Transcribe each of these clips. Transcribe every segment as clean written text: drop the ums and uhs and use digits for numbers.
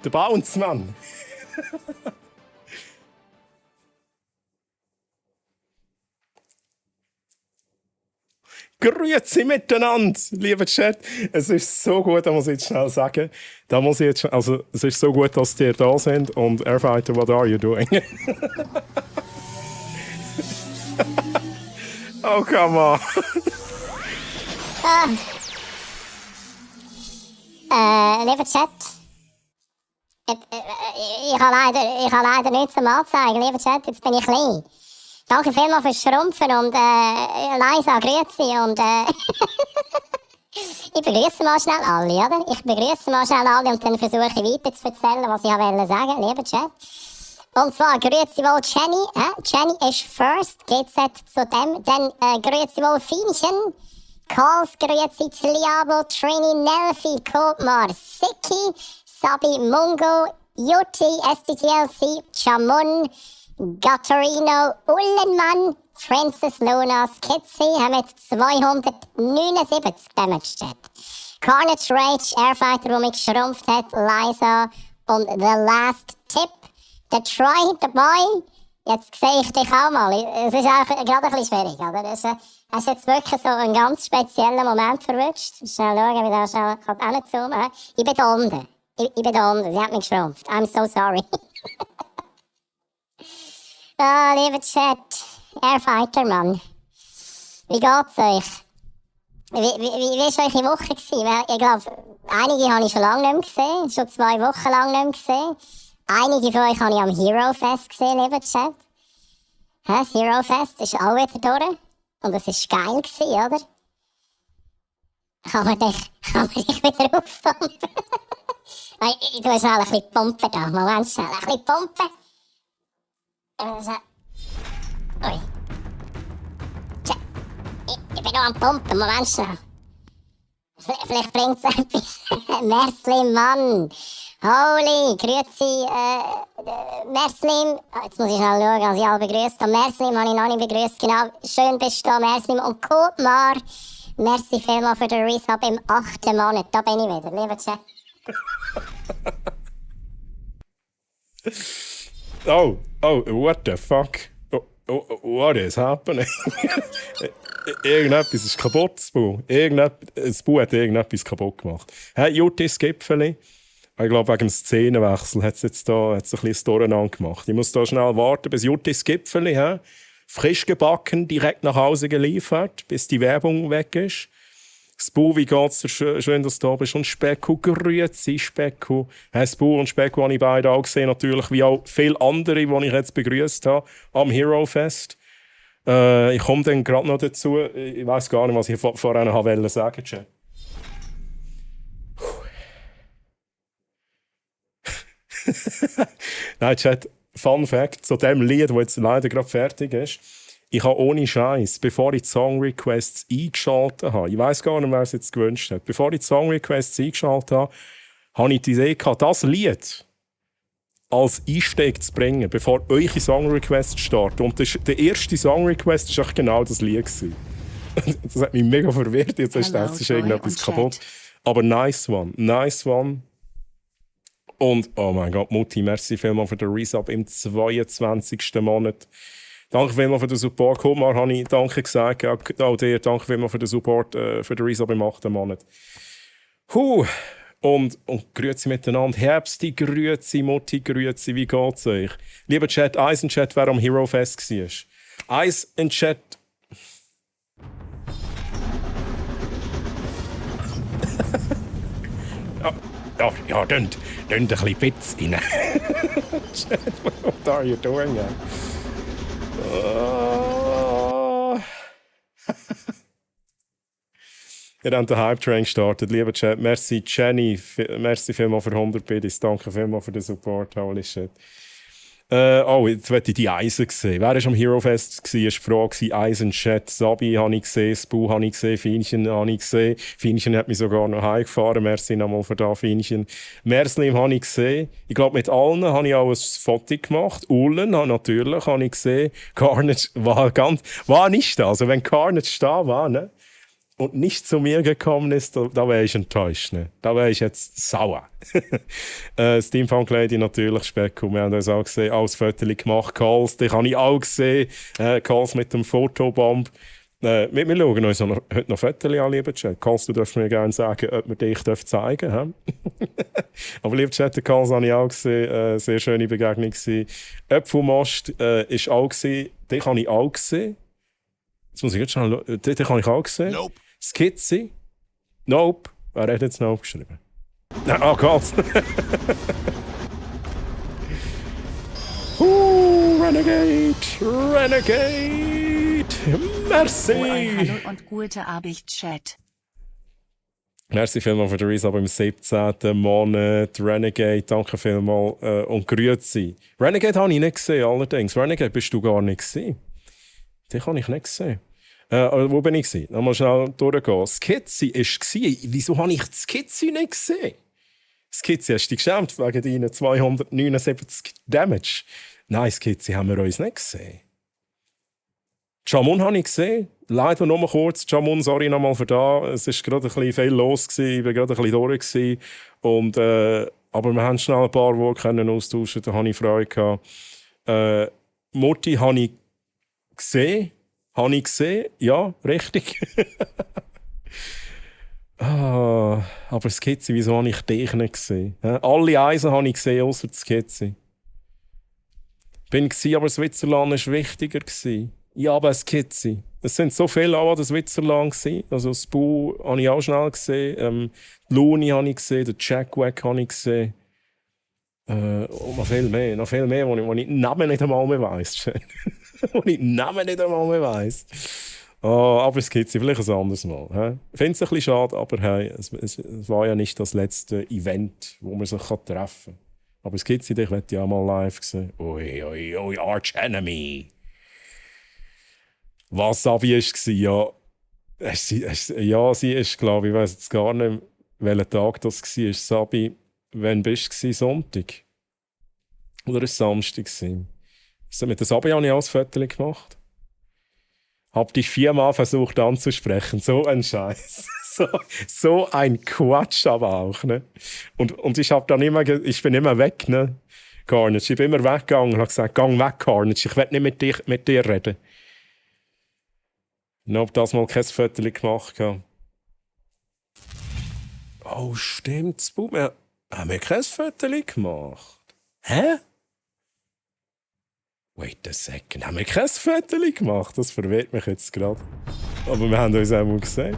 Der Bounce, Mann. Grüezi miteinander, lieber Chat. Es ist so gut, da muss ich jetzt schnell sagen. Also, es ist so gut, dass ihr da sind. Und Airfighter, what are you doing? Oh, come on. Lieber Chat. Ich habe leider nichts zum Anzeigen. Lieber Chat, jetzt bin ich klein. Danke vielmals fürs Schrumpfen und Leisa, grüezi und ich begrüße mal schnell alle, oder? Ich begrüße mal schnell alle und dann versuche ich weiter zu erzählen, was ich wollte sagen, lieber Chat. Und zwar grüezi wohl Jenny, Jenny ist first, geht's jetzt zu dem, dann grüezi wohl Fienchen, Calls, grüezi Tliabo, Trini, Nelfi, Kotmar, Siki, Sabi, Mungo, Yuti, SDTLC, Chamun, Gattorino, Ullenmann, Francis Luna, Skizzy haben mit 279 Damage Chat. Carnage Rage, Airfighter, der mich geschrumpft hat, Liza und The Last Tip, der Troy, der Boy. Jetzt sehe ich dich auch mal. Es ist auch gerade ein bisschen schwierig, oder? Hast jetzt wirklich so einen ganz speziellen Moment verwünscht. Schnell schauen, wie das schnell auch nicht zoomen. Ich bin da unten. Ich bin da unten. Sie hat mich geschrumpft. I'm so sorry. Ah, lieber Chat, Airfighter, Mann. Wie geht's euch? Wie war eure Woche gewesen? Weil ich glaube, einige habe ich schon lange nicht mehr gesehen. Schon 2 Wochen lang nicht mehr gesehen. Einige von euch habe ich am Hero Fest gesehen, lieber Chat. Das Hero Fest ist auch wieder durch. Und es war geil gewesen, oder? Kann man dich wieder aufpumpen? Ich tue schnell ein bisschen pumpen da. Moment, schnell ein bisschen pumpen. Ui. Ich bin noch am Pumpen, Moment schnell. Vielleicht bringt es etwas. Merslim, Mann. Holy, grüezi, Merslim. Jetzt muss ich schnell schauen, als ich alle begrüßt habe. Merslim habe ich noch nicht begrüßt. Genau, schön bist du da, Merslim. Und Kotmar, merci vielmals für den Resub im 8. Monat. Da bin ich wieder, lieber Chat. Oh, what the fuck? What is happening? Irgendetwas ist kaputt, das Bu. Das Bu hat irgendetwas kaputt gemacht. Hey, Jutis Gipfeli. Ich glaube, wegen dem Szenenwechsel hat es jetzt da ein bisschen Durcheinander gemacht. Ich muss da schnell warten, bis Jutis Gipfeli, frisch gebacken, direkt nach Hause geliefert, bis die Werbung weg ist. Spu, wie geht's dir? Schön, dass du da bist. Und Specku, grüezi Specku. Spu und Specku habe ich beide auch gesehen, natürlich, wie auch viele andere, die ich jetzt begrüßt habe am Hero Fest. Ich komme dann gerade noch dazu. Ich weiss gar nicht, was ich vorhin wollte sagen. Nein, Chat, Fun Fact zu dem Lied, das jetzt leider gerade fertig ist. Ich habe ohne Scheiß, bevor ich die Song Requests eingeschaltet habe, ich weiss gar nicht, wer es jetzt gewünscht hat, bevor ich die Song Requests eingeschaltet habe, habe ich die Idee gehabt, das Lied als Einstieg zu bringen, bevor eure Song Requests starten. Und der erste Song Request war genau das Lied. Das hat mich mega verwirrt. Jetzt ist irgendetwas kaputt. Aber nice one. Und, oh mein Gott, Mutti, merci vielmals für den Resub im 22. Monat. Danke vielmals für den Support. Kumar habe ich danke gesagt. Auch dir, danke vielmals für den Support, für den Resub im 8. Monat. Und grüezi miteinander. Herbsti, grüezi, Mutti, grüezi. Wie geht's euch? Lieber Chat, Eisenchat, wer am Hero Fest war. Eisenchat. Ja, dann ein bisschen Witz rein. Chat, what are you doing? Ihr habt den Hype-Train gestartet. Lieber Chat, merci Jenny, merci vielmals für 100 Biddies. Danke vielmals für den Support. Holy shit. Jetzt möchte ich die Eisen sehen. Wer war am Hero Fest? War die Frage. Eisen-Chat, Sabi habe ich gesehen, Spu habe ich gesehen, Fienchen habe ich gesehen. Fienchen hat mich sogar noch heimgefahren. Merci nochmal für das, Fienchen. Merslim habe ich gesehen. Ich glaube, mit allen habe ich auch ein Foto gemacht. Ullen natürlich habe ich gesehen. Carnage war nicht da. Also wenn Carnage da war, ne? und nicht zu mir gekommen ist, da wäre ich enttäuscht. Ne? Da wäre ich jetzt sauer. Steampunk Lady natürlich, Specko. Wir haben uns auch gesehen, alles Fotos gemacht. Calls, die habe ich auch gesehen. Calls mit dem Fotobomb. Wir schauen uns heute noch Fotos an, lieber Chat. Calls, du darfst mir gerne sagen, ob wir dich zeigen dürfen. Aber lieber Chat, Calls habe ich auch gesehen. Sehr schöne Begegnung gewesen. Äpfelmost ist auch gesehen. Den habe ich auch gesehen. Jetzt muss ich jetzt schnell schauen. Den habe ich auch gesehen. Nope. Skizze. Nope. Wer hat jetzt Nope geschrieben? Ah, Calls. Renegade! Renegade! Merci! Hallo und gute Abend, Chat. Merci vielmals für den Resub im 17. Monat. Renegade, danke vielmals und grüezi. Renegade habe ich nicht gesehen, allerdings. Renegade bist du gar nicht gesehen. Den habe ich nicht gesehen. Wo bin ich gewesen? Nochmal schnell durchgehen. Skizze war. Wieso habe ich die Skizze nicht gesehen? Skizze, hast du dich geschämt wegen deinen 279 Damage? Nein, Skizze haben wir uns nicht gesehen. Jamun habe ich gesehen. Leider nur mal kurz. Jamun, sorry nochmal für das. Es war gerade ein bisschen viel los. Ich war gerade ein bisschen durch. Und, aber wir haben schnell ein paar Worte austauschen. Da hatte ich Freude gehabt. Mutti habe ich gesehen. Ja, richtig. Aber Skizze, wieso habe ich dich nicht gesehen? Alle Eisen habe ich gesehen, außer die Skizze. Aber Switzerland war wichtiger. Ja, aber Skizze. Es sind so viele auch an Switzerland. Also Spoo habe ich auch schnell gesehen. Looney habe ich gesehen, den Jackwack habe ich gesehen. Und noch viel mehr, wo ich den Namen nicht einmal mehr weiss. Aber Skizze, vielleicht ein anderes Mal. Ich finde es ein bisschen schade, aber hey, es war ja nicht das letzte Event, wo man sich treffen kann. Aber Skizze, ich werde ja auch mal live sehen. Ui, Arch Enemy. Was Sabi war, ja, sie ist, glaube ich, weiß jetzt gar nicht, welcher Tag das war. Sabi, wann bist du? Sonntag? Oder ein Samstag? Mit der Sabi habe ich auch ein Foto gemacht. Hab dich 4-mal versucht anzusprechen. So ein Scheiß. So ein Quatsch aber auch. Ne? Und ich ich bin immer weg, ne? Carnage. Ich bin immer weggegangen und habe gesagt, gang weg, Carnage. Ich will nicht mit dir reden. Ich habe das mal kein Foto gemacht. Oh, stimmt. Wir haben kein Foto gemacht. Hä? Wait a second. Haben wir kein Foto gemacht? Das verwirrt mich jetzt gerade. Aber wir haben uns einmal gesehen.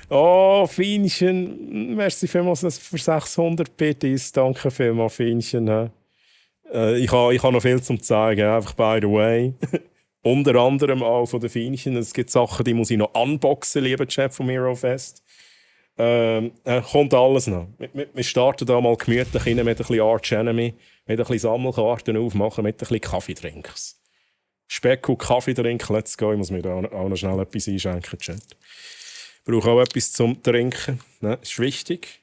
Oh, Fienchen. Merci vielmals für 600 Bits. Danke vielmals, Fienchen. Ich habe noch viel zum zeigen, einfach by the way. Unter anderem auch von den Fienchen. Es gibt Sachen, die muss ich noch unboxen, lieber Chef vom Eurofest. Kommt alles noch. Wir starten da mal gemütlich rein mit ein bisschen Arch Enemy, mit ein bisschen Sammelkarten aufmachen, mit ein bisschen Kaffeetrinks. Speck und Kaffeetrink, let's go. Ich muss mir da auch noch schnell etwas einschenken, Chat. Ich brauche auch etwas zum Trinken. Ne? Ist wichtig.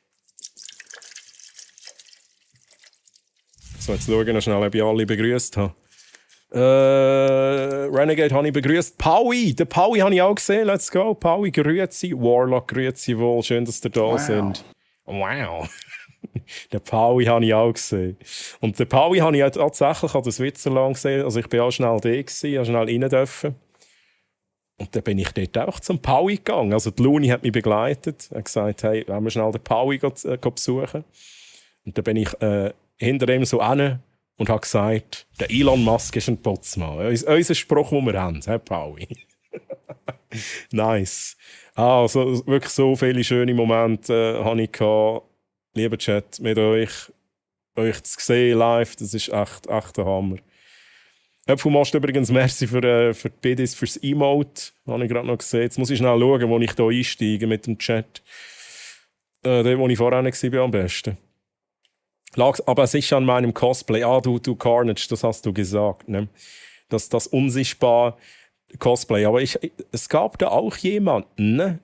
So, jetzt schauen wir schnell, ob ich alle begrüßt habe. Renegade habe ich begrüßt. Paui! Den Paui habe ich auch gesehen. Let's go. Paui, grüezi. Warlock, grüezi wohl. Schön, dass ihr da sind. Wow. Den Paui habe ich auch gesehen. Und den Paui habe ich tatsächlich an der Switzerland gesehen. Also ich war auch schnell da, habe schnell rein dürfen. Und dann bin ich dort auch zum Paui gegangen. Also die Luni hat mich begleitet. Er hat gesagt, hey, wollen wir schnell den Paui besuchen. Und dann bin ich hinter ihm so hin und habe gesagt, der Elon Musk ist ein Putzmann. Unser Spruch, den wir haben, Herr Paui. Nice. Also wirklich so viele schöne Momente habe ich gehabt. Lieber Chat, mit euch zu sehen live, das ist echt der Hammer. Äpfelmast übrigens, merci für die Bidis, fürs Emote. Habe ich gerade noch gesehen. Jetzt muss ich schnell schauen, wo ich hier einsteige mit dem Chat. Dort, wo ich vorher nicht war, am besten. Aber sicher an meinem Cosplay. Du Carnage, das hast du gesagt. Ne? Das unsichtbare Cosplay. Aber es gab da auch jemanden, ne?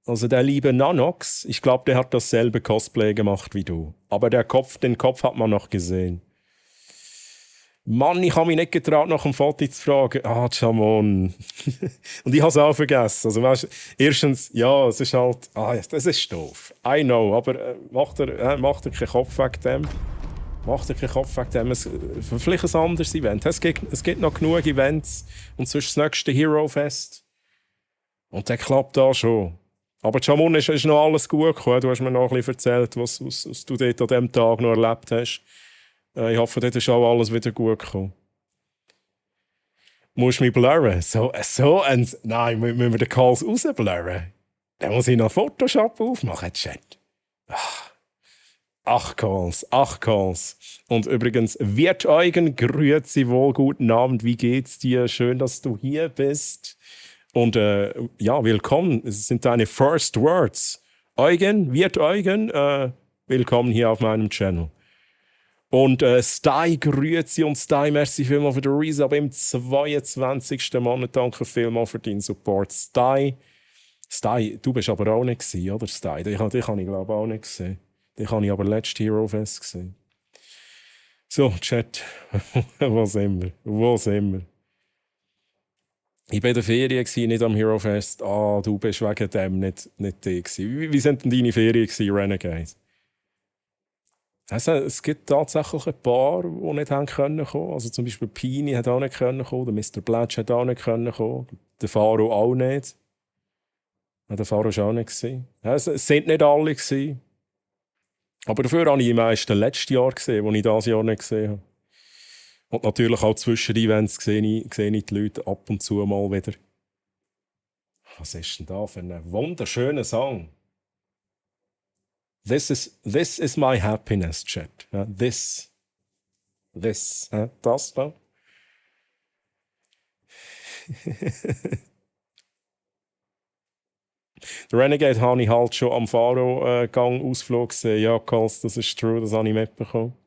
Also der liebe Nanox, ich glaube, der hat dasselbe Cosplay gemacht wie du. Aber den Kopf hat man noch gesehen. Mann, ich habe mich nicht getraut, nach dem Foto zu fragen. Ah, Jamon. Und ich habe es auch vergessen. Also, weißt, erstens, ja, es ist halt, das ist doof. I know, aber macht er keinen Kopf wegen dem. Macht er keinen Kopf wegen dem. Vielleicht ein anderes Event. Es gibt noch genug Events. Und sonst das nächste Hero Fest. Und der klappt da schon. Aber Jamon, ist noch alles gut gekommen. Du hast mir noch ein bisschen erzählt, was du dort an diesem Tag noch erlebt hast. Ich hoffe, dort ist auch alles wieder gut gekommen. Musst du mich blurren? Nein, müssen wir den Calls rausblurren? Dann muss ich noch Photoshop aufmachen, Chat. Ach Calls. Und übrigens, Wirt Eugen, grüezi wohl, guten Abend, wie geht's dir? Schön, dass du hier bist. Und ja, willkommen, es sind deine First Words. Wirt Eugen, willkommen hier auf meinem Channel. Und Sty, grüezi und Sty, merci vielmals für den Resub im 22. Monat. Danke vielmals für deinen Support. Sty, du bist aber auch nicht gewesen, oder Sty? Dich habe ich glaube auch nicht gesehen. Dich habe ich aber letztes Hero Fest gesehen. So, Chat, wo sind wir? Ich war in der Ferien, nicht am Hero Fest. Ah, du bist wegen dem nicht da gewesen. Wie sind denn deine Ferien gewesen, Renegade? Also, es gibt tatsächlich ein paar, die nicht haben können kommen. Also zum Beispiel Pini hat auch nicht können kommen, der Mr. Blatch hat auch nicht können kommen, der Faro auch nicht. Ja, der Faro war auch nicht gewesen. Also, es sind nicht alle gewesen. Aber dafür habe ich die meisten letztes Jahr gesehen, die ich dieses Jahr nicht gesehen habe. Und natürlich auch zwischen den Events sehe ich die Leute ab und zu mal wieder. Was ist denn da für ein wunderschöner Song? This is my happiness, Chat. Ja, das da. Der Renegade habe ich halt schon am Faro-Gang-Ausflug gesehen. Ja, Kals, das ist true, das habe ich mitbekommen.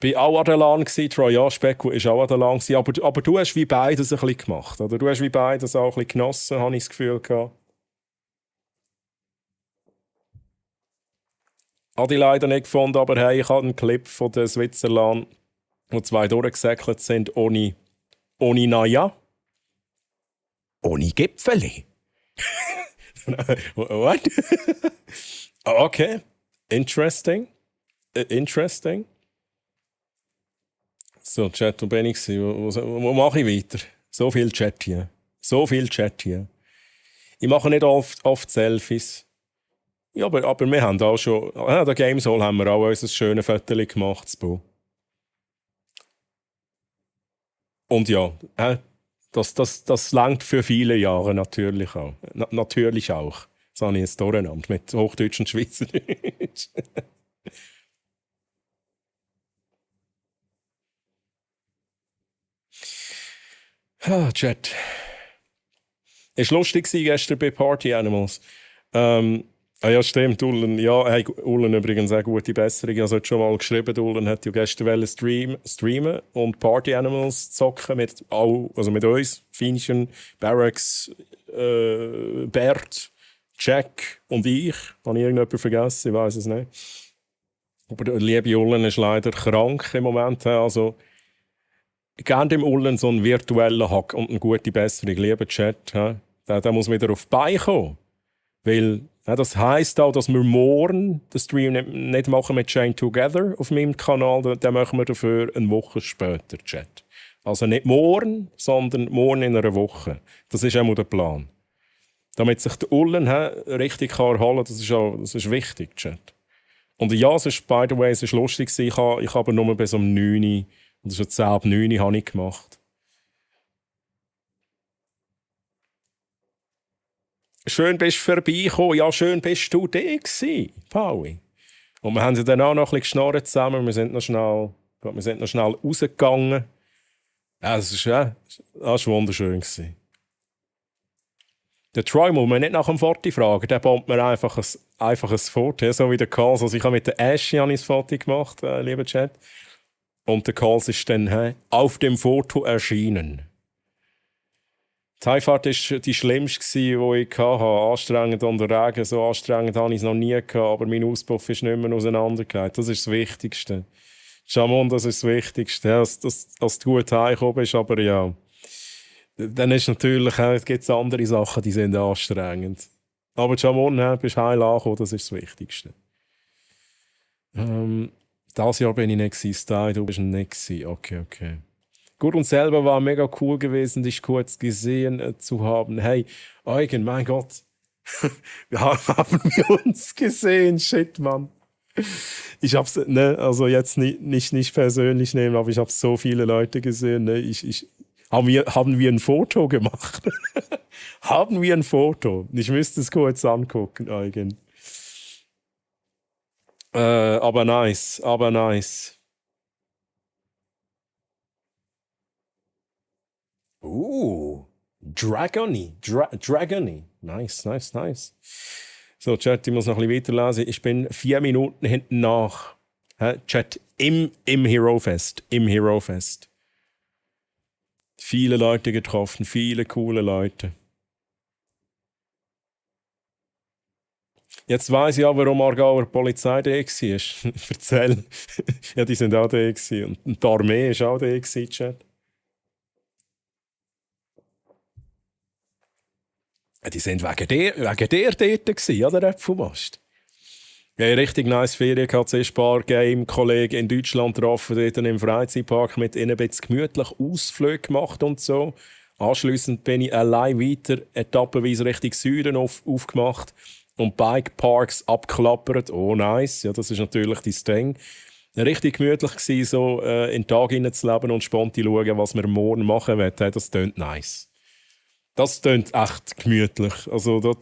Ich war auch an der LAN, Troy, ja, Specko war auch an der LAN, aber du hast wie beides ein bisschen gemacht, oder? Du hast wie beides auch ein bisschen genossen, habe ich das Gefühl gehabt. Habe ich leider nicht gefunden, aber hey, ich habe einen Clip von der Switzerland, wo zwei durchgesäckelt sind, ohne Naja. Ohne Gipfeli. What? Okay, interesting. So, Chat, wo bin ich? Wo mache ich weiter? So viel Chat hier. Ich mache nicht oft Selfies. Ja, aber wir haben auch schon... An der Games Hall haben wir auch unser schönes Foto gemacht. Und ja, das langt für viele Jahre natürlich auch. Natürlich auch. Das habe ich jetzt durcheinander mit Hochdeutsch und Schweizerdeutsch. Chat. Es war lustig gestern bei Party Animals. Ja, stimmt, Ullen. Ja, hey, Ullen übrigens auch gute Besserung. Ich habe es schon mal geschrieben, Ullen hat ja gestern streamen und Party Animals zocken mit uns, Finchen, Barracks, Bert, Jack und ich. Habe ich irgendjemanden vergessen? Ich weiß es nicht. Aber der liebe Ullen ist leider krank im Moment. Also, gerne dem Ullen so einen virtuellen Hack und eine gute Besserung. Lieber Chat, der muss wieder auf die Beine kommen. Weil das heisst auch, dass wir morgen den Stream nicht machen mit Chain Together auf meinem Kanal. Den machen wir dafür eine Woche später, Chat. Also nicht morgen, sondern morgen in einer Woche. Das ist auch der Plan. Damit sich der Ullen richtig erholen kann, das ist wichtig, Chat. Und ja, es ist, by the way, es ist lustig. Ich habe aber nur bis um 9 Uhr, und das ist 10 ab 9 Uhr, habe ich gemacht. Schön bist du vorbeigekommen. Ja, schön bist du da gewesen, Pauli. Und wir haben sie dann auch noch ein bisschen geschnarrt zusammen. Wir sind noch schnell rausgegangen. Ja, das war wunderschön gewesen. Der Troy muss man nicht nach dem Foto fragen. Der bombt mir einfach ein Foto. So wie der Calls. Also ich habe mit der Ashley ein Foto gemacht, lieber Chat. Und der Calls ist dann auf dem Foto erschienen. Die Heimfahrt war die schlimmste, die ich hatte. Anstrengend unter Regen, so anstrengend habe ich es noch nie gehabt, aber mein Auspuff ist nicht mehr auseinandergegangen. Das ist das Wichtigste. Jamon, das ist das Wichtigste, ja, dass du gut heimgekommen bist, aber ja. Dann ist natürlich, gibt es andere Sachen, die sind anstrengend. Aber Jamon, bist heil angekommen, das ist das Wichtigste. Das Jahr bin ich nicht gewesen, Style, du bist nicht gewesen. Okay. Gut, und selber war mega cool gewesen, dich kurz gesehen zu haben. Hey, Eugen, mein Gott. Haben wir uns gesehen? Shit, Mann. Ich hab's, ne, also jetzt nicht persönlich nehmen, aber ich habe so viele Leute gesehen. Ne? Haben wir ein Foto gemacht? Haben wir ein Foto? Ich müsste es kurz angucken, Eugen. Aber nice. Dragony. Dragony. Nice. So, Chat, ich muss noch ein bisschen weiterlesen. Ich bin 4 Minuten hinten nach. Chat, im Hero-Fest. Viele Leute getroffen, viele coole Leute. Jetzt weiss ich auch, warum Aargauer Polizei da war. Erzähl. Ja, die sind auch da gewesen. Und die Armee war auch da gewesen, Chat. Die sind wegen dir dort gewesen, oder? Äpfelmast. Ja, richtig nice Ferien gehabt, zuerst ein paar Game-Kollegen in Deutschland getroffen, dort im Freizeitpark mit ihnen ein bisschen gemütlich Ausflüge gemacht und so. Anschliessend bin ich allein weiter, etappenweise Richtung Süden aufgemacht und Bikeparks abgeklappert. Oh, nice. Ja, das ist natürlich dein Ding. Richtig gemütlich gewesen, so in den Tag hineinzuleben und spontan schauen, was wir morgen machen werden. Das tönt nice. Das tönt echt gemütlich. Also da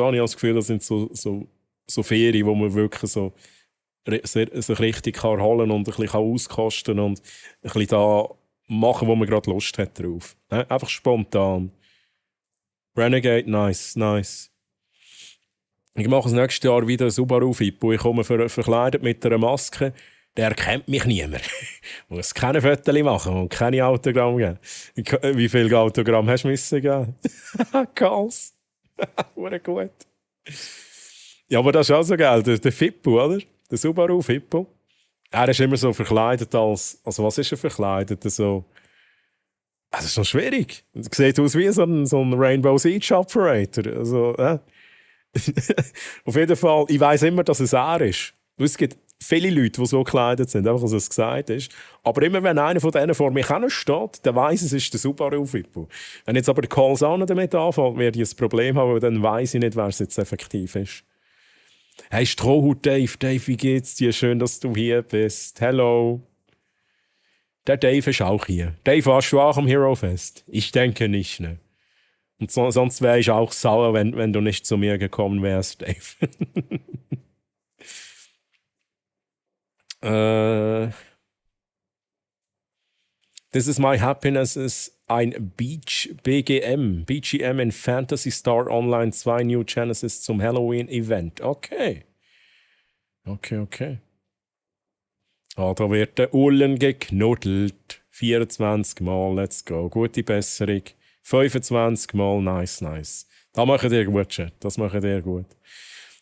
habe ich das Gefühl, das sind so Ferien, wo man wirklich so sich richtig kann erholen und ein bisschen auskosten und ein bisschen da machen, wo man gerade Lust hat drauf. Einfach spontan. Renegade, nice. Ich mache das nächste Jahr wieder ein Subaru-Fippo. Ich komme verkleidet mit einer Maske. Der erkennt mich niemand. Ich muss keine Fotos machen und keine Autogramm geben. Wie viele Autogramm hast du müssen geben? Kals. Gut. Ja, aber das ist auch so geil. Der Fippo, oder? Der Subaru Fippo. Er ist immer so verkleidet als... Also was ist er verkleidet? So, das ist noch schwierig. Er sieht aus wie so ein Rainbow Siege Operator. Also, auf jeden Fall, ich weiss immer, dass es er ist. Es gibt viele Leute, die so gekleidet sind, einfach, dass es gesagt ist. Aber immer wenn einer von denen vor mir steht, dann weiss es ist der Subaru Fippo. Wenn jetzt aber der Colsano damit anfängt, werde ich ein Problem haben, weil dann weiss ich nicht, wer es jetzt effektiv ist. Hey Strohhut Dave, wie geht's dir? Schön, dass du hier bist. Hello. Der Dave ist auch hier. Dave, warst du auch am Hero Fest? Ich denke nicht, ne? Und sonst wäre ich auch sauer, wenn du nicht zu mir gekommen wärst, Dave. This is my happiness ist ein BGM in Phantasy Star Online 2 New Genesis zum Halloween-Event. Okay. Ah, da wird der Ullen geknuddelt. 24 Mal, let's go. Gute Besserung. 25 Mal, nice. Das macht ihr gut, Chat. Das macht ihr gut.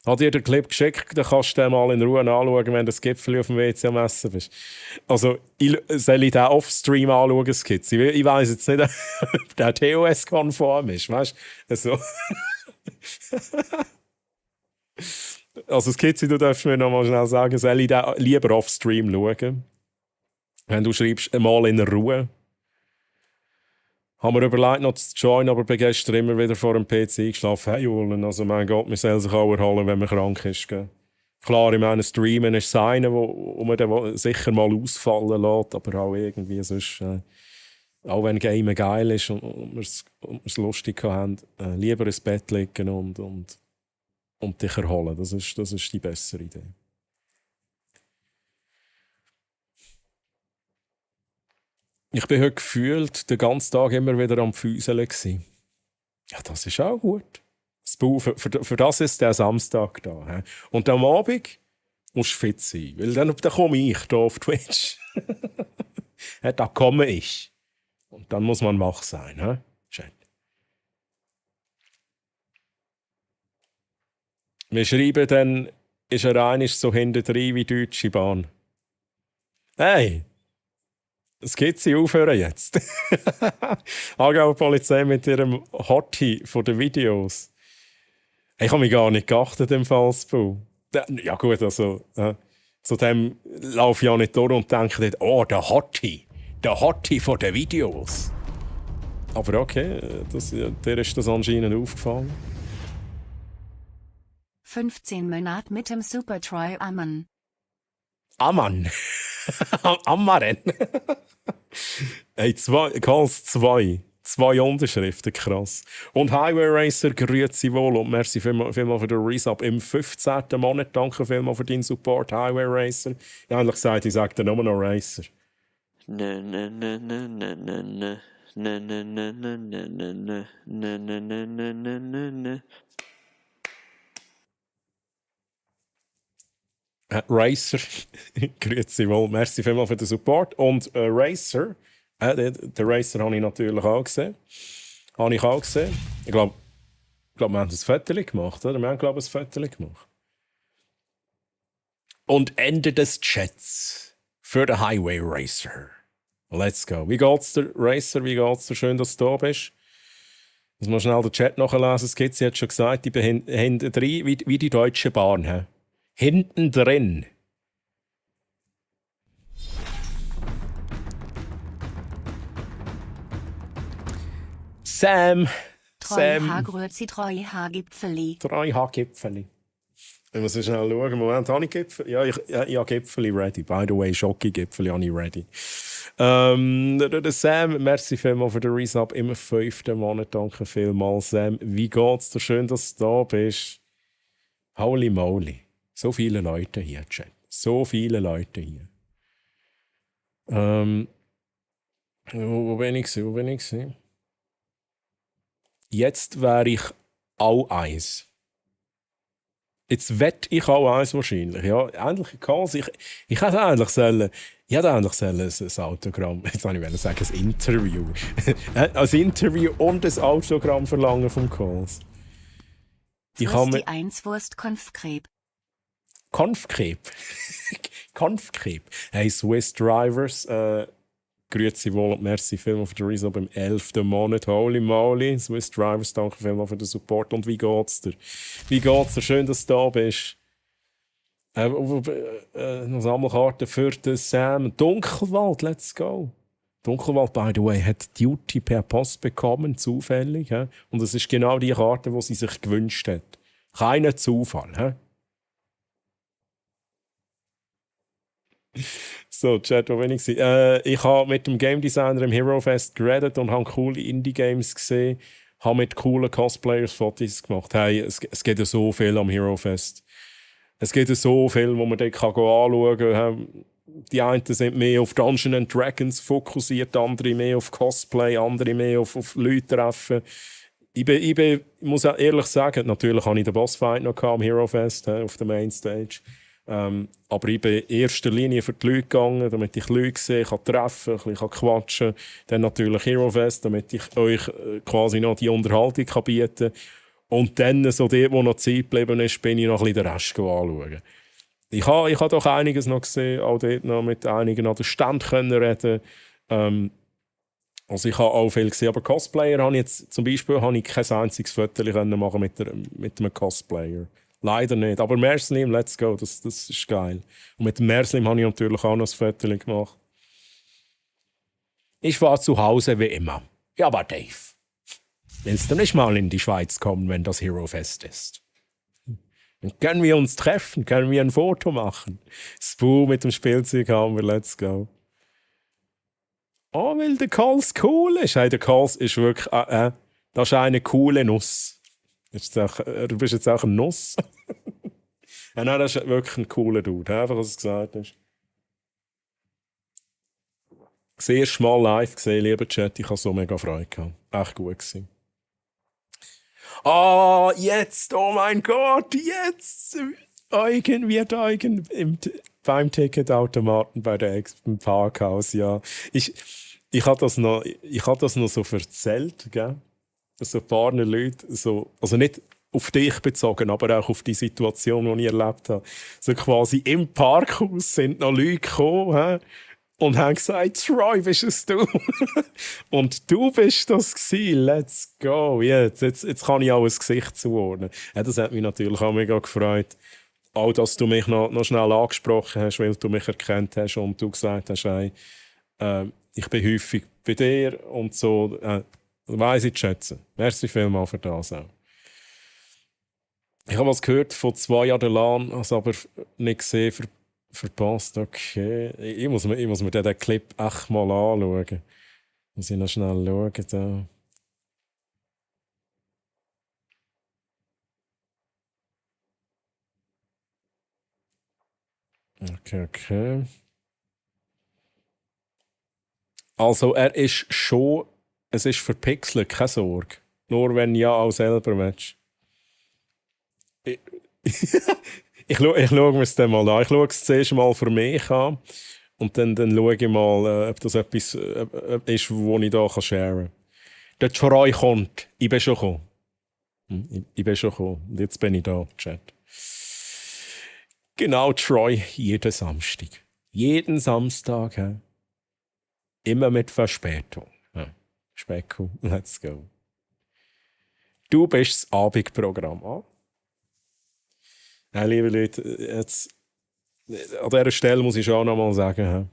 Hat dir den Clip geschickt, dann kannst du den mal in Ruhe anschauen, wenn du das Gipfel auf dem WC am Essen bist. Also, soll ich den off-stream anschauen, Skizzi? Ich weiss jetzt nicht, ob der TOS-konform ist, weißt du? Also, Skizzi, du darfst mir noch mal schnell sagen, soll ich den lieber off-stream schauen? Wenn du schreibst, einmal in Ruhe. Haben wir überlegt, noch zu joinen, aber bin gestern immer wieder vor dem PC eingeschlafen. Hey, Julen, also mein Gott, man soll sich auch erholen, wenn man krank ist. Gell? Klar, ich meine, Streamen ist das eine, wo man dann sicher mal ausfallen lässt, aber auch irgendwie sonst, auch wenn Game geil ist und wir es lustig haben, lieber ins Bett liegen und dich erholen. Das ist die bessere Idee. Ich bin heute gefühlt den ganzen Tag immer wieder am Füßeln gsi. Ja, das ist auch gut. Für das ist der Samstag da. He? Und am Abend musst du fit sein, weil dann komme ich hier auf Twitch. Da komme ich. Und dann muss man wach sein. He? Wir schreiben dann, ist er einig so hinten drin wie Deutsche Bahn. Hey! Es geht sie aufhören jetzt. Aargauer Polizei mit ihrem Hottie von den Videos. Ich habe mich gar nicht geachtet im Falsbau. Ja gut, also zu dem laufe ich auch nicht durch und denke nicht, oh, der Hottie von den Videos. Aber okay, der ist das anscheinend aufgefallen. 15 Monat mit dem Supertry Ammann. Ammann. Ammaren. Hey, zwei Unterschriften, krass. Und Highway Racer, grüezi wohl und merci vielmals für den Resub im 15. Monat. Danke vielmals für deinen Support, Highway Racer. Ich habe eigentlich gesagt, ich sage dir nur noch Racer. Racer, grüezi wohl, merci vielmals für den Support. Und Racer, den Racer habe ich natürlich auch gesehen. Ich glaube, wir haben ein Foto gemacht, oder? Wir haben, glaube ich, ein Foto gemacht. Und Ende des Chats für den Highway Racer. Let's go. Wie geht's dir, Racer? Wie geht's dir? Schön, dass du da bist. Muss mal schnell den Chat nachlesen. Es gibt, sie hat schon gesagt, ich bin hinten drin, wie die Deutsche Bahn. He? Hinten drin. Sam. 3H-Gipfeli. 3H-Gipfeli. Ich muss schnell schauen. Moment, habe ich Gipfeli? Ja, ich habe Gipfeli ready. By the way, Schocki-Gipfeli habe ich ready. Der Sam, merci vielmals für den Resub im 5. Monat. Danke vielmals, Sam. Wie geht's dir? Schön, dass du da bist. Holy moly. So viele Leute hier, Chat. So viele Leute hier. Wo bin ich? Jetzt wäre ich auch eins. Jetzt wette ich auch eins wahrscheinlich. Ja, endlich kann ich hätte eigentlich sollen. Ich hätte eigentlich ein Autogramm. Jetzt wollte ich sagen, ein Interview. Ein Interview und ein Autogramm verlangen vom Calls. Ich habe die 1 Wurst Konfkreb. Konfkreb. Hey, Swiss Drivers, grüezi wohl und merci vielmals für den Resub im 11. Monat. Holy moly. Swiss Drivers, danke vielmals für den Support. Und wie geht's dir? Schön, dass du da bist. Noch Sammelkarten für den Sam. Dunkelwald, let's go. Dunkelwald, by the way, hat Duty per Post bekommen, zufällig. He? Und es ist genau die Karte, die sie sich gewünscht hat. Keiner Zufall. He? So, Chat, wo bin ich? Ich habe mit dem Game Designer im Hero Fest geredet und habe coole Indie-Games gesehen. Habe mit coolen Cosplayers Fotos gemacht. Hey, es geht ja so viel am Hero Fest. Es gibt ja so viel, wo man dort anschauen kann. Die einen sind mehr auf Dungeons and Dragons fokussiert, andere mehr auf Cosplay, andere mehr auf Leute treffen. Ich muss auch ehrlich sagen, natürlich hatte ich den Bossfight noch am Hero Fest, auf der Mainstage. Aber ich bin in erster Linie für die Leute gegangen, damit ich Leute sehe, kann treffen, ein bisschen quatschen. Dann natürlich Hero Fest, damit ich euch quasi noch die Unterhaltung kann bieten kann. Und dann, so dort, wo noch Zeit geblieben ist, bin ich noch ein bisschen den Rest anschauen. Ich habe doch einiges noch gesehen, auch dort noch mit einigen an den Stand reden. Also ich habe auch viel gesehen, aber Cosplayer habe ich jetzt zum Beispiel kein einziges Foto machen mit einem Cosplayer. Leider nicht. Aber Merslim, let's go, das ist geil. Und mit dem Merslim habe ich natürlich auch noch ein Foto gemacht. Ich war zu Hause wie immer. Ja, aber Dave, willst du nicht mal in die Schweiz kommen, wenn das Hero Fest ist? Dann können wir uns treffen, können wir ein Foto machen. Spoo mit dem Spielzeug haben wir, let's go. Oh, weil der Calls cool ist. Hey, der Calls ist wirklich, das ist eine coole Nuss. Du bist jetzt auch eine Nuss. Ja, nein, das ist wirklich ein cooler Dude, einfach was du gesagt hast. Das erste Mal live gesehen, lieber Chat, ich habe so mega Freude gehabt. Echt gut gewesen. Ah, jetzt, oh mein Gott, jetzt! Eugen beim Ticketautomaten beim Parkhaus, ja. Ich habe das noch so erzählt, gell? So ein paar Leute, so, also nicht auf dich bezogen, aber auch auf die Situation, die ich erlebt habe. So quasi im Parkhaus sind noch Leute gekommen, und haben gesagt, Troy, bist es du? Und du bist das gewesen. Let's go. Jetzt kann ich auch ein Gesicht zuordnen. Ja, das hat mich natürlich auch mega gefreut. Auch, dass du mich noch schnell angesprochen hast, weil du mich erkannt hast und du gesagt hast, hey, ich bin häufig bei dir und so. Weiss ich zu schätzen. Merci vielmals für das auch. Ich habe was gehört von 2 Jahren LAN, also aber nicht gesehen, verpasst. Okay. Ich muss mir den Clip echt mal anschauen. Muss ich noch schnell schauen. Da. Okay. Also es ist verpixelt, keine Sorge. Nur wenn ja auch selber willst. Ich schaue mir es dann mal an. Ich schaue es zuerst mal für mich an. Und dann schaue ich mal, ob das etwas ist, das ich hier sharen kann. Der Troy kommt. Ich bin schon gekommen. Ich bin schon gekommen. Und jetzt bin ich da, Chat. Genau, Troy, jeden Samstag. Jeden Samstag. Immer mit Verspätung. Specko, let's go. Du bist das Abendprogramm. Ja, liebe Leute, jetzt, an dieser Stelle muss ich auch noch mal sagen,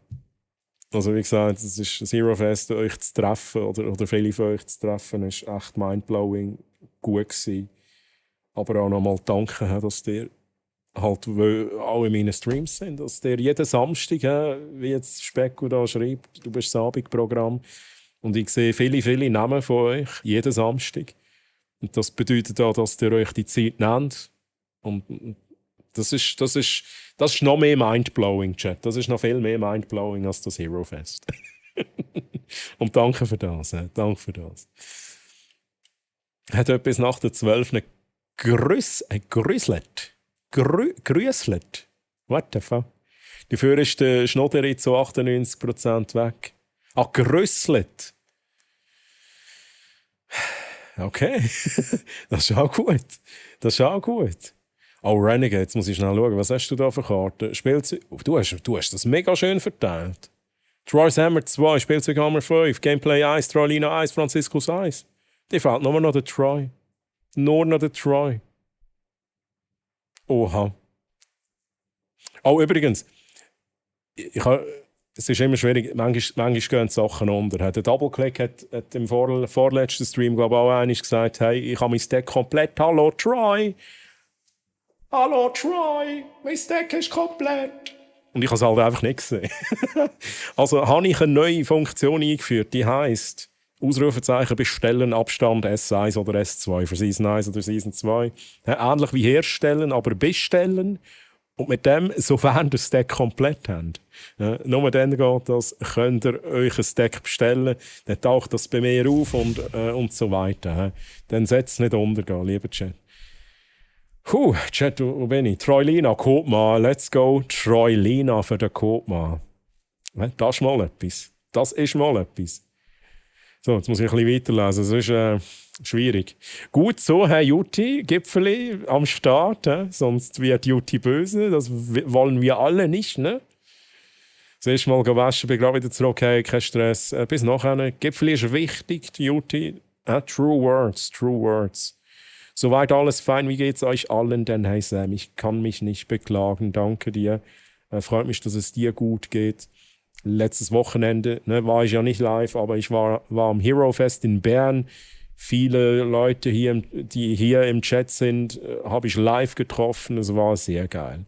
also wie gesagt, es ist Zero Fest, euch zu treffen oder viele von euch zu treffen, ist echt mindblowing gut gewesen. Aber auch noch mal danke, dass ihr halt auch in meinen Streams sind, dass ihr jeden Samstag, wie jetzt Specko da schreibt, du bist das Abendprogramm und ich sehe viele Namen von euch, jeden Samstag. Und das bedeutet auch, dass ihr euch die Zeit nehmt. Und das ist noch mehr mindblowing, Chat. Das ist noch viel mehr mindblowing als das Hero Fest. Und danke für das. Danke für das. Hat etwas nach der 12 Grüslet. What the fuck? Dafür ist der Schnodderi zu 98% weg. Grüslet. Okay. Das ist auch gut. Oh, Renegade, jetzt muss ich schnell schauen. Was hast du da für Karten? Spielzeug. Du hast das mega schön verteilt. Troy's Hammer 2, Spielzeug Hammer 5, Gameplay 1, Troylina 1, Franziskus 1. Die fehlt nur noch der Troy. Nur noch der Troy. Oha. Oh, übrigens. Es ist immer schwierig, manchmal gehen die Sachen unter. Der Double-Click hat im vorletzten Stream, glaube ich, auch einmal gesagt, hey, ich habe mein Deck komplett. Hallo, Troy! Hallo, Troy! Mein Deck ist komplett! Und ich habe es halt einfach nicht gesehen. Also habe ich eine neue Funktion eingeführt, die heisst Ausrufezeichen bestellen, Abstand S1 oder S2 für Season 1 oder Season 2. Ähnlich wie herstellen, aber bestellen. Und mit dem, sofern ihr das Deck komplett habt, nur dann geht das, könnt ihr euch ein Deck bestellen, dann taucht das bei mir auf und so weiter. Dann setzt es nicht untergehen, lieber Chat. Chat, wo bin ich? Troylina, Kopma, let's go. Troylina für den Kopma. Das ist mal etwas. So, jetzt muss ich ein bisschen weiterlesen. Das ist schwierig. Gut, so, Herr Jutti, Gipfeli am Start. Sonst wird Jutti böse. Das wollen wir alle nicht, ne? Das erste Mal gewaschen, bin gerade wieder zurück. Hey, kein Stress. Bis nachher. Gipfeli ist wichtig, Jutti. True words. Soweit alles fein. Wie geht's euch allen? Denn hey Sam, ich kann mich nicht beklagen. Danke dir. Freut mich, dass es dir gut geht. Letztes Wochenende war ich ja nicht live, aber ich war am Hero Fest in Bern. Viele Leute die hier im Chat sind, habe ich live getroffen. Es war sehr geil.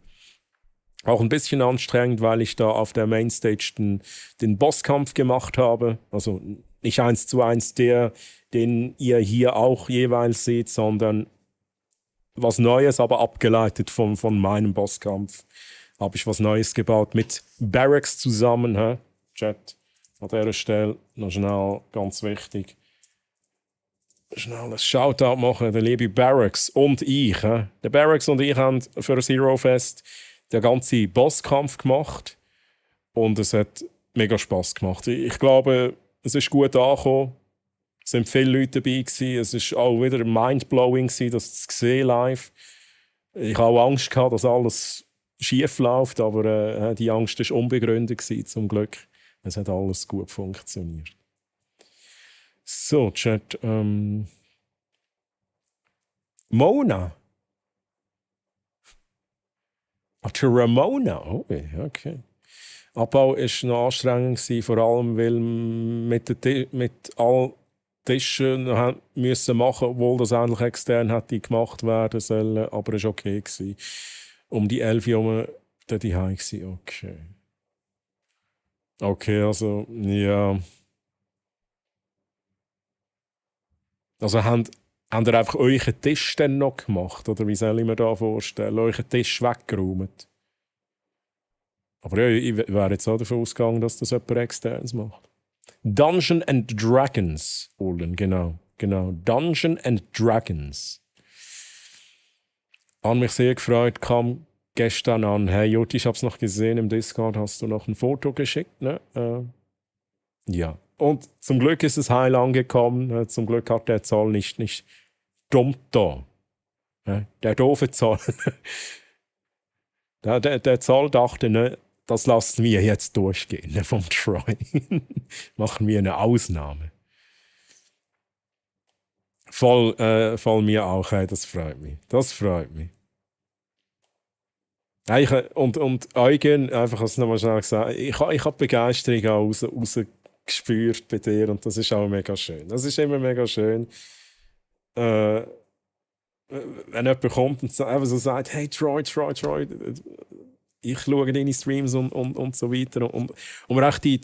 Auch ein bisschen anstrengend, weil ich da auf der Mainstage den Bosskampf gemacht habe. Also nicht 1:1 den ihr hier auch jeweils seht, sondern was Neues, aber abgeleitet von meinem Bosskampf. Habe ich was Neues gebaut mit Barracks zusammen. Chat, an dieser Stelle noch schnell, ganz wichtig. Schnell ein Shoutout machen, der liebe Barracks und ich. Der Barracks und ich haben für das Hero Fest den ganzen Bosskampf gemacht und es hat mega Spass gemacht. Ich glaube, es ist gut angekommen. Es waren viele Leute dabei gewesen. Es war auch wieder mindblowing gewesen, das zu sehen live. Ich hatte auch Angst gehabt, dass alles schief läuft, aber die Angst war unbegründet gewesen, zum Glück. Es hat alles gut funktioniert. So, Chat. Mona. Die Ramona. Oh, okay. Abbau war noch anstrengend, vor allem weil mit all Tischen müssen machen, obwohl das eigentlich extern hätte gemacht werden sollen, aber es war okay gewesen. Um die 11 Uhr war die Heim. Okay. Okay, also, ja. Also habt ihr einfach euren Tisch dann noch gemacht? Oder wie soll ich mir da vorstellen? Euren Tisch weggeräumt? Aber ja, ich wäre jetzt auch davon ausgegangen, dass das jemand externes macht. Dungeon and Dragons, Olden, genau. Dungeon and Dragons. Hat mich sehr gefreut, kam gestern an. Hey Jutta, ich hab's noch gesehen im Discord, hast du noch ein Foto geschickt, ne? Ja. Und zum Glück ist es heil angekommen. Zum Glück hat der Zoll nicht dumm da. Der doofe Zoll. der Zoll dachte, ne, das lassen wir jetzt durchgehen, ne, vom Troy. Machen wir eine Ausnahme. Voll mir auch, hey, das freut mich. Das freut mich. Und Eugen, einfach als nochmal schnell gesagt, ich habe Begeisterung auch rausgespürt bei dir und das ist auch mega schön. Das ist immer mega schön. Wenn jemand kommt und einfach so sagt, hey Troy, ich schaue deine Streams und so weiter und man auch die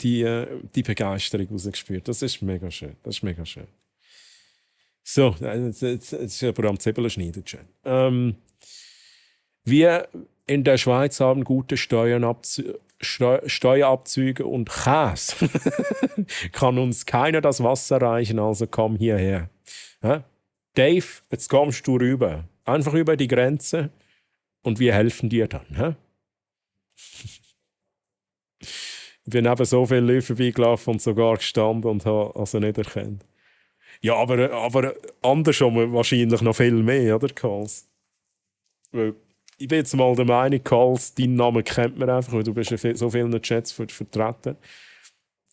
Begeisterung rausgespürt. Das ist mega schön. So, jetzt ist aber am Zwiebeln schneiden schön. Wir in der Schweiz haben gute Steuerabzüge und Käse. Kann uns keiner das Wasser reichen, also komm hierher. Ja? Dave, jetzt kommst du rüber. Einfach über die Grenze und wir helfen dir dann. Ja? Ich bin eben so viele Leute vorbeigelaufen und sogar gestanden und habe also nicht erkannt. Ja, aber andersrum wahrscheinlich noch viel mehr, oder, Karls? Weil ich bin jetzt mal der Meinung, Karls, deinen Namen kennt man einfach, weil du bist in so vielen Chats vertreten.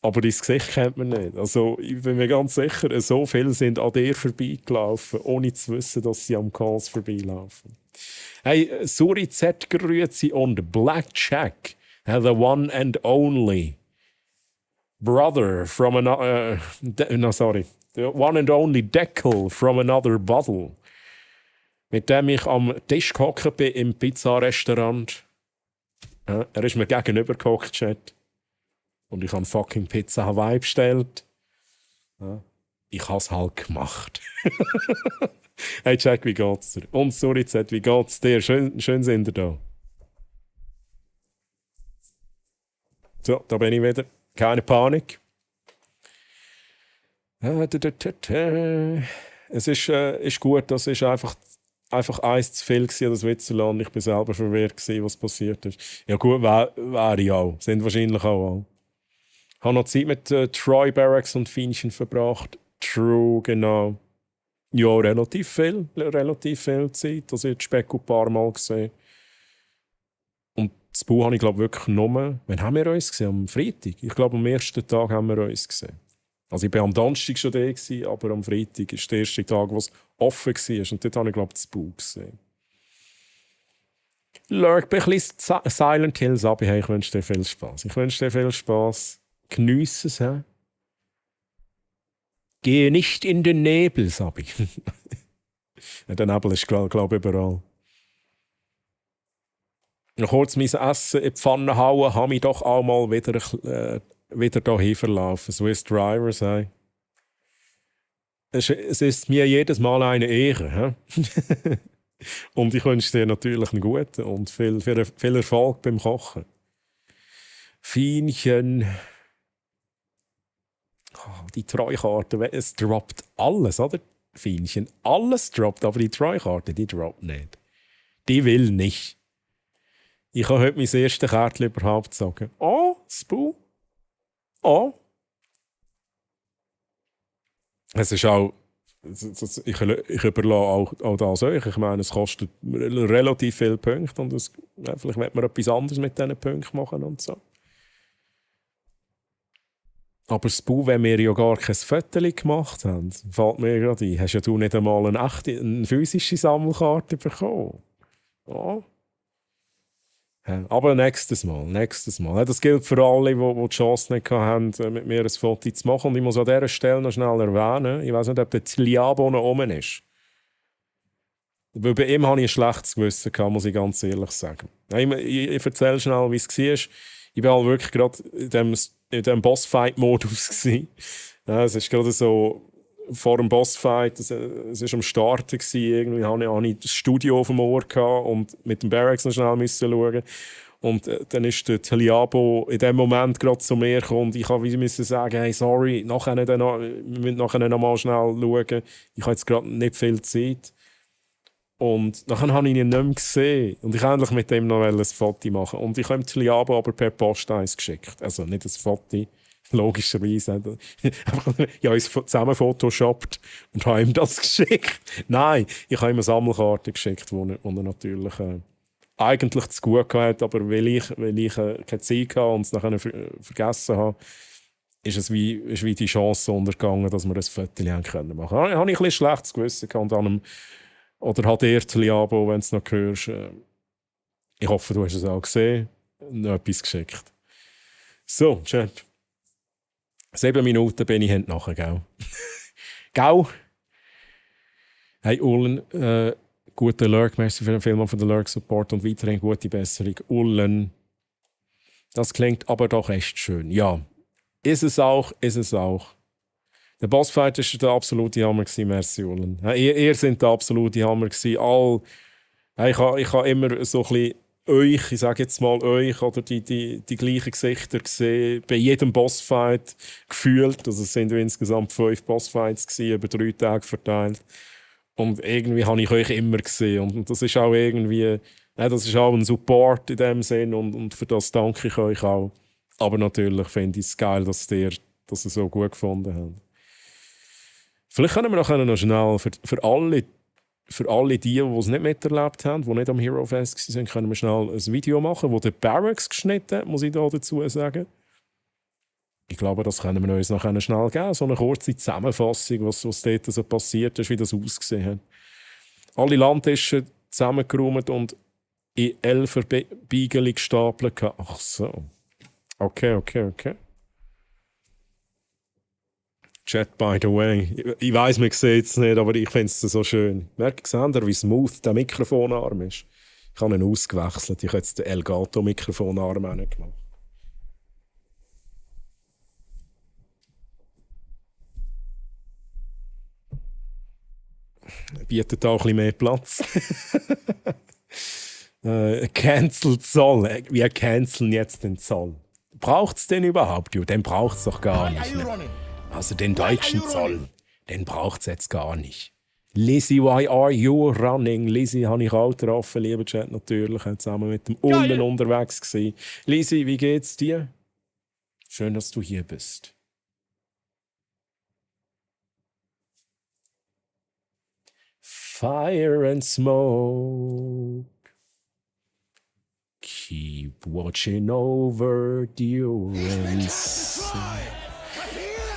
Aber dein Gesicht kennt man nicht. Also ich bin mir ganz sicher, so viele sind an dir vorbeigelaufen, ohne zu wissen, dass sie am Karls vorbeilaufen. Hey, Suri Z grüezi und Blackjack, the one and only brother from another... the one and only Deckel from another bottle. Mit dem ich am Tisch gehockt bin im Pizzarestaurant. Ja, er ist mir gegenüber gehockt, Chat. Und ich habe fucking Pizza Hawaii bestellt. Ja, ich habe es halt gemacht. Hey Jack, wie geht's dir? Und sorry, Z, wie geht's dir? Schön sind ihr da. So, da bin ich wieder. Keine Panik. Es ist gut, das ist einfach eins zu viel gewesen, das Witzerland. Ich bin selber verwirrt gewesen, was passiert ist. Ja gut, wäre ich auch. Sind wahrscheinlich auch. Ich habe noch Zeit mit Troy Barracks und Fienchen verbracht. True, genau. Ja, relativ viel Zeit. Das wird Speck ein paar Mal gesehen. Und das Buch habe ich, glaube wirklich genommen. Wann haben wir uns gesehen? Am Freitag? Ich glaube, am ersten Tag haben wir uns gesehen. Also ich war am Donnerstag schon da, aber am Freitag ist der erste Tag, wo es offen war. Und dort habe ich, glaube ich, das Buch gesehen. Lurk, ein bisschen Silent Hills ab. Hey, ich wünsche dir viel Spaß. Geniesse es. He? Gehe nicht in den Nebel, Sabi. Ja, der Nebel ist, glaube ich, überall. Noch kurz mein Essen in die Pfanne hauen, habe mich doch auch mal wieder hierhin verlaufen. Swiss Driver sei. Es ist mir jedes Mal eine Ehre. Und ich wünsche dir natürlich einen guten und viel Erfolg beim Kochen. Fienchen. Oh, die Treukarte, es droppt alles, oder? Fienchen, alles droppt, aber die Treukarte, die droppt nicht. Die will nicht. Ich habe heute mein erstes Kärtchen überhaupt sagen. Oh, Spoo. Oh. Es ist auch, ich überlasse auch das euch. Ich meine, es kostet relativ viele Punkte und vielleicht wird man etwas anderes mit diesen Punkten machen und so. Aber das Bu, wenn wir ja gar kein Foto gemacht haben, fällt mir gerade ein, hast ja du nicht einmal eine physische Sammelkarte bekommen. Ja. Ja, aber nächstes Mal. Ja, das gilt für alle, die die Chance nicht hatten, mit mir ein Foto zu machen. Und ich muss an dieser Stelle noch schnell erwähnen, ich weiß nicht, ob der Tliabo noch oben ist. Weil bei ihm hatte ich ein schlechtes Gewissen, muss ich ganz ehrlich sagen. Ich erzähle schnell, wie es war. Ich war halt wirklich gerade in diesem Bossfight-Modus. Ja, es ist gerade so vor dem Bossfight, es war am Starten. Irgendwie hatte ich das Studio auf dem Ohr und mit dem Barracks noch schnell schauen. Und dann ist der Tliabo in dem Moment gerade zu mir gekommen und ich musste sagen, hey, sorry, wir müssen nachher noch mal schnell schauen. Ich habe jetzt gerade nicht viel Zeit. Und dann habe ich ihn nicht mehr gesehen. Und ich wollte endlich mit dem noch ein Foto machen. Und ich habe ihm Tliabo aber per Post eins geschickt. Also nicht ein Foto, logischerweise. Ich habe uns zusammen photoshoppt und habe ihm das geschickt. Nein, ich habe ihm eine Sammelkarte geschickt, die er natürlich eigentlich zu gut hatte. Aber weil ich keine Zeit hatte und es nachher vergessen habe, ist wie die Chance untergegangen, dass wir ein Foto machen können. Da habe ich ein bisschen schlechtes Gewissen gehabt an einem. Oder hat er Tliabo, wenn du es noch hörst. Ich hoffe, du hast es auch gesehen. Noch etwas geschickt. So, Chat. 7 Minuten bin ich nachher, gell? Gell? Hey, Ullen, guter Lurk. Merci für den Film von der Lurk Support und weiterhin gute Besserung. Ullen, das klingt aber doch echt schön. Ja, ist es auch. Der Bossfight war der absolute Hammer, merci Ullen. Ihr seid der absolute Hammer. Ich habe immer so ein bisschen euch, ich sage jetzt mal euch, oder die gleichen Gesichter gesehen, bei jedem Bossfight gefühlt. Also es sind insgesamt 5 Bossfights gewesen, über 3 Tage verteilt. Und irgendwie habe ich euch immer gesehen. Und das ist auch irgendwie, das ist auch ein Support in dem Sinn und für das danke ich euch auch. Aber natürlich finde ich es geil, dass ihr so gut gefunden habt. Vielleicht können wir noch schnell für alle die es nicht miterlebt haben, die nicht am Hero Fest waren, können wir schnell ein Video machen, das der Barracks geschnitten hat, muss ich da dazu sagen. Ich glaube, das können wir uns noch schnell geben. So eine kurze Zusammenfassung, was dort so passiert ist, wie das ausgesehen hat. Alle Landtische zusammengeräumt und in 11 Beigeli gestapelt. Ach so. Okay. Chat, by the way. Ich weiss, man sieht es nicht, aber ich finde es so schön. Merkt ihr, wie smooth der Mikrofonarm ist? Ich habe ihn ausgewechselt. Ich habe jetzt den Elgato-Mikrofonarm gemacht. Bietet auch ein bisschen mehr Platz. Cancel Zoll. Wir canceln jetzt den Zoll. Braucht es den überhaupt? Den braucht es doch gar nicht. Also den deutschen Zoll, den braucht es jetzt gar nicht. Lizzie, why are you running? Lizzie habe ich auch getroffen, lieber Chat, natürlich. Zusammen mit dem Ullen unterwegs gewesen. Lizzie, wie geht's dir? Schön, dass du hier bist. Fire and smoke. Keep watching over Durance.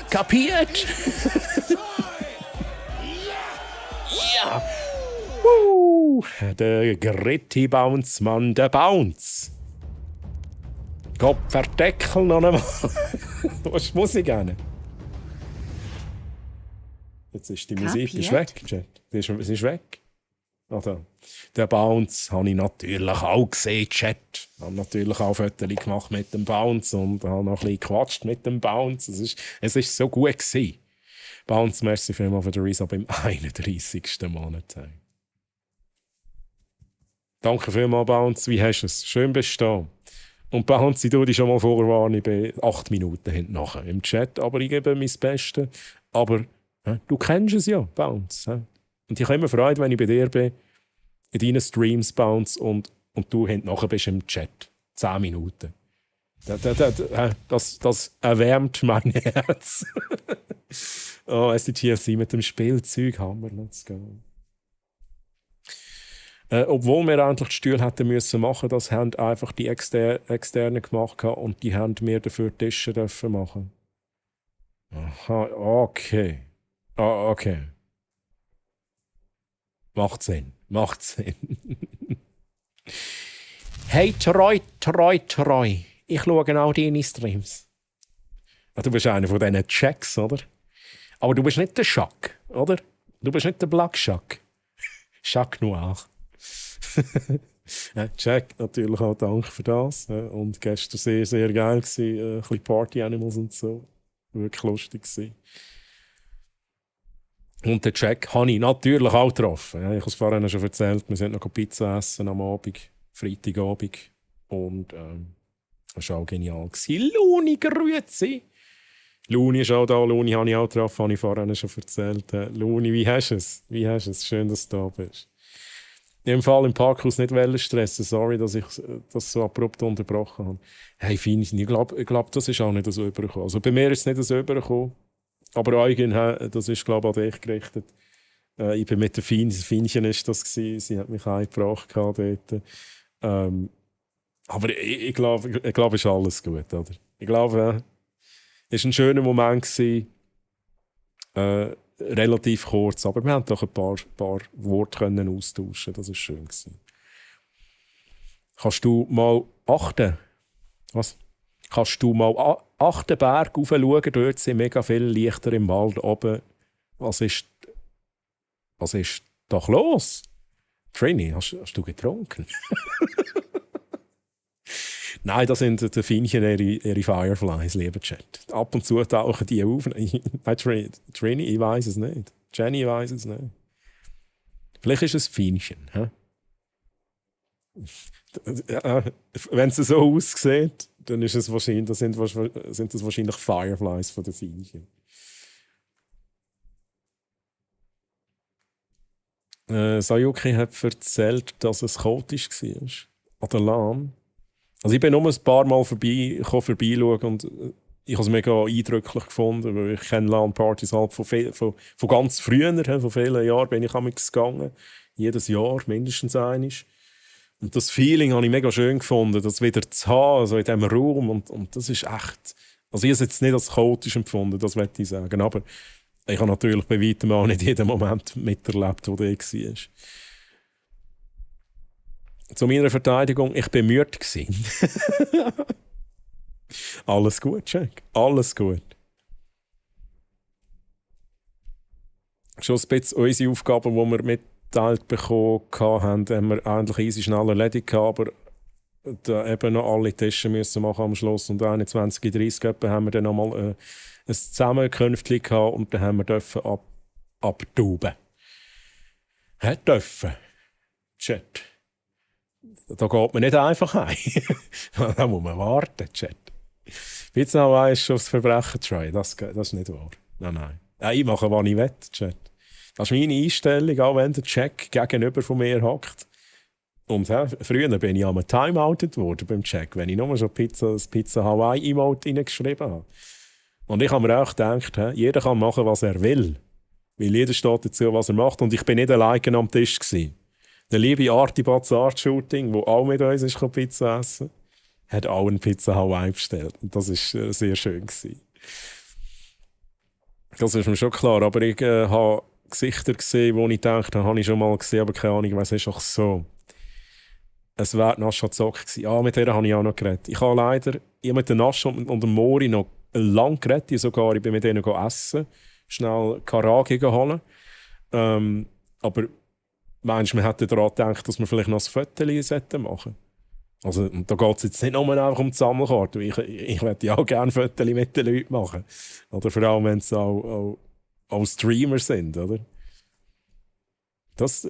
Kapiert? Ja! Der Gritti Bounce, Mann, der Bounce. Kopfverdeckel noch einmal. Was muss ich gerne? Jetzt ist die Musik ist weg, Chat. Sie ist weg. Also, den Bounce habe ich natürlich auch gesehen, Chat. Ich habe natürlich auch Fotos gemacht mit dem Bounce und habe noch ein bisschen gequatscht mit dem Bounce. Es ist so gut gewesen. Bounce, merci vielmals für den Resub im 31. Monat. Danke vielmals, Bounce. Wie hast du es? Schön bist du da. Und Bounce, ich tue dich schon mal vorwarnen, ich bin 8 Minuten hinten im Chat, aber ich gebe mein Bestes. Aber du kennst es ja, Bounce. Und ich habe immer Freude, wenn ich bei dir bin, in deinen Streams, Bounce, und du nachher bist im Chat. 10 Minuten. Das erwärmt mein Herz. Oh, SDGC mit dem Spielzeug, Hammer, let's go. Obwohl wir endlich die Stühle hätten müssen machen, das haben einfach die Externen gemacht und die haben mir dafür Tische dürfen machen. Aha, okay. Okay. Macht Sinn. Hey, Treu. Ich schaue genau deine Streams. Du bist einer von diesen Checks, oder? Aber du bist nicht der Schack, oder? Du bist nicht der Black Schack. Schack Noir. Jack, natürlich auch Dank für das. Und gestern sehr, sehr geil gewesen. Ein bisschen Party Animals und so. Wirklich lustig gewesen. Und den Jack habe ich natürlich auch getroffen. Ich habe es vorhin schon erzählt, wir sind noch Pizza essen am Abend, Freitagabend. Und das war auch genial. Luni, grüezi! Luni ist auch da, Luni habe ich auch getroffen, habe ich vorhin schon erzählt. Luni, wie hast du es? Schön, dass du da bist. Im Fall im Parkhaus nicht stressen. Sorry, dass ich das so abrupt unterbrochen habe. Hey, fein, ich glaube, das ist auch nicht so übergekommen. Also bei mir ist es nicht so übergekommen. Aber Eugen, das ist, glaube ich, an dich gerichtet. Ich bin mit der Feinchen ist das gewesen. Sie hat mich eingebracht dort. Aber ich glaube, es ist alles gut, oder? Ich glaube, es war ein schöner Moment gewesen. Relativ kurz, aber wir haben doch ein paar Worte können austauschen. Das war schön gewesen. Kannst du mal achten? Was? Kannst du mal achten Berg raufschauen? Dort sind mega viele Lichter im Wald oben. Was ist doch los? Trini, hast du getrunken? Nein, das sind die Feinchen, ihre Fireflies, lieber Chat. Ab und zu tauchen die auf. Trini, ich weiss es nicht. Jenny, ich weiss es nicht. Vielleicht ist es Feinchen. Wenn es so aussieht, dann ist es wahrscheinlich, sind das wahrscheinlich Fireflies von den Feinchen. Sayuki hat erzählt, dass es chaotisch war. An der LAN. Also ich bin nur ein paar Mal vorbeischauen und ich habe es mega eindrücklich gefunden, weil ich kenne LAN-Partys halt von ganz früher, von vielen Jahren bin ich gegangen. Jedes Jahr, mindestens einmal. Und das Feeling habe ich mega schön gefunden, das wieder zu haben, also in diesem Raum. Und das ist echt... Also ich habe es jetzt nicht als chaotisch empfunden, das möchte ich sagen. Aber ich habe natürlich bei weitem auch nicht jeden Moment miterlebt, wo der war. Zu meiner Verteidigung, ich war müde. Alles gut, Jack. Alles gut. Schon ein bisschen unsere Aufgaben, die wir mitteilt bekommen haben, haben wir eigentlich easy schnell erledigt, aber da eben noch alle Tische müssen machen am Schluss. Und 21:30 haben wir dann nochmal ein Zusammenkünftchen gehabt und dann haben wir dürfen abtauben. Dürfen. Chat. Da geht man nicht einfach heim. Da muss man warten, Chat. Jetzt noch weißt du, aufs Verbrechen try. Das ist nicht wahr. Nein. Ich mache, was ich will, Chat. Das ist meine Einstellung, auch wenn der Jack gegenüber von mir hockt. Und früher bin ich einmal timeoutet worden beim Jack, wenn ich nur schon das Pizza Hawaii-Emote reingeschrieben habe. Und ich habe mir auch gedacht, jeder kann machen, was er will. Weil jeder steht dazu, was er macht. Und ich bin nicht alleine am Tisch gewesen. Der liebe Artibatz Art Shooting, der auch mit uns ist, Pizza essen, hat auch eine Pizza Hawaii bestellt. Und das war sehr schön gewesen. Das ist mir schon klar. Aber ich habe Gesichter gesehen, wo ich dachte, habe ich schon mal gesehen, aber keine Ahnung, was ist auch so. Es wäre Nascha Zock gewesen. Mit der habe ich auch noch geredet. Ich habe mit der Nascha und dem Mori noch lange geredet. Ich bin mit denen essen. Schnell Karage geholt. Aber meinst du, man hätte daran gedacht, dass wir vielleicht noch ein Foto machen? Also, da geht es jetzt nicht nur einfach um die Sammelkarte. Ich möchte ja auch gerne Fotos mit den Leuten machen. Oder vor allem, wenn es auch Streamer sind, oder? Das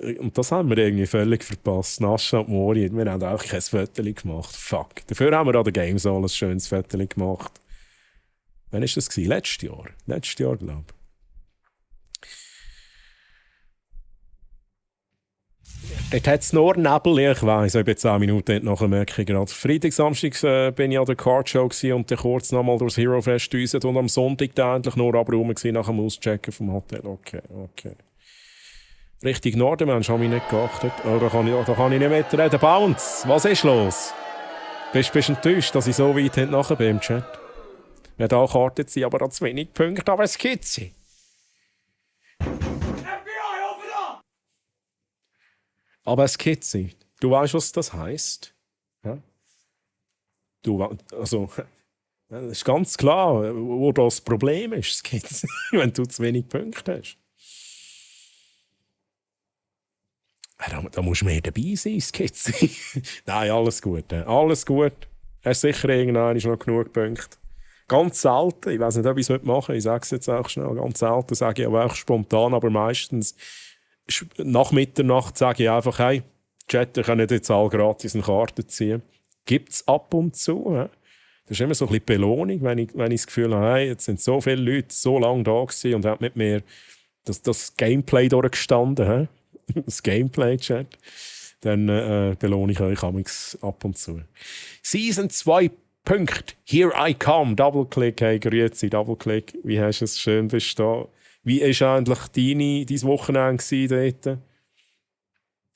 haben wir irgendwie völlig verpasst. Nascha und Mori, wir haben auch kein Foto gemacht. Fuck. Dafür haben wir an der Games ein schönes Foto gemacht. Wann war das? Letztes Jahr. Letztes Jahr, glaube ich. Dort hat es nur Nebel, ich weiss, etwa 10 Minuten nachher merke ich gerade. Freitag, Samstag bin ich an der Cardshow und dann kurz nochmal durchs Hero Fest düset und am Sonntag dann endlich nur abräumen nach dem Auschecken vom Hotel. Okay. Richtig Norden, Mensch, habe ich nicht geachtet. Oh, da kann ich nicht mitreden. Bounce, was ist los? Bist du enttäuscht, dass ich so weit nachher bin im Chat? Ja, da kartet sie aber an zu wenig Punkte, aber es gibt sie. Aber es gibt sie. Du weißt, was das heisst? Ja? Also, es ist ganz klar, wo das Problem ist. Es gibt sie, wenn du zu wenig Punkte hast. Da musst du mehr dabei sein, es gibt sie. Nein, alles gut. Alles gut. Hast sicher irgendwann noch genug Punkte. Ganz selten, ich weiß nicht, ob ich es heute mache, ich sage es jetzt auch schnell, ganz selten sage ich aber auch spontan, aber meistens nach Mitternacht sage ich einfach, hey, Chat, ihr könnt jetzt alle gratis eine Karte ziehen. Gibt es ab und zu. Ja? Das ist immer so ein bisschen Belohnung, wenn ich das Gefühl habe, hey, jetzt sind so viele Leute so lange da gewesen und haben mit mir das Gameplay durchgestanden. Ja? Das Gameplay-Chat. Dann belohne ich euch ab und zu. Season 2 Punkt. Here I come. Double-Click. Hey, grüezi, Double-Click. Wie hast du es? Schön, bist du da. Wie war eigentlich dein Wochenende dort?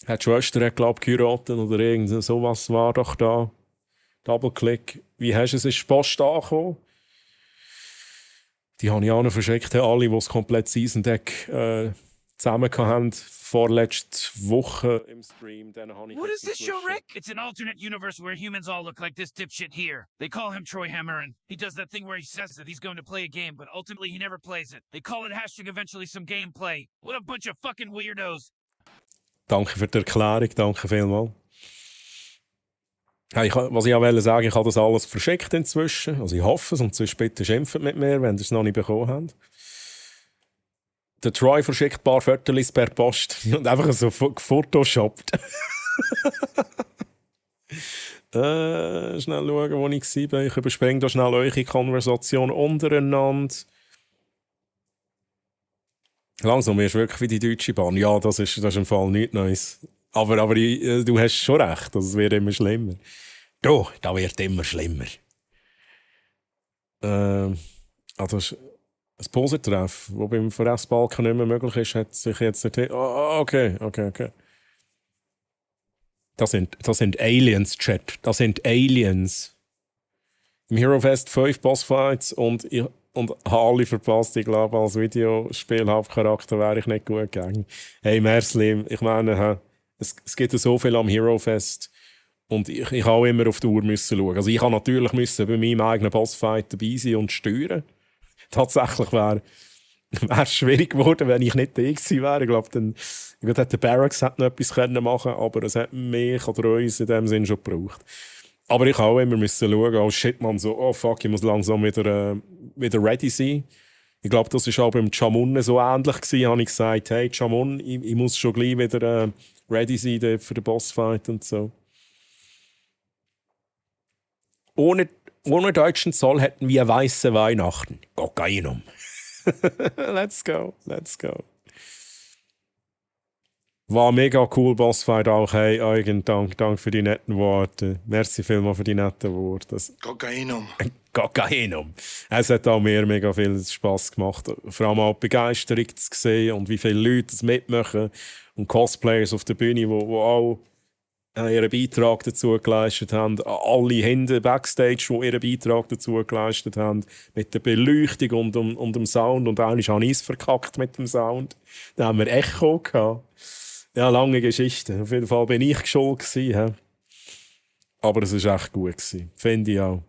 Hat die Schwester, glaube ich, geheiratet oder irgend sowas war doch da. Double-Click. Wie hast du es? Ist die Post angekommen? Die habe ich auch noch verschickt. Alle, die das komplette Season-Deck zusammen hatten, vorletzte Woche im Stream. What is this show, Rick? It's an alternate universe where humans all look like this dipshit here. They call him Troy Hammerin. He does that thing where he says that he's going to play a game, but ultimately he never plays it. They call it hashtag eventually some gameplay. What a bunch of fucking weirdos. Danke für die Erklärung, danke vielmals. Hey, was ich auch sagen, ich habe das alles verschickt inzwischen. Also ich hoffe es, und sonst bitte schimpft mit mir, wenn ihr es noch nicht bekommen habt. Der Troy verschickt ein paar Fotos per Post und einfach so gefotoshoppt. Schnell schauen, wo ich war. Ich überspringe da schnell eure Konversation untereinander. Langsam wirst du wirklich wie die Deutsche Bahn. Ja, das ist im Fall nichts Neues. Aber du hast schon recht, es wird immer schlimmer. Da wird immer schlimmer. Also ein Posertreff, das beim Verrestbalken nicht mehr möglich ist, hat sich jetzt nicht... Okay. Das sind Aliens, Chat. Das sind Aliens. Im Hero Fest 5 Bossfights und habe alle verpasst. Ich glaube, als Videospiel-Hauptcharakter wäre ich nicht gut gegangen. Hey, Merslim, ich meine, es gibt so viel am Hero Fest und ich habe auch immer auf die Uhr müssen schauen. Also ich habe natürlich müssen bei meinem eigenen Bossfight dabei sein und steuern. Tatsächlich wäre es schwierig geworden, wenn ich nicht da gewesen wäre. Ich glaube, der Barracks hätte noch etwas machen können, aber es hat mich oder uns in dem Sinn schon gebraucht. Aber ich habe auch immer müssen schauen, oh shit, man, so, oh fuck, ich muss langsam wieder ready sein. Ich glaube, das war auch beim Chamun so ähnlich gewesen. Habe ich gesagt, hey Chamun, ich muss schon gleich wieder ready sein für den Bossfight und so. Ohne deutschen Zoll hätten wir weiße Weihnachten. Kokainum. Let's go. War mega cool, Bossfight auch. Hey, Eugen, danke für die netten Worte. Merci vielmals für die netten Worte. Kokainum. Es hat auch mir mega viel Spass gemacht. Vor allem auch die Begeisterung zu sehen und wie viele Leute es mitmachen. Und Cosplayers auf der Bühne, die auch ihren Beitrag dazu geleistet haben. Alle hinten Backstage, die ihren Beitrag dazu geleistet haben. Mit der Beleuchtung und dem Sound. Und eigentlich habe ich es verkackt mit dem Sound. Da haben wir Echo gehabt. Ja, lange Geschichte. Auf jeden Fall bin ich schuld gewesen. Aber es war echt gut gewesen. Finde ich auch.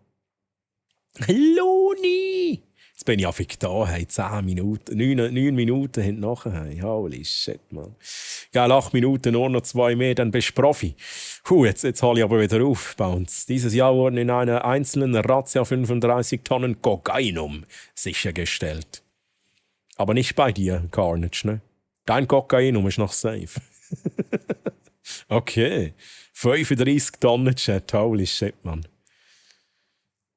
Loni! Jetzt bin ich einfach da, hey, 10 Minuten, 9 Minuten hinten hey. Holy shit, man. Geil, 8 Minuten, nur noch 2 mehr, dann bist du Profi. Jetzt hole ich aber wieder auf, Bounce. Dieses Jahr wurden in einer einzelnen Razzia 35 Tonnen Kokainum sichergestellt. Aber nicht bei dir, Carnage, ne? Dein Kokainum ist noch safe. Okay. 35 Tonnen, Chat. Holy shit, man.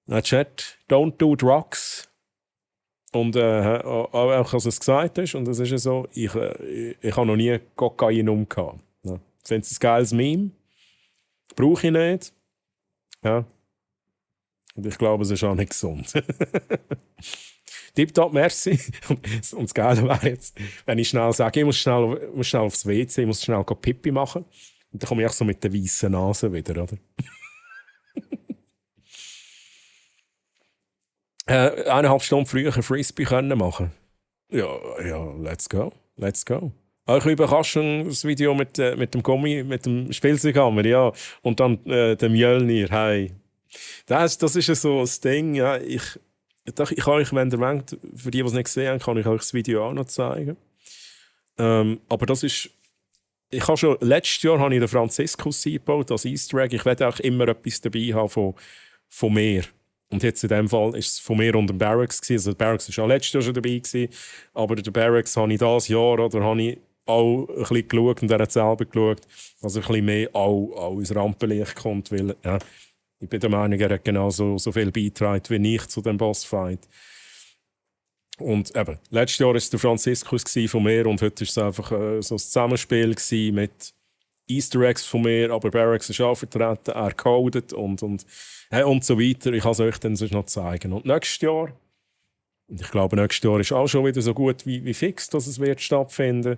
Na, Chat, don't do drugs. Und auch als es gesagt ist, und das ist ja so, ich habe noch nie Kokainum gehabt. Ja. Finde es ein geiles Meme. Brauche ich nicht. Ja. Und ich glaube, es ist auch nicht gesund. Tipptopp, merci. Und das Geile wäre jetzt, wenn ich schnell sage, ich muss schnell aufs WC, ich muss schnell Pipi machen. Und dann komme ich auch so mit der weißen Nase wieder, oder? 1,5 Stunden früher ein Frisbee können machen. Ja, let's go. Ich überraschend das Video mit dem Gummi, mit dem Spielzeughammer, ja. Und dann dem Mjölnir, hey. Das ist ja so das Ding, ja. Ich kann euch, wenn ihr wollt, für die es nicht gesehen haben, kann ich euch das Video auch noch zeigen. Aber das ist... letztes Jahr habe ich den Franziskus eingebaut als Easter Egg. Ich werde auch immer etwas dabei haben von mir. Und jetzt in dem Fall ist es von mir und dem Barracks gewesen. Also der Barracks war auch letztes Jahr schon dabei gewesen, aber der Barracks habe ich dieses Jahr habe ich auch ein bisschen geschaut und er hat selber geschaut, dass er ein bisschen mehr auch ins Rampenlicht kommt, weil ich bin der Meinung, er hat genauso so viel beigetragen wie ich zu dem Bossfight. Und eben, letztes Jahr war es der Franziskus von mir und heute war es einfach so ein Zusammenspiel mit Easter Eggs von mir, aber Barracks ist auch vertreten, er codet und so weiter. Ich kann es euch dann sonst noch zeigen. Und nächstes Jahr, und ich glaube, nächstes Jahr ist auch schon wieder so gut wie fix, dass es wird stattfinden,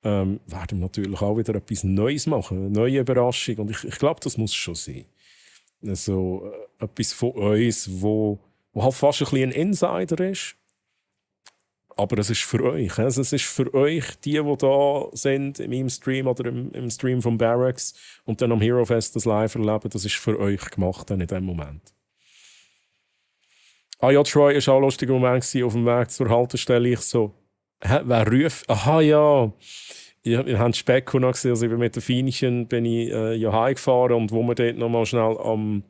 werden wir natürlich auch wieder etwas Neues machen, eine neue Überraschung. Und ich glaube, das muss schon sein. Also, etwas von uns, wo halt fast ein bisschen ein Insider ist. Aber es ist für euch. Also es ist für euch, die da sind in meinem Stream oder im Stream von Barracks und dann am Hero Fest das live erleben, das ist für euch gemacht dann in dem Moment. Ah ja, Troy war auch ein lustiger Moment auf dem Weg zur Haltestelle. Ich so, wer ruft? Aha ja, ihr habt Specko noch gesehen, also mit den Fienchen bin ich heimgefahren und wo wir dort noch mal schnell am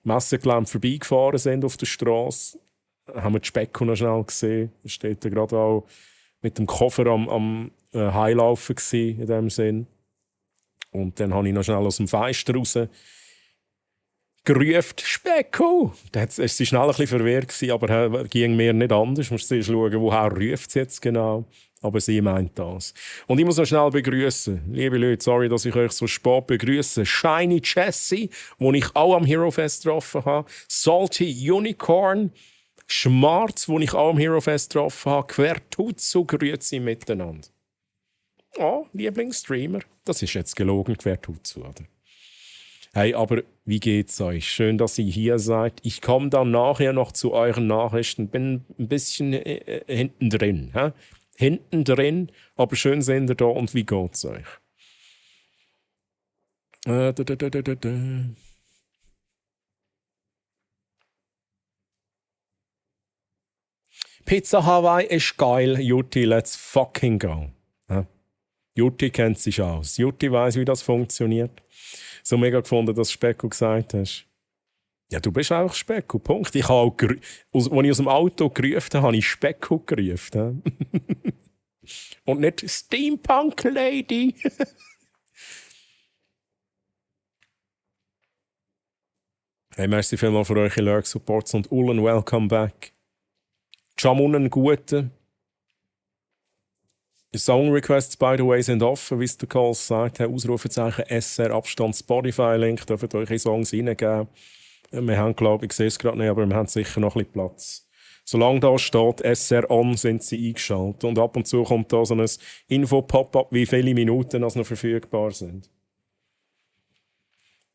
Messegelände vorbeigefahren sind auf der Straße, haben wir die Specko noch schnell gesehen. Er steht da gerade auch mit dem Koffer am Heilaufen in dem Sinn. Und dann habe ich noch schnell aus dem Fenster raus gerufen, Specko! Da war sie schnell ein bisschen verwirrt, aber ging mir nicht anders. Ich musste schauen, woher ruft sie jetzt genau. Aber sie meint das. Und ich muss noch schnell begrüßen. Liebe Leute, sorry, dass ich euch so spät begrüße. Shiny Jessie, den ich auch am Hero Fest getroffen habe. Salty Unicorn. Schmarz, wo ich auch am Hero Fest getroffen habe, Quertuzzo, grüezi miteinander. Oh, Lieblingsstreamer. Das ist jetzt gelogen, Quertuzzo, oder? Hey, aber wie geht's euch? Schön, dass ihr hier seid. Ich komme dann nachher noch zu euren Nachrichten. Bin ein bisschen hinten drin. Hinten drin, aber schön seid ihr da und wie geht's euch? Pizza Hawaii ist geil. Jutti, let's fucking go. Ja? Jutti kennt sich aus. Jutti weiss, wie das funktioniert. So mega gefunden, dass Specko gesagt hast. Ja, du bist auch Specko, Punkt. Ich habe auch als ich aus dem Auto gerufen habe, habe ich Specko gerufen. Und nicht Steampunk Lady. Hey, merci vielmals für eure Lurk-Supports und Ulen, welcome back. Jamunen gute. Song Requests, by the way, sind offen, wie es der Karl sagt. Ausrufezeichen SR Abstand Spotify-Link. Dürft euch in Songs reingeben. Wir haben, glaube ich sehe es gerade nicht, aber wir haben sicher noch ein bisschen Platz. Solange da steht SR On, sind sie eingeschaltet. Und ab und zu kommt da so ein Info-Pop-up, wie viele Minuten noch verfügbar sind.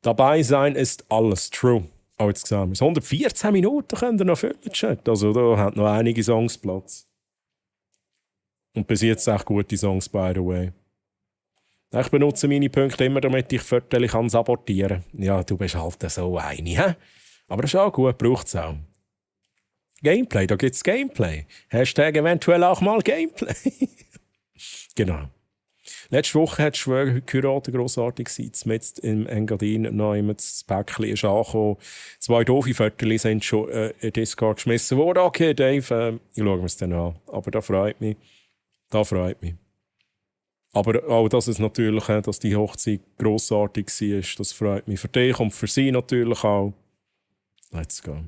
Dabei sein ist alles. True. Oh, jetzt sehen wir es. 114 Minuten könnt ihr noch füllen, Chat. Also da hat noch einige Songs Platz. Und bis jetzt auch gute Songs, by the way. Ich benutze meine Punkte immer, damit ich Viertel sabotieren kann. Ja, du bist halt so eine, hä? Aber das ist auch gut, braucht es auch. Gameplay, da gibt es Gameplay. Hashtag eventuell auch mal Gameplay. Genau. Letzte Woche hat Schwörkuraten grossartig gewesen. Mit im Engadin noch immer das Päckchen ist angekommen. 2 doofe Viertel sind schon in Discord geschmissen worden. Okay, Dave, ich schaue mir es dann an. Aber das freut mich. Aber auch, dass es natürlich, dass die Hochzeit grossartig war, das freut mich für dich und für sie natürlich auch. Let's go.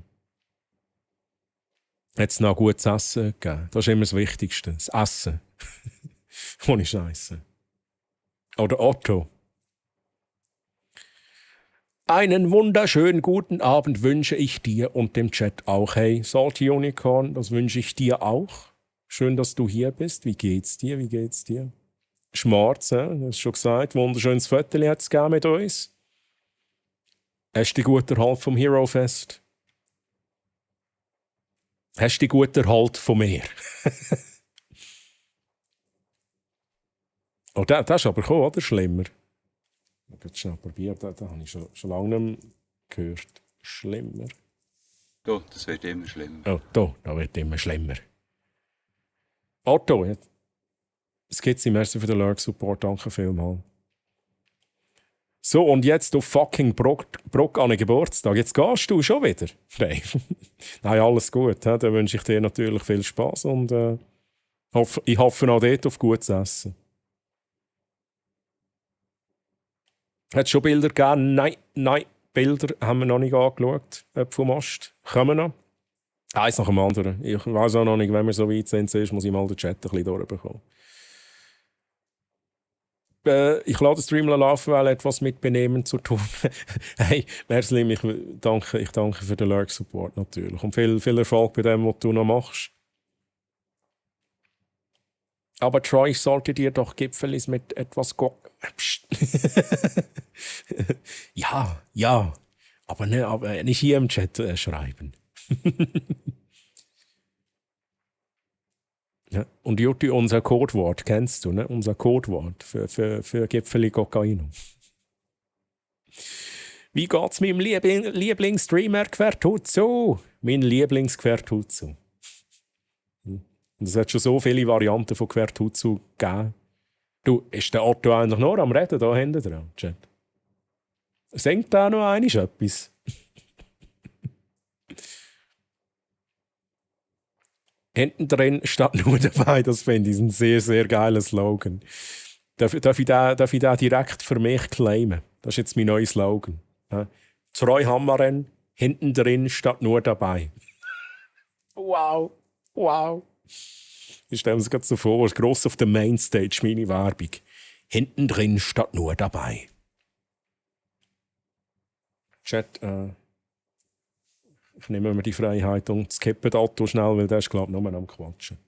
Hat es noch gutes Essen gegeben? Das ist immer das Wichtigste. Das Essen. Ohne Scheiße. Oder Otto. Einen wunderschönen guten Abend wünsche ich dir und dem Chat auch. Hey, Salty Unicorn, das wünsche ich dir auch. Schön, dass du hier bist. Wie geht's dir? Wie geht's dir? Schmarz, du hast schon gesagt. Wunderschönes Viertel hat es mit uns. Hast du dich gut erhalten vom Hero Fest? Hast du dich gut erhalten von mir? Oh, das ist aber gekommen, oder? Schlimmer. Ich habe schnell probiert, das habe ich schon lange nicht mehr gehört. Schlimmer. Da, das wird immer schlimmer. Oh, da wird immer schlimmer. Otto, es geht Sie, merci für den Lurk-Support, danke vielmals. So, und jetzt auf fucking Brock an den Geburtstag. Jetzt gehst du schon wieder, Dave. Nein, alles gut. Dann wünsche ich dir natürlich viel Spass und ich hoffe auch dort auf gutes Essen. Hat es schon Bilder gegeben? Nein, Bilder haben wir noch nicht angeschaut. Vom Ast. Kommen noch. Eins nach dem anderen. Ich weiss auch noch nicht, wenn wir so weit sind, zuerst muss ich mal den Chat ein bisschen durchbekommen. Ich lade den Stream laufen, weil etwas mit Benehmen zu tun. Hey, Merslim, ich danke für den Lurk-Support natürlich. Und viel Erfolg bei dem, was du noch machst. Aber Troy, ich sollte dir doch Gipfelis mit etwas Ja. Aber nicht hier im Chat schreiben. Ja. Und Jutti, unser Codewort, kennst du, ne? Unser Codewort für Gipfeli Kokain. Wie geht's meinem Lieblingsstreamer Quertuzzo? Mein Lieblingsquertuzzo. Und es hat schon so viele Varianten von Quertuzzo gegeben. Du, ist der Otto eigentlich noch am Reden da hinten dran, Chat? Singt da noch einmal etwas? Hinten drin steht nur dabei, das finde ich ein sehr, sehr geiler Slogan. Darf ich den direkt für mich claimen? Das ist jetzt mein neuer Slogan. Ja. Troy Hammaren, hinten drin steht nur dabei. Wow. Ich stelle mir das gerade so vor, gross auf der Mainstage, meine Werbung. Hinten drin steht nur dabei. Chat, ich nehme mir die Freiheit und skippe das Auto schnell, weil der ist, glaube ich, nur am Quatschen.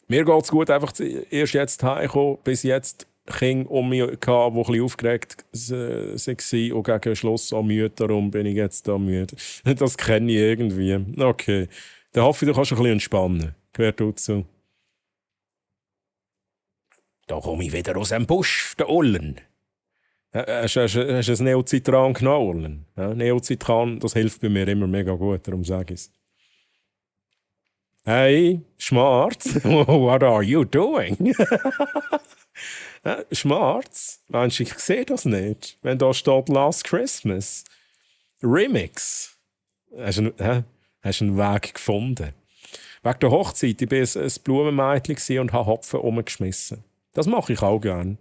Mir geht es gut, einfach erst jetzt heimgekommen, bis jetzt Kinder um mich gehabt, die ein bisschen aufgeregt waren und gegen Schluss auch müde, darum bin ich jetzt da müde. Das kenne ich irgendwie. Okay, dann hoffe ich, du kannst ein bisschen entspannen. Gehört dazu. Da komme ich wieder aus dem Busch, der Ullen. Hast du ein Neocitran genommen? Ja, Neocitran, das hilft bei mir immer mega gut, darum sage ich es. Hey, Schmarz, what are you doing? Schmarz, meinst du, ich sehe das nicht? Wenn da steht Last Christmas. Remix. Hast du einen Weg gefunden? Wegen der Hochzeit, ich war ein Blumenmädchen und habe Hopfen umgeschmissen. Das mache ich auch gerne.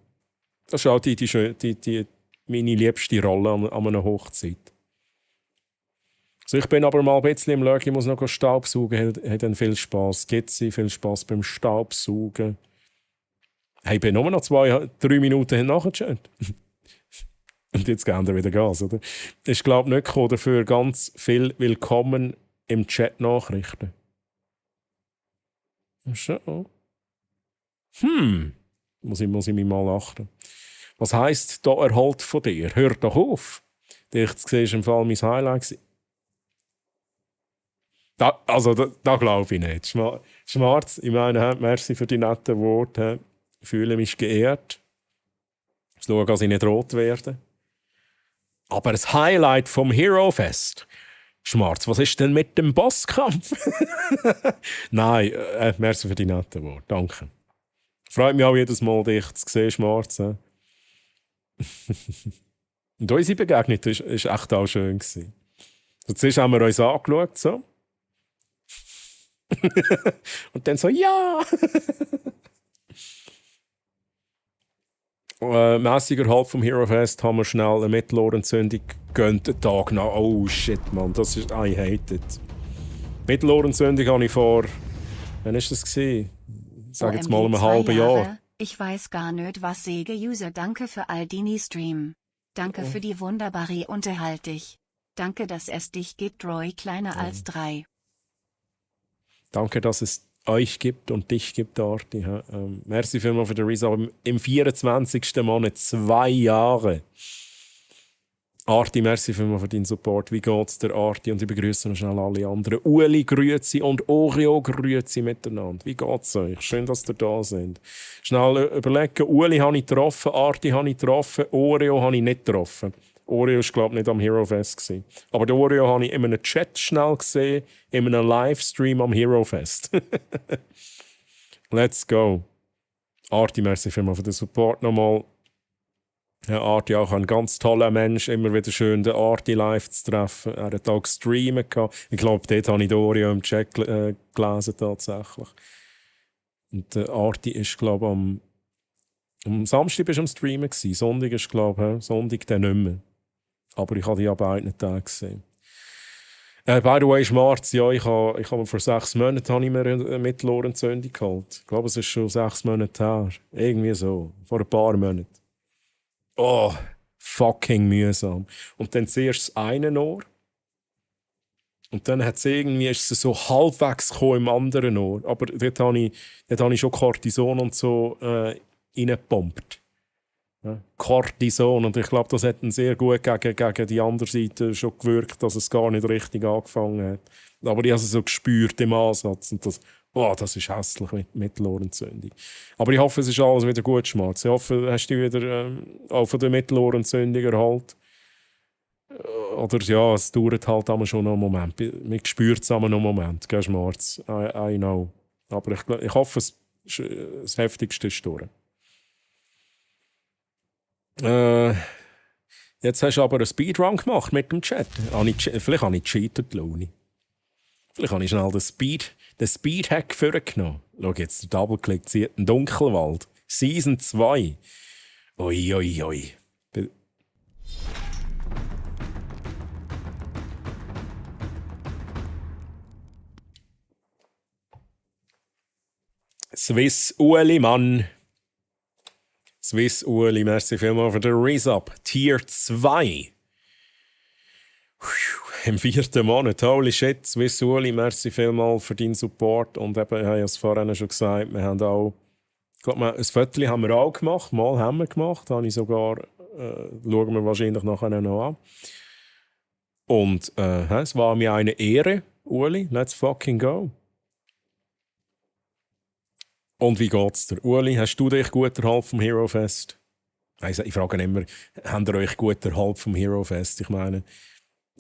Das ist auch meine liebste Rolle an einer Hochzeit. So, ich bin aber mal ein bisschen im Lurk, ich muss noch Staubsaugen, hat dann viel Spass. Gitzi, viel Spass beim Staubsaugen. Hey, ich bin nur noch 2-3 Minuten nachgeschaut. Und jetzt gehen wir wieder Gas, oder? Ich glaube nicht gekommen, dafür ganz viel Willkommen im Chat-Nachrichten. Schon. Muss ich mich mal achten. Was heisst da Erhalt von dir? Hör doch auf. Ich sehe im Fall mein Highlight. Da glaube ich nicht. Schmarz, ich meine, merci für die netten Worte. Ich fühle mich geehrt. Ich schaue, dass ich nicht rot werde. Aber das Highlight vom Hero Fest. Schmarz, was ist denn mit dem Bosskampf? Nein, merci für die netten Worte. Danke. Freut mich auch jedes Mal, dich zu sehen, Schmarz. Und unsere Begegnung war echt auch schön. Zuerst haben wir uns angeschaut. So. Und dann so, ja! Mässiger Halt vom Hero Fest haben wir schnell eine Mittelohrentzündung gegönnt, den Tag nach. Oh shit, man, das ist, I hate it. Mittelohrentzündung habe ich vor, wann war das? Ich sage jetzt mal, einem halben Jahr. Ich weiß gar nicht was sage User. Danke für all die Stream. Danke für die wunderbare Unterhaltung. Danke, dass es dich gibt, Roy kleiner als 3. Danke, dass es euch gibt und dich gibt, Arti. Merci vielmals für den Resub. Im 24. Monat 2 Jahre. Arti, merci vielmals für deinen Support. Wie geht's der Arti? Und ich begrüße noch schnell alle anderen. Uli, grüezi und Oreo, grüezi miteinander. Wie geht's euch? Schön, dass ihr da sind. Schnell überlegen. Uli habe ich getroffen, Arti habe ich getroffen, Oreo habe ich nicht getroffen. Oreo war, glaube ich, nicht am Hero Fest. Aber den Oreo habe ich in einem Chat schnell gesehen, in einem Livestream am Hero Fest. Let's go. Arti, merci vielmals für den Support nochmal. Ja, Arti auch ein ganz toller Mensch, immer wieder schön, den Arti live zu treffen. Er hat auch gestreamt. Ich glaube, dort habe ich den Oreo im Chat gelesen, tatsächlich. Und Arti ist, glaube ich, am Samstag bist du am Streamen gewesen. Sonntag ist, glaube ich, Sonntag dann nicht mehr. Aber ich habe die an beiden Tagen gesehen. By the way, Schmarz, ja, ich habe mir vor 6 Monaten eine Mittelohrentzündung geholt. Ich glaube, es ist schon 6 Monate her. Irgendwie so. Vor ein paar Monaten. Oh, fucking mühsam. Und dann zuerst das eine Ohr. Und dann ist es so halbwegs im anderen Ohr. Aber dort habe ich schon Cortison und so reingepumpt. Ja, Cortison. Und ich glaube, das hat dann sehr gut gegen die andere Seite schon gewirkt, dass es gar nicht richtig angefangen hat. Aber ich habe es so gespürt im Ansatz. Und das ist hässlich mit Mittelohrentzündung. Aber ich hoffe, es ist alles wieder gut, Schmerz. Ich hoffe, hast du wieder auch von der Mittelohrentzündung erhalten. Oder ja, es dauert halt immer schon noch einen Moment. Man spürt es immer noch einen Moment, gell, Schmerz? I know. Aber ich hoffe, das Heftigste ist durch. Jetzt hast du aber einen Speedrun gemacht mit dem Chat. Vielleicht habe ich gecheatet, Loni. Vielleicht habe ich schnell den Speed-Hack vorgenommen. Schau jetzt, der Double-Click zieht einen Dunkelwald. Season 2. Oi, oi, oi. Swiss Uli, Mann. Swiss Uli, merci vielmals für den Resub. Tier 2. Im 4. Monat. Holy shit, Swiss Uli, merci vielmals für deinen Support. Und eben, ich habe es vorhin schon gesagt, wir haben auch, ich glaube, ein Foto haben wir auch gemacht. Mal haben wir gemacht, habe ich sogar, schauen wir wahrscheinlich nachher noch an. Und es war mir eine Ehre, Uli, let's fucking go. Und wie geht's dir? Uli, hast du dich gut erhalten vom Hero Fest? Ich frage immer, habt ihr euch gut erhalten vom Hero Fest? Ich meine,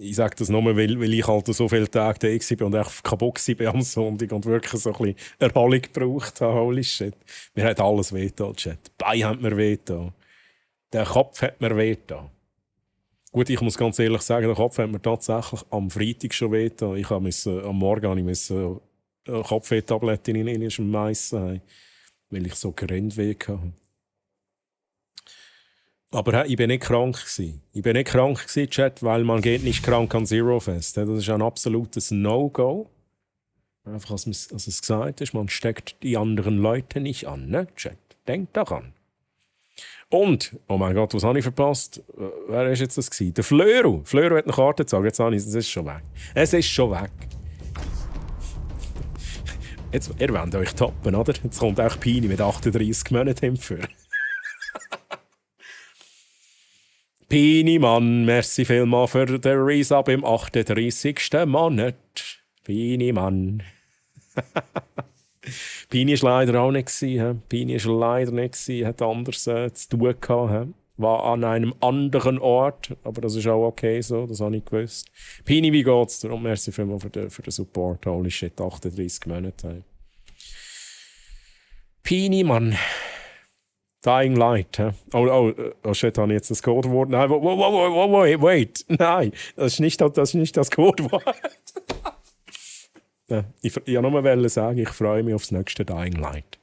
ich sage das nur, weil ich halt so viele Tage da war und echt kaputt war am Sonntag und wirklich so ein bisschen Erholung gebraucht habe. Holy shit. Mir hat alles wehgetan, Chat. Die Beine haben mir wehgetan. Der Kopf hat mir wehgetan. Gut, ich muss ganz ehrlich sagen, der Kopf hat mir tatsächlich am Freitag schon wehgetan. Am Morgen musste ich Kopfweh-Tabletten in Meissen, weil ich so Grindweh hatte. Aber ich bin nicht krank gewesen. Ich bin nicht krank gewesen, Chat, weil man geht nicht krank an Zero Fest. Das ist ein absolutes No-Go. Einfach, als es gesagt ist, man steckt die anderen Leute nicht an, ne, Chat? Denkt daran. Und, oh mein Gott, was habe ich verpasst? Wer war jetzt das gewesen? Der Flöru. Flöru hat eine Karte gezogen. Jetzt habe ich es ist schon weg. Es ist schon weg. Jetzt, ihr wollt euch toppen, oder? Jetzt kommt auch Pini mit 38 Monaten hinführen. Pini, Mann, merci vielmals für den Resub im 38. Monat. Pini, Mann. Pini war leider auch nicht. Pini war leider nicht. Hat anders zu tun gehabt. War an einem anderen Ort. Aber das ist auch okay so, das habe ich gewusst. Pini, wie geht's dir? Und merci vielmals für den Support. Holy shit, 38 Monate. Pini, Mann. Dying Light. Oh shit, habe ich jetzt das Codewort? Nein, wait. Nein, das ist nicht das Codewort. Ich wollte nur sagen, ich freue mich aufs nächste Dying Light.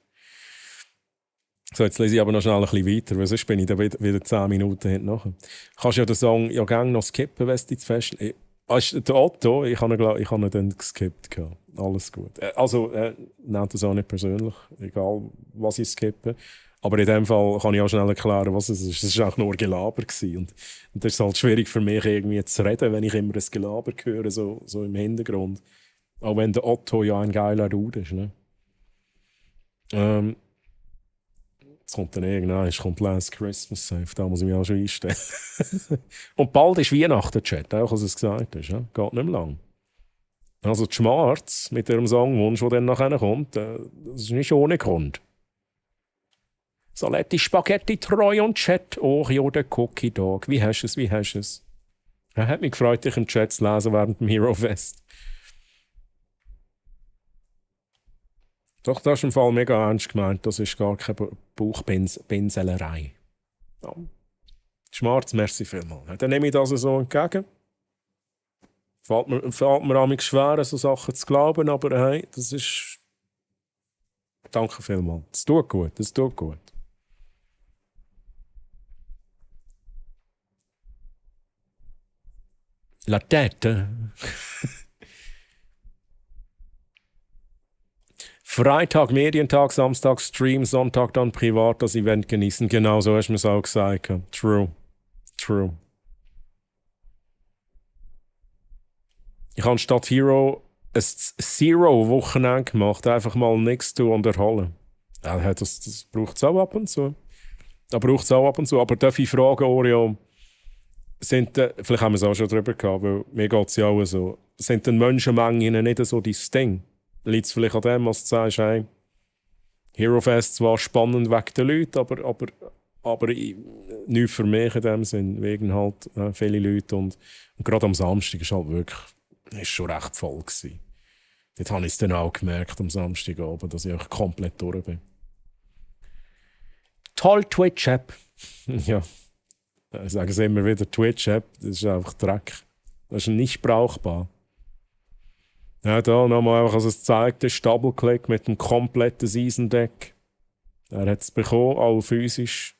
So, jetzt lese ich aber noch schnell ein bisschen weiter, weil sonst bin ich da wieder 10 Minuten hinterher. Kannst ja den Song ja gerne noch skippen, wenn es dich zu fest... Der Otto, ich habe ihn dann geskippt. Alles gut. Also, nehmt das auch nicht persönlich, egal was ich skippe. Aber in dem Fall kann ich auch schnell erklären, was es ist. Es war auch nur Gelaber gewesen. Und das ist halt schwierig für mich, irgendwie zu reden, wenn ich immer ein Gelaber höre, so im Hintergrund. Auch wenn der Otto ja ein geiler Dude ist. Ne? Jetzt kommt dann irgendwann, es kommt Last Christmas Safe, da muss ich mich auch schon einstellen. Und bald ist Weihnachten, Chat, auch als es gesagt ist. Ja? Geht nicht mehr lang. Also die Schmarz mit ihrem Songwunsch, der dann nachher kommt, das ist nicht ohne Grund. Saletti, Spaghetti, Treu und Chat, Oreo, der Cookie Dog. Wie hast du es, wie hast du es? Er hat mich gefreut, dich im Chat zu lesen während dem Hero Fest. Doch, das ist im Fall mega ernst gemeint. Das ist gar keine Bauchpinselerei. Ja. Schmarz, merci vielmals. Dann nehme ich das so entgegen. Fällt mir manchmal schwer, so Sachen zu glauben, aber hey, das ist... Danke vielmals. Das tut gut, das tut gut. La tête. Freitag Medientag, Samstag Stream, Sonntag dann privat das Event genießen. Genau so hast du mir es auch gesagt. True. True. Ich habe statt Hero ein Zero-Wochenende gemacht. Einfach mal nichts tun und erholen. Ja, das braucht es auch ab und zu. Aber darf ich fragen, Oreo, vielleicht haben wir es auch schon drüber gehabt, weil mir geht es ja auch so, sind den Menschenmengen nicht so dein Ding? Liegt es vielleicht an dem, was du sagst, hey, Hero Fest zwar spannend wegen den Leuten, aber nichts für mich in dem Sinn, wegen halt viele Leute und gerade am Samstag ist halt wirklich, ist schon recht voll gewesen. Dort habe ich es dann auch gemerkt am Samstagabend, dass ich auch komplett durch bin. Toll Twitch-App. Ja, ich sage es immer wieder, Twitch-App, das ist einfach Dreck. Das ist nicht brauchbar. Ja, da nochmal einfach, als es zeigt, ist Double-Click mit dem kompletten Season-Deck. Er hat es bekommen, auch physisch.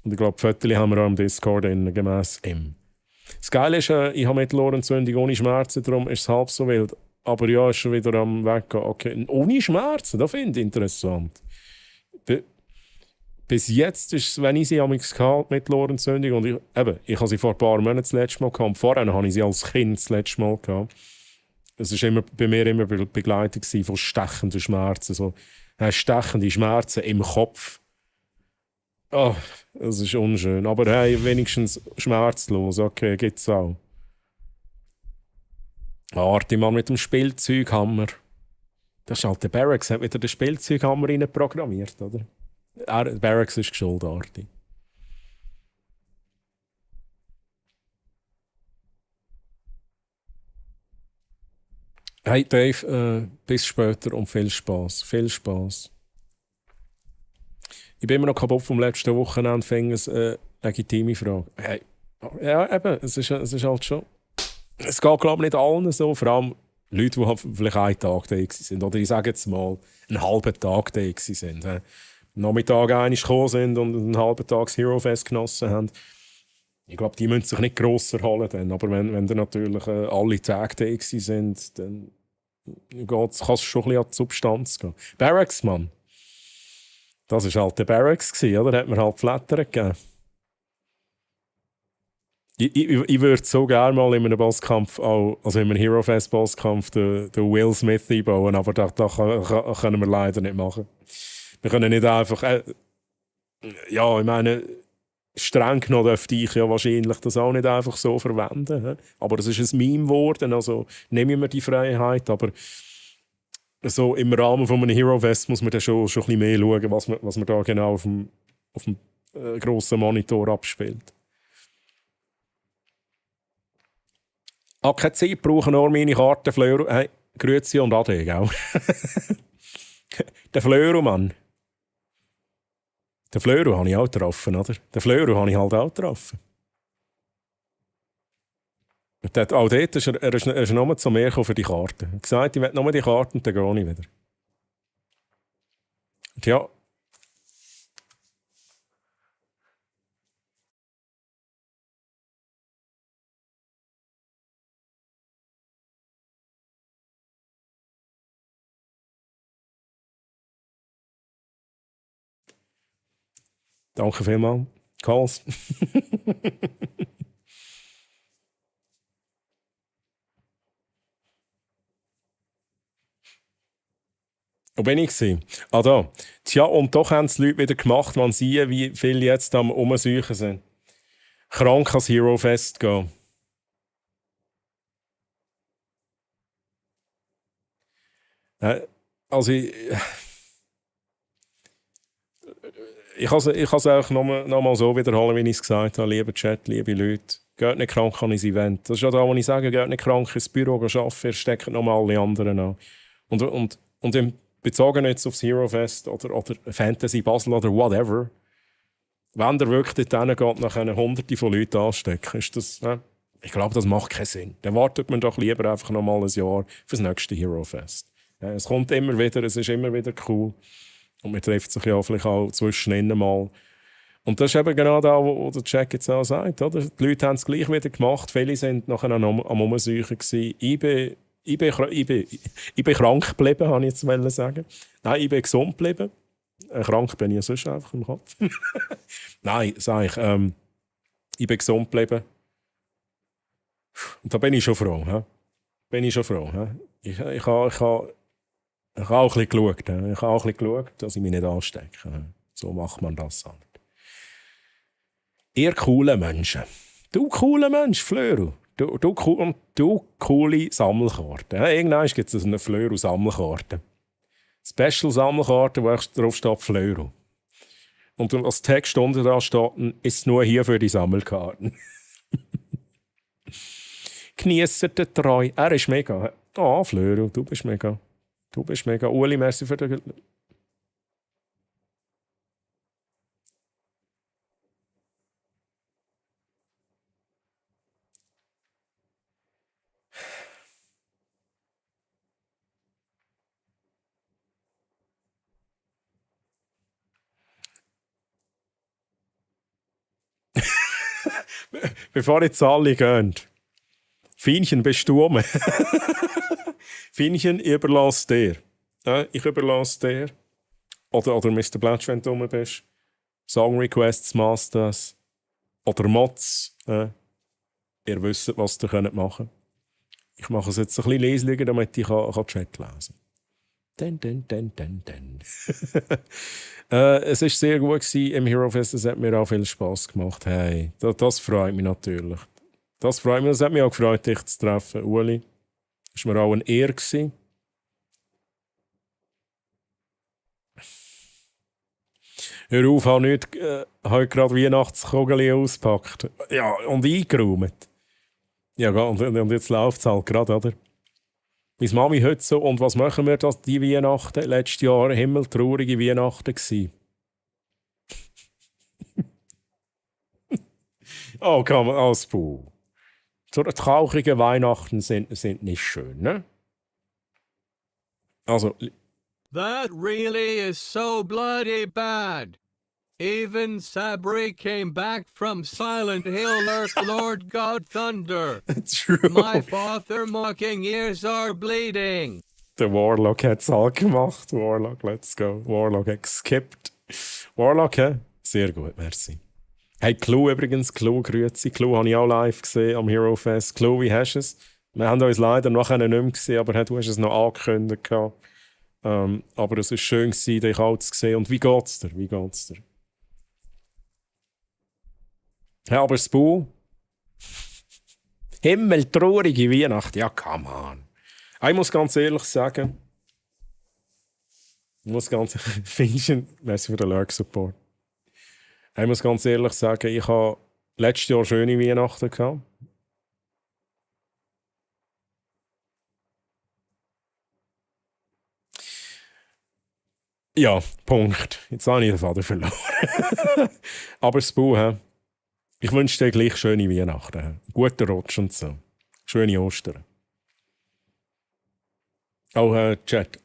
Und ich glaube, die Fotos haben wir auch im Discord gemäss ihm. Das Geile ist, ich habe Mittelohrentzündung ohne Schmerzen, darum ist es halb so wild. Aber ja, ist schon wieder am Weggehen. Okay, ohne Schmerzen, das finde ich interessant. Bis jetzt ist es, wenn ich sie gehabt Mittelohrentzündung, und ich habe sie vor ein paar Monaten das letzte Mal gehabt, vorher habe ich sie als Kind das letzte Mal gehabt. Es war bei mir immer begleitet von stechenden Schmerzen. So, stechende Schmerzen im Kopf. Oh, das ist unschön. Aber hey, wenigstens schmerzlos. Okay, gibt's auch. Artimann mit dem Spielzeughammer. Das ist halt der Barracks, hat wieder den Spielzeughammer rein programmiert, oder? Barracks ist geschuld, Arti. Hey Dave, bis später und viel Spaß. Viel Spaß. Ich bin immer noch kaputt vom letzten Wochenende, fing es legitime Frage. Hey, ja, eben, es ist halt schon. Es geht, glaube ich, nicht allen so. Vor allem Leute, die halt vielleicht einen Tag da sind. Oder ich sage jetzt mal, einen halben Tag da sind. Nachmittag einmal gekommen sind und einen halben Tag das Hero Fest genossen haben. Ich glaube, die müssen sich nicht gross erholen. Dann. Aber wenn dann natürlich alle Tage da sind, dann kann es schon ein bisschen an die Substanz gehen. Barracks, Mann. Das war halt der Barracks, oder? Da hat man halt Flatter gegeben. Ich würde so gerne mal in einem Bosskampf, also in einem Hero Fest Bosskampf, den Will Smith einbauen, aber das können wir leider nicht machen. Wir können nicht einfach. Ja, ich meine, streng genommen dürfte ich ja wahrscheinlich das auch nicht einfach so verwenden. He? Aber es ist ein Meme geworden, also nehme ich mir die Freiheit. Aber so im Rahmen von einem Hero Fest muss man dann schon ein bisschen mehr schauen, was man da genau auf dem grossen Monitor abspielt. Keine Zeit brauchen nur meine Karte, Fleur. Hey, Grüezi und Ade, gell? Der Fleur, Mann. Den Fleur habe ich auch getroffen, oder? Den Fleur habe ich halt auch getroffen. Auch dort ist er nur zu mir für die Karten. Er hat gesagt, ich will nur die Karten und dann gehe ich wieder. Und ja. Danke vielmals. Calls. Wo bin ich gewesen? Ah, da. Tja, und doch haben es die Leute wieder gemacht. Man sieht, wie viele jetzt am Umsuchen sind. Krank ans Hero Fest gehen. Also ich kann es auch noch mal so wiederholen, wie ich es gesagt habe. Lieber Chat, liebe Leute, geht nicht krank an ein Event. Das ist ja da, wo ich sage, geht nicht krank ins Büro arbeiten, ihr steckt nochmal alle anderen an. Und bezogen jetzt aufs Hero Fest oder Fantasy Basel oder whatever, wenn der wirklich dort hingeht, nachher Hunderte von Leuten anstecken, ist das, ich glaube, das macht keinen Sinn. Dann wartet man doch lieber einfach noch mal ein Jahr für das nächste Hero Fest. Es kommt immer wieder, es ist immer wieder cool. Und man trifft sich ja vielleicht auch zwischendrin mal. Und das ist eben genau da, wo der Jack jetzt auch sagt. Oder? Die Leute haben es gleich wieder gemacht. Viele sind nachher am Umsuchen gewesen. Ich bin krank geblieben, habe ich jetzt sagen. Nein, ich bin gesund geblieben. Krank bin ich ja sonst einfach im Kopf. Nein, sage ich bin gesund geblieben. Und da bin ich schon froh. He? Ich habe auch ein bisschen geschaut, dass ich mich nicht anstecke. So macht man das halt. Ihr coolen Menschen. Du cooler Mensch, Flöru. Du coole Sammelkarte. Irgendwann gibt es eine Flöru-Sammelkarte. Special-Sammelkarte, wo drauf steht Flöru. Und als Text unten da steht, ist nur hier für die Sammelkarten. Genießt den Treu. Er ist mega. Flöru, du bist mega. Uli, merci für den... Bevor jetzt alle gehen. Fienchen, bist du um? Fienchen, ich überlasse dir. Ich überlasse dir. Oder Mr. Blatch, wenn du rum bist. Song Requests, Masters. Oder Mods. Ihr wisst, was ihr machen könnt. Ich mache es jetzt ein bisschen leslicher, damit ich Chat lesen kann. Es war sehr gut gewesen im Hero Fest. Es hat mir auch viel Spass gemacht. Hey, das freut mich natürlich. Das freut mich. Es hat mich auch gefreut, dich zu treffen, Uli. Es war mir auch eine Ehre gewesen. Hör auf, habe gerade Weihnachtskugel ausgepackt. Ja, und eingeräumt. Ja, und jetzt läuft es halt gerade, oder? Meine Mami heute so, und was machen wir das die Weihnachten? Letztes Jahr himmeltraurige Weihnachten gsi. Oh, kann man als Buh. So traurige Weihnachten sind nicht schön, ne? Also... That really is so bloody bad. Even Sabri came back from Silent Hill, Lord God Thunder. True. My father mocking ears are bleeding. Der Warlock hat es halt gemacht. Warlock, let's go. Warlock hat geskippt. Warlock, hä? Sehr gut, merci. Hey, Clou übrigens, grüezi. Clou habe ich auch live gesehen am Hero Fest. Clou, wie hast du es? Wir haben uns leider nachher nicht mehr gesehen, aber du hast es noch angekündigt. Aber es war schön, dich auch zu sehen. Und wie geht's dir? Ja, aber das Buh. Himmeltraurige Weihnacht. Ja, come on. Ich muss ganz ehrlich sagen, merci für den Lurk-Support. Ich muss ganz ehrlich sagen, ich habe letztes Jahr schöne Weihnachten gehabt. Ja, Punkt. Jetzt habe ich den Faden verloren. Aber das Buh, ich wünsche dir gleich schöne Weihnachten. Guten Rutsch und so. Schöne Ostern. Auch Chat.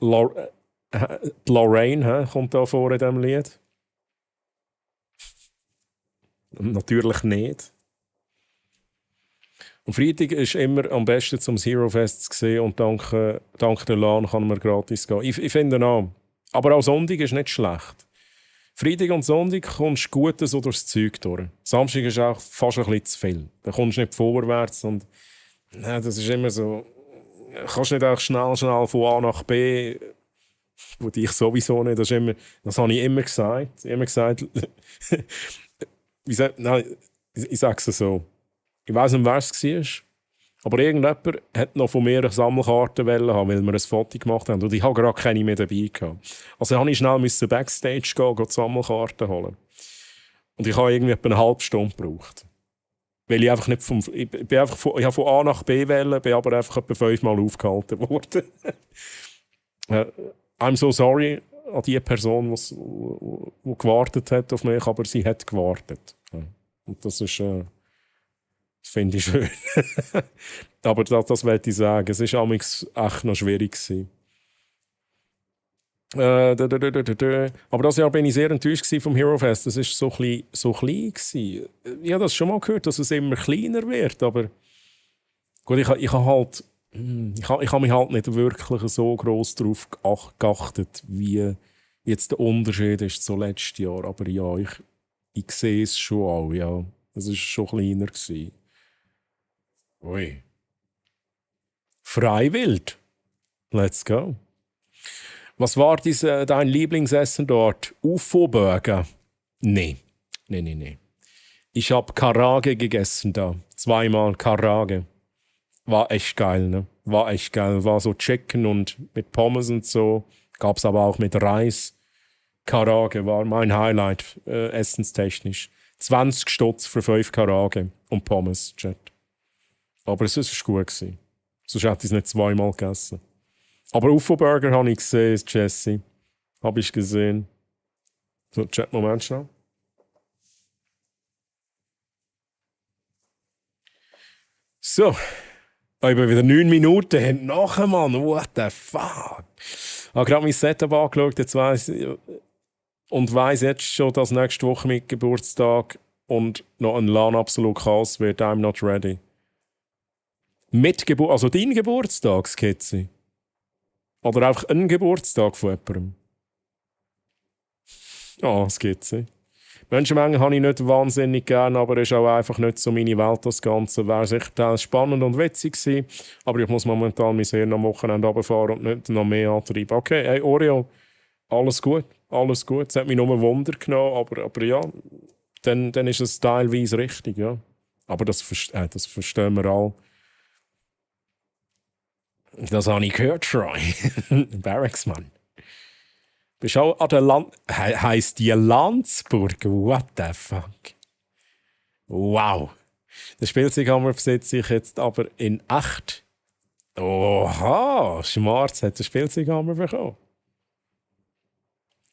Lorraine kommt da vor in diesem Lied. Natürlich nicht. Und Freitag ist immer am besten zum Zero Fest zu sehen und dank der LAN kann man gratis gehen. Ich finde auch. Aber auch Sonntag ist nicht schlecht. Freitag und Sonntag kommst du gut so durchs Zeug durch. Samstag ist auch fast ein bisschen zu viel. Da kommst du nicht vorwärts und das ist immer so. Kannst nicht auch schnell von A nach B, wo ich sowieso nicht. Das habe ich immer gesagt. Ich sage es so. Ich weiss nicht, wer es war. Aber irgendjemand hat noch von mir eine Sammelkarte haben, weil wir ein Foto gemacht haben. Und ich hatte gerade keine mehr dabei gehabt. Also musste ich schnell Backstage gehen die Sammelkarten holen. Und ich habe irgendwie etwa eine halbe Stunde gebraucht. Weil ich einfach nicht ich habe von A nach B wählen, bin aber einfach etwa 5-mal aufgehalten worden. I'm so sorry an die Person, die gewartet hat auf mich, aber sie hat gewartet. Und das ist, finde ich schön. Aber das wollte ich sagen. Es war echt noch schwierig gewesen. Aber das Jahr bin ich sehr enttäuscht vom Hero Fest. Das war so klein gewesen. Ich habe das schon mal gehört, dass es immer kleiner wird. Aber gut, ich habe mich halt nicht wirklich so gross darauf geachtet, wie jetzt der Unterschied ist zu letztes Jahr. Aber ja, ich sehe es schon auch. Ja. Es war schon kleiner gewesen. Ui. Freiwild. Let's go. Was war dein Lieblingsessen dort? UFO-Burger? Nee. Ich habe Karage gegessen da. 2-mal Karage. War echt geil, ne? War so Chicken und mit Pommes und so. Gab's aber auch mit Reis. Karage war mein Highlight, essenstechnisch. 20 Stutz für 5 Karage und Pommes, Chat. Aber es war gut. Sonst hätte ich es nicht 2-mal gegessen. Aber UFO-Burger habe ich gesehen, Jesse. Habe ich gesehen. So, Chat, Moment schnell. So. Ich bin wieder 9 Minuten nachher, Mann. What the fuck? Ich habe gerade mein Setup angeschaut, jetzt weiss jetzt schon, dass nächste Woche mit Geburtstag und noch ein LAN absolut Chaos wird. I'm not ready. Also dein Geburtstag, Skizzy? Oder einfach ein Geburtstag von jemandem? Skizzy. Menschenmengen habe ich nicht wahnsinnig gern, aber es ist auch einfach nicht so meine Welt, das Ganze. Wäre sicher spannend und witzig gewesen, aber ich muss momentan mein Hirn am Wochenende runterfahren und nicht noch mehr antreiben. Okay, hey Oreo, alles gut. Es hat mich nur ein Wunder genommen, aber ja, dann ist es teilweise richtig, ja. Aber das verstehen wir alle. Das habe ich gehört, Troy. Barracks, Mann. Bist du auch an der heisst die Landsburg? What the fuck? Wow. Den Spielzeughammer besitze ich jetzt aber in echt. Oha, Schmarz hat den Spielzeughammer bekommen.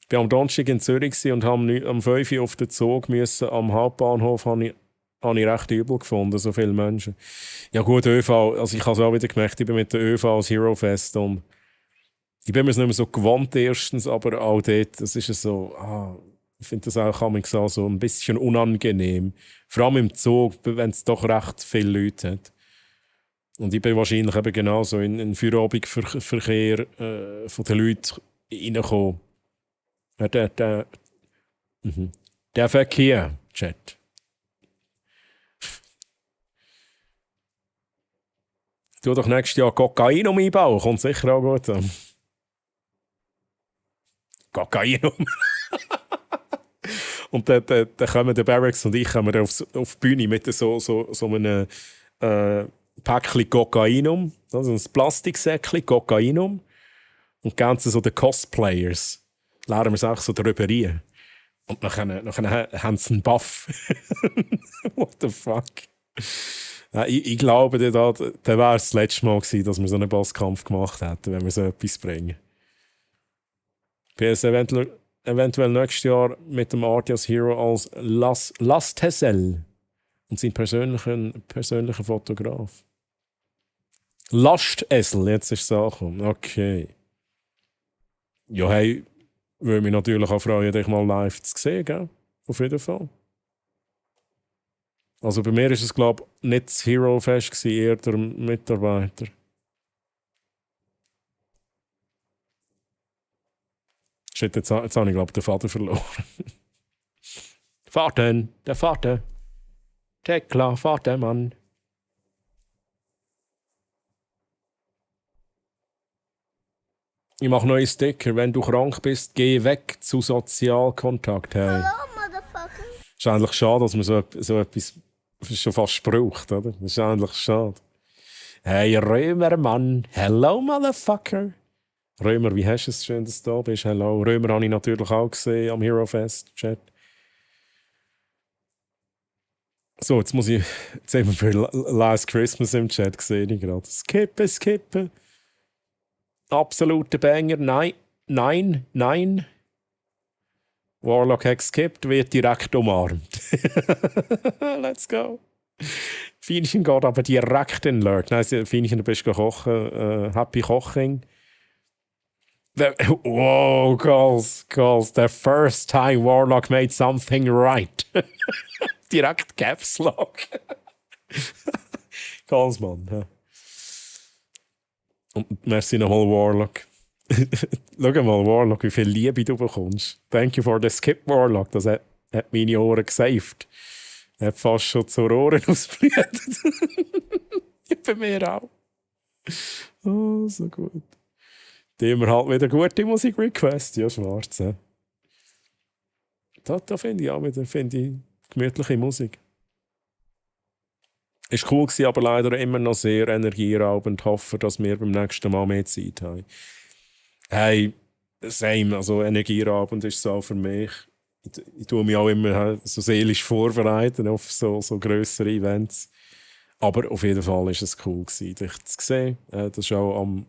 Ich war am Donnerstag in Zürich und habe am 5 Uhr auf den Zug müssen. Am Hauptbahnhof habe ich recht übel gefunden, so viele Menschen. Ja gut, ÖV, also ich habe es auch wieder gemerkt, ich bin mit der ÖV als Hero Fest und ich bin mir es nicht mehr so gewohnt erstens, aber auch dort, das ist so, ich finde das auch so ein bisschen unangenehm. Vor allem im Zug, wenn es doch recht viele Leute hat. Und ich bin wahrscheinlich eben genauso in den Feierabendverkehr von den Leuten reingekommen. Der Verkehr, Chat. Du doch nächstes Jahr Kokainum einbauen, kommt sicher auch gut an. Kokainum. Und dann kommen der Barracks und ich auf die Bühne mit so einem Päckchen Kokainum, also ein Plastiksäckchen Kokainum. Und ganz so den Cosplayers lernen wir es auch so darüber rein. Und dann haben sie einen Buff. What the fuck? Ich glaube, da wäre es das letzte Mal gewesen, dass wir so einen Bosskampf gemacht hätten, wenn wir so etwas bringen. Ich bin eventuell nächstes Jahr mit dem Artias Hero als Lastesel und sein persönlicher Fotograf. Lastesel, jetzt ist es angekommen. Okay. Ja, hey, würde mich natürlich auch freuen, dich mal live zu sehen, gell? Auf jeden Fall. Also bei mir war es, glaube ich, nicht das Hero Fest, eher der Mitarbeiter. Shit, jetzt habe ich, glaube ich, den Faden verloren. Fahrten, der Vater. Tekla, Vatermann. Ich mache neue Sticker. Wenn du krank bist, geh weg zu Sozialkontakt. Hey. Ist eigentlich schade, dass man so etwas schon fast braucht, oder? Das ist eigentlich schade. Hey, Römermann. Hello, Motherfucker. Römer, wie hast du es schön, dass du da bist? Hello. Römer habe ich natürlich auch gesehen am Hero Fest Chat. So, jetzt haben wir für Last Christmas im Chat gesehen. Gerade. Skippen. Absoluter Banger. Nein. Warlock hat geskippt, wird direkt umarmt. Let's go. Fienchen geht aber direkt in den Lurk. Nein, Fienchen, du bist kochen. Happy Koching. Whoa, Girls. The first time Warlock made something right. Direkt Caps Lock. Girls, Mann. Ja. Und merci nochmal, Warlock. Schau mal, Warlock, wie viel Liebe du bekommst. Thank you for the skip, Warlock. Das hat meine Ohren gesaved. Hat fast schon zur Ohren ausgeblutet. Bei mir auch. Oh, so gut. Die haben wir halt wieder gute Musik-Request. Ja, schwarz. Ja. Da finde ich auch wieder gemütliche Musik. Ist cool gewesen, aber leider immer noch sehr energieraubend. Hoffe, dass wir beim nächsten Mal mehr Zeit haben. Hey, same, also energieraubend ist es auch für mich. Ich tue mich auch immer so seelisch vorbereiten auf so grössere Events. Aber auf jeden Fall war es cool gewesen, dich zu sehen. Das war auch am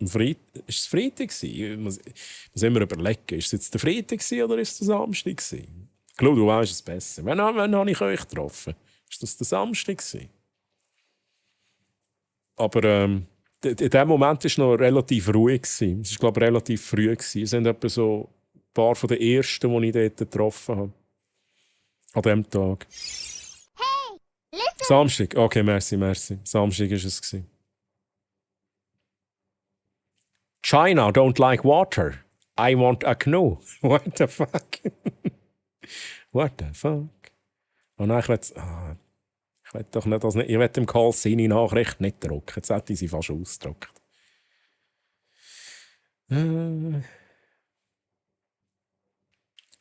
Freitag. Ist es Freitag gewesen? Ich muss immer überlegen, ist es jetzt der Freitag gewesen oder ist es der Samstag gewesen? Ich glaube, du weißt es besser. Wann habe ich euch getroffen? Ist das der Samstag gewesen? Aber in dem Moment war es noch relativ ruhig. Es war, glaube ich, relativ früh. Es sind etwa so ein paar von den ersten, die ich dort getroffen habe. An diesem Tag. Hey, listen. Samstag? Okay, merci. Samstag war es gewesen. China don't like water. I want a canoe. What the fuck? What the fuck? Oh nein, ich will doch nicht, ich will dem Karl seine Nachricht nicht drucken. Jetzt hätte ich sie fast ausgedruckt. Wenn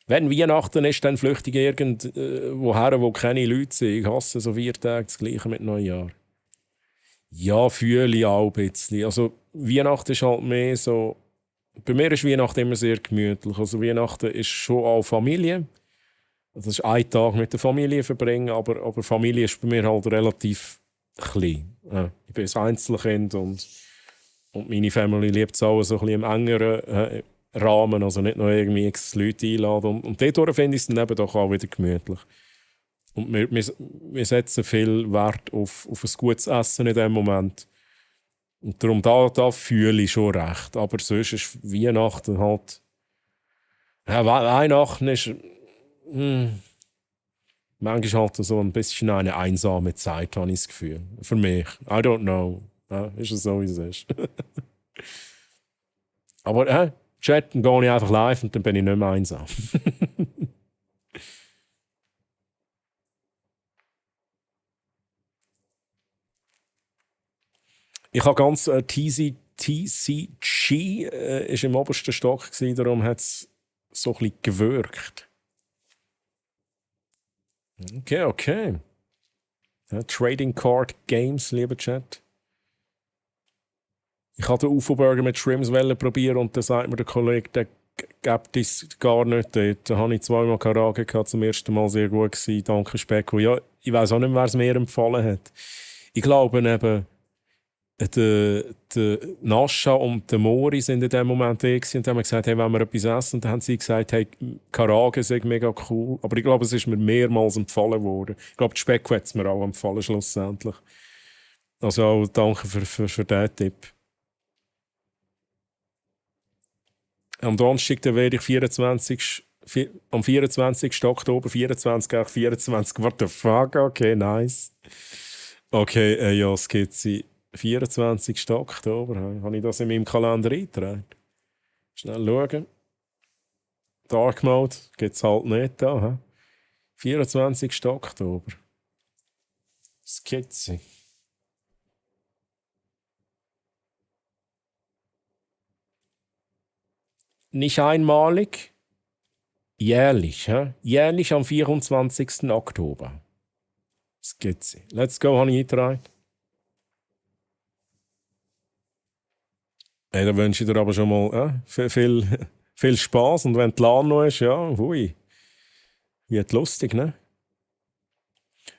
Weihnachten ist, dann flüchtig irgendwoher, wo keine Leute sind. Ich hasse so 4 Tage das Gleiche mit Neujahr. Ja, fühle ich auch ein bisschen. Also Weihnachten ist halt mehr so... Bei mir ist Weihnachten immer sehr gemütlich. Also Weihnachten ist schon auch Familie. Das ist ein Tag mit der Familie verbringen, aber Familie ist bei mir halt relativ klein. Ich bin ein Einzelkind und meine Familie liebt es auch so ein bisschen im engeren Rahmen, also nicht noch irgendwie x Leute einladen. Und dadurch finde ich es dann eben doch auch wieder gemütlich. Und wir setzen viel Wert auf ein gutes Essen in dem Moment. Und darum, da fühle ich schon recht. Aber sonst ist Weihnachten halt... Ja, Weihnachten ist... manchmal halt so ein bisschen eine einsame Zeit, habe ich das Gefühl. Für mich. I don't know. Ja, ist es so, wie es ist. Aber chatten gehe ich einfach live und dann bin ich nicht mehr einsam. Ich habe ganz TCG ist im obersten Stock gewesen, darum hat es so ein bisschen gewirkt. Okay. Ja, Trading Card Games, lieber Chat. Ich hatte den UFO-Burger mit Shrimps probieren und dann sagt mir der Kollege, der gibt es gar nicht dort. Da habe ich 2-mal Karage gehabt, zum ersten Mal sehr gut gewesen. Danke, Specko. Ja, ich weiss auch nicht, wer es mir empfohlen hat. Ich glaube eben, der Nascha und der Mori sind in dem Moment und haben gesagt, hey, wenn wir etwas essen, und dann haben sie gesagt, hey, Karage ist mega cool. Aber ich glaube, es ist mir mehrmals empfohlen worden. Ich glaube, die Speck hat es mir auch empfohlen, schlussendlich. Also auch danke für diesen Tipp. Am Donnerstag werde ich am 24. Oktober 24, what the fuck, okay, nice. Okay, ja, Skizzi. 24. Oktober, habe ich das in meinem Kalender eingetragen? Schnell schauen. Dark Mode gibt es halt nicht da. 24. Oktober. Skizze. Nicht einmalig, jährlich. Hä? Jährlich am 24. Oktober. Skizze. Let's go, habe ich eingetragen. Hey, da wünsche ich dir aber schon mal viel Spaß. Und wenn die LAN noch ist, ja, hui. Wird lustig, ne?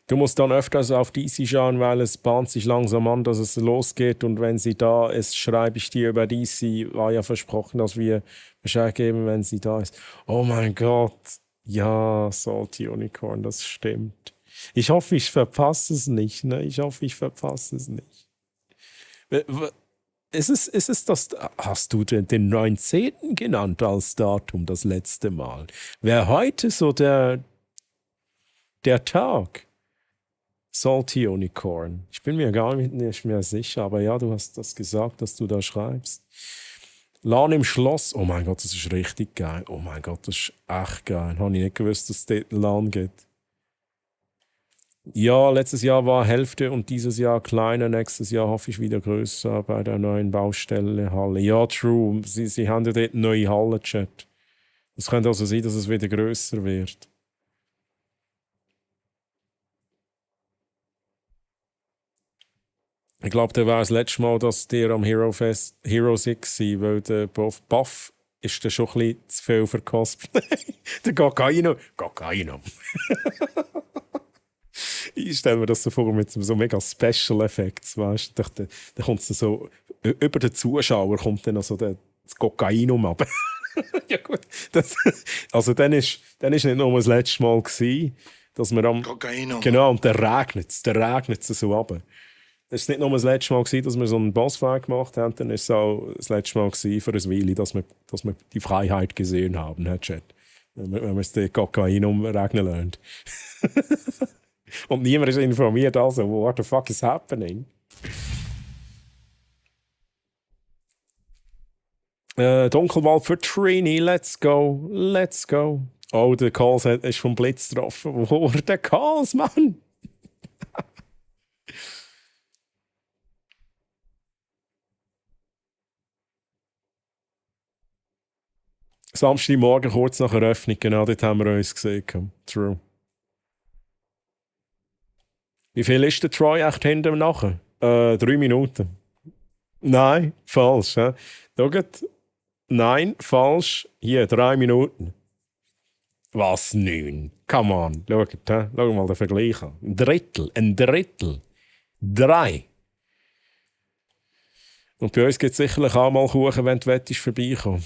Du musst dann öfters auf DC schauen, weil es bahnt sich langsam an, dass es losgeht. Und wenn sie da ist, schreibe ich dir über DC. War ja versprochen, dass wir Bescheid geben, wenn sie da ist. Oh mein Gott. Ja, Salty Unicorn, das stimmt. Ich hoffe, ich verpasse es nicht. Ne? Ich hoffe, ich verpasse es nicht. Ist es das? Hast du den 19. genannt als Datum das letzte Mal? Wäre heute so der Tag? Salty Unicorn. Ich bin mir gar nicht mehr sicher, aber ja, du hast das gesagt, dass du da schreibst. LAN im Schloss. Oh mein Gott, das ist richtig geil. Oh mein Gott, das ist echt geil. Habe ich nicht gewusst, dass es dort LAN gibt. Ja, letztes Jahr war Hälfte und dieses Jahr kleiner. Nächstes Jahr hoffe ich wieder größer bei der neuen Baustelle Halle. Ja, true. Sie haben ja dort eine neue Halle, Chat. Es könnte also sein, dass es wieder größer wird. Ich glaube, der war das letzte Mal, dass der am Hero 6 war, weil der Buff ist dann schon ein bisschen zu viel für Cosplay. Der Gagaino. Ich stelle mir das so vor mit so mega Special Effects, weißt du? Da kommt so über den Zuschauer kommt dann noch so das Kokainum ab. Ja gut. Also dann ist nicht nur das letzte Mal gewesen, dass wir am Kokainum. Genau, und der regnet es so ab. Es war nicht nur das letzte Mal, dass wir so einen Bossfight gemacht haben, dann war es auch das letzte Mal für ein Weile, dass wir die Freiheit gesehen haben, ne, Chat? Wenn wir es den Kokain regnen lassen. Und niemand ist informiert, also, what the fuck is happening? Dunkelwald für Trini, let's go. Oh, der Calls ist vom Blitz getroffen. Wo der Calls, Mann? Samstagmorgen, kurz nach Eröffnung, genau, dort haben wir uns gesehen. True. Wie viel ist der Troy echt hinten nachher? 3 Minuten. Nein, falsch. Schaut. Nein, falsch. Hier, 3 Minuten. Was, 9? Come on, schaut. Schau mal den Vergleich an. Ein Drittel. 3. Und bei uns gibt es sicherlich auch mal Kuchen, wenn du wettest, vorbeikommen.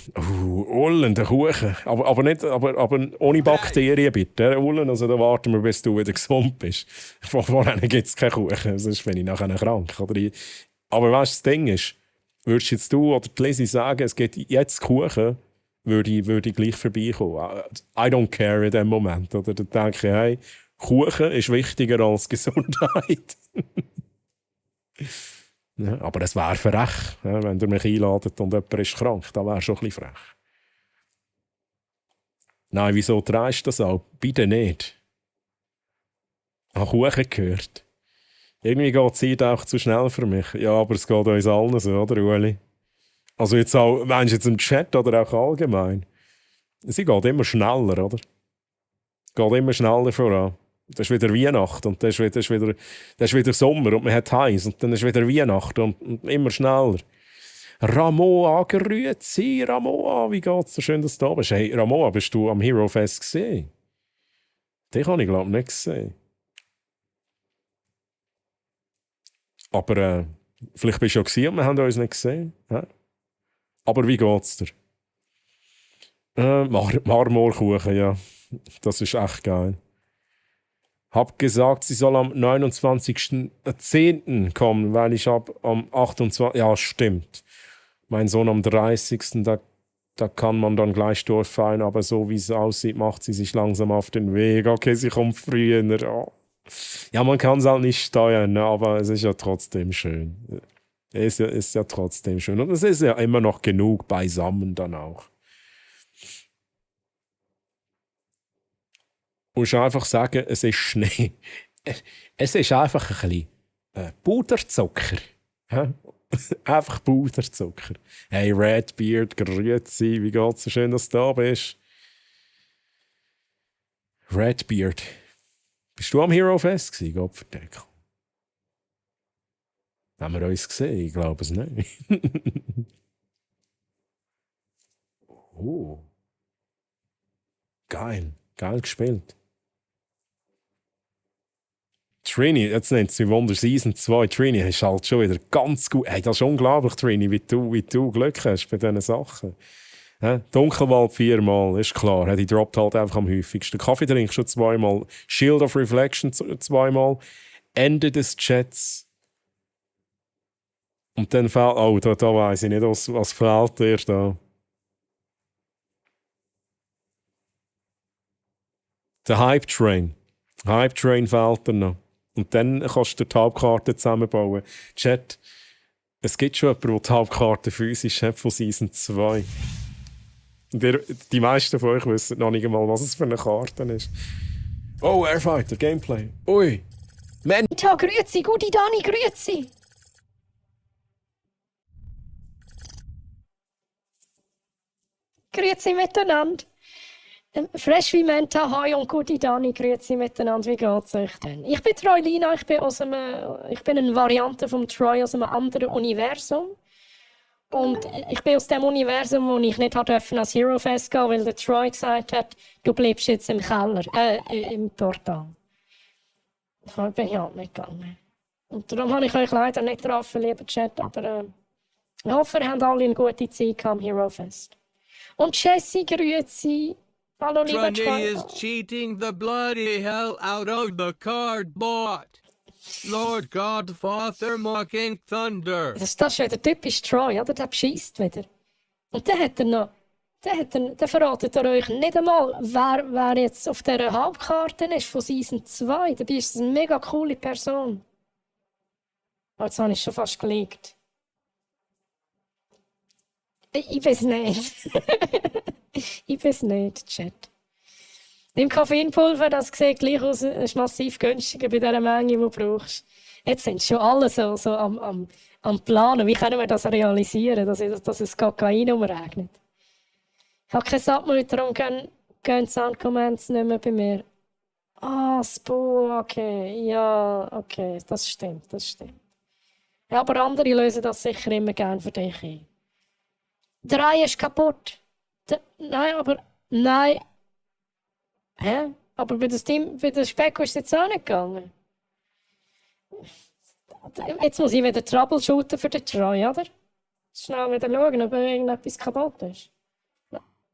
Ullen, der Kuchen. Aber ohne Bakterien, bitte. Ullen, also da warten wir, bis du wieder gesund bist. Vorher gibt es keinen Kuchen, sonst bin ich nachher krank. Aber weißt du, das Ding ist, würdest jetzt du oder die Lizzie sagen, es gibt jetzt Kuchen, würde ich gleich vorbeikommen. I don't care in dem Moment. Oder dann denke ich, hey, Kuchen ist wichtiger als Gesundheit. Ja, aber es wäre frech, ja, wenn ihr mich einladet und jemand ist krank. Das wäre schon ein bisschen frech. Nein, wieso dreist du das auch? Bitte nicht. Ich habe Kuchen gehört. Irgendwie geht die Zeit auch zu schnell für mich. Ja, aber es geht uns allen so, oder Ueli? Also jetzt auch, meinst du jetzt im Chat oder auch allgemein? Sie geht immer schneller, oder? Geht immer schneller voran. Das ist wieder Weihnachten und das ist wieder Sommer und man hat heiß und dann ist wieder Weihnachten und immer schneller. Ramoa, grüezi, Ramoa, wie geht's dir? Schön, dass du da bist. Hey, Ramoa, bist du am Hero Fest gesehen? Den habe ich, glaube ich, nicht gesehen. Aber vielleicht bist du ja gesehen und wir haben uns nicht gesehen. Ja? Aber wie geht's dir? Marmorkuchen, ja. Das ist echt geil. Hab gesagt, sie soll am 29.10. kommen, weil ich am 28. Ja, stimmt. Mein Sohn am 30. Da kann man dann gleich durchfallen, aber so wie es aussieht, macht sie sich langsam auf den Weg. Okay, sie kommt früher. Oh. Ja, man kann es halt nicht steuern, ne? Aber es ist ja trotzdem schön. Es ist ja trotzdem schön. Und es ist ja immer noch genug beisammen dann auch. musst du einfach sagen, es ist Schnee. Es ist einfach ein bisschen Puderzucker. Hä? Einfach Puderzucker. Hey Redbeard, grüezi, wie geht's? So schön, dass du da bist. Redbeard. Bist du am Hero Fest gewesen, Gottverdeckel? Haben wir uns gesehen? Ich glaube es nicht. Oh. Geil. Geil gespielt. Trini, jetzt nennt sie Wunder Season 2. Trini, hast halt schon wieder ganz gut. Hey, das ist unglaublich, Trini, wie du Glück hast bei diesen Sachen. Dunkelwald 4-mal, ist klar. Die droppt halt einfach am häufigsten. Kaffee trinkst du 2-mal. Shield of Reflection 2-mal. Ende des Chats. Und dann fehlt. Oh, da weiss ich nicht, was fehlt dir da. Der Hype Train. Hype Train fehlt dir noch. Und dann kannst du die Hauptkarte zusammenbauen. Chat, es gibt schon jemanden, der die Hauptkarte physisch hat von Season 2. Und die meisten von euch wissen noch nicht einmal, was es für eine Karte ist. Oh, Airfighter, Gameplay. Ui. Man. Ciao, grüezi, gute Dani, grüezi. Grüezi miteinander. Fresh wie Menta, hi und gute Dani, grüezi miteinander, wie geht's euch denn? Ich bin Troylina, ich bin eine Variante vom Troy aus einem anderen Universum. Und ich bin aus dem Universum, wo ich nicht als Hero Fest gehen, weil der Troy gesagt hat, du bleibst jetzt im Keller, im Portal. Da bin ich halt nicht gegangen. Und darum habe ich euch leider nicht getroffen, lieber Chat, aber ich hoffe, ihr habt alle eine gute Zeit am Hero Fest. Und Jessie, grüezi. Hallo, lieber Trini Troy. is cheating the bloody hell out of the cardboard. Lord God, Father, mocking thunder. Das ist wieder typisch Troy, oder? Der bescheisst wieder. Und dann hat er noch. Dann verratet er euch nicht einmal, wer jetzt auf dieser Hauptkarte ist von Season 2. Dabei ist es eine mega coole Person. Aber jetzt habe ich schon fast gelegt. Ich weiß nicht. Ich weiß nicht, Chat. Im Koffeinpulver, das sieht gleich aus, ist massiv günstiger bei dieser Menge, die du brauchst. Jetzt sind schon alle so am Planen. Wie können wir das realisieren, dass es Kokain umregnet? Ich habe keine Submut, darum gehen Soundcomments nicht mehr bei mir. Ah, Spoo, okay. Ja, okay, das stimmt. Ja, aber andere lösen das sicher immer gerne für dich ein. Der Ei ist kaputt. Nein. Hä? Aber bei der Specko ist es jetzt auch nicht gegangen. Jetzt muss ich wieder troubleshooten für den Troy, oder? Schnell wieder schauen, ob irgendetwas kaputt ist.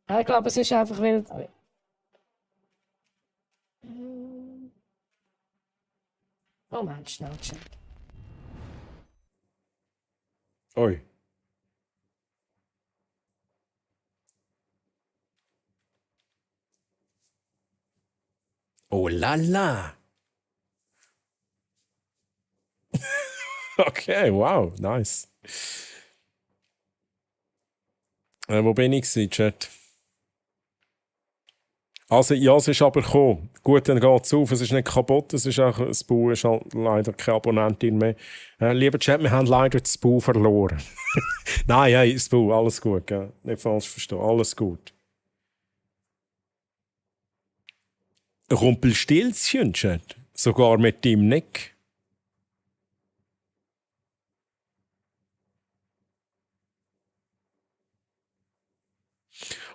Ja, ich glaube, es ist einfach, weil... Moment, schnell, Chat. Oi. Oh la la. Okay, wow, nice. Wo bin ich gewesen, Chat? Also, ja, es ist aber gekommen. Gut, dann geht es auf. Es ist nicht kaputt. Es ist auch, das Bu ist halt leider keine Abonnentin mehr. Lieber Chat, wir haben leider das Bu verloren. Nein, hey, das Bu, alles gut. Gell? Nicht falsch verstehen, alles gut. Ein Rumpelstilzchen, Chat. Sogar mit deinem Nick.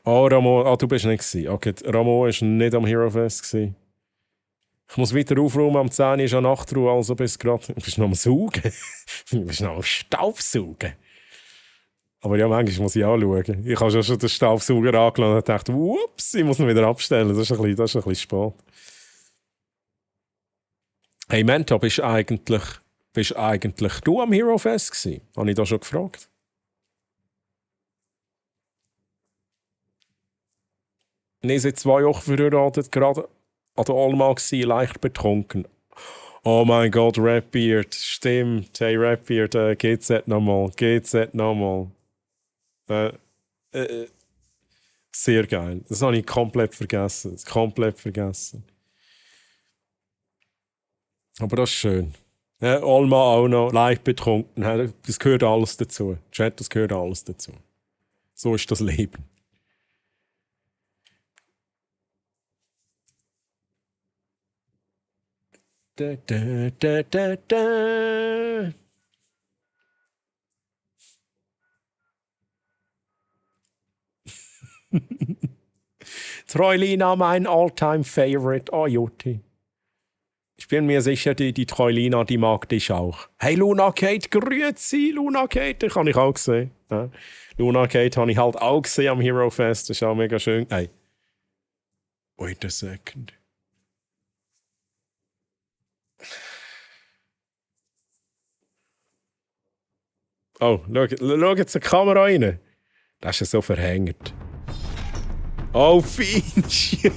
Oh, Ramo, du bist nicht gewesen. Okay, Ramo war nicht am Hero Fest gewesen. Ich muss weiter aufräumen, am 10 Uhr ist ja Nachtruhe, also bis gerade... Du bist noch am Saugen. Du bist noch am Staubsaugen. Aber ja, manchmal muss ich anschauen. Ich habe schon den Staubsauger angelassen und dachte, ups, ich muss ihn wieder abstellen. Das ist ein bisschen spät. Hey Menta, bist eigentlich du am Hero Fest gewesen? Habe ich da schon gefragt? Wir sind 2 Wochen verheiratet, gerade an der Alma gewesen, leicht betrunken. Oh mein Gott, Rapbeard, stimmt. Hey Rapbeard, GZ nochmal. Sehr geil. Das habe ich komplett vergessen. Aber das ist schön. Ja, Alma auch noch leicht betrunken. Ja, das gehört alles dazu. Chat, das gehört alles dazu. So ist das Leben. Da, da, da, da, da. Troilina, mein All-Time-Favorite. Oh, Jutti. Ich bin mir sicher, die Troilina, die mag dich auch. Hey, Luna Kate, grüezi, Luna Kate. Das habe ich auch gesehen. Ja. Luna Kate habe ich halt auch gesehen am Hero Fest. Das ist auch mega schön. Hey. Wait a second. Oh, schau jetzt die Kamera rein. Das ist ja so verhängt. Oh, Fienchen.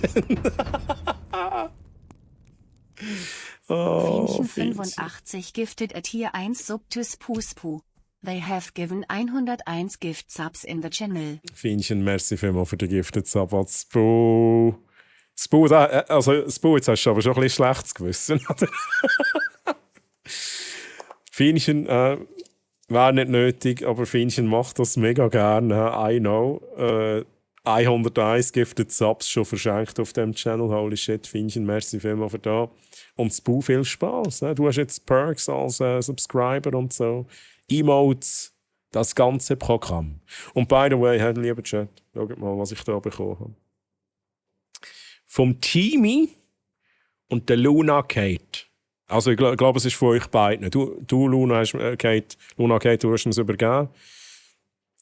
Oh, Fienchen 85 gifted a Tier 1 Subtus Puspu. They have given 101 gift subs in the channel. Fienchen, merci vielmals für den Gifted Sub an Spu. Spu, jetzt hast du aber schon ein bisschen schlechtes Gewissen, oder? Fienchen, wäre nicht nötig, aber Fienchen macht das mega gerne. I know. 101 Gifted Subs schon verschenkt auf dem Channel. Holy shit, Fienchen, merci vielmals für da. Und Spu, viel Spaß. Du hast jetzt Perks als Subscriber und so. Emotes, das ganze Programm. Und by the way, lieber Chat, schaut mal, was ich da bekommen habe. Vom Teamy und der Luna Kate. Also ich glaube, es ist von euch beiden. Du Luna, Kate, du hast es übergeben.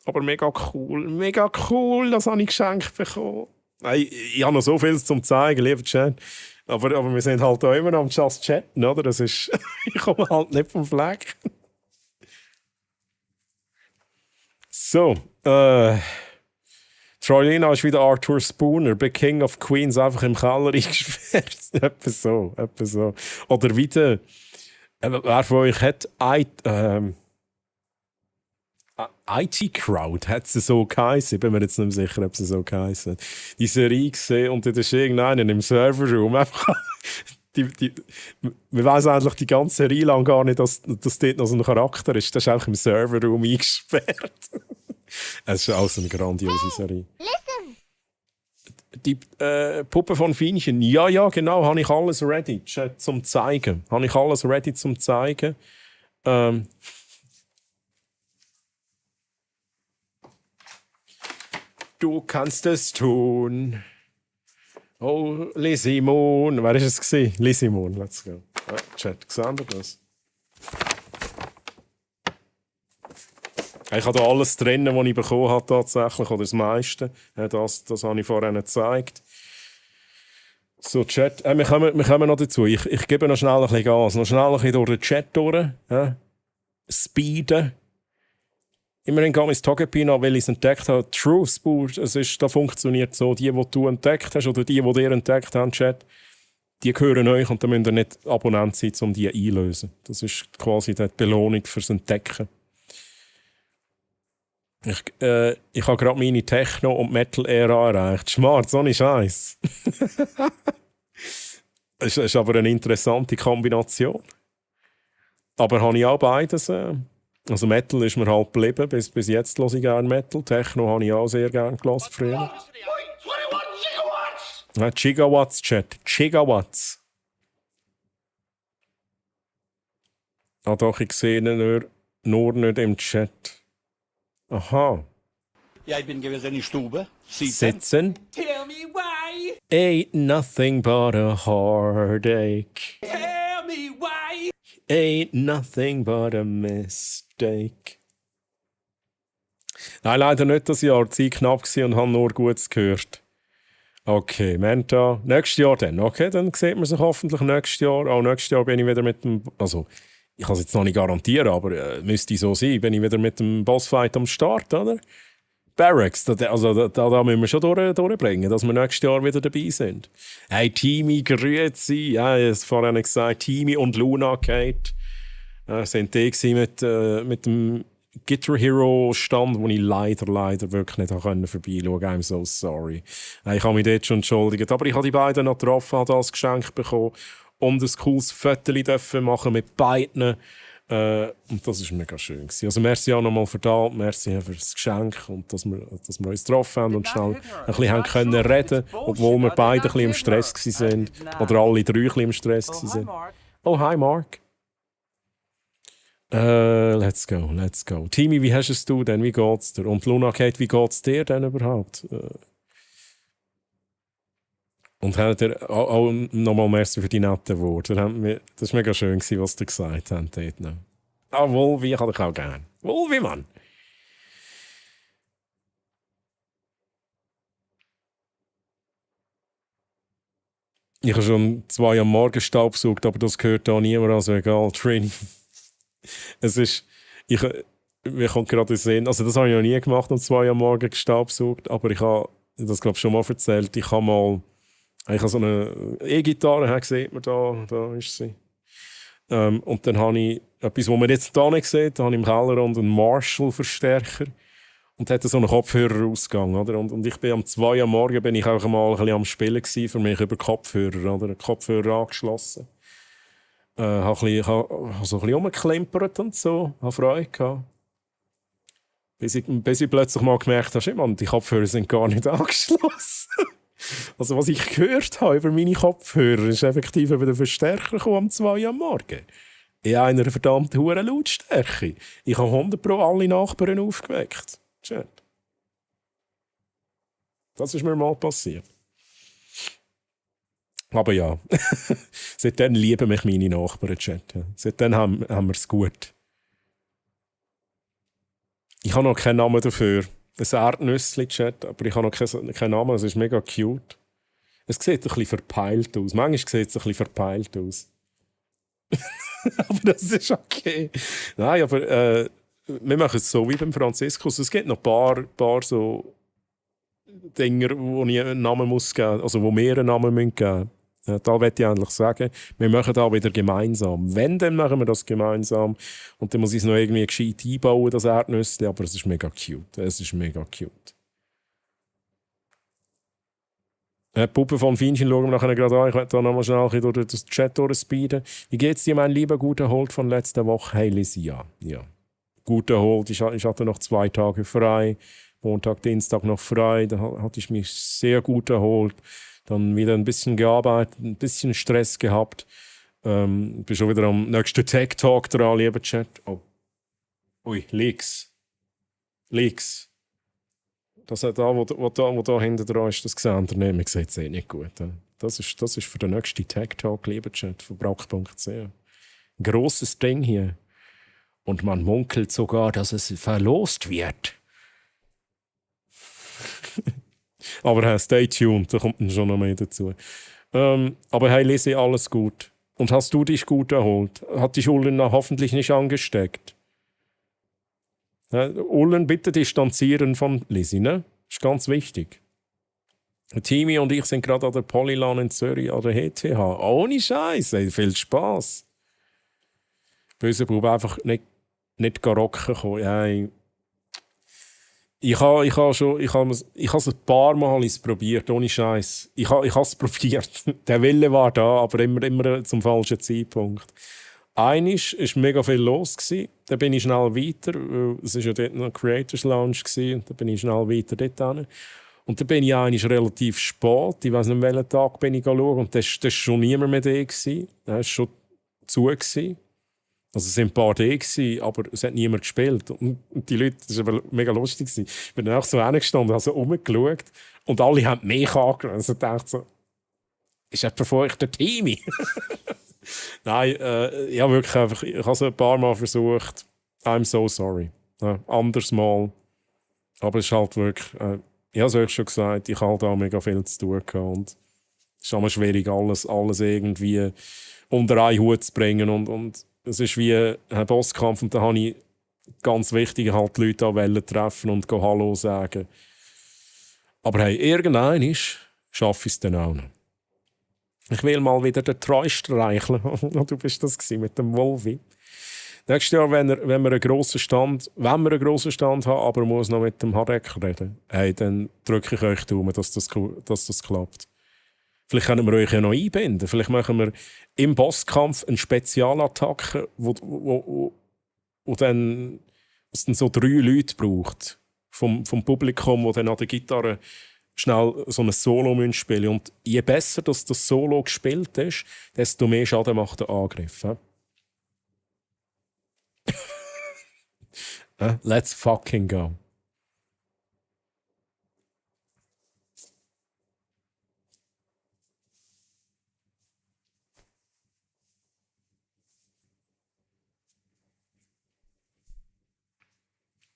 Aber mega cool, das habe ich geschenkt bekommen. Ich habe noch so viel zum zeigen, lieber Chat. Aber wir sind halt auch immer am Just chatten, oder? Das ist, ich komme halt nicht vom Fleck. So, Troilina ist wieder Arthur Spooner, bei King of Queens einfach im Keller eingesperrt. Etwa so. Oder wieder, wer von euch hat IT Crowd, hat sie so geheißen? Ich bin mir jetzt nicht mehr sicher, ob sie so geheißen hat. Die Serie gesehen und dann ist irgendeiner im Serverroom einfach... Man weiss eigentlich die ganze Serie lang gar nicht, dass dort noch so ein Charakter ist. Das ist auch im Serverroom eingesperrt. Es ist auch so eine grandiose Serie. Die Puppe von Fienchen, ja, genau, habe ich alles ready zum Zeigen. Du kannst es tun. Oh, Lisimon. Wer war es? Lisimon, let's go. Chat, sehen wir das? Ich habe da alles drin, was ich bekommen habe, tatsächlich, oder das meiste. Das habe ich vorhin gezeigt. So, Chat, wir kommen noch dazu. Ich gebe noch schnell ein bisschen Gas, noch schnell ein bisschen durch den Chat durch. Speeden. Immerhin gehen wir ins Tagepina, weil ich es entdeckt habe. True, Spur, das funktioniert so. Die du entdeckt hast oder die ihr entdeckt habt, Chat, die gehören euch und dann müsst ihr nicht Abonnent sein, um die einzulösen. Das ist quasi die Belohnung fürs Entdecken. Ich habe gerade meine Techno- und Metal-Ära erreicht. Smart, so ein Scheiß. Es ist aber eine interessante Kombination. Aber habe ich auch beides. Also Metal ist mir halt geblieben. Bis jetzt höre ich gerne Metal. Techno habe ich auch sehr gerne gehört früher. 21 Gigawatts! Ja, Gigawatts, Chat. Gigawatts. Ah doch, ich sehe ihn nur nicht im Chat. Aha. Ja, ich bin gewesen in die Stube. Sitzen. Tell me why. Ain't nothing but a heartache. Tell me why. Ain't nothing but a mistake. Nein, leider nicht das Jahr. Die Zeit knapp war und habe nur Gutes gehört. Okay, Menta. Nächstes Jahr dann. Okay, dann sieht man sich hoffentlich nächstes Jahr. Auch nächstes Jahr bin ich wieder mit dem... Also, ich kann es jetzt noch nicht garantieren, aber müsste so sein. Bin ich wieder mit dem Bossfight am Start, oder? Barracks, da müssen wir schon durchbringen, dass wir nächstes Jahr wieder dabei sind. Hey, Teamy, grüezi. Ja, ich habe es vorhin gesagt, Teamy und Luna Kate sind die mit dem Guitar Hero Stand, wo ich leider wirklich nicht vorbeischauen konnte. I'm so sorry. Ich habe mich dort schon entschuldigt. Aber ich habe die beiden noch getroffen, habe das Geschenk bekommen. und ein cooles Foto dürfen machen mit beiden. Und das war mega schön gewesen. Also merci auch nochmal für das, merci für das Geschenk und dass wir uns getroffen haben und schnell ein bisschen haben können reden, obwohl wir beide ein bisschen im Stress waren. Oder alle drei ein bisschen im Stress waren. Oh, hi Mark. Let's go. Timmy, wie hast du es denn? Wie geht's dir? Und Luna Kate, wie geht's dir denn überhaupt? Und habt ihr auch nochmal merci für die netten Worte. Das war mega schön, was ihr gesagt habt dort noch. Ah, Wolvi, ich habe dich auch gerne. Wolvi, Mann! Ich habe schon 2 am Morgen Staubsaugt, aber das gehört da niemand, also egal. Trini. Es ist... Wir können gerade sehen, also das habe ich noch nie gemacht, um 2 am Morgen gestaubsaugt, aber ich habe das, glaube ich, schon mal erzählt. Ich habe mal... Ich habe so eine E-Gitarre, sieht man da ist sie. Und dann habe ich etwas, was man jetzt hier nicht sieht, da habe ich im Keller und einen Marshall-Verstärker und hatte so einen Kopfhörerausgang. Oder? Und ich bin am 2 am Morgen bin ich auch mal ein bisschen am Spielen gewesen, für mich über Kopfhörer, oder? Kopfhörer angeschlossen. Habe so ein bisschen rumgeklimpert und so, habe Freude gehabt. Bis ich plötzlich mal gemerkt habe, Mann, die Kopfhörer sind gar nicht angeschlossen. Also was ich gehört habe über meine Kopfhörer, ist effektiv über den Verstärker gekommen am 2 am Morgen. In einer verdammten hohen Lautstärke. Ich habe 100% alle Nachbarn aufgeweckt. Chat. Das ist mir mal passiert. Aber ja, seitdem lieben mich meine Nachbarn, Chat. Seitdem haben wir es gut. Ich habe noch keinen Namen dafür. Ein Erdnüssli-Chat, aber ich habe noch keinen Namen, es ist mega cute. Es sieht ein bisschen verpeilt aus. Manchmal sieht es ein bisschen verpeilt aus. Aber das ist okay. Nein, aber wir machen es so wie beim Franziskus. Es gibt noch ein paar so Dinge, wo ich einen Namen muss geben, also wo wir einen Namen geben müssen. Da möchte ich eigentlich sagen, wir machen das wieder gemeinsam. Wenn, dann machen wir das gemeinsam. Und dann muss ich es noch irgendwie gescheit einbauen, das Erdnüssli. Aber es ist mega cute. Es ist mega cute. Die Puppe von Fienchen schauen wir nachher gerade an. Ich werde da nochmal schnell durch den Chat durchspeeden. Wie geht's dir, mein lieber guter Holt von letzter Woche? Hey, Lizzie, ja. Guter Holt. Ich hatte noch 2 Tage frei. Montag, Dienstag noch frei. Da hatte ich mich sehr gut erholt. Dann wieder ein bisschen gearbeitet, ein bisschen Stress gehabt. Bin schon wieder am nächsten Tech Talk dran, lieber Chat. Oh. Ui, Leaks. Das hat wo da hinten dran ist, das gesehen. Man sieht es nicht gut. Das ist für den nächsten Tech Talk, lieber Chat, von brack.ch. Ein grosses Ding hier. Und man munkelt sogar, dass es verlost wird. Aber stay tuned, da kommt dann schon noch mehr dazu. Aber hey, Lizzie, alles gut. Und hast du dich gut erholt? Hat dich Ullen hoffentlich nicht angesteckt? Ullen, bitte distanzieren von Lizzie, ne? Ist ganz wichtig. Timmy und ich sind gerade an der Polylan in Zürich, an der ETH. Ohne Scheiß, viel Spass. Böse Bub, einfach nicht rocken kommen. Ja, ich habe es ein paar Mal probiert, ohne Scheiß. Ich habe es probiert. Der Wille war da, aber immer zum falschen Zeitpunkt. Einisch war mega viel los. Dann bin ich schnell weiter. Es war ja dort noch Creators Lounge. Da bin ich schnell weiter dort hin. Und dann bin ich relativ spät. Ich weiss nicht, welchen Tag bin ich schauen. Und das war schon niemand mehr da. Das war schon zu. Also es waren ein paar da, aber es hat niemand gespielt. Und die Leute, das war mega lustig. Ich bin dann auch so hingestanden, habe so rumgeschaut und alle haben mich angeschaut. Also ich dachte so, ist etwa von euch der Timmy? Nein, ja wirklich einfach, ich habe es ein paar Mal versucht. I'm so sorry. Anders mal. Aber es ist halt wirklich, ich habe es euch schon gesagt, ich habe da mega viel zu tun gehabt. Und es ist immer schwierig, alles irgendwie unter einen Hut zu bringen. Und es ist wie ein Bosskampf und da habe ich ganz wichtig halt die Leute auch treffen und Hallo sagen. Aber hey, irgendwann schaffe ich es dann auch noch. Ich will mal wieder den Treu streicheln. Du bist das mit dem Wolfi. Nächstes Jahr, wenn wir einen grossen Stand haben, aber muss noch mit dem Harek reden, hey, dann drücke ich euch die Daumen, dass das klappt. Vielleicht können wir euch ja noch einbinden. Vielleicht machen wir im Bosskampf eine Spezialattacke, wo dann, es dann so 3 Leute braucht vom Publikum, die dann an der Gitarre schnell so ein Solo spielen. Und je besser das Solo gespielt ist, desto mehr Schaden macht der Angriff. Let's fucking go.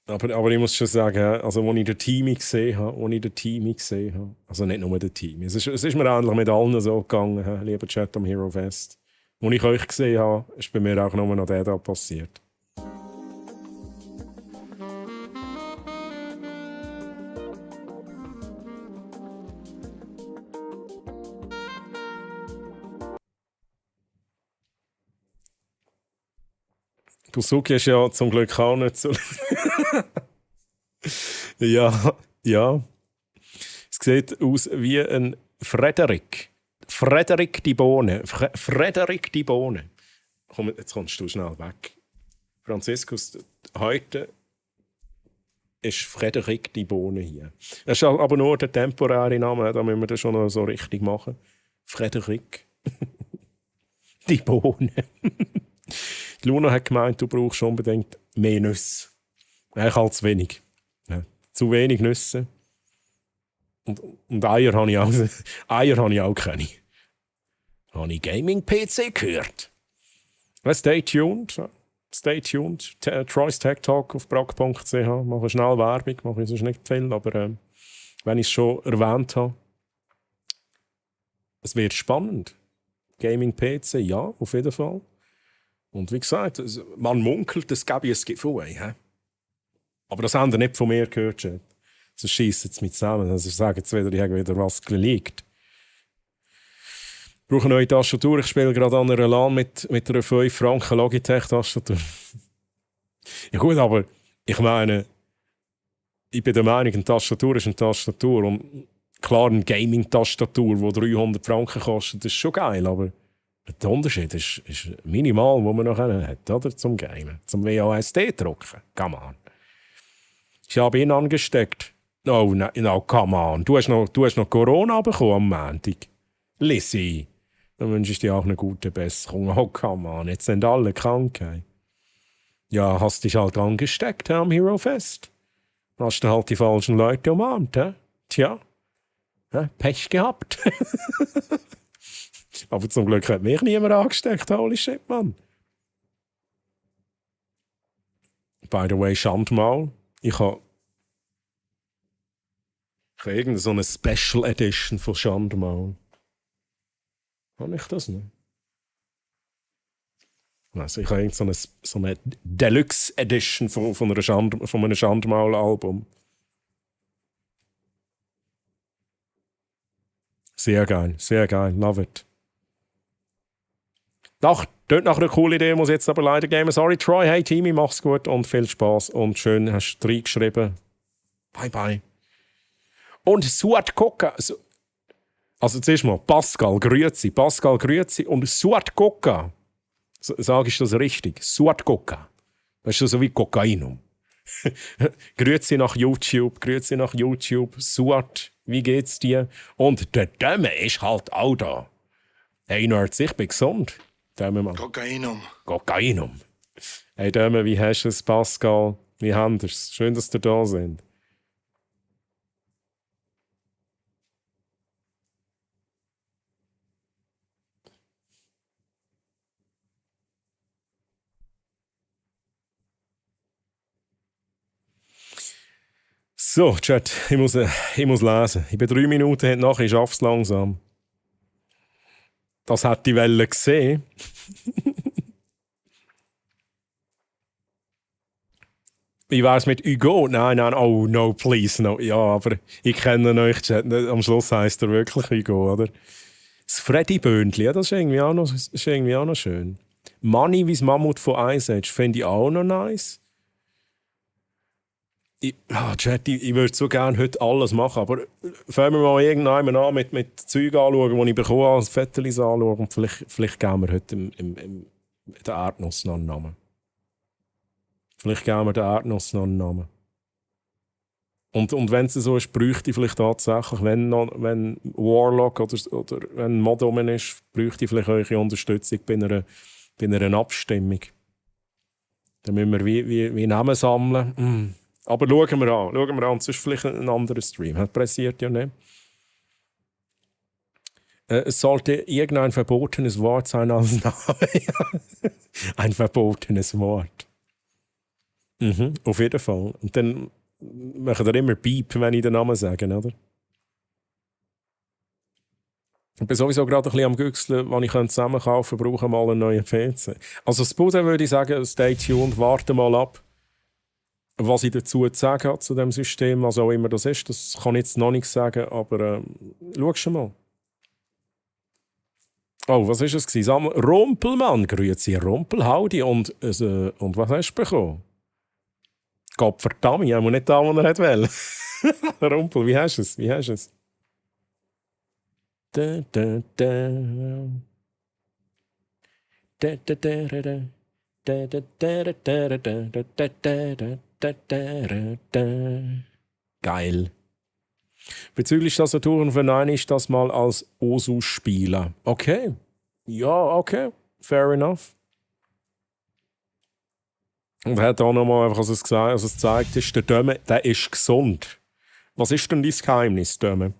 Aber ich muss schon sagen, also, als ich den Team gesehen habe, also nicht nur den Team, es ist mir eigentlich mit allen so gegangen, lieber Chat am Hero Fest. Als ich euch gesehen habe, ist bei mir auch nur noch der da passiert. Busuki ist ja zum Glück auch nicht so. Ja. Es sieht aus wie ein Frederik. Frederik die Bohne. Frederik die Bohne. Komm, jetzt kommst du schnell weg. Franziskus, heute ist Frederik die Bohne hier. Das ist aber nur der temporäre Name, da müssen wir das schon noch so richtig machen. Frederik die Bohne. Die Luna hat gemeint, du brauchst unbedingt mehr Nüsse. Eigentlich halt zu wenig. Ja, zu wenig Nüsse. Und Eier habe ich auch, keine. Habe ich Gaming-PC gehört? Stay tuned. Stay tuned. Troy's Tech Talk auf brack.ch. Mache schnell Werbung, mache ich sonst nicht viel, aber wenn ich es schon erwähnt habe, es wird spannend. Gaming-PC, ja, auf jeden Fall. Und wie gesagt, man munkelt, es gäbe ein Giveaway. He? Aber das haben Sie nicht von mir gehört. Sie schiessen es mit zusammen. Also sagen jetzt wieder, ich habe wieder was geleakt. Ich brauche eine neue Tastatur. Ich spiele gerade an einer LAN mit einer 5 Franken Logitech-Tastatur. Ja gut, aber ich meine, ich bin der Meinung, eine Tastatur ist eine Tastatur. Und klar, eine Gaming-Tastatur, die 300 Franken kostet, ist schon geil, aber der Unterschied ist minimal, wo man noch hat, oder? Zum Gamen. Zum WASD drucken. Come on. Ich habe ihn angesteckt. No, come on. Du hast noch Corona bekommen am Montag. Lissy. Dann wünsche ich dir auch eine gute Besserung. Oh, come on. Jetzt sind alle krank. Hey. Ja, hast dich halt angesteckt am Hero Fest. Hast du halt die falschen Leute umarmt. Tja. Pech gehabt. Aber zum Glück hat mich niemand angesteckt. Holy shit, Mann. By the way, Schandmaul. Ich habe irgendeine so eine Special Edition von Schandmaul. Habe ich das nicht? Also ich habe irgendeine so eine Deluxe Edition von einem Schandmaul-Album. Sehr geil, love it. Dort nach einer coolen Idee, muss ich jetzt aber leider geben. Sorry, Troy, hey Timmy, mach's gut und viel Spaß und schön hast du reingeschrieben. Bye, bye. Und Suat Coca. Also zuerst mal, Pascal, grüezi und Suat Coca. Sag ich das richtig? Suat Coca. Das ist so wie Kokainum. Grüezi nach YouTube. Suat, wie geht's dir? Und der Dämme ist halt auch da. Hey Nerds, ich bin gesund. Dämme mal. Kokainum. Hey Dämme, wie hast du es, Pascal? Wie habt ihr es? Schön, dass ihr da sind. So, Chat, ich muss lesen. Ich bin 3 Minuten hinten nach, ich schaffe es langsam. Das hat die Welle gesehen. Wie wäre es mit Hugo? Nein, oh no, please, no. Ja, aber ich kenne euch, Chat. Am Schluss heisst er wirklich Hugo, oder? Das Freddy-Böndli, ja, das ist irgendwie auch noch schön. Money wie das Mammut von Ice Age finde ich auch noch nice. Chat, ich würde so gerne heute alles machen, aber fangen wir mal irgendjemanden an mit Zeug anschauen, die ich bekomme, als Vettelis anschauen und vielleicht geben wir heute den Erdnuss noch einen Namen. Vielleicht geben wir den Erdnuss noch einen Namen. Und wenn es so ist, bräuchte ich vielleicht tatsächlich, wenn Warlock oder wenn Mod rum ist, bräuchte ich vielleicht eure Unterstützung bei einer Abstimmung. Dann müssen wir wie Namen sammeln. Aber schauen wir an. Sonst vielleicht ein anderer Stream. Das pressiert ja nicht. Es sollte irgendein verbotenes Wort sein als Name. Ein verbotenes Wort. Auf jeden Fall. Und dann machen wir immer Piep, wenn ich den Namen sage, oder? Ich bin sowieso gerade ein bisschen am Güchseln, wenn ich zusammenkaufen kann, brauche ich mal einen neuen PC. Also das Bude würde ich sagen, stay tuned, warte mal ab, was ich dazu zu sagen habe zu dem System, was auch immer das ist. Das kann ich jetzt noch nicht sagen, aber schau schon mal. Oh, was war es? Rumpelmann, grüezi, Rumpel, Howdy und was hast du bekommen? Gottverdammt, ich habe nicht da, wo er wollte. Rumpel, wie hast du es? Da, da, da. Da, da, da, da. Da, da, da, da, da, da, da, da, da, da, da. Geil. Bezüglich Tastaturen verneine ich das mal als Osu-Spieler. Okay. Ja, okay. Fair enough. Und er hat auch nochmal einfach, als es zeigt ist, der Döme, der ist gesund. Was ist denn dein Geheimnis, Döme?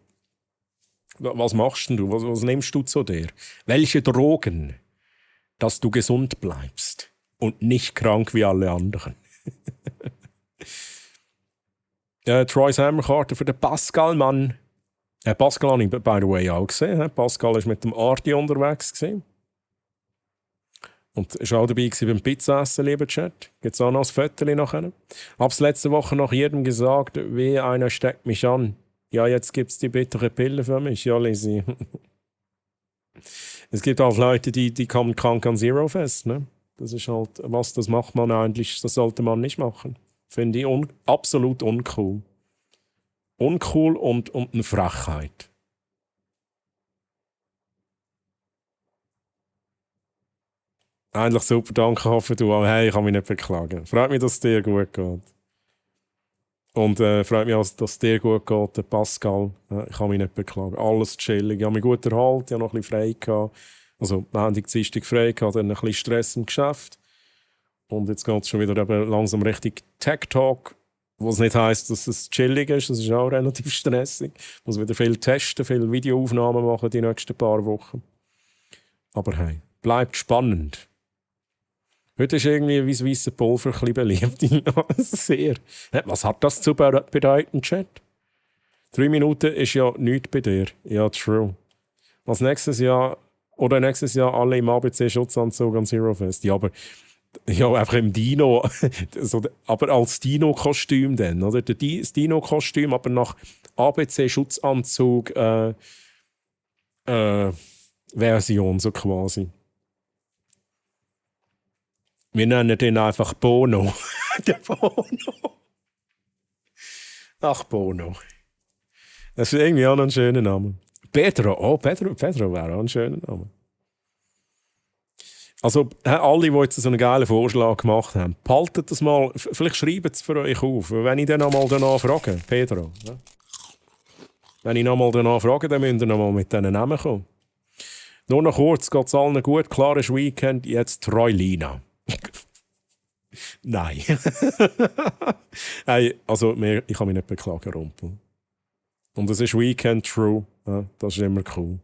Was machst denn du? Was nimmst du zu dir? Welche Drogen? Dass du gesund bleibst und nicht krank wie alle anderen. Troy's Hammerkarte für den Pascal, Mann. Pascal habe ich, by the way, auch gesehen. Pascal war mit dem Arti unterwegs gewesen. Und war auch dabei beim Pizza-Essen, lieber Chat. Gibt es auch noch ein Foto nachher. Hab's letzte Woche nach jedem gesagt, wie einer steckt mich an. Ja, jetzt gibt es die bittere Pille für mich. Ja, Lizzie. Es gibt auch Leute, die kommen krank an Zero fest. Ne? Das ist halt, das macht man eigentlich, das sollte man nicht machen. Finde ich absolut uncool. Uncool und eine Frechheit. Eigentlich super, danke, hoffe du auch. Hey, ich kann mich nicht beklagen. Freut mich, dass es dir gut geht. Und freut mich auch, dass es dir gut geht, der Pascal. Ich kann mich nicht beklagen. Alles chillig. Ich habe mich gut erhalten, ich habe noch ein bisschen frei gehabt. Also, Montag, Dienstag frei gehabt, dann ein bisschen Stress im Geschäft. Und jetzt geht es schon wieder eben langsam richtig Tech-Talk, was nicht heisst, dass es chillig ist. Das ist auch relativ stressig. Ich muss wieder viel testen, viele Videoaufnahmen machen die nächsten paar Wochen. Aber hey, bleibt spannend. Heute ist irgendwie wie das weisse Pulver ein bisschen beliebt. Sehr. Was hat das zu bedeuten, Chat? 3 Minuten ist ja nichts bei dir. Ja, true. Was nächstes Jahr alle im ABC-Schutzanzug an Zero Fest. Ja, aber einfach im Dino. Aber als Dino-Kostüm dann, oder? Das Dino-Kostüm, aber nach ABC-Schutzanzug Version, so quasi. Wir nennen den einfach Bono. Der Bono. Ach, Bono. Das ist irgendwie auch noch ein schöner Name. Pedro wäre auch ein schöner Name. Also, alle, die jetzt so einen geilen Vorschlag gemacht haben, behaltet das mal, vielleicht schreibt es für euch auf. Wenn ich dann nochmal danach frage, Pedro. Ja? Wenn ich nochmal danach frage, dann müsst ihr nochmal mit diesen Namen kommen. Nur noch kurz, geht es allen gut, klares Weekend, jetzt Troilina. Nein. Hey, also, ich kann mich nicht beklagen, Rumpel. Und es ist Weekend True. Ja, das ist immer cool.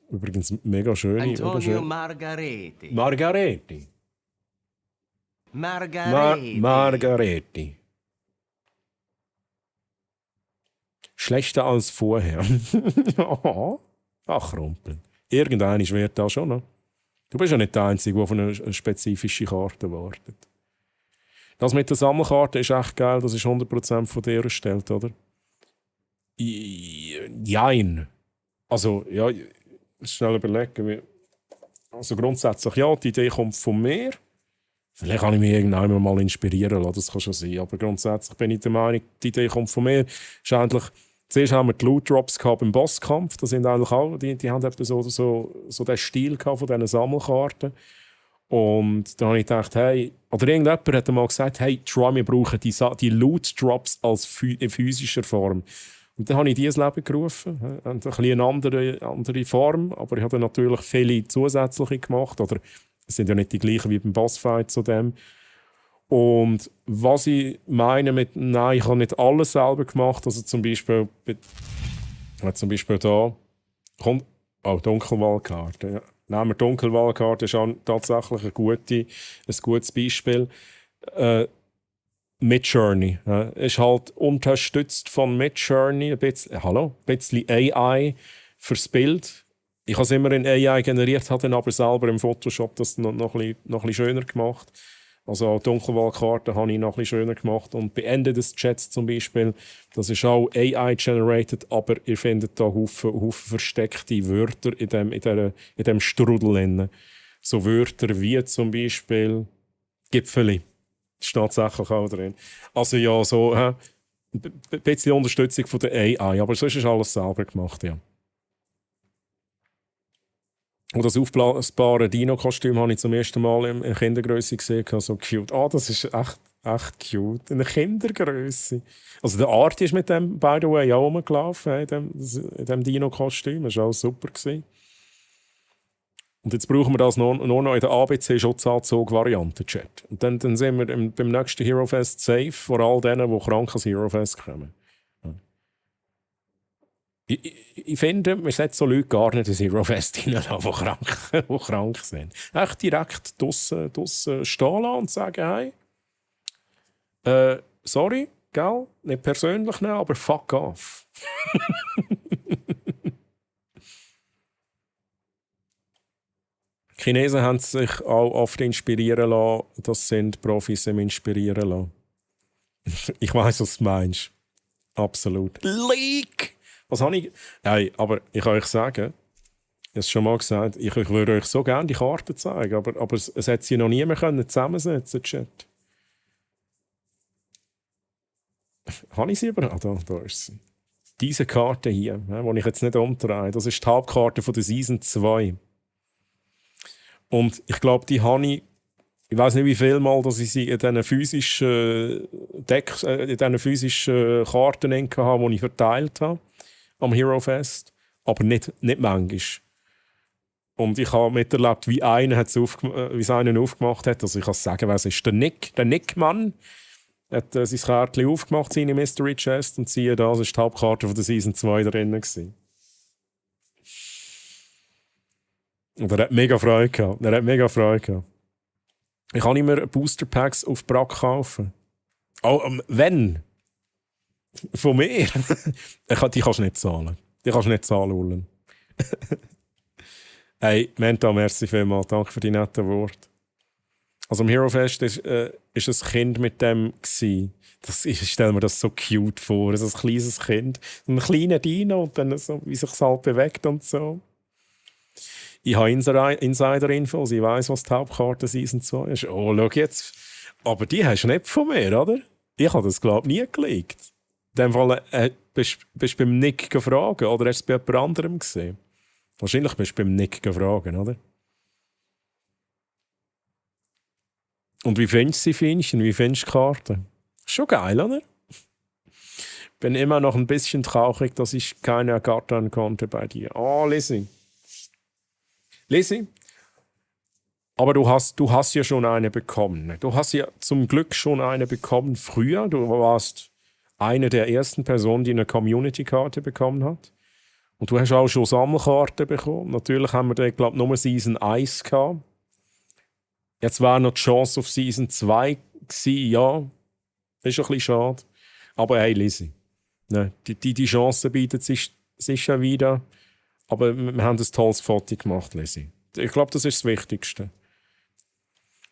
Übrigens mega schöne. Antonio Margareti. Margareti. Margareti. Schlechter als vorher. Ach, Rumpel. Irgendeiner wird da schon noch. Du bist ja nicht der Einzige, der auf eine spezifische Karte wartet. Das mit der Sammelkarte ist echt geil, das ist 100% von dir erstellt, oder? Jein. Also, ja, schnell überlegen. Also grundsätzlich, ja, die Idee kommt von mir. Vielleicht kann ich mich irgendwann mal inspirieren lassen, das kann schon sein. Aber grundsätzlich bin ich der Meinung, die Idee kommt von mir. Ist eigentlich, zuerst haben wir die Loot Drops beim Bosskampf. Das sind eigentlich auch, die haben etwa so den Stil von diesen Sammelkarten. Und dann habe ich gedacht, hey, oder irgendjemand hat mal gesagt, hey, Troy, wir brauchen die Loot Drops in physischer Form. Und dann habe ich die ins Leben gerufen. Ein bisschen eine andere Form, aber ich habe dann natürlich viele zusätzliche gemacht. Oder es sind ja nicht die gleichen wie beim Bossfight zu dem. Und was ich meine mit, nein, ich habe nicht alles selber gemacht. Also zum Beispiel da kommt Dunkelwaldkarte. Ja. Nehmen wir Dunkelwaldkarte, ist auch tatsächlich ein gutes Beispiel. Midjourney. Ist halt unterstützt von Midjourney, ein bisschen AI fürs Bild. Ich habe es immer in AI generiert, habe dann aber selber im Photoshop das noch ein bisschen schöner gemacht. Also auch Dunkelwaldkarten habe ich noch ein bisschen schöner gemacht. Und bei Ende des Chats zum Beispiel, das ist auch AI-generated, aber ihr findet da Haufen versteckte Wörter in dem Strudel drin. So Wörter wie zum Beispiel Gipfeli. Das ist tatsächlich auch drin. Also ja, so ein bisschen Unterstützung von der AI, aber sonst ist alles selber gemacht, ja. Und das aufblasbare Dino-Kostüm habe ich zum ersten Mal in Kindergröße gesehen. So cute. Das ist echt cute. In der Kindergröße. Also der Art ist mit dem, by the way, auch rumgelaufen, in dem Dino-Kostüm. Das war auch super gewesen. Und jetzt brauchen wir das nur noch in der ABC-Schutzanzug-Variante, Chat. Und dann sind wir beim nächsten Hero Fest safe, vor all denen, die krank ans Hero Fest kommen. Ich finde, man sollte so Leute gar nicht ins Hero Fest hineinlassen, die krank sind. Echt direkt draussen stehen lassen und sagen, hey, sorry, gell? Nicht persönlich nehmen, aber fuck off. Die Chinesen haben sich auch oft inspirieren lassen. Das sind Profis im Inspirieren lassen. Ich weiss, was du meinst. Absolut. Leak! Was habe ich? Hey, aber ich kann euch sagen, ich habe es schon mal gesagt, ich würde euch so gerne die Karten zeigen, aber es hat sie noch nie mehr zusammensetzen können. Habe ich sie überhaupt? Da ist sie. Diese Karte hier, die ich jetzt nicht umdrehe, das ist die Hauptkarte von der Season 2. Und ich glaube, die habe ich weiß nicht, wie viel Mal, dass ich sie in diesen physischen Karten hatte, die ich verteilt habe am Hero Fest, aber nicht manchmal. Und ich habe miterlebt, wie einer es einen aufgemacht hat. Also ich kann sagen, wer es ist. Der Nick-Mann hat sein Kärtchen aufgemacht, seine Mystery Chest, und siehe da, das war die Hauptkarte von der Season 2 drin. Und er hat mega Freude gehabt. Ich kann nicht mehr Booster Packs auf Brack kaufen. Wenn? Von mir? Die kannst du nicht zahlen. Ullen. Hey, Menta, merci vielmals. Danke für die netten Worte. Also am Hero Fest ist ein Kind mit dem gsi. Ich stelle mir das so cute vor. So ein kleines Kind. Ein kleiner Dino und dann so, wie sich es halt bewegt und so. Ich habe Insider-Infos. Ich weiss, was die Hauptkarte Season 2 ist. Oh, schau jetzt. Aber die hast du nicht von mir, oder? Ich habe das, glaube ich, nie gelegt. In dem Fall bist du beim Nick gefragt, oder hast du es bei jemand anderem gesehen? Wahrscheinlich bist du beim Nick gefragt, oder? Und wie findest du sie, Finchen? Wie findest du die Karte? Schon geil, oder? Bin immer noch ein bisschen traurig, dass ich keine ergattern konnte bei dir. Oh, Lizzie. Aber du hast ja schon eine bekommen. Du hast ja zum Glück schon eine bekommen früher. Du warst eine der ersten Personen, die eine Community-Karte bekommen hat. Und du hast auch schon Sammelkarten bekommen. Natürlich haben wir da, glaube ich, nur Season 1 gehabt. Jetzt war noch die Chance auf Season 2 gewesen. Ja, das ist ein bisschen schade. Aber hey, Lizzie, ne, die Chance bietet sich sicher wieder. Aber wir haben ein tolles Foto gemacht, Lizzie. Ich glaube, das ist das Wichtigste.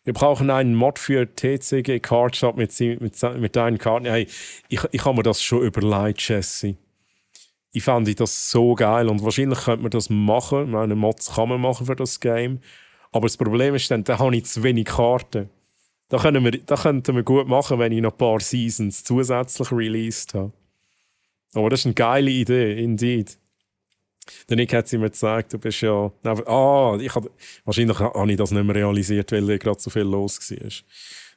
Wir brauchen einen Mod für TCG Card Shop mit deinen Karten. Hey, ich habe mir das schon überlegt, Jesse. Ich fand das so geil und wahrscheinlich könnte man das machen. Meine Mods kann man machen für das Game. Aber das Problem ist dann, da habe ich zu wenig Karten. Da könnten wir gut machen, wenn ich noch ein paar Seasons zusätzlich released habe. Aber das ist eine geile Idee, indeed. Der Nick hat sie mir gezeigt, du bist ja... wahrscheinlich habe ich das nicht mehr realisiert, weil da gerade so viel los war.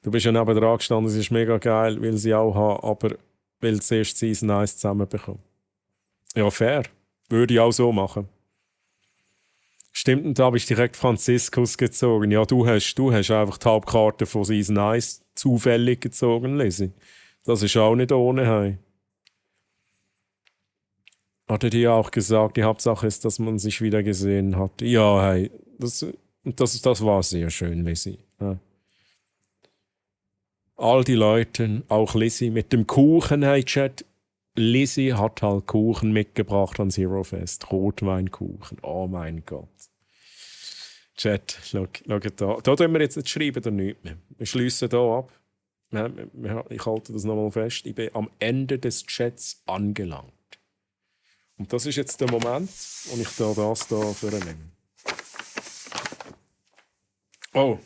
Du bist ja neben dran gestanden, es ist mega geil, will sie auch haben, aber will zuerst Season 1 zusammenbekommen. Ja, fair. Würde ich auch so machen. Stimmt, und da habe ich direkt Franziskus gezogen. Ja, du hast einfach die Hauptkarte von Season 1 zufällig gezogen, Lizzie. Das ist auch nicht ohne, hey. Hatte dir auch gesagt, die Hauptsache ist, dass man sich wieder gesehen hat. Ja, hey, das war sehr schön, Lizzie. Ja. All die Leute, auch Lizzie, mit dem Kuchen, hey, Chat. Lizzie hat halt Kuchen mitgebracht an Zero Fest. Rotweinkuchen. Oh mein Gott. Chat, schau da. Da tun wir jetzt nicht schreiben oder nichts mehr. Wir schliessen hier ab. Ich halte das nochmal fest. Ich bin am Ende des Chats angelangt. Und das ist jetzt der Moment, wo ich das hier vornehme. Oh.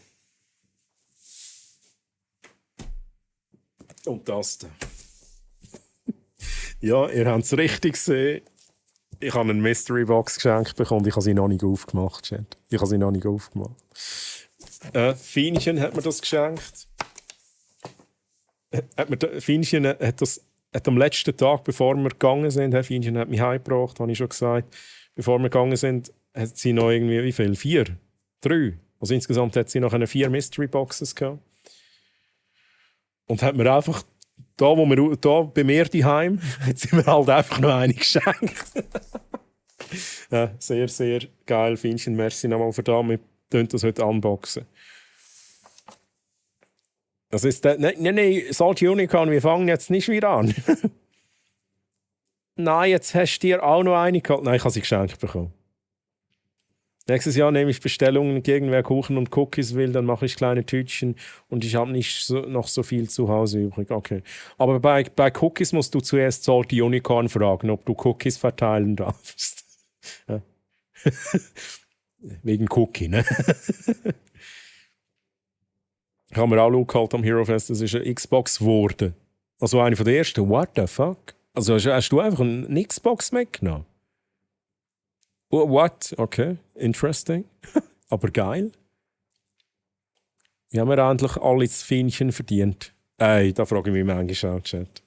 Und das da. Ja, ihr habt es richtig gesehen. Ich habe eine Mystery Box geschenkt bekommen. Ich habe sie noch nicht aufgemacht, Chat. Fienchen hat mir das geschenkt. Fienchen hat am letzten Tag, bevor wir gegangen sind, Fienchen hat mich heimgebracht, habe ich schon gesagt. Bevor wir gegangen sind, hat sie noch irgendwie, wie viel? 4? 3? Also insgesamt hat sie noch 4 Mystery Boxes gehabt. Und hat mir einfach, da bei mir daheim, hat sie mir halt einfach noch eine geschenkt. Ja, sehr, sehr geil, Fienchen. Merci nochmal für das. Wir tun das heute unboxen. Das ist der. Nein, Salt Unicorn, wir fangen jetzt nicht wieder an. Nein, jetzt hast du dir auch noch eine gehabt. Nein, ich habe sie geschenkt bekommen. Nächstes Jahr nehme ich Bestellungen entgegen, wer Kuchen und Cookies will, dann mache ich kleine Tütchen und ich habe nicht noch so viel zu Hause übrig. Okay. Aber bei Cookies musst du zuerst Salt Unicorn fragen, ob du Cookies verteilen darfst. Ja. Wegen Cookie, ne? Ich habe mir auch Look gehalten am Hero Fest, das ist eine Xbox geworden. Also eine von der ersten. What the fuck? Also hast du einfach eine Xbox mitgenommen? What? Okay, interesting. Aber geil. Wie haben wir endlich alle das Fienchen verdient? Ey, da frage ich mich manchmal auch, Chat.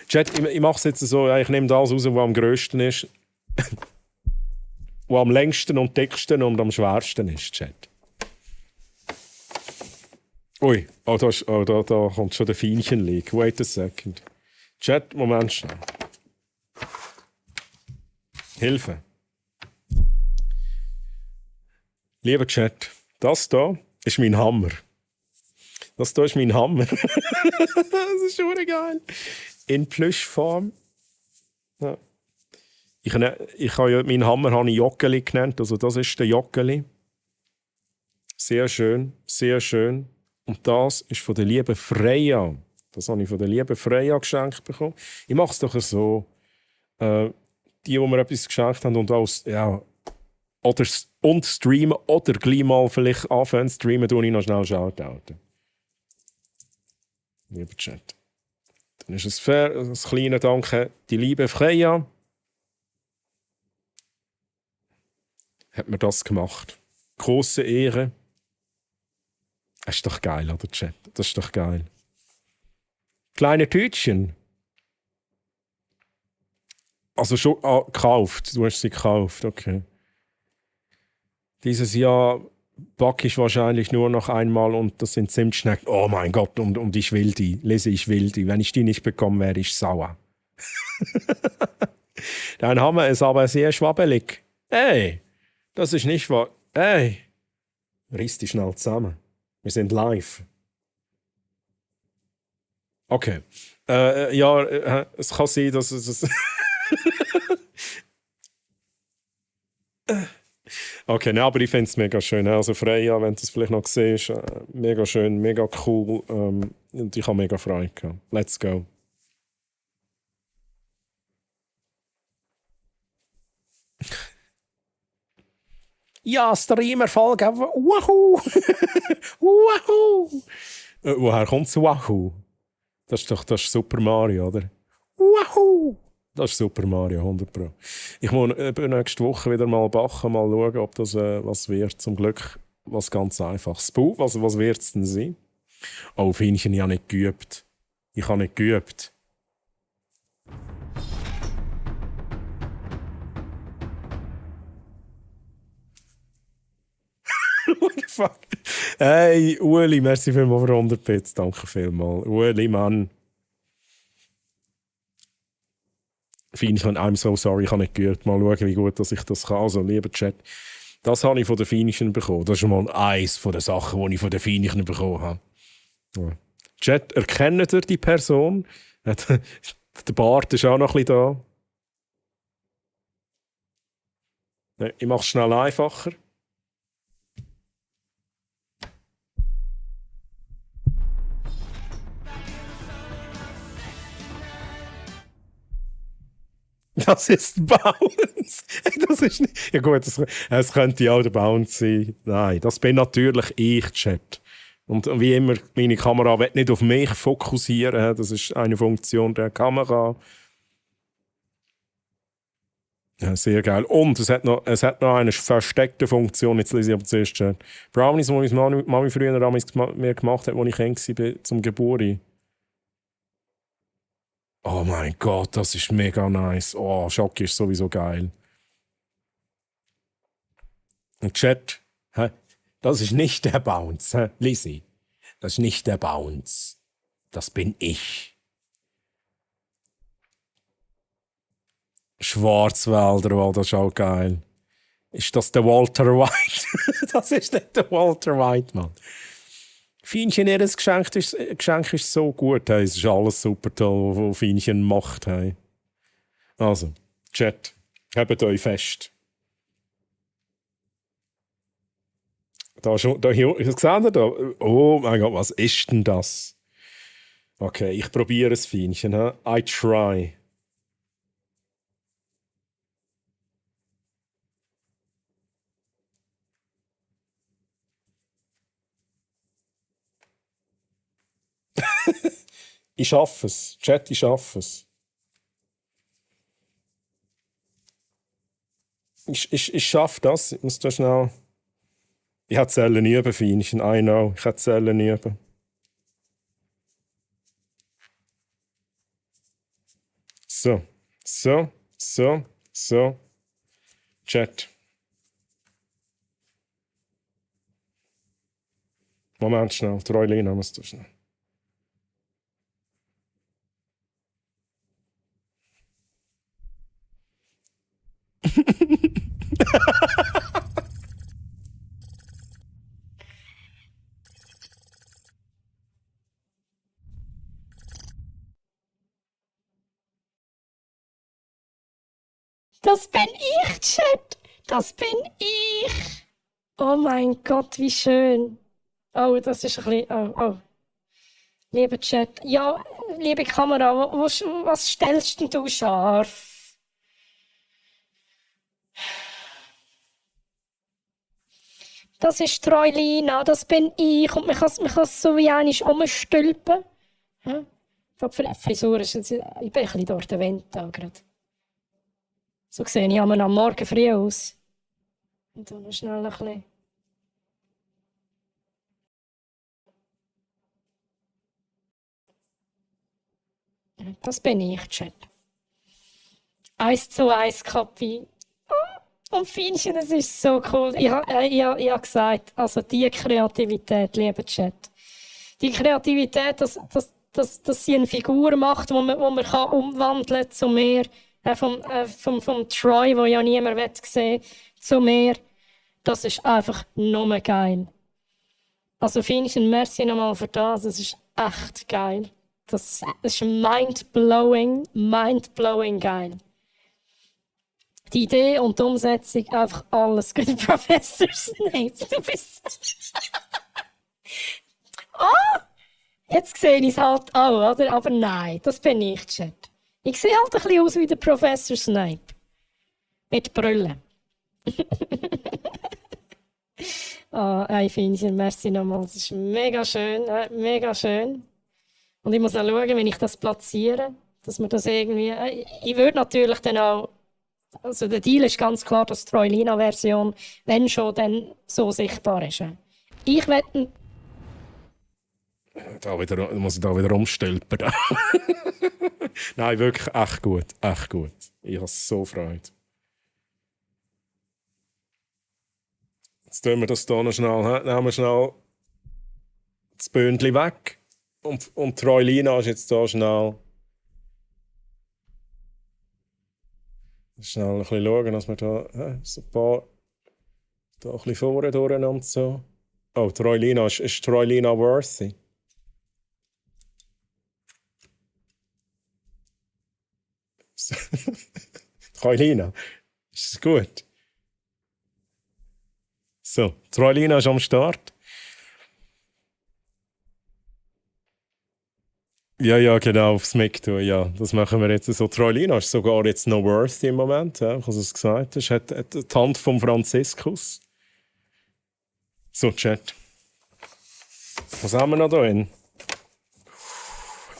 Chat, ich mache es jetzt so, ich nehme das raus, was am grössten ist. Was am längsten und dicksten und am schwersten ist, Chat. Ui, da kommt schon der Fienchen-Leak. Wait a second. Chat, Moment schnell. Hilfe. Lieber Chat, das hier ist mein Hammer. Das ist schon geil. In Plüschform. Ja. Ich habe ja, meinen Hammer habe ich Joggeli genannt. Also das ist der Joggeli. Sehr schön, sehr schön. Und das ist von der lieben Freya. Das habe ich von der lieben Freya geschenkt bekommen. Ich mache es doch so. Die mir etwas geschenkt haben und und streamen oder gleich mal vielleicht anfangen zu streamen, tue ich noch schnell Shoutouten. Lieber Chat. Dann ist es fair, ein kleiner Danke. Die liebe Freya hat mir das gemacht. Grosse Ehre. Das ist doch geil, oder Chat? Das ist doch geil. Kleine Tütchen. Also schon gekauft. Du hast sie gekauft, okay. Dieses Jahr backe ich wahrscheinlich nur noch einmal und das sind Zimtschnecken. Oh mein Gott, und ich will die. Lese, ich will die. Wenn ich die nicht bekomme, wäre ich sauer. Dein Hammer ist aber sehr schwabbelig. Ey, das ist nicht wahr. Ey, riss die schnell zusammen. Wir sind live. Okay. Es kann sein, dass es... Okay, aber ich finde es mega schön. Also Freya, wenn du es vielleicht noch siehst, mega schön, mega cool. Und ich habe mega Freude gehabt. Let's go. Ja, Streamerfolg. Wahoo! Wahoo! Woher kommt das Wahoo? Das ist Super Mario, oder? Wahoo! Das ist Super Mario, 100%. Ich muss nächste Woche wieder mal backen, mal schauen, ob das was wird. Zum Glück was ganz Einfaches. Was wird es denn sein? Oh, Fienchen, ich habe nicht geübt. Ich habe nicht geübt. What the fuck? Hey, Ueli, merci vielmals für 100 Bits. Danke vielmals. Ueli, Mann. Fienchen, I'm so sorry, ich habe nicht geübt. Mal schauen, wie gut dass ich das kann. Also, lieber Chat, das habe ich von den Fienchen bekommen. Das ist mal eins von den Sachen, die ich von den Fienchen bekommen habe. Ja. Chat, erkennt ihr die Person? Der Bart ist auch noch ein bisschen da. Ich mache es schnell einfacher. Das ist Bounce. Das ist nicht. Ja gut, es könnte ja auch der Bounce sein. Nein, das bin natürlich ich, Chat. Und wie immer, meine Kamera wird nicht auf mich fokussieren. Das ist eine Funktion der Kamera. Ja, sehr geil. Und es hat noch eine versteckte Funktion. Jetzt lese ich aber zuerst Chat. Brownies, die meine Mami früher mir gemacht hat, als ich Kind war, zum Geburt. Oh mein Gott, das ist mega nice. Oh, Schocki ist sowieso geil. Und Chat, das ist nicht der Bounce. Lizzie, das ist nicht der Bounce. Das bin ich. Schwarzwälder, oh, das ist auch geil. Ist das der Walter White? Das ist nicht der Walter White, Mann. Fienchen, ihr Geschenk ist so gut. Hey. Es ist alles super toll, was Fienchen macht. Hey. Also, Chat, habt euch fest. Seht ihr da? Oh mein Gott, was ist denn das? Okay, ich probiere es, Fienchen. I try. Ich schaffe es. Chat, ich schaffe es. Ich schaffe das. Ich muss da schnell. Ich habe Zellen üben, Fienchen. I know. Ich habe Zellen üben. So. Chat. Moment schnell. Treulina muss da schnell. Das bin ich, Chat. Das bin ich. Oh mein Gott, wie schön. Oh, das ist ein bisschen... Oh. Lieber Chat. Ja, liebe Kamera, was stellst denn du scharf? Das ist Treulina, das bin ich. Und man kann es so wie einmal umstülpen. Hm? Die Frisur ist jetzt... Ich bin ein bisschen durch den Wind da gerade. So sehe ich am Morgen früh aus. Und dann noch schnell ein bisschen. Das bin ich, Chat. 1:1 Kopie. Und Fienchen, es ist so cool. Ich habe gesagt, also die Kreativität, lieber Chat. Die Kreativität, dass sie eine Figur macht, die man kann umwandeln zu mehr. Vom Troy, wo ja niemand sehen will, zu mehr. Das ist einfach nur geil. Also Fienchen, merci nochmal für das. Das ist echt geil. Das ist mind-blowing geil. Die Idee und die Umsetzung, einfach alles gut. Professor Snape, du bist... Oh! Jetzt sehe ich es halt auch, oder? Aber nein, das bin ich, Chat. Ich sehe halt ein bisschen aus wie der Professor Snape. Mit Brille. Hey, Finchen, merci nochmal. Das ist mega schön, mega schön. Und ich muss auch schauen, wenn ich das platziere, dass man das irgendwie... ich würde natürlich dann auch... Also der Deal ist ganz klar, dass die Troilina-Version, wenn schon, dann so sichtbar ist. Ich wette... Muss ich da wieder umstülpen. Nein, wirklich echt gut. Echt gut. Ich habe so Freude. Jetzt tun wir das hier noch schnell. Nehmen wir schnell das Bündchen weg. Und Troilina ist jetzt hier schnell ein bisschen schauen, dass wir da so ein paar da ein bisschen vorne durcheinander so. Oh, Troilina ist Troilina worthy. Troilina, ist das gut? So, Troilina ist am Start. Ja, genau, aufs Mic tun, ja. Das machen wir jetzt so. Troilina ist sogar jetzt noch worthy im Moment, ja, ich habe es gesagt. Das hat die Hand von Franziskus. So, Chat. Was haben wir noch da drin?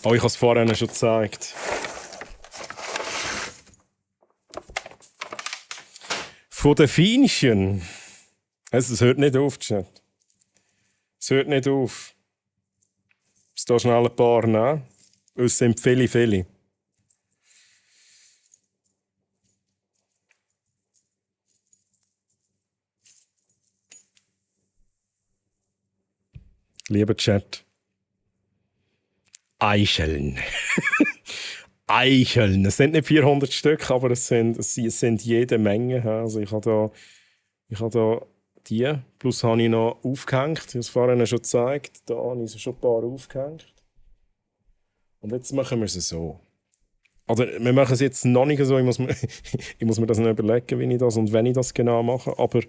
Oh, ich habe es vorhin schon gezeigt. Von den Fienchen. Es hört nicht auf, Chat. Es hört nicht auf. Es da schnell ein paar nehmen. Es sind viele, viele. Lieber Chat. Eicheln. Eicheln. Es sind nicht 400 Stück, aber es sind jede Menge. Also ich habe da die, plus habe ich noch aufgehängt. Ich habe es vorhin schon gezeigt. Da habe ich schon ein paar aufgehängt. Und jetzt machen wir es so. Also wir machen es jetzt noch nicht so. Ich muss mir das noch überlegen, wie ich das und wenn ich das genau mache. Aber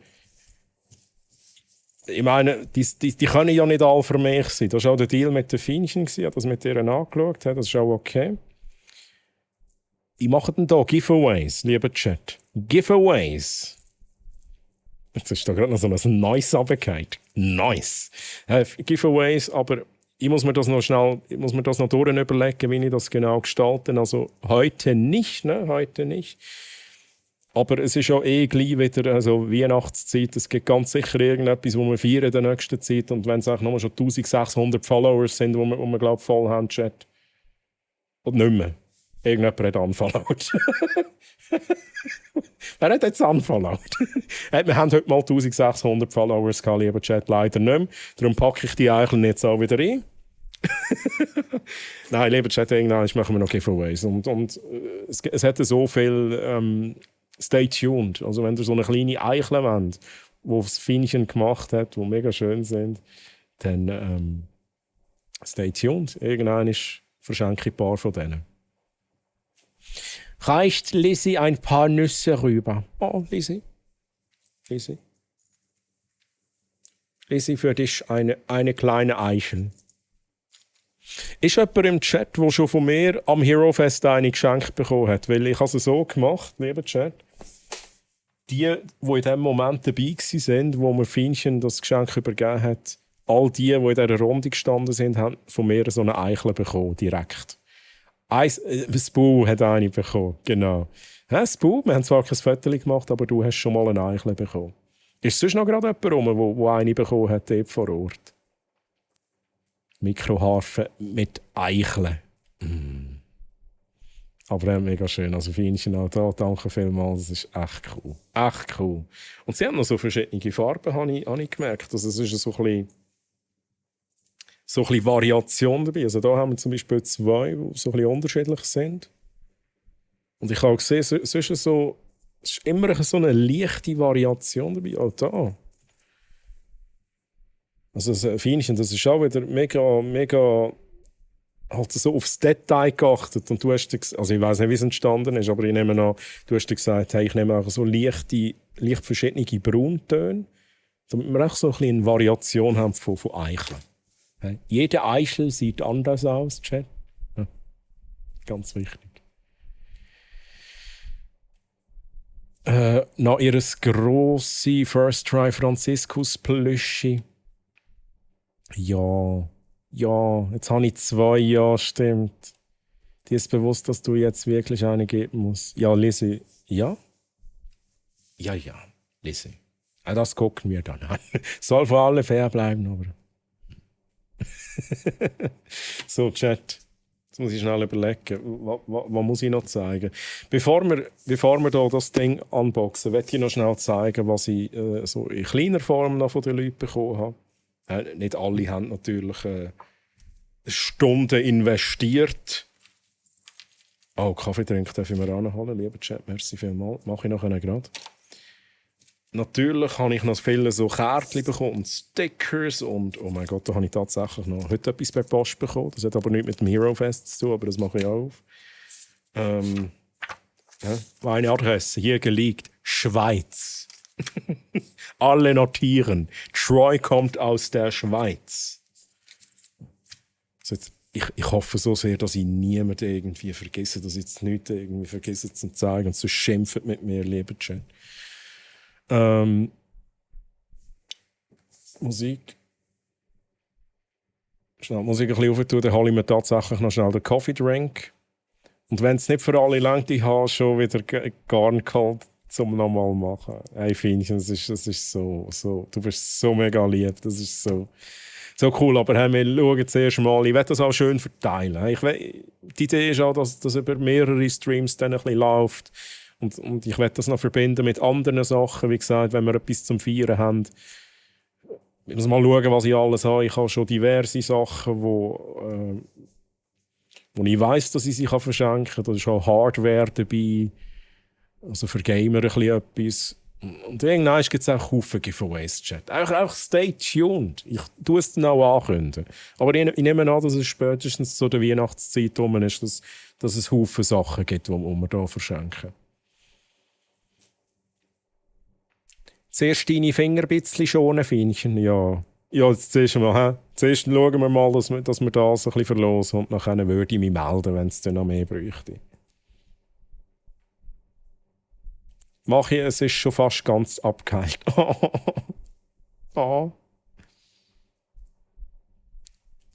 ich meine, die können ja nicht alle für mich sein. Das war auch der Deal mit den Fienchen. Ich habe das mit denen angeschaut. Das ist auch okay. Ich mache dann hier Giveaways, lieber Chat. Giveaways. Jetzt ist da gerade noch so ein Nice runtergefallen. Nice. Giveaways, aber ich muss mir das noch überlegen, wie ich das genau gestalte. Also heute nicht, ne? Heute nicht. Aber es ist ja gleich wieder also Weihnachtszeit. Es gibt ganz sicher irgendetwas, wo wir feiern in der nächsten Zeit. Und wenn es auch noch schon 1600 Followers sind, wo wir glaube ich, voll haben, Chat. Und nicht mehr. Irgendjemand hat unfollowed. Wer hat jetzt unfollowed? Wir haben heute mal 1600 Followers gehabt, lieber Chat, leider nicht mehr. Darum packe ich die Eicheln jetzt auch wieder rein. Nein, lieber Chat, irgendwann machen wir noch Giveaways. Und es hat so viel stay tuned. Also wenn ihr so eine kleine Eichel wollt, die das Fienchen gemacht hat, die mega schön sind, dann stay tuned. Irgendwann verschenke ich ein paar von denen. Reicht Lizzie ein paar Nüsse rüber? Oh, Lizzie. Lizzie, für dich eine kleine Eichel. Ist jemand im Chat, der schon von mir am Hero Fest eine geschenkt bekommen hat? Weil ich habe es so gemacht, lieber Chat. Die in diesem Moment dabei waren, wo mir Fienchen das Geschenk übergeben hat, all die in dieser Runde gestanden sind, haben von mir so eine Eichel bekommen, direkt. Spu hat eine bekommen, genau. Spu, wir haben zwar kein Foto gemacht, aber du hast schon mal eine Eichel bekommen. Ist sonst noch gerade jemand rum, der eine bekommen hat, dort vor Ort? Mikroharfe mit Eicheln. Aber mega schön. Also Fienchen auch da, danke vielmals. Das ist echt cool. Echt cool. Und sie haben noch so verschiedene Farben, habe ich gemerkt. Also es ist so ein bisschen Variation dabei. Also da haben wir zum Beispiel zwei, die so ein bisschen unterschiedlich sind. Und ich habe gesehen, es ist immer so eine leichte Variation dabei. Auch da. Also das Fienchen, das ist auch wieder mega halt so aufs Detail geachtet. Und du hast, also ich weiss nicht, wie es entstanden ist, aber ich nehme an, du hast gesagt, hey, ich nehme auch so leicht verschiedene Brauntöne, damit wir auch so ein bisschen eine Variation haben von Eicheln. Hey. Jede Eichel sieht anders aus, Chat. Ja. Ganz wichtig. Noch ihr grosse First Try Franziskus Plüschi. Ja, jetzt habe ich 2, ja, stimmt. Dir ist bewusst, dass du jetzt wirklich eine geben musst. Ja, Lizzie, ja? Ja, Lizzie. Das gucken wir dann an. Soll für alle fair bleiben, aber... So, Chat. Jetzt muss ich schnell überlegen, was muss ich noch zeigen? Bevor wir hier das Ding unboxen, möchte ich noch schnell zeigen, was ich so in kleiner Form noch von den Leuten bekommen habe. Nicht alle haben natürlich Stunden investiert. Oh, Kaffeetrink darf ich mir anholen, lieber Chat, merci vielmals. Mache ich nachher gerade. Natürlich habe ich noch viele so Kärtchen bekommen und Stickers und oh mein Gott, da habe ich tatsächlich noch heute etwas per Post bekommen. Das hat aber nichts mit dem Hero Fest zu tun, aber das mache ich auch auf. Meine Adresse hier geleakt, Schweiz. Alle notieren, Troy kommt aus der Schweiz. Also jetzt, ich hoffe so sehr, dass ich niemanden irgendwie vergesse, dass ich jetzt nichts irgendwie vergesse zu zeigen und so schimpft mit mir, lieber Chat. Musik. Schnell Musik ein bisschen aufzutun, dann hole ich mir tatsächlich noch schnell den Coffee Drink. Und wenn es nicht für alle langt, ich habe schon wieder Garn geholt, um nochmal machen. Hey, Fienchen, das ist so, du bist so mega lieb, das ist so cool. Aber hey, wir schauen zuerst mal, ich will das auch schön verteilen. Die Idee ist auch, dass das über mehrere Streams dann ein bisschen läuft. Und ich werde das noch verbinden mit anderen Sachen. Wie gesagt, wenn wir etwas zum Feiern haben, ich muss mal schauen, was ich alles habe. Ich habe schon diverse Sachen, wo ich weiss, dass ich sie verschenken kann. Da ist auch Hardware dabei. Also für Gamer ein bisschen etwas. Und irgendwann gibt es auch Haufen Giveaways, Chat. Auch stay tuned. Ich tue es dann auch ankündigen. Aber ich nehme an, dass es spätestens zu der Weihnachtszeit rum ist, dass es Haufen Sachen gibt, die wir hier verschenken. Zuerst deine Finger ein bisschen schonen, Fienchen. Ja, jetzt zuerst mal. Zuerst schauen wir mal, dass wir das ein bisschen verlosen und nachher würde ich mich melden, wenn es dann noch mehr bräuchte. Mache ich, es ist schon fast ganz abgeheilt. Oh.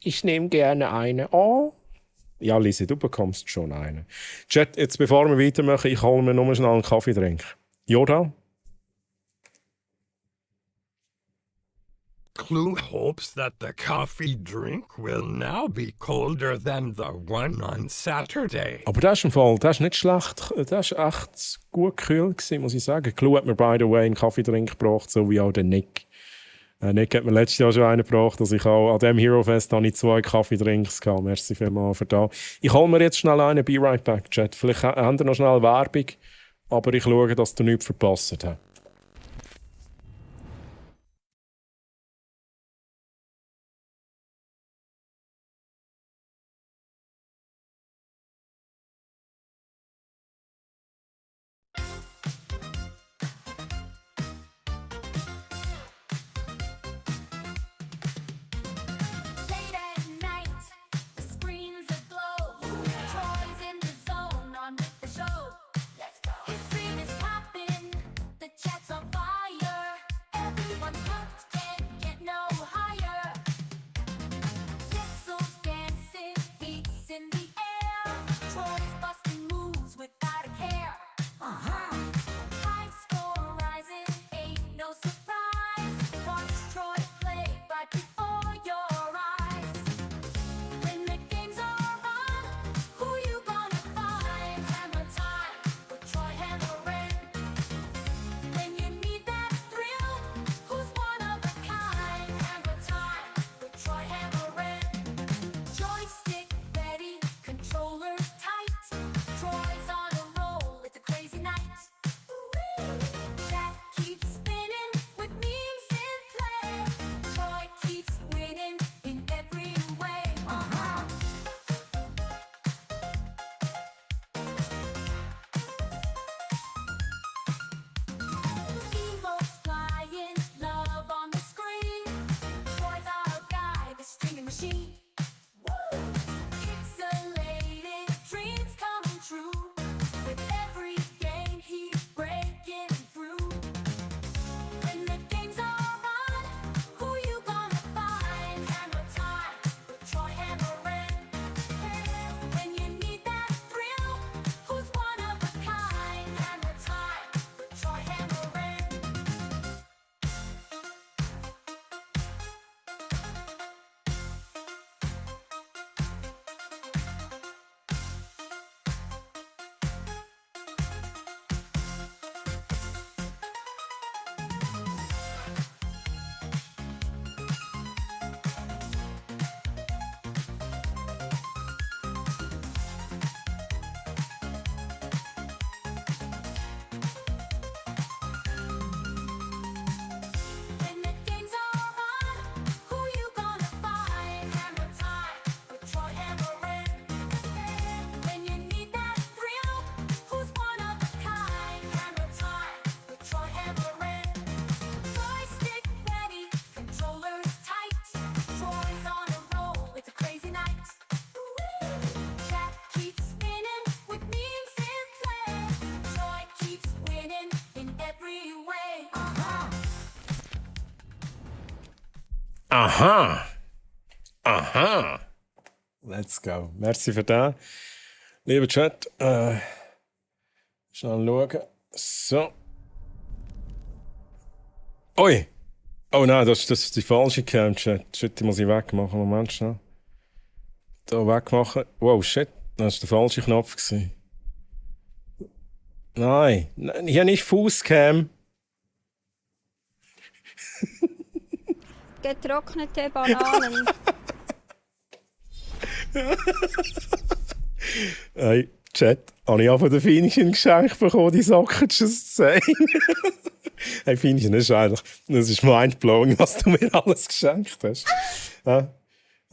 Ich nehme gerne eine. Oh. Ja, Lise, du bekommst schon eine. Chat, jetzt bevor wir weitermachen, ich hole mir nur schnell einen Kaffeetrink. Yoda? Clue hopes that the coffee drink will now be colder than the one on Saturday. Aber das ist im Fall, das ist nicht schlecht. Das war echt gut gekühlt, muss ich sagen. Clue hat mir, by the way, einen Kaffeetrink gebracht, so wie auch der Nick. Nick hat mir letztes Jahr schon einen gebracht, dass ich auch an diesem Hero Fest habe ich 2 Kaffeetrinks gehabt. Merci vielmals für das. Ich hole mir jetzt schnell einen, be right back, Chat. Vielleicht haben wir noch schnell Werbung, aber ich schaue, dass ihr nichts verpasst habt. Late at night, the screens aglow. Troy's in the zone on with the show. Let's go. His stream is popping. The Aha. Aha. Let's go. Merci für das. Lieber Chat, schnell schauen. So. Ui. Oh nein, das ist die falsche Cam, Chat. Shit, die muss ich wegmachen. Moment schnell. Da wegmachen. Wow, shit. Das war der falsche Knopf gewesen. Nein, hier nicht Fußcam. Getrocknete Bananen. Hey, Chat, habe ich auch von der Finischen geschenkt bekommen, die Socken zu sehen. Hey, Finischen, das ist mindblowing, was du mir alles geschenkt hast.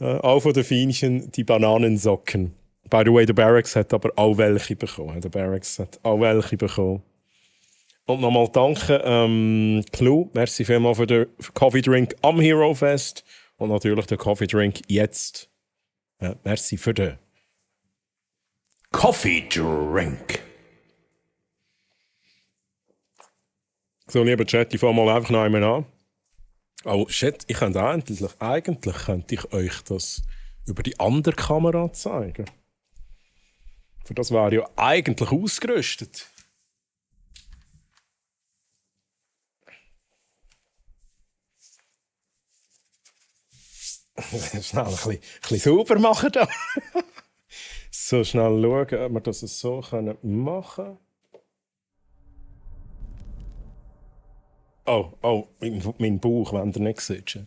Auch von der Finischen die Bananensocken. By the way, der Barracks hat aber auch welche bekommen. Der Barracks hat auch welche bekommen. Und nochmal danke, Clue. Merci vielmals für den Coffee Drink am Hero Fest. Und natürlich den Coffee Drink jetzt. Merci für den Coffee Drink. So, lieber Chat, ich fange mal einfach noch einmal an. Oh, shit, ich könnte eigentlich könnte ich euch das über die andere Kamera zeigen. Für das wäre ja eigentlich ausgerüstet. Schnell ein bisschen sauber machen da. So, schnell schauen, ob wir das so machen können. Oh, mein Bauch, wenn ihr nicht seht.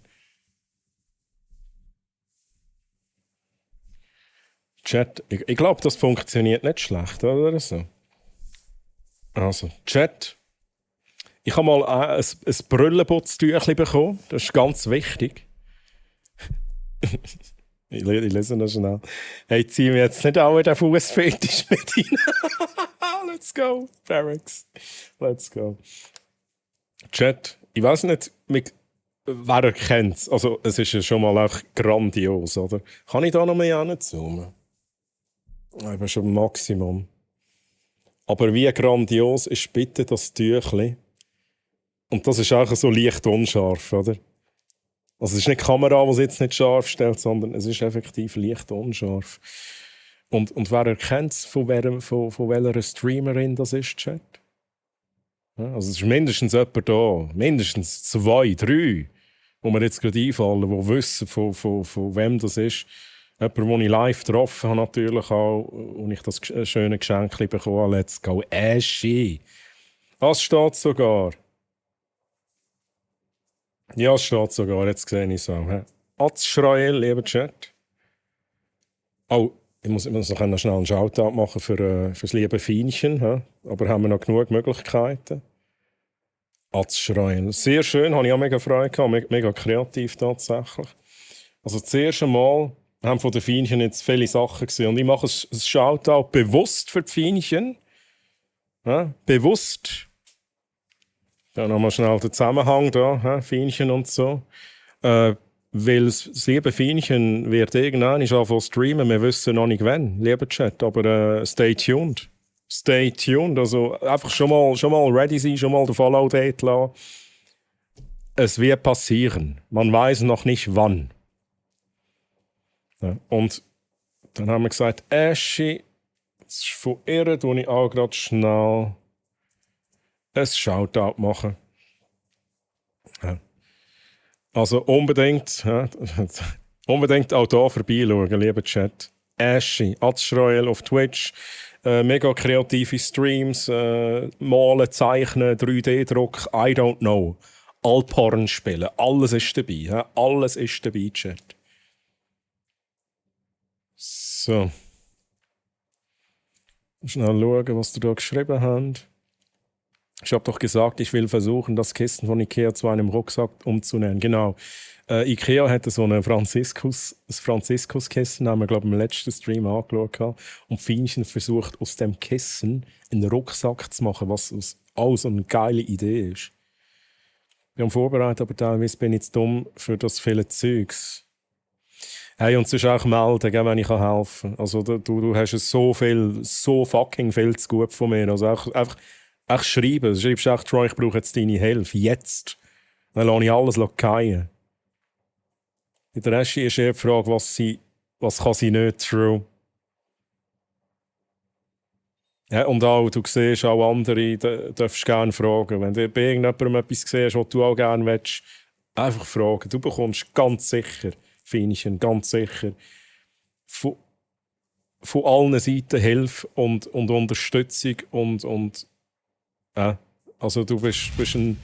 Chat, ich glaube, das funktioniert nicht schlecht, oder so? Also, Chat. Ich habe mal ein Brüllenputztüchchen bekommen. Das ist ganz wichtig. Ich lese noch schnell. Hey, zieh mir jetzt nicht auch den Fußfetisch mit rein. Let's go, Barracks. Let's go. Chat, ich weiß nicht, wer erkennt es. Also, es ist ja schon mal auch grandios, oder? Kann ich da noch mehr hinzoomen? Ich bin schon am Maximum. Aber wie grandios ist bitte das Tüchli? Und das ist auch so leicht unscharf, oder? Also es ist nicht die Kamera, die es jetzt nicht scharf stellt, sondern es ist effektiv leicht unscharf. Und wer erkennt es, von welcher Streamerin das ist, Chat? Ja, also es ist mindestens jemand da, mindestens 2, 3, wo mir jetzt gerade einfallen, die wissen, von wem das ist. Jemand, den ich live getroffen habe, natürlich auch, und ich das schöne Geschenk bekommen habe. Let's go, Ashy. Das steht sogar. Ja, es steht sogar, jetzt sehe ich es auch. Atzschreil, lieber Chat. Oh, ich muss noch schnell einen Shoutout machen für das liebe Fienchen. Aber haben wir noch genug Möglichkeiten? Atzschreil. Sehr schön, habe ich auch mega Freude gehabt, mega kreativ tatsächlich. Also das erste Mal haben von den Fienchen jetzt viele Sachen gesehen. Und ich mache ein Shoutout bewusst für die Fienchen. Bewusst. Dann nochmal schnell den Zusammenhang da, Fienchen und so. Weil das liebe Fienchen wird irgendwann anfangen streamen. Wir wissen noch nicht wann, lieber Chat. Aber stay tuned. Stay tuned. Also einfach schon mal ready sein, schon mal den Follow-Date lassen. Es wird passieren. Man weiß noch nicht wann. Ja, und dann haben wir gesagt, Ashy, das ist von ihr, wo ich auch gerade schnell ein Shoutout machen. Ja. Also unbedingt auch hier vorbeischauen, lieber Chat. Ashy, Atzschreil auf Twitch, mega kreative Streams, Malen, Zeichnen, 3D-Druck, I don't know. Alporn spielen, alles ist dabei. Alles ist dabei, Chat. So. Schnell schauen, was du da geschrieben hast. Ich habe doch gesagt, ich will versuchen, das Kissen von Ikea zu einem Rucksack umzunehmen. Genau. Ikea hatte so ein Franziskuskissen, haben wir, glaube ich, im letzten Stream angeschaut. Und Fienchen versucht, aus dem Kissen einen Rucksack zu machen, was auch so eine geile Idee ist. Wir haben vorbereitet, aber teilweise bin ich zu dumm für das viele Zeugs. Hey, und sonst auch melden, wenn ich helfen kann. Also du hast es so fucking viel zu gut von mir. Also einfach schreiben. Du schreibst auch, Troy, ich brauche jetzt deine Hilfe. Jetzt. Dann lasse ich alles fallen. In der Reschi ist eher die Frage, was kann sie nicht, true. Ja, und auch, du siehst auch andere, darfst gerne fragen. Wenn du bei irgendjemandem etwas siehst, was du auch gerne willst, einfach fragen. Du bekommst ganz sicher, Feinchen, ganz sicher, von allen Seiten Hilfe und Unterstützung und also du bist ein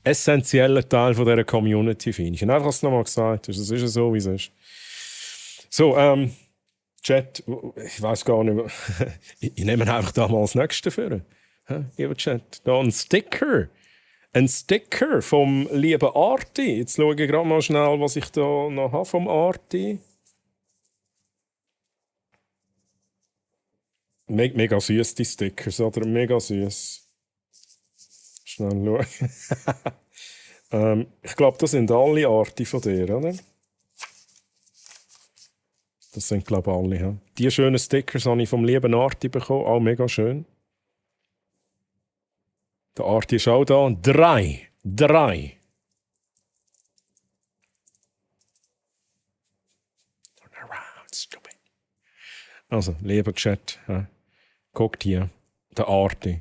essentieller Teil von dieser Community, Feinchen. Einfach, was du nochmal gesagt hast, es ist ja so, wie es ist. So, Chat, ich weiß gar nicht mehr. Ich nehme einfach da mal das nächste für. Lieber Chat, da ein Sticker. Ein Sticker vom lieben Arti. Jetzt schaue ich gerade mal schnell, was ich da noch habe vom Arti. Mega süß, die Stickers, oder? Mega süß. Schnell schauen. Ich glaube, das sind alle Arti von dir, oder? Das sind, glaube ich, alle. Ja. Die schönen Stickers habe ich vom lieben Arti bekommen. Auch mega schön. Der Arti ist auch da. 3. Also, lieber Chat, guckt hier. Der Arti.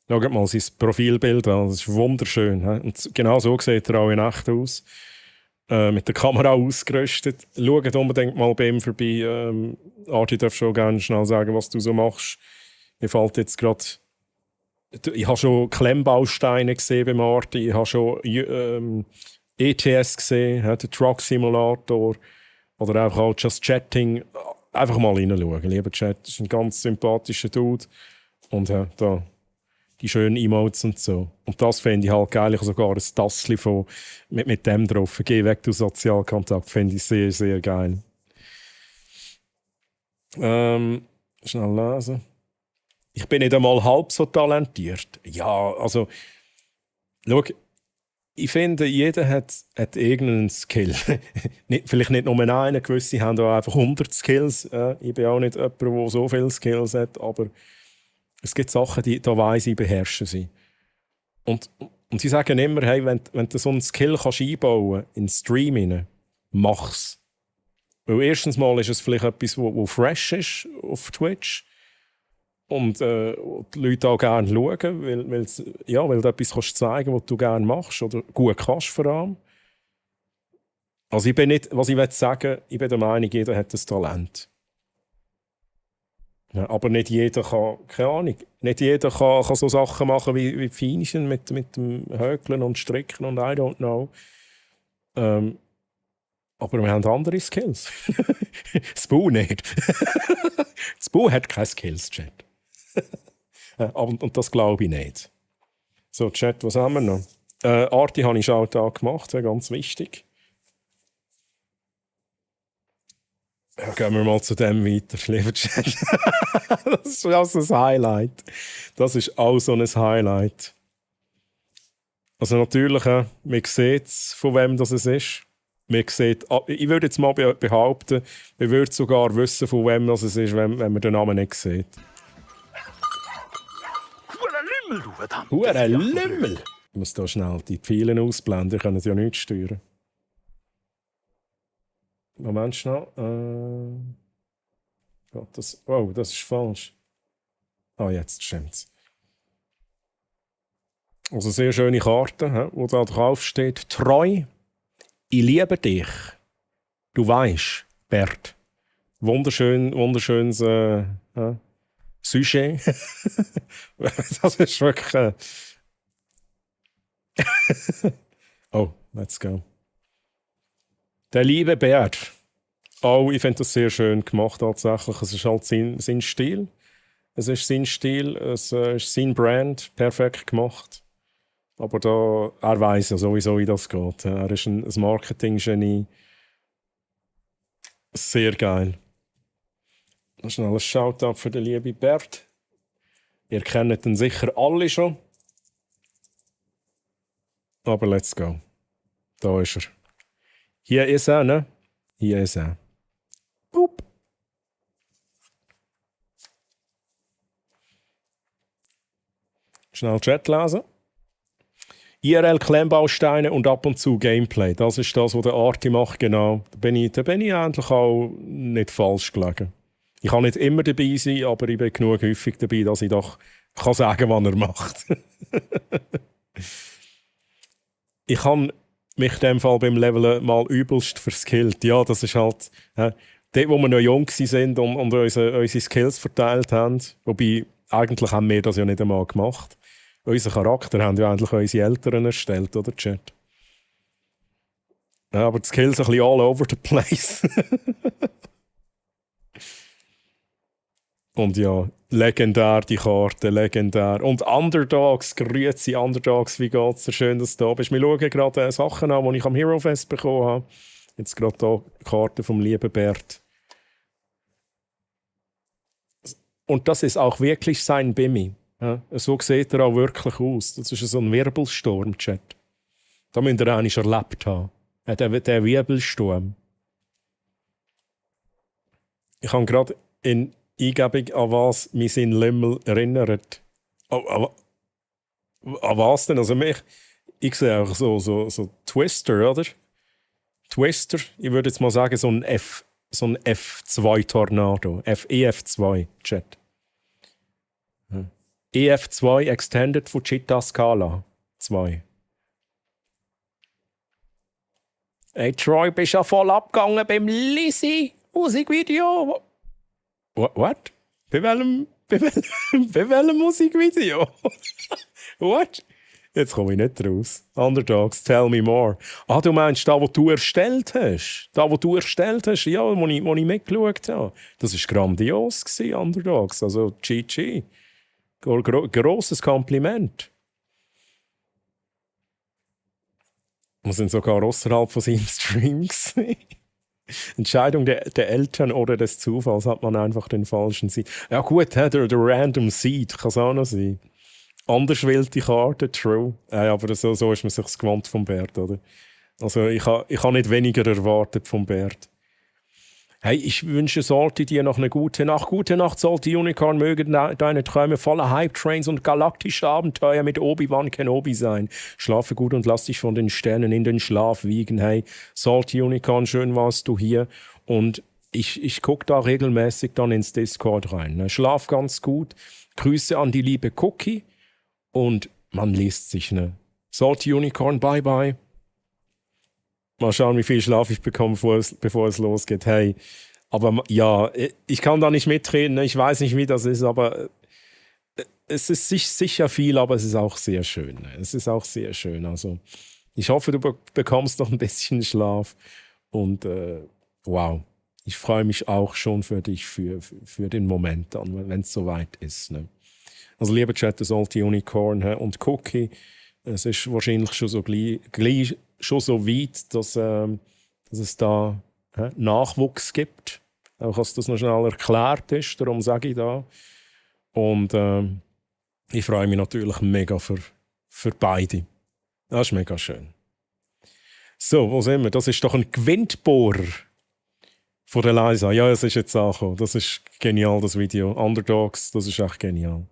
Schaut mal sein Profilbild an. Das ist wunderschön. Und genau so sieht er auch in echt aus. Mit der Kamera ausgerüstet. Schaut unbedingt mal bei ihm vorbei. Arti, darf schon gerne schnell sagen, was du so machst. Mir fällt jetzt gerade... Ich habe schon Klemmbausteine gesehen beim Arti. Ich habe schon ETS gesehen, den Truck Simulator. Oder auch Just Chatting. Einfach mal reinschauen, lieber Chat. Das ist ein ganz sympathischer Dude. Und da... die schönen Emotes und so. Und das fände ich halt geil. Ich habe sogar ein Tassli mit dem drauf. Geh weg, du Sozialkontakt. Fände ich sehr, sehr geil. Schnell lesen. Ich bin nicht einmal halb so talentiert. Ja, also... Schau, ich finde, jeder hat irgendeinen Skill. Vielleicht nicht nur einen. Gewisse haben auch einfach 100 Skills. Ich bin auch nicht jemand, der so viele Skills hat, aber... Es gibt Sachen, da weiss ich, beherrschen sie. Und sie sagen immer, hey, wenn du so einen Skill kannst einbauen in den Stream rein, mach's. Weil erstens mal ist es vielleicht etwas, wo fresh ist auf Twitch und die Leute auch gerne schauen, weil du etwas kannst zeigen, was du gerne machst oder gut kannst vor allem. Also ich bin nicht, was ich sagen will, ich bin der Meinung, jeder hat das Talent. Ja, aber nicht jeder kann, keine Ahnung, nicht jeder kann so Sachen machen wie Feinchen mit dem Hökeln und Stricken und I don't know. Aber wir haben andere Skills. Spoo nicht. Spoo hat keine Skills, Chat. Und das glaube ich nicht. So, Chat, was haben wir noch? Arti habe ich schon da gemacht, wäre ganz wichtig. Ja, gehen wir mal zu dem weiter, lieber Chat. Das ist auch so ein Highlight. Das ist auch so ein Highlight. Also natürlich, man sieht, von wem das ist. Man sieht, ich würde jetzt mal behaupten, man würde sogar wissen, von wem das ist, wenn man den Namen nicht sieht. Hure Lümmel! Ich muss hier schnell die Pfeile ausblenden, ihr könnt ja nichts steuern. Moment schnell. Oh, das ist falsch. Jetzt stimmt's. Also sehr schöne Karte, wo da drauf steht: Treu, ich liebe dich. Du weißt, Bert. Wunderschönes Sujet. Das ist wirklich. Oh, let's go. Der liebe Bert. Oh, ich finde das sehr schön gemacht tatsächlich. Es ist halt sein Stil. Es ist sein Stil, es ist sein Brand, perfekt gemacht. Aber er weiss ja sowieso, wie das geht. Er ist ein Marketing-Genie. Sehr geil. Schnell ein Shoutout für den lieben Bert. Ihr kennt ihn sicher alle schon. Aber let's go. Da ist er. Hier ist er, ne? Hier ist er. Boop. Schnell Chat lesen. IRL-Klemmbausteine und ab und zu Gameplay. Das ist das, was der Arti macht, genau. Da bin ich eigentlich auch nicht falsch gelegen. Ich kann nicht immer dabei sein, aber ich bin genug häufig dabei, dass ich doch kann sagen, was er macht. Ich habe mich in dem Fall beim Leveln mal übelst verskillt. Ja, das ist halt dort, wo wir noch jung waren und unsere Skills verteilt haben. Wobei, eigentlich haben wir das ja nicht einmal gemacht. Unseren Charakter haben ja eigentlich unsere Eltern erstellt, oder Chat? Ja, aber die Skills ein bisschen all over the place. Und ja, legendär die Karte, legendär. Und Underdogs, grüezi Underdogs, wie geht's dir? Schön, dass du da bist. Wir schauen gerade Sachen an, die ich am Hero Fest bekommen habe. Jetzt gerade hier die Karte vom lieben Bert. Und das ist auch wirklich sein Bimmi. Ja, so sieht er auch wirklich aus. Das ist so ein Wirbelsturm, Chat. Da müsst ihr eigentlich erlebt haben. Ja, der Wirbelsturm. Ich habe gerade in Eingebung, an was mich sein Lümmel erinnert. An was denn? Also ich sehe auch so Twister, oder? Twister, ich würde jetzt mal sagen, so ein F2-Tornado. EF2, Chat. EF2 Extended Fujita Scala 2. Hey Troy, bist ja voll abgegangen beim Lizzy Musikvideo. What? Bei welchem Musikvideo? What? Jetzt komme ich nicht raus. Underdogs, tell me more. Ah, du meinst da, wo du erstellt hast? Da, wo du erstellt hast? Ja, wo ich mitgeschaut habe. Das war grandios, Underdogs. Also, GG. Grosses Kompliment. Wir sind sogar außerhalb von seinem Stream gewesen. Entscheidung der Eltern oder des Zufalls hat man einfach den falschen Seed. Ja gut, der Random Seed kann es auch noch sein. Anderswillte Karte, true. Aber so ist man sich gewohnt vom Bert, oder? Also ich habe nicht weniger erwartet vom Bert. Hey, ich wünsche sollte dir noch eine gute Nacht. Gute Nacht, sollte Unicorn, mögen deine Träume voller Hype-Trains und galaktische Abenteuer mit Obi-Wan Kenobi sein. Schlafe gut und lass dich von den Sternen in den Schlaf wiegen. Hey, sollte Unicorn, schön warst du hier. Und ich gucke da regelmäßig dann ins Discord rein. Schlaf ganz gut. Grüße an die liebe Cookie. Und man liest sich, ne? Sollte Unicorn, bye bye. Mal schauen, wie viel Schlaf ich bekomme, bevor es losgeht. Hey, aber ja, ich kann da nicht mitreden. Ich weiß nicht, wie das ist, aber es ist sicher viel, aber es ist auch sehr schön. Es ist auch sehr schön. Also, ich hoffe, du bekommst noch ein bisschen Schlaf. Und wow, ich freue mich auch schon für dich, für den Moment dann, wenn es soweit ist. Ne? Also, lieber Chat, das alte Unicorn und Cookie, es ist wahrscheinlich schon so gleich schon so weit, dass es da Nachwuchs gibt. Auch dass das noch schnell erklärt ist, darum sage ich da. Und ich freue mich natürlich mega für beide. Das ist mega schön. So, wo sind wir? Das ist doch ein Gewindbohrer von der Liza. Ja, es ist jetzt angekommen. Das ist genial, das Video. Underdogs, das ist echt genial.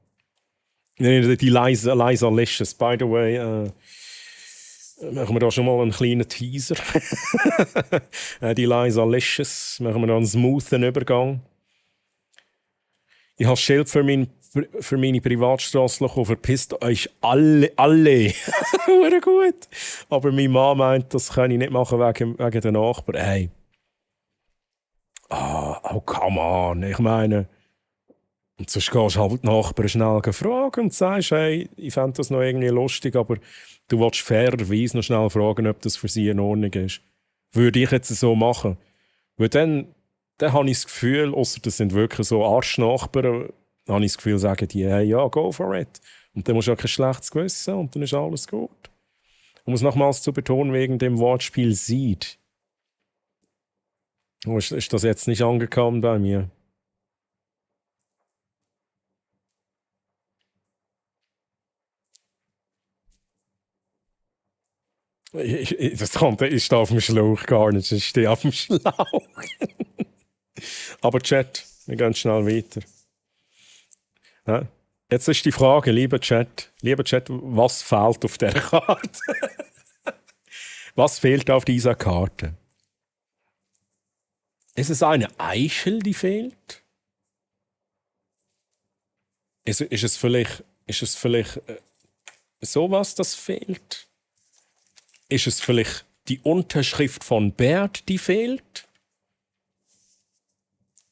Die Liza Licious, by the way, machen wir da schon mal einen kleinen Teaser. Die Liza Licious, machen wir da einen smoothen Übergang. Ich habe das Schild für meine Privatstrasse verpisst euch alle. Hure gut. Aber meine Mama meint, das kann ich nicht machen wegen den Nachbarn. Hey. Oh, come on. Ich meine, und sonst gehst du halt die Nachbarn schnell fragen und sagst, hey, ich fände das noch irgendwie lustig, aber du willst fairerweise noch schnell fragen, ob das für sie in Ordnung ist. Würde ich jetzt so machen. Weil dann habe ich das Gefühl, ausser das sind wirklich so Arschnachbarn, dann habe ich das Gefühl, sagen die, hey, ja, go for it. Und dann musst du auch kein schlechtes Gewissen und dann ist alles gut. Um es nochmals zu betonen, wegen dem Wortspiel Seed. Ist das jetzt nicht angekommen bei mir? Ich stehe auf dem Schlauch gar nicht, ich stehe auf dem Schlauch. Aber Chat, wir gehen schnell weiter. Ja? Jetzt ist die Frage, lieber Chat, was fehlt auf dieser Karte? Was fehlt auf dieser Karte? Ist es eine Eichel, die fehlt? Ist es vielleicht sowas, das fehlt? Ist es vielleicht die Unterschrift von Bert, die fehlt?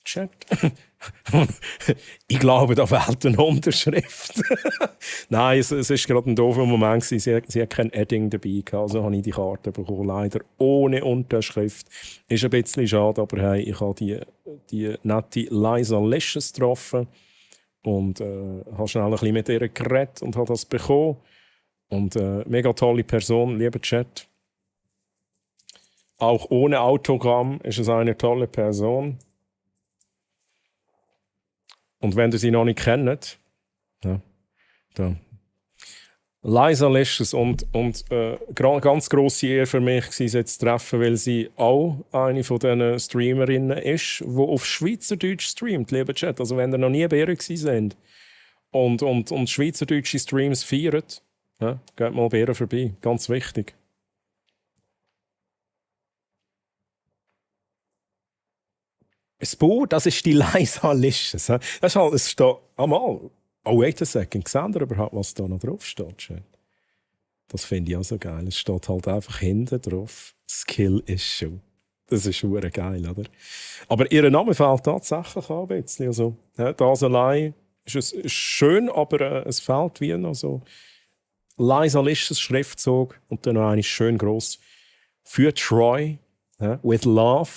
Chat. Ich glaube, da fehlt eine Unterschrift. Nein, es ist gerade ein doofer Moment gewesen. Sie hat kein Edding dabei gehabt, also habe ich die Karte bekommen. Leider ohne Unterschrift. Ist ein bisschen schade, aber hey, ich habe die nette Liza Licious getroffen und habe schnell ein bisschen mit ihr geredet und habe das bekommen. Und mega tolle Person, lieber Chat. Auch ohne Autogramm ist es eine tolle Person. Und wenn ihr sie noch nicht kennt, ja, da. Liza Licious und ganz grosse Ehre für mich war, sie zu treffen, weil sie auch eine von diesen Streamerinnen ist, die auf Schweizerdeutsch streamt, lieber Chat. Also wenn ihr noch nie bei ihr sind und schweizerdeutsche Streams feiert, ja, geht mal bei ihr vorbei. Ganz wichtig. Spur, das ist die Liza Licious. Das ist halt, es steht einmal. Oh, wait a second. Seht ihr überhaupt, was da noch drauf steht? Schön. Das finde ich auch so geil. Es steht halt einfach hinten drauf. Skill Issue. Das ist schon geil, oder? Aber ihr Name fehlt tatsächlich auch ein bisschen. Also, ja, das allein ist schön, aber es fehlt wie noch so. Liza Licious Schriftzug und dann noch eine schön gross. Für Troy. Ja, with love.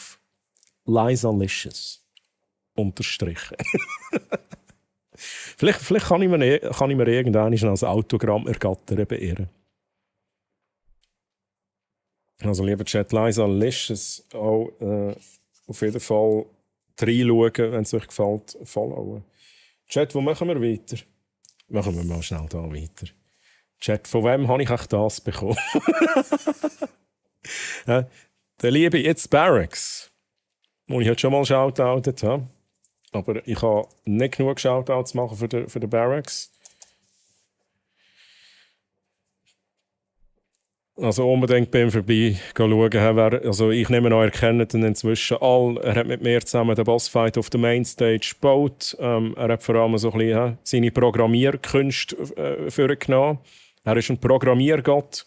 Liza Licious. Unterstrichen. vielleicht kann ich mir irgendwann als Autogramm ergattern bei ihr. Also, lieber Chat, Liza Licious, auch auf jeden Fall reinschauen, wenn es euch gefällt, followen. Chat, wo machen wir weiter? Machen wir mal schnell da weiter. Chat, von wem habe ich auch das bekommen? Ja, der liebe jetzt Barracks. Wo ich heute schon mal shoutoutet habe. Aber ich habe nicht genug Shoutouts machen für den Barracks. Also unbedingt bei ihm vorbei schauen. Also ich nehme an, er kennt ihn inzwischen all. Er hat mit mir zusammen den Bossfight auf der Mainstage gebaut. Er hat vor allem so ein bisschen seine Programmierkünste vorgenommen. Er ist ein Programmiergott.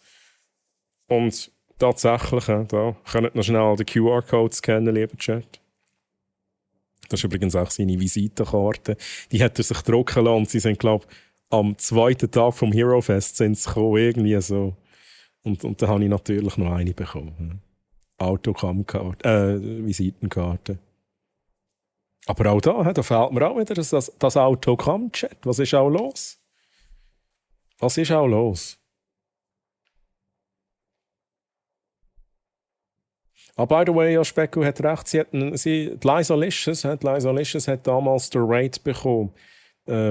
Und tatsächlich, da könnt ihr noch schnell den QR-Code scannen, lieber Chat. Das ist übrigens auch seine Visitenkarte. Die hat er sich drucken lassen und sie sind, glaube ich, am zweiten Tag vom Hero Fest sind sie gekommen, irgendwie so. Und da habe ich natürlich noch eine bekommen. Autogrammkarte, Visitenkarte. Aber auch da fehlt mir auch wieder das Autogramm-Chat. Was ist auch los? Was ist auch los? By the way, ja, Specko hat recht, Liza Licious hat damals den Raid bekommen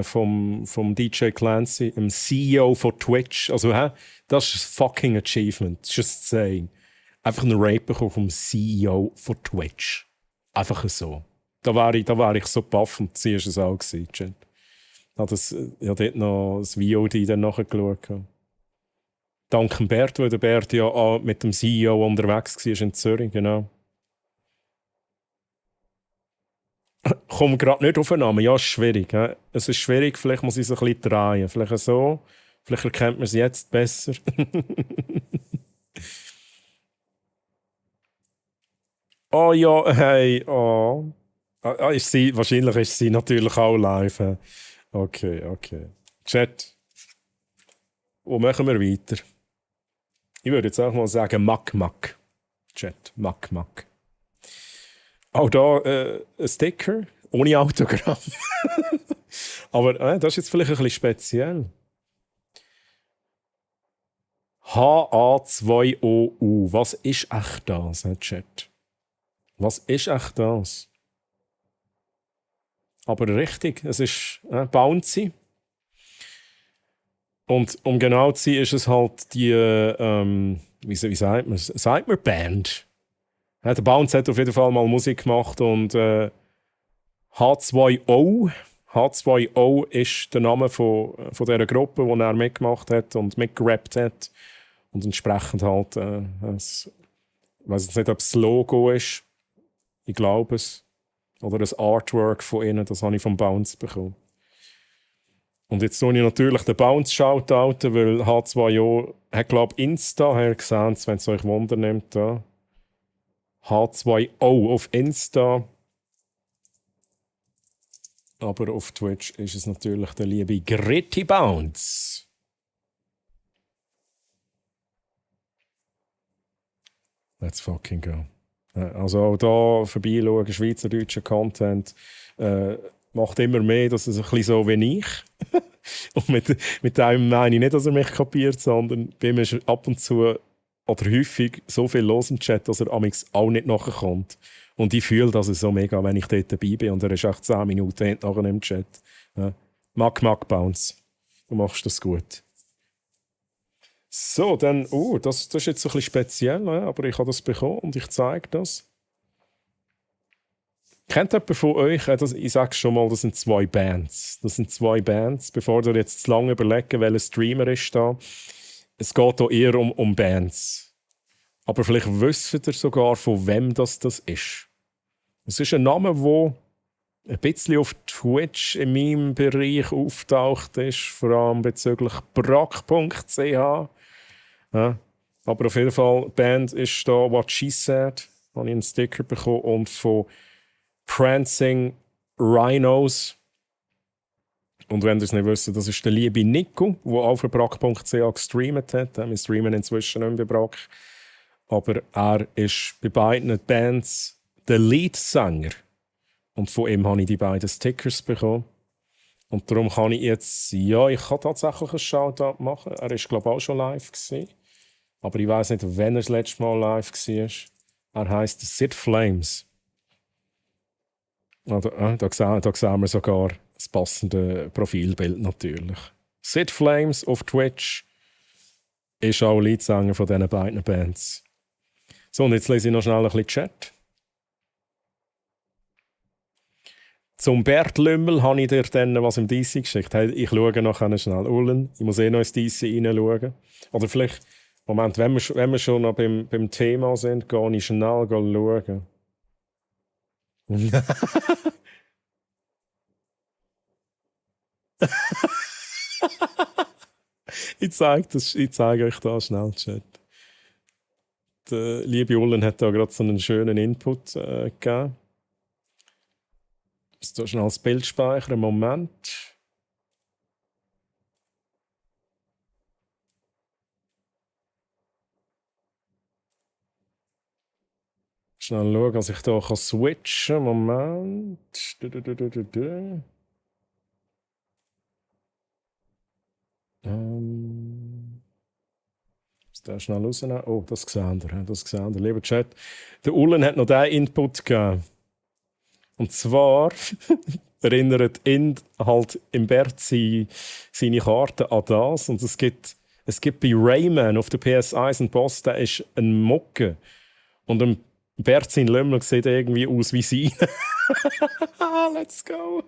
vom DJ Clancy, dem CEO von Twitch. Also, das ist ein fucking Achievement, just saying. Einfach einen Raid bekommen vom CEO von Twitch. Einfach so. Da war ich so baff und sie war es auch gewesen, Chat. Ich habe dort noch das VOD dann nachgeschaut. Dank dem Bert, weil der Bert ja auch mit dem CEO unterwegs war in Zürich, genau. Komm gerade nicht auf den Namen. Ja, ist schwierig. He? Es ist schwierig, vielleicht muss ich es ein bisschen drehen. Vielleicht so, vielleicht erkennt man es jetzt besser. Oh ja, hey, oh. Wahrscheinlich ist sie natürlich auch live. He? Okay. Chat, wo machen wir weiter? Ich würde jetzt auch mal sagen Mack. Chat, Mack. Auch da ein Sticker ohne Autogramm. Aber das ist jetzt vielleicht ein bisschen speziell. HA2OU. Was ist echt das, Chat? Was ist echt das? Aber richtig, es ist bouncy. Und um genau zu sein, ist es halt die, wie sagt man? Sagt man Band? Ja, der Bounce hat auf jeden Fall mal Musik gemacht und H2O H2O ist der Name von dieser Gruppe, die er mitgemacht hat und mitgerappt hat. Und entsprechend halt, ich weiß jetzt nicht, ob es das Logo ist. Ich glaube es. Oder das Artwork von ihnen, das habe ich vom Bounce bekommen. Und jetzt tue ich natürlich den Bounce shoutouten, weil H2O hat, glaube ich, Insta, her gesehen, wenn es euch Wunder nimmt. Da. H2O auf Insta. Aber auf Twitch ist es natürlich der liebe Gritty Bounce. Let's fucking go. Also auch hier vorbeischauen, schweizerdeutscher Content macht immer mehr, dass es ein bisschen so wie ich. Und mit dem meine ich nicht, dass er mich kapiert, sondern bei mir ist ab und zu oder häufig so viel los im Chat, dass er amigs auch nicht nachkommt. Und ich fühle das so mega, wenn ich dort dabei bin und er ist echt 10 Minuten nachher im Chat. Ja. Mag Bounce. Du machst das gut. So, dann, das ist jetzt ein bisschen speziell, ja, aber ich habe das bekommen und ich zeige das. Kennt jemand von euch, ich sage schon mal, das sind 2 Bands. Das sind 2 Bands, bevor ihr jetzt zu lange überlegen, welcher Streamer ist da. Es geht hier eher um Bands. Aber vielleicht wisst ihr sogar, von wem das ist. Es ist ein Name, der ein bisschen auf Twitch in meinem Bereich auftaucht ist, vor allem bezüglich brack.ch. Ja. Aber auf jeden Fall, die Band ist da What She Said. Da habe ich einen Sticker bekommen. Und von Prancing Rhinos. Und wenn ihr es nicht wisst, das ist der liebe Nico, der auch für brack.ch gestreamt hat. Wir streamen inzwischen nicht mehr bei Brack. Aber er ist bei beiden Bands der Leadsänger. Und von ihm habe ich die beiden Stickers bekommen. Und darum kann ich jetzt, ich kann tatsächlich einen Shoutout machen. Er war, glaube ich, auch schon live gewesen. Aber ich weiß nicht, wann er das letzte Mal live war. Er heisst Sid Flames. Da sehen wir sogar das passende Profilbild natürlich. Sid Flames auf Twitch ist auch Leadsänger von diesen beiden Bands. So, und jetzt lese ich noch schnell ein bisschen Chat. Zum Bert Lümmel habe ich dir dann was im DC geschickt. Hey, ich schaue nachher schnell. Ullen, ich muss noch ins DC reinschauen. Oder vielleicht, Moment, wenn wir schon noch beim Thema sind, gehe ich schnell schauen. ich zeige euch da schnell, Chat. Der liebe Ullen hat da gerade so einen schönen Input gegeben. Ich muss da schnell das Bild speichern. Moment. Schnell schauen, dass ich hier switchen kann. Moment. Da schnell rausnehmen. Oh, das seht ihr. Lieber Chat. Der Ullen hat noch diesen Input gegeben. Und zwar erinnert ihn halt im Bert seine Karte an das. Und es gibt bei Rayman auf der PS1 einen Boss, der ist ein Mucke. Und im Bert sein Lümmel sieht irgendwie aus wie sie. Let's go.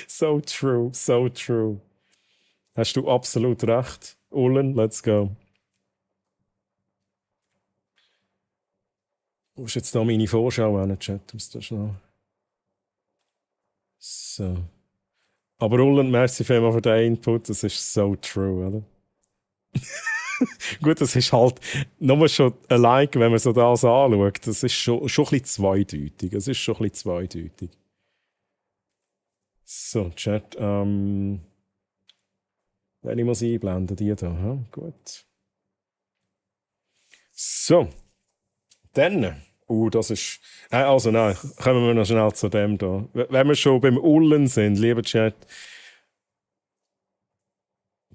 So true, so true. Hast du absolut recht. Ullen, let's go. Wo ist jetzt da meine Vorschau an, Chat? So. Aber Ullen, merci vielmals für den Input. Das ist so true, oder? Gut, das ist halt nur schon allein, wenn man so das anschaut, das ist schon ein bisschen zweideutig. So, Chat. Wenn ich muss einblenden, die da. Ja, gut. So. Dann. Das ist. Also nein, kommen wir noch schnell zu dem da. Wenn wir schon beim Ullen sind, lieber Chat.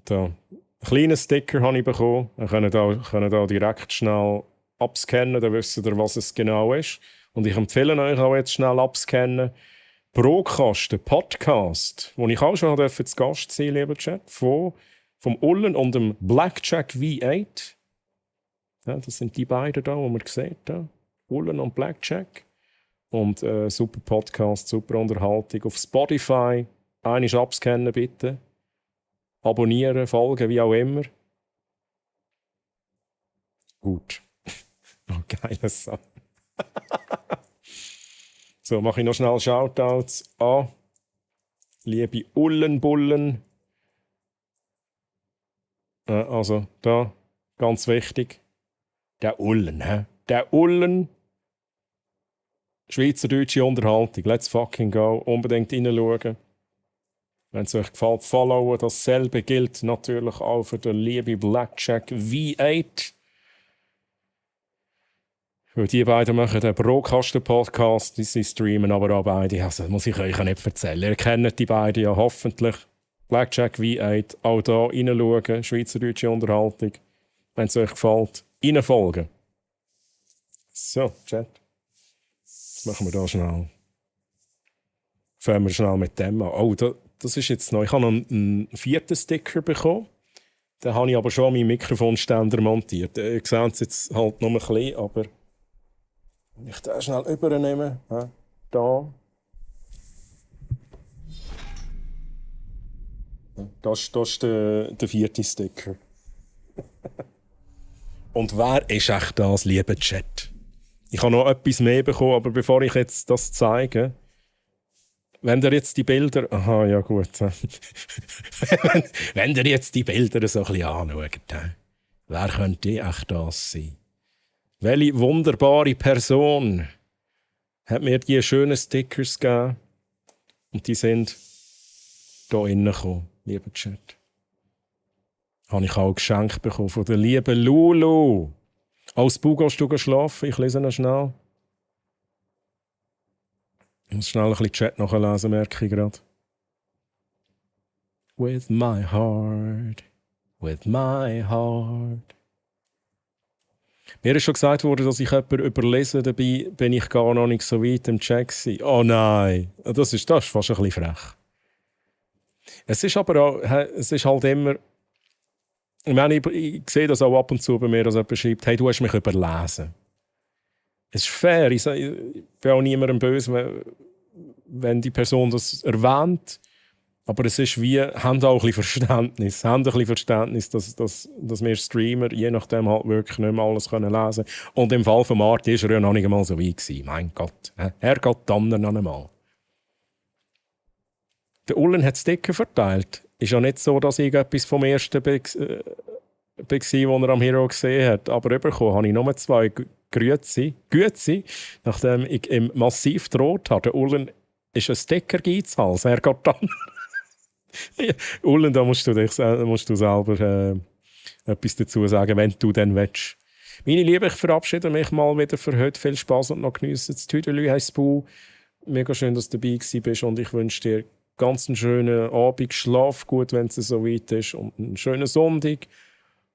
Da. Einen kleinen Sticker habe ich bekommen. Wir können da direkt schnell abscannen, dann wisst ihr, was es genau ist. Und ich empfehle euch auch jetzt schnell abscannen. Brotkasten Podcast, wo ich auch schon zu Gast sein, lieber Chat, vom Ullen und dem Blackjack V8. Ja, das sind die beiden da, die man sieht. Da. Ullen und Blackjack. Und super Podcast, super Unterhaltung auf Spotify. Einmal abscannen bitte. Abonnieren, folgen, wie auch immer. Gut. Oh, geile Sache. So, mache ich noch schnell Shoutouts an. Liebe Ullenbullen. Also, da, ganz wichtig. Der Ullen, hä? Der Ullen. Schweizerdeutsche Unterhaltung. Let's fucking go. Unbedingt reinschauen. Wenn es euch gefällt, followen. Dasselbe gilt natürlich auch für den lieben Blackjack V8. Weil die beiden machen den Broadcaster-Podcast, sie streamen aber auch beide. Also, das muss ich euch nicht erzählen. Ihr kennt die beiden ja hoffentlich. Blackjack V8, auch hier reinschauen. Schweizerdeutsche Unterhaltung. Wenn es euch gefällt, reinfolgen. So, Chat. Jetzt machen wir da schnell. Fangen wir schnell mit dem an. Oh, das ist jetzt neu. Ich habe noch einen vierten Sticker bekommen. Den habe ich aber schon an meinen Mikrofonständer montiert. Ihr seht es jetzt halt noch ein bisschen, aber wenn ich den schnell übernehme, da. Das ist der vierte Sticker. Und wer ist echt das, liebe Chat? Ich habe noch etwas mehr bekommen, aber bevor ich jetzt das zeige, wenn ihr jetzt die Bilder... Aha, ja gut. Wenn ihr jetzt die Bilder so ein bisschen anschaut, wer könnte echt das sein? Welche wunderbare Person hat mir die schönen Stickers gegeben? Und die sind hier innen gekommen, lieber Chat. Habe ich auch geschenkt bekommen von der lieben Lulu. Als Bau gehst du schlafen? Ich lese noch schnell. Ich muss schnell ein bisschen Chat nachlesen, merke ich gerade. With my heart, with my heart. Mir ist schon gesagt worden, dass ich jemanden überlese, dabei bin ich gar noch nicht so weit im Chat gewesen. Oh nein, das ist fast ein bisschen frech. Es ist aber auch, es ist halt immer... Ich meine, ich sehe das auch ab und zu bei mir, dass jemand schreibt, hey, du hast mich überlesen. Es ist fair, ich bin auch niemandem böse, wenn die Person das erwähnt. Aber es ist wie, haben auch ein bisschen Verständnis, dass wir Streamer je nachdem halt wirklich nicht mehr alles lesen können. Und im Fall von Martin war er ja noch nicht einmal so weit gewesen. Mein Gott, Herrgott Donner noch einmal. Der Ullen hat Sticker verteilt. Ist ja nicht so, dass ich etwas vom ersten war, was er am Hero gesehen hat. Aber bekommen habe ich nur 2 Grüezi, nachdem ich ihm massiv droht habe. Der Ullen ist ein Sticker Geizhals. Herrgott Donner. Ullen, da musst du selber etwas dazu sagen, wenn du dann willst. Meine Liebe, ich verabschiede mich mal wieder für heute. Viel Spaß und noch geniessen. Das Tüdelü heisst Bu. Mega schön, dass du dabei bist und ich wünsche dir ganz einen schönen Abend. Schlaf gut, wenn es so weit ist und einen schönen Sonntag.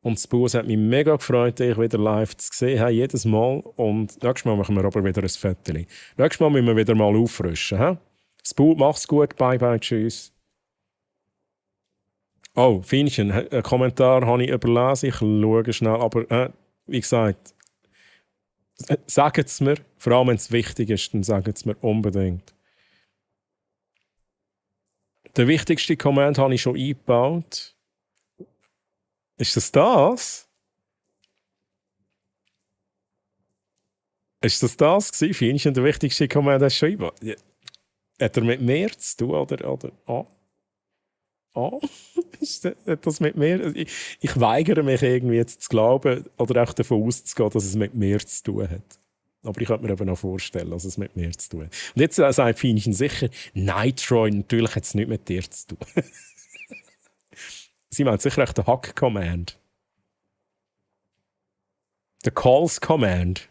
Und das Bu hat mich mega gefreut, dich wieder live zu sehen, jedes Mal. Und nächstes Mal machen wir aber wieder ein Foto. Nächstes Mal müssen wir wieder mal auffrischen. Das Bu, mach's gut, bye bye, tschüss. Oh, Fienchen, einen Kommentar habe ich überlesen, ich schaue schnell, aber wie gesagt, sagt es mir, vor allem wenn es wichtig ist, dann sagt es mir unbedingt. Den wichtigsten Comment habe ich schon eingebaut. Ist das das? Ist das gewesen, Fienchen? Der wichtigste Comment hast du schon eingebaut? Ja. Hat er mit mir zu tun, oder? Hat das mit mir? Ich weigere mich irgendwie jetzt zu glauben oder auch davon auszugehen, dass es mit mir zu tun hat. Aber ich könnte mir eben noch vorstellen, dass es mit mir zu tun hat. Und jetzt sagt Fienchen sicher, nein, Troy, natürlich hat es nichts mit dir zu tun. Sie meint sicher echt den Hack-Command. Der Calls-Command.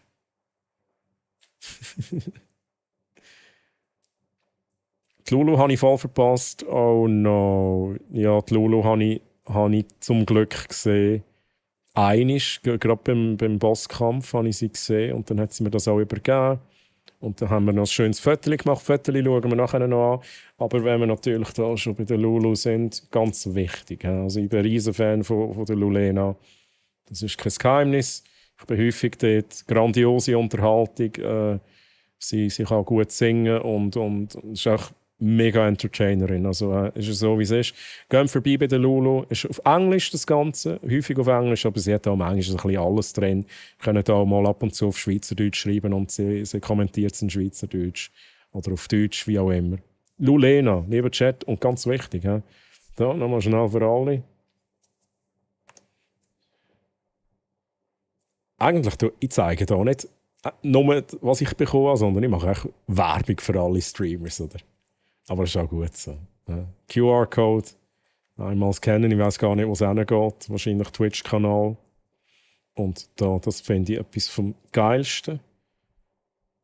Die Lulu habe ich voll verpasst. Oh no. Ja, die Lulu habe ich zum Glück gesehen. Einisch, gerade beim Bosskampf habe ich sie gesehen und dann hat sie mir das auch übergeben. Und dann haben wir noch ein schönes Foto gemacht. Foto schauen wir nachher noch an. Aber wenn wir natürlich da schon bei der Lulu sind, ganz wichtig. Also ich bin ein riesen Fan von der Lulena. Das ist kein Geheimnis. Ich bin häufig dort. Grandiose Unterhaltung. Sie kann gut singen und ist auch mega Entertainerin. Also ist es so, wie es ist. Gehen vorbei bei der Lulu. Ist auf Englisch das Ganze, häufig auf Englisch, aber sie hat auch manchmal ein bisschen alles drin. Können da mal ab und zu auf Schweizerdeutsch schreiben und sie kommentiert es in Schweizerdeutsch. Oder auf Deutsch, wie auch immer. Lulena, lieber Chat, und ganz wichtig, he? Da nochmal schnell für alle. Eigentlich, ich zeige hier nicht nur, was ich bekomme, sondern ich mache auch Werbung für alle Streamers, oder? Aber das ist auch gut so. Ja. QR-Code, einmal scannen, ich weiß gar nicht, wo es hingeht. Wahrscheinlich Twitch-Kanal. Und da, das finde ich etwas vom Geilsten.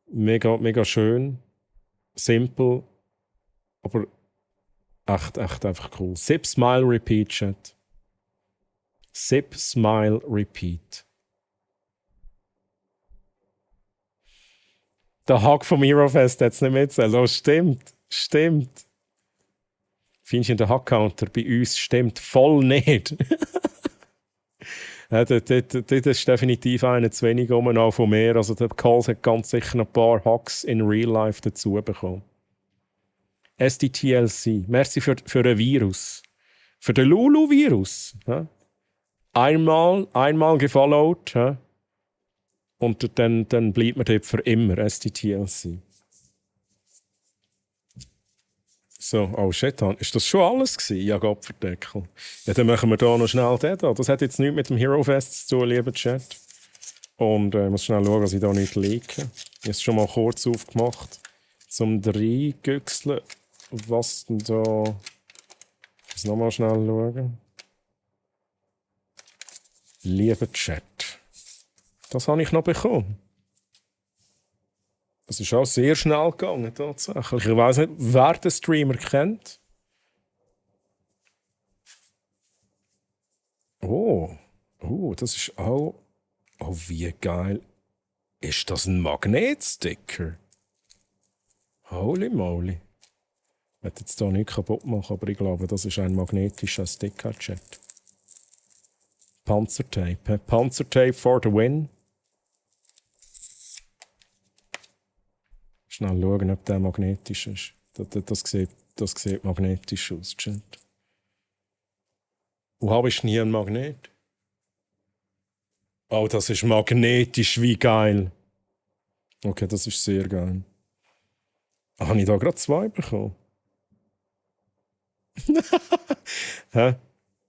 Mega, mega schön. Simpel. Aber echt einfach cool. Sip, Smile, Repeat, Chat. Sip, Smile, Repeat. Der Hack vom Eurofest hat es nicht mitzählt. Oh, stimmt. Findest du in den Hack-Counter bei uns stimmt voll nicht. Ja, das ist definitiv einer zu wenig auch von mehr. Also der Calls hat ganz sicher ein paar Hacks in Real Life dazu bekommen. SDTLC. Merci für ein Virus. Für den Lulu-Virus. Ja? Einmal gefollowt. Ja? Und dann bleibt man dort für immer. SDTLC. So, oh shit, ist das schon alles gewesen? Ja, Gottverdeckel. Ja, dann machen wir hier noch schnell den da. Das hat jetzt nichts mit dem Hero Fest zu tun, lieber Chat. Und ich muss schnell schauen, dass ich da nicht leake. Ich habe es schon mal kurz aufgemacht, zum Reingüchseln. Was denn da... Ich muss nochmal schnell schauen. Lieber Chat. Das habe ich noch bekommen. Das ist auch sehr schnell gegangen, tatsächlich. Ich weiss nicht, wer den Streamer kennt. Oh, das ist auch... Oh, wie geil. Ist das ein Magnetsticker? Holy moly. Ich werde jetzt hier nicht kaputt machen, aber ich glaube, das ist ein magnetischer Sticker-Chat. Panzertape. Panzertape for the win. Schnell schauen, ob der magnetisch ist. Das sieht magnetisch aus, Chat. Wo habe ich nie einen Magnet? Oh, das ist magnetisch, wie geil. Okay, das ist sehr geil. Habe ich da gerade 2 bekommen? Hä?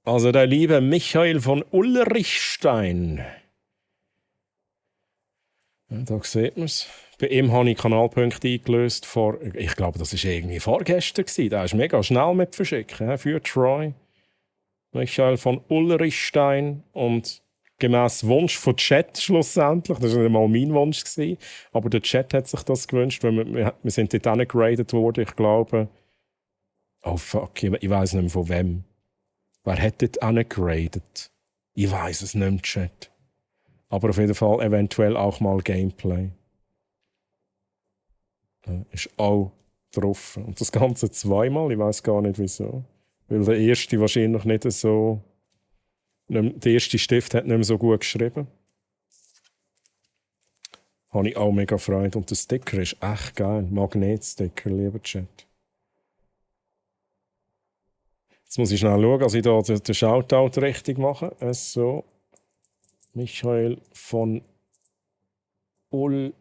Also der liebe Michael von Ulrichstein. Ja, da sieht man es. Bei ihm habe ich Kanalpunkte eingelöst. Ich glaube, das war irgendwie vorgestern. Der ist mega schnell mit verschicken für Troy. Michael von Ulrichstein. Und gemäss Wunsch von Chat schlussendlich, das war nicht mal mein Wunsch, aber der Chat hat sich das gewünscht, weil wir sind dort angegradet worden. Ich glaube... Oh fuck, ich weiss nicht mehr von wem. Wer hat dort angegradet? Ich weiss es nicht im Chat. Aber auf jeden Fall eventuell auch mal Gameplay. Ist auch drauf. Und das Ganze 2-mal, ich weiss gar nicht wieso. Weil der erste wahrscheinlich nicht so... Der erste Stift hat nicht mehr so gut geschrieben. Habe ich auch mega Freude. Und der Sticker ist echt geil. Magnetsticker, lieber Chat. Jetzt muss ich schnell schauen, dass ich hier den Shoutout richtig mache. So. Michael von Ulrichstein.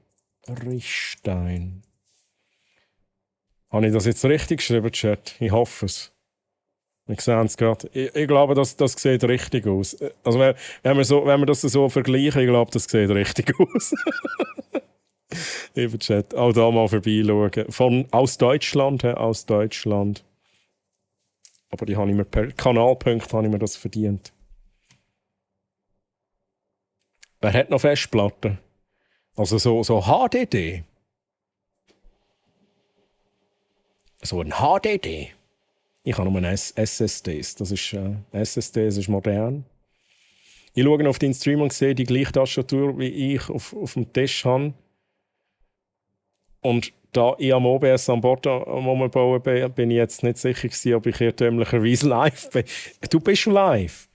Habe ich das jetzt richtig geschrieben, Chat? Ich hoffe es. Wir sehen es gerade. Ich glaube, das sieht richtig aus. Also wenn wir das so vergleichen, ich glaube, das sieht richtig aus. Lieber Chat, auch da mal vorbeischauen. Aus Deutschland. Aber die habe ich mir per Kanalpunkt habe ich mir das verdient. Wer hat noch Festplatten? Also so HDD. So ein HDD. Ich habe nur ein SSDs. Das ist SSDs ist modern. Ich schaue auf deinen Stream und sehe die gleiche Tastatur, wie ich auf dem Tisch habe. Und da ich am OBS an Bord am Umbauen bin ich jetzt nicht sicher gewesen, ob ich irrtümlicherweise live bin. Du bist live.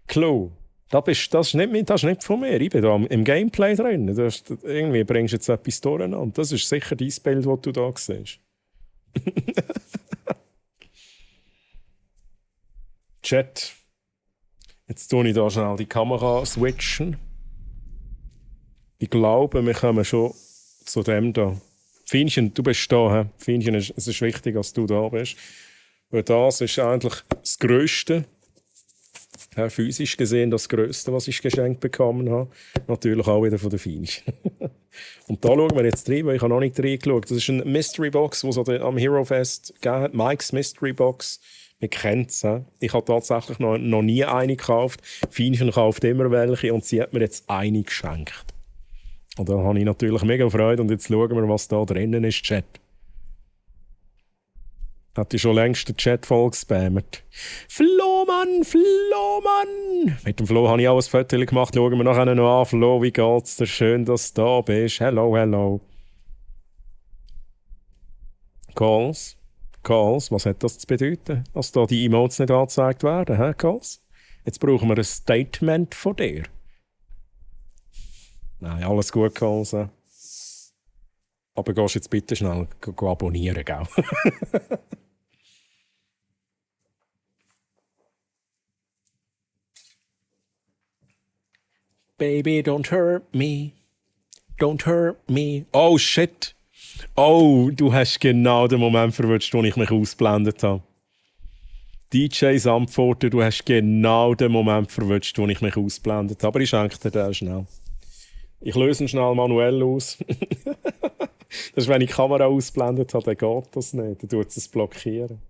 Klar. Das ist nicht von mir. Ich bin da im Gameplay drin. Irgendwie bringst du jetzt etwas durcheinander. Das ist sicher dein Bild, das du da siehst. Chat. Jetzt tue ich da schnell die Kamera switchen. Ich glaube, wir kommen schon zu dem da. Fienchen, du bist da. He? Fienchen, es ist wichtig, dass du da bist. Weil das ist eigentlich das Grösste. Ja, physisch gesehen das Grösste, was ich geschenkt bekommen habe. Natürlich auch wieder von der Fienchen. Und da schauen wir jetzt rein, weil ich habe noch nicht reingeschaut. Das ist eine Mystery Box, die es am Hero Fest gegeben hat. Mike's Mystery Box. Man kennt es. Ich habe tatsächlich noch nie eine gekauft. Fienchen kauft immer welche und sie hat mir jetzt eine geschenkt. Und da habe ich natürlich mega Freude. Und jetzt schauen wir, was da drinnen ist, Chat. Hat die schon längst den Chat voll gespammt. Flohmann, Flohmann! Mit dem Flo habe ich auch ein Foto gemacht. Schauen wir nachher noch an. Flo, wie geht's dir? Schön, dass du da bist. Hello, hello. Calls, was hat das zu bedeuten? Dass da die Emotes nicht angezeigt werden, hä, Calls? Jetzt brauchen wir ein Statement von dir. Nein, alles gut, Calls. Aber gehst jetzt bitte schnell abonnieren, gell? Baby, don't hurt me. Don't hurt me. Oh, shit. Oh, du hast genau den Moment verwünscht, wo ich mich ausgeblendet habe. DJs Antworten, du hast genau den Moment verwünscht, wo ich mich ausgeblendet habe. Aber ich schenke dir den schnell. Ich löse ihn schnell manuell aus. Das ist, wenn ich die Kamera ausblendet habe, dann geht das nicht. Dann tut es blockieren.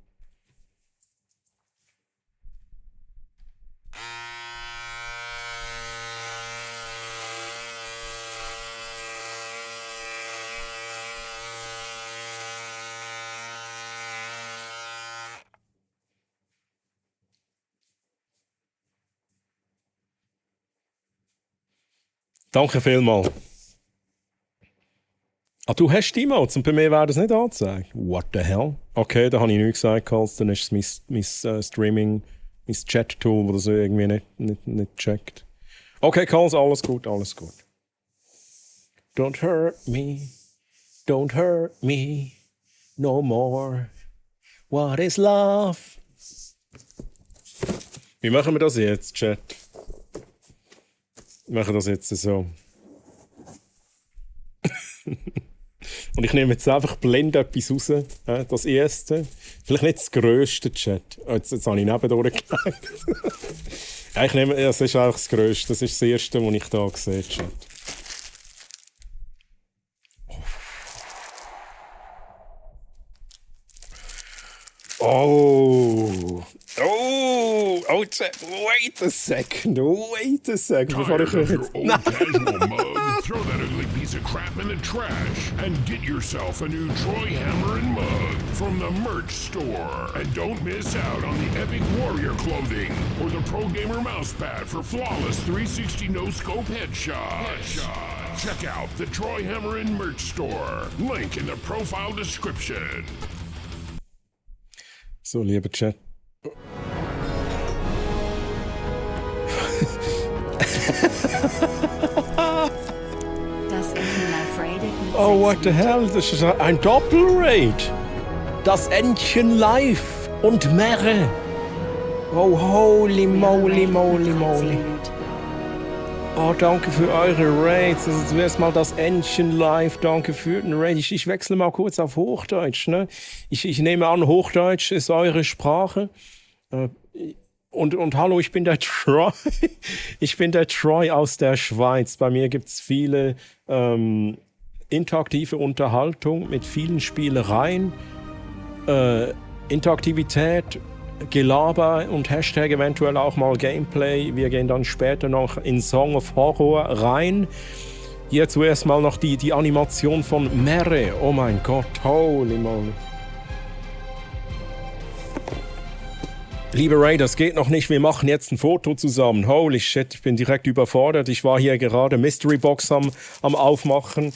Danke vielmals. Ah, du hast die Emotes und bei mir werden es nicht angezeigt. What the hell? Okay, da habe ich nichts gesagt, Karls. Dann ist es mein Streaming, mein Chat-Tool, das das irgendwie nicht checkt. Okay, Karls, alles gut, alles gut. Don't hurt me, no more. What is love? Wie machen wir das jetzt, Chat? Wir machen das jetzt so. Und ich nehme jetzt einfach blind etwas raus. Das erste. Vielleicht nicht das grösste, Chat. Jetzt habe ich nebendurch gelegt. Ja, ich nehme, das ist einfach das grösste. Das ist das erste, was ich hier sehe, Chat. Oh, Chat, wait a second, before ich Your old casual mug, throw that ugly piece of crap in the trash and get yourself a new Troy Hammer and mug from the merch store. And don't miss out on the Epic Warrior clothing or the Pro Gamer mousepad for flawless 360 no-scope headshots. Check out the Troy Hammer and merch store. Link in the profile description. So, lieber Chat. Das Live Rated mit Oh, what 6 the hell? Das ist ein Doppelraid. Das Entchen live und Meere. Oh, holy moly, moly, moly. Oh, danke für eure Raids. Also zuerst mal das Entchen live. Danke für den Raid. Ich wechsle mal kurz auf Hochdeutsch. Ne? Ich nehme an, Hochdeutsch ist eure Sprache. Und hallo, ich bin der Troy. Ich bin der Troy aus der Schweiz. Bei mir gibt es viele interaktive Unterhaltung mit vielen Spielereien, Interaktivität, Gelaber und Hashtag eventuell auch mal Gameplay. Wir gehen dann später noch in Song of Horror rein. Hier zuerst mal noch die Animation von Mere. Oh mein Gott, holy moly. Liebe Ray, das geht noch nicht. Wir machen jetzt ein Foto zusammen. Holy shit, ich bin direkt überfordert. Ich war hier gerade Mystery Box am Aufmachen.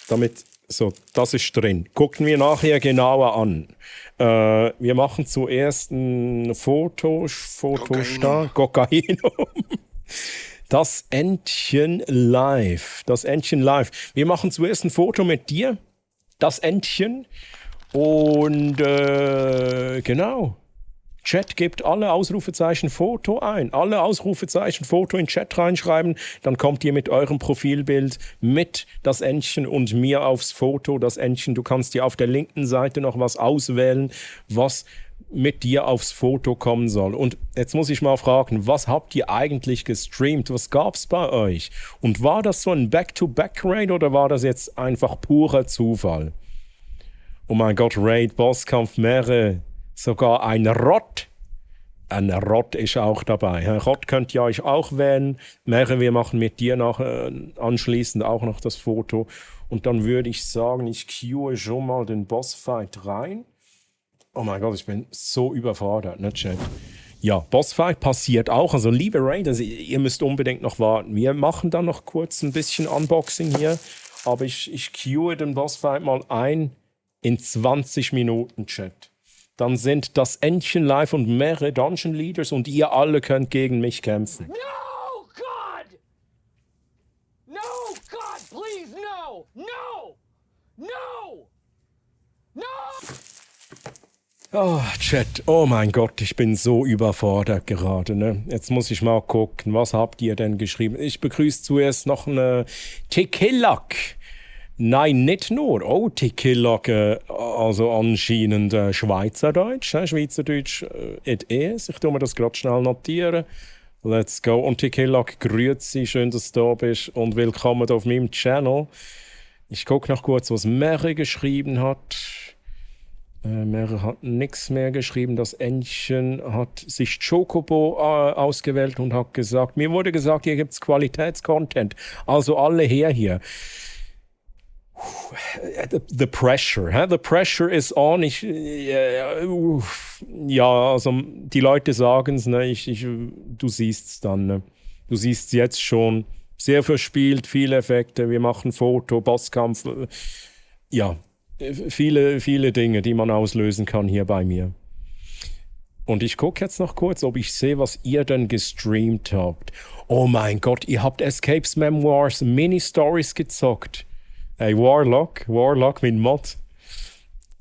Damit, so, das ist drin. Gucken wir nachher genauer an. Wir machen zuerst ein Foto. Kokainum. Das Entchen live. Das Entchen live. Wir machen zuerst ein Foto mit dir. Das Entchen. Und genau. Chat, gebt alle Ausrufezeichen Foto ein. Alle Ausrufezeichen Foto in Chat reinschreiben. Dann kommt ihr mit eurem Profilbild mit das Entchen und mir aufs Foto. Das Entchen, du kannst dir auf der linken Seite noch was auswählen, was mit dir aufs Foto kommen soll. Und jetzt muss ich mal fragen, was habt ihr eigentlich gestreamt? Was gab's bei euch? Und war das so ein Back-to-Back-Raid oder war das jetzt einfach purer Zufall? Oh mein Gott, Raid, Bosskampf, mehrere. Sogar ein Rott. Ein Rott ist auch dabei. Ein Rott könnt ihr euch auch wählen. Mehrere, wir machen mit dir anschließend auch noch das Foto. Und dann würde ich sagen, ich queue schon mal den Bossfight rein. Oh mein Gott, ich bin so überfordert, ne, Chat? Ja, Bossfight passiert auch. Also, liebe Raiders, ihr müsst unbedingt noch warten. Wir machen dann noch kurz ein bisschen Unboxing hier. Aber ich queue den Bossfight mal ein in 20 Minuten, Chat. Dann sind das Entchen live und mehrere Dungeon Leaders und ihr alle könnt gegen mich kämpfen. No, God! No, God, please, no! No! No! No! Oh, Chat, oh mein Gott, ich bin so überfordert gerade, ne? Jetzt muss ich mal gucken, was habt ihr denn geschrieben? Ich begrüße zuerst noch eine Tikillak. Nein, nicht nur. Oh, Tikillak, also anscheinend Schweizerdeutsch. Schweizerdeutsch es. Ich tue mir das gerade schnell notieren. Let's go. Und Tikillak, grüezi, schön, dass du da bist und willkommen auf meinem Channel. Ich gucke noch kurz, was Mary geschrieben hat. Mary hat nichts mehr geschrieben. Das Entchen hat sich Chocobo ausgewählt und hat gesagt, mir wurde gesagt, hier gibt es Qualitätscontent. Also alle her hier. The pressure, the pressure is on. Ja, also die Leute sagen es, ne? Du siehst es dann. Ne? Du siehst es jetzt schon. Sehr verspielt, viele Effekte. Wir machen Foto, Bosskampf. Ja, viele Dinge, die man auslösen kann hier bei mir. Und ich gucke jetzt noch kurz, ob ich sehe, was ihr denn gestreamt habt. Oh mein Gott, ihr habt Escapes Memoirs Mini-Stories gezockt. Hey, Warlock mit Mod.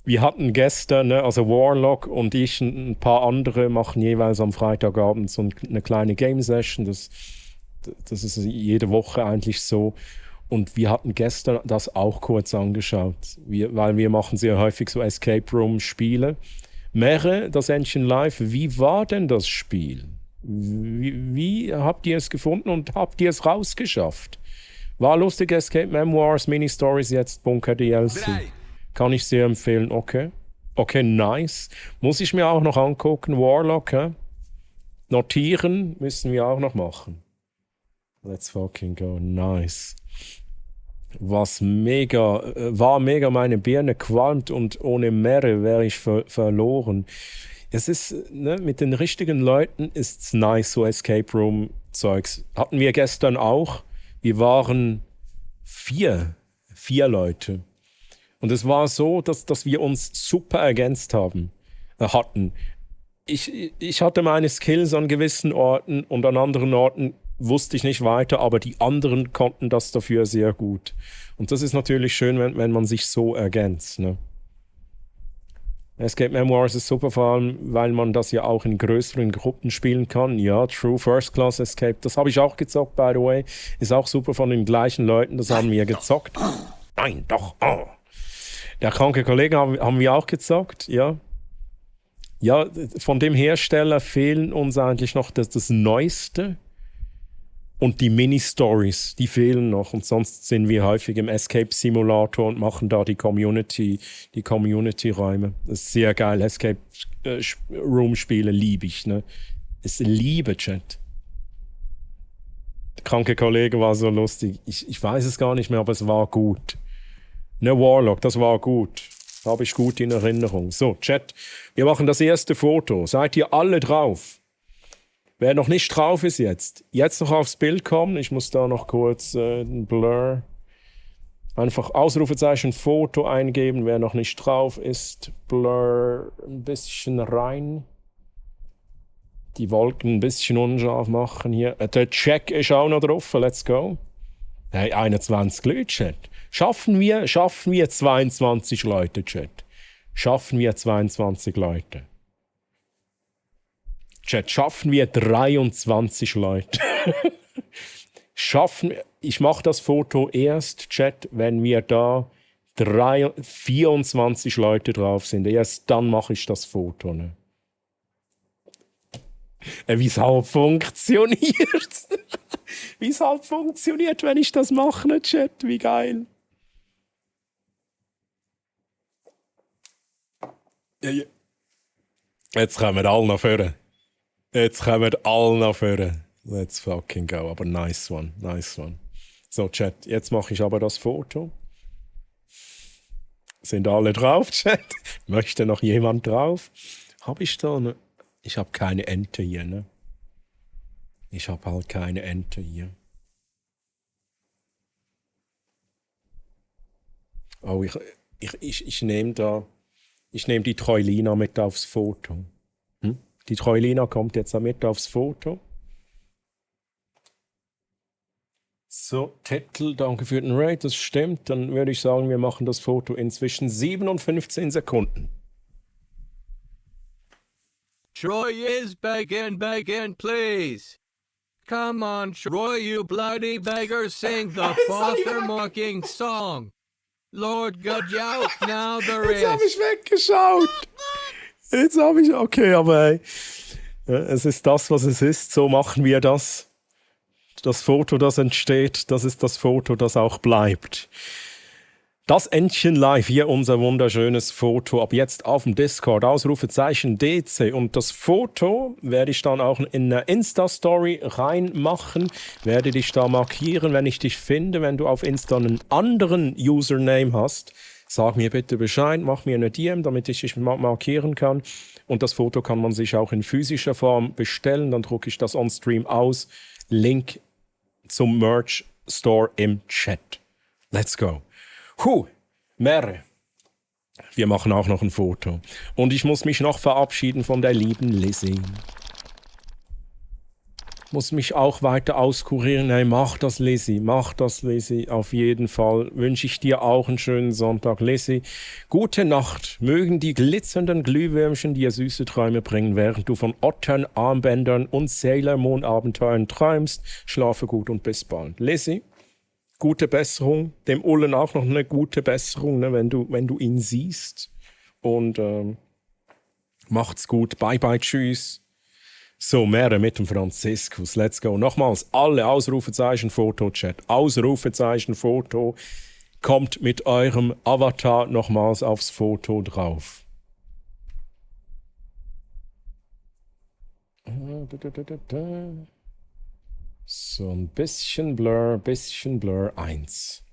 Wir hatten gestern, ne, also Warlock und ich, ein paar andere machen jeweils am Freitagabend so eine kleine Game-Session. Das ist jede Woche eigentlich so. Und wir hatten gestern das auch kurz angeschaut, weil wir machen sehr häufig so Escape Room-Spiele. Mere, das Entchen Live, wie war denn das Spiel? Wie habt ihr es gefunden und habt ihr es rausgeschafft? War lustig, Escape Memoirs, Mini-Stories, jetzt Bunker DLC. Kann ich sehr empfehlen, okay. Okay, nice. Muss ich mir auch noch angucken, Warlock, hä? Notieren müssen wir auch noch machen. Let's fucking go, nice. War mega, meine Birne qualmt und ohne Meere wäre ich verloren. Es ist, ne, mit den richtigen Leuten ist's nice, so Escape Room Zeugs. Hatten wir gestern auch. Wir waren vier Leute. Und es war so, dass wir uns super ergänzt hatten. Ich hatte meine Skills an gewissen Orten und an anderen Orten wusste ich nicht weiter, aber die anderen konnten das dafür sehr gut. Und das ist natürlich schön, wenn man sich so ergänzt. Ne? Escape Memoirs ist super, vor allem, weil man das ja auch in größeren Gruppen spielen kann. Ja, True First Class Escape, das habe ich auch gezockt, by the way. Ist auch super von den gleichen Leuten, das haben wir gezockt. Nein, doch. Oh. Der kranke Kollege haben wir auch gezockt, ja. Ja, von dem Hersteller fehlen uns eigentlich noch das Neueste. Und die Mini-Stories, die fehlen noch. Und sonst sind wir häufig im Escape-Simulator und machen da die Community-Räume. Das ist sehr geil. Escape-Room-Spiele liebe ich. Ne? Ich liebe Chat. Der kranke Kollege war so lustig. Ich weiß es gar nicht mehr, aber es war gut. Ne, Warlock, das war gut. Habe ich gut in Erinnerung. So, Chat, wir machen das erste Foto. Seid ihr alle drauf? Wer noch nicht drauf ist jetzt noch aufs Bild kommen. Ich muss da noch kurz ein Blur. Einfach Ausrufezeichen Foto eingeben. Wer noch nicht drauf ist, Blur ein bisschen rein. Die Wolken ein bisschen unscharf machen hier. Der Check ist auch noch drauf. Let's go. Hey, 21 Leute, Chat. Schaffen wir 22 Leute, Chat. Schaffen wir 22 Leute. Chat, schaffen wir 23 Leute? Ich mache das Foto erst, Chat, wenn wir da 24 Leute drauf sind. Erst dann mache ich das Foto. Ne? Wie es halt funktioniert. Wie es halt funktioniert, wenn ich das mache, ne, Chat. Wie geil. Jetzt kommen wir alle nach vorne. Let's fucking go. Aber nice one. So, Chat, jetzt mache ich aber das Foto. Sind alle drauf, Chat? Möchte noch jemand drauf? Habe ich da eine... Ich habe keine Ente hier, ne? Ich habe halt keine Ente hier. Oh, ich nehme da... Ich nehme die Troilina mit aufs Foto. Die Troilina kommt jetzt auch mit aufs Foto. So, Titel, danke für den Raid, das stimmt. Dann würde ich sagen, wir machen das Foto inzwischen 57 Sekunden. Troy is begging, please. Come on, Troy, you bloody beggar, sing the father-mocking song. Lord God, out now there is. Jetzt habe ich weggeschaut. Okay, aber hey, es ist das, was es ist. So machen wir das. Das Foto, das entsteht, das ist das Foto, das auch bleibt. Das Entchen live, hier unser wunderschönes Foto, ab jetzt auf dem Discord, Ausrufezeichen DC. Und das Foto werde ich dann auch in eine Insta-Story reinmachen, werde dich da markieren, wenn ich dich finde. Wenn du auf Insta einen anderen Username hast, sag mir bitte Bescheid, mach mir eine DM, damit ich dich markieren kann. Und das Foto kann man sich auch in physischer Form bestellen, dann drucke ich das on-stream aus. Link zum Merch-Store im Chat. Let's go. Merre. Wir machen auch noch ein Foto. Und ich muss mich noch verabschieden von der lieben Lizzie. Muss mich auch weiter auskurieren. Hey, mach das, Lizzie. Auf jeden Fall wünsche ich dir auch einen schönen Sonntag, Lizzie. Gute Nacht. Mögen die glitzernden Glühwürmchen dir süße Träume bringen, während du von Ottern, Armbändern und Sailor Moon Abenteuern träumst. Schlafe gut und bis bald. Lizzie. Gute Besserung, dem Ullen auch noch eine gute Besserung, ne, wenn du ihn siehst. Und macht's gut, bye bye, tschüss. So, mehr mit dem Franziskus, let's go. Nochmals, alle Ausrufezeichen Foto-Chat, Ausrufezeichen Foto, kommt mit eurem Avatar nochmals aufs Foto drauf. So, ein bisschen Blur 1.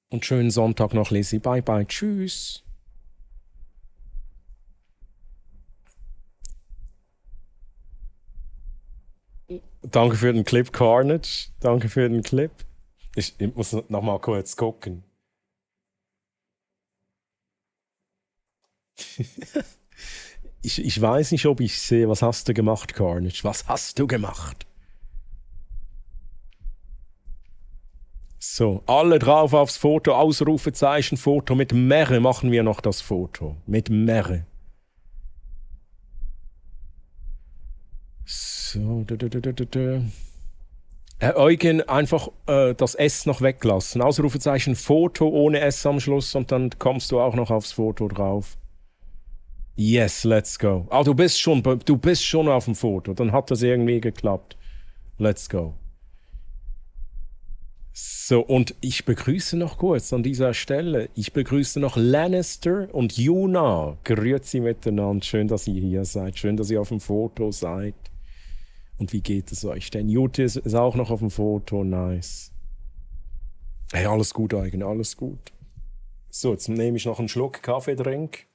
Und schönen Sonntag noch, Lizzie. Bye, bye. Tschüss. Danke für den Clip, Carnage. Danke für den Clip. Ich muss noch mal kurz gucken. Ich weiß nicht, ob ich sehe. Was hast du gemacht, Carnage? Was hast du gemacht? So, alle drauf aufs Foto. Ausrufezeichen, Foto. Mit Merre machen wir noch das Foto. Mit Merre. So, Eugen, einfach das S noch weglassen. Ausrufezeichen, Foto ohne S am Schluss und dann kommst du auch noch aufs Foto drauf. Yes, let's go. Ah, du bist schon auf dem Foto. Dann hat das irgendwie geklappt. Let's go. So, und ich begrüße noch kurz an dieser Stelle. Ich begrüße noch Lannister und Juna. Grüezi miteinander. Schön, dass ihr hier seid. Schön, dass ihr auf dem Foto seid. Und wie geht es euch denn? Jutis ist auch noch auf dem Foto. Nice. Hey, alles gut, Eugen. Alles gut. So, jetzt nehme ich noch einen Schluck Kaffeetrink.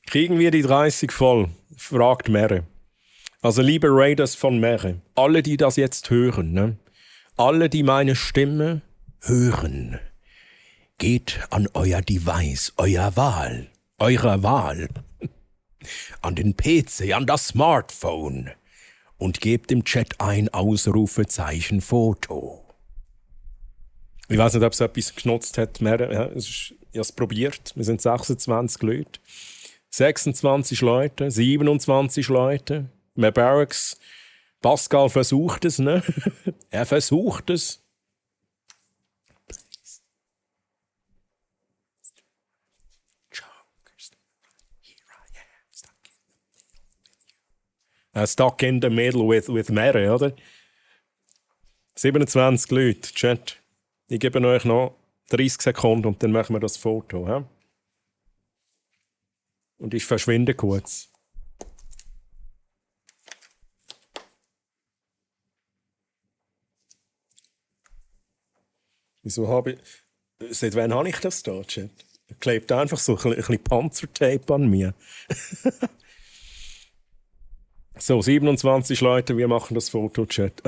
Kriegen wir die 30 voll? Fragt Merre. Also liebe Raiders von Merre, alle, die das jetzt hören, ne? Alle, die meine Stimme hören, geht an euer Device, eurer Wahl, an den PC, an das Smartphone und gebt im Chat ein Ausrufezeichen Foto. Ich weiß nicht, ob es etwas genutzt hat. Ja, ich habe es probiert. Wir sind 26 Leute. 26 Leute, 27 Leute. Mehr Barracks. Pascal versucht es, ne? Er versucht es. Stuck in the middle with Mary, oder? 27 Leute, Chat. Ich gebe euch noch 30 Sekunden und dann machen wir das Foto. Ja? Und ich verschwinde kurz. Wieso habe ich... Seit wann habe ich das da, Chat? Klebt einfach so ein bisschen Panzertape an mir. So, 27 Leute, wir machen das Foto, Chat.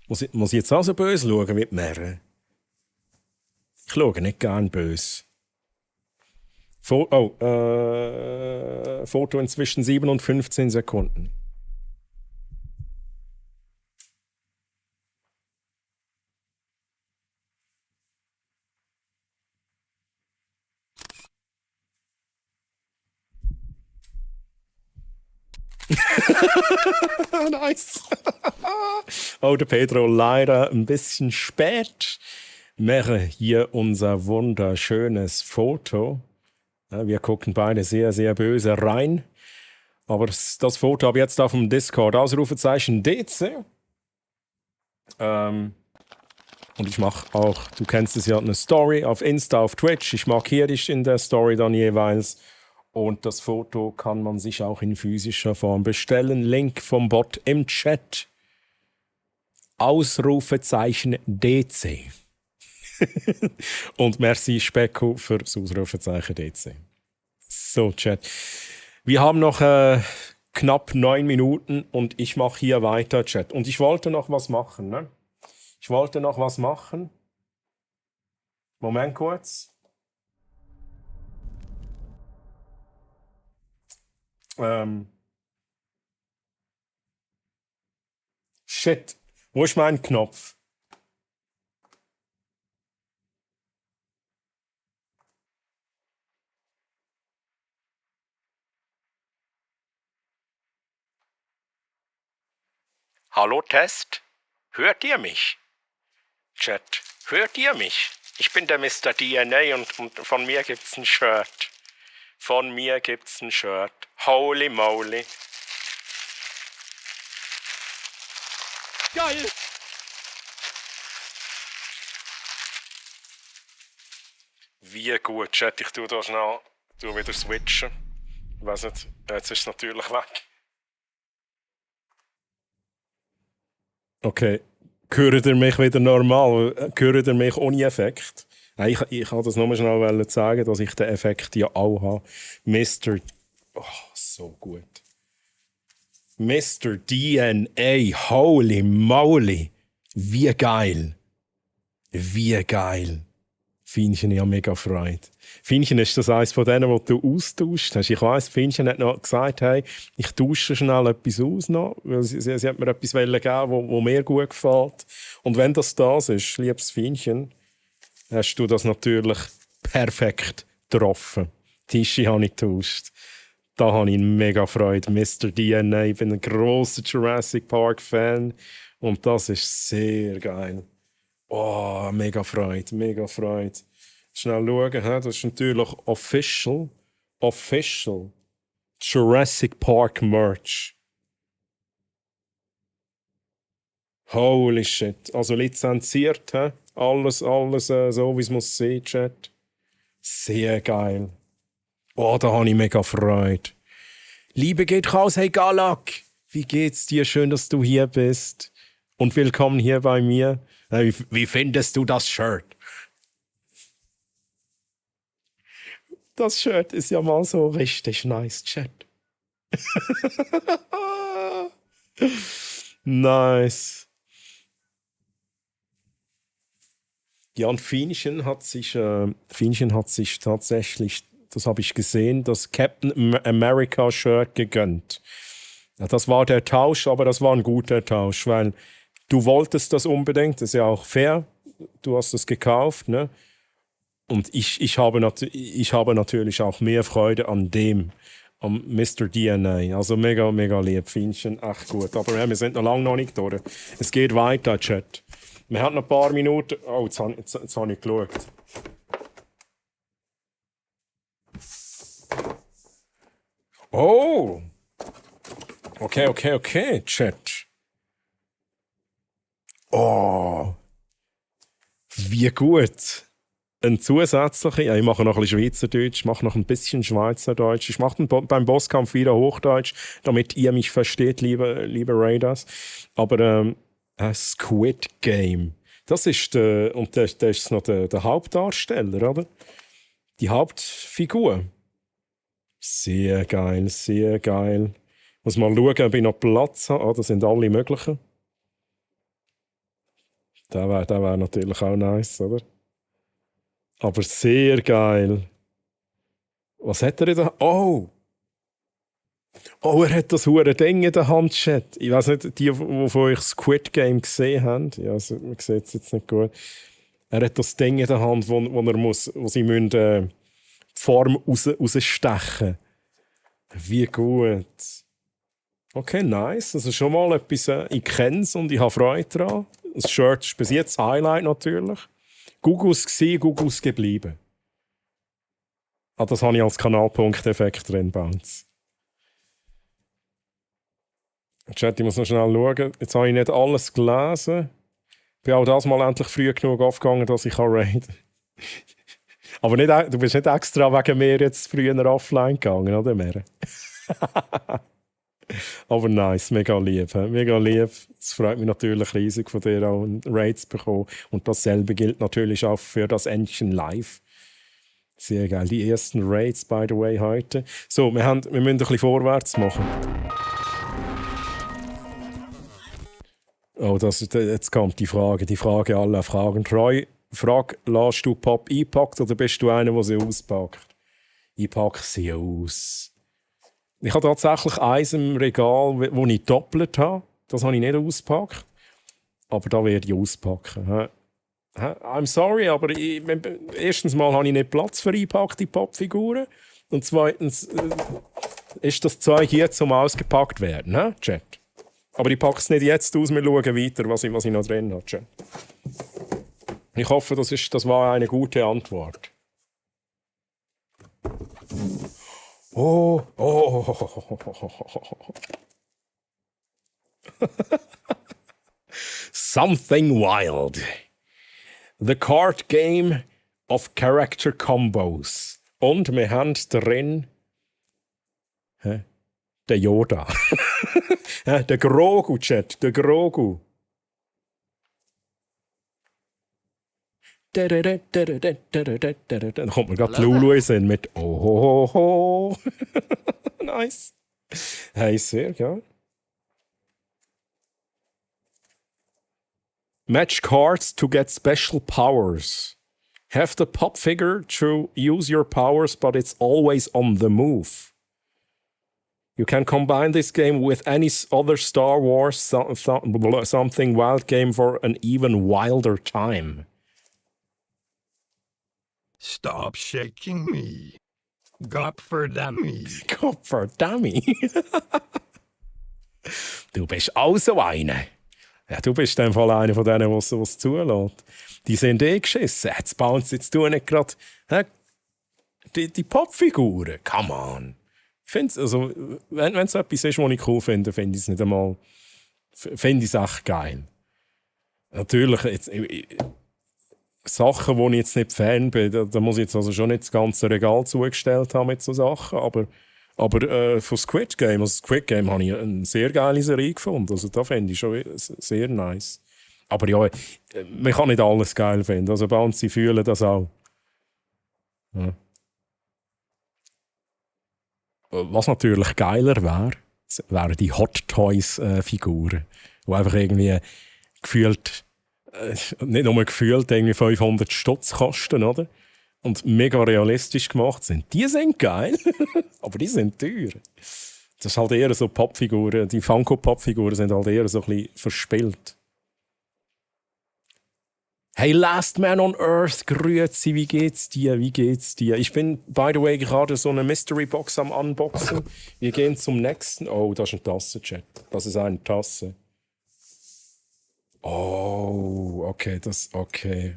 Muss ich jetzt auch so böse schauen wie die Mère? Ich schaue nicht gern böse. Foto inzwischen 7 und 15 Sekunden. Nice. Oh, der Pedro leider ein bisschen spät. Mache hier unser wunderschönes Foto. Ja, wir gucken beide sehr, sehr böse rein. Aber das Foto habe ich jetzt auf dem Discord. Ausrufezeichen DC. Und ich mache auch, du kennst es ja, eine Story auf Insta, auf Twitch. Ich markiere dich in der Story dann jeweils. Und das Foto kann man sich auch in physischer Form bestellen. Link vom Bot im Chat. Ausrufezeichen DC. Und merci Specko für das Ausrufezeichen DC. So, Chat. Wir haben noch knapp 9 Minuten und ich mache hier weiter, Chat. Und ich wollte noch was machen, ne? Moment kurz. Shit, wo ist mein Knopf? Hallo Test, hört ihr mich? Chat, hört ihr mich? Ich bin der Mr. DNA und von mir gibt's ein Shirt. Holy moly. Geil! Wie gut, Chat. Ich tue da schnell wieder switchen. Ich weiss nicht, jetzt ist es natürlich weg. Okay, hört ihr mich wieder normal? Hört ihr mich ohne Effekt? Nein, ich wollte das nur schnell sagen, dass ich den Effekt ja auch habe. Mr. Oh, so gut. Mr. DNA, holy moly. Wie geil. Fienchen, ich habe mega Freude. Fienchen, ist das eines von denen, die du austauscht hast? Ich weiss, Fienchen hat noch gesagt, hey, ich tausche schnell etwas aus noch, weil sie hat mir etwas geben, wo mir gut gefällt. Und wenn das ist, liebes Fienchen, hast du das natürlich perfekt getroffen. Tischi habe ich getauscht. Da habe ich mega Freude. Mr. DNA, ich bin ein grosser Jurassic Park Fan. Und das ist sehr geil. Oh, mega Freude. Schnell schauen, das ist natürlich official Jurassic Park Merch. Holy shit. Also lizenziert, alles so, wie es muss sein, Chat. Sehr geil. Oh, da habe ich mega Freude. Liebe geht raus, hey Galak. Wie geht's dir? Schön, dass du hier bist. Und willkommen hier bei mir. Wie findest du das Shirt? Das Shirt ist ja mal so richtig nice, Chat. Nice. Ja, und Fienchen hat sich tatsächlich, das habe ich gesehen, das Captain America Shirt gegönnt. Ja, das war der Tausch, aber das war ein guter Tausch, weil du wolltest das unbedingt, das ist ja auch fair. Du hast es gekauft, ne? Und ich habe natürlich auch mehr Freude an dem, am Mr. DNA. Also mega, mega lieb, Fienchen, echt gut. Aber ja, wir sind noch lange noch nicht durch. Es geht weiter, Chat. Wir haben noch ein paar Minuten. Oh, jetzt habe ich geschaut. Oh! Okay, Chat. Oh! Wie gut! Ein zusätzlicher, ja, ich mache noch ein bisschen Schweizerdeutsch, mache noch ein bisschen Schweizerdeutsch. Ich mache beim Bosskampf wieder Hochdeutsch, damit ihr mich versteht, liebe Raiders. Aber Squid Game, das ist der ist noch der Hauptdarsteller, oder? Die Hauptfigur. Sehr geil, sehr geil. Muss mal schauen, ob ich noch Platz habe. Das sind alle möglichen. Der wär natürlich auch nice, oder? Aber sehr geil. Was hat er in der Hand? Oh! Oh, er hat das hure Ding in der Hand, Chat. Ich weiß nicht, die von euch Squid Game gesehen haben. Ja, also, man sieht es jetzt nicht gut. Er hat das Ding in der Hand, wo sie müssen, die Form rausstechen. Wie gut. Okay, nice. Also schon mal etwas, ich kenne es und ich habe Freude daran. Das Shirt ist bis jetzt Highlight natürlich. Gugus gsi, Gugus geblieben. Das habe ich als Kanalpunkteffekt drin, Bounce. Chat, ich muss noch schnell schauen. Jetzt habe ich nicht alles gelesen. Ich bin auch das mal endlich früh genug aufgegangen, dass ich raiden kann. Aber nicht, du bist nicht extra wegen mir jetzt früher offline gegangen, oder mehr? Aber nice, mega lieb. Mega lieb. Es freut mich natürlich riesig, von dir auch einen Raid zu bekommen. Und dasselbe gilt natürlich auch für das Entchen Live. Sehr geil. Die ersten Raids, by the way, heute. So, wir müssen ein bisschen vorwärts machen. Oh, jetzt kommt die Frage aller Fragen. Troy, lässt du Pop einpackt oder bist du einer, der sie auspackt? Ich packe sie aus. Ich habe tatsächlich eins im Regal, das ich doppelt habe. Das habe ich nicht ausgepackt. Aber da werde ich auspacken. I'm sorry, aber erstens mal habe ich nicht Platz für eingepackte Popfiguren. Und zweitens ist das Zeug jetzt zum ausgepackt werden, Chat. Aber ich packe es nicht jetzt aus, wir schauen weiter, was ich noch drin habe, Chat. Ich hoffe, das war eine gute Antwort. Oh. Something wild. The card game of character combos. Und wir haben drin den Yoda. Der Grogu, Chat, der Grogu. Dann kommt mir gerade Lulu in Sinn mit Oh. Nice. Hey, sehr geil. Match cards to get special powers. Have the pop figure to use your powers, but it's always on the move. You can combine this game with any other Star Wars something wild game for an even wilder time. Stop shaking me. Gopferdammy. Gopferdammy. Du bist auch so einer. Ja, du bist in dem Fall einer von denen, was zulässt. Die sind geschissen. Jetzt bounce jetzt du nicht gerade die Popfiguren. Come on. Also, wenn es etwas ist, was ich cool finde, finde ich es nicht einmal. Finde ich es echt geil. Natürlich, jetzt, Sachen, wo ich jetzt nicht Fan bin, da muss ich jetzt also schon nicht das ganze Regal zugestellt haben mit so Sachen, aber von Squid Game habe ich eine sehr geile Serie gefunden. Also da finde ich schon sehr nice. Aber ja, man kann nicht alles geil finden. Also bei uns, sie fühlen das auch. Ja. Was natürlich geiler wäre, wären die Hot Toys Figuren, die einfach irgendwie gefühlt, nicht nur gefühlt, irgendwie 500 Stutz kosten, oder? Und mega realistisch gemacht sind. Die sind geil, aber die sind teuer. Das ist halt eher so Pappfiguren. Die Funko-Pappfiguren sind halt eher so ein bisschen verspielt. Hey, Last Man on Earth, grüezi, wie geht's dir? Wie geht's dir? Ich bin, by the way, gerade so eine Mystery Box am Unboxen. Wir gehen zum nächsten. Oh, das ist eine Tasse, Chat. Das ist eine Tasse. Oh, okay, okay.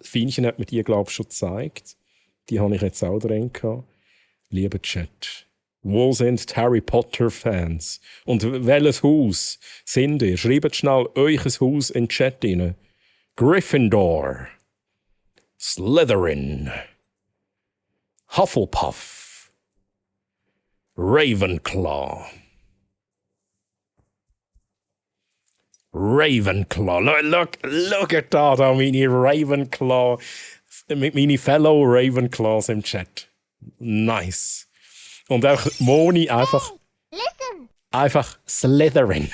Fienchen hat mir die, glaube ich, schon gezeigt. Die habe ich jetzt auch drin gehabt. Lieber Chat, wo sind die Harry Potter Fans? Und welches Haus sind ihr? Schreibt schnell euch Haus in den Chat rein. Gryffindor, Slytherin, Hufflepuff, Ravenclaw. Ravenclaw. Look at da meine Ravenclaw. Meine Fellow Ravenclaws im Chat. Nice. Und auch Moni einfach Slytherin.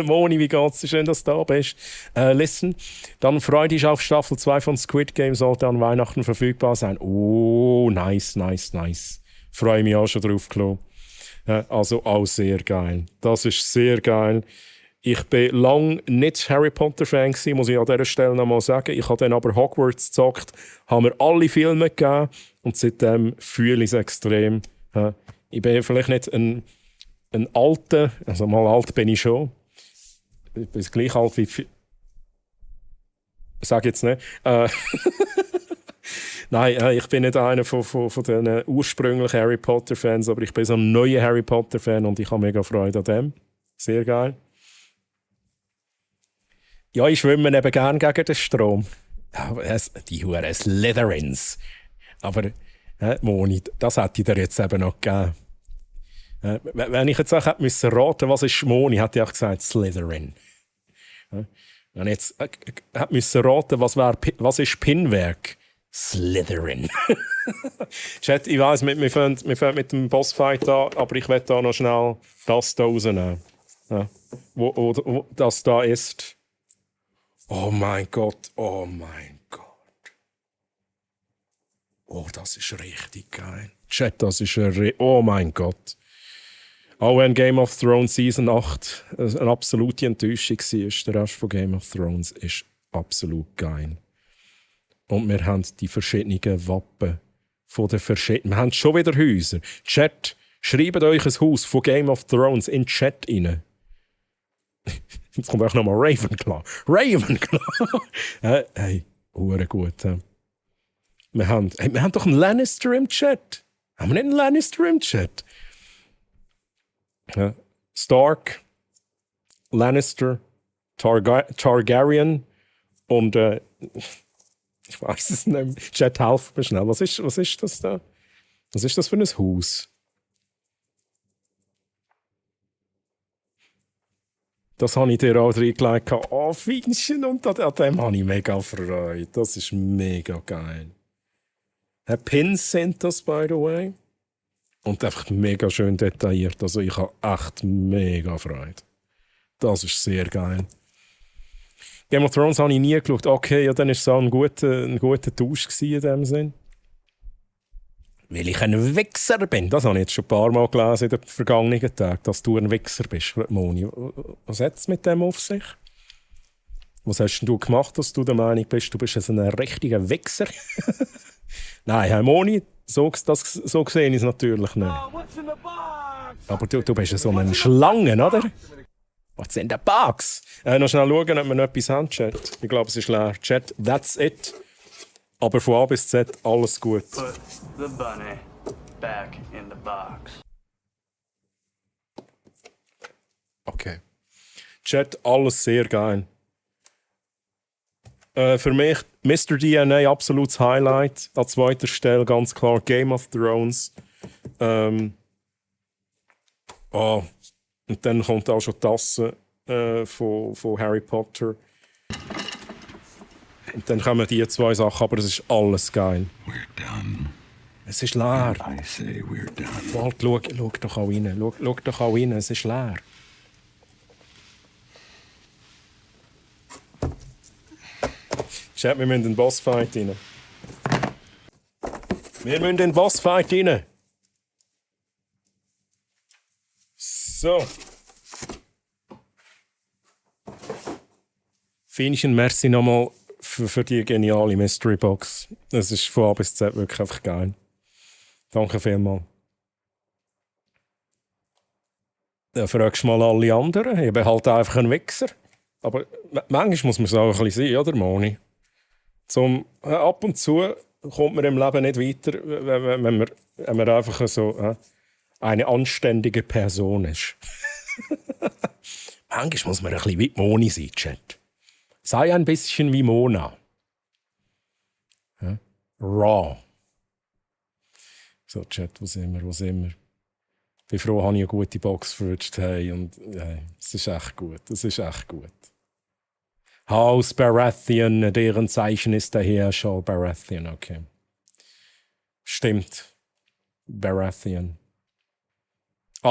Moni, wie geht's? Schön, dass du da bist. Listen, dann freu dich auf Staffel 2 von Squid Game, sollte an Weihnachten verfügbar sein. Oh, nice. Freue mich auch schon drauf, Klo. Also auch sehr geil. Das ist sehr geil. Ich bin lange nicht Harry Potter-Fan gewesen, muss ich an dieser Stelle noch mal sagen. Ich habe dann aber Hogwarts gezockt, habe mir alle Filme gegeben und seitdem fühle ich es extrem. Ich bin vielleicht nicht ein alter, also mal alt bin ich schon. Ich bin gleich alt wie... Sag jetzt nicht. Nein, ich bin nicht einer von den ursprünglichen Harry Potter-Fans, aber ich bin so ein neuer Harry Potter-Fan und ich habe mega Freude an dem. Sehr geil. Ja, ich schwimme eben gerne gegen den Strom. Die Huren Slytherins. Aber, Moni, das hätte ich dir jetzt eben noch gegeben. Wenn ich jetzt auch hätte müssen raten, was ist Moni, hätte ich auch gesagt Slytherin. Wenn ich jetzt hätte müssen raten, was ist Pinwerk? Slytherin. Chat, ich weiss, wir fangen mit dem Bossfight an, aber ich werde da noch schnell das da rausnehmen. Ja. Wo das da ist. Oh mein Gott. Oh, das ist richtig geil. Chat, das ist oh mein Gott. Auch wenn Game of Thrones Season 8 eine absolute Enttäuschung war, der Rest von Game of Thrones ist absolut geil. Und wir haben die verschiedenen Wappen von den verschiedenen... Wir haben schon wieder Häuser. Chat, schreibt euch ein Haus von Game of Thrones in den Chat rein. Jetzt kommt auch nochmal Ravenclaw. Hey, hure gut. Wir haben doch einen Lannister im Chat. Haben wir nicht einen Lannister im Chat? Stark, Lannister, Targaryen und ich weiß es nicht. Chat, helft mir schnell. Was ist das da? Was ist das für ein Haus? Das habe ich dir auch reingelegt. Oh, Finchen, und an dem habe ich mega Freude. Das ist mega geil. Pins sind das, by the way. Und einfach mega schön detailliert. Also ich habe echt mega Freude. Das ist sehr geil. Game of Thrones habe ich nie geschaut. Okay, ja, dann war es auch ein guter Tausch in dem Sinn. Weil ich ein Wichser bin. Das habe ich jetzt schon ein paar Mal gelesen in den vergangenen Tagen, dass du ein Wichser bist, Moni. Was hat es mit dem auf sich? Was hast du gemacht, dass du der Meinung bist, du bist ein richtiger Wichser? Nein, Herr Moni, so sehe ich es natürlich nicht. Aber du bist so eine Schlange, oder? Was in der Box? Noch schnell schauen, ob wir noch etwas haben, Chat. Ich glaube, es ist leer. Chat, that's it. Aber von A bis Z alles gut. Put the bunny back in the box. Okay. Chat, alles sehr geil. Für mich Mr. DNA absolutes Highlight. An zweiter Stelle ganz klar Game of Thrones. Und dann kommt auch schon die Tasse von Harry Potter. Und dann kommen die zwei Sachen, aber es ist alles geil. We're done. Es ist leer. I say we're done. Walt, schau doch auch rein. Schau doch auch rein, es ist leer. Chat, wir müssen in den Bossfight rein. Wir müssen in den Bossfight rein. So. Fienchen, merci nochmal für die geniale Mystery Box. Es ist von A bis Z wirklich einfach geil. Danke vielmals. Ja, fragst mal alle anderen. Ich bin halt einfach ein Wichser. Aber manchmal muss man es auch ein bisschen sein, oder Moni? Ab und zu kommt man im Leben nicht weiter, wenn man einfach so eine anständige Person ist. Manchmal muss man ein bisschen wie die Moni sein, Chat. Sei ein bisschen wie Mona. Ja? Raw. So, Chat, wo sind wir? Ich bin froh, dass ich eine gute Box verrutscht habe. Und es ist echt gut. Haus Baratheon, deren Zeichen ist der Herrscher. Baratheon, okay. Stimmt. Baratheon.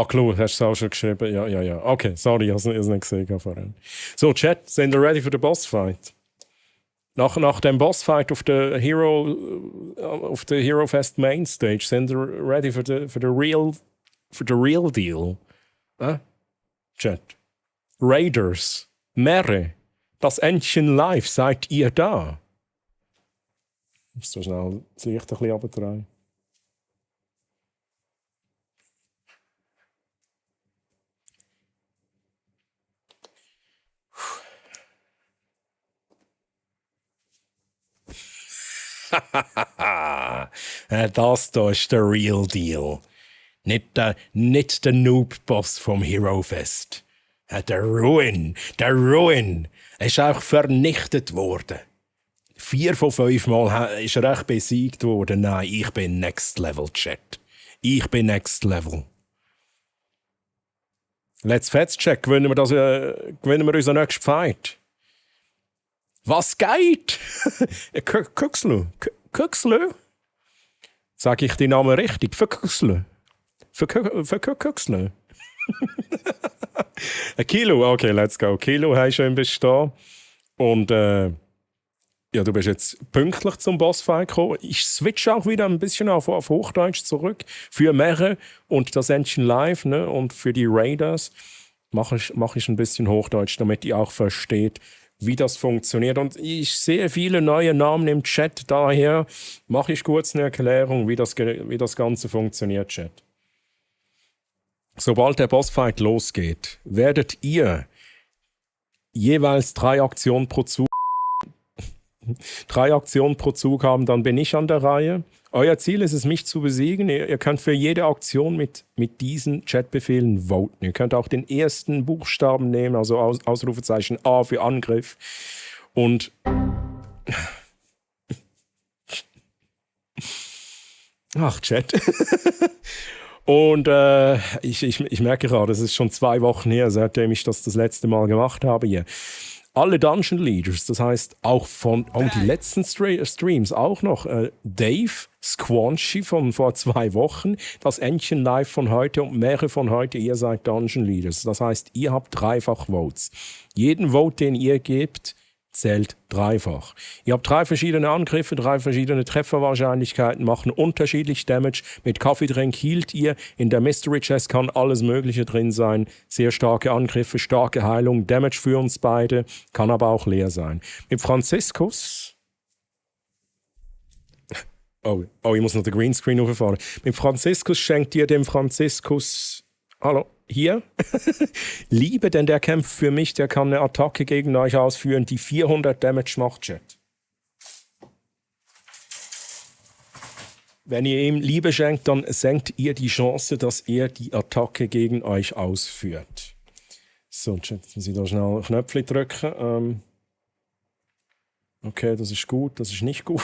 Klar, hast du es auch schon geschrieben? Ja. Okay, sorry, ich habe es nicht gesehen vorhin. So, Chat, sind wir ready für den Bossfight? Nach dem Bossfight auf der Hero Fest Mainstage sind wir ready für the real deal. Chat. Raiders, Meere, das Entchen live, seid ihr da? So schnell das Licht ein bisschen runtertragen. Das da ist der Real Deal. Nicht der Noob-Boss vom Hero Fest. Der Ruin ist auch vernichtet worden. 4 von 5 Mal ist er echt besiegt worden. Nein, ich bin Next Level, Chat. Ich bin Next Level. Let's Fetz Check, gewinnen wir unseren nächsten Fight. Was geht? Küchslu? Sag ich den Namen richtig? Küchslu? Kilo, okay, let's go. Kilo, hey, schön bist du da. Und du bist jetzt pünktlich zum Bossfight gekommen. Ich switche auch wieder ein bisschen auf Hochdeutsch zurück. Für Meere und das Entchen Live, ne? Und für die Raiders mache ich ein bisschen Hochdeutsch, damit ihr auch versteht, wie das funktioniert. Und ich sehe viele neue Namen im Chat, daher mache ich kurz eine Erklärung, wie das Ganze funktioniert, Chat. Sobald der Bossfight losgeht, werdet ihr jeweils 3 Aktionen pro Zug haben, dann bin ich an der Reihe. Euer Ziel ist es, mich zu besiegen. Ihr könnt für jede Aktion mit diesen Chatbefehlen voten. Ihr könnt auch den ersten Buchstaben nehmen, also Ausrufezeichen A für Angriff. Und ach, Chat. Und ich merke gerade, es ist schon 2 Wochen her, seitdem ich das letzte Mal gemacht habe hier. Alle Dungeon Leaders, das heißt auch von die letzten Streams auch noch. Dave, Squanchy von vor 2 Wochen, das Entchen Live von heute und Meere von heute, ihr seid Dungeon Leaders. Das heißt, ihr habt 3-fach Votes. Jeden Vote, den ihr gebt, zählt 3-fach. Ihr habt 3 verschiedene Angriffe, 3 verschiedene Trefferwahrscheinlichkeiten, machen unterschiedlich Damage. Mit Kaffeetränk hielt ihr. In der Mystery Chest kann alles Mögliche drin sein. Sehr starke Angriffe, starke Heilung, Damage für uns beide, kann aber auch leer sein. Mit Franziskus... Oh, ich muss noch den Greenscreen hochfahren. Mit Franziskus schenkt ihr dem Franziskus... Hallo? Hier. Liebe, denn der kämpft für mich, der kann eine Attacke gegen euch ausführen, die 400 Damage macht, Chat. Wenn ihr ihm Liebe schenkt, dann senkt ihr die Chance, dass er die Attacke gegen euch ausführt. So, Chat, jetzt muss ich da schnell Knöpfchen drücken. Okay, das ist gut, das ist nicht gut.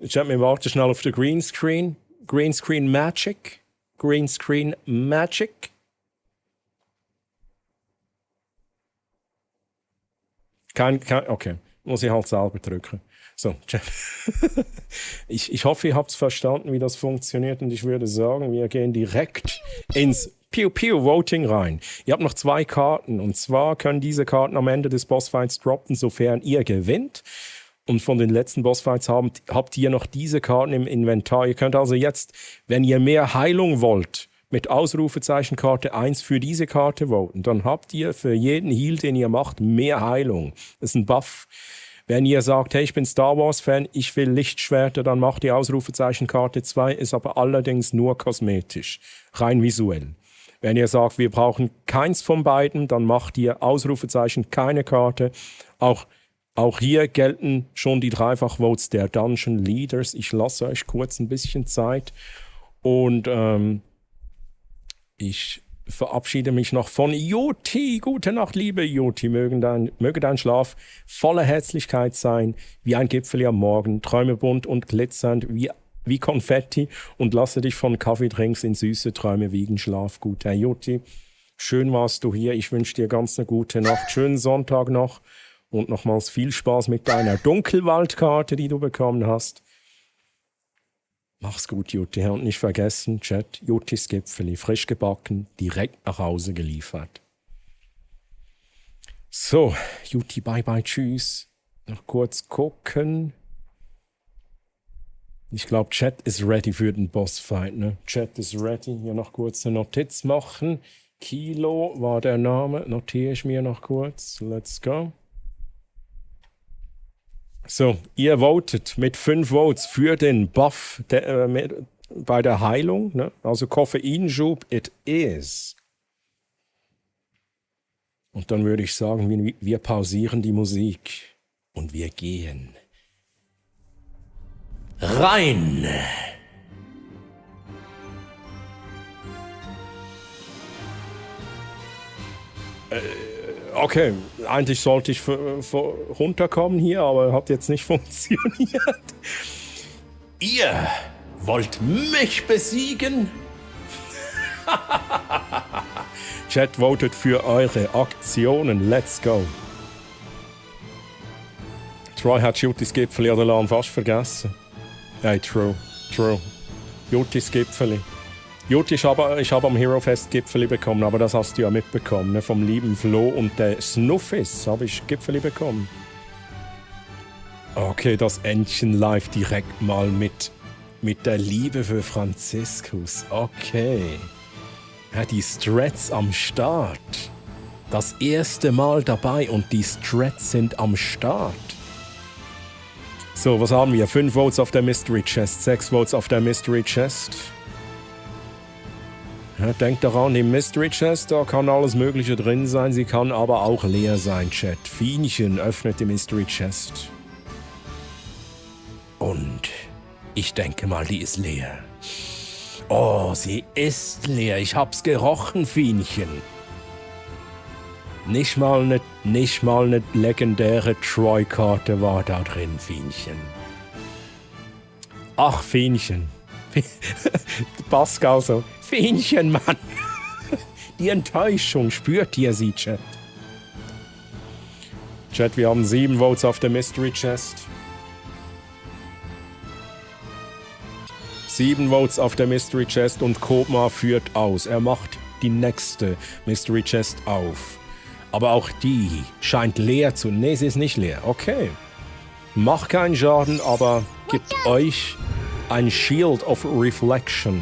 Chat, wir warten schnell auf den Greenscreen. Greenscreen Magic. Greenscreen Magic. Okay, muss ich halt selber drücken. So, ich hoffe, ihr habt es verstanden, wie das funktioniert, und ich würde sagen, wir gehen direkt ins Pew-Pew-Voting rein. Ihr habt noch 2 Karten, und zwar können diese Karten am Ende des Bossfights droppen, sofern ihr gewinnt. Und von den letzten Bossfights habt ihr noch diese Karten im Inventar. Ihr könnt also jetzt, wenn ihr mehr Heilung wollt, mit Ausrufezeichenkarte 1 für diese Karte voten. Dann habt ihr für jeden Heal, den ihr macht, mehr Heilung. Das ist ein Buff. Wenn ihr sagt, hey, ich bin Star Wars-Fan, ich will Lichtschwerter, dann macht die Ausrufezeichenkarte 2, ist aber allerdings nur kosmetisch, rein visuell. Wenn ihr sagt, wir brauchen keins von beiden, dann macht ihr Ausrufezeichen keine Karte. Auch hier gelten schon die Dreifach-Votes der Dungeon Leaders. Ich lasse euch kurz ein bisschen Zeit und ich verabschiede mich noch von Joti. Gute Nacht, liebe Joti. Möge dein Schlaf voller Herzlichkeit sein, wie ein Gipfel am Morgen, Träume bunt und glitzernd wie Konfetti und lasse dich von Kaffeedrinks in süße Träume wiegen. Schlaf gut, Herr Joti. Schön warst du hier. Ich wünsche dir ganz eine gute Nacht. Schönen Sonntag noch und nochmals viel Spaß mit deiner Dunkelwaldkarte, die du bekommen hast. Mach's gut, Jutti. Und nicht vergessen, Chat, Juttis Gipfeli, frisch gebacken, direkt nach Hause geliefert. So, Jutti, bye bye, tschüss. Noch kurz gucken. Ich glaube, Chat ist ready für den Bossfight, ne? Chat ist ready. Hier noch kurz eine Notiz machen. Kilo war der Name, notiere ich mir noch kurz. Let's go. So, ihr votet mit 5 Votes für den Buff bei der Heilung, ne? Also Koffeinschub, it is. Und dann würde ich sagen, wir pausieren die Musik und wir gehen rein. Okay, eigentlich sollte ich runterkommen hier, aber hat jetzt nicht funktioniert. Ihr wollt mich besiegen? Chat votet für eure Aktionen. Let's go. Troy hat Juttis Gipfeli oder Lan fast vergessen. Hey, true. Juttis Gipfeli. Jutti, ich habe am Hero Fest Gipfeli bekommen, aber das hast du ja mitbekommen. Ne? Vom lieben Flo und der Snuffis habe ich Gipfeli bekommen. Okay, das Entchen live direkt mal mit der Liebe für Franziskus. Okay. Ja, die Strats am Start. Das erste Mal dabei und die Strats sind am Start. So, was haben wir? 5 Votes auf der Mystery Chest, 6 Votes auf der Mystery Chest. Ja, denkt daran, im Mystery Chest, da kann alles Mögliche drin sein, sie kann aber auch leer sein, Chat. Fienchen öffnet die Mystery Chest. Und ich denke mal, die ist leer. Oh, sie ist leer, ich hab's gerochen, Fienchen. Nicht mal eine legendäre Troy-Karte war da drin, Fienchen. Ach, Fienchen. Pascal so. Fienchen, Mann. Die Enttäuschung, spürt ihr sie, Chat? Chat, wir haben 7 Votes auf der Mystery Chest. 7 Votes auf der Mystery Chest und Kobma führt aus. Er macht die nächste Mystery Chest auf. Aber auch die scheint leer zu... Nee, sie ist nicht leer. Okay. Macht keinen Schaden, aber gibt euch ein Shield of Reflection.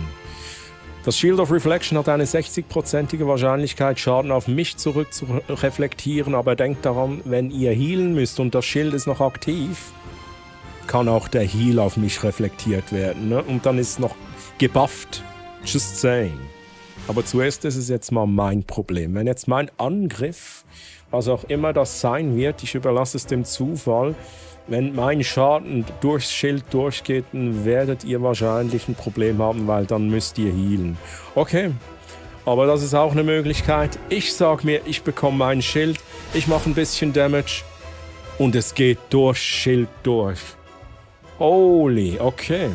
Das Shield of Reflection hat eine 60%ige Wahrscheinlichkeit, Schaden auf mich zurück zu reflektieren, aber denkt daran, wenn ihr healen müsst und das Schild ist noch aktiv, kann auch der Heal auf mich reflektiert werden. Ne? Und dann ist es noch gebufft. Just saying. Aber zuerst ist es jetzt mal mein Problem. Wenn jetzt mein Angriff, was auch immer das sein wird, ich überlasse es dem Zufall, wenn mein Schaden durchs Schild durchgeht, dann werdet ihr wahrscheinlich ein Problem haben, weil dann müsst ihr healen. Okay, aber das ist auch eine Möglichkeit. Ich sag mir, ich bekomme mein Schild, ich mache ein bisschen Damage und es geht durchs Schild durch. Holy, okay.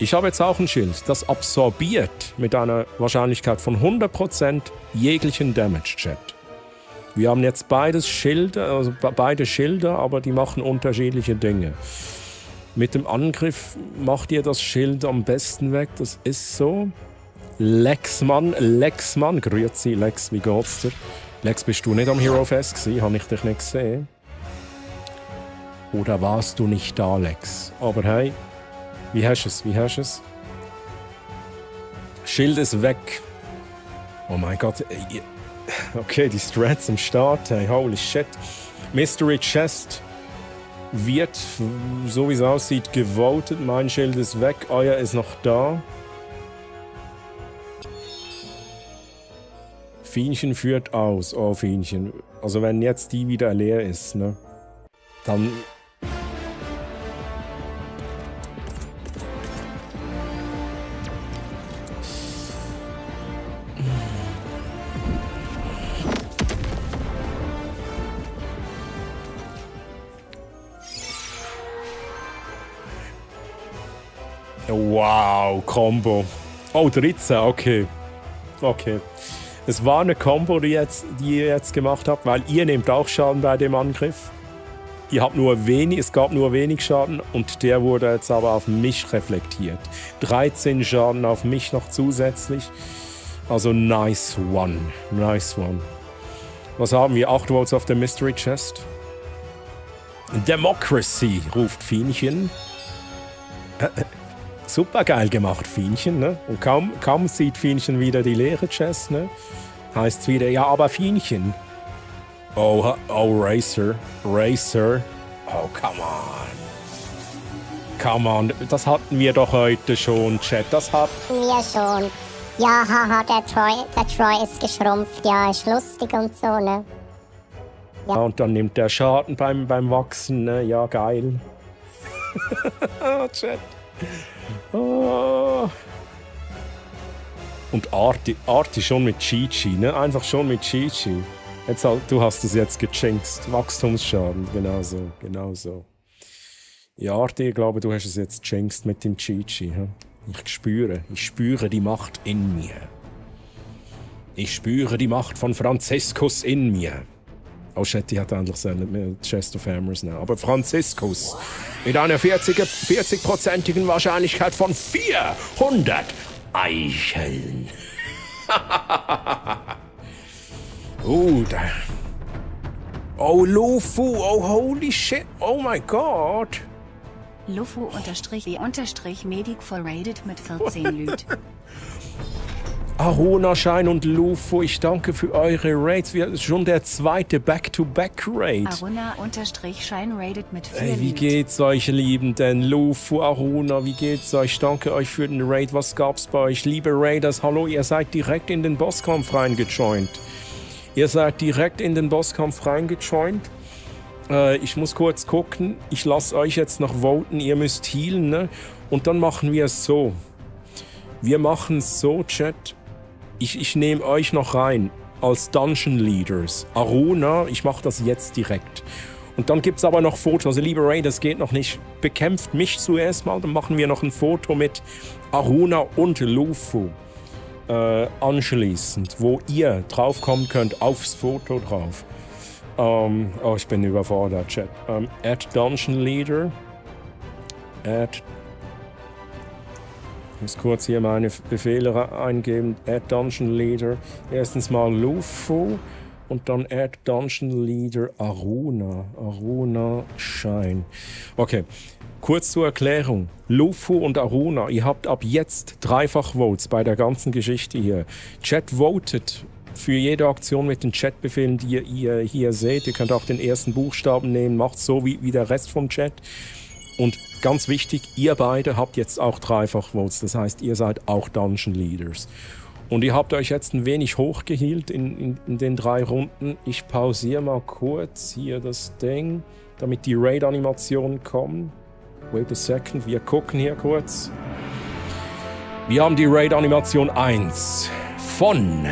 Ich habe jetzt auch ein Schild, das absorbiert mit einer Wahrscheinlichkeit von 100% jeglichen Damage-Chat. Wir haben jetzt beide Schilder, aber die machen unterschiedliche Dinge. Mit dem Angriff macht ihr das Schild am besten weg, das ist so. Lexmann, grüezi Lex, wie geht's dir? Lex, bist du nicht am Hero Fest gewesen? Habe ich dich nicht gesehen? Oder warst du nicht da, Lex? Aber hey, wie hast du es? Schild ist weg. Oh mein Gott. Okay, die Strats am Start. Hey, holy shit. Mystery Chest wird, so wie es aussieht, gewotet. Mein Schild ist weg. Euer ist noch da. Fienchen führt aus. Oh, Fienchen. Also wenn jetzt die wieder leer ist, ne? Dann... Wow, Combo. Oh, 13, okay. Okay. Es war eine Combo, die ihr jetzt gemacht habt, weil ihr nehmt auch Schaden bei dem Angriff. Es gab nur wenig Schaden und der wurde jetzt aber auf mich reflektiert. 13 Schaden auf mich noch zusätzlich. Also nice one. Nice one. Was haben wir? 8 Votes auf der Mystery Chest. Democracy, ruft Fienchen. Super geil gemacht, Fienchen, ne? Und kaum sieht Fienchen wieder die leere Chest, ne? Heißt's wieder, ja, aber Fienchen. Oh, Racer. Oh, come on. Das hatten wir doch heute schon, Chat. Das hatten Wir schon. Ja, haha, der Troy ist geschrumpft. Ja, ist lustig und so, ne? Ja, und dann nimmt der Schaden beim Wachsen, ne? Ja, geil. Chat. Oh. Und Arti schon mit Chi-Chi, ne? Einfach schon mit Chi-Chi. Jetzt halt, du hast es jetzt gejinxt. Wachstumsschaden, genau so. Ja, Arti, ich glaube, du hast es jetzt gejinxt mit dem Chi-Chi. Hm? Ich spüre die Macht in mir. Ich spüre die Macht von Franziskus in mir. Oh shit, die hat eigentlich seine Chest of Hammers, ne? Aber Franziskus mit einer 40-prozentigen Wahrscheinlichkeit von 400 Eicheln. Oh, Lufu, oh holy shit, oh my god. Lufu_E_Medic forrated mit 14 Lüt. Arona-Schein und Lufu, ich danke für eure Raids. Wir schon der zweite Back-to-Back-Raid. Arona_Schein raided mit 4 Hey, wie geht's euch, Liebenden? Lufu, Aruna, wie geht's euch? Danke euch für den Raid. Was gab's bei euch? Liebe Raiders, hallo, ihr seid direkt in den Bosskampf reingejoint. Ich muss kurz gucken. Ich lasse euch jetzt noch voten. Ihr müsst healen, ne? Und dann machen wir es so. Wir machen es so, Chat. Ich nehme euch noch rein als Dungeon Leaders. Aruna, ich mache das jetzt direkt. Und dann gibt es aber noch Fotos. Also liebe Raiders, geht noch nicht. Bekämpft mich zuerst mal. Dann machen wir noch ein Foto mit Aruna und Lufu anschließend, wo ihr draufkommen könnt, aufs Foto drauf. Oh, ich bin überfordert, Chat. Add Dungeon Leader. Ich muss kurz hier meine Befehle eingeben. Add Dungeon Leader. Erstens mal Lufu und dann Add Dungeon Leader Aruna. Aruna Schein. Okay, kurz zur Erklärung. Lufu und Aruna, ihr habt ab jetzt Dreifach-Votes bei der ganzen Geschichte hier. Chat votet für jede Aktion mit den Chatbefehlen, die ihr hier seht. Ihr könnt auch den ersten Buchstaben nehmen. Macht so wie der Rest vom Chat. Und ganz wichtig, ihr beide habt jetzt auch Dreifach-Votes. Das heißt, ihr seid auch Dungeon Leaders. Und ihr habt euch jetzt ein wenig hochgehielt in den 3 Runden. Ich pausiere mal kurz hier das Ding, damit die Raid-Animationen kommen. Wait a second, wir gucken hier kurz. Wir haben die Raid-Animation 1 von...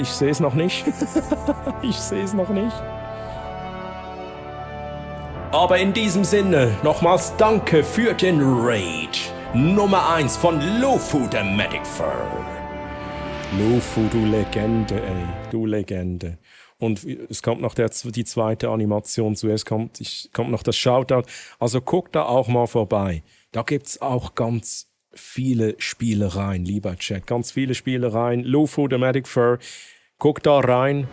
ich sehe es noch nicht. Aber in diesem Sinne, nochmals danke für den Raid. Nummer 1 von Lufu, der Medic Fur. Lufu, du Legende, ey. Du Legende. Und es kommt noch die zweite Animation. Zuerst kommt noch das Shoutout. Also guckt da auch mal vorbei. Da gibt's auch ganz viele Spielereien, lieber Chat. Ganz viele Spielereien. Lufu, der Medic Fur. Guckt da rein.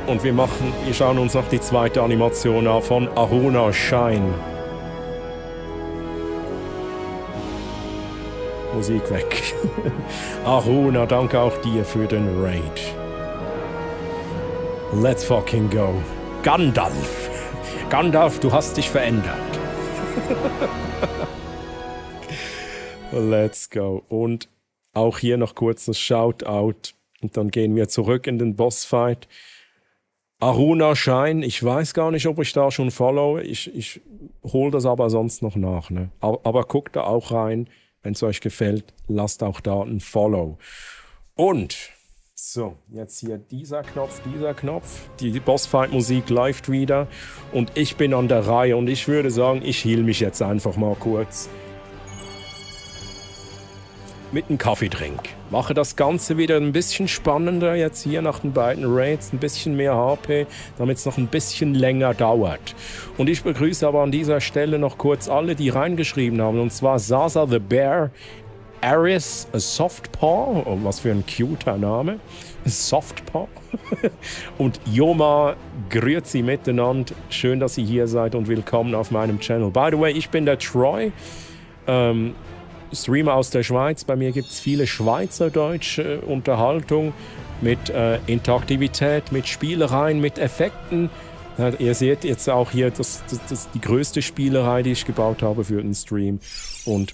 Und wir schauen uns noch die zweite Animation an von Aruna Shine. Musik weg. Aruna, danke auch dir für den Raid. Let's fucking go. Gandalf. Gandalf, du hast dich verändert. Let's go. Und auch hier noch kurz ein Shoutout. Und dann gehen wir zurück in den Bossfight. Aruna Shine, ich weiß gar nicht, ob ich da schon follow. Ich hole das aber sonst noch nach. Ne? Aber guckt da auch rein. Wenn es euch gefällt, lasst auch da ein Follow. Und, so, jetzt hier dieser Knopf. Die Bossfight-Musik läuft wieder. Und ich bin an der Reihe. Und ich würde sagen, ich heal mich jetzt einfach mal kurz. Mit einem Kaffeetrink. Mache das Ganze wieder ein bisschen spannender jetzt hier nach den beiden Raids. Ein bisschen mehr HP, damit es noch ein bisschen länger dauert. Und ich begrüße aber an dieser Stelle noch kurz alle, die reingeschrieben haben. Und zwar Sasa the Bear, Aris a Softpaw, oh, was für ein cuter Name. Softpaw. Und Joma, grüezi miteinander. Schön, dass ihr hier seid und willkommen auf meinem Channel. By the way, ich bin der Troy. Streamer aus der Schweiz. Bei mir gibt es viele schweizerdeutsche Unterhaltung mit Interaktivität, mit Spielereien, mit Effekten. Ja, ihr seht jetzt auch hier das die größte Spielerei, die ich gebaut habe für den Stream. Und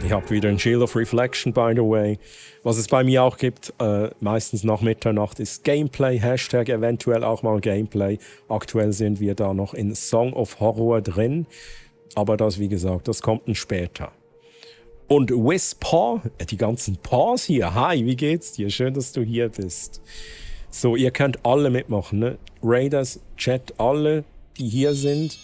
ihr habt wieder ein Shield of Reflection, by the way. Was es bei mir auch gibt, meistens nach Mitternacht, ist Gameplay, Hashtag eventuell auch mal Gameplay. Aktuell sind wir da noch in Song of Horror drin. Aber das, wie gesagt, das kommt dann später. Und Whispaw, die ganzen Paws hier. Hi, wie geht's dir? Schön, dass du hier bist. So, ihr könnt alle mitmachen, ne? Raiders, Chat, alle, die hier sind.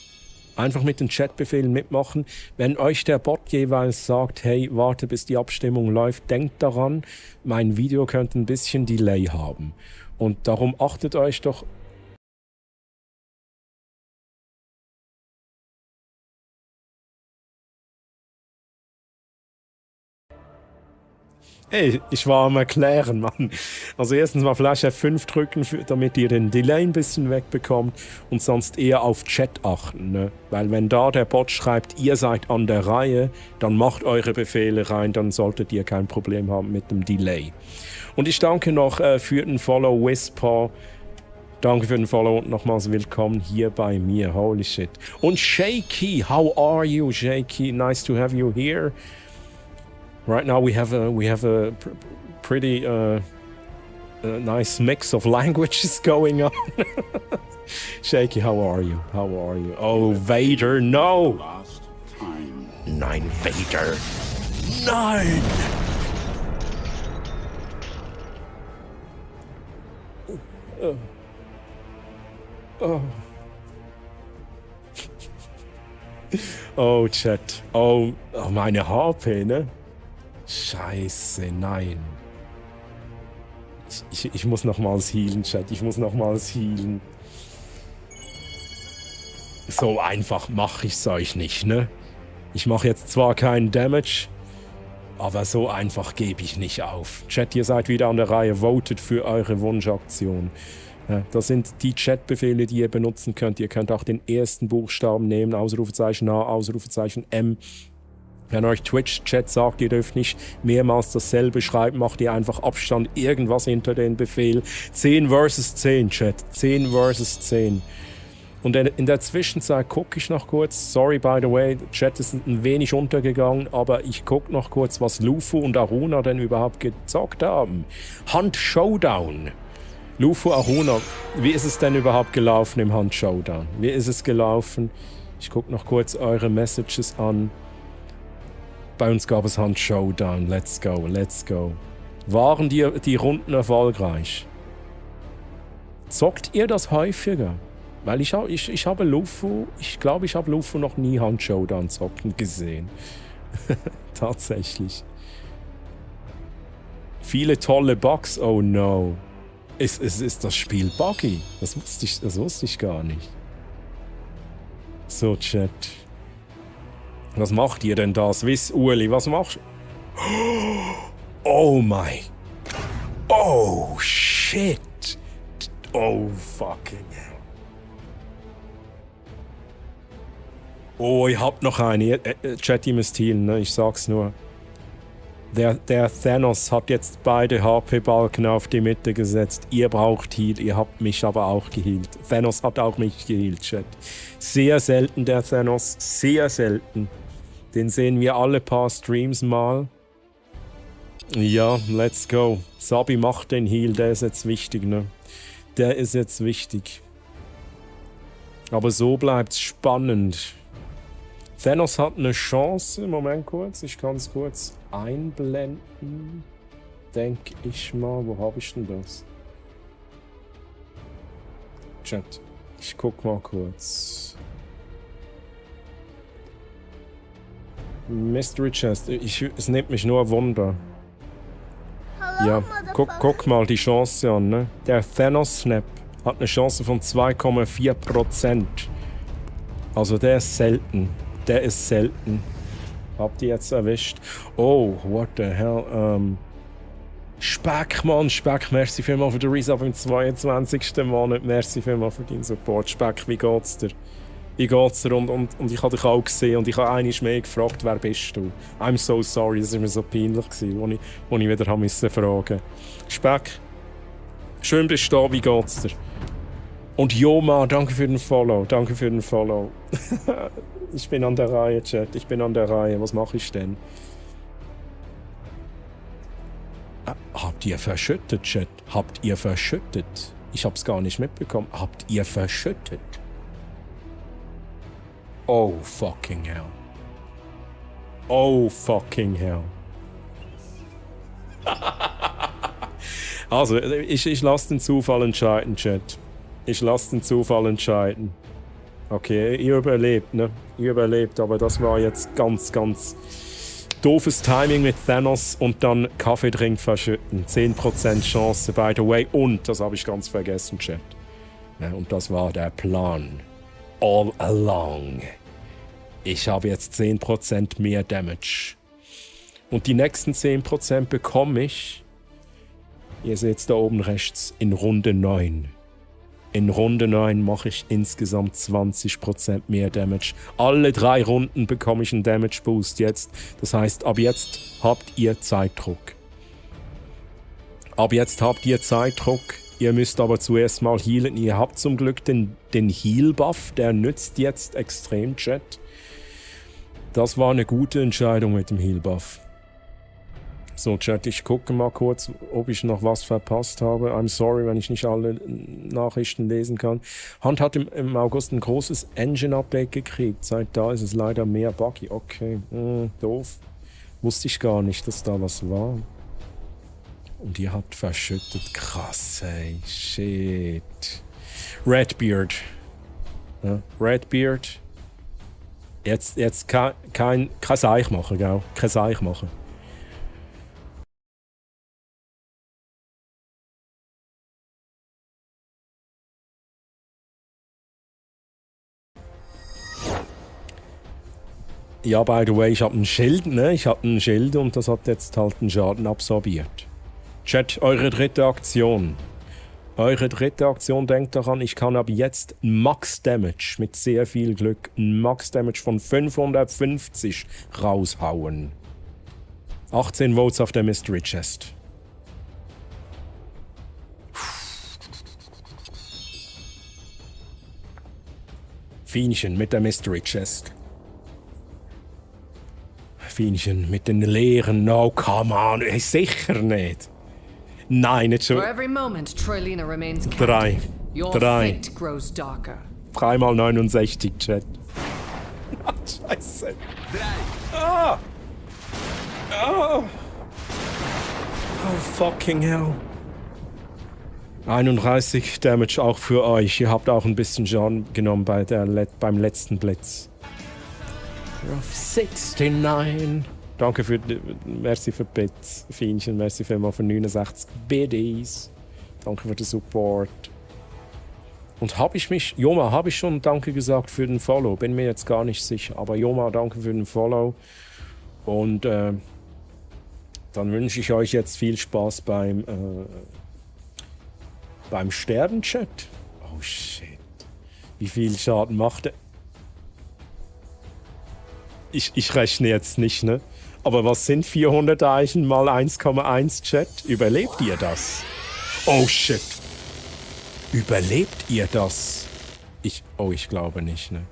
Einfach mit den Chatbefehlen mitmachen. Wenn euch der Bot jeweils sagt, hey, warte, bis die Abstimmung läuft, denkt daran, mein Video könnte ein bisschen Delay haben. Und darum achtet euch doch. Ey, ich war am Erklären, Mann. Also erstens mal vielleicht F5 drücken, damit ihr den Delay ein bisschen wegbekommt und sonst eher auf Chat achten. Ne? Weil wenn da der Bot schreibt, ihr seid an der Reihe, dann macht eure Befehle rein, dann solltet ihr kein Problem haben mit dem Delay. Und ich danke noch für den Follow, Whispaw. Danke für den Follow und nochmals willkommen hier bei mir. Holy shit. Und Shaky, how are you, Shaky? Nice to have you here. Right now we have a pretty nice mix of languages going on. Shaky, how are you? How are you? Oh, Vader, no! Nein, Vader. Nein! Oh. Oh, Chat. Oh, meine HP, ne? Scheiße, nein. Ich muss nochmals healen, Chat. Ich muss nochmals healen. So einfach mache ich's euch nicht, ne? Ich mache jetzt zwar keinen Damage, aber so einfach gebe ich nicht auf. Chat, ihr seid wieder an der Reihe. Votet für eure Wunschaktion. Ja, das sind die Chatbefehle, die ihr benutzen könnt. Ihr könnt auch den ersten Buchstaben nehmen. Ausrufezeichen H, Ausrufezeichen M. Wenn euch Twitch-Chat sagt, ihr dürft nicht mehrmals dasselbe schreiben, macht ihr einfach Abstand, irgendwas hinter den Befehl. 10 versus 10, Chat. 10 versus 10. Und in der Zwischenzeit gucke ich noch kurz. Sorry, by the way, der Chat ist ein wenig untergegangen, aber ich gucke noch kurz, was Lufu und Aruna denn überhaupt gezockt haben. Hunt Showdown. Lufu, Aruna, wie ist es denn überhaupt gelaufen im Hunt Showdown? Wie ist es gelaufen? Ich gucke noch kurz eure Messages an. Bei uns gab es Hunt Showdown. Let's go, let's go. Waren die Runden erfolgreich? Zockt ihr das häufiger? Weil ich habe Lufu, ich glaube, ich habe Lufu noch nie Hunt Showdown zocken gesehen. Tatsächlich. Viele tolle Bugs, oh no. Ist das Spiel buggy? Das wusste ich gar nicht. So, Chat. Was macht ihr denn da? Swiss Ueli, was machst du? Oh my. Oh shit. Oh, fucking hell. Oh, ich hab noch eine. Chat, ihr müsst healen, ne? Ich sag's nur. Der Thanos hat jetzt beide HP-Balken auf die Mitte gesetzt. Ihr braucht Heal, ihr habt mich aber auch geheilt. Thanos hat auch mich geheilt, Chat. Sehr selten, der Thanos. Sehr selten. Den sehen wir alle paar Streams mal. Ja, let's go. Sabi macht den Heal, der ist jetzt wichtig, ne? Der ist jetzt wichtig. Aber so bleibt's spannend. Thanos hat eine Chance. Moment kurz, ich kann es kurz einblenden. Denke ich mal, wo habe ich denn das? Chat, ich guck mal kurz. Mystery Chest, es nimmt mich nur Wunder. Ja, guck mal die Chance an, ne? Der Thanos-Snap hat eine Chance von 2,4%. Also der ist selten. Der ist selten. Habt ihr jetzt erwischt? Oh, what the hell? Speck, Mann, Speck, merci vielmals für den Resub im 22. Monat. Merci vielmals für deinen Support. Speck, wie geht's dir? Wie geht's dir? Und ich habe dich auch gesehen und ich habe einmal mehr gefragt, wer bist du? I'm so sorry, das war mir so peinlich, als ich wieder fragen musste. Speck, schön bist du da, wie geht's dir? Und Joma, danke für den Follow, danke für den Follow. Ich bin an der Reihe, Chat, ich bin an der Reihe. Was mache ich denn? Habt ihr verschüttet, Chat? Habt ihr verschüttet? Ich hab's gar nicht mitbekommen. Habt ihr verschüttet? Oh fucking hell. Oh fucking hell. Also, ich lasse den Zufall entscheiden, Chat. Ich lasse den Zufall entscheiden. Okay, ihr überlebt, ne? Ihr überlebt, aber das war jetzt ganz, ganz doofes Timing mit Thanos und dann Kaffeetrink verschütten. 10% Chance, by the way. Und, das habe ich ganz vergessen, Chat. Ja, und das war der Plan. All along. Ich habe jetzt 10% mehr Damage. Und die nächsten 10% bekomme ich, ihr seht es da oben rechts, in Runde 9. In Runde 9 mache ich insgesamt 20% mehr Damage. Alle 3 Runden bekomme ich einen Damage Boost jetzt. Das heißt, ab jetzt habt ihr Zeitdruck. Ab jetzt habt ihr Zeitdruck. Ihr müsst aber zuerst mal healen. Ihr habt zum Glück den Heal-Buff. Der nützt jetzt extrem, Chat. Das war eine gute Entscheidung mit dem Heal-Buff. So, Chat, ich gucke mal kurz, ob ich noch was verpasst habe. I'm sorry, wenn ich nicht alle Nachrichten lesen kann. Hunt hat im August ein großes Engine-Update gekriegt. Seit da ist es leider mehr buggy. Okay, doof. Wusste ich gar nicht, dass da was war. Und ihr habt verschüttet. Krass, ey. Shit. Redbeard. Ja, Redbeard. Jetzt kein Seich machen, gell? Kein Seich machen. Ja, by the way, ich habe ein Schild, ne? Ich habe ein Schild und das hat jetzt halt den Schaden absorbiert. Chat, eure dritte Aktion. Eure dritte Aktion, denkt daran, ich kann ab jetzt Max Damage mit sehr viel Glück, Max Damage von 550 raushauen. 18 Votes auf der Mystery Chest. Fienchen mit der Mystery Chest. Fienchen mit den leeren. No, come on. Sicher nicht. Nein, nicht schon. For every moment Troilina remains 3. captive, your 3. fate grows darker. 3 mal 69, Chat. Scheiße. Ah! Ah! Oh, fucking hell. 31 Damage auch für euch. Ihr habt auch ein bisschen Schaden genommen beim letzten Blitz. 69. Danke für merci für Bits, Fienchen, merci vielmals für 69 Biddies. Danke für den Support. Und habe ich schon Danke gesagt für den Follow? Bin mir jetzt gar nicht sicher, aber Joma, danke für den Follow. Und dann wünsche ich euch jetzt viel Spaß beim Beim Sterben, Chat? Oh shit. Wie viel Schaden macht er? Ich rechne jetzt nicht, ne? Aber was sind 400 Eichen mal 1,1, Chat? Überlebt ihr das? Oh shit. Überlebt ihr das? Ich glaube nicht, ne?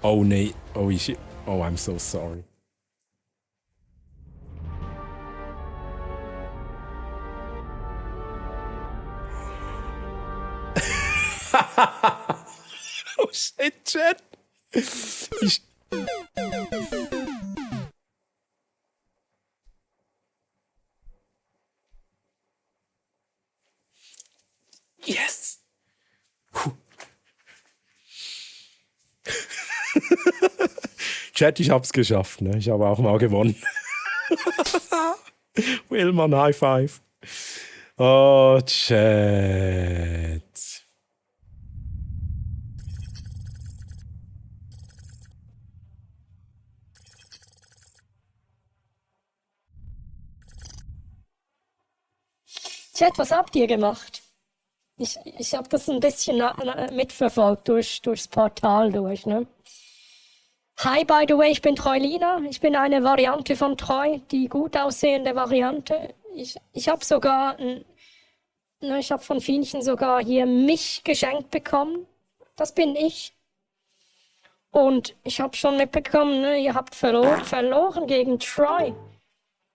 Oh nee. Oh, I'm so sorry. Oh shit, Chat. Yes! Puh. Chat, ich hab's geschafft, ne? Ich habe auch mal gewonnen. Willmann, High Five. Oh, Chat. Chat, was habt ihr gemacht? Ich habe das ein bisschen mitverfolgt durchs Portal durch, ne? Hi, by the way, ich bin Troilina. Ich bin eine Variante von Troi, die gut aussehende Variante. Ich habe sogar, ich habe von Fienchen sogar hier mich geschenkt bekommen. Das bin ich. Und ich habe schon mitbekommen, ne, ihr habt verloren gegen Troy.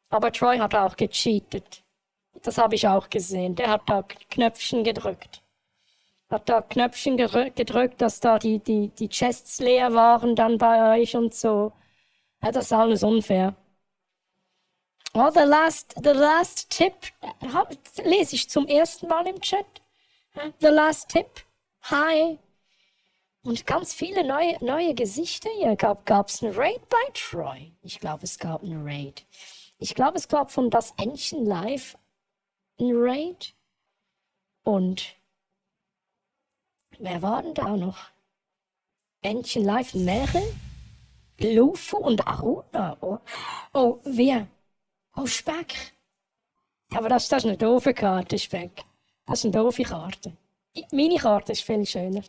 Aber Troy hat auch gecheatet. Das habe ich auch gesehen. Der hat da Knöpfchen gedrückt. Hat da Knöpfchen gedrückt, dass da die Chests leer waren dann bei euch und so. Ja, das ist alles unfair. Oh, the last tip. Lese ich zum ersten Mal im Chat. The last tip. Hi. Und ganz viele neue Gesichter hier. Gab's einen Raid bei Troy? Ich glaube, es gab einen Raid. Ich glaube, es gab von Das Entchen Live ein Raid. Und wer war denn da noch? Entchen Live, Meryl, Lufu und Aruna. Oh, wer? Oh, Speck. Aber das ist eine doofe Karte, Speck. Das ist eine doofe Karte. Meine Karte ist viel schöner,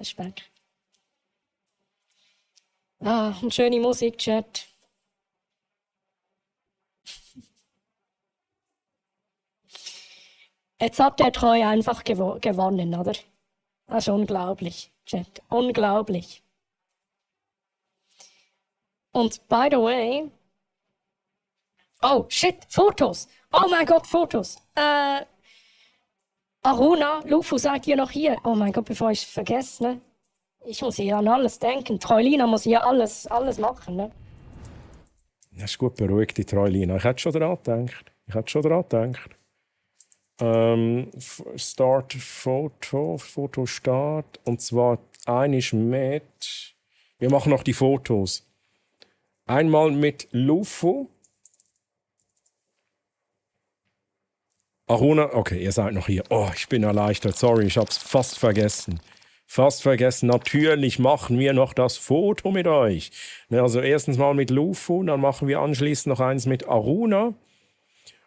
Speck. Ah, und schöne Musik, Chat. Jetzt hat der Treu einfach gewonnen, oder? Das ist unglaublich, Chat. Unglaublich. Und by the way. Oh, shit, Fotos. Oh mein Gott, Fotos. Aruna, Lufu, seid ihr noch hier? Oh mein Gott, bevor ich es vergesse, ne? Ich muss hier an alles denken. Troilina muss hier alles machen, ne? Das ist gut, beruhigt die Troilina. Ich hätte schon daran gedacht. Start Foto Start. Und zwar einisch mit. Wir machen noch die Fotos. Einmal mit Lufu. Aruna, okay, ihr seid noch hier. Oh, ich bin erleichtert. Sorry, ich hab's fast vergessen. Natürlich machen wir noch das Foto mit euch. Also erstens mal mit Lufu, dann machen wir anschließend noch eins mit Aruna.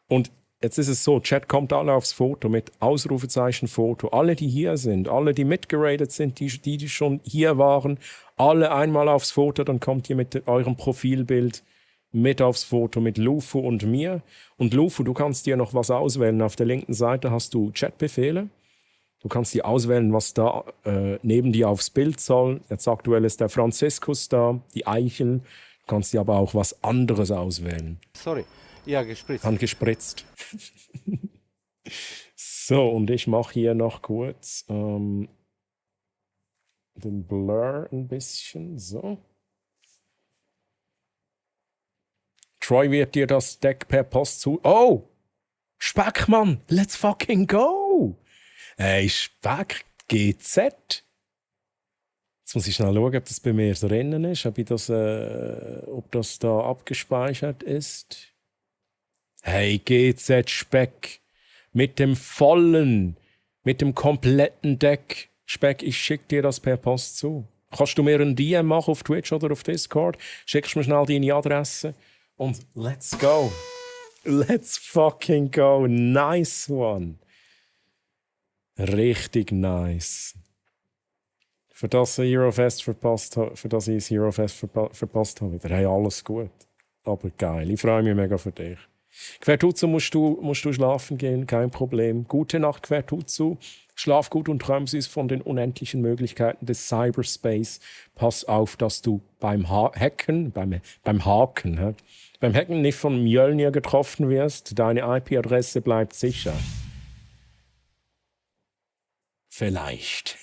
Und jetzt ist es so, Chat kommt alle aufs Foto mit Ausrufezeichen Foto. Alle, die hier sind, alle, die mitgeradet sind, die schon hier waren, alle einmal aufs Foto, dann kommt ihr mit eurem Profilbild mit aufs Foto mit Lufu und mir. Und Lufu, du kannst dir noch was auswählen. Auf der linken Seite hast du Chatbefehle. Du kannst dir auswählen, was da neben dir aufs Bild soll. Jetzt aktuell ist der Franziskus da, die Eichel. Du kannst dir aber auch was anderes auswählen. Sorry, ja, gespritzt. Gespritzt. So, und ich mache hier noch kurz den Blur ein bisschen. So. Troy wird dir das Deck per Post zu... Oh! Speckmann, let's fucking go! Hey, Speck, GZ. Jetzt muss ich schnell schauen, ob das bei mir drinnen ist, ob das da abgespeichert ist. Hey, GZ Speck. Mit dem kompletten Deck. Speck, ich schicke dir das per Post zu. Kannst du mir ein DM machen auf Twitch oder auf Discord? Schickst mir schnell deine Adresse. Und let's go. Let's fucking go. Nice one. Richtig nice. Für das ich Eurofest verpasst habe, verpasst habe, wieder. Hey, alles gut. Aber geil. Ich freue mich mega für dich. Quertutsu musst du schlafen gehen, kein Problem. Gute Nacht, Quertutsu. Schlaf gut und träum süß von den unendlichen Möglichkeiten des Cyberspace. Pass auf, dass du beim Hacken nicht von Mjölnir getroffen wirst. Deine IP-Adresse bleibt sicher. Vielleicht.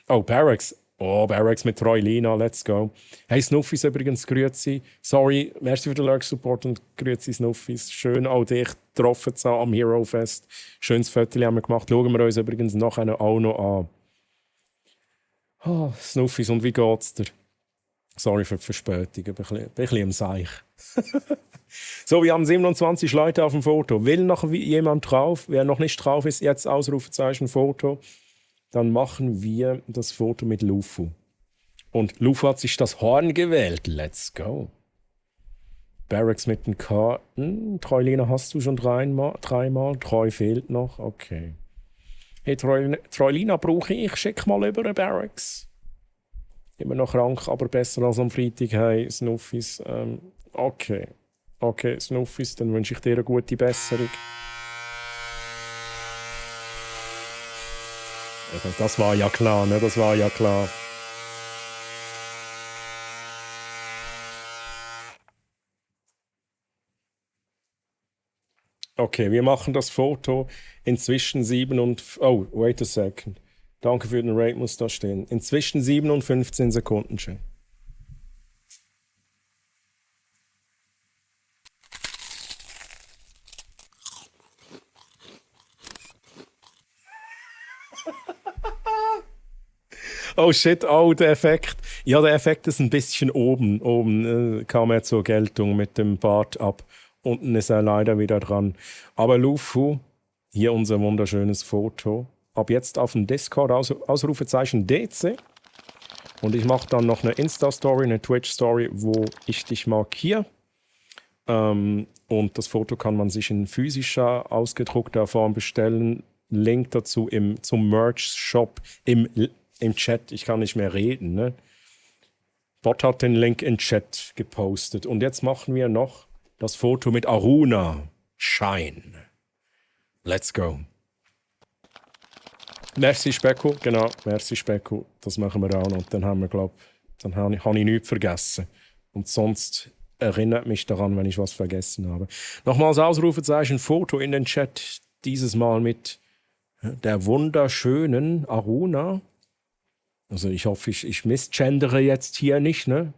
Oh, Barracks. Oh, Barracks mit Troilina, let's go. Hey, Snuffis übrigens, grüezi. Sorry, merci für den Lurk-Support und grüezi Snuffis. Schön auch dich getroffen zu haben am Hero Fest. Schönes Foto haben wir gemacht. Schauen wir uns übrigens nachher auch noch an. Oh, Snuffis, und wie geht's dir? Sorry für die Verspätung, ich bin ein bisschen im Seich. So, wir haben 27 Leute auf dem Foto. Will noch jemand drauf? Wer noch nicht drauf ist, jetzt Ausrufezeichen Foto. Dann machen wir das Foto mit Lufu. Und Lufu hat sich das Horn gewählt. Let's go. Barracks mit den Karten. Troilina hast du schon dreimal. Treu fehlt noch. Okay. Hey, Troilina brauche ich. Schick mal über Barracks. Immer noch krank, aber besser als am Freitag. Hey, Snuffis. Okay. Okay, Snuffis, dann wünsche ich dir eine gute Besserung. Das war ja klar, ne? Das war ja klar. Okay, wir machen das Foto inzwischen 7 und... Oh, wait a second. Danke für den Raid, muss da stehen. Inzwischen 7 und 15 Sekunden schon. Oh shit, oh, der Effekt. Ja, der Effekt ist ein bisschen oben. Oben kam er zur Geltung mit dem Bart ab. Unten ist er leider wieder dran. Aber Lufu, hier unser wunderschönes Foto. Ab jetzt auf dem Discord, Ausrufezeichen DC. Und ich mache dann noch eine Insta-Story, eine Twitch-Story, wo ich dich markiere. Und das Foto kann man sich in physischer, ausgedruckter Form bestellen. Link dazu zum Merch-Shop im Chat. Ich kann nicht mehr reden. Ne? Bot hat den Link in Chat gepostet. Und jetzt machen wir noch das Foto mit Aruna. Shine. Let's go. Merci Specko. Genau, merci Specko. Das machen wir auch noch. Und dann haben wir, dann habe ich nichts vergessen. Und sonst erinnert mich daran, wenn ich was vergessen habe. Nochmals Ausrufezeichen Foto in den Chat. Dieses Mal mit der wunderschönen Aruna. Also ich hoffe, ich misgendere jetzt hier nicht, ne?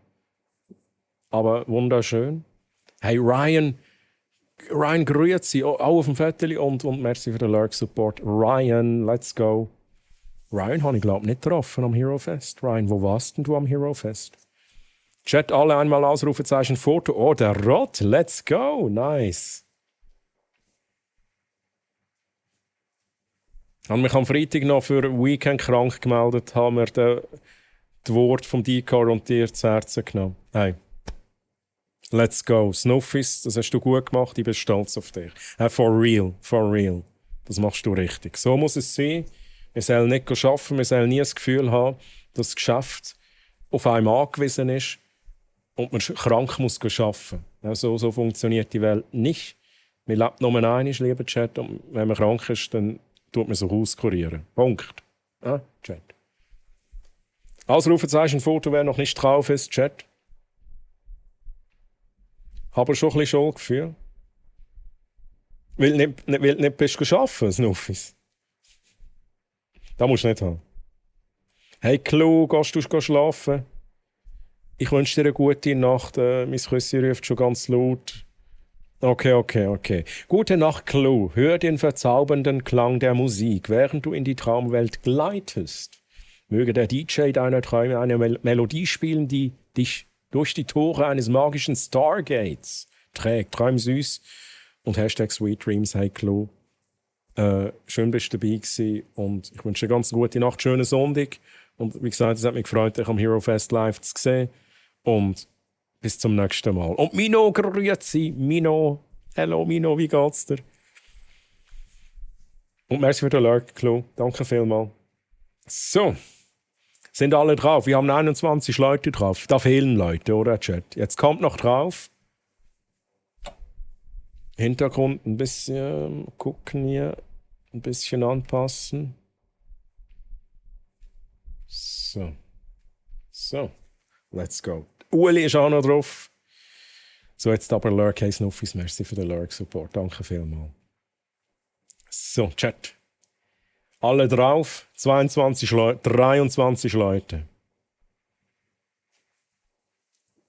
Aber wunderschön. Hey, Ryan grüezi, auch auf dem Viertel und merci für den Lurk-Support. Ryan, let's go. Ryan habe ich, glaube nicht getroffen am Hero Fest. Ryan, wo warst denn du am Hero Fest? Chat alle einmal Ausrufezeichen Foto. Oh, der Rot, let's go, nice. Ich habe mich am Freitag noch für ein Weekend krank gemeldet, haben wir die Worte vom Dikar und dir zu Herzen genommen. Hey, let's go. Snuffis, das hast du gut gemacht, ich bin stolz auf dich. For real, for real. Das machst du richtig. So muss es sein. Wir sollen nicht arbeiten, wir sollen nie das Gefühl haben, dass das Geschäft auf einem angewiesen ist und man krank muss arbeiten. So funktioniert die Welt nicht. Wir leben nur einmal, lieber Chat, und wenn man krank ist, dann tut man sich auskurieren. Punkt. Chat. Ausrufezeichen Foto, wer noch nicht drauf ist, Chat. Aber schon ein bisschen Schuldgefühl. Weil du nicht bist arbeiten, Snuffis. Das musst du nicht haben. Hey, Klo, gehst du schlafen? Ich wünsche dir eine gute Nacht. Mein Küssi ruft schon ganz laut. Okay. Gute Nacht, Klo. Hör den verzaubernden Klang der Musik, während du in die Traumwelt gleitest. Möge der DJ deiner Träume eine Melodie spielen, die dich durch die Tore eines magischen Stargates trägt. Träum süß und #SweetDreams. Hey, Klo. Schön bist du dabei gewesen und ich wünsche dir ganz gute Nacht, schönen Sonntag. Und wie gesagt, es hat mich gefreut, dich am Hero Fest live zu sehen. Und bis zum nächsten Mal. Und Mino, grüezi. Mino, hello Mino, wie geht's dir? Und merci für den Lurk, Klo. Danke vielmals. So. Sind alle drauf? Wir haben 21 Leute drauf. Da fehlen Leute, oder, Chat? Jetzt kommt noch drauf. Hintergrund ein bisschen gucken hier. Ein bisschen anpassen. So. So. Let's go. Uli ist auch noch drauf. So, jetzt aber Lurk, hey Snuffis, merci für den Lurk-Support. Danke vielmals. So, Chat. Alle drauf. 22 Leute, 23 Leute.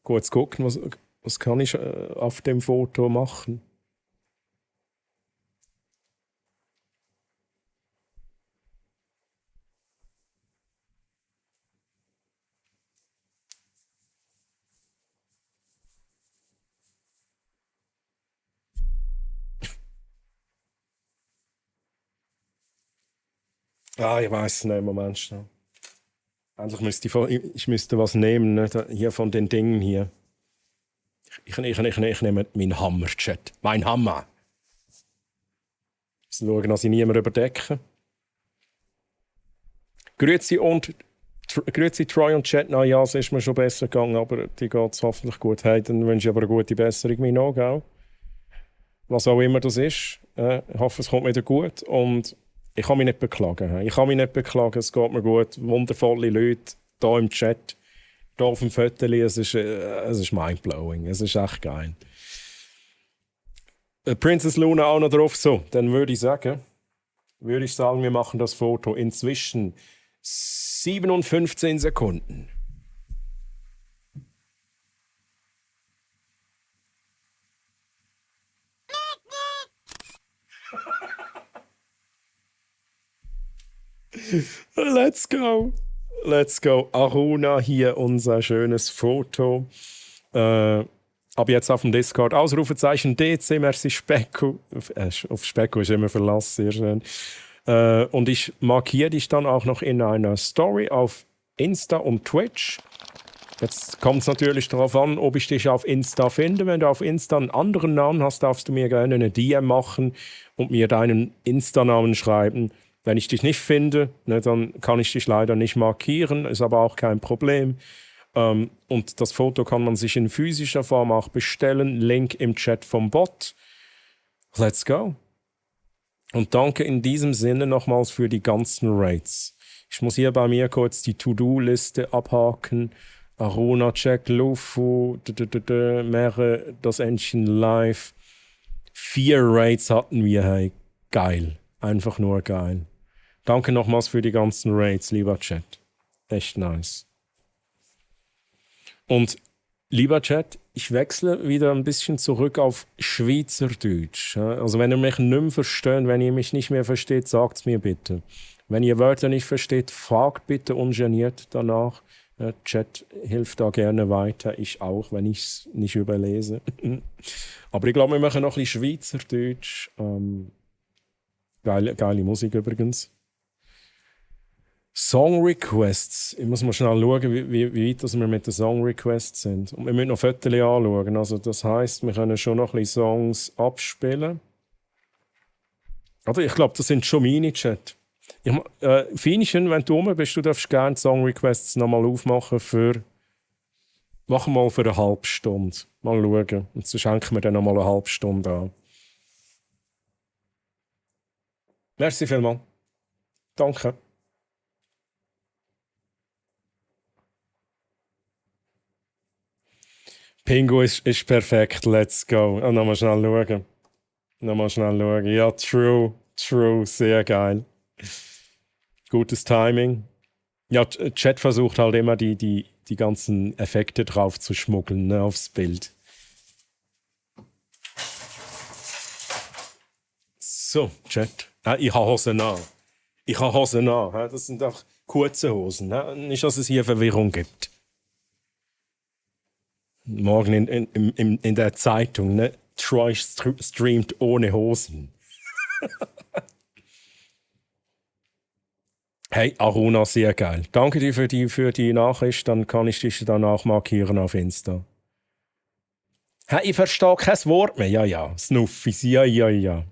Gut, gucken, was kann ich auf dem Foto machen? Ich weiß es nicht, Moment schnell. Eigentlich müsste ich müsste was nehmen, ne? Hier von den Dingen hier. Ich nehme meinen Hammer, Chat. Mein Hammer. Ich muss schauen, dass ich niemanden überdecke. Grüezi Troy und Chat. Na ja, es ist mir schon besser gegangen, aber die geht es hoffentlich gut. Hey, dann wünsche ich aber eine gute Besserung, mein auch. Was auch immer das ist. Ich hoffe, es kommt wieder gut. Und ich kann mich nicht beklagen. Es geht mir gut. Wundervolle Leute hier im Chat, hier auf dem Foto. Es ist mindblowing. Es ist echt geil. Princess Luna auch noch drauf. So, dann würde ich sagen, wir machen das Foto inzwischen 7:15 Sekunden. Let's go. Aruna, hier unser schönes Foto. Ab jetzt auf dem Discord. Ausrufezeichen DC, merci Specko. Auf Specko ist immer Verlass, sehr schön. Und ich markiere dich dann auch noch in einer Story auf Insta und Twitch. Jetzt kommt es natürlich darauf an, ob ich dich auf Insta finde. Wenn du auf Insta einen anderen Namen hast, darfst du mir gerne eine DM machen und mir deinen Insta-Namen schreiben. Wenn ich dich nicht finde, ne, dann kann ich dich leider nicht markieren, ist aber auch kein Problem. Und das Foto kann man sich in physischer Form auch bestellen. Link im Chat vom Bot. Let's go. Und danke in diesem Sinne nochmals für die ganzen Raids. Ich muss hier bei mir kurz die To-Do-Liste abhaken. Aruna, Check, Lufu, Mere, das Entchen Live. 4 Raids hatten wir, hey. Geil. Einfach nur geil. Danke nochmals für die ganzen Raids, lieber Chat. Echt nice. Und lieber Chat, ich wechsle wieder ein bisschen zurück auf Schweizerdeutsch. Also wenn ihr mich nicht mehr versteht, wenn ihr mich nicht mehr versteht, sagt es mir bitte. Wenn ihr Wörter nicht versteht, fragt bitte ungeniert danach. Chat hilft da gerne weiter, ich auch, wenn ich es nicht überlese. Aber ich glaube, wir machen noch ein bisschen Schweizerdeutsch. Geile Musik übrigens. Song Requests. Ich muss mal schnell schauen, wie weit wir mit den Song Requests sind. Und wir müssen noch Fotos anschauen. Also das heisst, wir können schon noch ein bisschen Songs abspielen. Aber ich glaube, das sind schon meine Chat. Feinchen, wenn du rum bist, du darfst gerne Song Requests nochmal aufmachen machen wir mal für eine halbe Stunde. Mal schauen. Und so schenken wir dann nochmal eine halbe Stunde an. Merci vielmals. Danke. Pingu ist perfekt. Let's go. Nochmal schnell schauen. Ja, true. Sehr geil. Gutes Timing. Ja, Chat versucht halt immer die ganzen Effekte drauf zu schmuggeln, ne, aufs Bild. So, Chat. Ich habe Hosen an. Das sind auch kurze Hosen. Nicht, dass es hier Verwirrung gibt. Morgen in der Zeitung, ne? Troy streamt ohne Hosen. Hey, Aruna, sehr geil. Danke dir für die Nachricht. Dann kann ich dich danach markieren auf Insta. Hey, ich verstehe kein Wort mehr. Ja. Snuffis, ja.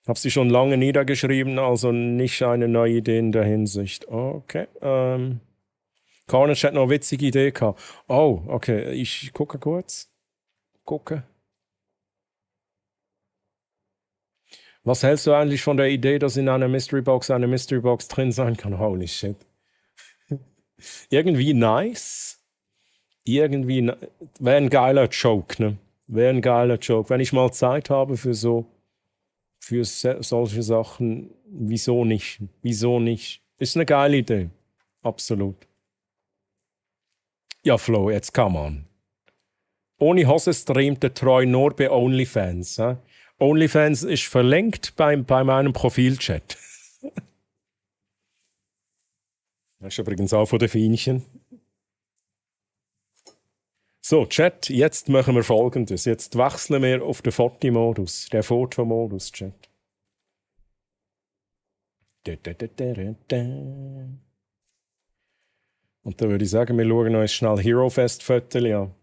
Habe sie schon lange niedergeschrieben, also nicht eine neue Idee in der Hinsicht. Okay. Carnage hat noch eine witzige Idee gehabt. Oh, okay. Ich gucke kurz. Was hältst du eigentlich von der Idee, dass in einer Mystery Box eine Mystery Box drin sein kann? Holy shit. Irgendwie nice. Wäre ein geiler Joke, ne? Wäre ein geiler Joke. Wenn ich mal Zeit habe für solche Sachen, wieso nicht? Wieso nicht? Ist eine geile Idee. Absolut. Ja, Flo, jetzt come on. Ohne Hose streamt der Treu nur bei OnlyFans. He? OnlyFans ist verlinkt bei meinem Profilchat. Das ist übrigens auch von den Fienchen. So, Chat, jetzt machen wir Folgendes. Jetzt wechseln wir auf den Fotomodus, den Fotomodus, Chat. Und dann würde ich sagen, wir schauen uns schnell Hero Fest Fotos an.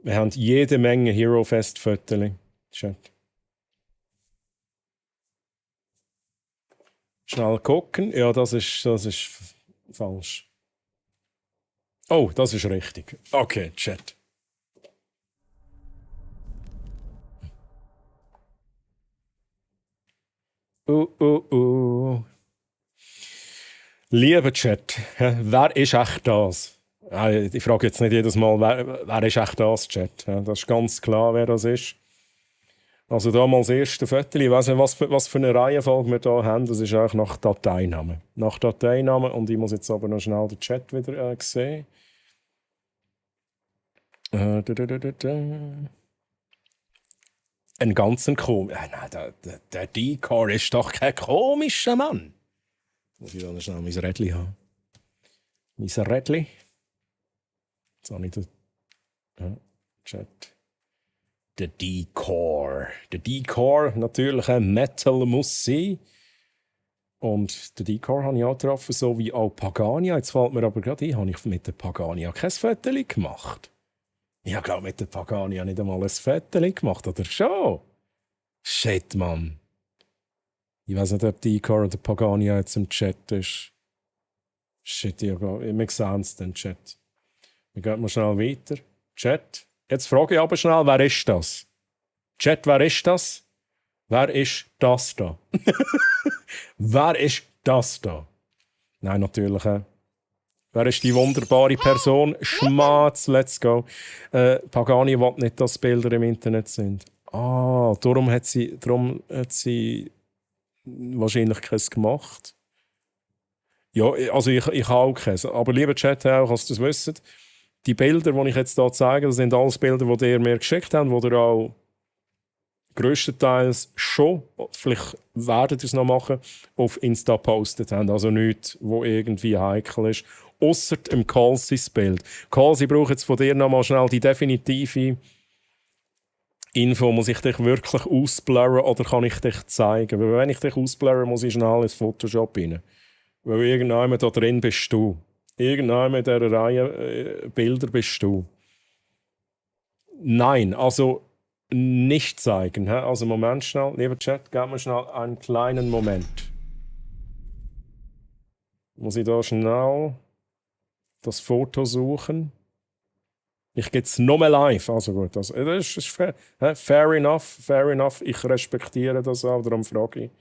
Wir haben jede Menge Hero Fest Fotos, Chat. Schnell gucken. Ja, das ist falsch. Oh, das ist richtig. Okay, Chat. Lieber Chat, wer ist echt das? Ich frage jetzt nicht jedes Mal, wer ist echt das, Chat? Das ist ganz klar, wer das ist. Also damals das erste Foto, ich weiß nicht, was für eine Reihenfolge wir hier haben, das ist eigentlich nach Dateinamen. Nach Dateinamen, und ich muss jetzt aber noch schnell den Chat wieder sehen. Ein ganzen nein, der Decor ist doch kein komischer Mann. Muss ich da noch schnell mein Rädchen haben. Mein Rädchen. Jetzt habe ich den Chat. Der Decor. Der Decor, natürlich ein Metal muss sein. Und den Decor habe ich auch getroffen, so wie auch Pagania. Jetzt fällt mir aber gerade ein, habe ich mit der Pagania kein Foto gemacht. Ich habe, glaube mit der Pagania nicht einmal ein Foto gemacht, oder schon? Shit, Mann. Ich weiß nicht, ob Decor oder Pagania jetzt im Chat ist. Shit, wir sehen es den Chat. Wir gehen mal schnell weiter. Chat. Jetzt frage ich aber schnell, wer ist das? Chat, wer ist das? Wer ist das da? Wer ist das da? Nein, natürlich. Wer ist die wunderbare Person? Schmatz, let's go. Pagani will nicht, dass Bilder im Internet sind. Ah, darum hat sie wahrscheinlich keins gemacht. Ja, also ich habe auch keins. Aber lieber Chat, auch, dass ihr das wisst, die Bilder, die ich jetzt hier zeige, das sind alles Bilder, die ihr mir geschickt habt, die ihr auch grösstenteils schon, vielleicht werdet ihr es noch machen, auf Insta postet haben. Also nichts, wo irgendwie heikel ist. Ausser im Calsys Bild. Calsy, ich brauche jetzt von dir noch mal schnell die definitive Info. Muss ich dich wirklich ausblurren oder kann ich dich zeigen? Weil wenn ich dich ausblurre, muss ich schnell ins Photoshop rein. Weil irgendjemand da drin bist du. Irgendjemand in dieser Reihe Bilder bist du. Nein, also nicht zeigen. He? Also Moment schnell, lieber Chat, gib mir schnell einen kleinen Moment. Muss ich da schnell das Foto suchen? Ich gehe jetzt nur live. Also gut, das ist fair. Fair enough. Ich respektiere das auch, darum frage ich.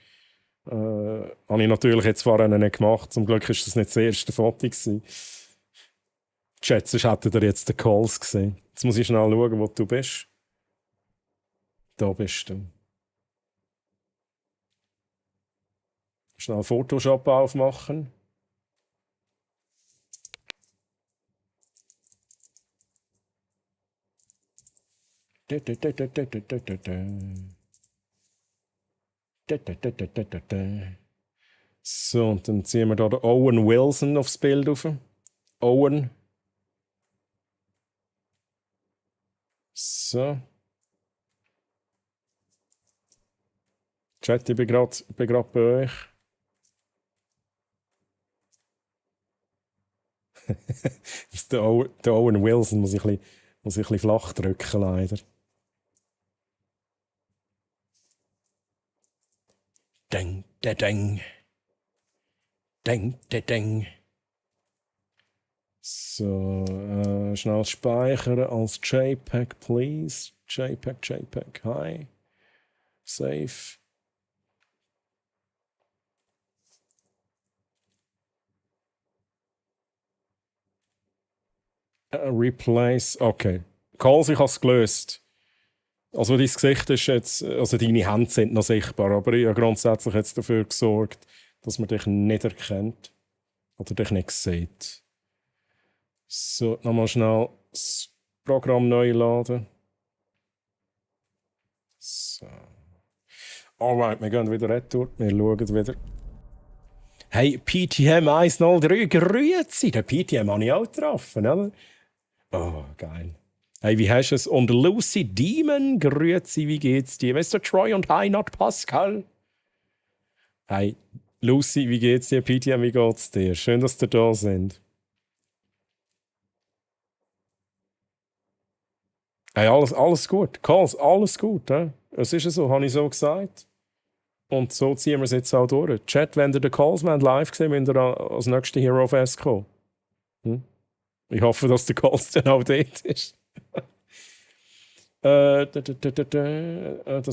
Habe ich natürlich jetzt vorher nicht gemacht. Zum Glück war das nicht das erste Foto gewesen. Chat, sonst hättet ihr jetzt den Calls gesehen. Jetzt muss ich schnell schauen, wo du bist. Da bist du. Schnell Photoshop aufmachen. So, und dann ziehen wir da den Owen Wilson aufs Bild auf. Owen. So. Chat, ich bin gerade bei euch. der Owen Wilson muss ich ein bisschen flach drücken, leider. Ding, da, ding. Ding, da, ding. So, schnell speichern als JPEG, please. JPEG. Hi. Save. Replace. Okay. Calls, ich habe es gelöst. Also dein Gesicht ist jetzt, also deine Hände sind noch sichtbar, aber ich habe grundsätzlich jetzt dafür gesorgt, dass man dich nicht erkennt oder dich nicht sieht. So, nochmal schnell das Programm neu laden. So. Alright, wir gehen wieder retour. Wir schauen wieder. Hey, PTM 103, grüezi. Den PTM habe ich auch getroffen, oder? Oh, geil. Hey, wie hast du es? Und Lucy Demon, grüezi, wie geht's dir? Mr. Troy und Hi, not Pascal. Hey, Lucy, wie geht's dir? PTM, wie geht's dir? Schön, dass ihr da sind. Hey, alles gut. Calls, alles gut. Es ist so, habe ich so gesagt. Und so ziehen wir es jetzt auch durch. Chat, wenn ihr den Calls live gesehen, müsst ihr als nächste Hero Fest kommen. Ich hoffe, dass der Calls dann auch dort ist. Das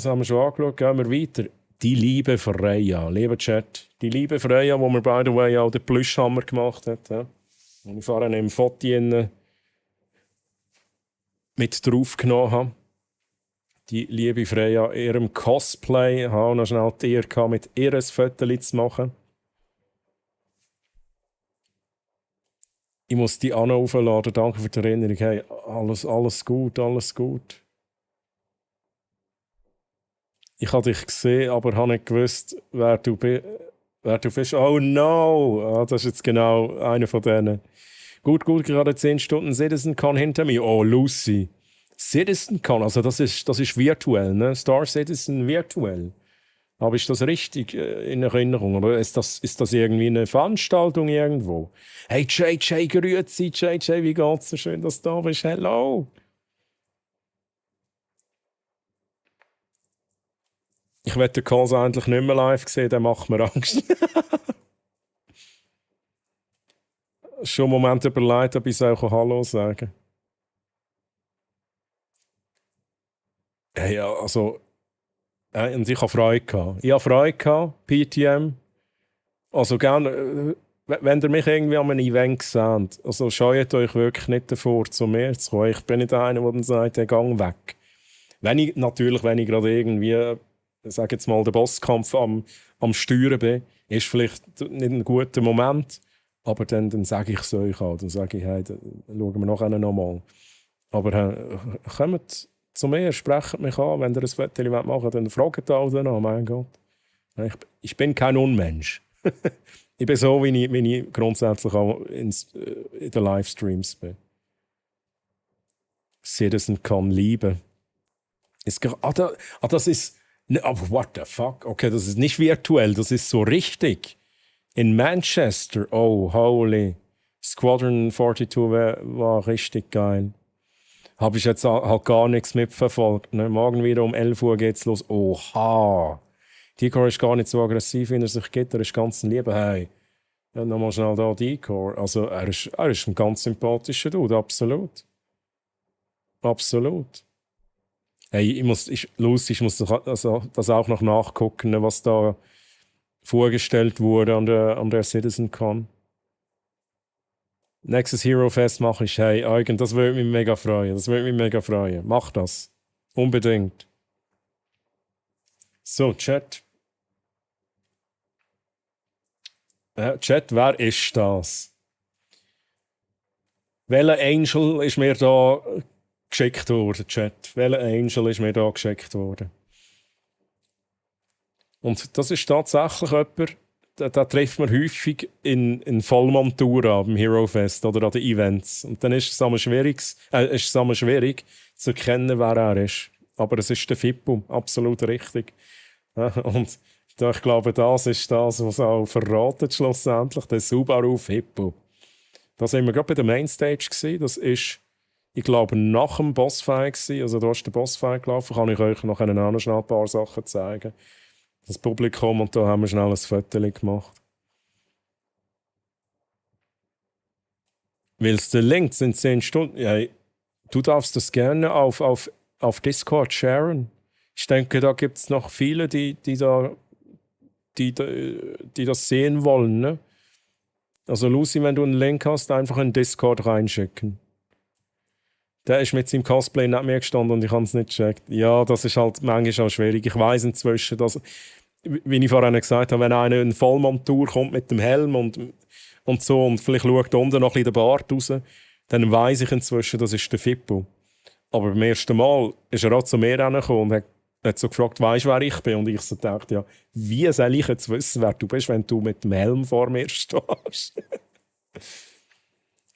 haben wir schon angeschaut. Gehen wir weiter. Die liebe Freya. Lieber Chat. Die liebe Freya, wo mir by the way auch den Plüschhammer gemacht hat. Ja. Und ich vorhin im Foto mit draufgenommen habe. Die liebe Freya, ihrem Cosplay, habe noch schnell die Ehre gehabt, mit ihr ein Foto zu machen. Ich muss die Anna aufladen. Danke für die Erinnerung. Hey, alles gut, alles gut. Ich habe dich gesehen, aber habe nicht gewusst, wer du bist. Oh no! Das ist jetzt genau einer von denen. Gut, gerade 10 Stunden CitizenCon hinter mir. Oh, Lucy. CitizenCon, also das ist virtuell, ne? Star Citizen virtuell. Aber ist das richtig in Erinnerung? Oder ist das irgendwie eine Veranstaltung irgendwo? Hey, JJ, grüezi, JJ, wie geht's dir? Schön, dass du da bist. Hello! Ich werde den Calls eigentlich nicht mehr live sehen, der macht mir Angst. Schon einen Moment überlegt, ob ich auch Hallo sagen. Hey, also... und ich habe Freude gehabt. Ich habe Freude gehabt, PTM. Also gerne, wenn ihr mich irgendwie an einem Event seht, also scheut euch wirklich nicht davor, zu mir zu kommen. Ich bin nicht einer, der dann sagt, der Gang weg. Wenn ich gerade irgendwie, sage jetzt mal, den Bosskampf am Steuern bin, ist vielleicht nicht ein guter Moment, aber dann sage ich es euch auch. Dann sage ich, hey, dann schauen wir nachher nochmal. Aber kommt zu mir, sprecht mich an, wenn ihr ein Foto machen wollt, dann fragt auch danach, mein Gott. Ich bin kein Unmensch. Ich bin so, wie ich grundsätzlich auch in den Livestreams bin. CitizenCon lieben. Das ist... Aber what the fuck? Okay, das ist nicht virtuell, das ist so richtig. In Manchester, oh, holy. Squadron 42 war richtig geil. Habe ich jetzt halt gar nichts mitverfolgt. Ne? Morgen wieder um 11 Uhr geht's los. Oha! Decor ist gar nicht so aggressiv, wie er sich gibt. Er ist ganz lieb. Hey, ja, nochmal schnell da Decor. Also, er ist ein ganz sympathischer Dude, absolut. Absolut. Hey, ich muss das auch noch nachgucken, was da vorgestellt wurde an der CitizenCon. Nächstes Hero Fest mache ich. Hey, Eugen, das würde mich mega freuen. Mach das. Unbedingt. So, Chat. Chat, wer ist das? Welcher Angel ist mir da geschickt worden, Chat? Welcher Angel ist mir da geschickt worden? Und das ist tatsächlich jemand, den trifft man häufig in Vollmontur am Hero Fest oder an den Events. Und dann ist es einmal schwierig zu erkennen, wer er ist. Aber es ist der Fippo, absolut richtig. Und ich glaube, das ist das, was auch verratet schlussendlich, der Subaru Fippo. Da sind wir gerade bei der Mainstage gewesen. Das ist, ich glaube, nach dem Bossfight gewesen. Also da ist der Bossfight gelaufen. Kann ich euch noch schnell ein paar Sachen zeigen. das Publikum, und da haben wir schnell ein Foto gemacht. Weil es der Link sind 10 Stunden. Ja, du darfst das gerne auf Discord sharen. Ich denke, da gibt es noch viele, die das sehen wollen. Ne? Also Lucy, wenn du einen Link hast, einfach in Discord reinschicken. Der ist mit seinem Cosplay nicht mehr gestanden und ich habe es nicht gecheckt. Ja, das ist halt manchmal auch schwierig. Ich weiss inzwischen, dass, wie ich vorhin gesagt habe, wenn einer in Vollmontur kommt mit dem Helm und so und vielleicht schaut unten noch ein bisschen der Bart raus, dann weiss ich inzwischen, das ist der Fippo. Aber beim ersten Mal ist er auch zu mir hergekommen und hat so gefragt, weisst du, wer ich bin? Und ich so dachte, ja, wie soll ich jetzt wissen, wer du bist, wenn du mit dem Helm vor mir stehst?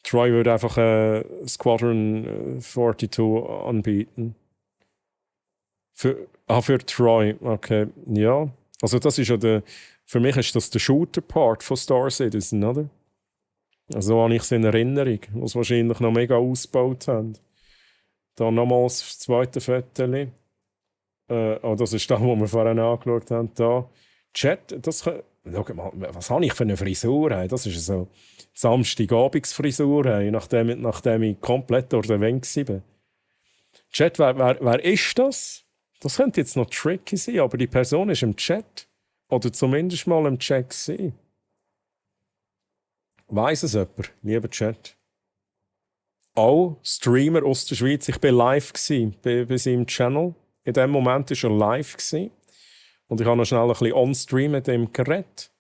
Troy würde einfach Squadron 42 anbieten. Für Troy, okay, ja. Also das ist ja für mich ist das der Shooter-Part von Star Citizen, oder? Also habe ich es in Erinnerung, was wahrscheinlich noch mega ausgebaut haben. Dann nochmals das zweite Foto. Das ist das, was wir vorhin angeschaut haben. Da. Chat, schau mal, was habe ich für eine Frisur? Hey? Das ist so Samstagabendsfrisur, hey? nachdem ich komplett durch den Wind war. Chat, wer ist das? Das könnte jetzt noch tricky sein, aber die Person ist im Chat. Oder zumindest mal im Chat gewesen. Weiss es jemand, lieber Chat? Auch Streamer aus der Schweiz. Ich war live bei seinem Channel. In dem Moment war er live. Und ich habe noch schnell ein bisschen on-stream mit ihm geredet.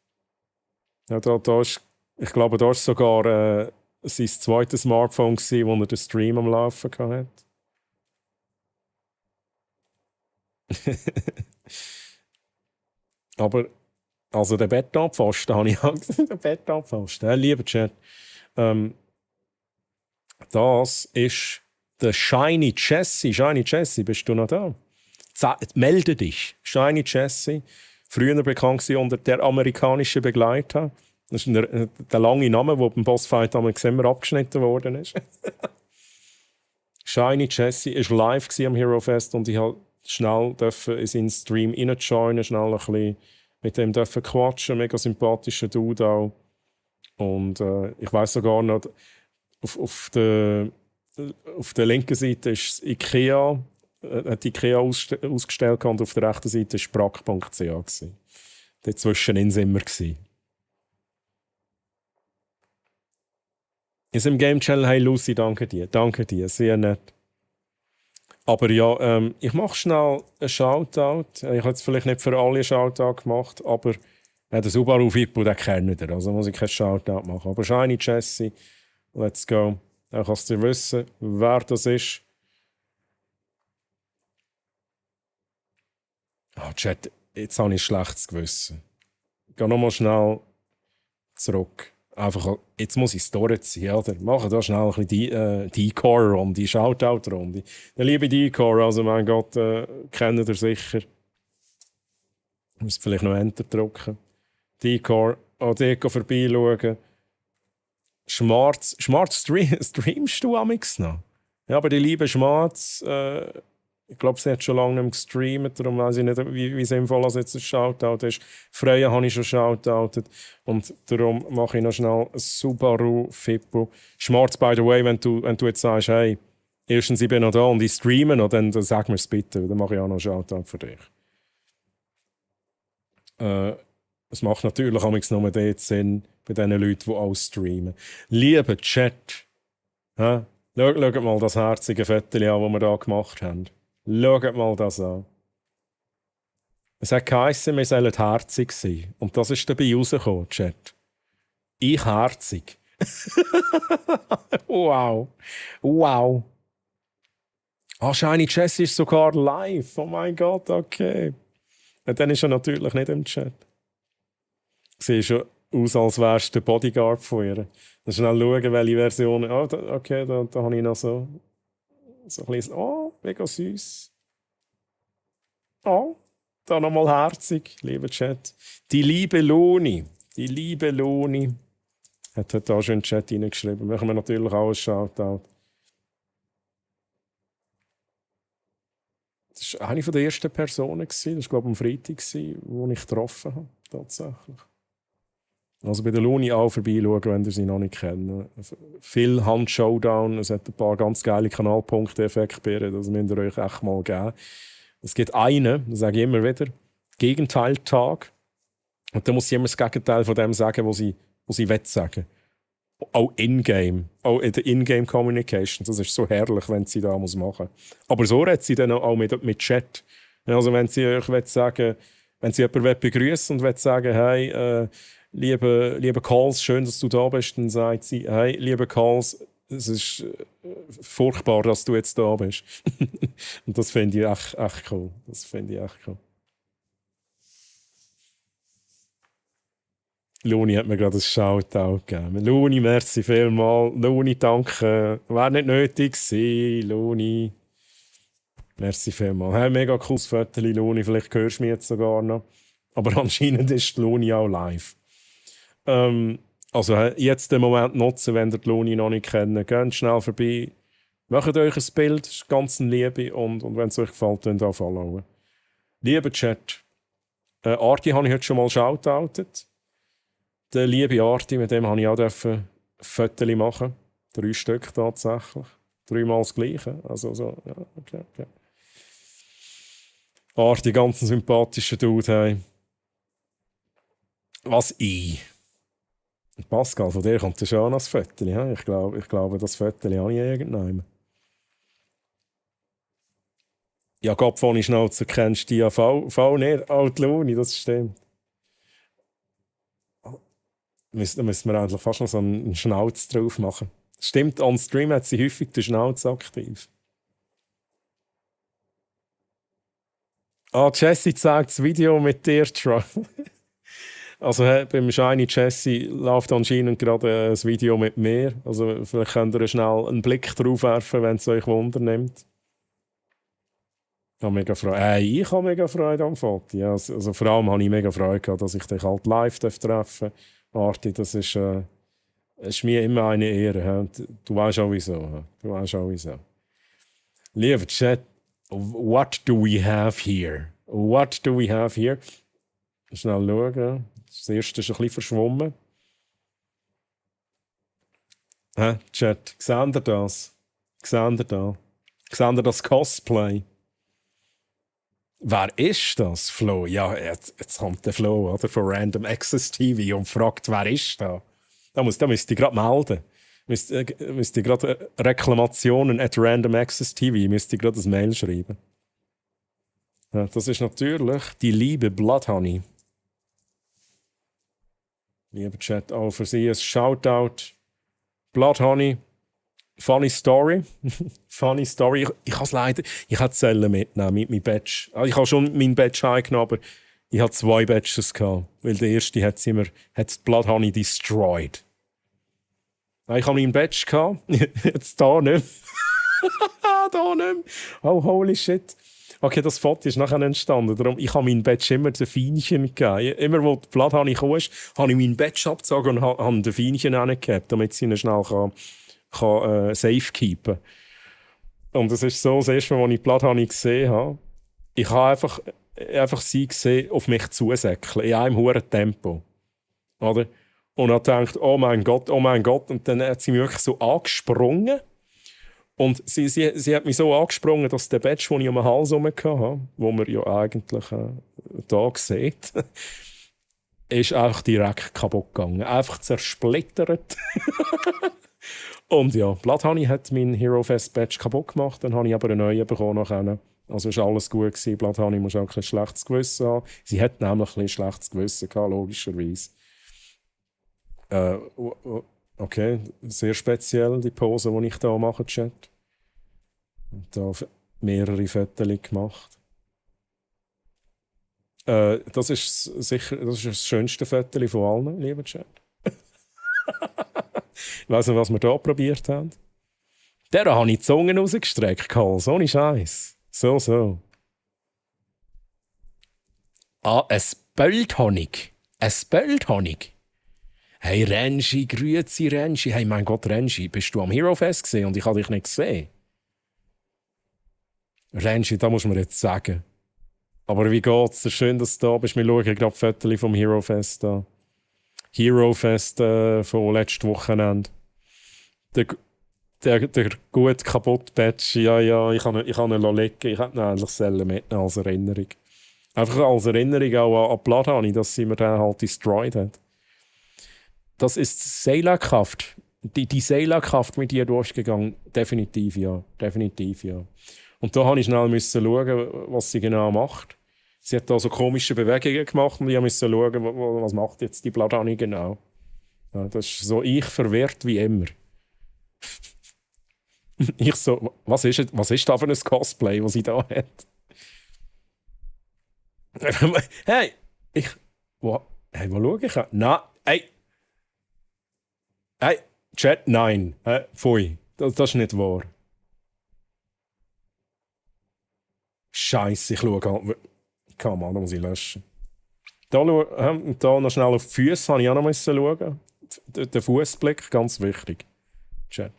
Ja, ich glaube, da war sogar sein zweites Smartphone, wo er den Stream am Laufen hatte. Aber, also der Bettanpfosten habe ich gesagt. Der Bettanpfosten, lieber Chat. Das ist der Shiny Jesse. Shiny Jesse, bist du noch da? Melde dich. Shiny Jesse. Früher bekannt unter der amerikanische Begleiter. Das ist der lange Name, der beim Bossfight immer abgeschnitten worden ist. Shiny Jesse war live am Hero Fest und ich durfte schnell in seinen Stream reinjoinen, schnell ein bisschen mit dem quatschen. Mega sympathischer Dude auch. Und ich weiss sogar noch, auf der linken Seite ist IKEA, hat IKEA ausgestellt und auf der rechten Seite war sprack.ch. Dazwischen sind wir. Ist im Game Channel, hey Lucy, danke dir, sehr nett. Aber ja, ich mache schnell einen Shoutout. Ich habe jetzt vielleicht nicht für alle einen Shoutout gemacht, aber der Subaru Fippo, den kennt ihr, also muss ich keinen Shoutout machen. Aber Shiny Jesse, let's go. Dann kannst du wissen, wer das ist. Chat, jetzt habe ich ein schlechtes Gewissen. Ich gehe nochmal schnell zurück. Einfach, jetzt muss ich es durchziehen, oder? Machen da schnell ein bisschen die Core-Runde, Shoutout-Runde. Der liebe D-Core, also mein Gott, kennt ihr sicher. Ich muss vielleicht noch Enter drücken. D-Core, auch dort vorbeischauen. Schmarz streamst du amix noch? Ja, aber die liebe Schmarz, ich glaube, sie hat schon lange nicht mehr gestreamt, darum weiß ich nicht, wie sinnvoll das jetzt ein Shoutout ist. Freya habe ich schon shoutoutet und darum mache ich noch schnell ein Subaru Fippo. Schmarz, by the way, wenn du jetzt sagst, hey, erstens, ich bin noch da und ich streame noch, dann sag mir es bitte, dann mache ich auch noch einen Shoutout für dich. Es macht natürlich nur dort Sinn, bei den Leuten, die auch streamen. Lieber Chat, schaut mal das herzige Foto an, das wir hier gemacht haben. Schaut mal das an. Es hat geheißen, wir sollen herzig sein. Und das ist dabei rausgekommen, Chat. Ich herzig. Wow. Wow. Shiny Jesse ist sogar live. Oh mein Gott, okay. Und dann ist er natürlich nicht im Chat. Sieht schon aus, als wärst du der Bodyguard von ihr. Dann schnell schauen, welche Version. Okay, da habe ich noch so ein bisschen. Oh, mega süß. Oh, da nochmal herzig, lieber Chat. Die liebe Loni hat heute auch schon in den Chat reingeschrieben. Machen wir natürlich auch einen Shoutout. war eine der ersten Personen. Das war, glaube ich, am Freitag, wo ich getroffen habe. Tatsächlich. Also bei der Luni auch vorbeischauen, wenn ihr sie noch nicht kennt. Viel Hand-Showdown, es hat ein paar ganz geile Kanalpunkte-Effekte, das müsst ihr euch echt mal geben. Es gibt einen, das sage ich immer wieder, Gegenteiltag. Und dann muss sie immer das Gegenteil von dem sagen, was sie sagen. Auch in-game, auch in der In-game-Communication. Das ist so herrlich, wenn sie da machen muss. Aber so redet sie dann auch mit Chat. Also wenn sie euch sagen, wenn sie jemanden begrüßen und sagen, hey, Liebe Calls, schön, dass du da bist, dann sagt sie, hey, liebe Calls, es ist furchtbar, dass du jetzt da bist. Und das finde ich echt cool. Luni hat mir gerade ein Shoutout gegeben. Luni, merci vielmals. Luni, danke. Wäre nicht nötig gewesen, Luni. Merci vielmals. Hey, mega cooles Foto, Luni. Vielleicht hörst du mich jetzt sogar noch. Aber anscheinend ist die Luni auch live. Also jetzt den Moment nutzen, wenn ihr die Luni noch nicht kennt. Geht schnell vorbei. Macht euch ein Bild. Das ist ganz eine Liebe. Und wenn es euch gefällt, dann auch followen. Lieber Chat. Arti habe ich heute schon mal shoutoutet. Der liebe Arti, mit dem habe ich auch Fotos machen. 3 Stück tatsächlich. 3-mal das Gleiche. Also so, ja, okay. Arti, ganz ein sympathischer Dude. Hey. Was ich? Pascal, von dir kommt schon noch ein Foto. Ja? Ich glaube, das Foto habe ich irgendwann. Ja, Gott, von ich Schnauze kennst du ja V nicht. Alt Luni, das stimmt. Da müssen wir eigentlich fast noch so einen Schnauz drauf machen. Stimmt, on Stream hat sie häufig den Schnauz aktiv. Jessie zeigt das Video mit dir, Troy. Also beim Shiny Jessie läuft anscheinend gerade ein Video mit mir. Also vielleicht könnt ihr schnell einen Blick drauf werfen, wenn es euch Wunder nimmt. Ich habe mega Freude. Ich habe mega Freude am Foto. Ja, also vor allem habe ich mega Freude gehabt, dass ich dich halt live treffen darf. Arti, das ist mir immer eine Ehre. Du weißt auch wieso. Lieber Chat, what do we have here? Schnell schauen. Das erste ist ein bisschen verschwommen. Chat, seht ihr das? Seht ihr das Cosplay? Wer ist das, Flo? Ja, jetzt kommt der Flo oder, von Random Access TV und fragt, wer ist da? Da müsst ihr gerade melden. Müsst ihr gerade Reklamationen at Random Access TV, müsst ihr gerade ein Mail schreiben. Ja, das ist natürlich die liebe Blood Honey. Lieber Chat, auch für Sie ein Shoutout. Blood Honey. Funny Story. Funny Story. Ich habe es leider. Ich hätte es mitnehmen mit meinem Badge. Also ich habe schon meinen Badge eingenommen, aber ich hatte 2 Badges gehabt. Weil der erste hat Blood Honey destroyed. Ich habe meinen Badge gehabt. Jetzt da nicht. Da nicht. Oh, holy shit. Okay, das Foto ist nachher entstanden. Darum, ich habe meinen Badge immer den Feinchen gegeben. Immer, wo die Blood Honey kam, habe ich meinen Badge abgezogen und habe den Feinchen hingehabt, damit sie ihn schnell safe keepen. Und das ist so, das erste Mal, als ich die Blood Honey gesehen habe, ich habe einfach sie gesehen, auf mich zusäckeln, in einem hohen Tempo. Oder? Und habe gedacht, oh mein Gott. Und dann hat sie mich wirklich so angesprungen. Und sie hat mich so angesprungen, dass der Badge, den ich um den Hals herum hatte, wo man ja eigentlich da sieht, ist einfach direkt kaputt gegangen. Einfach zersplittert. Und ja, Blood Honey hat meinen Hero Fest Badge kaputt gemacht. Dann habe ich aber einen neuen bekommen nachher. Also ist alles gut gewesen. Blood Honey muss auch kein schlechtes Gewissen haben. Sie hat nämlich ein schlechtes Gewissen gehabt, logischerweise. Okay, sehr speziell die Pose, die ich hier mache, Chat. Und da mehrere Fotos gemacht. Das ist das schönste Foto von allen, lieber Chat. Ich weiss nicht, was wir hier probiert haben. Der habe ich die Zunge rausgestreckt, Karl. So ein Scheiß. So. Ein Spöldhonig. Hey Renji, grüezi Renji. Hey mein Gott, Renji, bist du am Hero Fest gesehen und ich habe dich nicht gesehen? Renji, da muss man jetzt sagen. Aber wie geht's? Schön, dass du da bist. Wir schauen gerade Fotos vom Hero Fest an. Hero Fest von letztem Wochenende. Der gut kaputt Patch, ja, ich kann ihn liegen. Ich hätte ihn eigentlich mitnehmen als Erinnerung. Einfach als Erinnerung auch an Blood Honey, dass sie mir den halt destroyed hat. Das ist Seelenkraft. Die Seelenkraft, mit der du durchgegangen, definitiv ja. Definitiv ja. Und da musste ich schnell schauen, was sie genau macht. Sie hat da so komische Bewegungen gemacht und ich musste schauen, was macht jetzt die Blood Honey genau. Ja, das ist so ich verwirrt wie immer. Ich so, was ist da für ein Cosplay, was sie da hat? Hey, wo schaue ich? Nein, hey, Chat, nein, pfui, das ist nicht wahr. Scheiße, ich schaue halt. Come on, da muss ich löschen. Da noch schnell auf die Füße, habe ich auch noch schauen. Der Fußblick, ganz wichtig. Chat.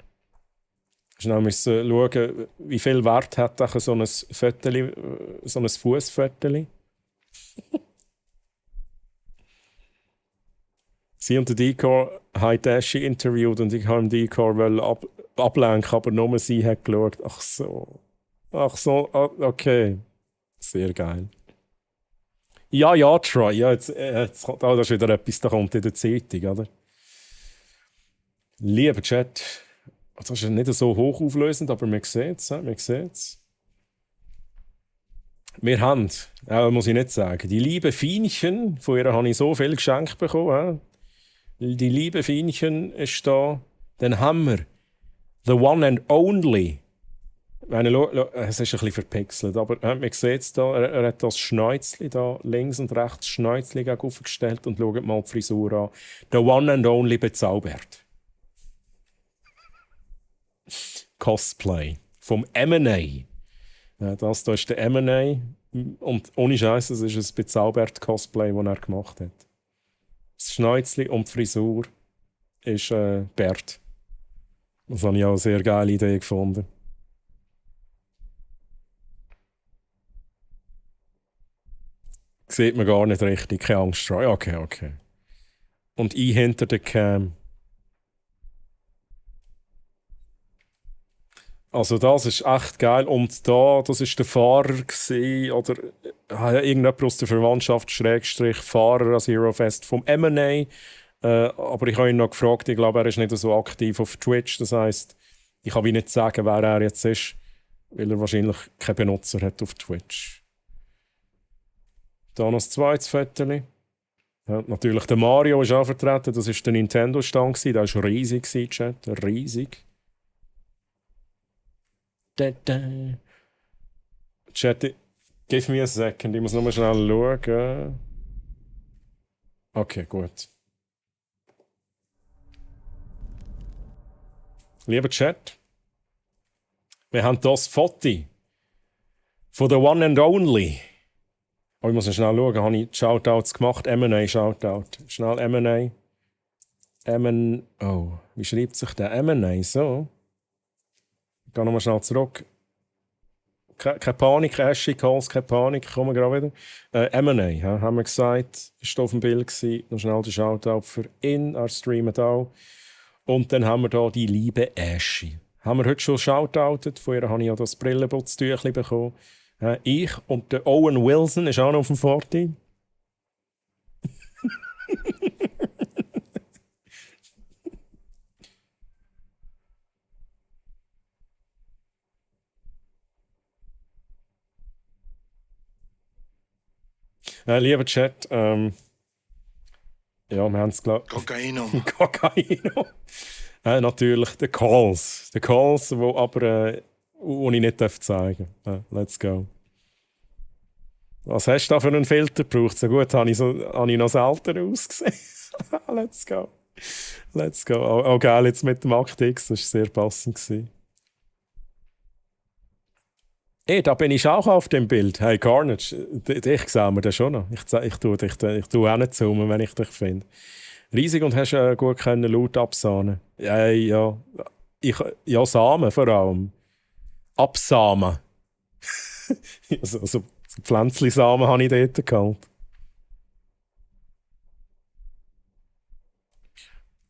Schnell müssen schauen, wie viel Wert hat so ein Föteli, so ein Fußföteli. Sie und der Decor haben Dashi interviewt und ich habe im Decor ablenken, aber nur sie hat geschaut. Ach so, okay. Sehr geil. Ja, Troy. Ja, jetzt das ist wieder etwas, da kommt in der Zeitung, oder? Lieber Chat, das ist nicht so hochauflösend, aber man sieht es. Wir haben, muss ich nicht sagen, die liebe Fienchen, von ihr habe ich so viel geschenkt bekommen. Die liebe Fienchen ist da. Dann haben wir The One and Only. Es ist ein bisschen verpixelt, aber man sieht es da. Er hat das Schnäuzli da links und rechts Schnäuzli aufgestellt und schaut mal die Frisur an. The One and Only bezaubert. Cosplay vom M&A. Das da ist der M&A und ohne Scheiß, das ist ein bezaubert Cosplay, das er gemacht hat. Das Schnäuzli und die Frisur ist Bert. Das habe ich auch eine sehr geile Idee gefunden. Sieht man gar nicht richtig, keine Angst. Okay. Und ich hinter der Cam. Also das ist echt geil. Und da, das ist der Fahrer gewesen, oder irgendjemand aus der Verwandtschaft, Fahrer als Hero Fest vom M&A. Aber ich habe ihn noch gefragt, ich glaube, er ist nicht so aktiv auf Twitch. Das heisst, ich kann wie nicht sagen, wer er jetzt ist, weil er wahrscheinlich keinen Benutzer hat auf Twitch. Da noch das zweites Foto. Ja, natürlich, der Mario ist auch vertreten, das war der Nintendo-Stand. Der war riesig, Chat. Riesig. Chat, give me a second, ich muss nur schnell schauen. Okay, gut. Lieber Chat, wir haben hier das Foto von der One and Only. Oh, ich muss schnell schauen, habe ich Shoutouts gemacht? M&A Shoutout. Schnell M&A. Oh, wie schreibt sich der M&A so? Ich gehe nochmal schnell zurück. Keine Panik, Ashley Calls, keine Panik, kommen wir gerade wieder. M&A, ja, haben wir gesagt, ist auf dem Bild gewesen. Noch schnell den Shoutout für ihn, er streamt auch. Und dann haben wir hier die liebe Ashley. Haben wir heute schon shoutoutet, von ihr habe ich ja das Brillenputztüchli bekommen. Ich und der Owen Wilson ist auch noch auf dem 14. Lieber Chat, ja, wir haben es glaube Kokainum. Kokainum. Natürlich, der Calls. Der Calls, wo aber wo ich nicht zeigen darf. Let's go. Was hast du da für einen Filter gebraucht? So gut, habe ich noch selten ausgesehen. Let's go. Let's go. Auch geil jetzt mit dem Akt X, das war sehr passend gewesen. Da bin ich auch auf dem Bild. Hey Carnage, dich sehen wir da schon noch. Ich tue auch nicht zoomen, wenn ich dich finde. Riesig und hast gut können laut absahnen. Ja, Samen vor allem. Absamen. Also Pflänzli-Samen habe ich dort gehabt.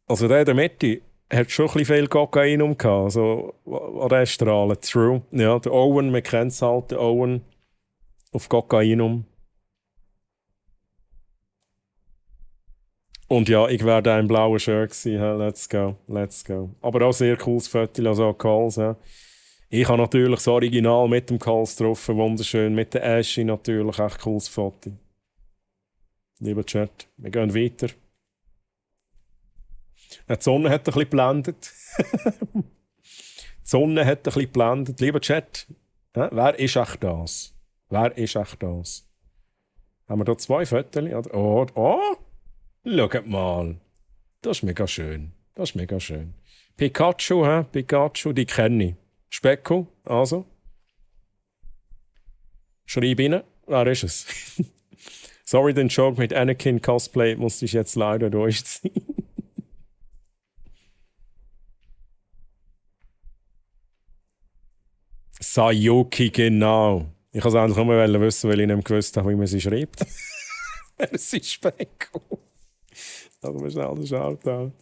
Also der in der Mitte hat schon ein bisschen viel Kokainum gehabt, also an der Strahle. True. Ja, der Owen, wir kennen es halt, der Owen auf Kokainum. Und ja, ich wäre da im blauen Shirt gewesen. Ja, let's go, let's go. Aber auch sehr cooles Foto, also auch Calls. Ja. Ich habe natürlich das Original mit dem Calls drauf, wunderschön. Mit der Ashley natürlich, echt cooles Foto. Lieber Chat, wir gehen weiter. Die Sonne hat ein bisschen geblendet. Die Sonne hat ein bisschen geblendet. Lieber Chat, wer ist echt das? Wer ist echt das? Haben wir da 2 Fotos? Oh, schaut mal. Das ist mega schön. Das ist mega schön. Pikachu, Pikachu, die kenne ich. Specko, also. Schreib rein, wer ist es? Sorry, den Joke mit Anakin Cosplay musste ich jetzt leider durchziehen. Sayuki, genau. Ich wollte es eigentlich nur wissen, weil ich nicht gewusst habe, wie man sie schreibt. Merci, Specko. Also, wir schnell den Shoutout.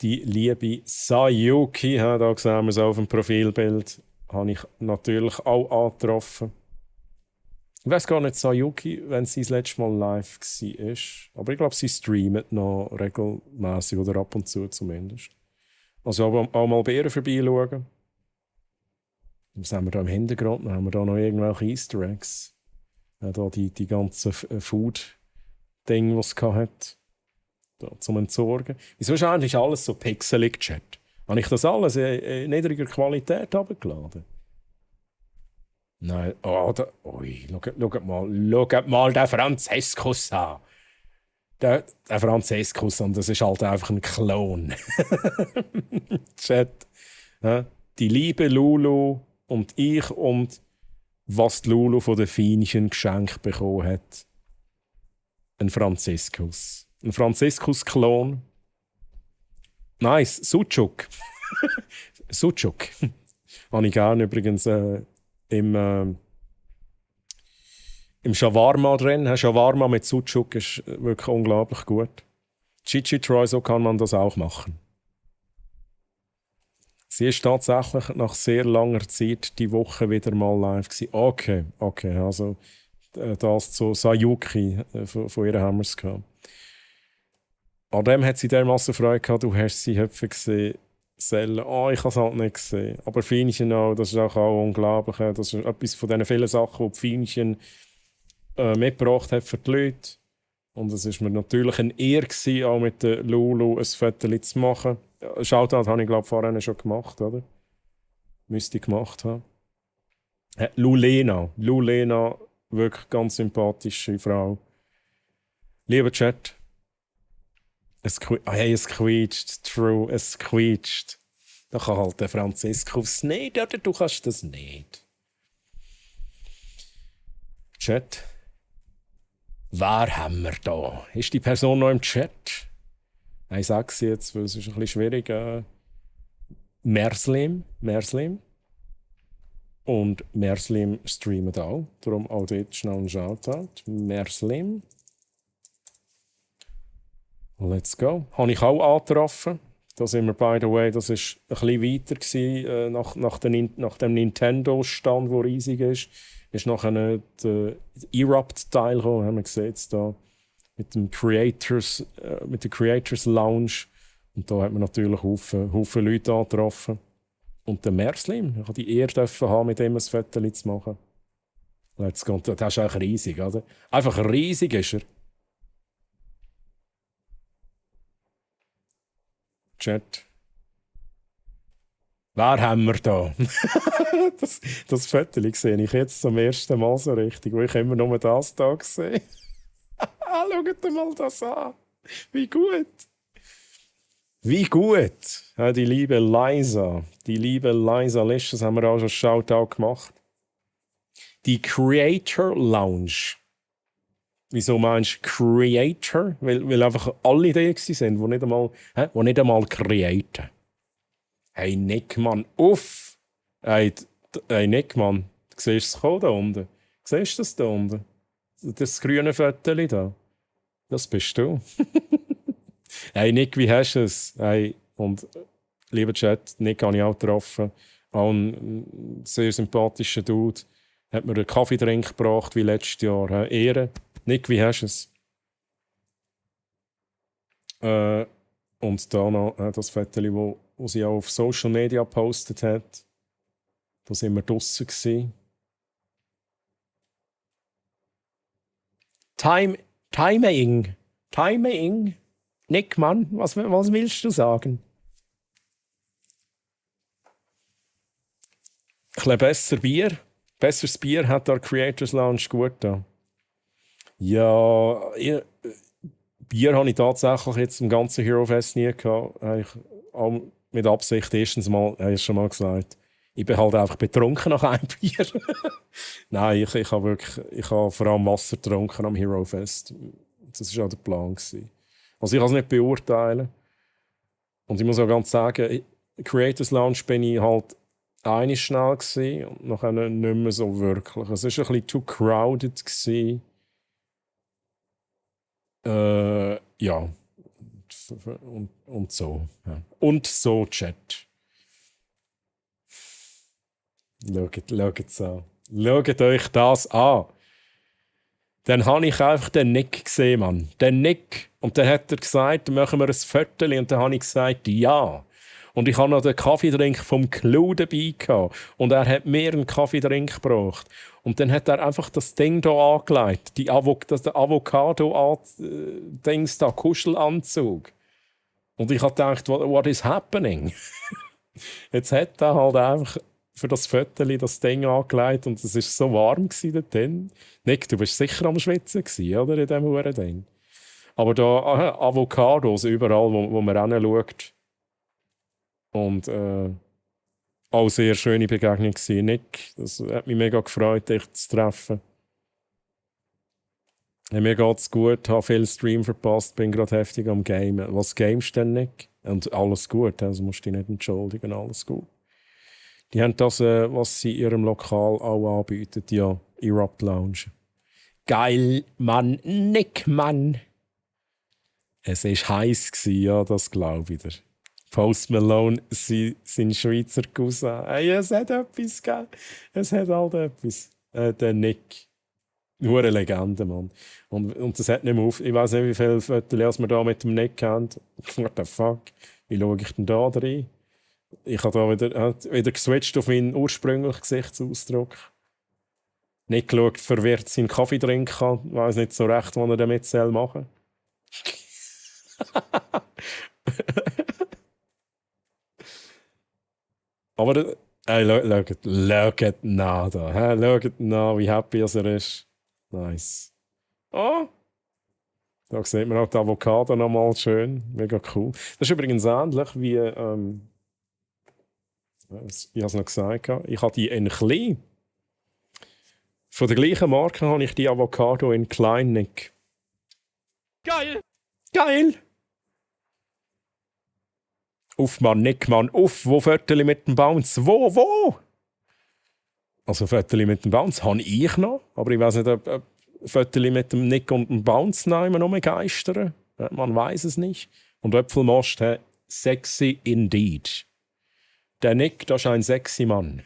Die liebe Sayuki, da sehen wir es auf dem Profilbild, habe ich natürlich auch angetroffen. Ich weiß gar nicht, Sayuki, wenn sie das letzte Mal live war. Aber ich glaube, sie streamt noch regelmäßig oder ab und zu zumindest. Also auch mal bei ihr vorbeischauen. Was haben wir da im Hintergrund? Dann haben wir da noch irgendwelche Easter Eggs. Ja, da die ganzen Food-Dinge, die es hat. Da, zum Entsorgen. Wieso ist eigentlich alles so pixelig, Chat? Habe ich das alles in niedriger Qualität heruntergeladen? Nein. Oh, schaut mal den Franziskus an. Der Franziskus, und das ist halt einfach ein Klon. Chat. Ja, die liebe Lulu und ich und was die Lulu von den Fienchen geschenkt bekommen hat. Ein Franziskus. Ein Franziskus-Klon. Nice, Sucuk. Sucuk. Habe ich gerne übrigens im Shawarma drin. Shawarma mit Sucuk ist wirklich unglaublich gut. Chichi Troy, so kann man das auch machen. Sie ist tatsächlich nach sehr langer Zeit die Woche wieder mal live gewesen. Okay, also das zu Sayuki von ihr haben wir es gehabt. An dem hat sie dermassen Freude gehabt, du hast sie Höpfe gesehen. Selle. Ich habe es halt nicht gesehen. Aber Fienchen auch, das ist auch unglaublich. Das ist etwas von diesen vielen Sachen, die Fienchen mitgebracht hat für die Leute. Und es war mir natürlich eine Ehre gewesen, auch mit der Lulu ein Foto zu machen. Shoutout habe ich glaube vorhin schon gemacht, oder? Müsste ich gemacht haben. Lulena, wirklich ganz sympathische Frau. Lieber Chat, es quietscht, true, es quietscht. Da kann halt der Franziskus nicht, oder du kannst das nicht. Chat, wer haben wir da? Ist die Person noch im Chat? Ich sage sie jetzt, weil es ist ein bisschen schwierig. Merslim. Und Merslim streamt auch. Darum auch dort schnell ein Shoutout. Merslim. Let's go. Habe ich auch angetroffen. Da sind wir, by the way, das war ein bisschen weiter gewesen, nach dem Nintendo-Stand, der riesig ist. Ist nachher der Erupt-Teil gekommen, haben wir gesehen, da mit der Creators Lounge. Und da hat man natürlich Haufen Leute angetroffen. Und der Merslim, ich hatte die Ehre haben, mit ihm ein Foto zu machen. Let's go. Das ist eigentlich riesig, oder? Einfach riesig ist er. Chat. Wer haben wir da? das Foto sehe ich jetzt zum ersten Mal so richtig, wo ich immer nur das da sehe. Schaut mal das an. Wie gut. Wie gut. Ja, die liebe Liza Licious haben wir auch schon Shoutout gemacht. Die Creator Lounge. Wieso meinst du Creator? Weil einfach alle die sind, die nicht einmal createn. Hey Nickmann, uff! Hey Nickmann, Siehst du es kommen, da unten? Siehst du das da unten? Das grüne Viertel da? Das bist du. Hey Nick, wie hast du es? Hey, und lieber Chat, Nick habe ich auch getroffen. Auch ein sehr sympathischer Dude. Hat mir einen Kaffeetrink gebracht wie letztes Jahr. Ehre. Nick, wie hast du es? Und da noch das Foto, wo sie auch auf Social Media gepostet hat. Da sind wir draussen gewesen. Timing. Nick, Mann, was willst du sagen? Ein bisschen besser Bier. Besseres Bier hat der Creators Lounge gut da. Ja, Bier habe ich tatsächlich jetzt im ganzen Hero Fest nie gehabt. Eigentlich auch mit Absicht. Erstens mal, habe ich schon mal gesagt, ich bin halt einfach betrunken nach einem Bier. Nein, ich habe vor allem Wasser getrunken am Hero Fest. Das war auch der Plan gewesen. Also ich kann es nicht beurteilen. Und ich muss auch ganz sagen, Creators Lounge bin ich halt einmal schnell gewesen und nachher nicht mehr so wirklich. Es war ein bisschen too crowded gewesen. Ja. Und so. Ja. Und so, Chat. Schaut an. Schaut euch das an. Dann habe ich einfach den Nick gesehen, Mann. Den Nick. Und dann hat er gesagt, machen wir ein Viertel. Und dann habe ich gesagt, ja. Und ich habe noch den Kaffeetrink vom Clou dabei gehabt. Und er hat mir einen Kaffeetrink gebracht. Und dann hat er einfach das Ding hier angelegt. Das Avocado-Dings da, Kuschelanzug. Und ich habe gedacht, what is happening? Jetzt hat er halt einfach für das Viertel das Ding angelegt und es war so warm dort drin. Nick, du warst sicher am Schwitzen gewesen, oder? In diesem Huren-Ding. Aber da Avocados überall, wo man hinschaut. Und auch sehr schöne Begegnung gewesen. Nick, das hat mich mega gefreut, dich zu treffen. Mir geht's gut, habe viel Stream verpasst, bin gerade heftig am Gamen. Was gamest denn, Nick? Und alles gut, also musst du dich nicht entschuldigen, alles gut. Die haben das, was sie in ihrem Lokal auch anbieten, ja, Erupt Lounge. Geil, Mann, Nick, Mann. Es war heiß, ja, das glaube ich dir. Post Malone, sein Schweizer Cousin. Hey, es hat etwas, gell? Es hat halt etwas. Der Nick. Nur eine Legende, Mann. Und das hat nicht mehr auf. Ich weiß nicht, wie viele Fotos wir da mit dem Nick haben. What the fuck? Wie schaue ich denn da rein? Ich habe da wieder geswitcht auf meinen ursprünglichen Gesichtsausdruck. Nick schaut verwirrt seinen Kaffee trinken an. Ich weiss nicht so recht, was er damit machen soll. Aber schaut nach da. Schaut nach, wie happy er ist. Nice. Oh! Da sieht man auch die Avocado nochmal schön. Mega cool. Das ist übrigens ähnlich wie, ich habe es noch gesagt, ich habe die in klein. Von der gleichen Marke habe ich die Avocado in klein, Nick. Geil! Geil! Uff, Mann, Nick, Mann, uff, wo Viertel mit dem Bounce? Wo? Also Viertel mit dem Bounce habe ich noch, aber ich weiß nicht, ob Viertel mit dem Nick und dem Bounce noch immer geistern. Man weiß es nicht. Und Äpfelmost, sexy indeed. Der Nick, das ist ein sexy Mann.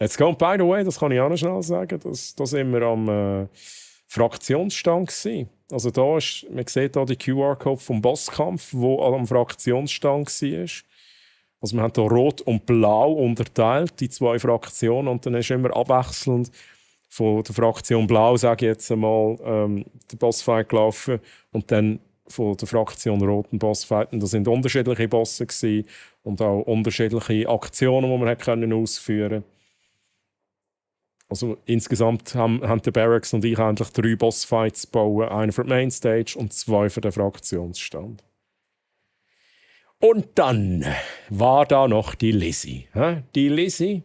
Jetzt kommt, by the way, das kann ich auch noch schnell sagen, da sind wir am Fraktionsstand gewesen. Also da ist, man sieht hier die QR-Code vom Bosskampf, wo am Fraktionsstand war. Also wir haben hier Rot und Blau unterteilt, die zwei Fraktionen, und dann ist immer abwechselnd von der Fraktion Blau, sage ich jetzt einmal, der Bossfight gelaufen und dann von der Fraktion Rot ein Bossfight. Und das sind unterschiedliche Bosse gewesen und auch unterschiedliche Aktionen, die man können ausführen konnte. Also insgesamt haben der Barracks und ich eigentlich 3 Bossfights bauen. Einen für die Mainstage und 2 für den Fraktionsstand. Und dann war da noch die Lizzie. Die Lizzie,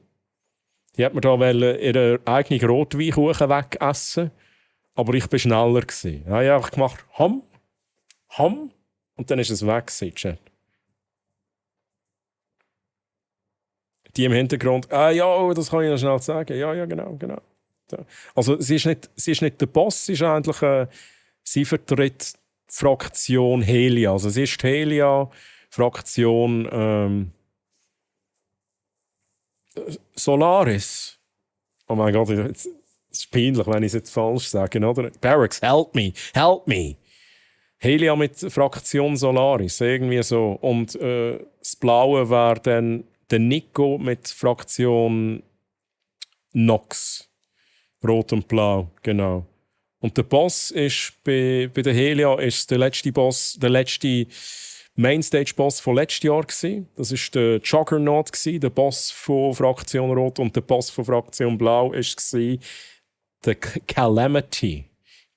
die hat mir da ihren eigenen Rotweinkuchen wegessen. Aber ich war schneller. Ich habe einfach gemacht, Ham, und dann ist es weg. Chat. Die im Hintergrund, ja, das kann ich noch schnell sagen. Ja, genau. Ja. Also sie ist nicht der Boss, sie ist eigentlich, sie vertritt die Fraktion Helia. Also sie ist die Helia-Fraktion Solaris. Oh mein Gott, es ist peinlich, wenn ich es jetzt falsch sage, oder? Barracks, help me! Helia mit Fraktion Solaris, irgendwie so. Und das Blaue wäre dann der Nico mit Fraktion Nox. Rot und Blau, genau. Und der Boss ist bei der Helia ist der letzte Mainstage-Boss von letztes Jahr gewesen. Das ist der Juggernaut gewesen, der Boss von Fraktion Rot, und der Boss von Fraktion Blau ist der Calamity.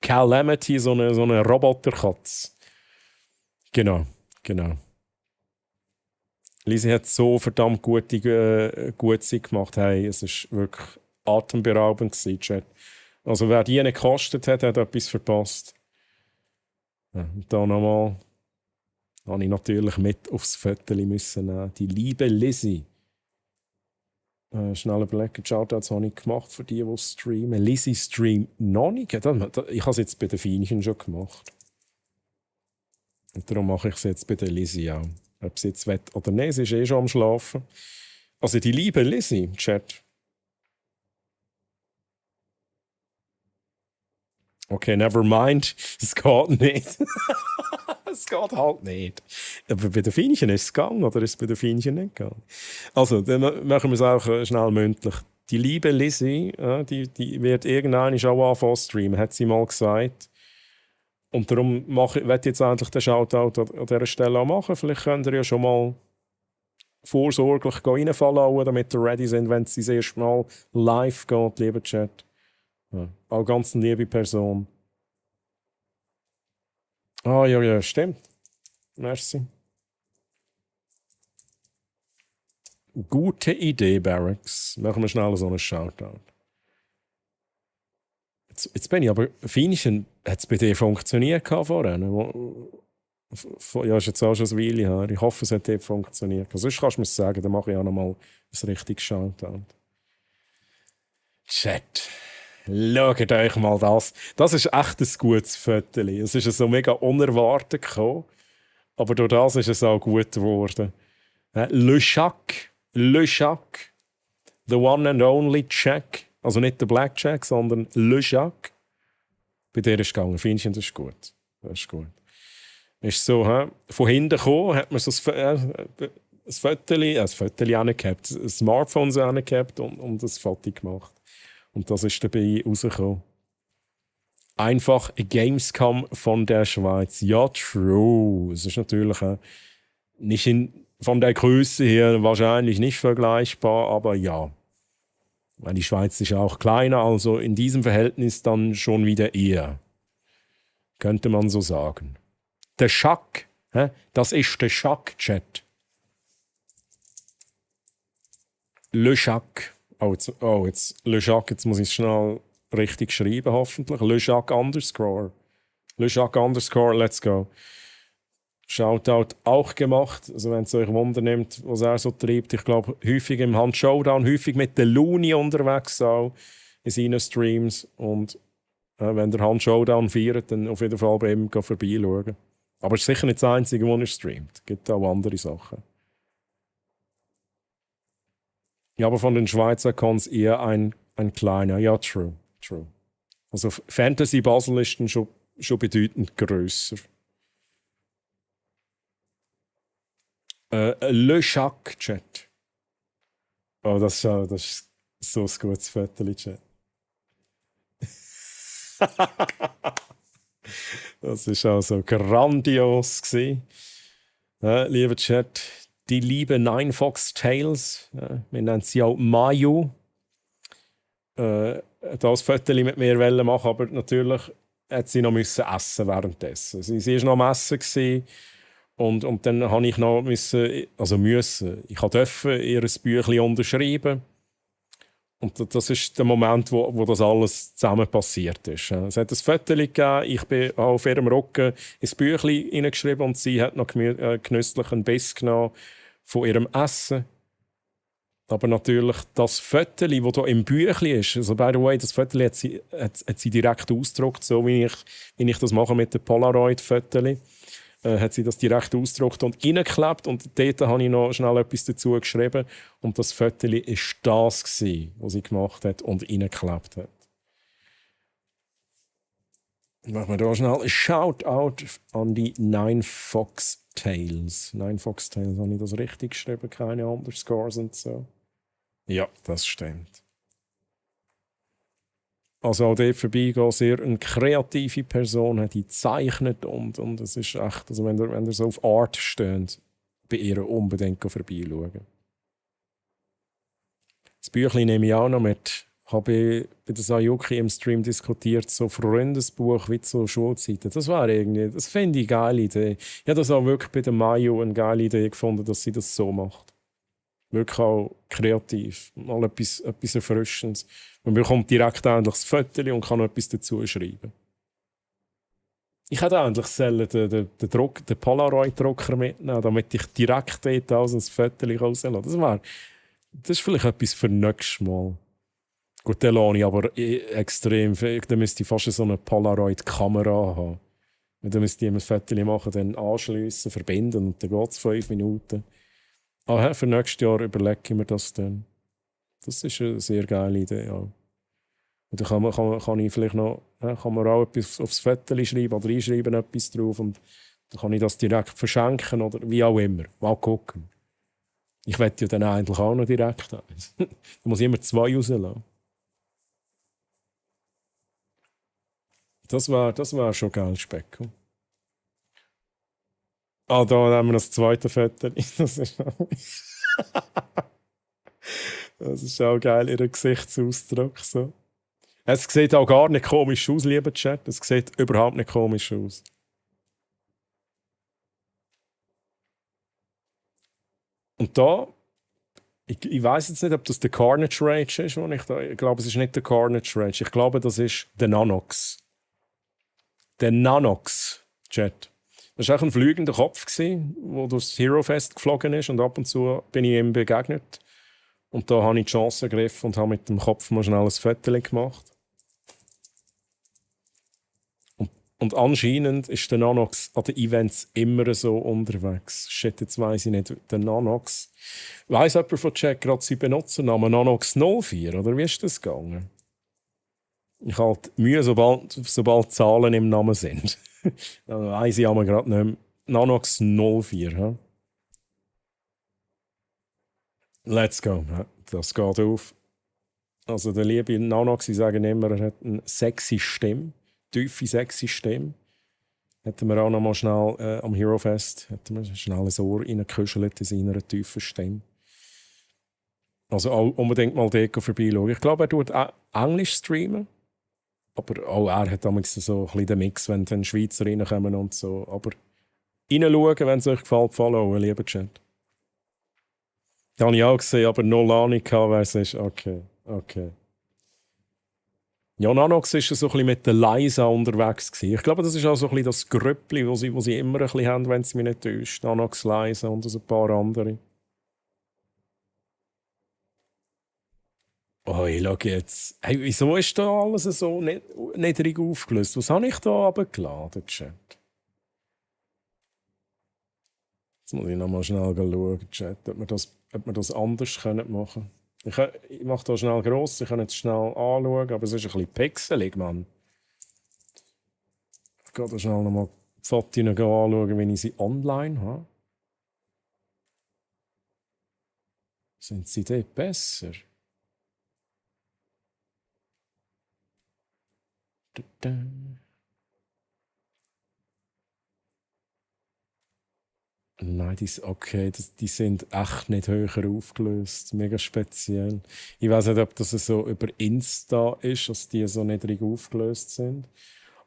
Calamity, so eine Roboterkatze. Genau. Lisi hat so verdammt gute gemacht. Hey, es ist wirklich atemberaubend gewesen, Chat. Also wer die nicht gekostet hat etwas verpasst. Ja, und da nochmal habe ich natürlich mit aufs Viertel müssen nehmen. Die liebe Lisi. Schnell überlegen, Shoutouts habe ich gemacht für die streamen. Lisi streamt noch nicht. Ich habe es jetzt bei den Feinchen schon gemacht. Und darum mache ich es jetzt bei der Lisi auch. Ob sie jetzt will oder nicht, sie ist schon am Schlafen. Also die liebe Lisi, Chat. Okay, never mind. Es geht nicht. Es geht halt nicht. Aber bei den Feinchen ist es gegangen, oder ist es bei den Feinchen nicht gegangen? Also, dann machen wir es auch schnell mündlich. Die liebe Lisi, die wird irgendwann auch anfangen zu streamen, hat sie mal gesagt. Und darum werde ich jetzt endlich den Shoutout an dieser Stelle auch machen. Vielleicht könnt ihr ja schon mal vorsorglich reinfallen, damit ihr ready sind, wenn es das erste Mal live geht, lieber Chat. Ja. Auch ganz eine liebe Person. Ja, stimmt. Merci. Gute Idee, Barracks. Machen wir schnell so einen Shoutout. Jetzt bin ich aber... Feinchen, hat es bei dir funktioniert vorhin? Ja, ist jetzt auch schon ein Weile her. Ich hoffe, es hat dort funktioniert. Sonst kannst du mir sagen, dann mache ich auch noch mal ein richtiges Shoutout. Chat. Schaut euch mal das. Das ist echt ein gutes Foto. Es ist so mega unerwartet gekommen. Aber durch das ist es auch gut geworden. Le Jacques. The one and only Jack. Also nicht der Black Jack, sondern Le Jacques. Bei dir ist es gegangen. Findest du, das ist gut. Das ist gut. Ist so, von hinten gekommen, hat man so ein Foto angehabt, ein Smartphone angehabt und ein Foto gemacht. Und das ist dabei rausgekommen. Einfach Gamescom von der Schweiz. Ja, true. Es ist natürlich nicht von der Größe her wahrscheinlich nicht vergleichbar, aber ja. Die Schweiz ist auch kleiner, also in diesem Verhältnis dann schon wieder eher. Könnte man so sagen. Der Schack, das ist der Schack-Chat. Le Jacques. Jetzt Le Jacques, jetzt muss ich es schnell richtig schreiben, hoffentlich. Le Jacques _. Le Jacques _, let's go. Shoutout auch gemacht. Also wenn es euch Wunder nimmt, was er so treibt. Ich glaube, häufig im Hand Showdown, häufig mit der Luni unterwegs auch in seinen Streams. Und wenn der Hand Showdown feiert, dann auf jeden Fall bei ihm vorbeischauen. Aber es ist sicher nicht das Einzige, was er streamt. Es gibt auch andere Sachen. Ja, aber von den Schweizer kann es eher ein kleiner. Ja, true. Also Fantasy Basel ist dann schon bedeutend grösser. Le Jacques Chat. Oh, das ist so ein gutes Foto, Chat. Das war also grandios gewesen. Lieber Chat, die liebe Nine Fox Tales, wir nennen sie auch Mayu, das Foto mit mir machen, aber natürlich hat sie noch essen währenddessen. Sie war noch am Essen gewesen, und dann habe ich noch ich durfte ihr Büchlein unterschreiben. Und das ist der Moment, wo das alles zusammen passiert ist. Es hat ein Foto gegeben, ich bin auf ihrem Rücken ins Büchlein hineingeschrieben und sie hat noch genüsslich einen Biss genommen von ihrem Essen. Aber natürlich das Föteli, das hier im Büchlein ist, also by the way, das Föteli hat sie direkt ausgedruckt, so wie ich das mache mit dem Polaroid-Föteli. Hat sie das direkt ausgedruckt und reingeklebt und dort habe ich noch schnell etwas dazu geschrieben. Und das Föteli war das, was sie gemacht hat und reingeklebt hat. Machen wir hier schnell ein Shoutout an die Nine Fox Tales. Nine Fox Tales, habe ich das richtig geschrieben? Keine Underscores und so. Ja, das stimmt. Also auch dort vorbeigehen, sehr eine kreative Person, hat die gezeichnet und es ist echt, also wenn ihr so auf Art steht, bei ihr unbedingt vorbeischauen. Das Büchlein nehme ich auch noch mit. Habe bei der Sayuki im Stream diskutiert, so Freundesbuch wie zur Schulzeiten. Das finde ich eine geile Idee. Ich habe das auch wirklich bei der Mayu eine geile Idee gefunden, dass sie das so macht. Wirklich auch kreativ. Mal etwas Erfrischendes. Man bekommt direkt eigentlich das Foto und kann noch etwas dazu schreiben. Ich hätte eigentlich den Polaroid-Drucker mitnehmen, damit ich direkt dort ein Foto rauslasse. Das ist vielleicht etwas für nächstes Mal. Gut, den lohne ich aber extrem. Dann müsste ich fast so eine Polaroid-Kamera haben. Dann müsste ich ein Foto machen, dann anschliessen, verbinden und dann geht es 5 Minuten. Für nächstes Jahr überlege ich mir das dann. Das ist eine sehr geile Idee. Ja. Und dann kann ich vielleicht noch kann man auch etwas aufs Foto schreiben oder einschreiben etwas drauf und dann kann ich das direkt verschenken oder wie auch immer. Mal gucken. Ich wette ja dann eigentlich auch noch direkt eins. Da muss ich immer 2 rauslassen. Das war schon geil, Specko. Da haben wir das zweite Foto. Das ist auch geil, ihr Gesichtsausdruck. So. Es sieht auch gar nicht komisch aus, lieber Chat. Es sieht überhaupt nicht komisch aus. Und da, ich weiß jetzt nicht, ob das der Carnage Rage ist, ich glaube, es ist nicht der Carnage Rage. Ich glaube, das ist der Nanox. Der Nanox, Chat. Das war auch ein fliegender Kopf, der durchs Hero Fest geflogen ist und ab und zu bin ich ihm begegnet. Und da habe ich die Chance ergriffen und habe mit dem Kopf mal schnell ein Foto gemacht. Und anscheinend ist der Nanox an den Events immer so unterwegs. Shit, jetzt weiss ich nicht. Der Nanox. Weiss jemand von Chat gerade seinen Benutzernamen Nanox04? Oder wie ist das gegangen? Ich habe Mühe, sobald Zahlen im Namen sind. Dann weiss ich aber gerade nicht mehr. Nanox04. He? Let's go. Das geht auf. Also der liebe Nanox, ich sage immer, er hat eine sexy Stimme. Tiefe, sexy Stimme. Hätten wir auch noch mal schnell am Hero Fest schnell ein Ohr reingekuschelt in seiner tiefen Stimme. Also auch unbedingt mal dort vorbeischauen. Ich glaube, er tut Englisch streamen. Aber auch er hat damals so ein bisschen den Mix, wenn dann Schweizer reinkommen und so. Aber reinschauen, wenn es euch gefällt, followen, lieber Chat. Das habe ich auch gesehen, aber null Ahnung gehabt, wer es ist. Okay. Ja, Nanox war so ein bisschen mit der Liza unterwegs gewesen. Ich glaube, das ist auch so ein bisschen das Grüppli, das sie immer ein bisschen haben, wenn es mich nicht täuscht. Nanox, Liza und ein paar andere. Oh, ich schaue jetzt. Hey, wieso ist da alles so niedrig aufgelöst? Was habe ich da runtergeladen, Chat? Jetzt muss ich noch mal schnell schauen, Chat, ob wir das anders machen können. Ich mache das schnell gross, ich kann jetzt schnell anschauen, aber es ist ein bisschen pixelig, Mann. Ich gehe da schnell noch mal die Fotos anschauen, wenn ich sie online habe. Sind sie dort besser? Nein, die sind echt nicht höher aufgelöst. Mega speziell. Ich weiß nicht, ob das so über Insta ist, dass die so niedrig aufgelöst sind.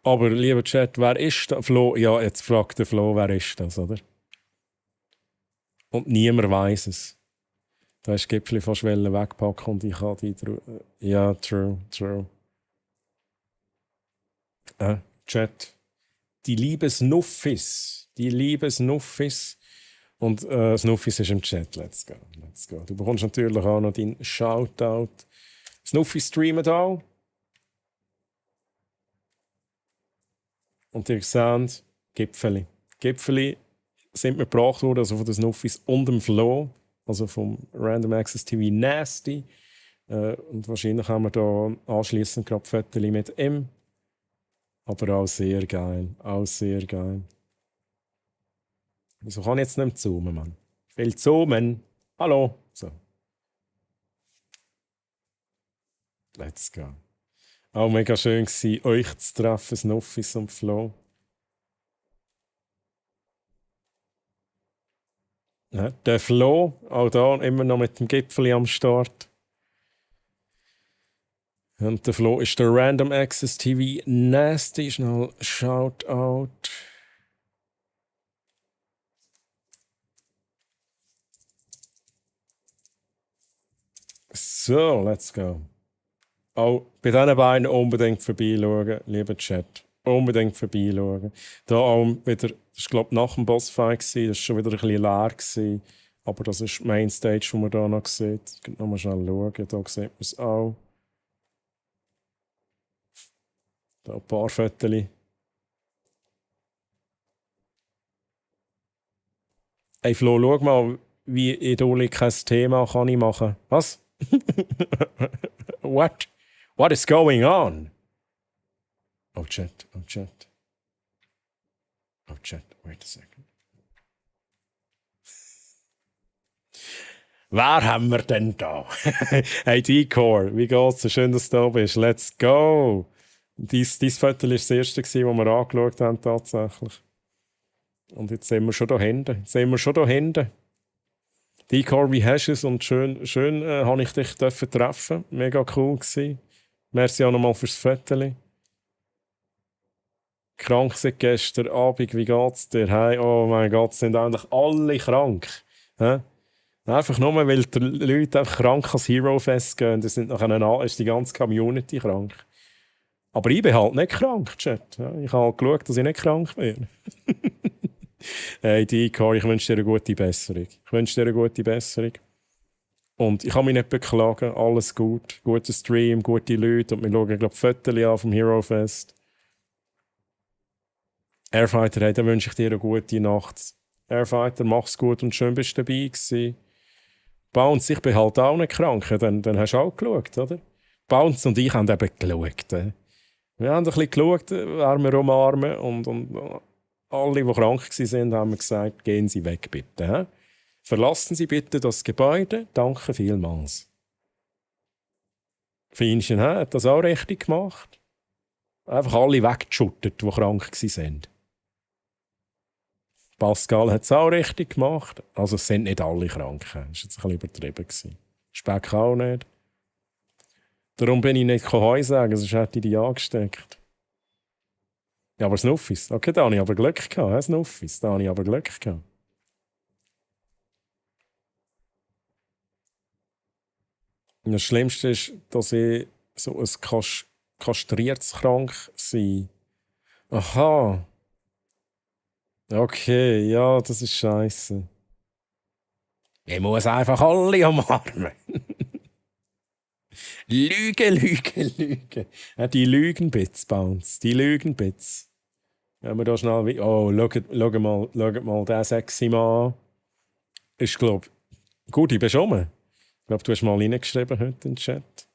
Aber, lieber Chat, wer ist das? Flo, ja, jetzt fragt der Flo, wer ist das, oder? Und niemand weiß es. Da hast du Gipfel fast wegpacken und ich habe die... Ja, true. Chat. Die liebe Snuffis, Und Snuffis ist im Chat. Let's go. Let's go. Du bekommst natürlich auch noch deinen Shoutout. Snuffy streamen da. Und ihr seht, Gipfeli. Gipfeli sind mir gebracht worden, also von den Snuffis und dem Flo, also vom Random Access TV Nasty. Und wahrscheinlich haben wir da anschliessend gerade Fotos mit ihm. Aber auch sehr geil. Auch sehr geil. Wieso kann ich jetzt nicht mehr zoomen, Mann? Ich will zoomen. Hallo. So. Let's go. Auch mega schön gewesen, euch zu treffen, Snuffis und Flo. Ja, der Flo, auch da immer noch mit dem Gipfeli am Start. Und der Flo ist der Random Access TV Nasty. Schnell Shoutout. So, let's go. Auch bei diesen beiden unbedingt vorbeischauen, lieber Chat. Unbedingt vorbeischauen. Da auch wieder, das war glaube ich nach dem Bossfight, das war schon wieder ein bisschen leer gewesen. Aber das ist die Mainstage, die man hier noch sieht. Ich noch mal schnell schauen, da sieht man es auch. Da ein paar Fotos. Hey Flo, schau mal, wie Idoli kein Thema kann ich machen. Was? What? What is going on? Oh, Chat, oh, Chat. Oh, Chat, wait a second. Wer haben wir denn da? Hey, Decor, wie geht's? Schön, dass du da bist. Let's go! Dein Foto war das erste, das wir angeschaut haben, tatsächlich. Und jetzt sind wir schon da hinten. Decor, wie hast du es? Und schön habe ich dich treffen. Mega cool gewesen. Merci auch nochmal fürs Foto. Krank seit gestern Abend, wie geht's dir? Hey, oh mein Gott, sind eigentlich alle krank. Hä? Einfach nur, weil die Leute einfach krank ans Hero Fest gehen. Das sind nachher ist die ganze Community krank. Aber ich bin halt nicht krank, Chat. Ja, ich habe halt geschaut, dass ich nicht krank bin. Hey, Decor, ich wünsche dir eine gute Besserung. Und ich kann mich nicht beklagen, alles gut. Guter Stream, gute Leute. Und wir schauen, glaube ich, Fotos an vom Hero Fest. Airfighter, hey, dann wünsche ich dir eine gute Nacht. Airfighter, mach's gut und schön bist du dabei gewesen. Bounce, ich bin halt auch nicht krank. Dann hast du auch geschaut, oder? Bounce und ich haben eben geschaut. Wir haben ein bisschen geschaut, wer wir umarmen. Und alle, die krank waren, haben wir gesagt, gehen Sie weg, bitte. Verlassen Sie bitte das Gebäude. Danke vielmals. Feinchen hat das auch richtig gemacht. Einfach alle weggeschüttet, die krank waren. Pascal hat es auch richtig gemacht. Also es sind nicht alle krank. Das war jetzt ein bisschen übertrieben. Speck auch nicht. Darum bin ich nicht Heu sagen, sonst hätte ich die angesteckt. Ja, aber Snuffis. Okay, da habe ich aber Glück gehabt. Snuffis, da habe ich aber Glück gehabt. Und das Schlimmste ist, dass ich so ein kastriertes krank sein. Aha. Okay, ja, das ist scheiße. Ich muss einfach alle umarmen. Lüge. Ja, die Lügenbits, Bounce. Die Lügenbits. Ja, wir da schnell. Oh, schau mal den sexy Mann an. Ist, glaube ich. Gut, ich bin schon mal. Ich glaube, du hast mal reingeschrieben heute in den Chat.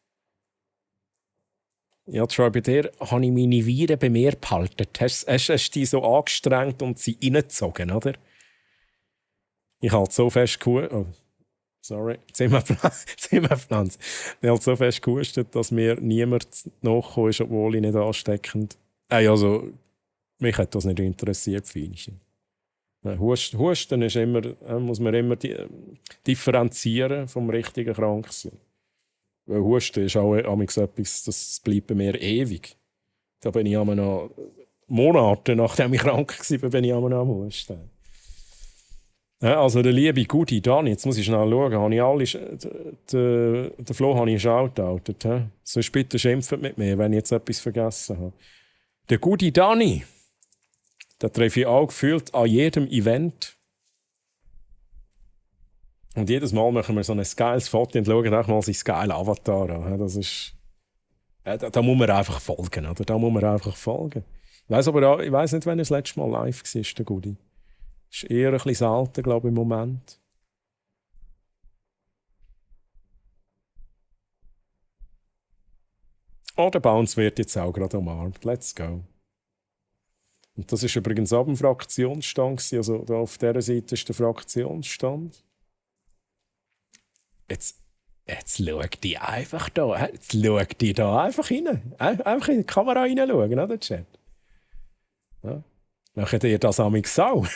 Ja, Troy, bei dir habe ich meine Viren bei mir behalten. Hast du dich so angestrengt und sie reingezogen, oder? Ich halte so fest oh, sorry, Zimmerpflanze. Ich halte so fest gehustet, dass mir niemand nachgekommen ist, obwohl ich nicht ansteckend. Also, mich hat das nicht interessiert, Feinchen. Husten ist immer, muss man immer differenzieren vom richtigen Kranksein. Weil Husten ist auch etwas, das bleibt bei mir ewig. Da bin ich immer noch Monate, nachdem ich krank war, bin ich immer noch am Husten. Ja, also der liebe gute Dani, jetzt muss ich schnell schauen, habe ich alle, den Flo habe ich shoutoutet. Sonst bitte schimpft mit mir, wenn ich jetzt etwas vergessen habe. Der gute Dani, den treffe ich auch gefühlt an jedem Event. Und jedes Mal machen wir so ein geiles Foto und schauen auch mal sein geiles Avatar an. Das ist... Da muss man einfach folgen, oder? Da muss man einfach folgen. Ich weiss nicht, wann er das letzte Mal live war, der Gudi. Ist eher ein bisschen selten, glaube ich, im Moment. Oh, der Bounce wird jetzt auch gerade umarmt. Let's go. Und das war übrigens auch ein Fraktionsstand. Also da auf dieser Seite ist der Fraktionsstand. Jetzt schau die einfach da. Jetzt schau die da einfach rein. Einfach in die Kamera reinschauen, oder, Chat? Ja. Macht ihr das amigs auch?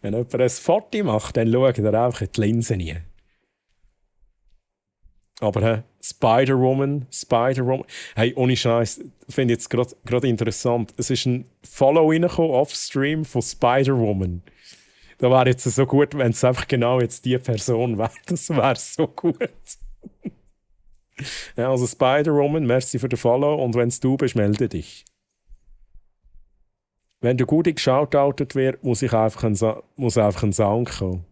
Wenn jemand ein Foto macht, dann schaut er einfach in die Linse rein. Aber Spider-Woman. Hey, ohne Scheiß, finde ich jetzt gerade interessant. Es ist ein Follow reingekommen, off-stream von Spider-Woman. Da wäre jetzt so gut, wenn es einfach genau jetzt die Person wäre. Das wäre so gut. Ja, also Spider-Woman, merci für den Follow und wenn es du bist, melde dich. Wenn du gut geschautoutet wird, muss einfach ein Sound kommen.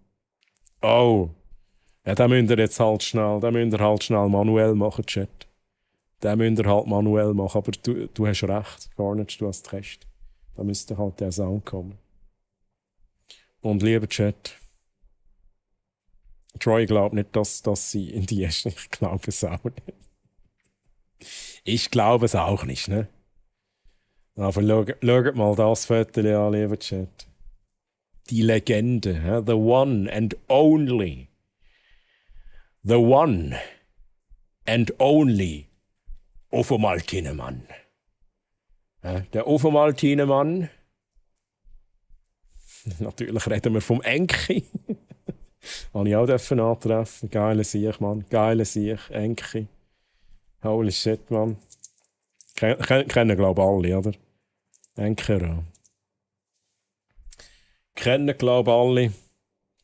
Oh. Ja, den müsst ihr jetzt halt schnell manuell machen, Chat. Den müsst ihr halt manuell machen, aber du hast recht. Gar nicht, du hast recht. Da müsste halt der Sound kommen. Und lieber Chat, Troy glaubt nicht, dass sie in die ist. Ich glaube es auch nicht. Ich glaube es auch nicht, ne? Aber schaut mal das Foto an, lieber Chat. Die Legende, the one and only. The one and only Ovomaltine-Mann. Der Ovomaltine-Mann. Natürlich reden wir vom Enki. Habe ich auch antreffen. Geile Sieg, Mann. Geile Sieg. Enki. Holy shit, Mann. Kennen, glaube ich, alle, oder? Enker. Kennen, glaube ich, alle.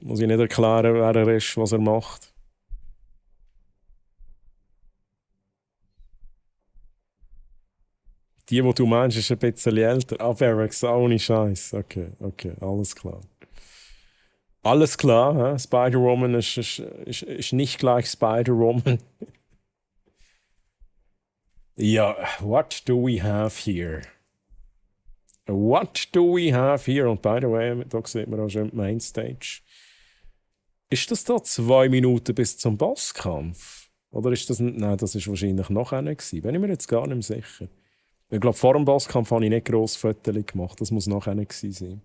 Muss ich nicht erklären, wer er ist, was er macht. Die du meinst, ist ein bisschen älter. Averex, ohne Scheiß. Okay, alles klar. Alles klar, hä? Spider-Woman ist nicht gleich Spider-Woman. Ja, what do we have here? What do we have here? Und by the way, da sieht man auch schon die Mainstage. Ist das da 2 Minuten bis zum Bosskampf? Oder ist das... Nein, das ist wahrscheinlich noch einer gewesen. Bin ich mir jetzt gar nicht mehr sicher. Ich glaube, vor dem Bosskampf habe ich nicht gross Fotos gemacht. Das muss noch einer gewesen sein.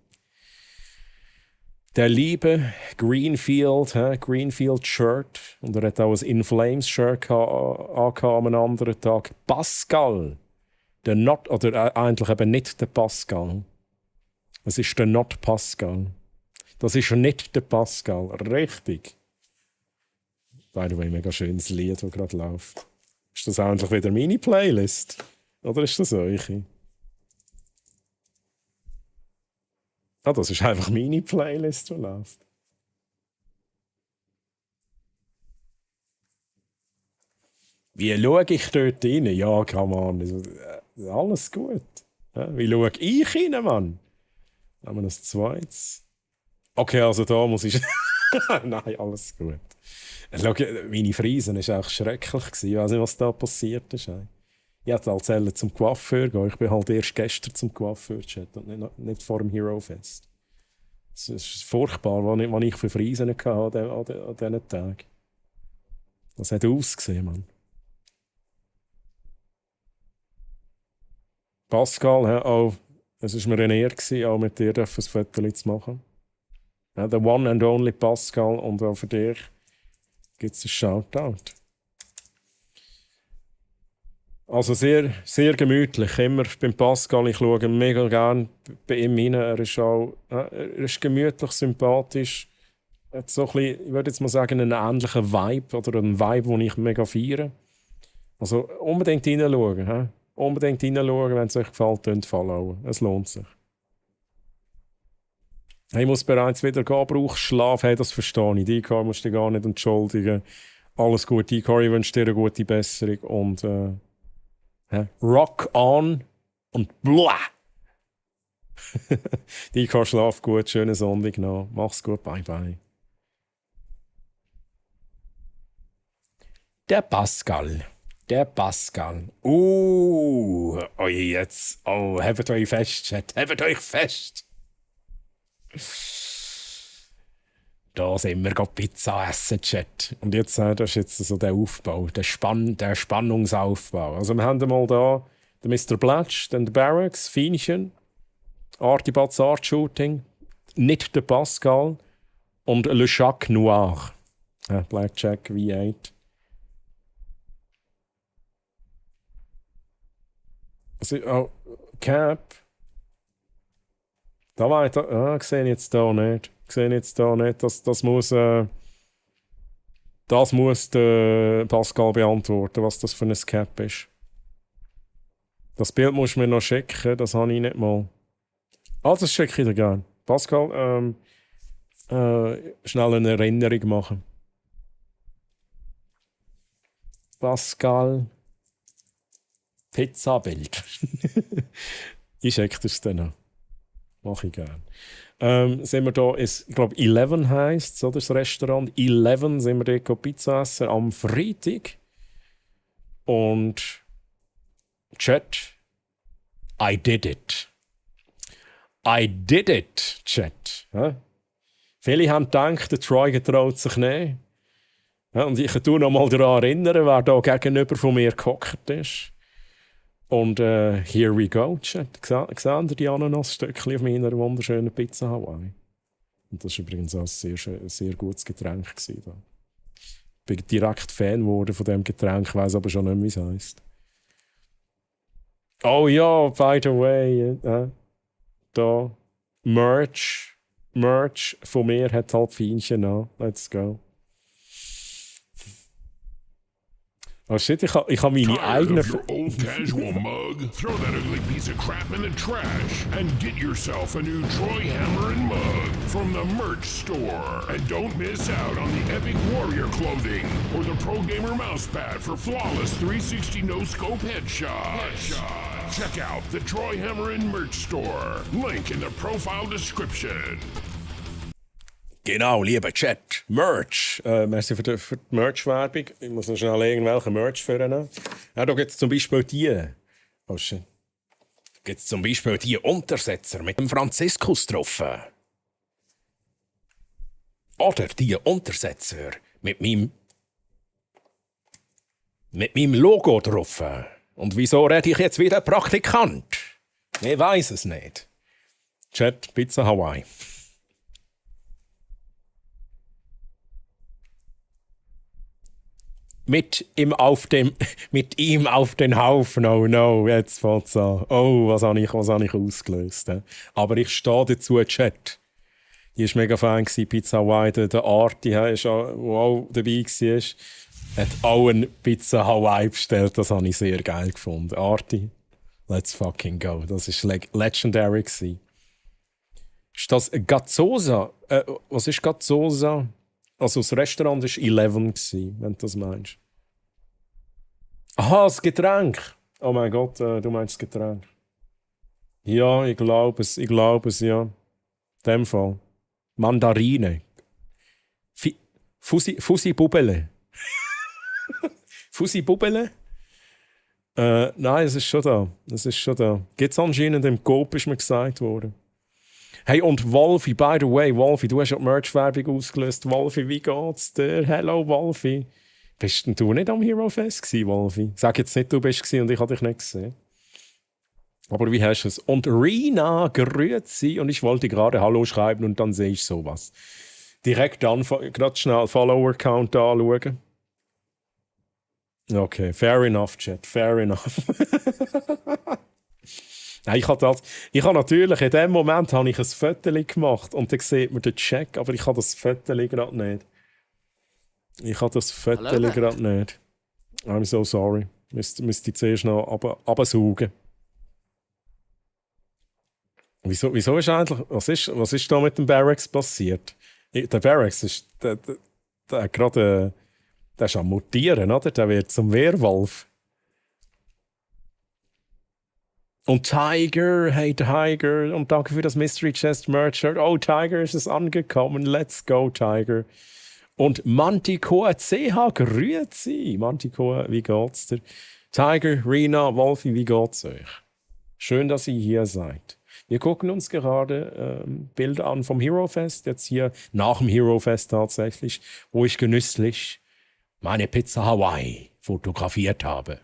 Der liebe Greenfield Shirt. Und er hat auch ein In Flames Shirt angehabt am anderen Tag. Pascal. Eigentlich eben nicht der Pascal. Es ist der Not Pascal. Das ist nicht der Pascal. Richtig. By the way, mega schönes Lied, das gerade läuft. Ist das eigentlich wieder meine Playlist? Oder ist das eure? Das ist einfach meine Playlist, die läuft. Wie schaue ich dort rein? Ja, come on. Alles gut. Wie schaue ich rein, Mann? Haben wir das zweites? Okay, also da muss ich... Nein, alles gut. Schau, meine Friesen war auch schrecklich. Ich weiß nicht, was da passiert ist. Ich hätte halt zum Coiffeur gehen. Ich bin halt erst gestern zum Coiffeur und nicht vor dem Hero Fest. Es ist furchtbar, was ich für Friesen hatte an diesen Tagen. Das hat ausgesehen, Mann. Pascal, auch, es war mir eine Ehre, auch mit dir ein Foto zu machen. Ja, the one and only Pascal, und auch für dich gibt es ein Shoutout. Also sehr, sehr gemütlich. Immer beim Pascal, ich schaue mega gerne bei ihm rein. Er ist gemütlich, sympathisch. Er hat so ein bisschen, ich würde jetzt mal sagen, einen ähnlichen Vibe, oder einen Vibe, den ich mega feiere. Also unbedingt reinschauen. He? Unbedingt reinschauen, wenn es euch gefällt, followen. Es lohnt sich. Hey, ich muss bereits wieder gehen, brauchst Schlaf. Hey, das verstehe ich. Dikar musst du dich gar nicht entschuldigen. Alles gut, Dikar, ich wünsche dir eine gute Besserung. Und rock on und blah! Dikar, schlaf gut, schönen Sonntag noch. Mach's gut, bye bye. Der Pascal. Oh, jetzt. Oh, habt euch fest, Chat. Habt euch fest. Da sind wir gerade Pizza essen, Chat. Und jetzt, das ist jetzt so der Aufbau, der Spannungsaufbau. Also wir haben mal da den Mr. Blatch, dann den Barracks, Fienchen, Artibats Art Shooting, nicht der Pascal und Le Jacques Noir. Ja, Blackjack V8. Also, oh, Cap. Da weiter. Sehe ich jetzt da nicht. Das muss der Pascal beantworten, was das für ein Cap ist. Das Bild musst du mir noch schicken, das habe ich nicht mal. Das schicke ich dir gerne. Pascal, schnell eine Erinnerung machen. Pascal, Pizzabild. Ich schicke das dann noch. Mache ich gerne. Sind wir da, ich glaube 11 heisst es, oder das Restaurant. 11 sind wir dort Pizza essen am Freitag. Und Chat, I did it. Chat. Ja? Viele haben gedacht, der Troy getraut sich nicht. Ja, und ich kann noch mal daran erinnern, wer da gegenüber von mir gehockt ist. Und here we go, Chat. Seht ihr die Ananasstückchen auf meiner wunderschönen Pizza Hawaii? Und das war übrigens auch ein sehr gutes Getränk. Ich bin direkt Fan geworden von diesem Getränk, weiss aber schon nicht, wie es heisst. Oh ja, by the way, da Merch von mir hat halt Fienchen an. Let's go. Oh shit, ich habe meine eigene... Tired of your old casual mug? Throw that ugly piece of crap in the trash and get yourself a new Troy Hammerin mug from the merch store. And don't miss out on the Epic Warrior clothing or the Pro Gamer mousepad for flawless 360 no-scope headshots. Check out the Troy Hammerin merch store. Link in the profile description. Genau, lieber Chat. Merch. Merci für die Merch-Werbung. Ich muss noch schnell irgendwelche Merch führen. Ja, da gibt es zum Beispiel die. Oh shit. Da gibt es zum Beispiel die Untersetzer mit dem Franziskus drauf. Oder die Untersetzer mit meinem Logo drauf. Und wieso rede ich jetzt wieder Praktikant? Ich weiß es nicht. Chat, Pizza Hawaii. Mit ihm auf den Haufen. Oh no, jetzt fängt's an. Oh, was habe ich ausgelöst. Aber ich stehe dazu, Chat. Die war mega Fan, Pizza Hawaii. Der Arti, der auch dabei war, hat auch eine Pizza Hawaii bestellt. Das habe ich sehr geil gefunden. Arti, let's fucking go. Das war legendary. Ist das Gazzosa? Was ist Gazzosa? Also das Restaurant war 11, wenn du das meinst. Aha, das Getränk. Oh mein Gott, du meinst das Getränk. Ja, ich glaube es, ja. In dem Fall. Mandarine. Fusi-Bubele. Fusi-Bubele? Nein, es ist schon da. Gibt es anscheinend im Coop, ist mir gesagt worden. Hey, und Wolfi, by the way, Wolfi, du hast ja die Merch-Werbung ausgelöst. Wolfi, wie geht's dir? Hello, Wolfi. Bist denn du nicht am Hero Fest gewesen, Wolfi? Sag jetzt nicht, du bist gewesen und ich habe dich nicht gesehen. Aber wie hast du es? Und Rina, grüezi. Und ich wollte gerade Hallo schreiben und dann sehe ich sowas. Direkt gerade schnell Follower-Count anschauen. Okay, fair enough, Chat, fair enough. Nein, ich habe natürlich, in dem Moment habe ich ein Foto gemacht und dann sieht man den Check, aber ich habe das Foto gerade nicht. I'm so sorry. Müsste ich zuerst noch runtersaugen. Wieso ist eigentlich, was ist da mit dem Barracks passiert? Der Barracks ist, der ist am Mutieren, oder? Der wird zum Werwolf. Und Tiger, hey Tiger, und danke für das Mystery Chest Merch Shirt. Oh, Tiger ist es angekommen. Let's go, Tiger. Und Manticore CH, grüezi. Manticore, wie geht's dir? Tiger, Rina, Wolfi, wie geht's euch? Schön, dass ihr hier seid. Wir gucken uns gerade Bilder an vom Hero Fest, jetzt hier nach dem Hero Fest tatsächlich, wo ich genüsslich meine Pizza Hawaii fotografiert habe.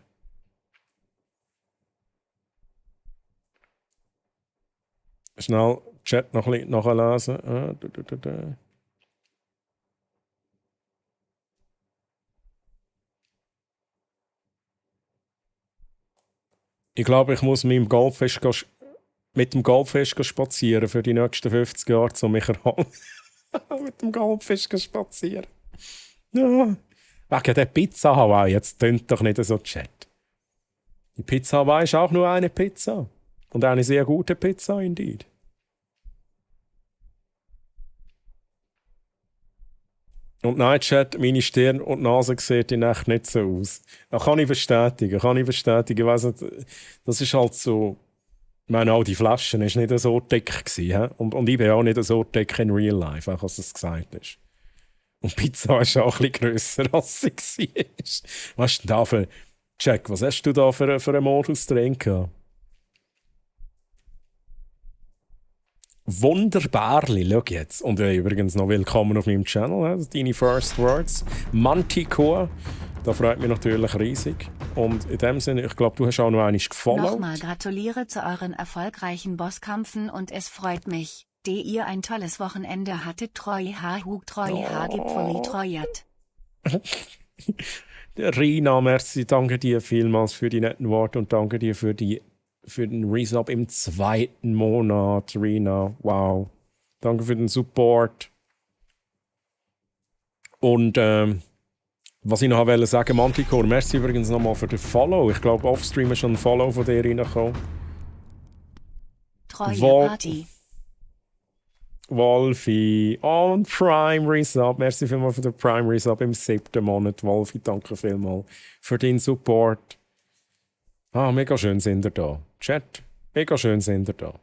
Schnell Chat noch ein bisschen nachlesen. Ich glaube, ich muss mit dem Golffest spazieren für die nächsten 50 Jahre, um mich erhalten. Mit dem Golffest spazieren. Ja. Wegen der Pizza Hawaii, jetzt tönt doch nicht so Chat. Die Pizza Hawaii ist auch nur eine Pizza. Und eine sehr gute Pizza, indeed. Und nein, Chat, meine Stirn und Nase sieht in echt nicht so aus. Das kann ich bestätigen. Ich weiss nicht, das ist halt so... Ich meine, auch die Flaschen war nicht so dick. Und ich bin auch nicht so dick in real life, auch als es gesagt ist. Und Pizza ist auch ein bisschen grösser, als sie war. Was ist denn da für... Jack, was hast du da für einen Modus drin gehabt? Wunderbarli, schau jetzt. Und übrigens noch willkommen auf meinem Channel, das deine First Words. Manticore, da freut mich natürlich riesig. Und in dem Sinne, ich glaube, du hast auch noch einmal gefollowt. Nochmal gratuliere zu euren erfolgreichen Bosskampfen und es freut mich, dass ihr ein tolles Wochenende hattet. Treu Gipfeli treuert. Rina, merci, danke dir vielmals für die netten Worte und danke dir für den Resub im 2. Monat, Rina. Wow. Danke für den Support. Und was ich noch wollte sagen, Manticore, merci übrigens nochmal für den Follow. Ich glaube, offstream ist schon ein Follow von dir reingekommen. Treue Party. Wolfi. Und Prime Resub. Merci vielmals für den Prime Resub im 7. Monat. Wolfi, danke vielmals für den Support. Mega schön sind ihr da. Chat, mega schön sind ihr da.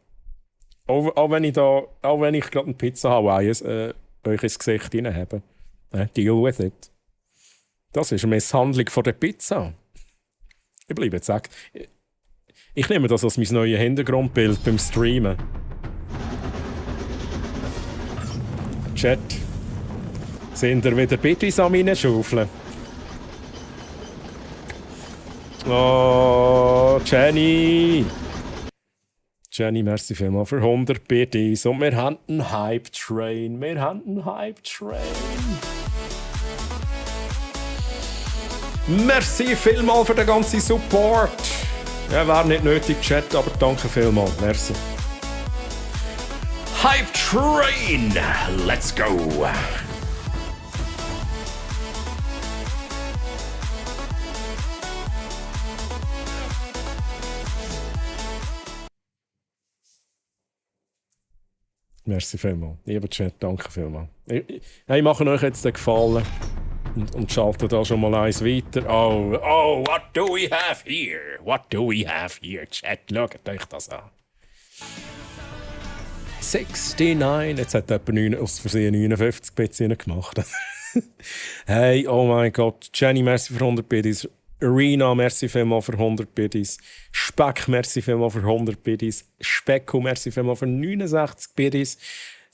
Auch wenn ich gerade eine Pizza Hawaii euch ins Gesicht habe. Deal with it. Das ist eine Misshandlung von der Pizza. Ich bleibe jetzt weg. Ich nehme das als mein neues Hintergrundbild beim Streamen. Chat, sind ihr wieder Bittis an meinen Schaufeln? Oh, Jenny! Jenny, merci vielmals für 100 Bittis. Und wir haben einen Hype-Train. Merci vielmals für den ganzen Support. Ja, wäre nicht nötig, Chat, aber danke vielmals. Merci. Hype-Train! Let's go! Merci vielmals. Lieber Chat, danke vielmals. Ich mache euch jetzt den Gefallen und schalte da schon mal eins weiter. Oh, what do we have here? Chat, schaut euch das an. 69, jetzt hat jemand aus Versehen 59 Bits gemacht. Hey, oh mein Gott. Jenny, merci für 100 Bits. Arena, merci vielmals für 100 Biddies. Speck, merci vielmals für 100 Biddies. Specko, merci vielmals für 69 Biddies.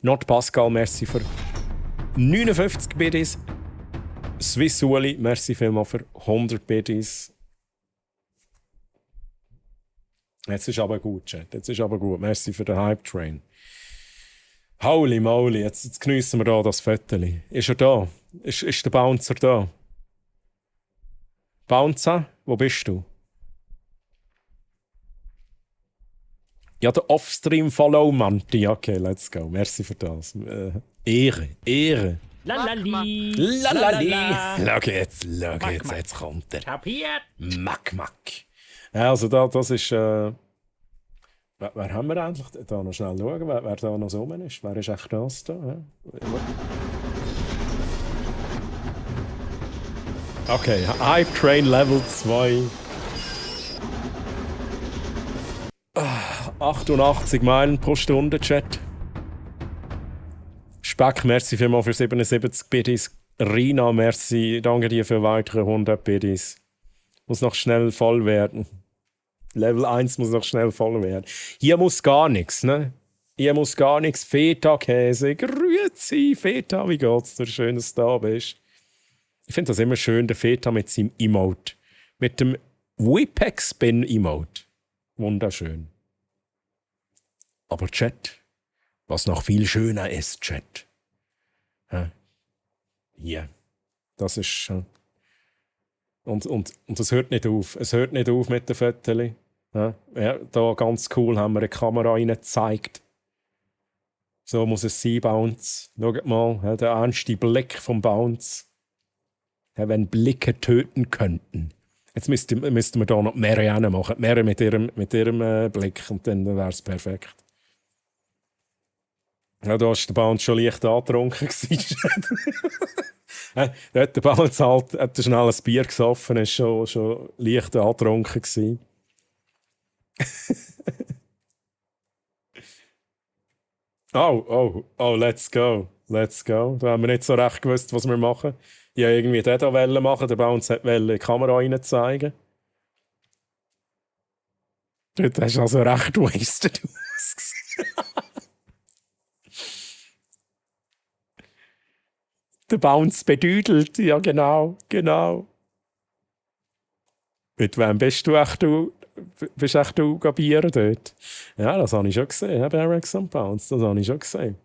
Not Pascal, merci für 59 Biddies. Swissuli, merci vielmals für 100 Biddies. Jetzt ist aber gut, Chat. Merci für den Hype Train. Holy moly, jetzt geniessen wir da das Fötterli. Ist er da? Ist der Bouncer da? Bouncer, wo bist du? Ja, der Offstream-Follow-Manti. Okay, let's go. Merci für das. Ehre. Lalali. Schau jetzt kommt er. Kapiert? Mack. Ja, also das ist... wer haben wir eigentlich? Da noch schnell schauen, wer da noch so rum ist. Wer ist echt das da? Ja? Okay, Hype Train Level 2. 88 Meilen pro Stunde, Chat. Speck, merci vielmals für 77 Biddies. Rina, merci. Danke dir für weitere 100 Biddies. Muss noch schnell voll werden. Level 1 muss noch schnell voll werden. Hier muss gar nichts, ne? Hier muss gar nichts. Feta-Käse. Grüezi, Feta, wie geht's dir? Schön, dass du da bist. Ich finde das immer schön, der Feta mit seinem Emote. Mit dem Whipex-Spin-Emote. Wunderschön. Aber Chat, was noch viel schöner ist, Chat. Hier. Das ist... Und es hört nicht auf. Es hört nicht auf mit den Fotos. Ja, da ganz cool haben wir eine Kamera reingezeigt. So muss es sein, Bounce. Schaut mal, ja, der ernste Blick vom Bounce. Ja, wenn Blicke töten könnten. Jetzt müssten wir da noch mehr machen. Mehr mit ihrem Blick und dann wäre es perfekt. Ja, da war der Bounce schon leicht angetrunken. Da hat der Bounce halt schnell ein Bier gesoffen, ist schon leicht angetrunken gewesen. Oh, let's go. Let's go. Da haben wir nicht so recht gewusst, was wir machen. Ich wollte irgendwie den hier machen, der Bounce wollte die Kamera rein zeigen. Dort hast du also recht wasted ausgesehen. Der Bounce bedüdelt, ja genau. Mit wem bist du echt gabieren dort? Ja, das habe ich schon gesehen, Barracks und Bounce, das habe ich schon gesehen.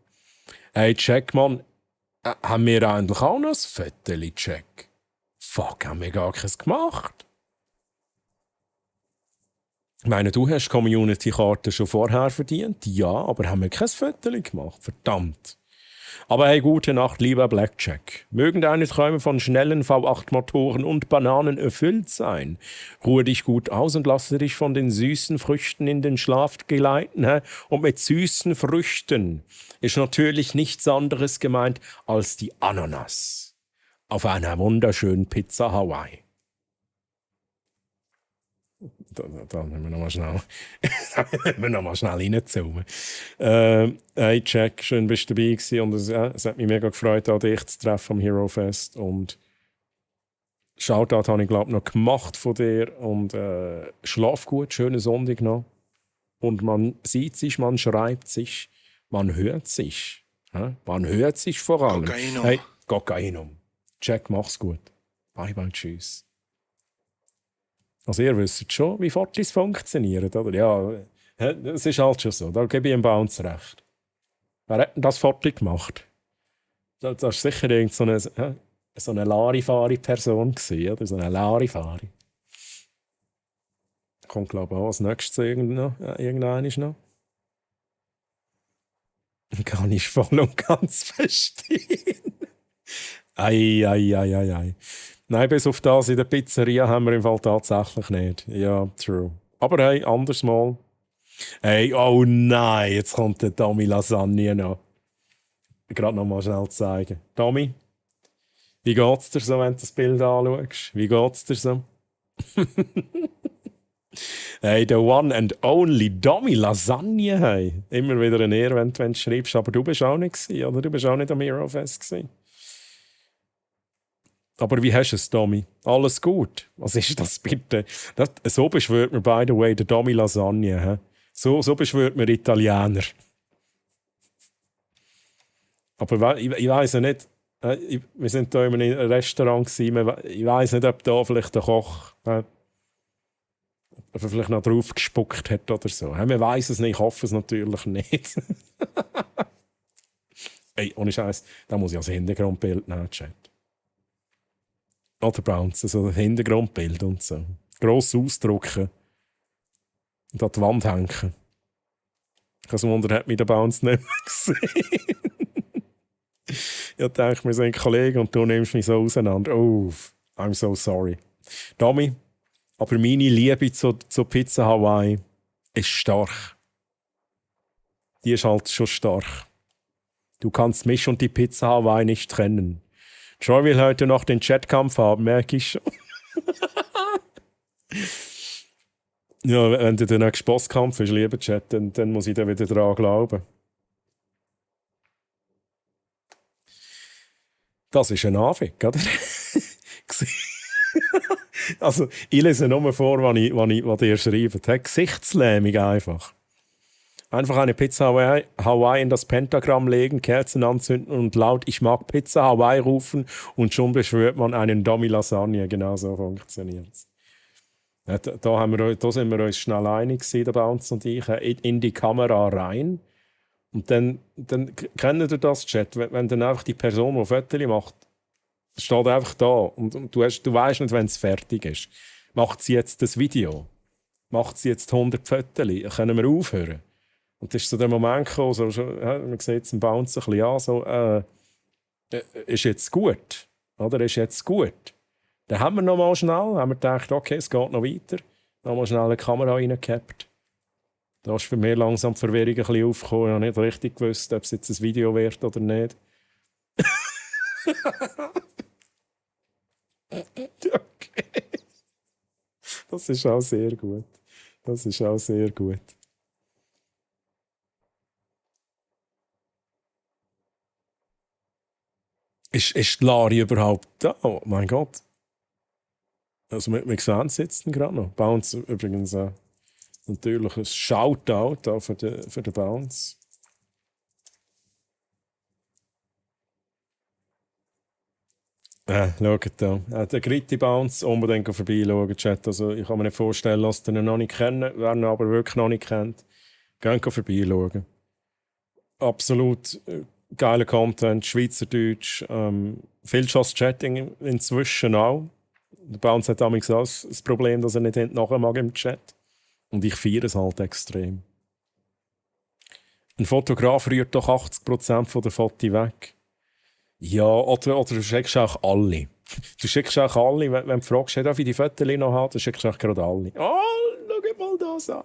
Hey, check, Mann, haben wir eigentlich auch noch ein Foto, check? Fuck, haben wir gar keins gemacht? Ich meine, du hast Community-Karten schon vorher verdient, ja, aber haben wir kein Foto gemacht, verdammt. Aber hey, gute Nacht, lieber Blackjack. Mögen deine Träume von schnellen V8-Motoren und Bananen erfüllt sein. Ruhe dich gut aus und lasse dich von den süßen Früchten in den Schlaf geleiten. Und mit süßen Früchten ist natürlich nichts anderes gemeint als die Ananas auf einer wunderschönen Pizza Hawaii. Da müssen wir nochmal schnell reinzoomen. Hey Jack, schön bist du dabei gewesen und es hat mich mega gefreut, auch dich zu treffen am Hero Fest. Und Shoutout habe ich, glaube ich, noch gemacht von dir. Und schlaf gut, schönen Sonntag noch. Und man sieht sich, man schreibt sich, man hört sich. Man hört sich vor allem. Kokainum. Hey, Kokainum. Jack, mach's gut. Bye, bye, tschüss. Also ihr wisst schon, wie Fortis funktionieren, oder? Ja, das ist halt schon so. Da gebe ich ihm Bounce recht. Wer hat denn das Forti gemacht? Das war sicher irgend so eine Larifari-Person gewesen, oder? So eine Larifari. Kommt, glaube ich, auch als nächstes irgendeiner noch. Kann ich voll und ganz verstehen. Ei. Nein, bis auf das in der Pizzeria haben wir im Fall tatsächlich nicht. Ja, true. Aber hey, anders mal. Hey, oh nein, jetzt kommt der Tommy Lasagne noch. Gerade noch mal schnell zeigen. Tommy, wie geht's dir so, wenn du das Bild anschaust? Wie geht's dir so? Hey, the one and only Tommy Lasagne. Hey. Immer wieder eine Ehre, wenn du schreibst. Aber du bist auch nicht gewesen, oder? Du bist auch nicht am Hero Fest gewesen. Aber wie hast du es, Tommy? Alles gut? Was ist das bitte? So beschwört man, by the way, der Tommy Lasagne. He? So beschwört man Italiener. Aber ich weiss ja nicht, wir sind da in einem Restaurant gewesen, ich weiss nicht, ob da vielleicht der Koch ob er vielleicht noch drauf gespuckt hat oder so. Man weiss es nicht, ich hoffe es natürlich nicht. Ey, ohne Scheiß, da muss ich als Hintergrundbild nehmen, Chat. Oder Bounce, so ein Hintergrundbild und so. Gross ausdrucken. Und an die Wand hängen. Das Wunder hat mich der Bounce nicht mehr gesehen. Ich dachte, wir sind Kollegen und du nimmst mich so auseinander. Oh, I'm so sorry. Tommy, aber meine Liebe zur Pizza Hawaii ist stark. Die ist halt schon stark. Du kannst mich und die Pizza Hawaii nicht trennen. Troy will heute noch den Chatkampf haben, merke ich schon. Ja, wenn der nächste Bosskampf ist, lieber Chat, dann muss ich da wieder dran glauben. Das ist ein Anfang, oder? Also, ich lese nur vor, was ihr schreibt. Hey, Gesichtslähmung einfach. Einfach eine Pizza Hawaii in das Pentagramm legen, Kerzen anzünden und laut „Ich mag Pizza Hawaii" rufen und schon beschwört man einen Dummy Lasagne. Genau so funktioniert es. Ja, da sind wir uns schnell einig gewesen, der Bounce und ich, in die Kamera rein. Und dann kennt ihr das, Chat, wenn dann einfach die Person, die Fotos macht, steht einfach da und du weißt nicht, wenn es fertig ist. Macht sie jetzt das Video? Macht sie jetzt 100 Fotos? Können wir aufhören? Und das ist so der Moment gekommen, man sieht es im Bounce ein bisschen an, so, ist jetzt gut? Oder ist jetzt gut? Dann haben wir noch mal schnell, haben wir gedacht, okay, es geht noch weiter. Noch mal schnell eine Kamera reingehabt. Da ist für mich langsam die Verwirrung ein bisschen aufgekommen. Ich habe nicht richtig gewusst, ob es jetzt ein Video wird oder nicht. Okay. Das ist auch sehr gut. Das ist auch sehr gut. Ist Lari überhaupt da? Oh mein Gott. Also wir sehen es jetzt gerade noch. Bounce übrigens natürlich ein Shoutout auch für den Bounce. Schaut da. Der Gritti Bounce, unbedingt vorbeischauen, Chat. Also, ich kann mir nicht vorstellen, dass ihr ihn noch nicht kennen. Wer ihn aber wirklich noch nicht kennt, geht vorbeischauen. Absolut geiler Content, Schweizerdeutsch, viel Just-Chatting inzwischen auch. Der Bounce hat damals auch das Problem, dass er nicht nachher mag im Chat. Und ich feiere es halt extrem. Ein Fotograf rührt doch 80% der Fotos weg. Ja, oder du schickst auch alle. Du schickst auch alle, wenn du fragst, darf ich die Fotos noch haben, dann schickst du auch gerade alle. Oh, schau mal das an.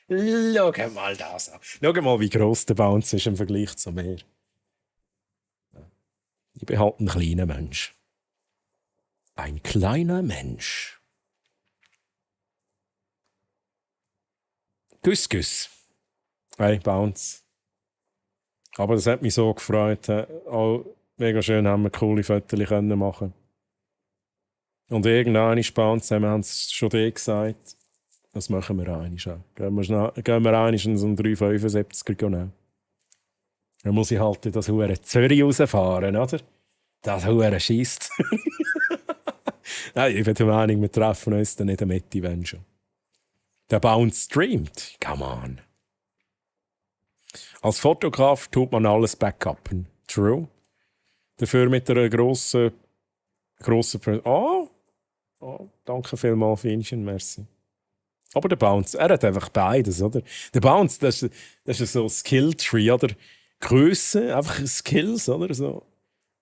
Schau mal das an. Schau mal, wie gross der Bounce ist im Vergleich zu mir. Ich bin halt ein kleiner Mensch. Ein kleiner Mensch. Güss. Hey, Bounce. Aber das hat mich so gefreut. Auch mega schön, haben wir coole Fotos machen. Und irgendwann ist Bounce, wir haben es schon dir gesagt, das machen wir einmal. Gehen wir einmal in so einen 375er nehmen. Dann muss ich halt in das hure Zürich rausfahren, oder? Das hure scheisst. Nein, ich bin der Meinung, wir treffen uns dann in der Mitte, wenn schon. Der Bounce streamt. Come on. Als Fotograf tut man alles backuppen. True. Dafür mit einer grossen oh, danke vielmals, Finchen, merci. Aber der Bounce, er hat einfach beides, oder? Der Bounce, das ist so ein Skill-Tree, oder? Grösse, einfach Skills, oder? So.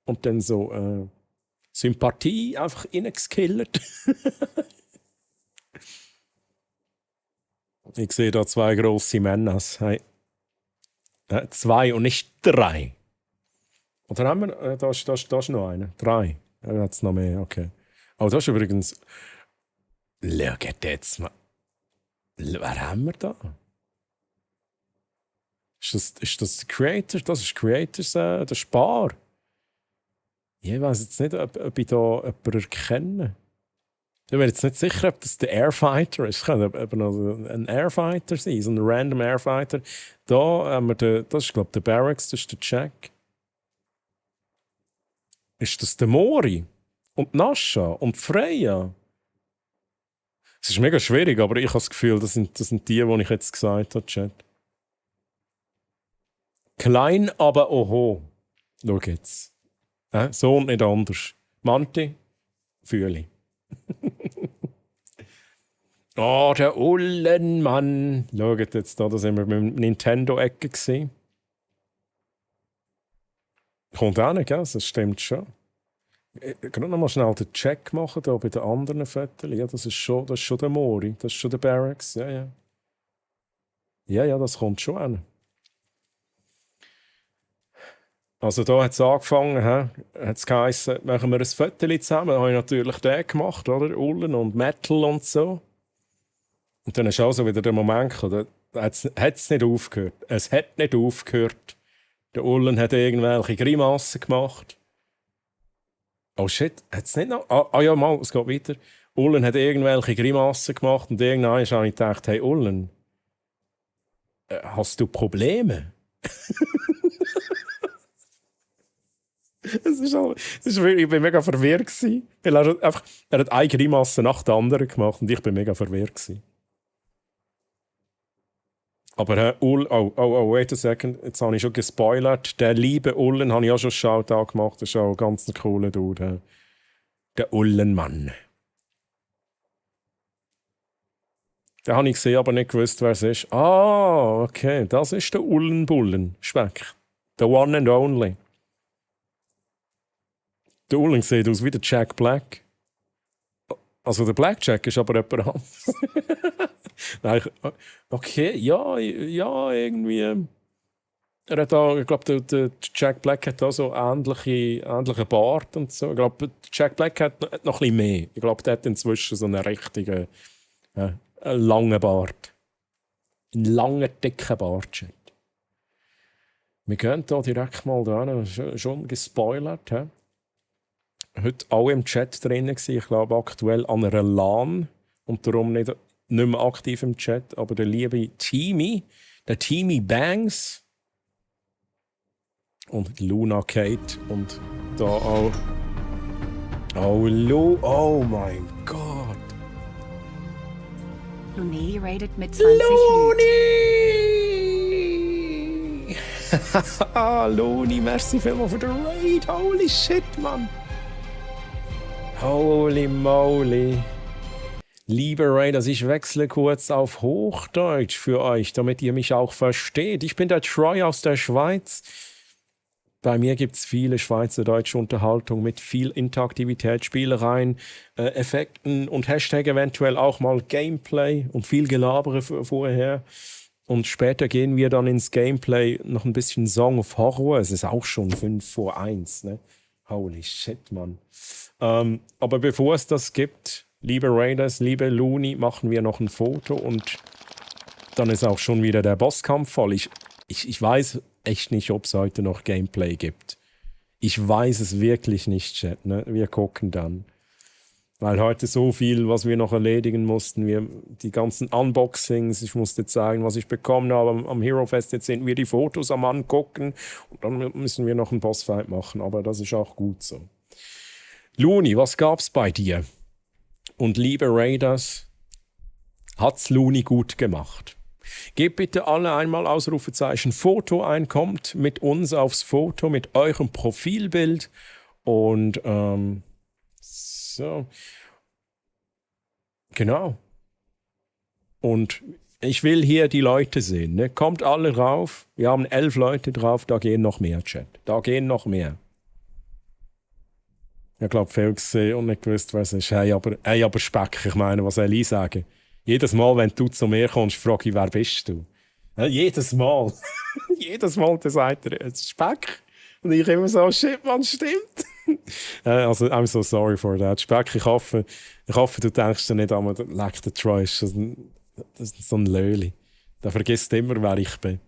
Und dann so Sympathie, einfach reingeskillert. Ich sehe da zwei grosse Männer. Hey. 2 und nicht 3. Oder haben wir, da ist noch einer. 3. Da hat es noch mehr, okay. Aber das ist übrigens... Schaut jetzt mal. Wer haben wir da? Ist das der Creator? Das ist Creators, der Spar. Ich weiß jetzt nicht, ob ich da jemanden erkenne. Ich bin jetzt nicht sicher, ob das der Airfighter ist. Es kann aber noch ein Airfighter sein, so ein random Airfighter. Da haben wir das ist, glaube ich, der Barracks, das ist der Jack. Ist das der Mori? Und Nascha? Und Freya? Es ist mega schwierig, aber ich habe das Gefühl, das sind die ich jetzt gesagt habe, Chat. Klein, aber oho. Schau jetzt. So und nicht anders. Manti, fühle ich. Oh, der Ullenmann. Schaut jetzt da sind wir mit dem Nintendo-Ecke gesehen. Kommt auch nicht, gell? Das stimmt schon. Ich kann noch mal schnell den Check machen da bei den anderen Fotos. Ja, das ist schon der Mori, das ist schon der Barracks. Ja. Ja, das kommt schon an. Also da hat es angefangen, hat es geheißen, machen wir ein Foto zusammen. Da habe ich natürlich den gemacht, oder? Ullen und Metal und so. Und dann ist auch so wieder der Moment gekommen, da hat es nicht aufgehört. Es hat nicht aufgehört. Der Ullen hat irgendwelche Grimassen gemacht. Oh shit, hat es nicht noch? Ja, mal, es geht weiter. Ullen hat irgendwelche Grimassen gemacht und irgendwann habe ich gedacht, hey Ullen, hast du Probleme? Ich bin mega verwirrt gewesen. Weil er hat eine Grimasse nach der anderen gemacht und ich bin mega verwirrt gewesen. Aber wait a second, jetzt habe ich schon gespoilert. Der liebe Ullen habe ich auch schon Shoutout gemacht. Das ist auch ein ganz cooler Dude. Der Ullenmann. Den habe ich gesehen, aber nicht gewusst, wer es ist. Ah, okay, das ist der Ullenbullen. Speck. The one and only. Der Ullen sieht aus wie der Jack Black. Also der Blackjack ist aber jemand anderes. Nein, okay, ja, irgendwie. Er hat auch, ich glaube, der Jack Black hat auch so ähnliche Bart und so. Ich glaube, Jack Black hat noch ein bisschen mehr. Ich glaube, der hat inzwischen so einen richtigen, einen langen Bart. Einen langen, dicken Bart. Chat. Wir gehen hier direkt mal da, schon gespoilert. He? Heute alle im Chat drin gewesen. Ich glaube aktuell an einer LAN und darum nicht mehr aktiv im Chat. Aber der liebe Teamy, der Teamy Bangs und Luna Kate und da auch. Oh mein Gott. Luni rated mit 20 Luni! Luni, merci vielmals für den Raid. Holy shit, Mann. Holy moly. Lieber Raiders, ich wechsle kurz auf Hochdeutsch für euch, damit ihr mich auch versteht. Ich bin der Troy aus der Schweiz. Bei mir gibt es viele schweizerdeutsche Unterhaltung mit viel Interaktivität, Spielereien, Effekten und Hashtag eventuell auch mal Gameplay und viel Gelabere vorher. Und später gehen wir dann ins Gameplay noch ein bisschen Song of Horror. Es ist auch schon 5 vor 1, ne? Holy shit, Mann. Aber bevor es das gibt, liebe Raiders, liebe Luni, machen wir noch ein Foto und dann ist auch schon wieder der Bosskampf voll. Ich weiß echt nicht, ob es heute noch Gameplay gibt. Ich weiß es wirklich nicht, Chat. Ne? Wir gucken dann. Weil heute so viel, was wir noch erledigen mussten. Die ganzen Unboxings, ich musste zeigen, was ich bekommen habe am Hero Fest. Jetzt sind wir die Fotos am Angucken und dann müssen wir noch einen Bossfight machen. Aber das ist auch gut so. Luni, was gab's bei dir? Und liebe Raiders, hat's Luni gut gemacht? Gebt bitte alle einmal Ausrufezeichen Foto ein, kommt mit uns aufs Foto, mit eurem Profilbild und so. Genau. Und ich will hier die Leute sehen. Ne? Kommt alle rauf. Wir haben 11 Leute drauf, da gehen noch mehr, Chat. Da gehen noch mehr. Ich glaube, viel gesehen und nicht gewusst, was es ist. Hey, aber Speck, ich meine, was soll ich sagen? Jedes Mal, wenn du zu mir kommst, frage ich, wer bist du? Ja, jedes Mal. Jedes Mal, der sagt er, es ist Speck. Und ich immer so, shit, man, stimmt. Also, I'm so sorry for that. Speck, ich hoffe, du denkst dir nicht an, leck der Troy, das ist so ein Löli. Der vergisst immer, wer ich bin.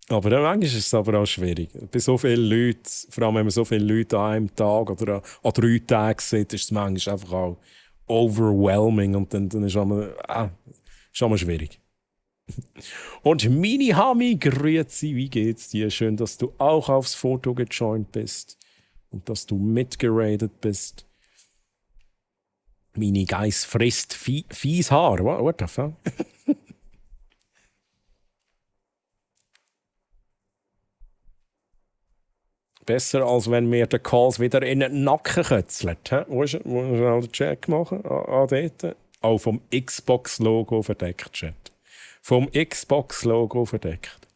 Aber manchmal ist es aber auch schwierig. Bei so vielen Leuten, vor allem wenn man so viele Leute an einem Tag oder an 3 Tagen sieht, ist es manchmal einfach auch overwhelming und dann ist es schon schwierig. Und Mini Hami, grüezi, wie geht's dir? Schön, dass du auch aufs Foto gejoint bist und dass du mitgeradet bist. Mini Geiss frisst fies Haar. What the fuck? Besser, als wenn mir der Calls wieder in den Nacken kützelt. Wo ist er? Den Check machen? Dort. Auch vom Xbox-Logo verdeckt, Chat. Vom Xbox-Logo verdeckt.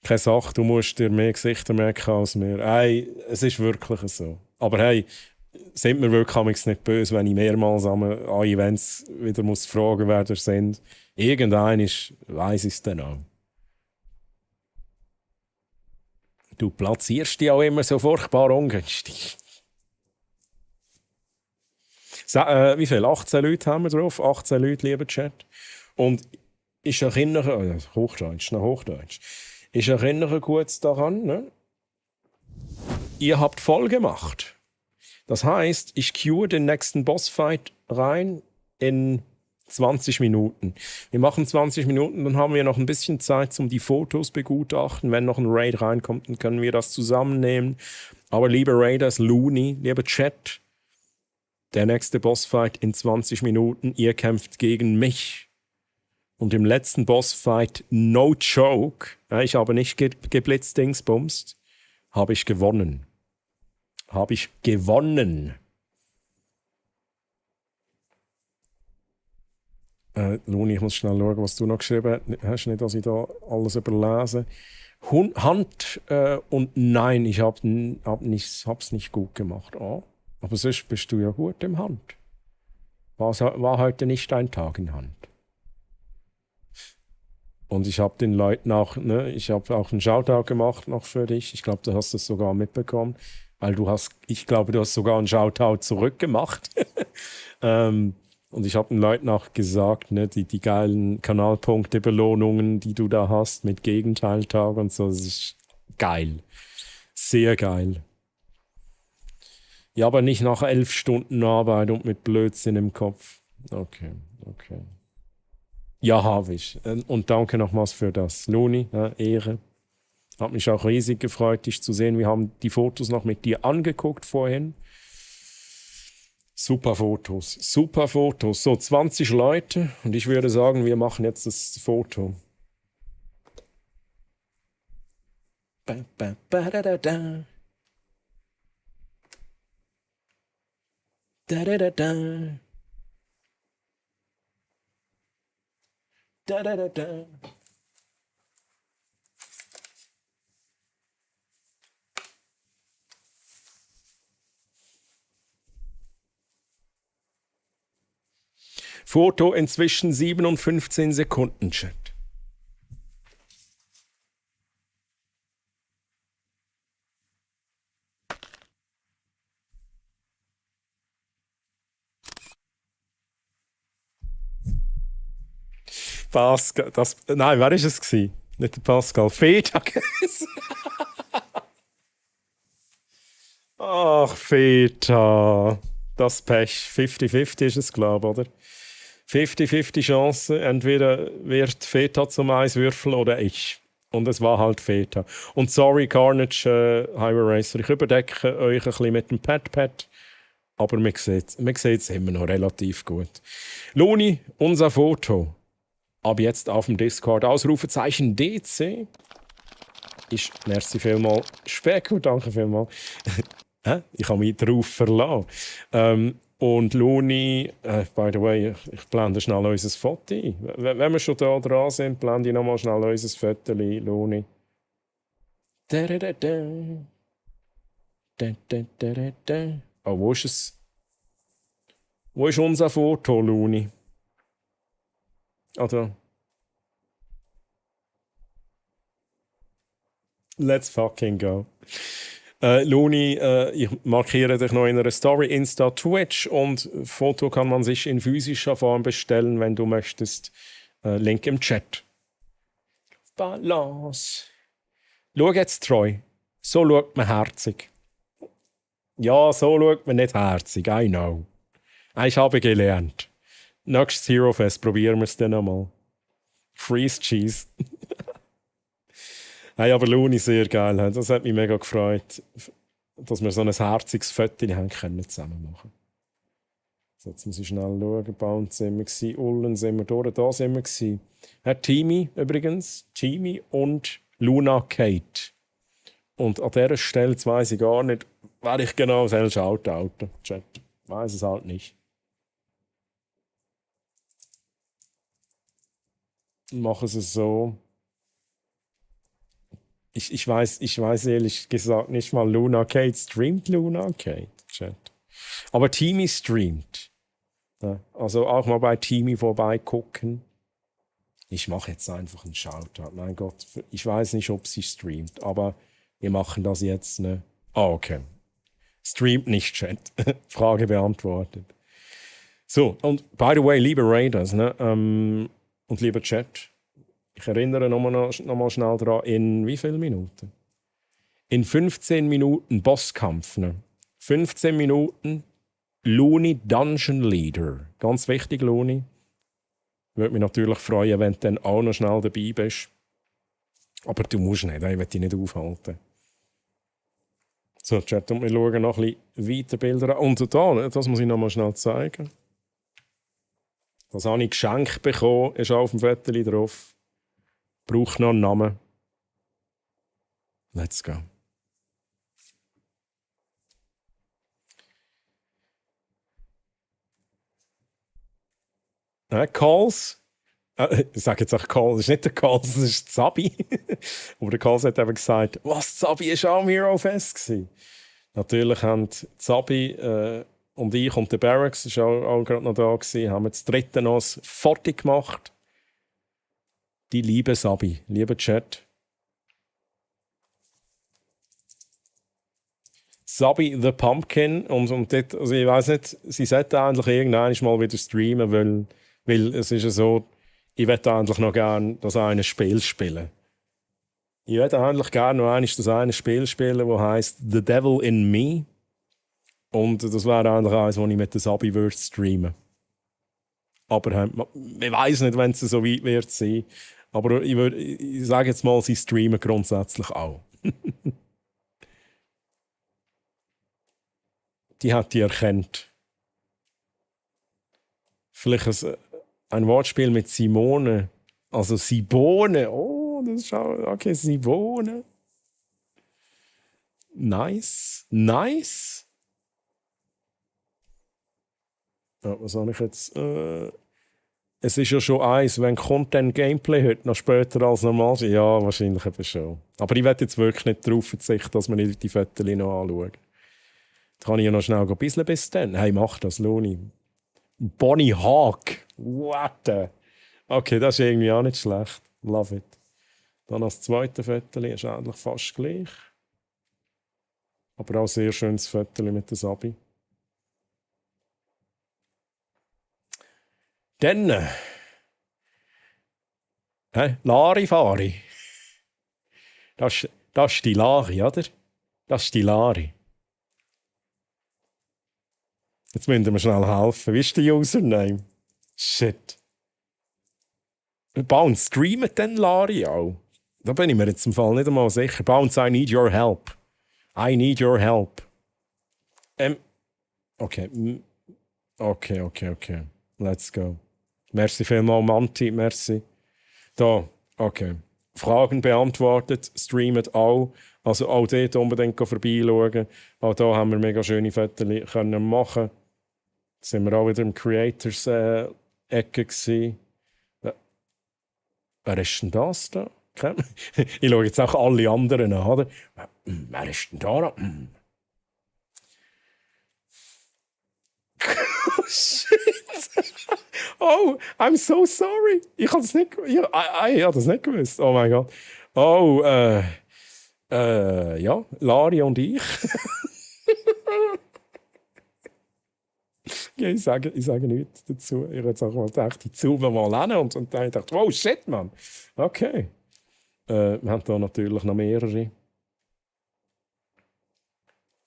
Keine Sache, du musst dir mehr Gesichter merken als mir. Hey, es ist wirklich so. Aber hey, sind mir wirklich nicht böse, wenn ich mehrmals an Events wieder muss fragen, wer das sind. Irgendein weiss ich es dann auch. Du platzierst dich auch immer so furchtbar ungünstig. Wie viel? 18 Leute haben wir drauf? 18 Leute, lieber Chat. Und ich erinnere... Hochdeutsch, Hochdeutsch. Ich erinnere kurz daran, ne? ihr habt voll gemacht. Das heißt, ich queue den nächsten Bossfight rein in 20 Minuten. Wir machen 20 Minuten, dann haben wir noch ein bisschen Zeit, um die Fotos begutachten. Wenn noch ein Raid reinkommt, dann können wir das zusammennehmen. Aber liebe Raiders, Looney, lieber Chat, der nächste Bossfight in 20 Minuten. Ihr kämpft gegen mich. Und im letzten Bossfight, no joke, ich habe nicht geblitzt, Dingsbumst, habe ich gewonnen. Luni, ich muss schnell schauen, was du noch geschrieben hast. Nicht, dass ich da alles überlese. Hand und nein, ich hab's nicht gut gemacht. Oh, aber sonst bist du ja gut im Hand. War heute nicht dein Tag in Hand. Und ich habe den Leuten auch, ich habe auch einen Shoutout gemacht noch für dich. Ich glaube, du hast es sogar mitbekommen, weil ich glaube, du hast sogar einen Shoutout zurückgemacht. Und ich habe den Leuten auch gesagt, die geilen Kanalpunkte-Belohnungen, die du da hast mit Gegenteiltag und so, das ist geil. Sehr geil. Ja, aber nicht nach 11 Stunden Arbeit und mit Blödsinn im Kopf. Okay. Ja, habe ich. Und danke nochmals für das. Luni, Ehre. Hat mich auch riesig gefreut, dich zu sehen. Wir haben die Fotos noch mit dir angeguckt vorhin. Super Fotos. So, 20 Leute. Und ich würde sagen, wir machen jetzt das Foto. Foto inzwischen 7 und 15 Sekunden, Chat. Pascal, nein, wer war es gewesen? Nicht der Pascal, Feta. Ach, Feta. Das Pech. 50-50 ist es, glaube ich, oder? 50-50 Chance. Entweder wird Feta zum Eiswürfel oder ich. Und es war halt Feta. Und sorry, Carnage, Highway Racer, ich überdecke euch ein bisschen mit dem Pad. Aber man sieht es immer noch relativ gut. Luni, unser Foto. Ab jetzt auf dem Discord Ausrufezeichen DC. Merci vielmals. Speko, danke vielmals. Ich habe mich drauf verlassen. Und Luni, by the way, ich blende schnell unser Foto ein. Wenn wir schon da dran sind, blende ich nochmal schnell unser Foto ein, Luni. Oh, wo ist es? Wo ist unser Foto, Luni? Also. Let's fucking go. Luni, ich markiere dich noch in einer Story, Insta, Twitch und Foto kann man sich in physischer Form bestellen, wenn du möchtest. Link im Chat. Balance. Schau jetzt treu. So schaut man herzig. Ja, so schaut man nicht herzig, I know. Ich habe gelernt. Nächstes Hero Fest probieren wir es dann einmal. Freeze Cheese. Hey, aber Luni, sehr geil. Das hat mich mega gefreut, dass wir so ein herziges Foto zusammen machen können. So, jetzt muss ich schnell schauen. Bound sind wir gewesen, Ullen sind wir durch, da sind wir gewesen. Timmy übrigens, Timmy und Luna Kate. Und an dieser Stelle weiss ich gar nicht, wer ich genau selbst Shoutouten. Chat, weiss es halt nicht. Machen es so. Ich weiß ehrlich gesagt nicht mal, Luna Kate streamt Luna Kate, Chat. Aber Timmy streamt. Ja, also auch mal bei Timmy vorbeigucken. Ich mache jetzt einfach einen Shoutout. Mein Gott, ich weiß nicht, ob sie streamt, aber wir machen das jetzt. Ne? Okay. Streamt nicht, Chat. Frage beantwortet. So, und by the way, liebe Raiders, und lieber Chat, ich erinnere nochmal schnell daran, in wie vielen Minuten? In 15 Minuten Bosskampf. Ne? 15 Minuten Looney Dungeon Leader. Ganz wichtig, Looney. Würde mich natürlich freuen, wenn du dann auch noch schnell dabei bist. Aber du musst nicht, ich will dich nicht aufhalten. So, Chat, und wir schauen noch ein bisschen weiter Bilder an. Und da, das muss ich noch mal schnell zeigen. Das habe ich geschenkt bekommen, ist auch auf dem Foto drauf. Braucht noch einen Namen. Let's go. Calls. Ich sage jetzt auch Calls, das ist nicht der Calls, das ist Zabi. Aber der Calls hat eben gesagt, was, Zabi war auch am Hero Fest gewesen. Natürlich haben Zabi und ich und der Barracks, das war auch gerade noch da gewesen, haben das dritte noch ein Foto gemacht. Die liebe Sabi, liebe Chat. Sabi the Pumpkin und dort, also ich weiss nicht, sie sollte eigentlich irgendwann mal wieder streamen, weil es ist ja so, ich würde eigentlich noch gerne das eine Spiel spielen. Ich würde eigentlich gerne noch das eine Spiel spielen, das heisst The Devil in Me. Und das wäre eigentlich eines, das ich mit der Sabi würde streamen. Aber ich weiss nicht, wenn es so weit wird sein. Aber ich sage jetzt mal, sie streamen grundsätzlich auch. Die hat die erkannt. Vielleicht ein Wortspiel mit Simone. Also Sibone. Oh, das ist auch... Okay, Sibone. Nice. Nice. Ja, was habe ich jetzt? Es ist ja schon eins, wenn Content Gameplay heute noch später als normal ist. Ja, wahrscheinlich eben schon. Aber ich werde jetzt wirklich nicht darauf verzichten, dass wir nicht die Fotos noch anschauen. Jetzt kann ich ja noch schnell ein bisschen bis dann. Hey, mach das, Loni. Bonnie Hawk. What? Okay, das ist irgendwie auch nicht schlecht. Love it. Dann das zweite Foto ist eigentlich fast gleich. Aber auch ein sehr schönes Foto mit der Sabi. Dann. Larifari. Das ist die Lari, oder? Das ist die Lari. Jetzt müssen wir schnell helfen. Wie ist der Username? Shit. Bounce, streamt denn Lari auch? Da bin ich mir jetzt im Fall nicht einmal sicher. Bounce, I need your help. I need your help. Okay. Okay. Let's go. Merci vielmals, Manti. Merci. Da, okay. Fragen beantwortet, streamt auch. Also auch dort unbedingt vorbeischauen. Auch da haben wir mega schöne Fotos können machen. Jetzt sind wir auch wieder im Creators-Ecke gewesen. Wer ist denn das da? Ich schaue jetzt auch alle anderen an, oder? Wer ist denn da? Shit! Oh, I'm so sorry. Ich habe das nicht gewusst. Ich habe das nicht gewusst. Oh mein Gott. Oh, ja, Lari und ich. Ja, ich sage nichts dazu. Ich habe jetzt auch mal gedacht, ich zoome mal hin und dann dachte ich, wow, shit, Mann. Okay. Wir haben hier natürlich noch mehrere.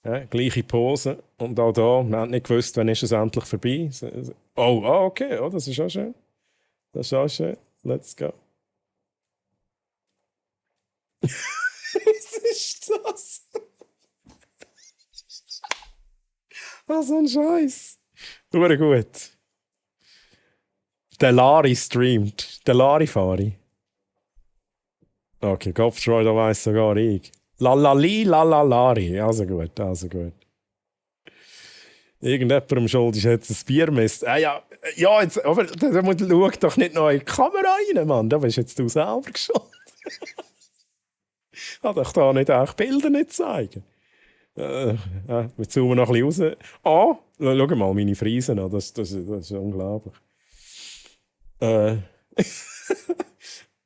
Ja, gleiche Pose. Und auch da, wir haben nicht gewusst, wann ist es endlich vorbei. Oh, okay, oh, das ist auch schön. Das ist auch schön. Let's go. Was ist das? Was so ein Scheiß. Nur gut. Der Lari streamt. Der Larifari. Okay, Kopfschrei, da weiss sogar ich. Lalalari. Also gut. Irgendjemandem schuld ist jetzt ein Biermist. Ja, jetzt, aber schau doch nicht noch in die Kamera rein, Mann. Da bist jetzt du selber schuld. Kann doch da nicht auch Bilder nicht zeigen. Wir zoomen noch ein bisschen raus. Schau mal meine Friesen an. Das ist unglaublich.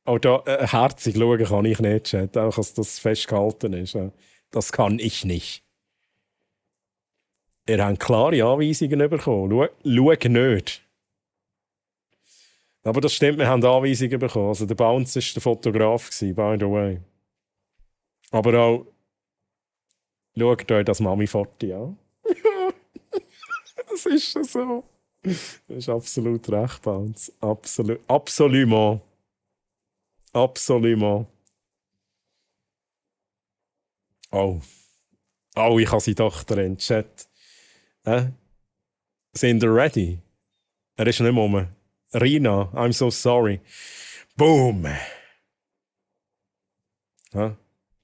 Auch da herzig schauen kann ich nicht, Chat. Auch dass das festgehalten ist. Das kann ich nicht. Ihr habt klare Anweisungen bekommen. Schau nicht. Aber das stimmt, wir haben Anweisungen bekommen. Also der Bounce war der Fotograf, by the way. Aber auch Schaut euch das Mami-Foto an. Das ist schon so. Das ist absolut recht, Bounce. Absolut. Absolument. Absolument. Oh. Oh, ich habe sie doch drin. Chat. Sind ihr ready? Er ist nicht mehr rum. Rina, I'm so sorry. Boom.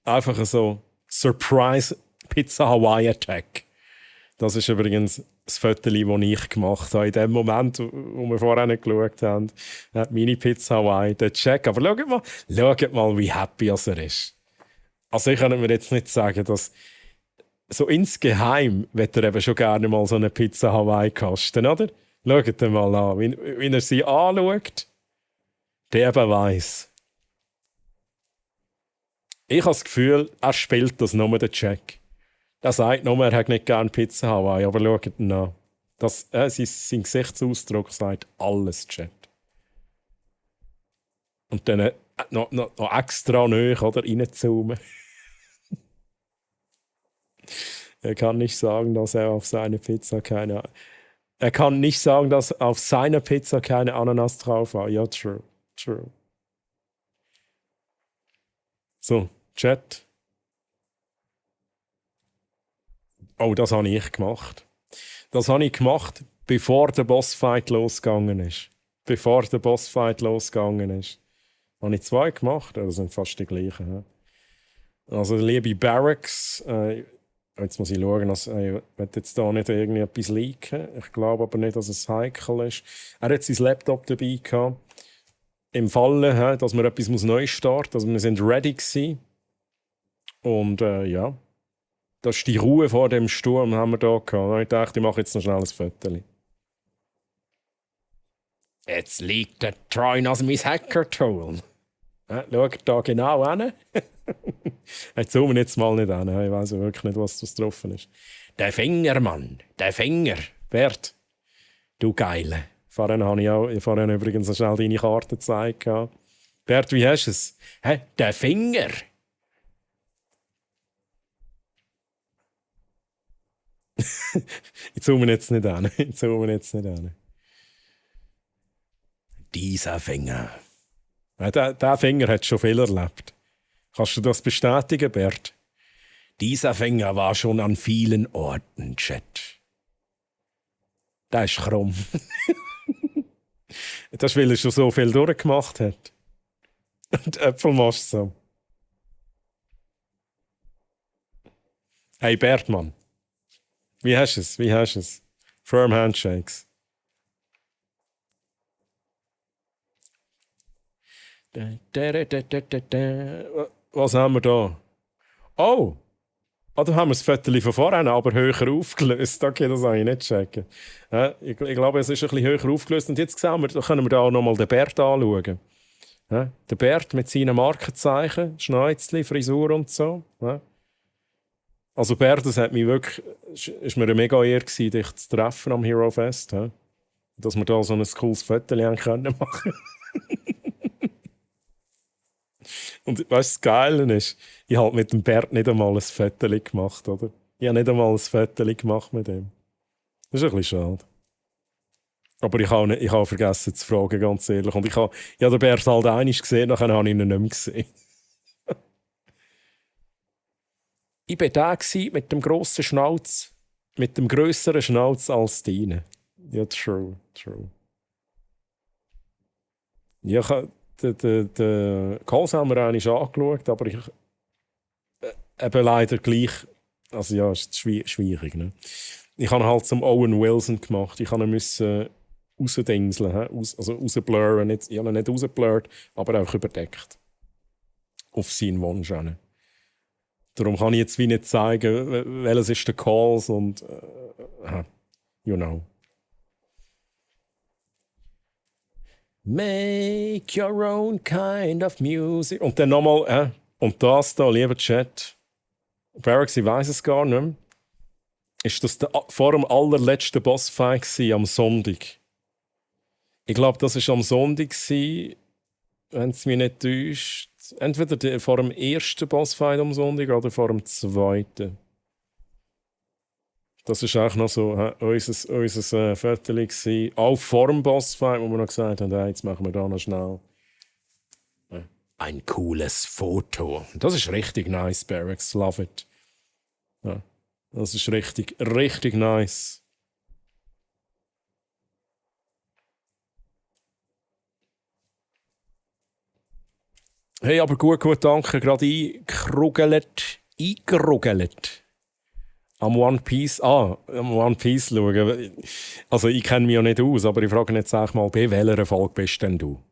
Einfach so Surprise Pizza Hawaii Attack. Das ist übrigens das Foto, das ich gemacht habe. In dem Moment, wo wir vorher nicht geschaut haben, meine Pizza Hawaii, der Check. Aber schaut mal, wie happy er ist. Also ich kann mir jetzt nicht sagen, dass so insgeheim wird er eben schon gerne mal so eine Pizza Hawaii kosten, oder? Schaut ihn mal an, wie er sie anschaut. Der eben weiss. Ich habe das Gefühl, er spielt das nur den Check. Er sagt nur, er hat nicht gerne Pizza Hawaii, aber schaut ihn an. Sein Gesichtsausdruck sagt alles, Chat. Und dann noch extra nahe, oder? Reinzoomen. Er kann nicht sagen, dass er auf seine Pizza keine... Er kann nicht sagen, dass auf seiner Pizza keine Ananas drauf war. Ja, true. True. So, Chat. Oh, das habe ich gemacht. Das habe ich gemacht, bevor der Bossfight losgegangen ist. Bevor der Bossfight losgegangen ist. Habe ich 2 gemacht, das sind fast die gleichen. Also, liebe Barracks, jetzt muss ich schauen, ich will jetzt da nicht irgendwie etwas leaken. Ich glaube aber nicht, dass es heikel ist. Er hat sein Laptop dabei gehabt. Im Falle, dass wir etwas neu starten muss. Also wir sind ready gewesen. Und ja, das ist die Ruhe vor dem Sturm, haben wir da gehabt. Ich dachte, ich mache jetzt noch schnell ein Foto. Jetzt liegt der Troy aus mein Hacker-Tool. Schaut da genau hin. Ich zoome jetzt mal nicht an. Ich weiß wirklich nicht, was das drauf ist. Der Finger, Mann. Der Finger. Bert. Du Geile. Vorhin habe ich übrigens noch schnell deine Karte gezeigt. Bert, wie hast du es? Der Finger. Ich zoome jetzt nicht an. Dieser Finger. Der Finger hat schon viel erlebt. Kannst du das bestätigen, Bert? Dieser Finger war schon an vielen Orten, Chat. Der ist krumm. Das ist, weil er schon so viel durchgemacht hat. Und Äpfel machst du so. Hey Bert, Mann. Wie hast du es? Firm Handshakes. Was haben wir da? Oh! Da haben wir das Foto von vorhin, aber höher aufgelöst. Okay, das habe ich nicht checken. Ich glaube, es ist ein bisschen höher aufgelöst. Und jetzt können wir da auch nochmal den Bert anschauen. Der Bert mit seinen Markenzeichen, Schneizli, Frisur und so. Also Bert, das hat mich wirklich, ist mir eine mega Ehre gewesen, dich zu treffen am Hero Fest. Dass wir da so ein cooles Foto machen können. Und weißt du, das Geile ist, ich habe mit dem Bert nicht einmal ein Foto gemacht, oder? Ich habe nicht einmal ein Foto gemacht mit ihm. Das ist ein bisschen schade. Aber ich habe vergessen zu fragen, ganz ehrlich. Und ich habe den Bert halt einmal gesehen, nachher habe ich ihn nicht mehr gesehen. Ich war da mit dem grossen Schnauz, mit dem grösseren Schnauz als deine. Ja, true. Ja, den Calls haben wir eigentlich angeschaut, aber ich eben leider gleich. Also ja, ist schwierig. Ne? Ich habe halt zum Owen Wilson gemacht. Ich musste rausdingseln, also rausblurren. Ich habe ihn nicht rausgeblurrt, aber auch überdeckt. Auf seinen Wunsch hin. Darum kann ich jetzt wie nicht zeigen, welches ist der Calls und you know. Make your own kind of music. Und dann nochmal, und das da, lieber Chat, Barracks, ich weiss es gar nicht mehr, ist das vor dem allerletzten Bossfight am Sonntag. Ich glaube, das war am Sonntag, wenn es mich nicht täuscht. Entweder vor dem ersten Bossfight am Sonntag oder vor dem zweiten. Das war eigentlich noch so unser Viertel gewesen. Auch vor dem Bossfight, wo wir noch gesagt haben, hey, jetzt machen wir da noch schnell ein cooles Foto. Das ist richtig nice, Barracks. Love it. Ja, das ist richtig, richtig nice. Hey, aber gut, danke. Gerade eingerugelt. Am One Piece schauen. Also ich kenne mich ja nicht aus, aber ich frage jetzt auch mal, bei welcher Folge bist denn du?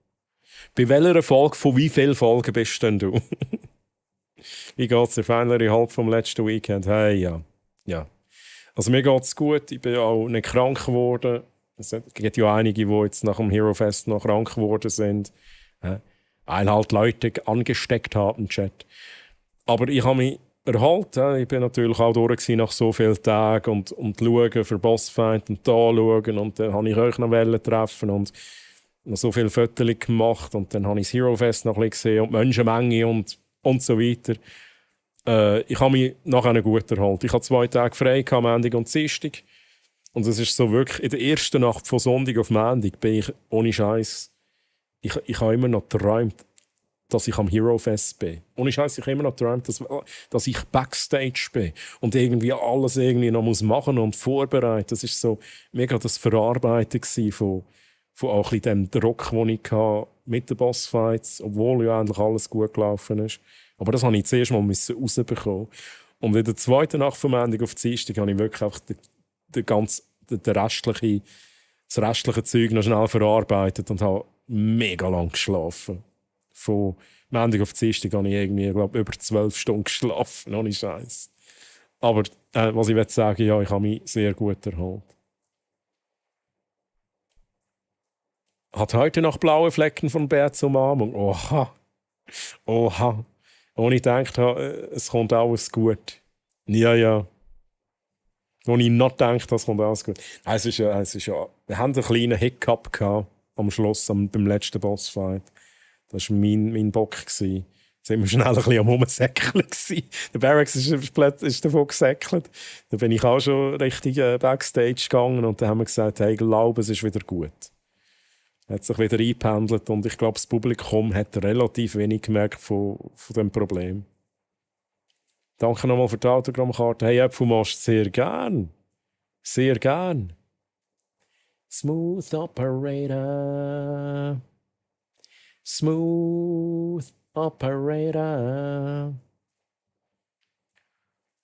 Bei welcher Folge, von wie vielen Folgen bist denn du? Wie geht's dir? Finally halb vom letzten Weekend? Hey, ja. Also mir geht's gut, ich bin auch nicht krank geworden. Es gibt ja einige, die jetzt nach dem Hero Fest noch krank geworden sind. Weil halt Leute angesteckt haben im Chat. Aber ich habe mich erhalten. Ich bin natürlich auch durch nach so vielen Tagen und schauen für Bossfight und da schauen. Und dann habe ich euch noch treffen und noch so viele Fotos gemacht. Und dann habe ich das Hero Fest noch ein bisschen gesehen und die Menschenmenge und so weiter. Ich habe mich nachher gut erhalten. Ich hatte 2 Tage frei, am Montag und Dienstag. Und es ist so wirklich, in der ersten Nacht von Sonntag auf Montag bin ich ohne Scheiß. Ich habe immer noch geträumt, dass ich am Hero Fest bin. Ohne Scheiß, ich habe immer noch geträumt, dass ich Backstage bin und irgendwie alles irgendwie noch machen und vorbereiten. Das ist so mega das Verarbeiten von auch ein bisschen dem Druck, den ich hatte mit den Bossfights, obwohl ja eigentlich alles gut gelaufen ist. Aber das musste ich zuerst mal rausbekommen. Und in der zweiten Nacht vom Ende auf Dienstag habe ich wirklich einfach das restliche Zeug noch schnell verarbeitet und habe mega lang geschlafen. Von Montag auf Dienstag habe ich irgendwie, über 12 Stunden geschlafen, ohne Scheiß. Aber was ich sagen will, ja, ich habe mich sehr gut erholt. Hat heute noch blaue Flecken von Bärts Umarmung? Oha. Und ich dachte, es kommt alles gut. Ja. Und ich noch dachte, es kommt alles gut. Es ist ja, wir haben einen kleinen Hiccup gehabt am Schluss, beim letzten Bossfight. Das war mein Bock. Jetzt waren wir schnell ein bisschen am Rumsäckeln. Der Barracks ist davon gesäckelt. Dann bin ich auch schon richtig Backstage gegangen und dann haben wir gesagt, hey, ich glaube, es ist wieder gut. Hat sich wieder eingependelt und ich glaube, das Publikum hat relativ wenig gemerkt von dem Problem. Danke nochmal für die Autogrammkarte. Hey, Apfelmast, sehr gern. Sehr gern. Smooth Operator. Smooth Operator.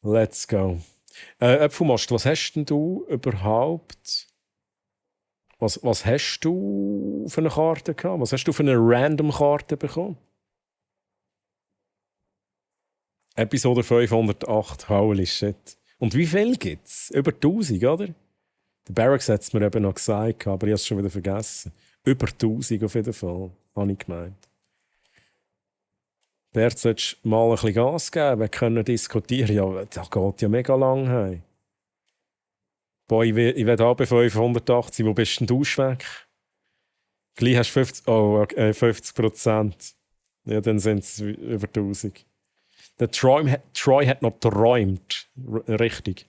Let's go. Apfelmast, was hast denn du überhaupt? Was hast du für eine Karte gehabt? Was hast du für eine Random-Karte bekommen? Episode 508, holy shit. Und wie viel gibt es? Über 1000, oder? Der Barracks hat es mir eben noch gesagt, aber ich habe es schon wieder vergessen. Über 1000 auf jeden Fall, habe ich gemeint. Bert, solltest du mal ein bisschen Gas geben, wir können diskutieren. Ja, das geht ja mega lang. Hey. Boah, ich will auch bei 580. Wo bist denn du weg? Gleich hast du 50%. Ja, dann sind es über 1000. Der Troy hat noch geträumt. Richtig.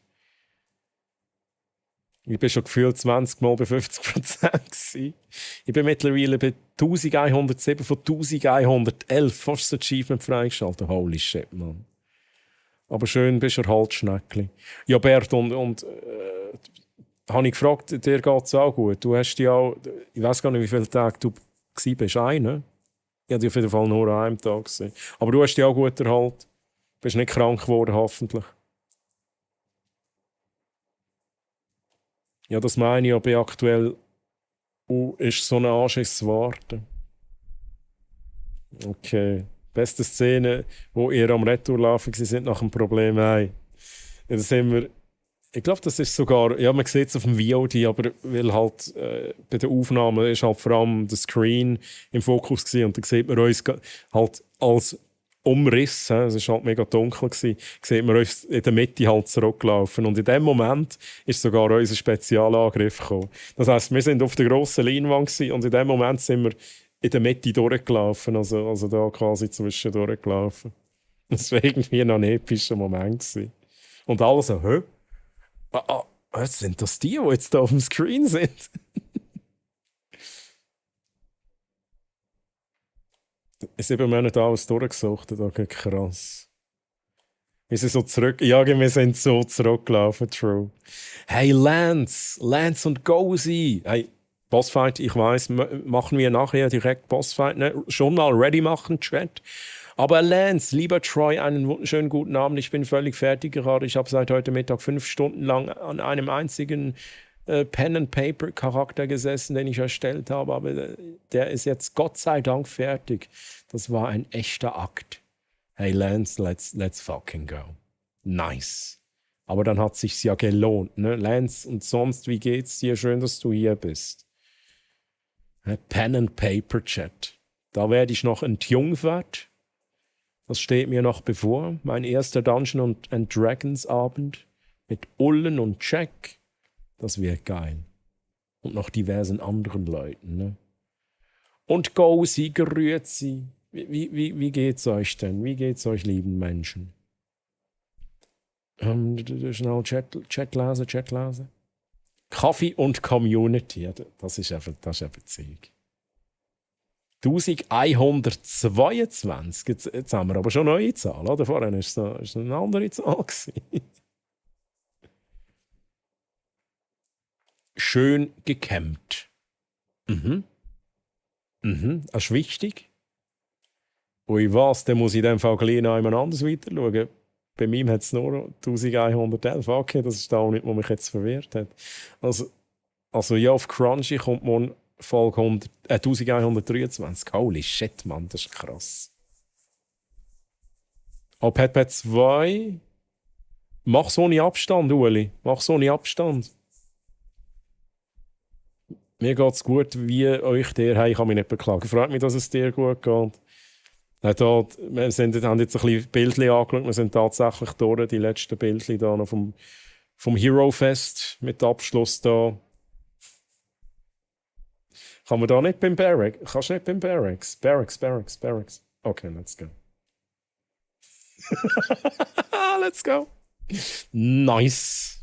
Ich bin schon gefühlt 20 Mal bei 50%. Ich bin mittlerweile bei 1107 von 1111. Fast das Achievement freigeschaltet. Holy shit, Mann. Aber schön bist du erhalten, Schneckli. Ja, Bert, habe ich gefragt, dir geht es auch gut. Du hast ja auch, ich weiß gar nicht, wie viele Tage du warst. Einen? Ich hatte auf jeden Fall nur an einem Tag gesehen. Aber du hast dich auch gut erhalten. Du bist nicht krank geworden, hoffentlich. Ja, das meine ich, aber aktuell ist so ein Anschiss zu warten. Okay. Beste Szene, wo ihr am Retour laufen sind nach dem Problem. Hey. Ja, da sind wir. Ich glaube, das ist sogar, ja, man sieht es auf dem VOD, aber weil halt bei der Aufnahme ist halt vor allem der Screen im Fokus gewesen, und da sieht man uns halt als Umriss, es war halt mega dunkel gewesen, sieht man uns in der Mitte halt zurücklaufen, und in dem Moment ist sogar unser Spezialangriff gekommen. Das heisst, wir sind auf der grossen Leinwand gewesen, und in dem Moment sind wir in der Mitte durchgelaufen, also da quasi zwischendurch gelaufen. Das war irgendwie noch ein epischer Moment gewesen. Und alle so, hä? Was sind das die jetzt da auf dem Screen sind? 7 Monate alles durchgesucht, okay, krass. Wir sind so zurück. Ja, wir sind so zurückgelaufen, true. Hey, Lance und Gozy. Hey, Bossfight, ich weiss, machen wir nachher direkt Bossfight. Ne? Schon mal ready machen, Chat. Aber Lance, lieber Troy, einen schönen guten Abend. Ich bin völlig fertig gerade. Ich habe seit heute Mittag 5 Stunden lang an einem einzigen Pen-and-Paper-Charakter gesessen, den ich erstellt habe. Aber der ist jetzt Gott sei Dank fertig. Das war ein echter Akt. Hey Lance, let's fucking go. Nice. Aber dann hat sich's ja gelohnt, ne? Lance, und sonst, wie geht's dir? Schön, dass du hier bist. Pen and Paper Chat. Da werde ich noch entjungfert. Das steht mir noch bevor. Mein erster Dungeon and Dragons Abend mit Ullen und Jack. Das wird geil. Und noch diversen anderen Leuten, ne? Und Gozy, grüezi. Wie geht's euch denn? Wie geht's euch, lieben Menschen? Schnell Chat lesen. Kaffee und Community. Ja, das ist eben Zeug. 1122. Jetzt haben wir aber schon eine neue Zahl, oder? Vorhin war es eine andere Zahl. Schön gekämmt. Das ist wichtig. Ui, was? Dann muss ich in dem Fall gleich noch jemand anders weiter schauen. Bei mir hat es nur 1111. Okay, das ist auch nicht, was mich jetzt verwirrt hat. Also ja, auf Crunchy kommt morgen Folge 1123. Holy shit, Mann, das ist krass. Auch Pet 2. Mach so einen Abstand, Ueli. Mach so einen Abstand. Mir geht's gut, wie euch der. Hey, ich kann mich nicht beklagen. Freut mich, dass es dir gut geht. Wir haben jetzt ein bisschen Bildchen angeschaut. Wir sind tatsächlich durch, die letzten Bildchen da noch vom Hero Fest mit Abschluss da. Kann man da nicht beim Barracks? Kannst du nicht beim Barracks? Barracks. Okay, let's go. Let's go. Nice.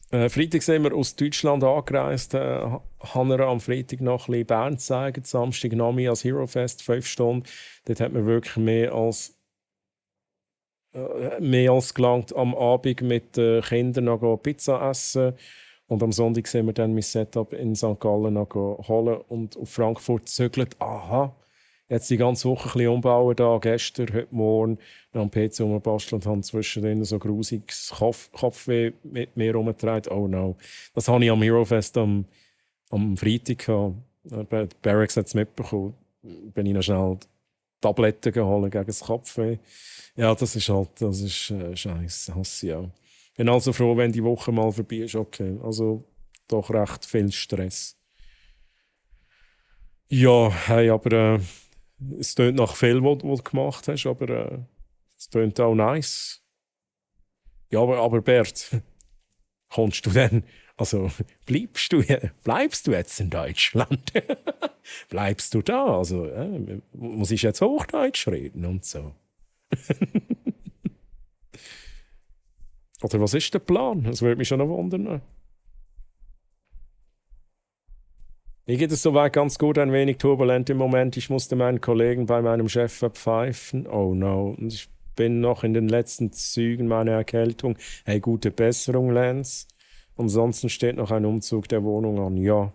Freitag sind wir aus Deutschland angereist. Haben wir am Freitag noch ein bisschen Bern gezeigt. Samstag Nami als Hero Fest, 5 Stunden. Dort hat man wirklich mehr als gelangt am Abend mit Kindern noch Pizza essen. Und am Sonntag sind wir dann mein Setup in St. Gallen noch holen und auf Frankfurt zügelt. Aha, jetzt die ganze Woche ein bisschen umbauen da. Gestern, heute Morgen noch am PC rumbasteln und haben zwischendrin so grusiges Kopfweh mit mir rumgetragen. Oh no. Das habe ich am Hero Fest am Freitag gehabt. Barracks hat es mitbekommen. Bin ich noch schnell Tabletten geholt gegen das Kopfweh. Ja, das ist scheiße. Hasse ich auch. Bin also froh, wenn die Woche mal vorbei ist. Okay, also doch recht viel Stress. Ja, hey, aber es tönt nach viel, was du gemacht hast, aber es tönt auch nice. Ja, aber Bert, kommst du denn, also bleibst du jetzt in Deutschland? Bleibst du da? Also muss ich jetzt Hochdeutsch reden und so? Oder was ist der Plan? Das würde mich schon noch wundern. Mir geht es soweit ganz gut, ein wenig turbulent im Moment. Ich musste meinen Kollegen bei meinem Chef verpfeifen. Oh no. Und ich bin noch in den letzten Zügen meiner Erkältung. Hey, gute Besserung, Lance. Ansonsten steht noch ein Umzug der Wohnung an. Ja,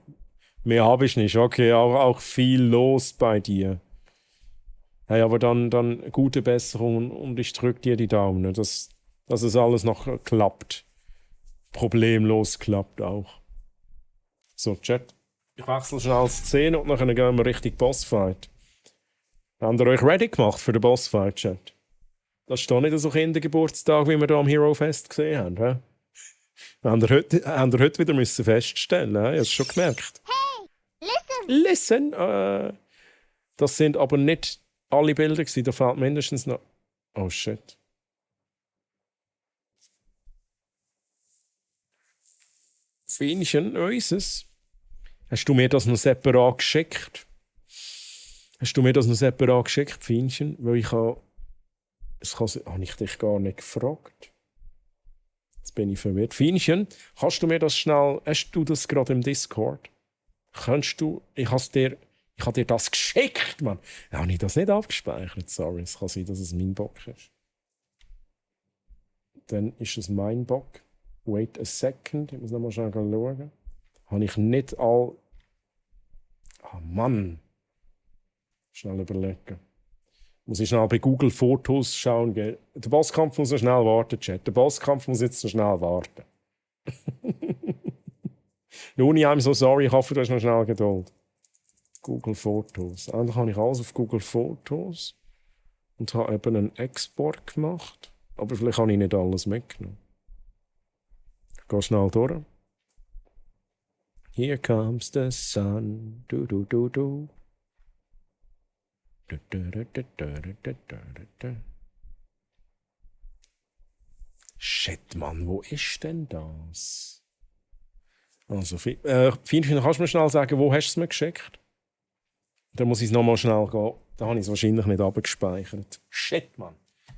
mehr habe ich nicht. Okay, auch viel los bei dir. Hey, aber dann gute Besserung und ich drücke dir die Daumen, dass es alles noch klappt. Problemlos klappt auch. So, Chat. Ich wechsle schnell die Szene und dann gehen wir richtig Bossfight. Habt ihr euch ready gemacht für den Bossfight, Chat? Das ist doch nicht so Kindergeburtstag, wie wir hier am Hero Fest gesehen haben. He? Habt ihr heute wieder müssen feststellen? He? Ich habe es schon gemerkt. Hey, Listen! Das sind aber nicht alle Bilder gewesen. Da fehlt mindestens noch... Oh shit. Fienchen, unseres. Hast du mir das noch separat geschickt? Fienchen? Weil ich habe Habe ich dich gar nicht gefragt? Jetzt bin ich verwirrt. Fienchen, kannst du mir das schnell... Hast du das gerade im Discord? Kannst du... Ich habe dir das geschickt, Mann. Habe ich das nicht abgespeichert? Sorry, es kann sein, dass es mein Bock ist. Dann ist es mein Bock. Wait a second. Ich muss noch mal schnell schauen. Habe ich nicht all... Ah, Mann. Schnell überlegen. Muss ich schnell bei Google Fotos schauen. Der Bosskampf muss noch schnell warten, Chat. Der Bosskampf muss jetzt noch schnell warten. Luni, I'm so sorry. Ich hoffe, du hast noch schnell Geduld. Google Fotos. Eigentlich habe ich alles auf Google Fotos und habe eben einen Export gemacht. Aber vielleicht habe ich nicht alles mitgenommen. Ich gehe schnell durch. Here comes the sun. Du, du, du, du. Du, du, du, du, du, du, du, du. Shit, Mann, wo ist denn das? Also, Fienchen, kannst du mir schnell sagen, wo hast du es mir geschickt? Dann muss ich es nochmal schnell gehen. Da habe ich es wahrscheinlich nicht abgespeichert. Shit, Mann.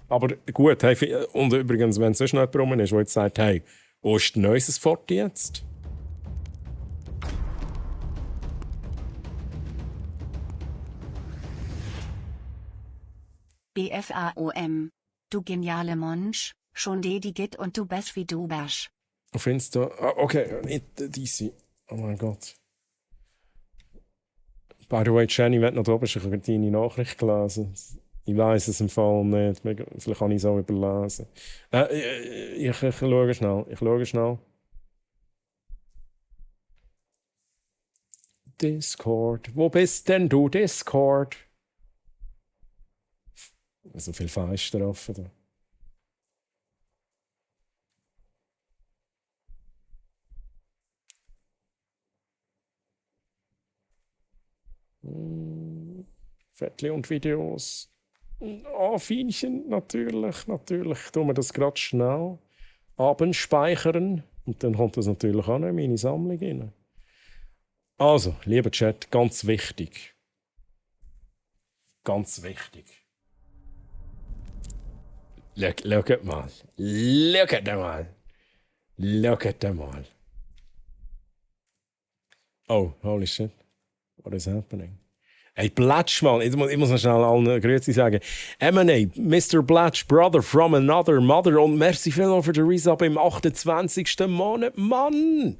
Aber gut, hey, und übrigens, wenn es sonst noch jemand rum ist, der jetzt sagt, hey, wo ist denn unser Fort jetzt? BFAOM. Du geniale Monsch, schon Digit und du bist wie du bist. Auf Insta. Ah, okay, nicht DC. Oh mein Gott. By the way, Jenny, wenn du noch da bist, ich habe deine Nachricht gelesen. Ich weiss es im Fall nicht. Vielleicht kann ich es auch überlesen. Ich schaue schnell. Discord. Wo bist denn du, Discord? So viel Fenster offen da. Fettli und Videos. Fienchen, natürlich. Tun wir das gerade schnell abspeichern. Und dann kommt das natürlich auch noch in meine Sammlung rein. Also, lieber Chat, ganz wichtig. Ganz wichtig. Schaut mal. Oh, holy shit. What is happening? Hey, Blatsch, Mann. Ich muss noch schnell allen Grüezi sagen. M&A, Mr. Blatsch, Brother from another mother. Und merci vielmals für den Resub im 28. Monat. Mann!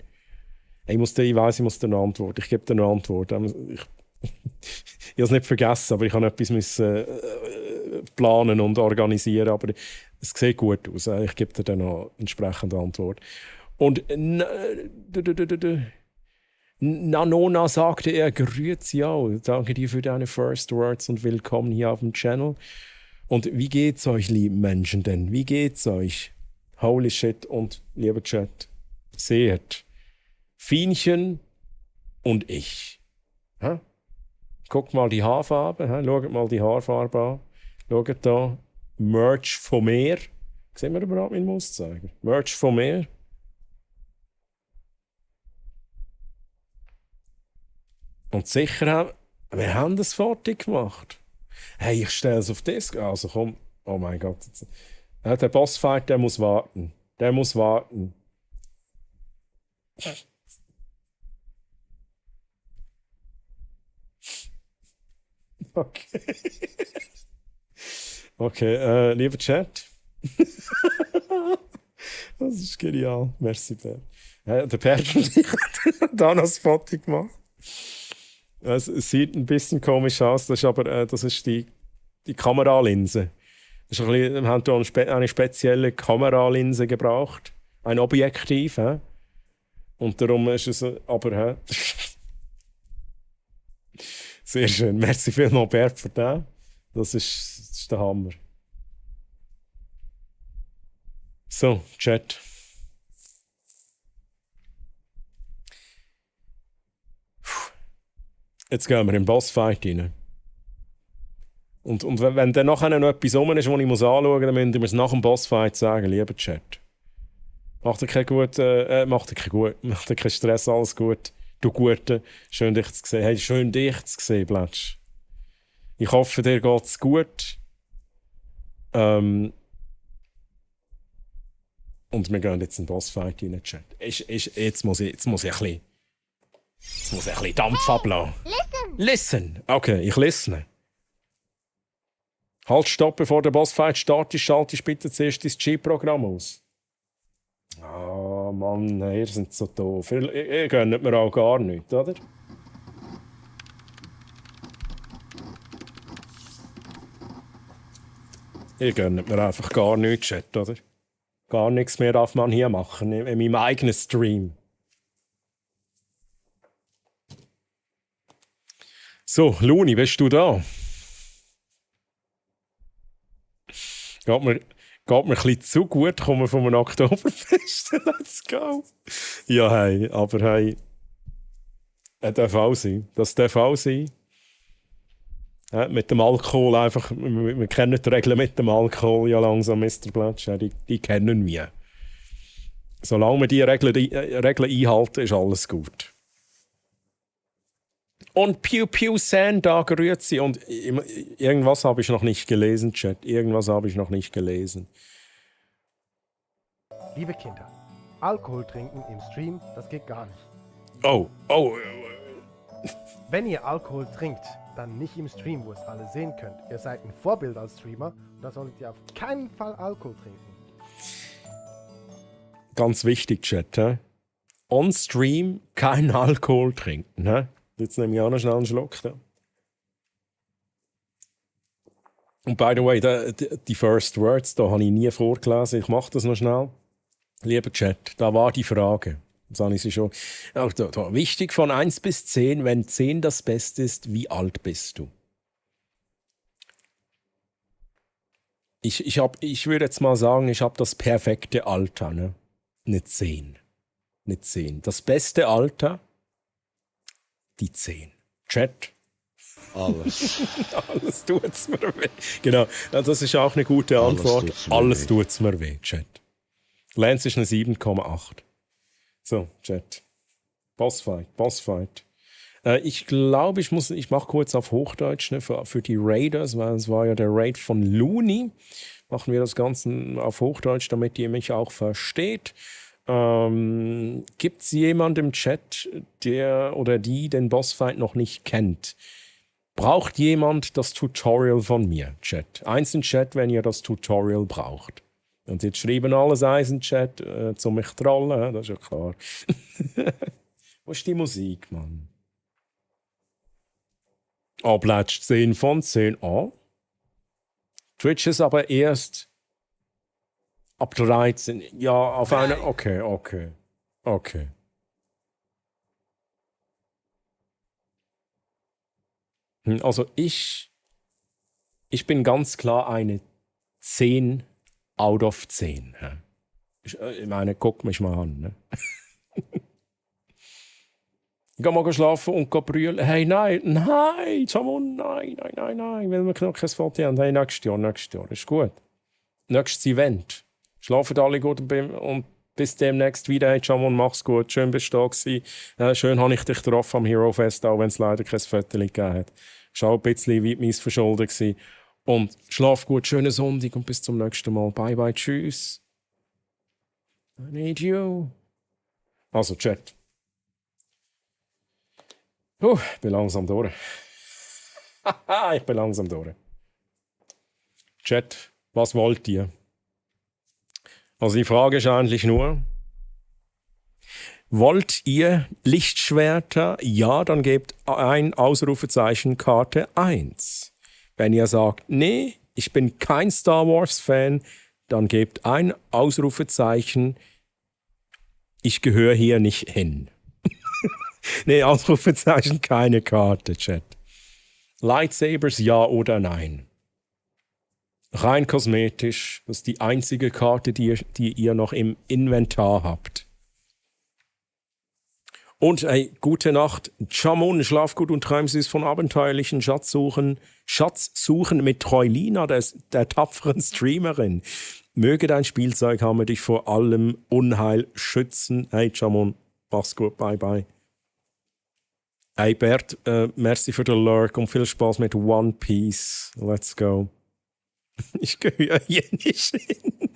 Hey, ich weiss, ich muss dir eine Antwort. Ich gebe dir eine Antwort. Ich habe es nicht vergessen, aber ich habe etwas planen und organisieren. Aber es sieht gut aus. Ich gebe dir dann noch entsprechende Antwort. Und Nanona sagte er, grüezi auch. Danke dir für deine First Words und willkommen hier auf dem Channel. Und wie geht's euch, lieben Menschen denn? Wie geht's euch? Holy shit und lieber Chat, seht, Fienchen und ich. Ha? Guckt mal die Haarfarbe, schaut mal die Haarfarbe an. Schaut da, Merch von mir. Sehen wir überhaupt meinen Mauszeiger? Merch von mir. Und sicher, wir haben das fertig gemacht. Hey, ich stelle es auf Disc. Also komm, oh mein Gott. Der Bossfight, der muss warten. Okay. Okay, lieber Chat. Das ist genial. Merci, Per. Der Per und ich haben da noch ein Foto gemacht. Es sieht ein bisschen komisch aus, das ist die Kameralinse. Das ist wir haben hier eine spezielle Kameralinse gebraucht. Ein Objektiv. Und darum ist es aber... Sehr schön. Merci vielmals, Bert, für das. Das ist der Hammer. So, Chat. Jetzt gehen wir in den Bossfight rein. Und wenn dann nachher noch etwas rum ist, was ich anschauen muss, dann müssen wir es nach dem Bossfight sagen, lieber Chat. Macht dir keinen Stress, alles gut. Du Gute, schön dich zu sehen. Hey, schön dich zu sehen, Blatsch. Ich hoffe, dir geht's gut. Und wir gehen jetzt in den Bossfight rein, Chat. Jetzt muss ich ein bisschen Dampf ablassen. Listen! Okay, ich listene. Halt, stopp, bevor der Bossfight startet, schaltest bitte zuerst das G-Programm aus. Ah, Mann, ihr seid so doof. Ihr gönnt mir auch gar nichts, oder? Ihr gönnt mir einfach gar nichts, Chat, oder? Gar nichts mehr darf man hier machen, in meinem eigenen Stream. So, Luni, bist du da? Geht mir ein bisschen zu gut, kommen wir vom Oktoberfest. Let's go. Ja, hey, aber hey. Darf auch sein. Das darf auch sein. Ja, mit dem Alkohol einfach, wir kennen die Regeln mit dem Alkohol ja langsam, Mr. Blatsch. Ja, die kennen wir. Solange wir die Regeln einhalten, ist alles gut. Und Pew Pew Sanda, grüezi. Und irgendwas habe ich noch nicht gelesen, Chat. Irgendwas habe ich noch nicht gelesen. Liebe Kinder, Alkohol trinken im Stream, das geht gar nicht. Oh. Wenn ihr Alkohol trinkt, dann nicht im Stream, wo es alle sehen könnt. Ihr seid ein Vorbild als Streamer und da solltet ihr auf keinen Fall Alkohol trinken. Ganz wichtig, Chat. He? On Stream kein Alkohol trinken. He? Jetzt nehme ich auch noch schnell einen Schluck. Da. Und by the way, die First Words, da habe ich nie vorgelesen. Ich mache das noch schnell. Lieber Chat, da war die Frage. Jetzt habe ich sie schon. Da. Wichtig von 1 bis 10, wenn 10 das Beste ist, wie alt bist du? Ich würde jetzt mal sagen, ich habe das perfekte Alter. Ne? Eine 10. Eine 10. Das beste Alter, die 10. Chat. Alles. Alles tut's mir weh. Genau, das ist auch eine gute Antwort. Alles tut's mir weh, Chat. Lance ist eine 7,8. So, Chat. Bossfight. Ich glaube, ich mache kurz auf Hochdeutsch, ne, für die Raiders, weil es war ja der Raid von Looney. Machen wir das Ganze auf Hochdeutsch, damit ihr mich auch versteht. Gibt es jemanden im Chat, der oder die den Bossfight noch nicht kennt? Braucht jemand das Tutorial von mir, Chat? Eins im Chat, wenn ihr das Tutorial braucht. Und jetzt schreiben alles eins im Chat, zum mich trollen, das ist ja klar. Wo ist die Musik, Mann? Ablatsch 10 von 10 an. Twitch ist aber erst ab 13. Ja, auf eine. Okay. Also ich bin ganz klar eine 10 out of 10. Ich meine, guck mich mal an. Ne? Ich gehe mal schlafen und brüllen. Hey, nein, Jamon, nein, weil wir noch kein Foto haben. Hey, nächstes Jahr, ist gut. Nächstes Event. Schlafen alle gut und bis demnächst wieder. Hey, Jamon, mach's gut. Schön bist du da gewesen. Schön habe ich dich getroffen am Hero Fest, auch wenn es leider kein Foto gegeben hat. Ist auch ein bisschen wie mein Verschulden gewesen. Und schlaf gut, schönen Sonntag und bis zum nächsten Mal. Bye, bye, tschüss. I need you. Also, Chat. Ich bin langsam durch. Ich bin langsam durch. Chat, was wollt ihr? Also die Frage ist eigentlich nur, wollt ihr Lichtschwerter? Ja, dann gebt ein Ausrufezeichen Karte 1. Wenn ihr sagt, nee, ich bin kein Star Wars-Fan, dann gebt ein Ausrufezeichen, ich gehöre hier nicht hin. Nee, Ausrufezeichen, keine Karte, Chat. Lightsabers, ja oder nein? Rein kosmetisch, das ist die einzige Karte, die ihr noch im Inventar habt. Und gute Nacht, Jamon, schlaf gut und träum süß von abenteuerlichen Schatzsuchen mit Treulina, der tapferen Streamerin. Möge dein Spielzeug haben dich vor allem Unheil schützen. Hey Jamon, mach's gut, bye bye. Hey Bert, merci für den Lurk und viel Spaß mit One Piece. Let's go. Ich gehöre hier nicht hin.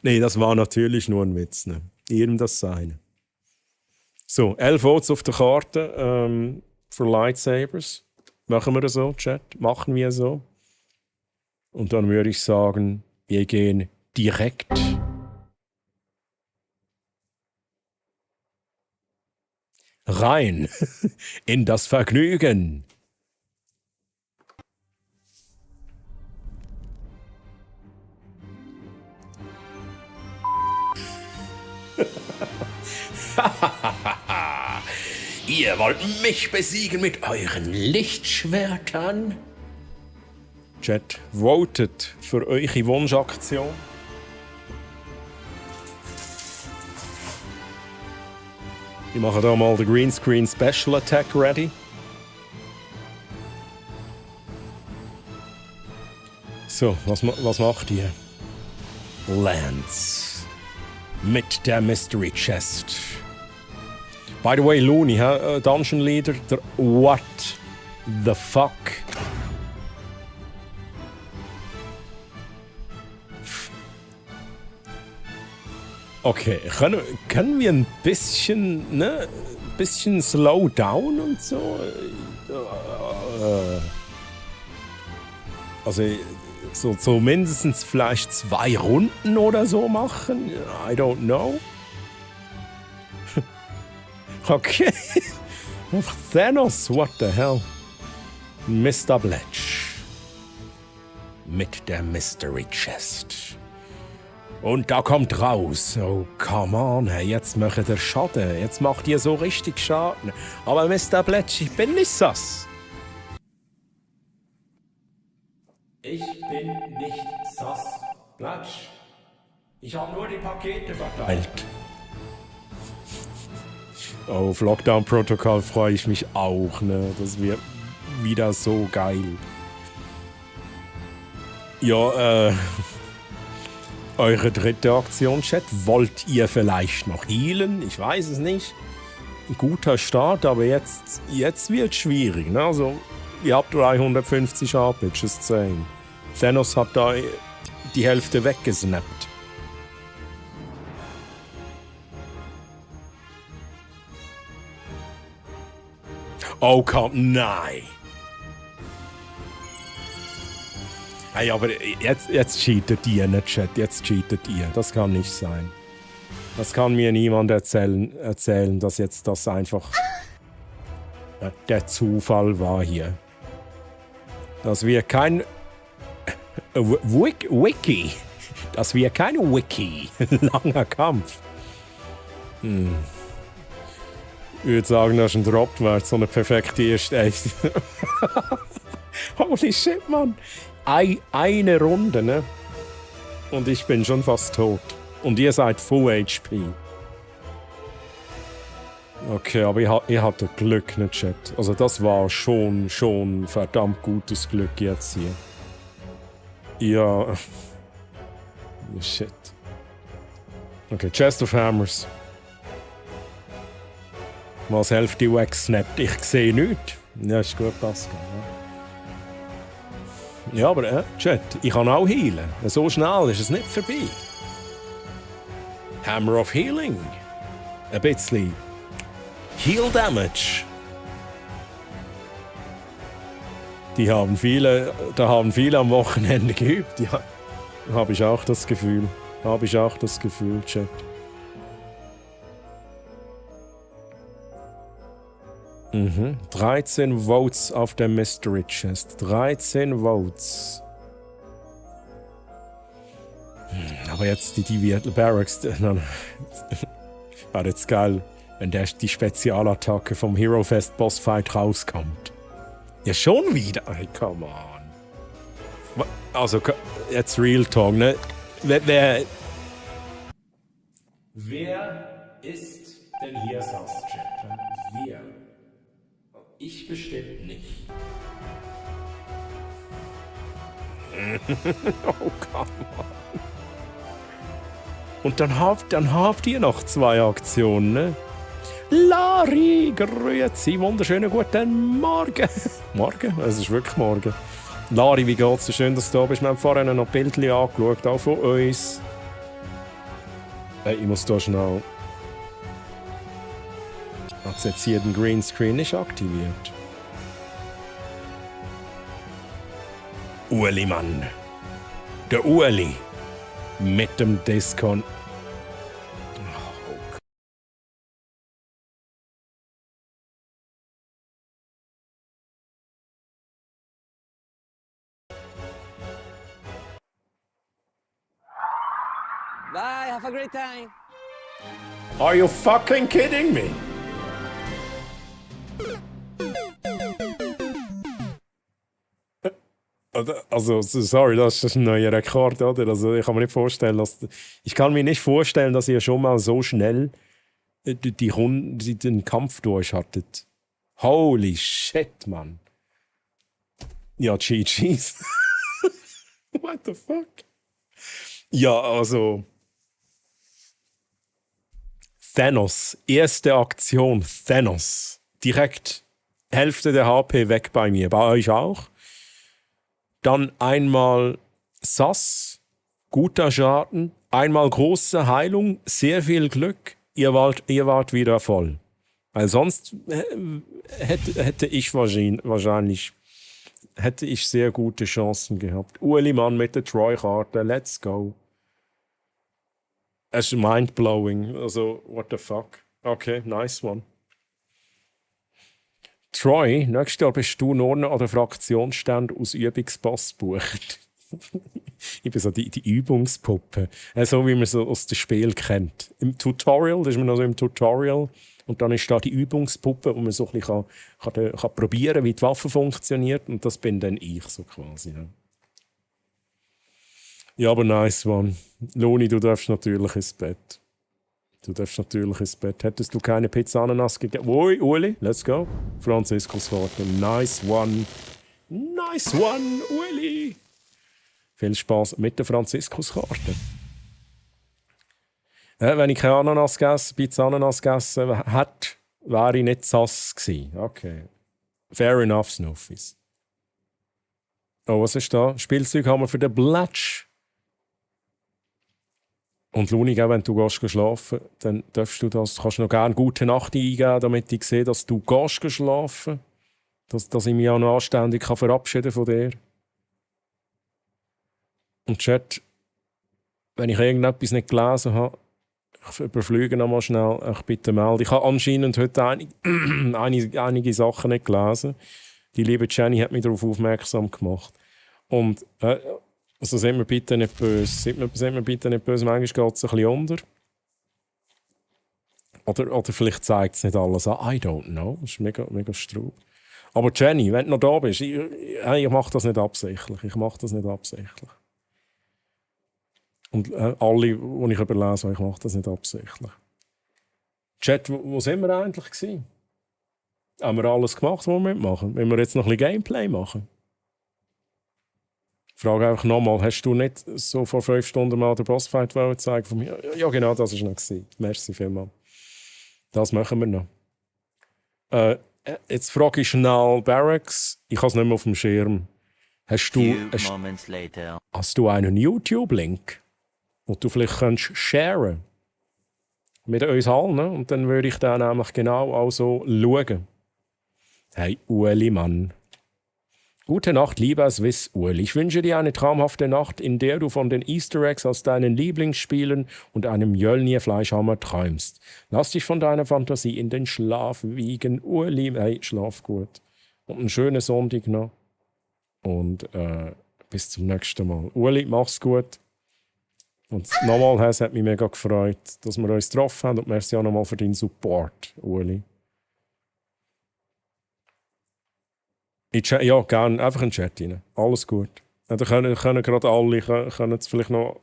Nee, das war natürlich nur ein Witz. Ne? Jedem das Seine. So, 11 Votes auf der Karte für Lightsabers. Machen wir das so, Chat? Machen wir so. Und dann würde ich sagen, wir gehen direkt rein in das Vergnügen. Ihr wollt mich besiegen mit euren Lichtschwertern? Chat, votet für eure Wunschaktion. Ich mache da mal den Greenscreen Special Attack ready. So, was macht ihr? Lance. Mit der Mystery Chest. By the way, Looney, Dungeon Leader, der What the fuck? Okay, können wir ein bisschen, ne, bisschen slow down und so? Also so mindestens vielleicht 2 Runden oder so machen? I don't know. Okay. Thanos, what the hell? Mr. Bletch. Mit der Mystery Chest. Und da kommt raus. Oh, come on, hey, jetzt macht ihr Schaden. Jetzt macht ihr so richtig Schaden. Aber Mr. Bletch, ich bin nicht sass. Ich bin nicht sass. Bletch. Ich habe nur die Pakete verteilt. Auf Lockdown-Protokoll freue ich mich auch, ne? Das wird wieder so geil. Ja, eure dritte Aktion, Chat. Wollt ihr vielleicht noch healen? Ich weiß es nicht. Ein guter Start, aber jetzt wird es schwierig, ne? Also, ihr habt 350 HP, just saying. Thanos hat da die Hälfte weggesnappt. Oh, komm, nein. Hey, aber jetzt cheatet ihr, ne, Chat? Jetzt cheatet ihr. Das kann nicht sein. Das kann mir niemand erzählen, dass jetzt das einfach der Zufall war hier. Dass wir kein Wiki. Dass wir keine Wiki. Langer Kampf. Ich würde sagen, das ist ein Drop wert, so eine perfekte erste. Holy shit, Mann. Eine Runde, ne? Und ich bin schon fast tot. Und ihr seid Full HP. Okay, aber ihr hattet Glück, ne, Chat? Also das war schon verdammt gutes Glück jetzt hier. Ja. Shit. Okay, Chest of Hammers. Was Hälfte wegsnappt. Ich sehe nichts. Ja, ist gut, Pascal. Ja, aber Chat, ich kann auch healen. So schnell ist es nicht vorbei. Hammer of Healing. Ein bisschen Heal Damage. Da haben viele am Wochenende geübt. Ja, habe ich auch das Gefühl. Chat. Mhm. 13 Votes auf der Mystery Chest. 13 Votes. Aber jetzt die Barracks. War jetzt geil, wenn die Spezialattacke vom Hero Fest Bossfight rauskommt. Ja, schon wieder. Hey, come on. Also, jetzt Real Talk, ne? Wer ist denn hier Sass-Chat? Wer? Ich bestimmt nicht. Oh, come on. Und dann habt ihr noch 2 Aktionen, ne? Lari, grüezi, wunderschönen guten Morgen. Morgen? Es ist wirklich morgen. Lari, wie geht's dir? Schön, dass du da bist. Wir haben vorhin noch Bildchen angeschaut, auch von uns. Hey, ich muss da schnell... Jetzt hier den Greenscreen ist aktiviert. Ueli, Mann. Der Ueli. Mit dem Discon. Bye, have a great time. Are you fucking kidding me? Also, sorry, das ist ein neuer Rekord, oder? Also, ich kann mir nicht vorstellen, dass ihr schon mal so schnell den Kampf durch hattet. Holy shit, Mann. Ja, GG's. What the fuck? Ja, also... Thanos. Erste Aktion, Thanos. Direkt Hälfte der HP weg bei mir. Bei euch auch? Dann einmal Sass, guter Schaden, einmal große Heilung, sehr viel Glück, ihr wart wieder voll. Weil sonst hätte ich wahrscheinlich sehr gute Chancen gehabt. Ueli Mann mit der Troy-Karte, let's go. Es ist mindblowing, also what the fuck. Okay, nice one. Troy, nächstes Jahr bist du nur noch an der Fraktionsstand aus Übungspass gebucht. Ich bin so die Übungspuppe. So wie man so aus dem Spiel kennt. Im Tutorial, das ist man also im Tutorial. Und dann ist da die Übungspuppe, wo man so ein bisschen kann probieren, wie die Waffe funktioniert. Und das bin dann ich so quasi. Ja, ja, aber nice one. Loni, du darfst natürlich ins Bett. Hättest du keine Pizza Ananas gegeben? Ui, Uli, let's go. Franziskus Karte. Nice one, Uli. Viel Spaß mit der Franziskus-Karte. Wenn ich keine Ananas gegessen, Pizza Ananas gegessen hätte, wäre ich nicht sass gewesen. Okay. Fair enough, Snuffies. Oh, was ist da? Spielzeug haben wir für den Blatsch. Und Luni, wenn du gehst schlafen, dann kannst du noch gerne gute Nacht eingeben, damit ich sehe, dass du gehst schlafen. Dass ich mich auch noch anständig verabschieden von dir. Und Chat, wenn ich irgendetwas nicht gelesen habe, ich überfliege noch mal schnell, ich bitte melde. Ich habe anscheinend heute einige Sachen nicht gelesen. Die liebe Jenny hat mich darauf aufmerksam gemacht. Und also seid mir bitte nicht böse. Seid mir bitte nicht böse. Manchmal geht es ein bisschen unter. Oder vielleicht zeigt es nicht alles an. I don't know. Das ist mega straub. Aber Jenny, wenn du noch da bist, ich mache das nicht absichtlich. Und alle, die ich überlese, ich mache das nicht absichtlich. Chat, wo sind wir eigentlich gewesen? Haben wir alles gemacht, was wir mitmachen? Wenn wir jetzt noch ein bisschen Gameplay machen? Ich frage einfach nochmal, hast du nicht so vor 5 Stunden mal den Bossfight zeigen von mir? Ja, genau, das war noch. Merci vielmals. Das machen wir noch. Jetzt frage ich schnell Barracks. Ich habe es nicht mehr auf dem Schirm. Hast du einen YouTube-Link, den du vielleicht sharen mit uns allen? Ne? Und dann würde ich den nämlich genau auch so schauen. Hey, Ueli, Mann. Gute Nacht, lieber Swiss Ueli. Ich wünsche dir eine traumhafte Nacht, in der du von den Easter Eggs aus deinen Lieblingsspielen und einem Mjölnir-Fleischhammer träumst. Lass dich von deiner Fantasie in den Schlaf wiegen. Ueli, hey, schlaf gut. Und einen schönen Sonntag noch. Und bis zum nächsten Mal. Ueli, mach's gut. Und nochmal, es hat mich mega gefreut, dass wir uns getroffen haben. Und merci auch nochmal für deinen Support, Ueli. Ja, gerne. Einfach in den Chat rein. Alles gut. Ja, dann können gerade alle können es vielleicht noch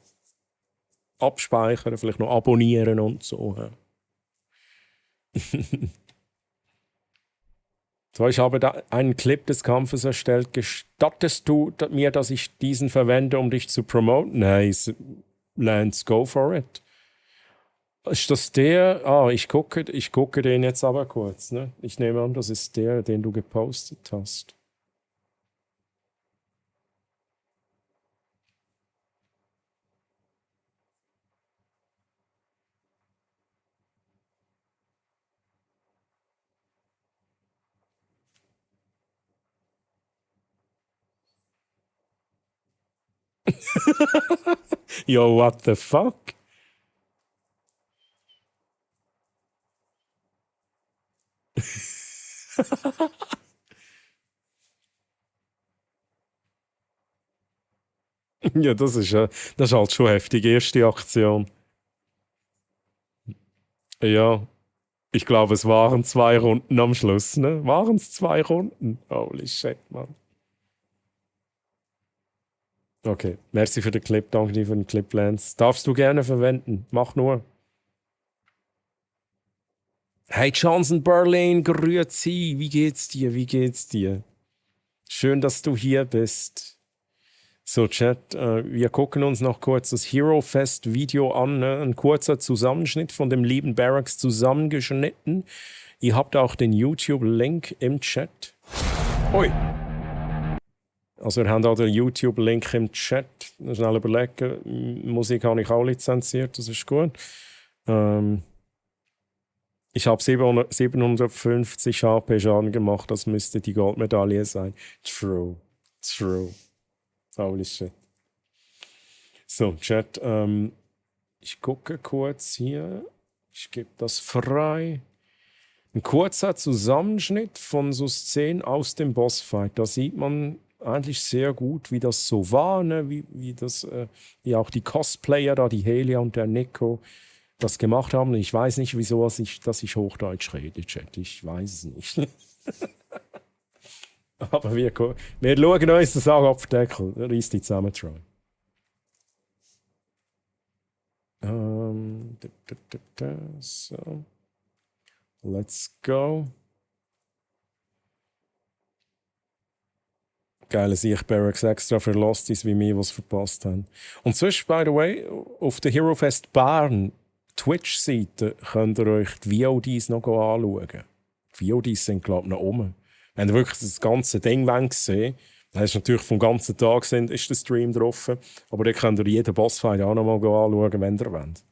abspeichern, vielleicht noch abonnieren und so. So, ich habe einen Clip des Kampfes erstellt. Gestattest du mir, dass ich diesen verwende, um dich zu promoten? Nice. Let's go for it. Ist das der? Ich gucke den jetzt aber kurz. Ne? Ich nehme an, das ist der, den du gepostet hast. Yo, what the fuck? Ja, das ist halt schon heftig, erste Aktion. Ja, ich glaube, es waren 2 Runden am Schluss, ne? Waren es 2 Runden? Holy shit, Mann. Okay, merci für den Clip, danke dir für den Clip, Lance. Darfst du gerne verwenden, mach nur. Hey Johnson Berlin, grüezi, wie geht's dir? Schön, dass du hier bist. So, Chat, wir gucken uns noch kurz das Hero Fest Video an. Ne? Ein kurzer Zusammenschnitt von dem lieben Barracks zusammengeschnitten. Ihr habt auch den YouTube-Link im Chat. Ui! Also, ihr habt auch den YouTube-Link im Chat. Schnell überlegen. Musik habe ich auch lizenziert, das ist gut. Ich habe 750 HP Schaden gemacht, das müsste die Goldmedaille sein. True. Holy shit. So, Chat, ich gucke kurz hier. Ich gebe das frei. Ein kurzer Zusammenschnitt von so Szenen aus dem Bossfight. Da sieht man eigentlich sehr gut, wie das so war, ne? Wie auch die Cosplayer da, die Helia und der Nico, das gemacht haben. Ich weiß nicht, wieso dass ich Hochdeutsch rede, Chat. Ich weiß es nicht. Aber wir schauen uns das auch auf den Deckel. Reiss die zusammen, Troy. So. Let's go. Geile Sicht, Barracks extra für Losties wie mir, die es verpasst haben. Und sonst, by the way, auf der Hero Fest Bern Twitch-Seite könnt ihr euch die VODs noch anschauen. Die VODs sind, glaube ich, noch oben. Wenn ihr wirklich das ganze Ding gesehen das ist natürlich vom ganzen Tag ist der Stream drauf. Aber dann könnt ihr jeden Bossfight auch noch mal anschauen, wenn ihr wollt.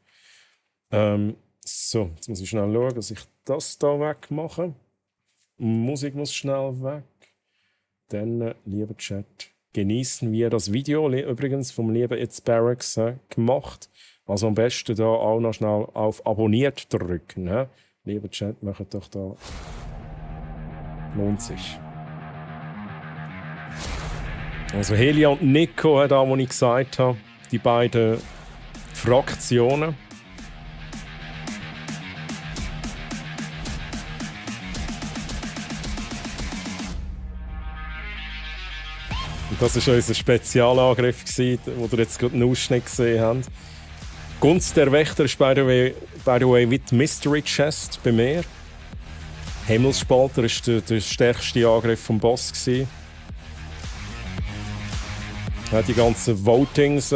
So, jetzt muss ich schnell schauen, dass ich das hier wegmache. Die Musik muss schnell weg. Dann, lieber Chat, genießen wir das Video, übrigens vom lieben It's Barracks gemacht. Also am besten da auch noch schnell auf Abonniert drücken. Ne? Lieber Chat, macht doch da. Lohnt sich. Also Helia und Nico, da wo ich gesagt habe, die beiden Fraktionen. Und das war unser Spezialangriff, den ihr jetzt gerade einen Ausschnitt gesehen habt. Gunst der Wächter ist by the way wie die Mystery Chest bei mir. Himmelsspalter war der stärkste Angriff vom Boss. Die ganzen Votings, die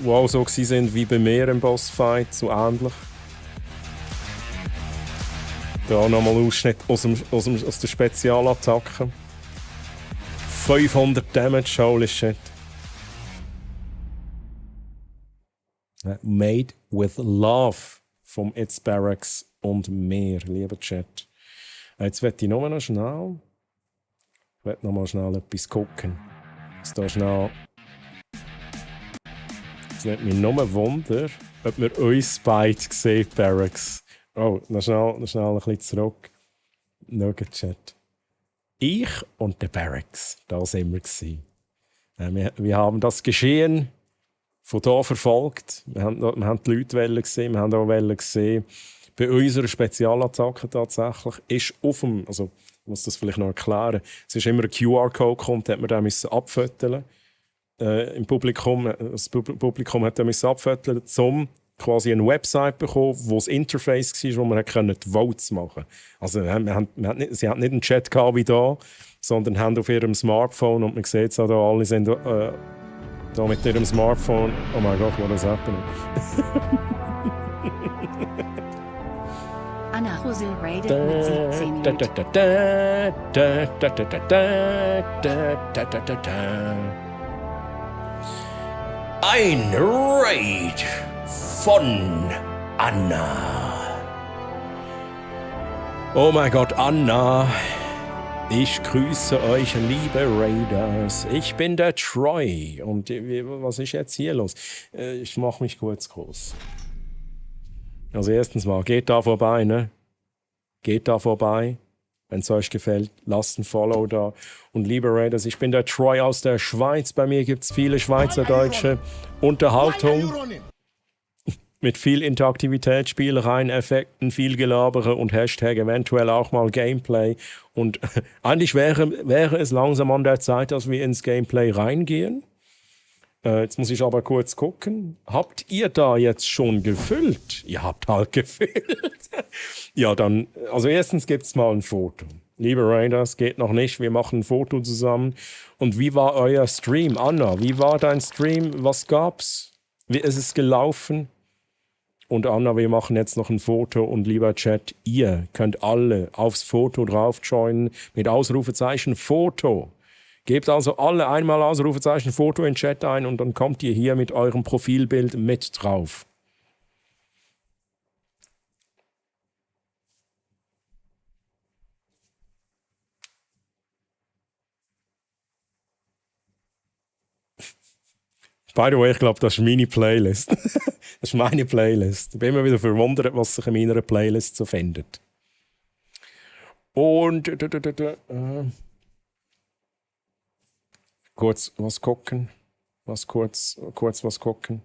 auch so waren wie bei mir im Bossfight, so ähnlich. Da nochmal ein Ausschnitt aus der Spezialattacke. 500 Damage, holy shit. Made with Love vom It's Barracks und mehr, lieber Chat. Jetzt will ich noch schnell etwas gucken. Jetzt nimmt mich nur Wunder, ob wir uns beide sehen, Barracks. Oh, noch schnell ein bisschen zurück. Schaut, Chat. Ich und der Barracks, da sind wir gewesen. Wir haben das Geschehen von hier verfolgt. Wir haben die Leute gesehen, wir haben auch gesehen, bei unserer Spezialattacke tatsächlich ist auf dem, also ich muss das vielleicht noch erklären, es ist immer ein QR-Code gekommen, den hat man dann abfotografieren im Publikum. Das Publikum hat dann abfotografieren, um quasi eine Website zu bekommen, wo das Interface war, wo man die Votes machen konnte. Also sie hatten nicht einen Chat wie da, sondern haben auf ihrem Smartphone, und man sieht es auch da, alle sind da mit ihrem Smartphone. Oh mein Gott, what is happening? Anna Rosel raided mit 17 Loot. Ein Raid von Anna. Oh mein Gott, Anna. Ich grüße euch, liebe Raiders. Ich bin der Troy. Und was ist jetzt hier los? Ich mache mich kurz groß. Also erstens mal, geht da vorbei, ne? Geht da vorbei. Wenn es euch gefällt, lasst ein Follow da. Und liebe Raiders, ich bin der Troy aus der Schweiz. Bei mir gibt es viele schweizerdeutsche Unterhaltung. Mit viel Interaktivität, Spielereien, Effekten, viel Gelabere und Hashtag eventuell auch mal Gameplay. Und eigentlich wäre es langsam an der Zeit, dass wir ins Gameplay reingehen. Jetzt muss ich aber kurz gucken. Habt ihr da jetzt schon gefüllt? Ihr habt halt gefüllt. Ja, dann, also erstens gibt es mal ein Foto. Liebe Raiders, geht noch nicht, wir machen ein Foto zusammen. Und wie war euer Stream? Anna, wie war dein Stream? Was gab's? Wie ist es gelaufen? Und Anna, wir machen jetzt noch ein Foto und lieber Chat, ihr könnt alle aufs Foto drauf joinen mit Ausrufezeichen Foto. Gebt also alle einmal Ausrufezeichen Foto in den Chat ein und dann kommt ihr hier mit eurem Profilbild mit drauf. By the way, ich glaube, das ist meine Playlist. Das ist meine Playlist. Ich bin immer wieder verwundert, was sich in meiner Playlist so findet. Und kurz was gucken. Kurz was gucken.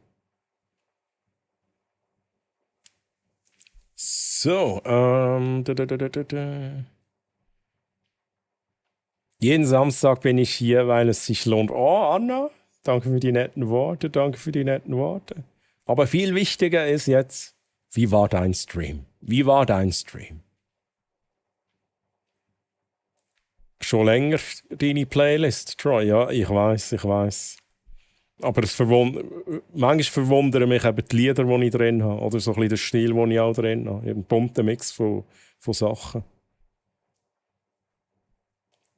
So, jeden Samstag bin ich hier, weil es sich lohnt. Oh, Anna, danke für die netten Worte, Aber viel wichtiger ist jetzt, wie war dein Stream? Schon länger deine Playlist, Troy? Ja, ich weiß. Aber manchmal verwundern mich eben die Lieder, die ich drin habe. Oder so ein bisschen der Stil, den ich auch drin habe. Ein bunter Mix von Sachen.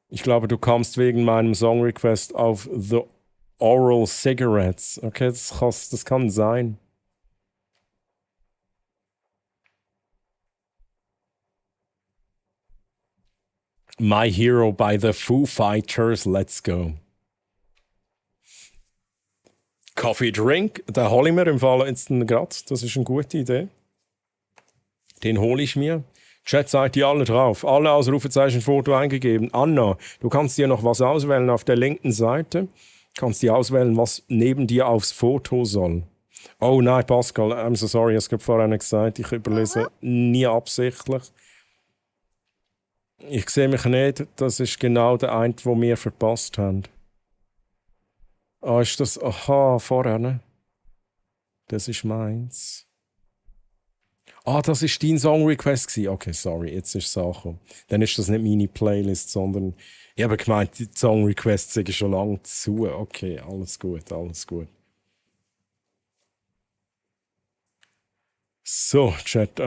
Ich glaube, du kamst wegen meinem Song Request auf The Oral Cigarettes. Okay, das kann sein. My Hero by the Foo Fighters. Let's go. Coffee Drink, den hole ich mir im Fall jetzt gerade. Das ist eine gute Idee. Den hole ich mir. Chat, seid ihr alle drauf? Alle Ausrufezeichen Foto eingegeben. Anna, du kannst dir noch was auswählen auf der linken Seite. Kannst dir auswählen, was neben dir aufs Foto soll. Oh nein, Pascal, I'm so sorry, ich habe vorhin gesagt, ich überlese nie absichtlich. Ich sehe mich nicht, das ist genau der eine, den wir verpasst haben. Ah, ist das? Aha, vorher, ne? Das ist meins. Ah, das ist dein Song-Request gewesen. Okay, sorry, jetzt ist es angekommen. Dann ist das nicht meine Playlist, sondern ich habe gemeint, die Song-Requests sind schon lange zu. Okay, alles gut. So, Chat,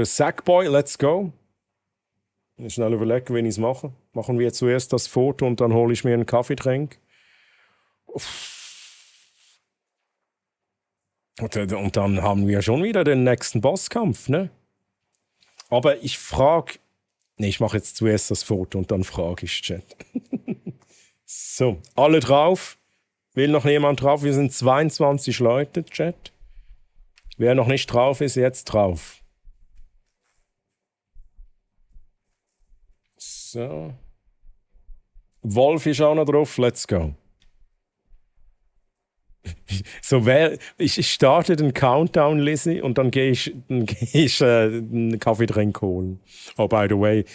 Sackboy, let's go. Schnell überlegen, wie ich es mache. Machen wir zuerst das Foto und dann hole ich mir einen Kaffeetrink. Und dann haben wir schon wieder den nächsten Bosskampf, ne? Aber ich frage... Ne, ich mache jetzt zuerst das Foto und dann frage ich Chat. So, alle drauf? Will noch jemand drauf? Wir sind 22 Leute, Chat. Wer noch nicht drauf ist, jetzt drauf. So. Wolf ist auch noch drauf, let's go. So, ich starte den Countdown, Lizzie, und dann gehe ich einen Kaffee trinken holen. Oh, by the way,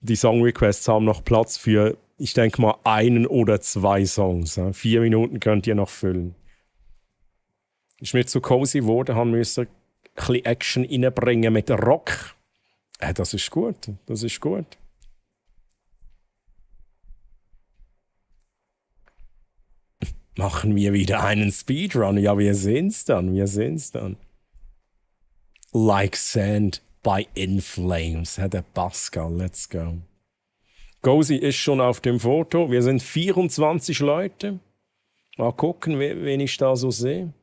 die Song-Requests haben noch Platz für, ich denke mal, 1 oder 2 Songs. 4 Minuten könnt ihr noch füllen. Ist mir zu cozy geworden, haben müssen ein bisschen Action reinbringen mit Rock. Das ist gut. Machen wir wieder einen Speedrun? Ja, wir sehen's dann. Like Sand by In Flames. Der Pascal, let's go. Gozi ist schon auf dem Foto. Wir sind 24 Leute. Mal gucken, wen ich da so sehe.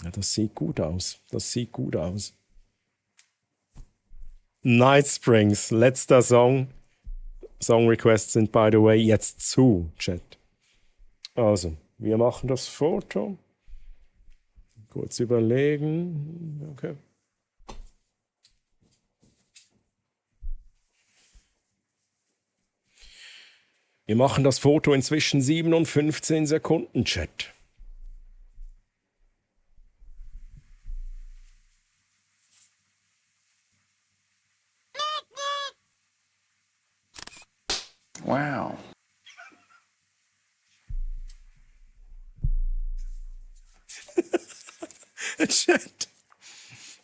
Ja, das sieht gut aus. Night Springs, letzter Song. Song Requests sind, by the way, jetzt zu, Chat. Also, wir machen das Foto. Kurz überlegen. Okay. Wir machen das Foto in zwischen 7 und 15 Sekunden, Chat. Wow. Chat.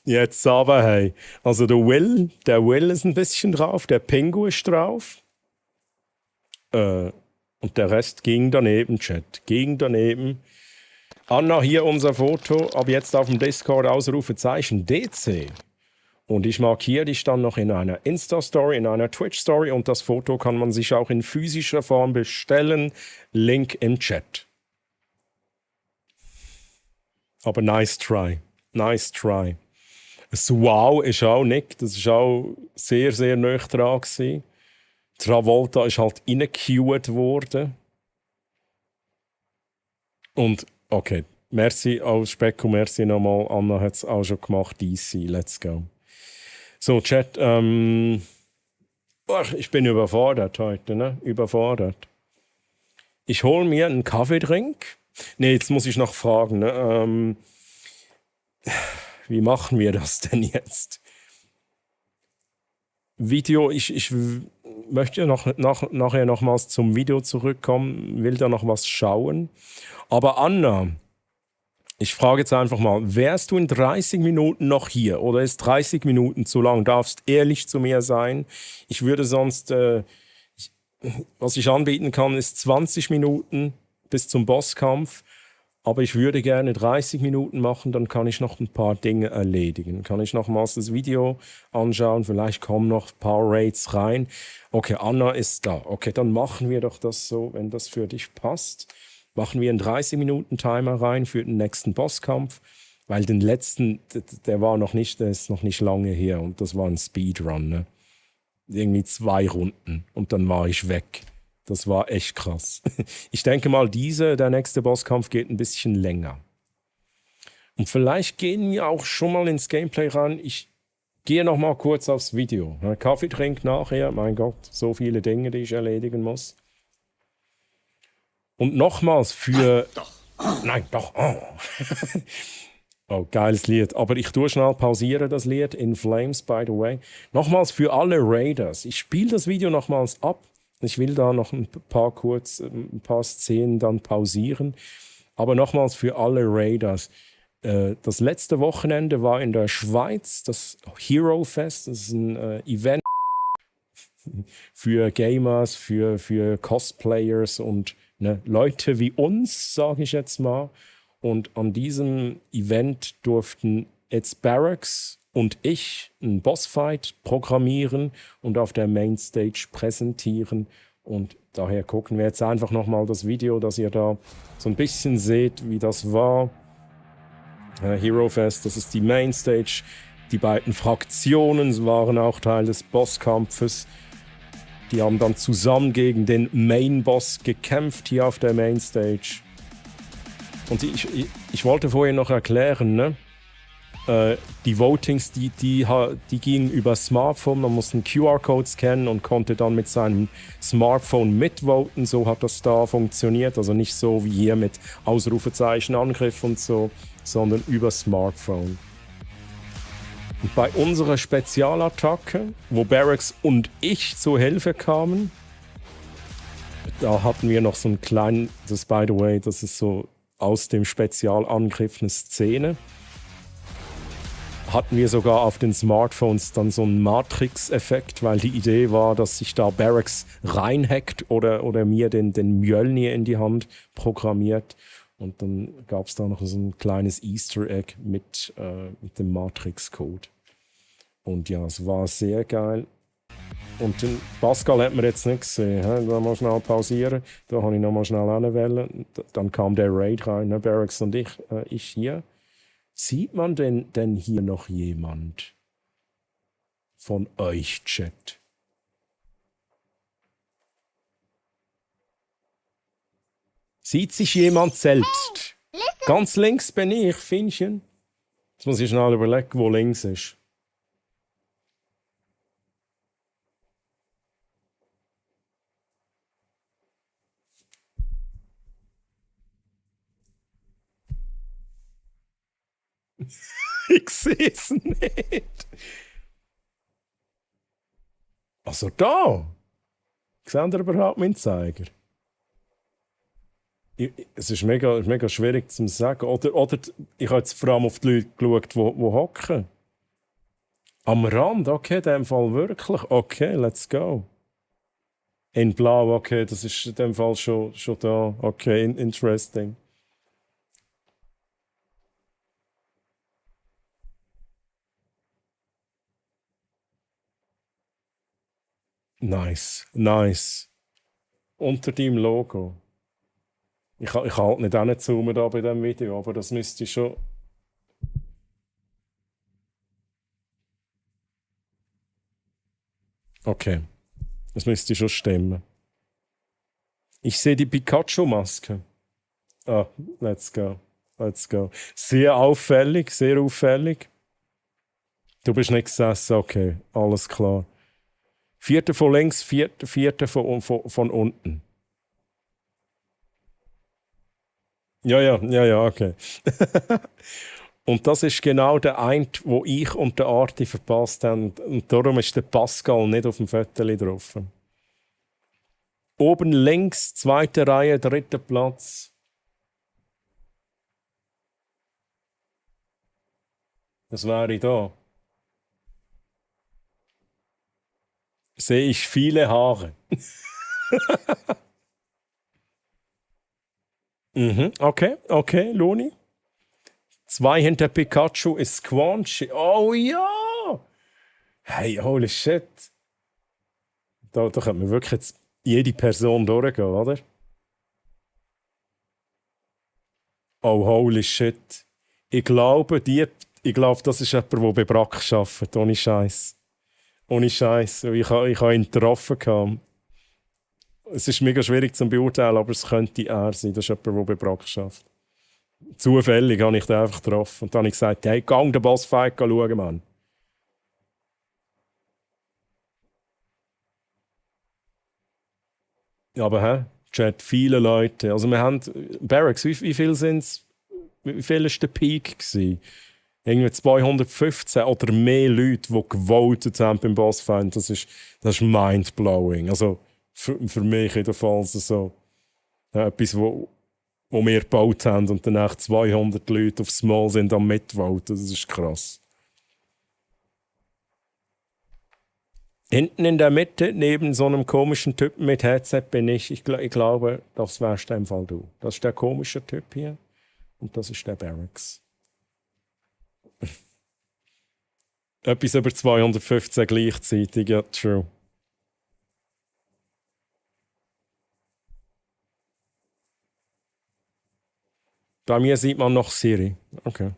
Jetzt aber, hey. Also der Will ist ein bisschen drauf, der Pingu ist drauf. Und der Rest ging daneben, Chat. Ging daneben. Anna, hier unser Foto. Ab jetzt auf dem Discord Ausrufezeichen DC. Und ich markiere dich dann noch in einer Insta-Story, in einer Twitch-Story. Und das Foto kann man sich auch in physischer Form bestellen. Link im Chat. Aber nice try. Nice try. Das Wow ist auch nicht. Das ist auch sehr, sehr nah dran gewesen. Travolta ist halt reingecued worden. Und, okay. Merci aus Specko, merci nochmal. Anna hat es auch schon gemacht. DC, let's go. So, Chat. Ich bin überfordert heute, ne? Überfordert. Ich hole mir einen Kaffeedrink. Ne, jetzt muss ich noch fragen, ne? Wie machen wir das denn jetzt? Video, ich möchte nachher nochmals zum Video zurückkommen, will da noch was schauen. Aber Anna, ich frage jetzt einfach mal, wärst du in 30 Minuten noch hier oder ist 30 Minuten zu lang? Darfst ehrlich zu mir sein. Ich würde sonst, was ich anbieten kann, ist 20 Minuten bis zum Bosskampf. Aber ich würde gerne 30 Minuten machen, dann kann ich noch ein paar Dinge erledigen. Kann ich nochmals das Video anschauen, vielleicht kommen noch ein paar Raids rein. Okay, Anna ist da. Okay, dann machen wir doch das so, wenn das für dich passt. Machen wir einen 30-Minuten-Timer rein für den nächsten Bosskampf, weil den letzten, der ist noch nicht lange her und das war ein Speedrun, ne? Irgendwie 2 Runden und dann war ich weg. Das war echt krass. Ich denke mal, der nächste Bosskampf geht ein bisschen länger. Und vielleicht gehen wir auch schon mal ins Gameplay ran. Ich gehe noch mal kurz aufs Video. Kaffee trinken nachher. Mein Gott, so viele Dinge, die ich erledigen muss. Und nochmals für... Nein, doch. Oh. Oh, geiles Lied. Aber ich tue schnell pausieren, das Lied. In Flames, by the way. Nochmals für alle Raiders. Ich spiele das Video nochmals ab. Ich will da noch ein paar Szenen dann pausieren. Aber nochmals für alle Raiders. Das letzte Wochenende war in der Schweiz das Hero Fest. Das ist ein Event für Gamers, für Cosplayers und Leute wie uns, sage ich jetzt mal. Und an diesem Event durften jetzt Barracks und ich einen Bossfight programmieren und auf der Mainstage präsentieren. Und daher gucken wir jetzt einfach nochmal das Video, dass ihr da so ein bisschen seht, wie das war. Hero Fest, das ist die Mainstage. Die beiden Fraktionen waren auch Teil des Bosskampfes. Die haben dann zusammen gegen den Main-Boss gekämpft hier auf der Mainstage. Und ich wollte vorhin noch erklären, ne? Die Votings, die gingen über Smartphone. Man musste einen QR-Code scannen und konnte dann mit seinem Smartphone mitvoten. So hat das da funktioniert. Also nicht so wie hier mit Ausrufezeichen, Angriff und so, sondern über Smartphone. Und bei unserer Spezialattacke, wo Barracks und ich zur Hilfe kamen, da hatten wir noch so einen kleinen, das by the way, das ist so aus dem Spezialangriff eine Szene. Hatten wir sogar auf den Smartphones dann so einen Matrix-Effekt, weil die Idee war, dass sich da Barracks reinhackt oder mir den Mjölnir in die Hand programmiert. Und dann gab es da noch so ein kleines Easter Egg mit dem Matrix-Code. Und ja, es war sehr geil. Und den Pascal hat man jetzt nicht gesehen. He? Da mal schnell pausieren. Da habe ich noch mal schnell hinwählen. Dann kam der Raid rein, ne? Barracks und ich hier. Sieht man denn hier noch jemand von euch, Chat? Sieht sich jemand selbst? Ganz links bin ich, Finnchen. Jetzt muss ich schnell überlegen, wo links ist. Ich sehe es nicht. Also da. Seht ihr überhaupt meinen Zeiger? Es ist mega schwierig zu sagen. Oder ich habe jetzt vor allem auf die Leute geschaut, die hocken. Am Rand, okay, in dem Fall wirklich. Okay, let's go. In Blau, okay, das ist in dem Fall schon da. Okay, interesting. Nice. Unter deinem Logo. Ich kann halt nicht hinzoomen da bei diesem Video, aber das müsste schon. Okay. Das müsste schon stimmen. Ich sehe die Pikachu-Maske. Ah, let's go. Sehr auffällig. Du bist nicht gesessen, okay, alles klar. 4. von links, 4. von unten. Ja, okay. Und das ist genau der eine, wo ich und der Arti verpasst haben. Und darum ist der Pascal nicht auf dem Foto drauf. Oben links, 2. Reihe, 3. Platz. Das wäre da. Sehe ich viele Haare. Okay, Loni. 2 hinter Pikachu ist Squanchy. Oh ja! Hey, holy shit. Da könnte man wirklich jetzt jede Person durchgehen, oder? Oh, holy shit. Ich glaube, das ist jemand, der bei Brack arbeitet. Ohne Scheiß. Ich habe ihn getroffen. Es ist mega schwierig zu beurteilen, aber es könnte er sein. Das ist jemand, der bei Brack arbeitet. Zufällig habe ich den einfach getroffen. Und dann habe ich gesagt, hey, gang den Bossfight schauen, Mann. Ja, aber Chat, viele Leute. Also wir haben, Barracks, wie viel sind es? Wie viel war der Peak gewesen? Irgendwie 215 oder mehr Leute, die gewotet haben beim Bossfight. Das ist mindblowing. Also für mich jedenfalls so etwas, wo wir gebaut haben und danach 200 Leute aufs Mal sind am Mitvoten. Das ist krass. Hinten in der Mitte, neben so einem komischen Typen mit Headset bin ich. Ich glaube, das wärst in dem Fall du. Das ist der komische Typ hier und das ist der Barracks. Etwas über 215 gleichzeitig, ja, true. Bei mir sieht man noch Siri. Okay.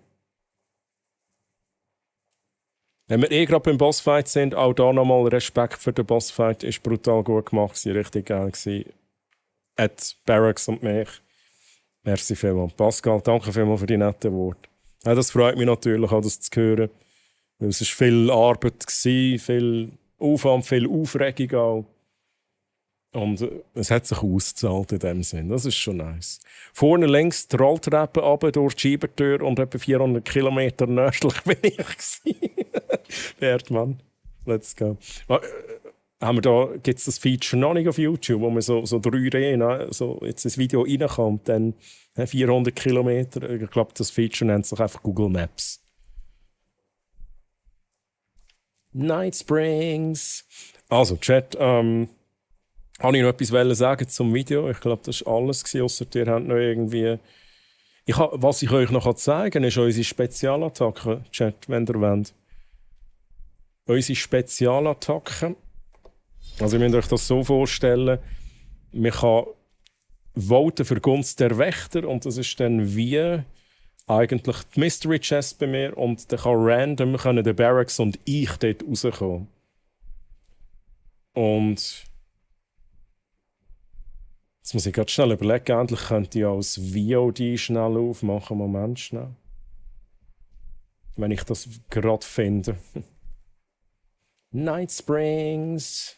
Wenn wir gerade beim Bossfight sind, auch da nochmal Respekt für den Bossfight. Ist brutal gut gemacht, war richtig geil gewesen. At Barracks und mich. Merci vielmals. Pascal, danke vielmals für die netten Worte. Ja, das freut mich natürlich auch, das zu hören. Weil es war viel Arbeit, viel Aufwand, viel Aufregung auch. Und es hat sich ausgezahlt in dem Sinn. Das ist schon nice. Vorne links die Rolltreppe runter durch die Schiebetür und etwa 400 Kilometer nördlich bin ich gewesen. Erdmann. Let's go. Gibt es das Feature noch nicht auf YouTube, wo man so 3D, so jetzt ins Video reinkommt, dann 400 Kilometer. Ich glaube, das Feature nennt sich einfach Google Maps. Night Springs. Also, Chat, habe ich noch etwas sagen zum Video? Ich glaube, das war alles, ausser ihr habt noch irgendwie... Was ich euch noch zeigen kann, ist unsere Spezialattacke, Chat, wenn ihr wollt. Unsere Spezialattacke. Also ihr müsst euch das so vorstellen, man kann voten für Gunst der Wächter und das ist dann wie eigentlich die Mystery Chest bei mir und dann kann random der Barracks und ich dort rauskommen. Und Jetzt muss ich gerade schnell überlegen, endlich könnte ich auch das VOD schnell aufmachen. Moment schnell. Wenn ich das gerade finde. Night Springs.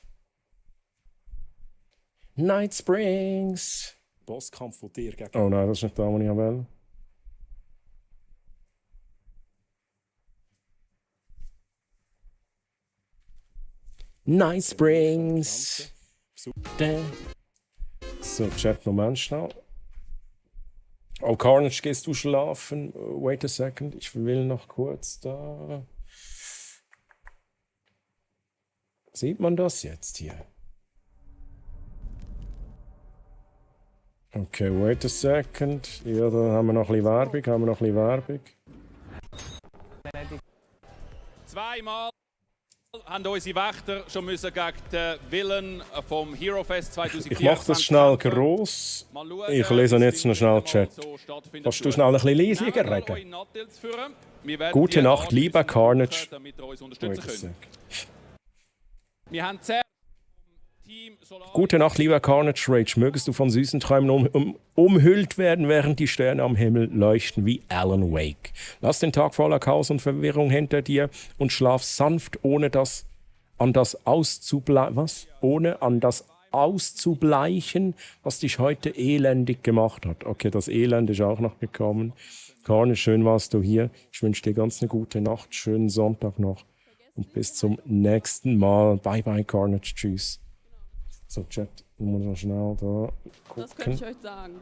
Night Springs. Bosskampf von dir gegen... Oh nein, das ist nicht da, was ich will. Night Springs. So, Chat, Moment schnell. Oh, Carnage, gehst du schlafen? Wait a second, ich will noch kurz da... Sieht man das jetzt hier? Okay, wait a second. Ja, da haben wir noch ein bisschen Werbung, Zweimal haben unsere Wächter schon müssen gegen den Willen vom Hero Fest 2024. Ich mache das schnell gross. Ich lese jetzt noch schnell den Chat. Kannst du schnell ein bisschen leiser reden? Gute Nacht, lieber Carnage. Wait a second. Wir haben zuerst Gute Nacht, lieber Carnage Rage. Mögest du von süßen Träumen umhüllt werden, während die Sterne am Himmel leuchten wie Alan Wake. Lass den Tag voller Chaos und Verwirrung hinter dir und schlaf sanft, ohne an das auszubleichen, was dich heute elendig gemacht hat. Okay, das Elend ist auch noch gekommen. Carnage, schön warst du hier. Ich wünsche dir ganz eine gute Nacht, schönen Sonntag noch und bis zum nächsten Mal. Bye bye, Carnage. Tschüss. So, Chat, ich muss noch schnell da gucken. Das könnte ich euch sagen.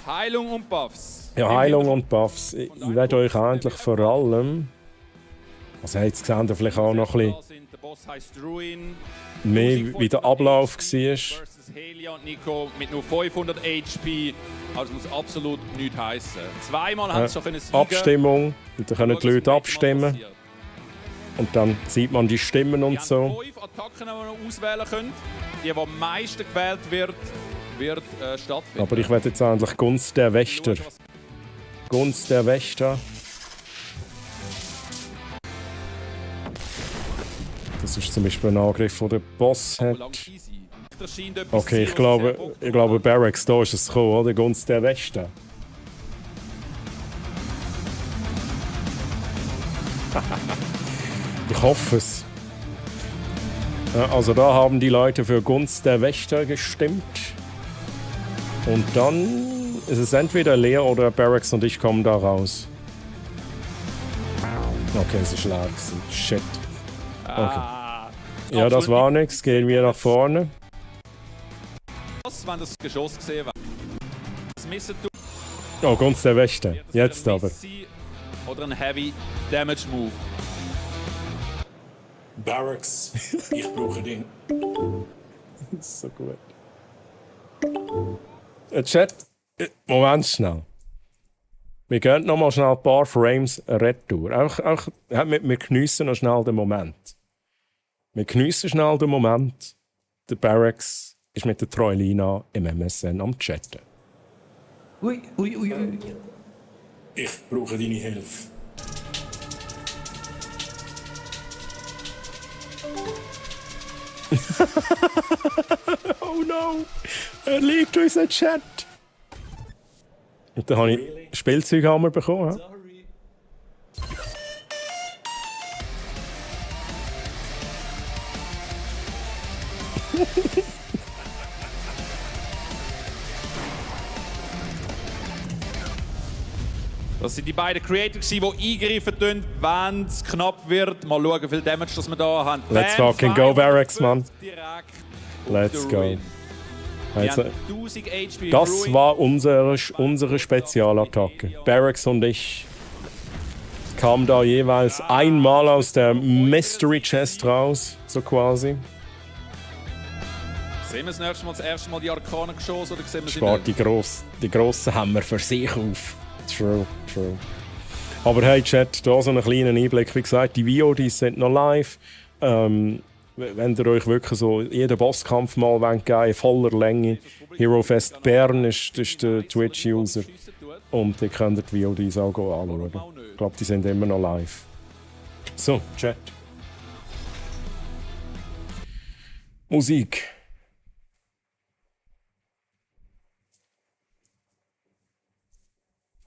Heilung und Buffs. Ja, Heilung und Buffs. Ich werde euch eigentlich vor allem... Also jetzt seht ihr vielleicht auch noch ein bisschen mehr, wie der Ablauf war. Helia und Nico mit nur 500 HP. Also das muss absolut nichts heißen. Zweimal haben sie schon siegen. Abstimmung. Und dann können die Leute abstimmen. Und dann sieht man die Stimmen und so. 5 Attacken, die wir noch auswählen können. Die am meisten gewählt wird stattfinden. Aber ich werde jetzt eigentlich Gunst der Wächter. Gunst der Wächter. Das ist zum Beispiel ein Angriff, den der Boss hat. Okay, ich glaube Barracks, da ist es gekommen, oder? Gunst der Wächter. Ich hoffe es. Ja, also da haben die Leute für Gunst der Wächter gestimmt. Und dann ist es entweder Lea oder Barracks und ich kommen da raus. Okay, es ist leer gewesen. Shit. Okay. Ja, das war nichts. Gehen wir nach vorne. Wenn das Geschoss gesehen wird. Das müssen du. Oh, Gunst der Wächter. Jetzt aber. Oder ein Heavy Damage Move. Barracks, ich brauche den. Das ist so gut. Chat, Moment schnell. Wir gehen noch mal schnell ein paar Frames retour. Wir geniessen noch schnell den Moment. Wir geniessen schnell den Moment. Der Barracks ist mit der Troilina im MSN am Chatten. Ui. Ich brauche deine Hilfe. Oh no! Er liegt unser Chat! Und dann habe ich Spielzeughammer bekommen. Das sind die beiden Creators, die eingreifen tun, wenn es knapp wird. Mal schauen, wie viel Damage das wir da haben. Let's fucking go, Barracks, man. Let's go. Also, das war unsere Spezialattacke. Barracks und ich kamen da jeweils einmal aus der Mystery Chest raus, so quasi. Sehen wir das erste Mal die Arkanen geschossen oder sehen wir sie spart die grossen Hammer für sich auf. True. Aber hey Chat, da so einen kleinen Einblick. Wie gesagt, die VODs sind noch live. Wenn ihr euch wirklich so jeden Bosskampf mal geben in voller Länge. Hero Fest Bern ist der Twitch-User. Und ihr könnt die VODs auch anschauen. Ich glaube, die sind immer noch live. So, Chat. Musik.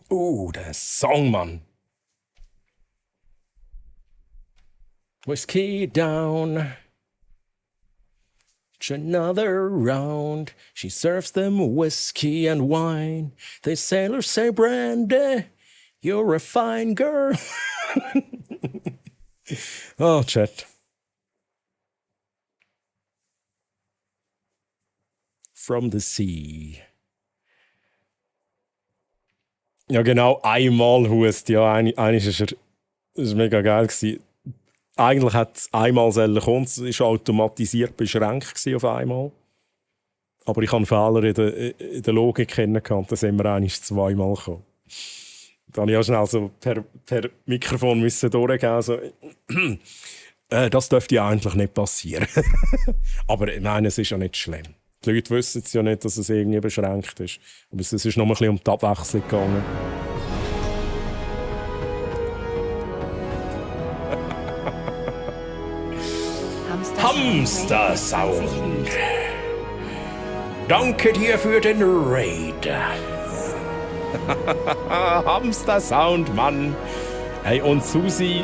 Der Song, Mann. Whiskey down. Another round. She serves them whiskey and wine. The sailors say, Brandy, you're a fine girl. Oh, Chat. From the sea. Ja, genau, einmal hust. Ja, eigentlich ist es mega geil gewesen. Eigentlich hat es einmal kommen, es war automatisiert beschränkt auf einmal. Aber ich habe Fehler in der Logik kennengelernt, da sind wir eigentlich zweimal gekommen. Da musste ich auch schnell so per Mikrofon durchgehen. So. Das dürfte ja eigentlich nicht passieren. Aber nein, es ist ja nicht schlimm. Die Leute wissen es ja nicht, dass es irgendwie beschränkt ist. Aber es ist noch ein bisschen um die Abwechslung gegangen. Hamster Sound. Danke dir für den Raid. Hamster Sound, Mann. Hey, und Susi,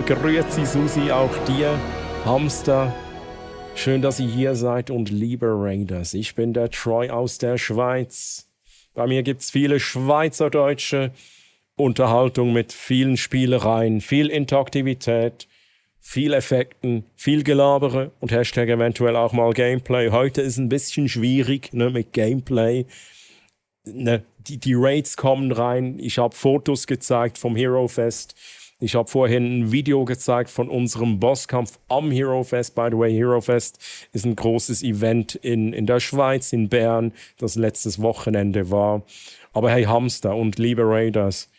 grüezi Susi, auch dir. Hamster, schön, dass ihr hier seid und liebe Raiders. Ich bin der Troy aus der Schweiz. Bei mir gibt es viele schweizerdeutsche Unterhaltung mit vielen Spielereien, viel Interaktivität, viel Effekten, viel Gelabere und Hashtag eventuell auch mal Gameplay. Heute ist ein bisschen schwierig mit Gameplay. Die Raids kommen rein. Ich habe Fotos gezeigt vom Hero Fest. Ich habe vorhin ein Video gezeigt von unserem Bosskampf am Hero Fest. By the way, Hero Fest ist ein großes Event in der Schweiz, in Bern, das letztes Wochenende war. Aber hey Hamster und liebe Raiders,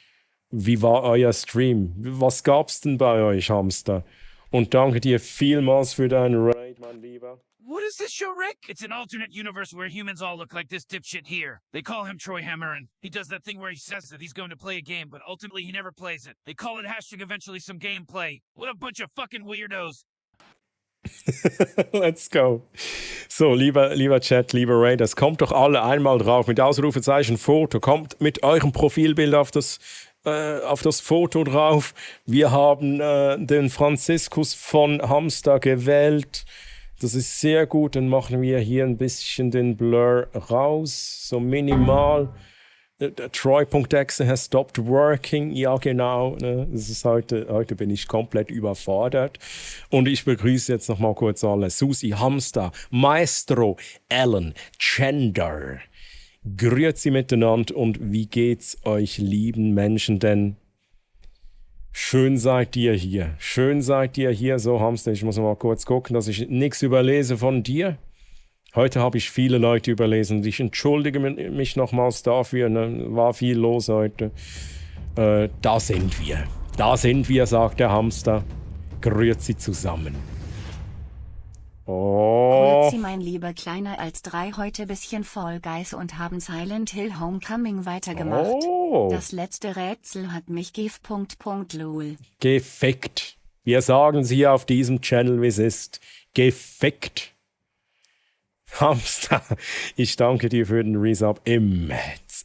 wie war euer Stream? Was gab's denn bei euch, Hamster? Und danke dir vielmals für deinen Raid, mein Lieber. What is this show, Rick? It's an alternate universe where humans all look like this dipshit here. They call him Troy Hammerin. He does that thing where he says that he's going to play a game, but ultimately he never plays it. They call it hashtag eventually some gameplay. What a bunch of fucking weirdos. Let's go. So, lieber Chat, lieber Raiders, kommt doch alle einmal drauf mit Ausrufezeichen Foto. Kommt mit eurem Profilbild auf das Foto drauf. Wir haben den Franziskus von Hamster gewählt. Das ist sehr gut. Dann machen wir hier ein bisschen den Blur raus. So minimal. Troy.exe has stopped working. Ja, genau. Das ist heute bin ich komplett überfordert. Und ich begrüße jetzt noch mal kurz alle. Susi, Hamster, Maestro, Alan, Gender. Grüezi miteinander und wie geht's euch lieben Menschen denn? Schön seid ihr hier. Schön seid ihr hier. So, Hamster, ich muss mal kurz gucken, dass ich nichts überlese von dir. Heute habe ich viele Leute überlesen und ich entschuldige mich nochmals dafür. War viel los heute. Da sind wir. Da sind wir, sagt der Hamster. Grüezi zusammen. Oh. Grüezi, mein lieber Kleiner als 3 heute bisschen Fall Guys und haben Silent Hill Homecoming weitergemacht. Oh. Das letzte Rätsel hat mich lol. Gefickt. Wir sagen es hier auf diesem Channel, wie es ist. Gefickt. Hamster, ich danke dir für den Resub im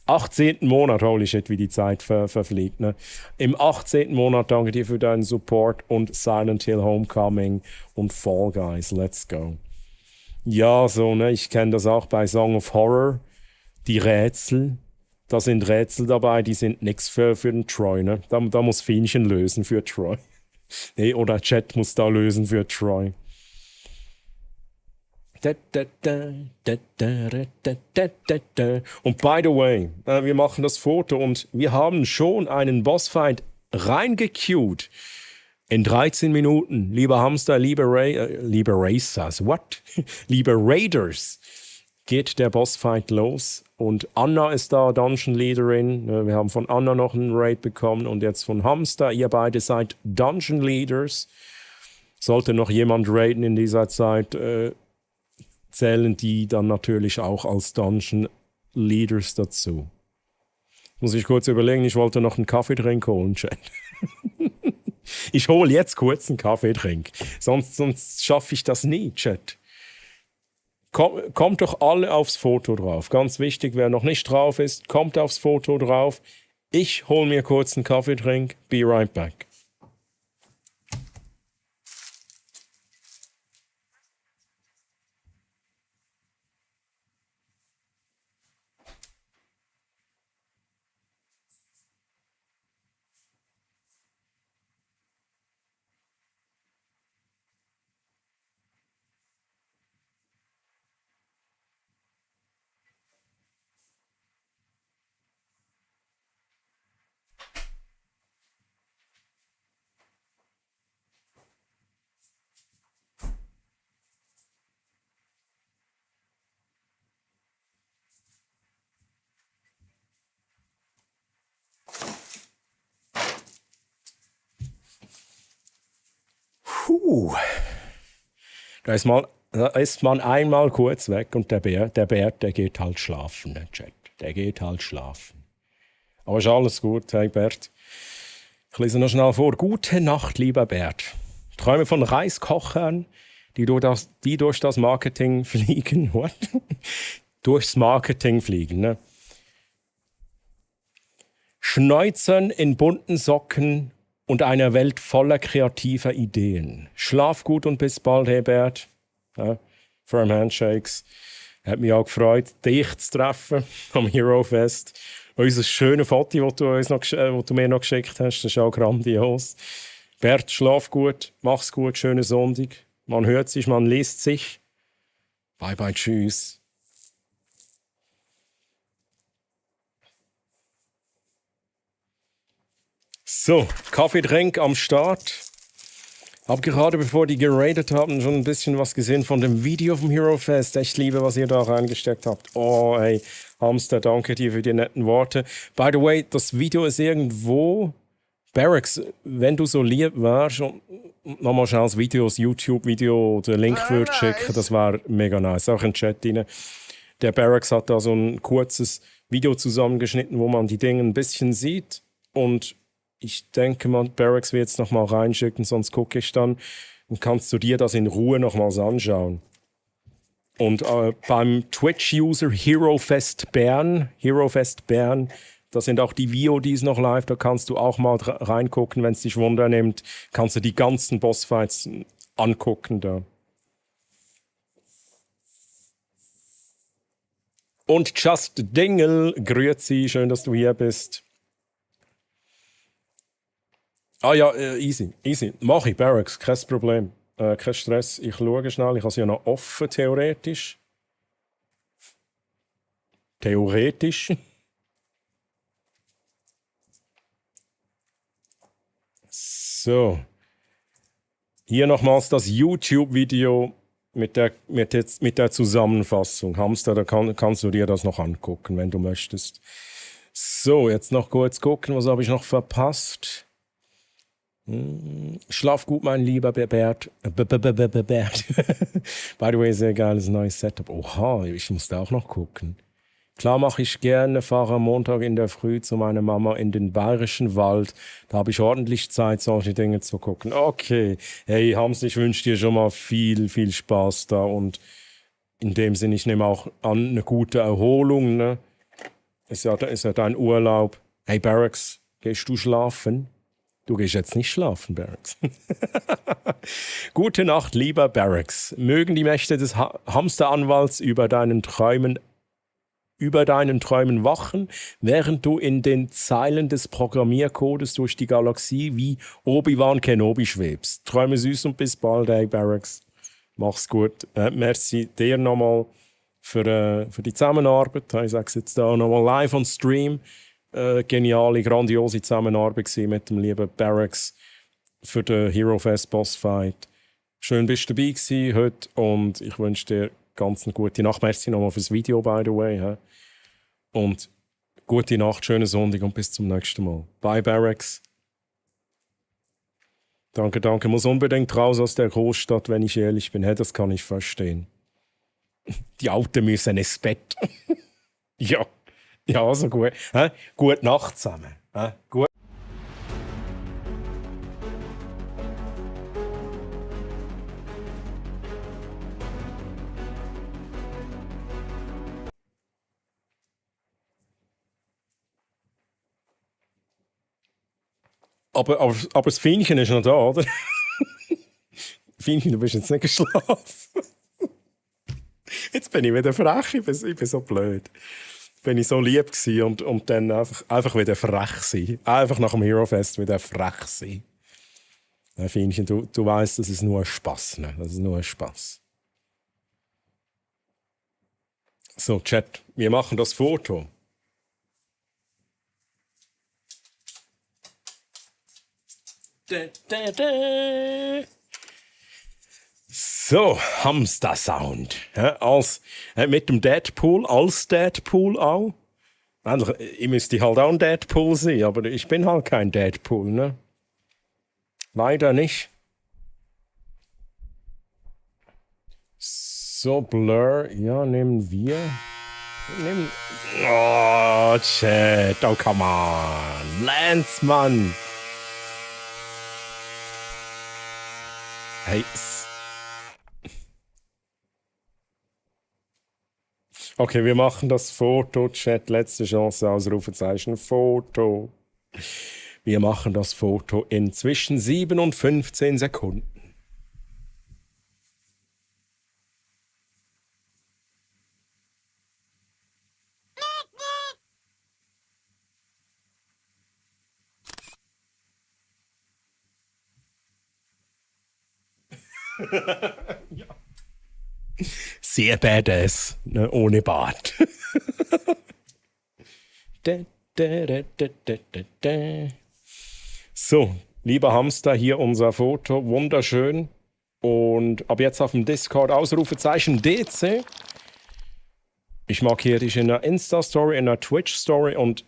18. Monat. Holy shit, wie die Zeit verfliegt. Ne? Im 18. Monat danke dir für deinen Support und Silent Hill Homecoming und Fall Guys. Let's go. Ja, so, ne, ich kenne das auch bei Song of Horror. Die Rätsel. Da sind Rätsel dabei, die sind nichts für den Troy. Ne? Da muss Fienchen lösen für Troy. Nee, oder Chat muss da lösen für Troy. Und by the way, wir machen das Foto und wir haben schon einen Bossfight reingequeued. In 13 Minuten, lieber Hamster, liebe Racers, what? Liebe Raiders, geht der Bossfight los. Und Anna ist da, Dungeon Leaderin. Wir haben von Anna noch einen Raid bekommen und jetzt von Hamster. Ihr beide seid Dungeon Leaders. Sollte noch jemand raiden in dieser Zeit, zählen die dann natürlich auch als Dungeon Leaders dazu. Muss ich kurz überlegen, ich wollte noch einen Kaffeetrink holen, Chat. Ich hole jetzt kurz einen Kaffeetrink. Sonst schaffe ich das nie, Chat. Kommt doch alle aufs Foto drauf. Ganz wichtig, wer noch nicht drauf ist, kommt aufs Foto drauf. Ich hol mir kurz einen Kaffeetrink. Be right back. Da ist man einmal kurz weg und der Bert, der geht halt schlafen, der Chat. Der geht halt schlafen. Aber ist alles gut, hey Bert. Ich lese noch schnell vor. Gute Nacht, lieber Bert. Träume von Reiskochern, die durch das Marketing fliegen. What? Durchs Marketing fliegen, ne? Schneuzern in bunten Socken und einer Welt voller kreativer Ideen. Schlaf gut und bis bald, hey Bert. Ja, Firm Handshakes. Hat mich auch gefreut, dich zu treffen am Hero Fest. Unser schönes Foto, das du mir noch geschickt hast, das ist auch grandios. Bert, schlaf gut, mach's gut, schöne Sonntag. Man hört sich, man liest sich. Bye bye, tschüss. So, Kaffeetrink am Start. Hab gerade, bevor die geradet haben, schon ein bisschen was gesehen von dem Video vom Hero Fest. Echt liebe, was ihr da reingesteckt habt. Oh, ey, Hamster, danke dir für die netten Worte. By the way, das Video ist irgendwo. Barracks, wenn du so lieb wärst und nochmal schnell das Video, das YouTube-Video oder Link würdest schicken, das wäre mega nice. Auch im Chat rein. Der Barracks hat da so ein kurzes Video zusammengeschnitten, wo man die Dinge ein bisschen sieht. Und ich denke mal, Barracks wird es nochmal reinschicken, sonst gucke ich dann und kannst du dir das in Ruhe nochmals anschauen. Und beim Twitch-User HeroFest Bern, da sind auch die VODs noch live, da kannst du auch mal reingucken, wenn es dich Wunder nimmt, kannst du die ganzen Bossfights angucken da. Und Just Dingle, grüezi, schön, dass du hier bist. Ah ja, easy. Mach ich, Barracks, kein Problem. Kein Stress, ich schaue schnell, ich habe es ja noch offen, theoretisch. So. Hier nochmals das YouTube-Video mit der Zusammenfassung. Hamster, da kannst du dir das noch angucken, wenn du möchtest. So, jetzt noch kurz gucken, was habe ich noch verpasst? Schlaf gut, mein lieber Bert. Bert. By the way, sehr geiles neues Setup. Oha, ich muss da auch noch gucken. Klar mache ich gerne, fahre am Montag in der Früh zu meiner Mama in den Bayerischen Wald. Da habe ich ordentlich Zeit, solche Dinge zu gucken. Okay, hey Hamster, ich wünsche dir schon mal viel, viel Spaß da. Und in dem Sinne, ich nehme auch an, eine gute Erholung. Ne? Ist ja dein Urlaub. Hey Barracks, gehst du schlafen? Du gehst jetzt nicht schlafen, Barracks. Gute Nacht, lieber Barracks. Mögen die Mächte des Hamsteranwalts über deinen Träumen wachen, während du in den Zeilen des Programmiercodes durch die Galaxie wie Obi-Wan Kenobi schwebst. Träume süß und bis bald, hey Barracks. Mach's gut. Merci dir nochmal für die Zusammenarbeit. Ich sage es jetzt da nochmal live on Stream. Geniale, grandiose Zusammenarbeit mit dem lieben Barracks für den Hero Fest Bossfight. Schön bist du dabei gewesen heute und ich wünsche dir ganz eine gute Nacht. Merci nochmal fürs Video, by the way. He? Und gute Nacht, schönen Sonntag und bis zum nächsten Mal. Bye, Barracks. Danke. Muss unbedingt raus aus der Großstadt, wenn ich ehrlich bin. Hey, das kann ich verstehen. Die Alten müssen ins Bett. Ja. Ja, also gut. Gute Nacht zusammen. Gut. Aber das Fienchen ist noch da, oder? Fienchen, du bist jetzt nicht geschlafen. Jetzt bin ich wieder frech, ich bin so blöd. Bin ich so lieb gewesen und dann einfach wieder frech sein. Einfach nach dem Hero Fest wieder frech sein. Ja, Fienchen, du weißt, das ist nur Spaß, ne? Das ist nur Spaß. So, Chat, wir machen das Foto. So, Hamster-Sound. Ja, mit dem Deadpool, als Deadpool auch. Eigentlich, ich müsste halt auch ein Deadpool sein, aber ich bin halt kein Deadpool, ne? Leider nicht. So, Blur, ja, nehmen wir. Oh, Chat, oh, come on. Lance, Mann. Hey. Okay, wir machen das Foto, Chat, letzte Chance, Ausrufezeichen, Foto. Wir machen das Foto in zwischen 7 und 15 Sekunden. Ja. Sehr badass, ne? Ohne Bart. So, lieber Hamster, hier unser Foto, wunderschön. Und ab jetzt auf dem Discord Ausrufezeichen DC. Ich markiere dich in der Insta-Story, in der Twitch-Story und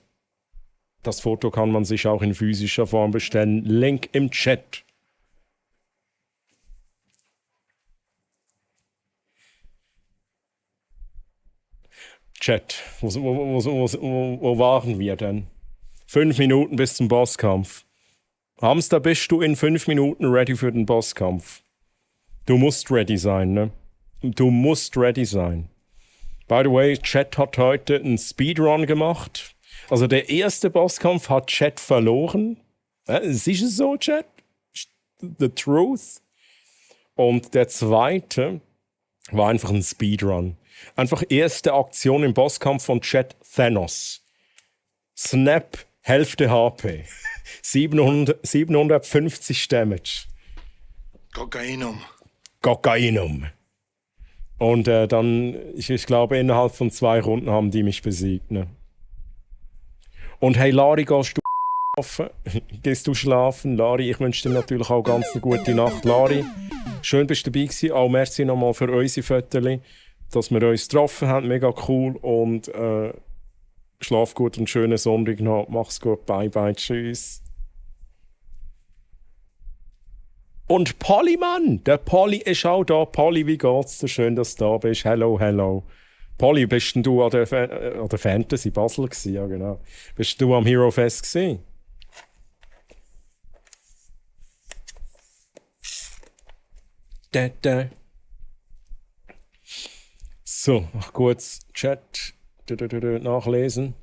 das Foto kann man sich auch in physischer Form bestellen. Link im Chat. Chat, wo waren wir denn? 5 Minuten bis zum Bosskampf. Hamster, bist du in 5 Minuten ready für den Bosskampf? Du musst ready sein, ne? Du musst ready sein. By the way, Chat hat heute einen Speedrun gemacht. Also der erste Bosskampf hat Chat verloren. Ist es so, Chat? The truth. Und der zweite war einfach ein Speedrun. Einfach erste Aktion im Bosskampf von Chat Thanos. Snap, Hälfte HP. 750 Damage. Kokainum. Und dann, ich glaube, innerhalb von 2 Runden haben die mich besiegt. Ne? Und hey, Lari, gehst du schlafen? Gehst du schlafen? Lari, ich wünsche dir natürlich auch ganz eine gute Nacht. Lari, schön bist du dabei gewesen. Auch merci nochmal für unsere Fotos, dass wir uns getroffen haben. Mega cool. Und schlaf gut und schönen Sonntag noch. Mach's gut. Bye, bye. Tschüss. Und Polly, Mann! Der Polly ist auch da. Polly, wie geht's dir? Schön, dass du da bist. Hello, hello. Polly, bist denn du an der Fantasy Basel gewesen? Ja, genau. Bist du am Hero Fest gewesen? So, kurz Chat nachlesen.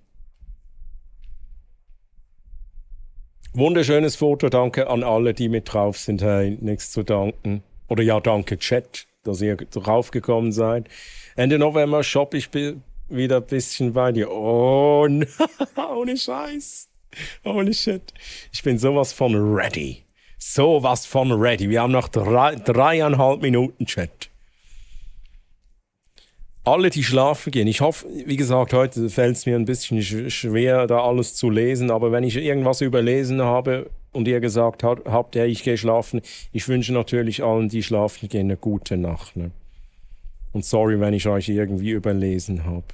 Wunderschönes Foto, danke an alle, die mit drauf sind. Hey, nichts zu danken. Oder ja, danke Chat, dass ihr draufgekommen seid. Ende November shoppe ich wieder ein bisschen bei dir. Oh, ohne Scheiß. Holy shit. Ich bin sowas von ready. Sowas von ready. Wir haben noch 3,5 Minuten Chat. Alle, die schlafen gehen. Ich hoffe, wie gesagt, heute fällt es mir ein bisschen schwer, da alles zu lesen. Aber wenn ich irgendwas überlesen habe und ihr gesagt habt, ja, ich gehe schlafen, ich wünsche natürlich allen, die schlafen gehen, eine gute Nacht. Ne? Und sorry, wenn ich euch irgendwie überlesen habe.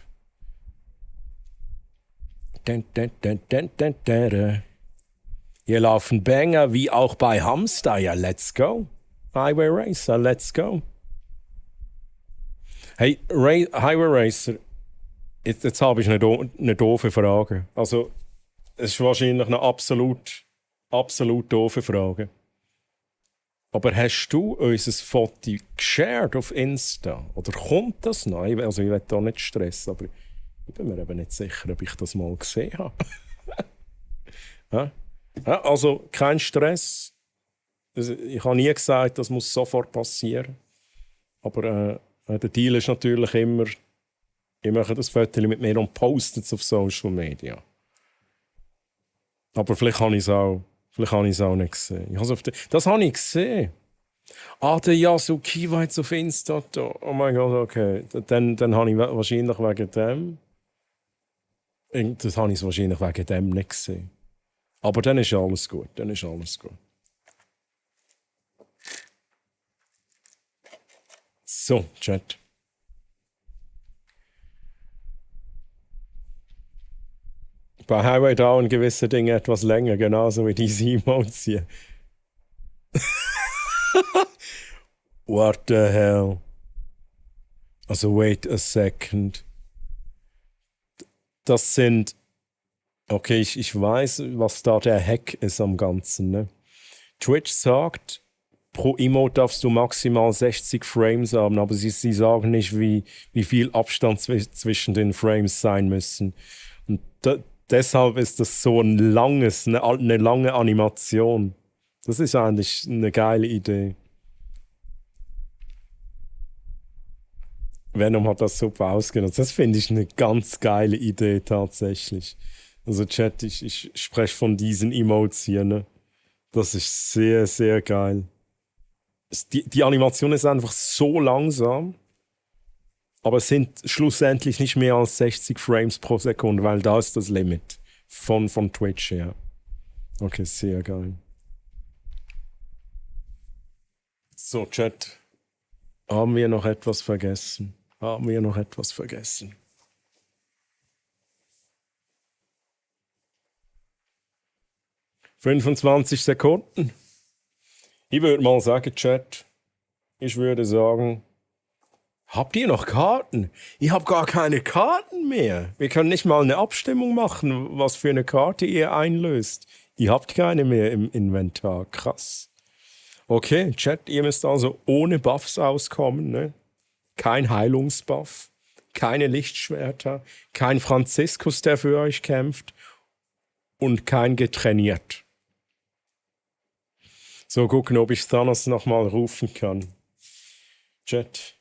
Hier laufen Banger wie auch bei Hamster. Ja, let's go. Highway Racer, let's go. Hey, Highway Racer, jetzt habe ich eine doofe Frage. Also, es ist wahrscheinlich eine absolut doofe Frage. Aber hast du unser Foto geshared auf Insta? Oder kommt das noch? Also, ich will da nicht stressen, aber ich bin mir eben nicht sicher, ob ich das mal gesehen habe. Ja? Ja, also kein Stress. Ich habe nie gesagt, das muss sofort passieren. Aber der Deal ist natürlich immer, ich mache das Foto mit mir und poste es auf Social Media. Aber vielleicht habe ich es auch nicht gesehen. Das habe ich gesehen. Der Yasuki war jetzt auf Insta da. Oh mein Gott, okay. Dann habe ich wahrscheinlich wegen dem. Das habe ich wahrscheinlich wegen dem nicht gesehen. Aber dann ist alles gut. So, Chat. Bei Highway dauern gewisse Dinge etwas länger, genauso wie diese Emotes hier. What the hell? Also, wait a second. Das sind... Okay, ich weiß, was da der Hack ist am Ganzen. Ne? Twitch sagt, pro Emote darfst du maximal 60 Frames haben, aber sie sagen nicht, wie viel Abstand zwischen den Frames sein müssen. Und deshalb ist das so eine lange Animation. Das ist eigentlich eine geile Idee. Venom hat das super ausgenutzt. Das finde ich eine ganz geile Idee tatsächlich. Also Chat, ich spreche von diesen Emotes hier, ne? Das ist sehr, sehr geil. Die Animation ist einfach so langsam, aber es sind schlussendlich nicht mehr als 60 Frames pro Sekunde, weil da ist das Limit von Twitch her. Okay, sehr geil. So, Chat. Haben wir noch etwas vergessen? 25 Sekunden. Ich würde mal sagen, Chat, habt ihr noch Karten? Ich habe gar keine Karten mehr. Wir können nicht mal eine Abstimmung machen, was für eine Karte ihr einlöst. Ihr habt keine mehr im Inventar. Krass. Okay, Chat, ihr müsst also ohne Buffs auskommen, ne? Kein Heilungsbuff, keine Lichtschwerter, kein Franziskus, der für euch kämpft und kein getrainiert. So, gucken, ob ich Thanos nochmal rufen kann. Chat,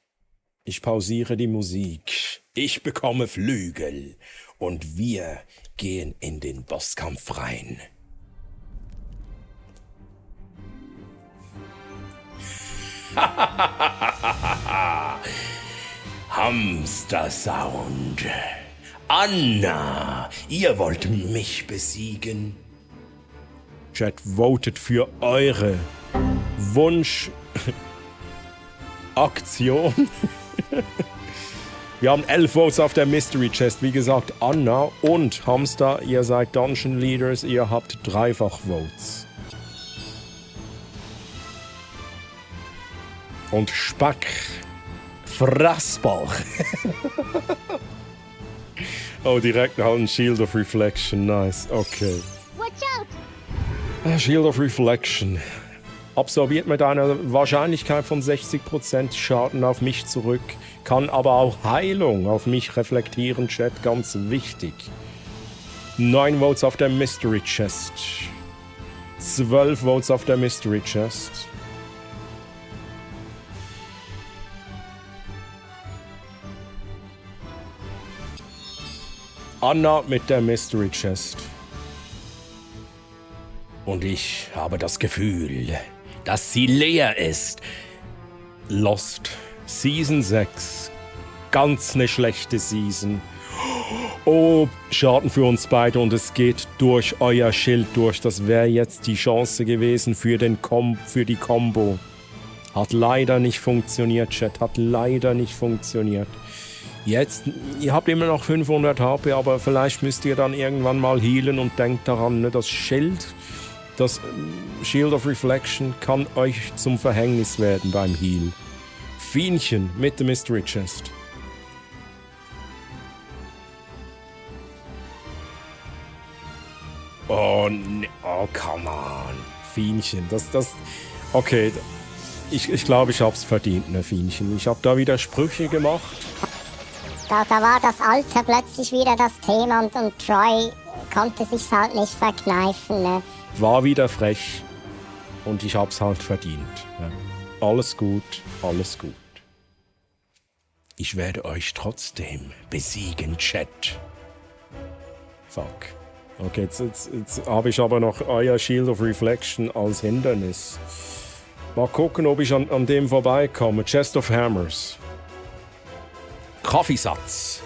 ich pausiere die Musik. Ich bekomme Flügel und wir gehen in den Bosskampf rein. Hamster Sound. Anna, ihr wollt mich besiegen. Chat, votet für eure Wunsch-Aktion. Wir haben 11 Votes auf der Mystery Chest. Wie gesagt, Anna und Hamster, ihr seid Dungeon Leaders, ihr habt dreifach Votes. Und Spack. Frassball. Oh, direkt halt ein Shield of Reflection. Nice, okay. Watch out! Shield of Reflection. Absorbiert mit einer Wahrscheinlichkeit von 60% Schaden auf mich zurück, kann aber auch Heilung auf mich reflektieren, Chat, ganz wichtig. 9 Votes auf der Mystery Chest. 12 Votes auf der Mystery Chest. Anna mit der Mystery Chest. Und ich habe das Gefühl, dass sie leer ist. Lost. Season 6. Ganz eine schlechte Season. Oh, Schaden für uns beide und es geht durch euer Schild durch. Das wäre jetzt die Chance gewesen für die Combo. Hat leider nicht funktioniert, Chat. Hat leider nicht funktioniert. Jetzt, ihr habt immer noch 500 HP, aber vielleicht müsst ihr dann irgendwann mal healen und denkt daran, ne, das Shield of Reflection kann euch zum Verhängnis werden beim Heal. Fienchen mit der Mystery Chest. Oh, come on. Fienchen, okay, ich glaube, ich hab's verdient, ne, Fienchen. Ich hab da wieder Sprüche gemacht. Da war das Alter plötzlich wieder das Thema und Troy konnte sich's halt nicht verkneifen. Ne? war wieder frech und ich hab's halt verdient. Ja. Alles gut, alles gut. Ich werde euch trotzdem besiegen, Chat. Fuck. Okay, jetzt habe ich aber noch euer Shield of Reflection als Hindernis. Mal gucken, ob ich an dem vorbeikomme. Chest of Hammers. Kaffeesatz.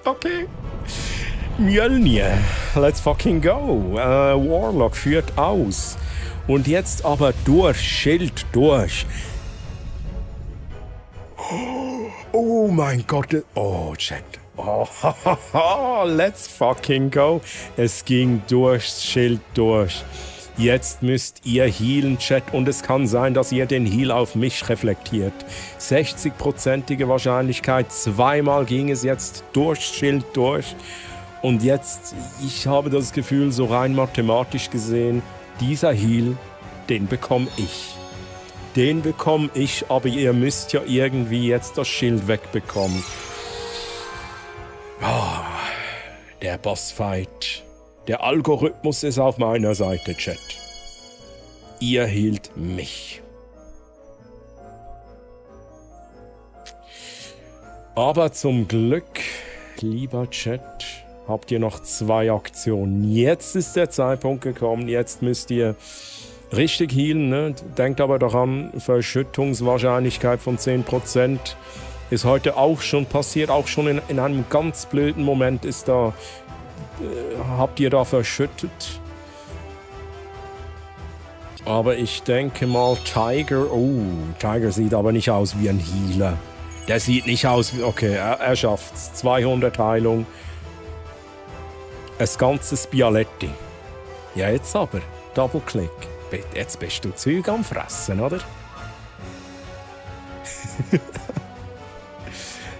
Okay. Mjölnir. Let's fucking go. Warlock führt aus. Und jetzt aber durch. Schild durch. Oh mein Gott. Oh, Chat. Oh, let's fucking go. Es ging durchs Schild durch. Jetzt müsst ihr healen, Chat, und es kann sein, dass ihr den Heal auf mich reflektiert. 60%ige Wahrscheinlichkeit, zweimal ging es jetzt durchs Schild durch. Und jetzt, ich habe das Gefühl, so rein mathematisch gesehen, dieser Heal, den bekomme ich. Den bekomme ich, aber ihr müsst ja irgendwie jetzt das Schild wegbekommen. Oh, der Bossfight. Der Algorithmus ist auf meiner Seite, Chat. Ihr hielt mich. Aber zum Glück, lieber Chat, habt ihr noch 2 Aktionen. Jetzt ist der Zeitpunkt gekommen, jetzt müsst ihr richtig healen. Ne? Denkt aber daran, Verschüttungswahrscheinlichkeit von 10%. Ist heute auch schon passiert, auch schon in einem ganz blöden Moment ist da... habt ihr da verschüttet. Aber ich denke mal, Tiger... Oh, Tiger sieht aber nicht aus wie ein Healer. Der sieht nicht aus wie... Okay, er schafft's. 200 Heilung. Ein ganzes Bialetti. Ja, jetzt aber. Double-Click. Jetzt bist du Zeug am Fressen, oder?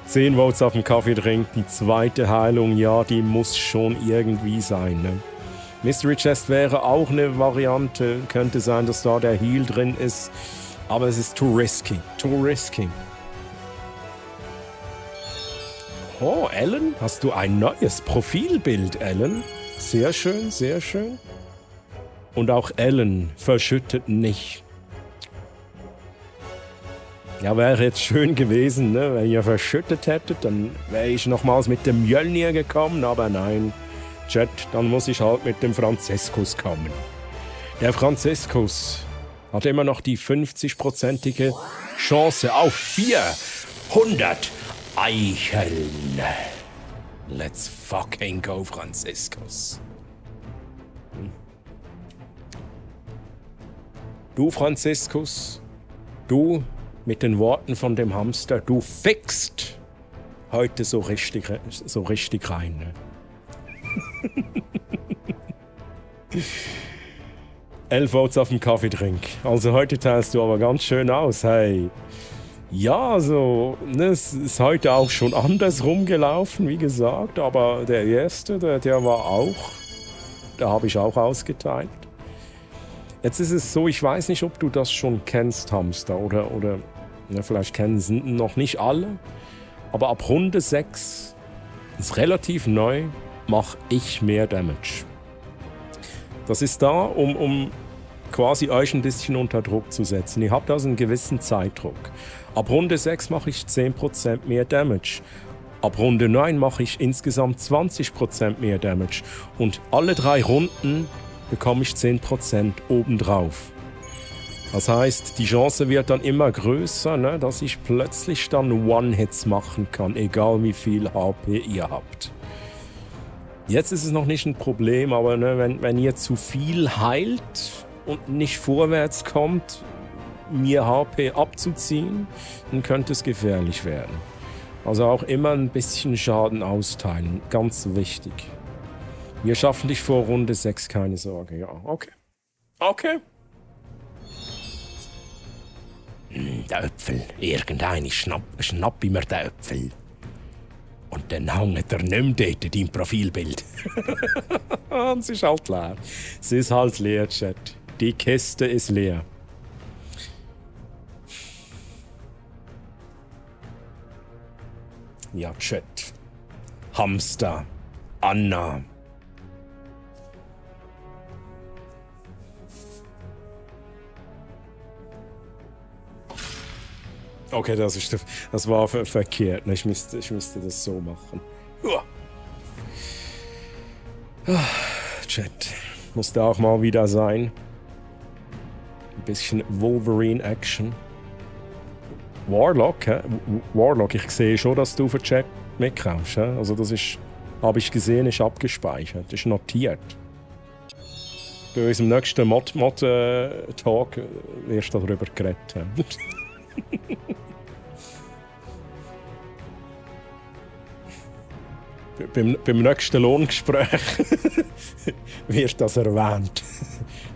10 Votes auf dem Kaffeedrink, die zweite Heilung, ja, die muss schon irgendwie sein. Ne? Mystery Chest wäre auch eine Variante, könnte sein, dass da der Heal drin ist, aber es ist too risky, too risky. Oh, Ellen, hast du ein neues Profilbild, Ellen? Sehr schön, sehr schön. Und auch Ellen verschüttet nicht. Ja, wäre jetzt schön gewesen, ne? Wenn ihr verschüttet hättet, dann wäre ich nochmals mit dem Mjölnir gekommen, aber nein. Chat, dann muss ich halt mit dem Franziskus kommen. Der Franziskus hat immer noch die 50%ige Chance auf 400 Eicheln. Let's fucking go, Franziskus. Du, Franziskus, du mit den Worten von dem Hamster, du fixt heute so richtig rein. Ne? 11 Votes auf dem Kaffeedrink. Also heute teilst du aber ganz schön aus, hey. Ja, also, ne, es ist heute auch schon andersrum gelaufen, wie gesagt, aber der erste, der war auch, da habe ich auch ausgeteilt. Jetzt ist es so, ich weiß nicht, ob du das schon kennst, Hamster, oder ja, vielleicht kennen es noch nicht alle, aber ab Runde 6, ist relativ neu, mache ich mehr Damage. Das ist da, um quasi euch ein bisschen unter Druck zu setzen. Ihr habt also einen gewissen Zeitdruck. Ab Runde 6 mache ich 10% mehr Damage. Ab Runde 9 mache ich insgesamt 20% mehr Damage. Und alle 3 Runden bekomme ich 10% obendrauf. Das heißt, die Chance wird dann immer größer, ne, dass ich plötzlich dann One-Hits machen kann, egal wie viel HP ihr habt. Jetzt ist es noch nicht ein Problem, aber ne, wenn ihr zu viel heilt und nicht vorwärts kommt, mir HP abzuziehen, dann könnte es gefährlich werden. Also auch immer ein bisschen Schaden austeilen, ganz wichtig. Wir schaffen dich vor Runde 6, keine Sorge. Ja, okay. Okay. Der Äpfel. Irgendeine schnapp ich mir den Äpfel. Und dann hängt er nicht mehr dort, dein Profilbild. Und es ist halt leer. Es ist halt leer, Chat. Die Kiste ist leer. Ja, Chat. Hamster. Anna. Okay, das war verkehrt. Ich müsste das so machen. Chat. Musste auch mal wieder sein. Ein bisschen Wolverine-Action. Warlock, hä? Warlock, ich sehe schon, dass du für Chat mitkaufst. Hä? Also das ist, habe ich gesehen, ist abgespeichert, ist notiert. Bei unserem nächsten Mod-Talk wirst du darüber geredet haben. beim nächsten Lohngespräch wird das erwähnt,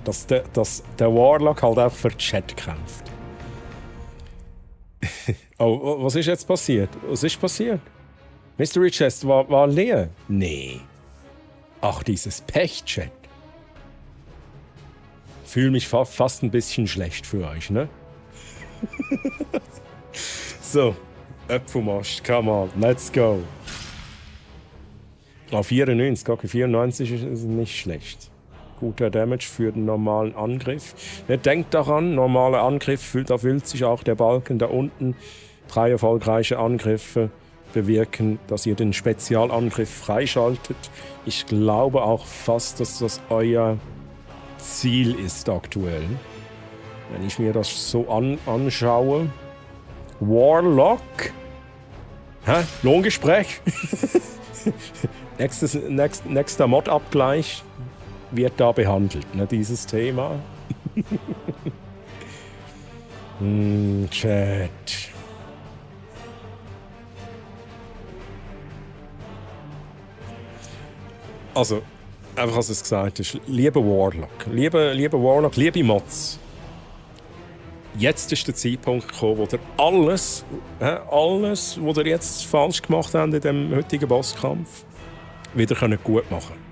dass der Warlock halt auch für den Chat kämpft. Oh, was ist jetzt passiert? Was ist passiert? Mystery Chest war leer? Nee. Ach, dieses Pech-Chat. Fühle mich fast ein bisschen schlecht für euch, ne? So, Äpfelmast, come on, let's go. Auf 94, okay, 94 ist nicht schlecht. Guter Damage für den normalen Angriff. Denkt daran, normaler Angriff, da füllt sich auch der Balken da unten. 3 erfolgreiche Angriffe bewirken, dass ihr den Spezialangriff freischaltet. Ich glaube auch fast, dass das euer Ziel ist aktuell. Wenn ich mir das so anschaue. Warlock? Hä? Lohngespräch? Nächster Mod-Abgleich wird da behandelt, ne, dieses Thema. Chat. Also, einfach als es gesagt ist, lieber Warlock, liebe Mods, jetzt ist der Zeitpunkt gekommen, wo ihr alles, was ihr jetzt falsch gemacht habt in dem heutigen Bosskampf, wieder gut machen können.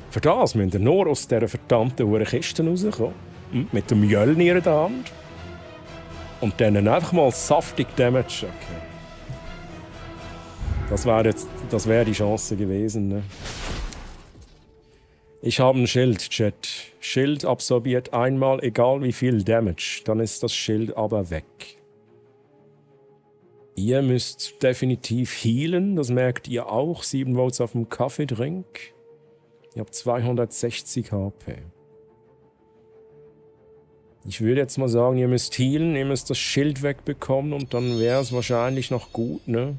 Für das müsst ihr nur aus dieser verdammten hohen Kiste rauskommen, mit dem Mjölnir in der Hand und dann einfach mal saftig Damage. Okay. Das wäre die Chance gewesen. Ne? Ich habe ein Schild, Chat. Schild absorbiert einmal, egal wie viel Damage. Dann ist das Schild aber weg. Ihr müsst definitiv healen, das merkt ihr auch. 7 Votes auf dem Kaffeedrink. Ihr habt 260 HP. Ich würde jetzt mal sagen, ihr müsst healen, ihr müsst das Schild wegbekommen und dann wäre es wahrscheinlich noch gut, ne?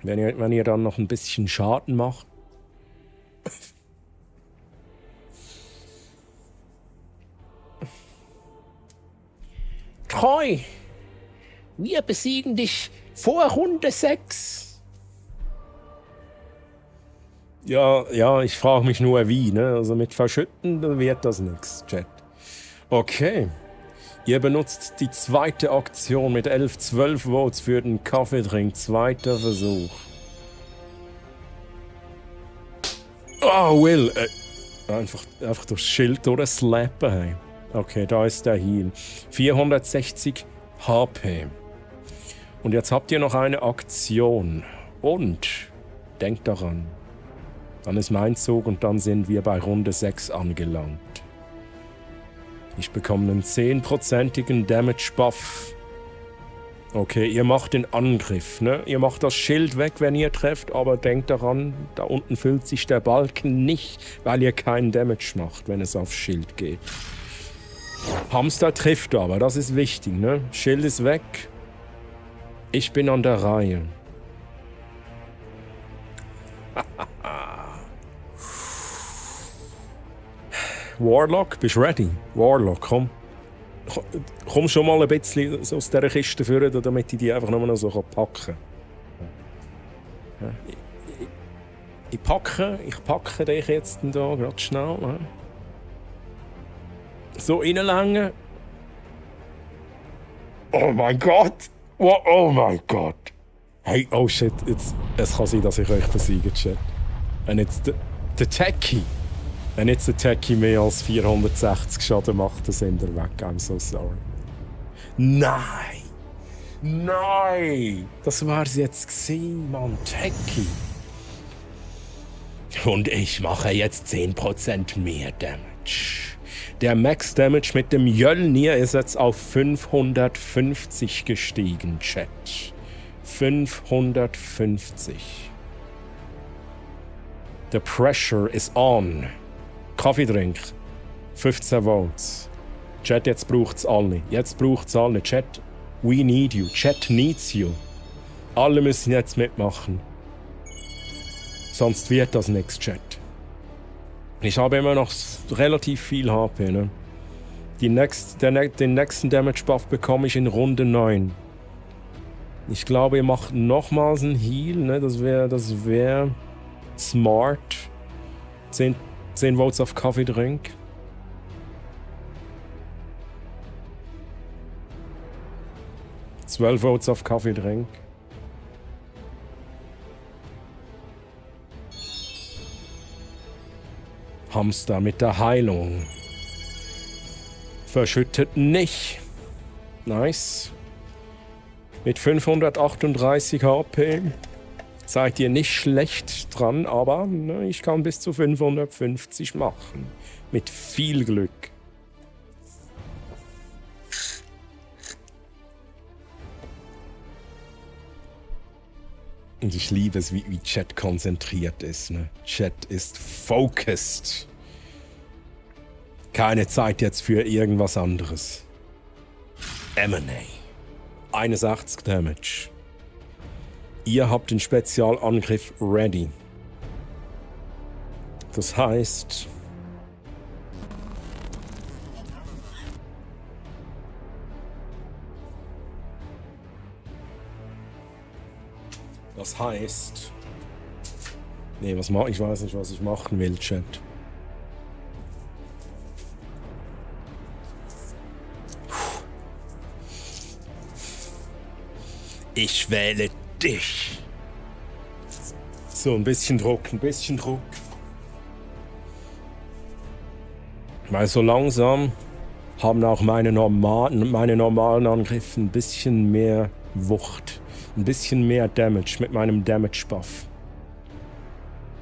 Wenn ihr dann noch ein bisschen Schaden macht. Troy, wir besiegen dich vor Runde 6. Ja, ich frage mich nur wie, ne? Also mit Verschütten wird das nichts, Chat. Okay. Ihr benutzt die zweite Aktion mit 12 Votes für den Kaffeedrink. Zweiter Versuch. Oh, Will. Einfach das Schild durchslappen. Hey. Okay, da ist der Heal. 460 HP. Und jetzt habt ihr noch eine Aktion. Und denkt daran. Dann ist mein Zug und dann sind wir bei Runde 6 angelangt. Ich bekomme einen 10%igen Damage-Buff. Okay, ihr macht den Angriff, ne? Ihr macht das Schild weg, wenn ihr trefft, aber denkt daran, da unten füllt sich der Balken nicht, weil ihr keinen Damage macht, wenn es aufs Schild geht. Hamster trifft aber, das ist wichtig, ne? Schild ist weg. Ich bin an der Reihe. Warlock, bist du ready? Warlock, komm. Komm schon mal ein bisschen aus dieser Kiste führen, damit ich die einfach nur noch so packen kann. Ich packe dich jetzt hier gerade schnell. So reinlängen. Oh mein Gott! Oh mein Gott! Hey, oh shit, es kann sein, dass ich euch besiege, Chat. Und jetzt der Techie. Wenn jetzt der Techie mehr als 460 Schaden macht, dann sind wir weg. I'm so sorry. Nein! Nein! Das war's jetzt gewesen, Mann. Techie. Und ich mache jetzt 10% mehr Damage. Der Max Damage mit dem Mjölnir ist jetzt auf 550 gestiegen, Chat. 550. The pressure is on. Kaffeedrink. 15 Volts. Chat, jetzt braucht's alle. Jetzt braucht's alle. Chat, we need you. Chat needs you. Alle müssen jetzt mitmachen. Sonst wird das nichts, Chat. Ich habe immer noch relativ viel HP, ne? Den nächsten Damage-Buff bekomme ich in Runde 9. Ich glaube, ihr macht nochmals einen Heal, ne? Das wär smart. 10 Votes auf Kaffeedrink. $12 Votes auf Kaffeedrink. Hamster mit der Heilung. Verschüttet nicht. Nice. Mit 538 HP seid ihr nicht schlecht dran, aber ne, ich kann bis zu 550 machen. Mit viel Glück. Und ich liebe es, wie Chat konzentriert ist. Ne? Chat ist focused. Keine Zeit jetzt für irgendwas anderes. M&A. 81 Damage. Ihr habt den Spezialangriff ready. Das heißt... Nee, ich weiß nicht, was ich machen will, Chat. Ich wähle dich. So, ein bisschen Druck. Weil so langsam haben auch meine normalen Angriffe ein bisschen mehr Wucht. Ein bisschen mehr Damage mit meinem Damage-Buff.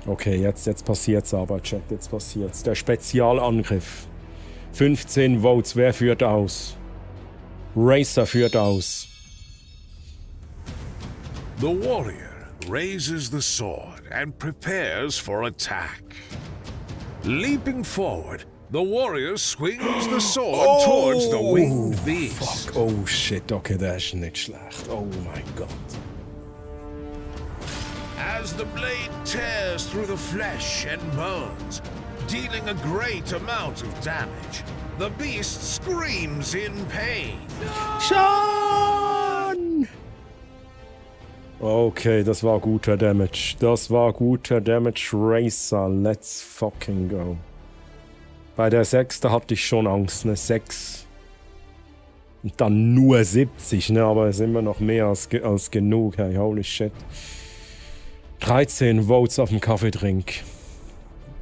Okay, jetzt passiert's aber, Chat, jetzt passiert's. Der Spezialangriff. 15 Votes, wer führt aus? Racer führt aus. The warrior raises the sword and prepares for attack. Leaping forward, the warrior swings the sword towards the winged beast. Fuck, oh shit, okay, der ist nicht schlecht. Oh mein Gott. As the blade tears through the flesh and bones, dealing a great amount of damage, the beast screams in pain. Sean! Okay, das war guter Damage. Racer, let's fucking go. Bei der 6, da hatte ich schon Angst, ne? 6. Und dann nur 70, ne? Aber es ist immer noch mehr als genug, hey, holy shit. 13 Votes auf dem Kaffeedrink.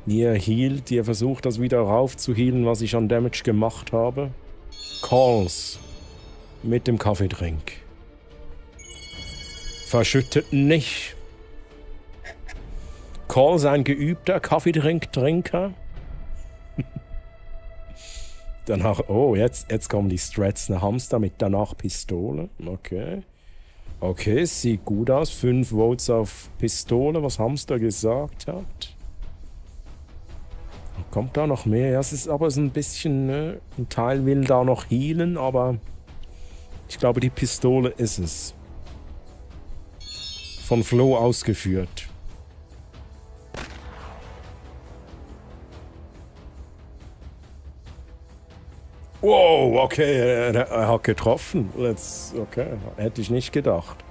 Ihr healt, ihr versucht das wieder raufzuhealen, was ich an Damage gemacht habe. Calls. Mit dem Kaffeedrink. Verschüttet nicht. Calls, ein geübter Kaffeetrinktrinker. Danach, oh, jetzt kommen die Strats, eine Hamster mit danach Pistole. Okay, sieht gut aus. 5 Votes auf Pistole, was Hamster gesagt hat. Kommt da noch mehr? Ja, es ist aber so ein bisschen, ne? Ein Teil will da noch healen, aber ich glaube, die Pistole ist es. Von Flo ausgeführt. Wow, okay, er hat getroffen. Okay, hätte ich nicht gedacht.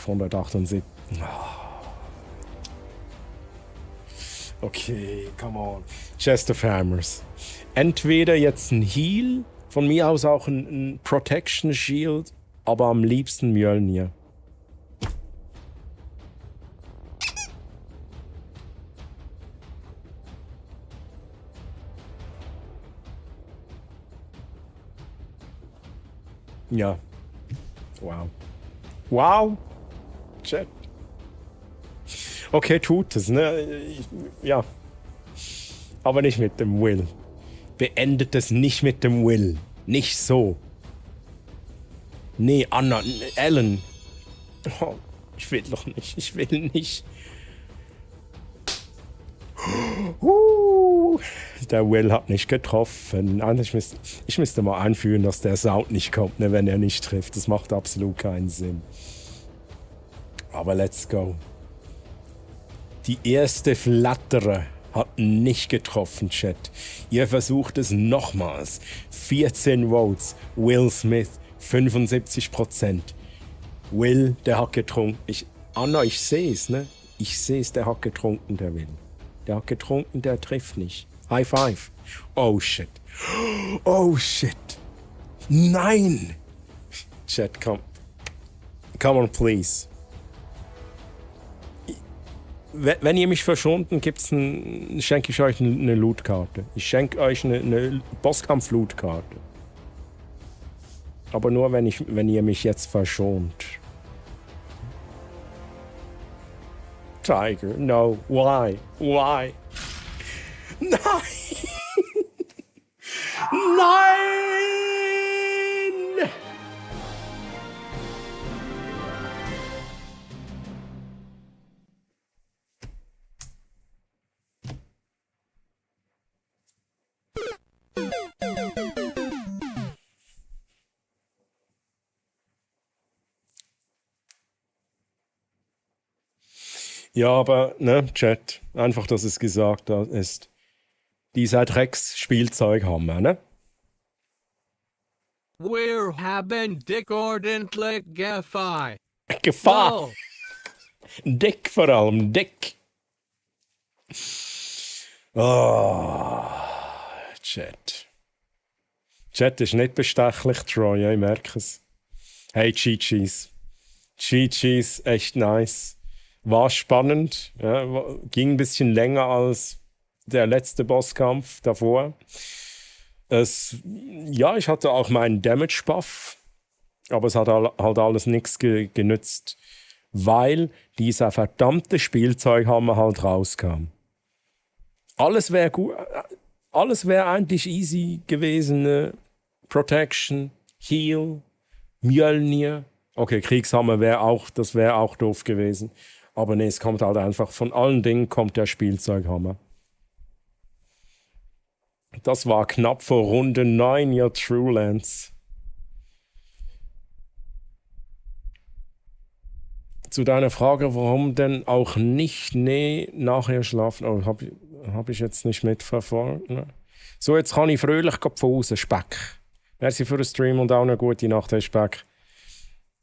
178. Okay, come on. Chest of Hammers. Entweder jetzt ein Heal, von mir aus auch ein Protection Shield, aber am liebsten Mjölnir. Ja. Wow. Wow. Chat. Okay, tut es, ne? Ja. Aber nicht mit dem Will. Beendet es nicht mit dem Will. Nicht so. Nee, Anna, Ellen. Oh, ich will doch nicht. Ich will nicht. Der Will hat nicht getroffen. Ich müsste mal einführen, dass der Sound nicht kommt, ne, wenn er nicht trifft. Das macht absolut keinen Sinn. Aber let's go. Die erste Flatterer hat nicht getroffen, Chat. Ihr versucht es nochmals. 14 Votes. Will Smith, 75%. Will, der hat getrunken. Anna, ich sehe es, ne? Ich sehe es, der hat getrunken, der Will. Der hat getrunken, der trifft nicht. High five. Oh shit. Oh shit. Nein! Chat, komm. Come on, please. Wenn ihr mich verschont, dann schenke ich euch eine Lootkarte. Ich schenke euch eine Bosskampf-Lootkarte. Aber nur, wenn ihr mich jetzt verschont. Tiger, no. Why? Why? Nein! Nein! Ja, aber, ne, Chat, einfach, dass es gesagt ist. Dieser Drecksspielzeughammer, ne? We're having dick ordentlich Gefahr. Gefahr! No. Dick vor allem, dick. Oh, Chat. Chat ist nicht bestechlich, Troy, ich merke es. Hey, Chi-Chis. Chi-Chis, echt nice. War spannend, ja, ging ein bisschen länger als der letzte Bosskampf davor. Ja, ich hatte auch meinen Damage-Buff, aber es hat halt alles nichts genützt, weil dieser verdammte Spielzeughammer halt rauskam. Alles wäre gut, alles wäre eigentlich easy gewesen. Ne? Protection, Heal, Mjölnir. Okay, Kriegshammer wäre auch doof gewesen. Aber nee, es kommt halt einfach, von allen Dingen kommt der Spielzeughammer. Das war knapp vor Runde 9, ja, True Lance. Zu deiner Frage, warum denn auch nicht, nee, nachher schlafen, oh, hab ich jetzt nicht mitverfolgt. Ne? So, jetzt kann ich fröhlich pfusen, Speck. Merci für den Stream und auch eine gute Nacht, hey Speck.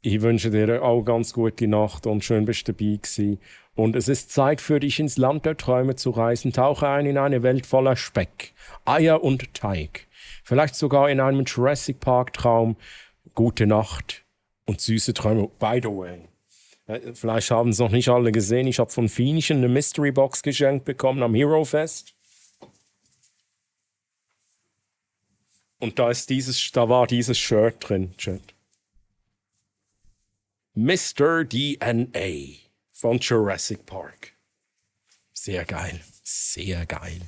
Ich wünsche dir auch ganz gute Nacht und schön bist du dabei gewesen. Und es ist Zeit für dich, ins Land der Träume zu reisen. Tauche ein in eine Welt voller Speck, Eier und Teig. Vielleicht sogar in einem Jurassic Park Traum. Gute Nacht und süße Träume. By the way, vielleicht haben es noch nicht alle gesehen. Ich habe von Fienchen eine Mystery Box geschenkt bekommen am Hero Fest. Und da war dieses Shirt drin, Chat. Mr. DNA von Jurassic Park. Sehr geil. Sehr geil.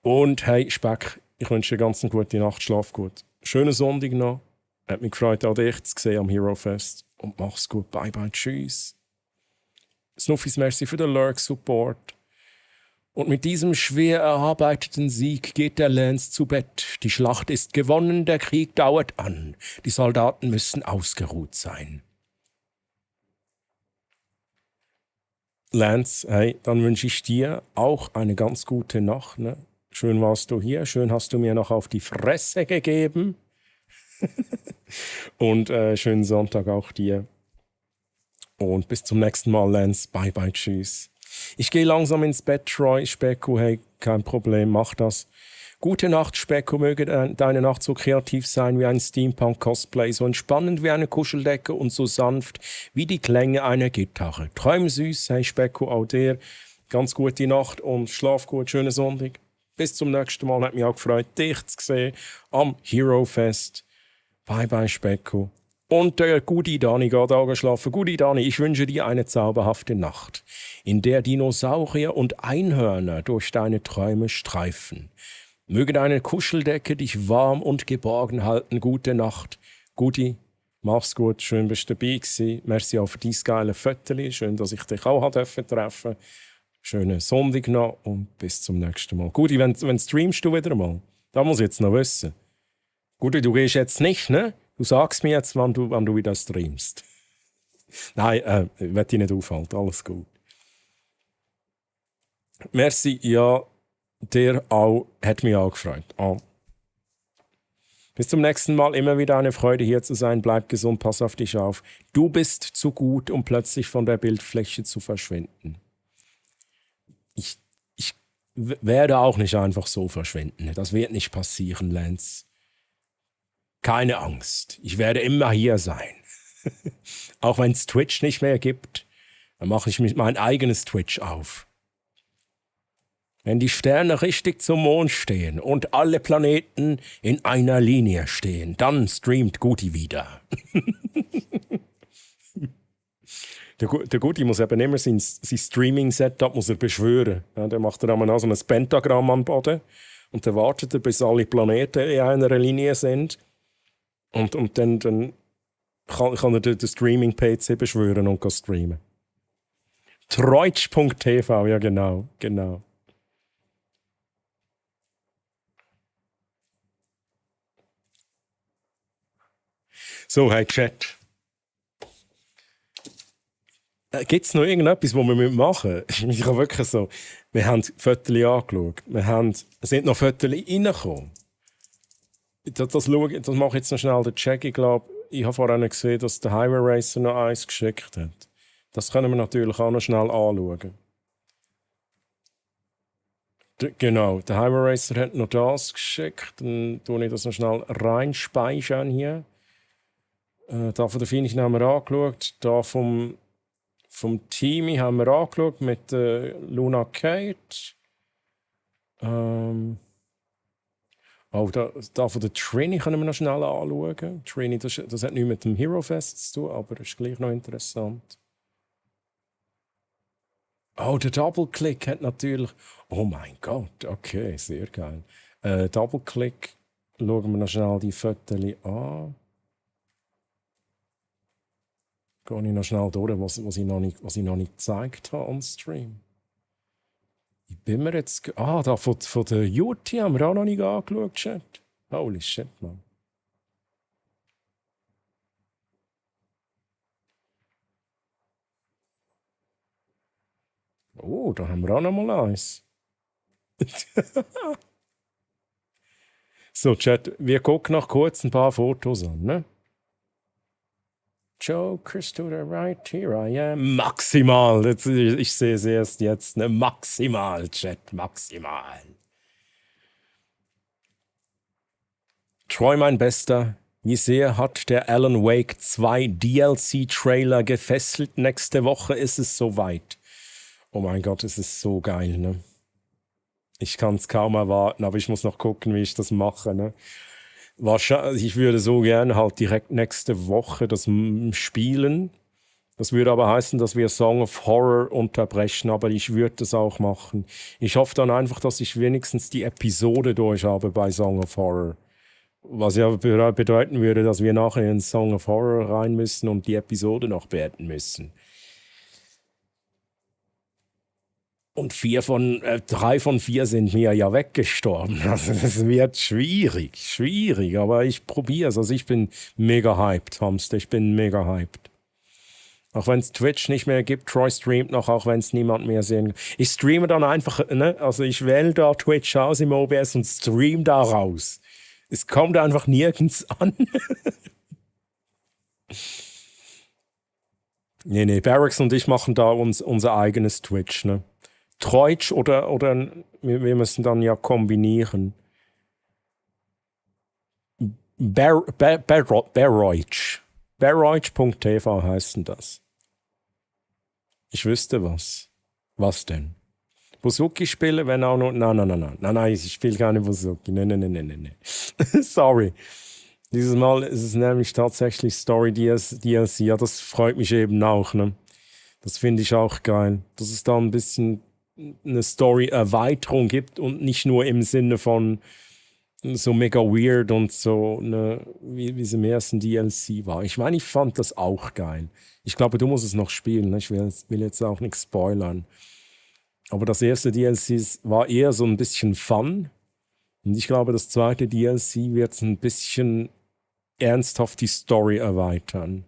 Und hey, Speck, ich wünsche dir ganz eine gute Nacht, schlaf gut. Schönen Sonntag noch. Hat mich gefreut, auch dich zu sehen am Hero Fest. Und mach's gut. Bye bye. Tschüss. Snuffis, merci für den Lurk-Support. Und mit diesem schwer erarbeiteten Sieg geht der Lance zu Bett. Die Schlacht ist gewonnen, der Krieg dauert an. Die Soldaten müssen ausgeruht sein. Lance, hey, dann wünsche ich dir auch eine ganz gute Nacht. Ne? Schön warst du hier, schön hast du mir noch auf die Fresse gegeben. Und schönen Sonntag auch dir. Und bis zum nächsten Mal, Lance. Bye, bye, tschüss. Ich gehe langsam ins Bett, Troy. Specko, hey, kein Problem, mach das. Gute Nacht, Specko, möge deine Nacht so kreativ sein wie ein Steampunk-Cosplay, so entspannend wie eine Kuscheldecke und so sanft wie die Klänge einer Gitarre. Träum süß, hey Specko, auch dir. Ganz gute Nacht und schlaf gut, schönen Sonntag. Bis zum nächsten Mal, hat mich auch gefreut, dich zu sehen am Hero Fest. Bye bye Specko. Und der Gudi Dani geht angeschlafen. Gudi Dani, ich wünsche dir eine zauberhafte Nacht, in der Dinosaurier und Einhörner durch deine Träume streifen. Möge deine Kuscheldecke dich warm und geborgen halten. Gute Nacht. Gudi, mach's gut. Schön, bist du dabei gewesen. Merci auch für dein geile Fötterli. Schön, dass ich dich auch treffen durfte. Schönen Sonntag noch und bis zum nächsten Mal. Gudi, wenn streamst du wieder mal? Da muss ich jetzt noch wissen. Gudi, du gehst jetzt nicht, ne? Du sagst mir jetzt, wann du wieder streamst. Nein, ich will dich nicht aufhalten. Alles gut. Merci, ja, dir auch. Hat mich auch gefreut. Ah. Bis zum nächsten Mal. Immer wieder eine Freude, hier zu sein. Bleib gesund, pass auf dich auf. Du bist zu gut, um plötzlich von der Bildfläche zu verschwinden. Ich werde auch nicht einfach so verschwinden. Das wird nicht passieren, Lance. Keine Angst. Ich werde immer hier sein. Auch wenn es Twitch nicht mehr gibt, dann mache ich mein eigenes Twitch auf. Wenn die Sterne richtig zum Mond stehen und alle Planeten in einer Linie stehen, dann streamt Guti wieder. Der Guti muss eben immer sein Streaming-Setup beschwören. Ja, der macht dann auch so ein Pentagramm am Boden und dann wartet er, bis alle Planeten in einer Linie sind. Und dann kann er den Streaming-PC beschwören und streamen. Treutsch.tv, ja genau. So, hey Chat. Gibt es noch irgendetwas, was wir machen müssen? Ich habe wirklich so, wir haben Fotos angeschaut, es sind noch Fotos reingekommen. Das mache ich jetzt noch schnell den Check. Ich glaube, ich habe vorhin gesehen, dass der Highway Racer noch eins geschickt hat. Das können wir natürlich auch noch schnell anschauen. Genau, der Highway Racer hat noch das geschickt. Dann tue ich das noch schnell reinspeichern hier. Da von der Finischen haben wir angeschaut. Da vom Teamy haben wir angeschaut mit Luna Kate. Auch da von der Trini können wir noch schnell anschauen. Trini, das hat nichts mit dem Hero Fest zu tun, aber ist gleich noch interessant. Oh, der Double-Click hat natürlich... Oh mein Gott, okay, sehr geil. Double-Click, schauen wir noch schnell die Fotos an. Gehe ich noch schnell durch, was ich noch nicht gezeigt habe on Stream. Ich bin mir jetzt... da von der Juti haben wir auch noch nicht angeschaut, Chat. Holy shit, man. Oh, da haben wir auch noch mal eins. So, Chat, wir gucken noch kurz ein paar Fotos an, ne? Jokers to the right, here I am. Maximal. Ich sehe es erst jetzt. Ne? Maximal, Chat. Maximal. Troy, mein Bester. Wie sehr hat der Alan Wake 2 DLC-Trailer gefesselt? Nächste Woche ist es soweit. Oh mein Gott, es ist so geil, ne? Ich kann es kaum erwarten, aber ich muss noch gucken, wie ich das mache, ne? Wahrscheinlich, ich würde so gerne halt direkt nächste Woche das spielen. Das würde aber heißen, dass wir Song of Horror unterbrechen, aber ich würde das auch machen. Ich hoffe dann einfach, dass ich wenigstens die Episode durch habe bei Song of Horror. Was ja bedeuten würde, dass wir nachher in Song of Horror rein müssen und die Episode noch beenden müssen. Und 3 von 4 sind mir ja weggestorben. Also das wird schwierig, aber ich probiere es. Also ich bin mega hyped, Hamster, ich bin mega hyped. Auch wenn es Twitch nicht mehr gibt, Troy streamt noch, auch wenn es niemand mehr sehen kann. Ich streame dann einfach, ne? Also ich wähle da Twitch aus im OBS und stream da raus. Es kommt einfach nirgends an. Nee, Barracks und ich machen da unser eigenes Twitch, ne? Treutsch oder wir müssen dann ja kombinieren. Barroich. Barroich.tv heißt denn das. Ich wüsste was. Was denn? Buzuki spielen, wenn auch noch... Nein, ich spiele keine Buzuki. Nein. Sorry. Dieses Mal ist es nämlich tatsächlich Story DLC. Ja, das freut mich eben auch. Ne? Das finde ich auch geil. Dass es da ein bisschen eine Story-Erweiterung gibt und nicht nur im Sinne von so mega weird und so, ne, wie es im ersten DLC war. Ich meine, ich fand das auch geil. Ich glaube, du musst es noch spielen. Ne? Ich will jetzt auch nichts spoilern. Aber das erste DLC war eher so ein bisschen Fun. Und ich glaube, das zweite DLC wird ein bisschen ernsthaft die Story erweitern.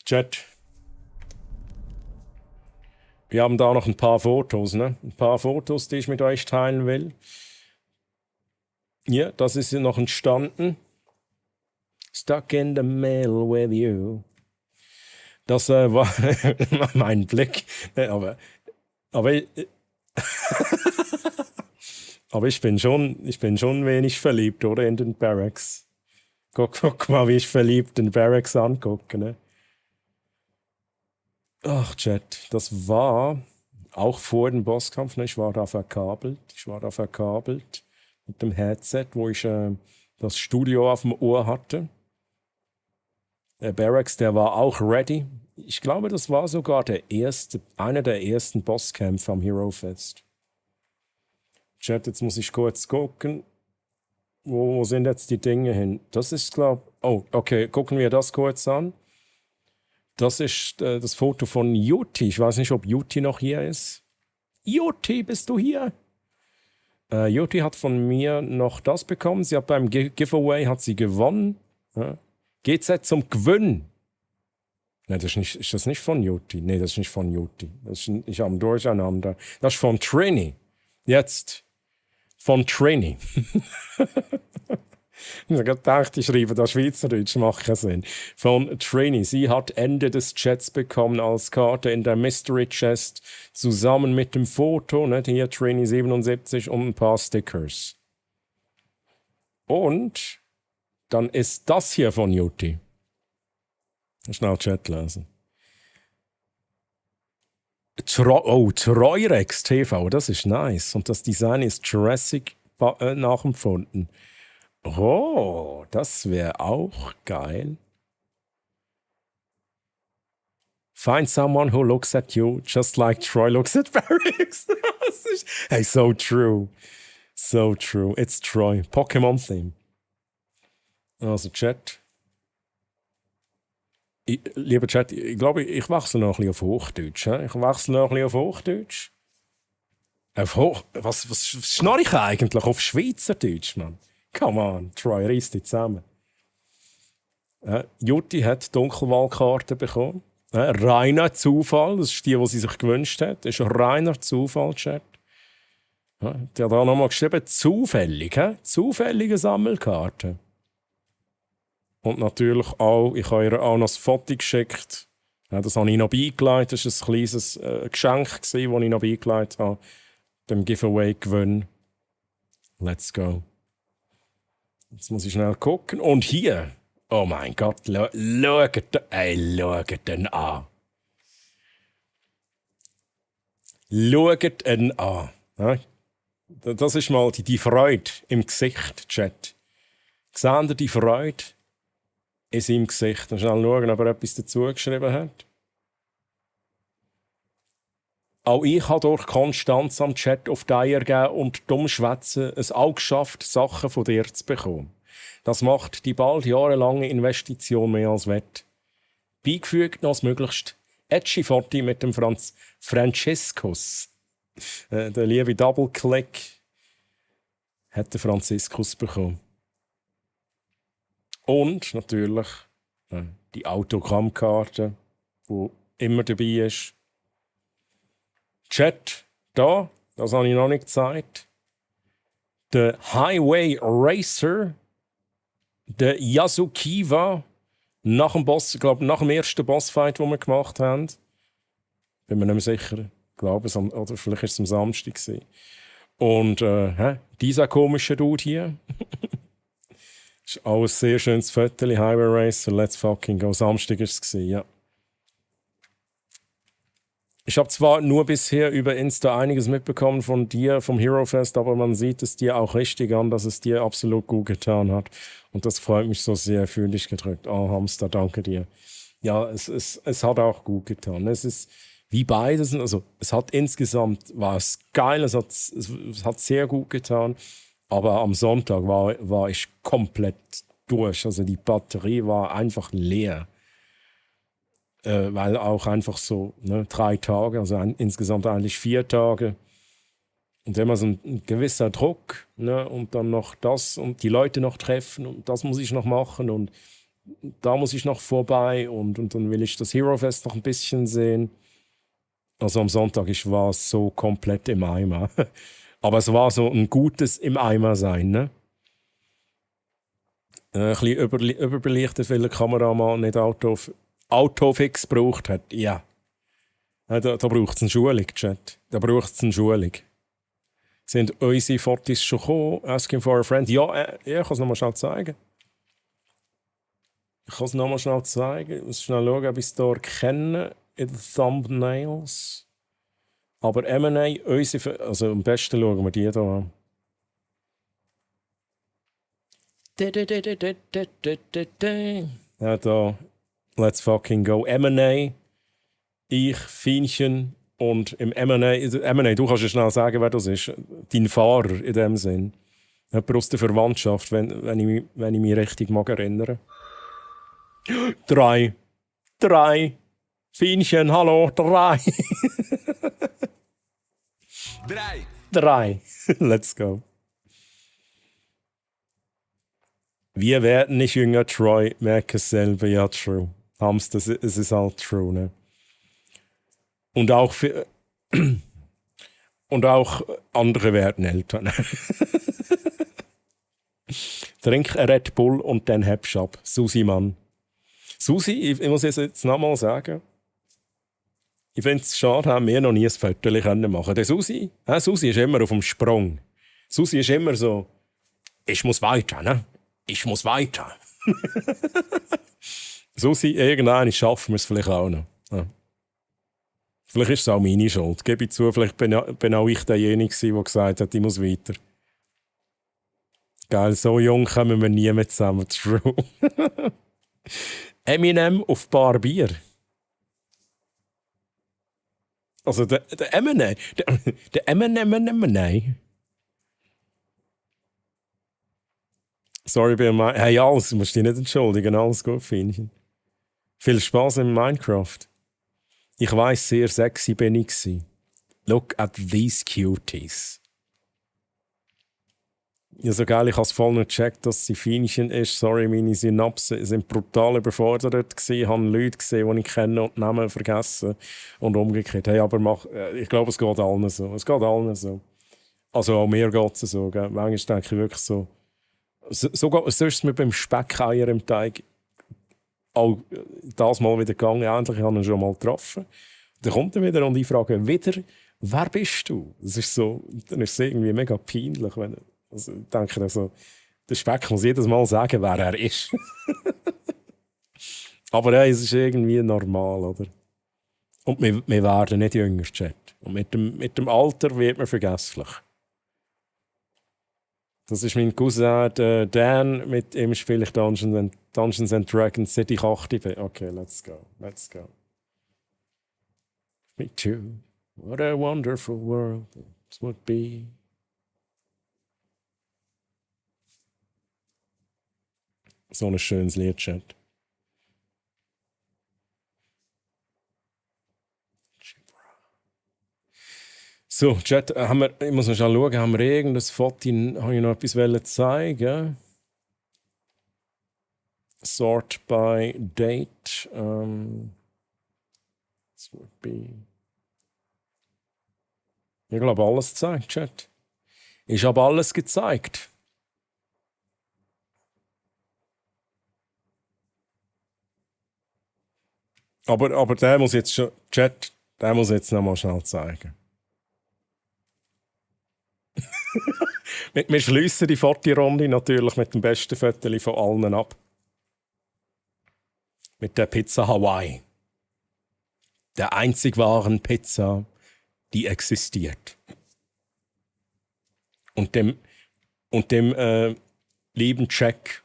Chat. Wir haben da noch ein paar Fotos, ne? Ein paar Fotos, die ich mit euch teilen will. Ja, das ist noch entstanden. Stuck in the middle with you. Das war mein Blick. Aber aber ich bin schon wenig verliebt, oder? In den Barracks. Guck mal, wie ich verliebt den Barracks angucke, ne? Ach, Chat, das war auch vor dem Bosskampf, ne? Ich war da verkabelt mit dem Headset, wo ich das Studio auf dem Ohr hatte. Der Barracks, der war auch ready. Ich glaube, das war sogar einer der ersten Bosskämpfe am Hero Fest. Chat, jetzt muss ich kurz gucken. Wo sind jetzt die Dinge hin? Das ist, glaube ich... Oh, okay, gucken wir das kurz an. Das ist das Foto von Yuti. Ich weiß nicht, ob Yuti noch hier ist. Yuti, bist du hier? Yuti hat von mir noch das bekommen. Sie hat beim Giveaway gewonnen. Ja. GZ zum Gewinn. Nein, ist das nicht von Yuti? Nein, das ist nicht von Yuti. Ich habe ein Durcheinander. Das ist von Trini. Jetzt. Von Trini. Ich habe gedacht, ich schreibe da Schweizerdeutsch, macht keinen Sinn. Von Trini. Sie hat Ende des Chats bekommen als Karte in der Mystery Chest zusammen mit dem Foto, ne, hier Trini 77 und ein paar Stickers. Und dann ist das hier von Yuti. Schnell Chat lesen. Troirex TV, das ist nice. Und das Design ist Jurassic nachempfunden. Oh, das wäre auch geil. Find someone who looks at you just like Troy looks at Barracks. Hey, so true. So true. It's Troy. Pokémon Theme. Also, Chat. Lieber Chat, ich glaube, ich wechsle noch ein bisschen auf Hochdeutsch. Was schnarre ich eigentlich? Auf Schweizerdeutsch, Mann. Come on, Troy, reiss dich zusammen. Jutti hat Dunkelwaldkarten bekommen. Reiner Zufall, das ist die sie sich gewünscht hat. Das ist ein reiner Zufall, Chat. Der hat da nochmal geschrieben, zufällig, zufällige Sammelkarten. Und natürlich auch, ich habe ihr auch noch ein Foto geschickt. Das habe ich noch beigelegt. Das war ein kleines Geschenk, das ich noch beigelegt habe. Dem Giveaway gewinnen. Let's go. Jetzt muss ich schnell gucken. Und hier, oh mein Gott, schaut den an. Schaut ihn an. Das ist mal die Freude im Gesicht, Chat. Seht ihr die Freude in seinem Gesicht? Dann schnell schauen, ob er etwas dazu geschrieben hat. Auch ich habe durch Konstanz am Chat auf Deier gegeben und dumm schwätzen es auch geschafft, Sachen von dir zu bekommen. Das macht die bald jahrelange Investition mehr als wett. Beigefügt noch das möglichst edgy Foto mit dem Franziskus. Der liebe Double-Click hat den Franziskus bekommen. Und natürlich die Autogrammkarte, die immer dabei ist. Chat, das habe ich noch nicht gezeigt. Der Highway Racer, der Yasukiwa, nach dem ersten Bossfight, den wir gemacht haben. Bin mir nicht mehr sicher. Ich glaube, oder vielleicht war es am Samstag. Und dieser komische Dude hier. Das ist auch ein sehr schönes Foto. Highway Racer, let's fucking go. Samstag war es, ja. Ich habe zwar nur bisher über Insta einiges mitbekommen von dir, vom Hero Fest, aber man sieht es dir auch richtig an, dass es dir absolut gut getan hat. Und das freut mich so sehr, fühl dich gedrückt. Oh, Hamster, danke dir. Ja, es hat auch gut getan. Es ist wie beides, also es hat insgesamt, war es geil, es hat sehr gut getan, aber am Sonntag war ich komplett durch. Also die Batterie war einfach leer. Weil auch einfach so 3 Tage, also insgesamt eigentlich 4 Tage. Und immer so ein gewisser Druck, und dann noch das und die Leute noch treffen und das muss ich noch machen und da muss ich noch vorbei und dann will ich das Hero Fest noch ein bisschen sehen. Also am Sonntag, ich war so komplett im Eimer. Aber es war so ein gutes im Eimer sein, ne? Ein bisschen überbelichtet, weil der Kameramann nicht Autofix gebraucht hat. Ja. Da braucht es eine Schulung, Chat. Da braucht es eine Schulung. Sind unsere Fotos schon gekommen? Asking for a friend? Ja, ich kann es nochmal schnell zeigen. Ich muss schnell schauen, ob ich es hier kenne. In den Thumbnails. Aber M&A, also am besten schauen wir die hier an. Ja, da. Let's fucking go. M&A, ich, Fienchen und im M&A, du kannst ja schnell sagen, wer das ist. Dein Fahrer in dem Sinn. Jemand aus der Verwandtschaft, wenn ich mich richtig mag erinnern. 3. Fienchen, hallo, 3. 3. Let's go. Wir werden nicht jünger, Troy, merke es selber, ja, true. Hamster, es ist halt true, ne? Und auch andere werden älter. Ne? Trink ein Red Bull und dann hebst du ab. Susi, Mann. Susi, ich muss es jetzt nochmal sagen. Ich finde es schade, haben wir noch nie ein Foto machen können. Der Susi ist immer auf dem Sprung. Susi ist immer so, ich muss weiter, ne? Ich muss weiter. Susi, irgendwann schaffen wir es vielleicht auch noch. Ja. Vielleicht ist es auch meine Schuld. Gebe ich zu, vielleicht bin auch ich derjenige, der gesagt hat, ich muss weiter. Geil, so jung kommen wir nie mehr zusammen. True. Eminem auf Bar Bier. Also der M&A. Der M&A. Sorry, Bill. Hey, alles, du musst dich nicht entschuldigen. Alles gut, Fienchen. Viel Spaß in Minecraft. Ich weiss, sehr sexy bin ich gewesen. Look at these cuties. Ja, so geil, ich habe es voll nicht gecheckt, dass sie Fienchen ist. Sorry, meine Synapsen sind brutal überfordert gewesen. Ich habe Leute gesehen, die ich kenne und die Namen vergessen. Und umgekehrt. Hey, aber ich glaube, es geht allen so. Es geht allen so. Also auch mir geht es so. Gell? Manchmal denke ich wirklich so. So ist es mir beim Speckeier im Teig auch das mal wieder gegangen. Endlich habe ich ihn schon mal getroffen. Dann kommt er wieder und ich frage wieder, wer bist du? Das ist so, dann ist es irgendwie mega peinlich. Also ich denke, also, der Speck muss jedes Mal sagen, wer er ist. Aber ja, es ist irgendwie normal, oder? Und wir werden nicht jünger, Chat. Und mit dem Alter wird man vergesslich. Das ist mein Cousin, der Dan. Mit ihm spiele ich Dungeons and Dragons, seit ich 8 bin. Okay, let's go. Me too. What a wonderful world it would be. So ein schönes Lied, Chat. So, Chat, ich muss noch schauen, haben wir irgendein Foto, habe ich noch etwas zeigen? Sort by date. This would be. Ich glaube, alles gezeigt, Chat. Ich habe alles gezeigt. Aber der muss jetzt schon, Chat, der muss jetzt noch mal schnell zeigen. Wir schliessen die Fotorunde natürlich mit dem besten Foto von allen ab. Mit der Pizza Hawaii. der einzig wahren Pizza, die existiert. Und dem lieben Jack,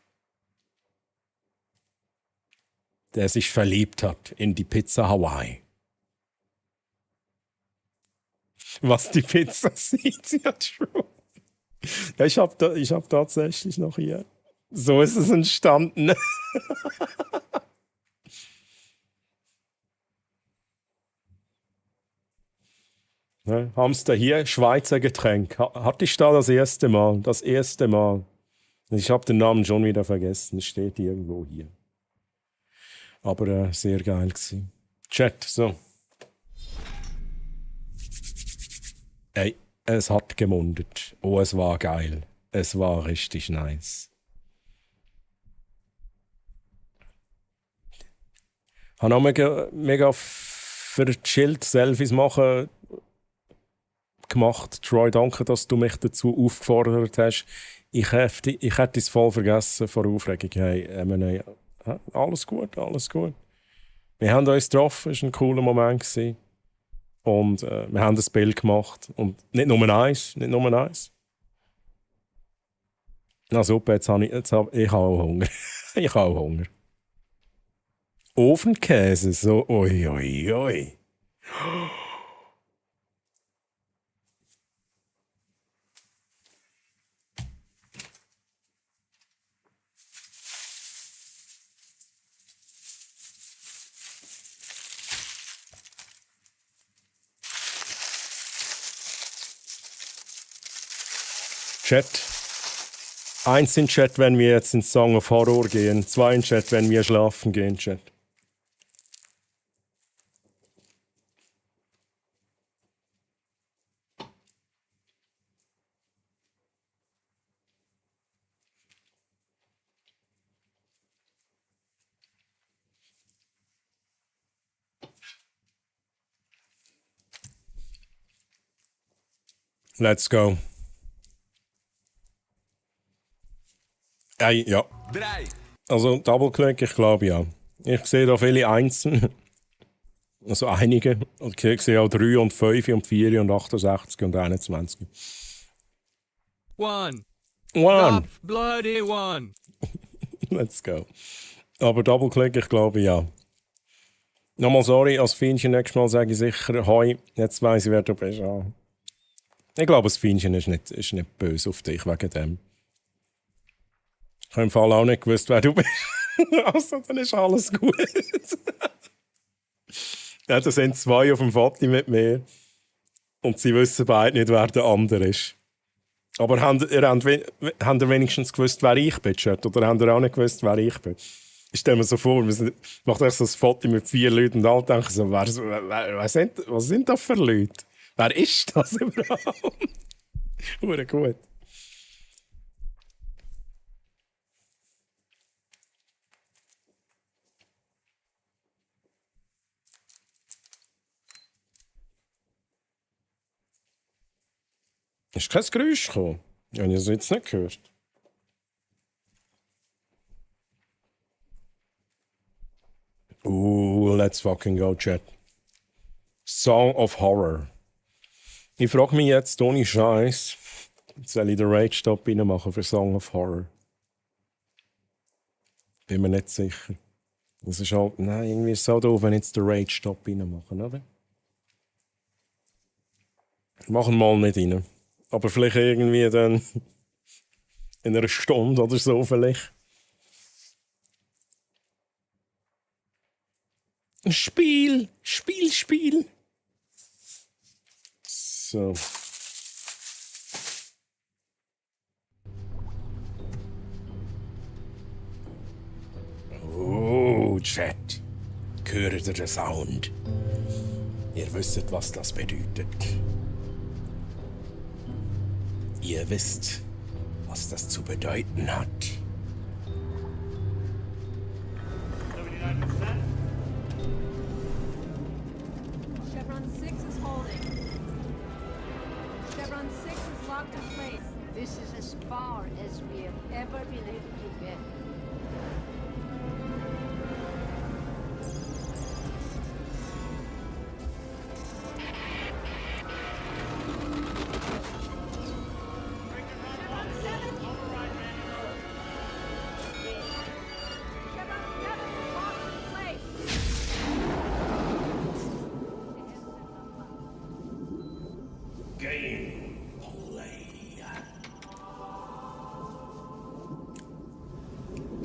der sich verliebt hat in die Pizza Hawaii. Was die Pizza sieht, ja true. Ja, ich hab tatsächlich noch hier. So ist es entstanden. Ne, Hamster hier, Schweizer Getränk. Hatte ich da das erste Mal. Das erste Mal. Ich habe den Namen schon wieder vergessen. Es steht irgendwo hier. Aber sehr geil gewesen. Chat, so. Ey, es hat gemundet. Oh, es war geil. Es war richtig nice. Ich habe auch mega verchillt Selfies machen gemacht. Troy, danke, dass du mich dazu aufgefordert hast. Ich hätte es voll vergessen vor Aufregung. Hey, alles gut, alles gut. Wir haben uns getroffen, es war ein cooler Moment gewesen. Und wir haben das Bild gemacht. Und nicht nur eins. Na super, ich habe auch Hunger. Ich habe auch Hunger. Ofenkäse, so oi. Chat. 1 in Chat, wenn wir jetzt ins Song of Horror gehen. 2 in Chat, wenn wir schlafen gehen, Chat. Let's go. Ja. 3. Also Double-Click, ich glaube ja. Ich sehe da viele Einsen. Also einige. Okay, ich sehe auch 3 und 5 und 4 und 68 und 21. One. Bloody one. Let's go. Aber Double-Click, ich glaube ja. Nochmal sorry, als Fienchen nächstes Mal sage ich sicher «Hoi, jetzt weiss ich, wer du bist». Ah. Ich glaube, das Fienchen ist nicht böse auf dich wegen dem. Ich habe im Fall auch nicht gewusst, wer du bist. Also, dann ist alles gut. Ja, da sind 2 auf dem Foto mit mir. Und sie wissen beide nicht, wer der andere ist. Aber habt ihr wenigstens gewusst, wer ich bin, Chat? Oder habt ihr auch nicht gewusst, wer ich bin? Ich stelle mir so vor, man macht euch so ein Foto mit 4 Leuten und alle denken so, was sind das für Leute? Wer ist das überhaupt? Hure gut. Ist kein Geräusch gekommen? Ich habe es jetzt nicht gehört. Let's fucking go, Chat. Song of Horror. Ich frage mich jetzt, ohne Scheiß, soll ich den Rage-Stop reinmachen für Song of Horror? Bin mir nicht sicher. Das ist halt, nein, irgendwie ist es so doof, wenn ich jetzt den Rage-Stop reinmachen, oder? Machen mal nicht rein. Aber vielleicht irgendwie dann in einer Stunde oder so vielleicht. Spiel. So. Oh, Chat. Hört ihr den Sound? Ihr wisst, was das bedeutet. Ihr wisst, was das zu bedeuten hat. Chevron 6 is holding. Chevron 6 is locked in place. This is as far as we have ever been able to get.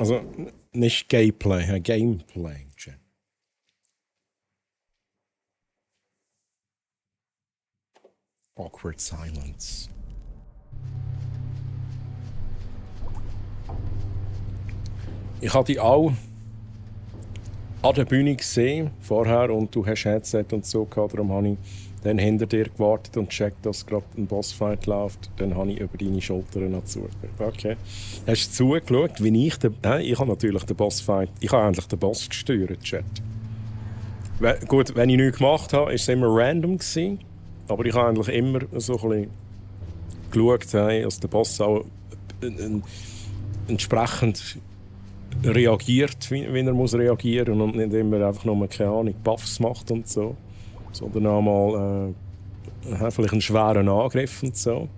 Also nicht Gameplay, Gameplay. Chat. Awkward silence. Ich habe dich auch an der Bühne gesehen vorher und du hast Headset und so gehabt, darum habe ich dann hinter dir gewartet und gecheckt, dass gerade ein Bossfight läuft. Dann habe ich über deine Schultern noch zugeschaut. Okay. Hast du zugeschaut, wie ich ich habe natürlich den Bossfight, ich habe eigentlich den Boss gesteuert, Chat. Gut, wenn ich nichts gemacht habe, war es immer random gewesen, aber ich habe eigentlich immer so ein bisschen geschaut, dass der Boss auch entsprechend reagiert, wie er muss reagieren und nicht immer einfach nur, keine Ahnung, Buffs macht und so. Sondern auch mal vielleicht einen schweren Angriff und so.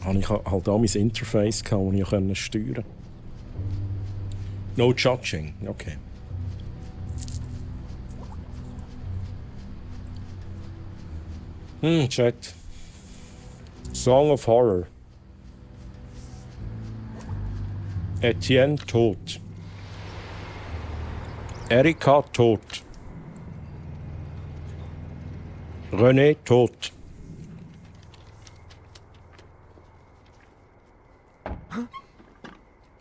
Habe ich halt auch mein Interface gehabt, das ich steuern konnte. No judging, okay. Chat. Song of Horror. Etienne tot. Erika tot. René tot.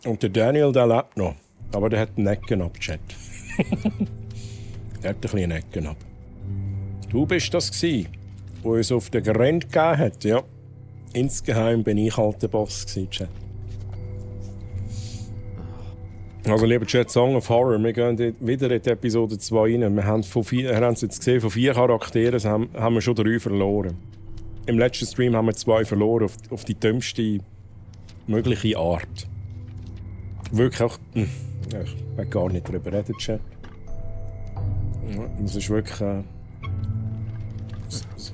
Und der Daniel, der lebt noch. Aber der hat einen Ecken ab, Chat. Der hat ein bisschen Ecken ab. Du bist das gsi, der uns auf den Grenz gegeben hat, ja. Insgeheim bin ich halt der Boss gsi, Chat. Also lieber Chat, Song of Horror, wir gehen wieder in die Episode 2 rein. Wir haben es jetzt gesehen, von 4 Charakteren haben wir schon 3 verloren. Im letzten Stream haben wir 2 verloren, auf die dümmste mögliche Art. Wirklich auch... Ich will gar nicht darüber reden, Chat. Es war wirklich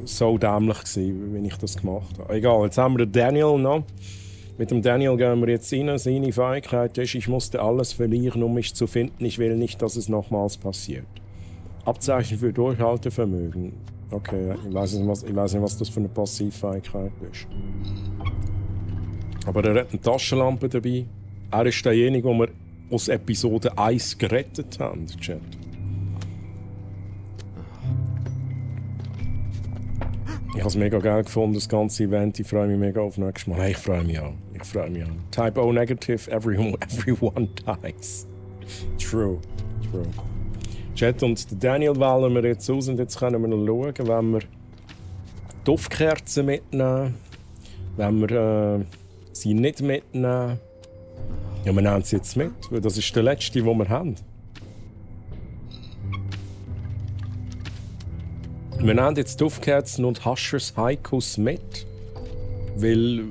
so dämlich gewesen, wie ich das gemacht habe. Egal, jetzt haben wir den Daniel noch. Mit dem Daniel gehen wir jetzt rein. Seine Fähigkeit ist, ich musste alles verlieren, um mich zu finden. Ich will nicht, dass es nochmals passiert. Abzeichen für Durchhaltevermögen. Okay, ich weiß nicht, was das für eine Passivfähigkeit ist. Aber er hat eine Taschenlampe dabei. Er ist derjenige, den wir aus Episode 1 gerettet haben, Chat. Ich habe es mega geil gefunden, das ganze Event. Ich freue mich mega auf nächstes Mal. Hey, ich freue mich an. Type O negative, everyone dies. True. Chat, und Daniel wählen wir jetzt aus und jetzt können wir noch schauen, wenn wir Duftkerzen mitnehmen, wenn wir sie nicht mitnehmen. Ja, wir nehmen sie jetzt mit, weil das ist der letzte, den wir haben. Wir nehmen jetzt Duftkerzen und Hushers Haikus mit, weil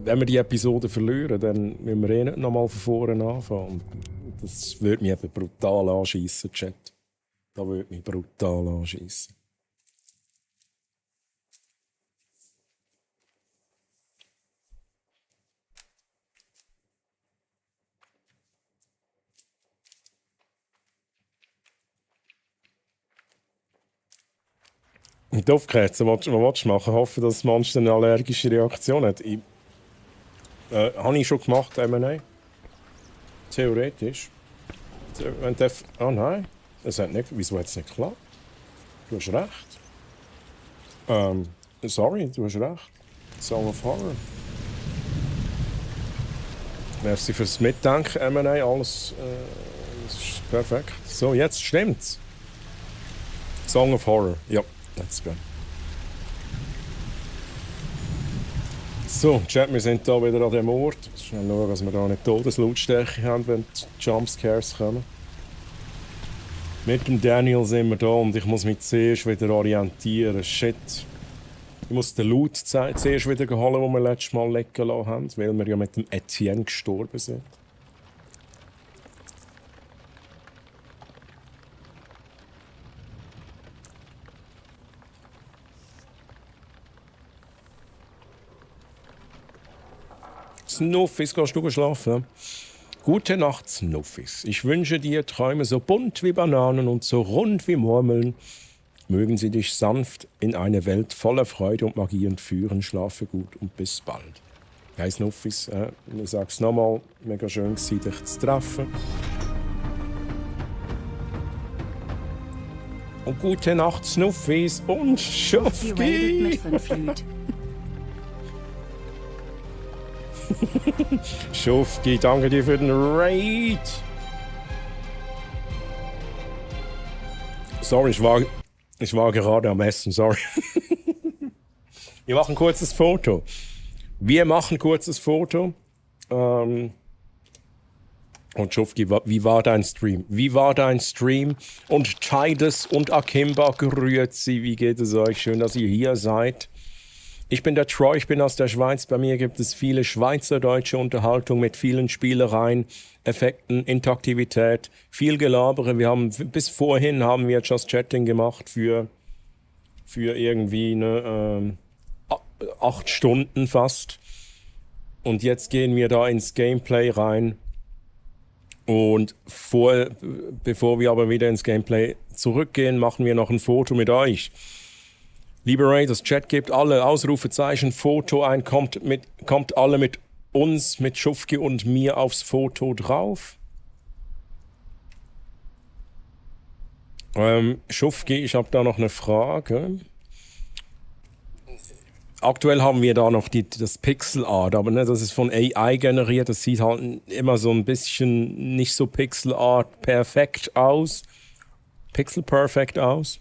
wenn wir die Episode verlieren, dann müssen wir nicht nochmal von vorne anfangen. Und das würde mich eben brutal anschiessen, Chat. Das würde mich brutal anschiessen. Und Duftkerzen, was willst du machen? Hoffen, dass das Monster eine allergische Reaktion hat. Habe ich schon gemacht, M&A. Theoretisch. Oh nein, es hat nicht. Wieso hat es nicht geklappt? Du hast recht. Sorry, du hast recht. Song of Horror. Merci fürs Mitdenken, M&A. Alles ist perfekt. So, jetzt stimmt's. Song of Horror, ja. Let's go. So, Chat, wir sind hier wieder an dem Ort. Schnell schauen, dass wir hier nicht Todeslautstärke haben, wenn die Jumpscares kommen. Mit dem Daniel sind wir da und ich muss mich zuerst wieder orientieren. Shit. Ich muss den Loot zuerst wieder holen, den wir letztes Mal lecken lassen haben, weil wir ja mit dem Etienne gestorben sind. Snuffis, gehst du schlafen? Gute Nacht, Snuffis. Ich wünsche dir Träume so bunt wie Bananen und so rund wie Murmeln. Mögen sie dich sanft in eine Welt voller Freude und Magie entführen. Schlafe gut und bis bald. Hey Snuffis, ich sage es nochmal, mega schön gewesen, dich zu treffen. Und gute Nacht, Snuffis und Schuffi rated Schuffi. mit 5 Lüd. Schuffi, danke dir für den Raid. Sorry, ich war gerade am Essen, sorry. Wir machen ein kurzes Foto. Und Schufki, wie war dein Stream? Und Tides und Akimba, grüezi, wie geht es euch? Schön, dass ihr hier seid. Ich bin der Troy, ich bin aus der Schweiz. Bei mir gibt es viele schweizerdeutsche Unterhaltung mit vielen Spielereien, Effekten, Interaktivität, viel Gelabere. Bis vorhin haben wir Just Chatting gemacht für irgendwie 8 Stunden fast. Und jetzt gehen wir da ins Gameplay rein. Und bevor wir aber wieder ins Gameplay zurückgehen, machen wir noch ein Foto mit euch. Lieber Ray, das Chat gibt alle Ausrufezeichen, Foto ein, kommt alle mit uns, mit Schufki und mir aufs Foto drauf. Schufki, ich habe da noch eine Frage. Aktuell haben wir da noch das Pixel Art, aber ne, das ist von AI generiert. Das sieht halt immer so ein bisschen nicht so Pixel Art perfekt aus. Pixel perfect aus.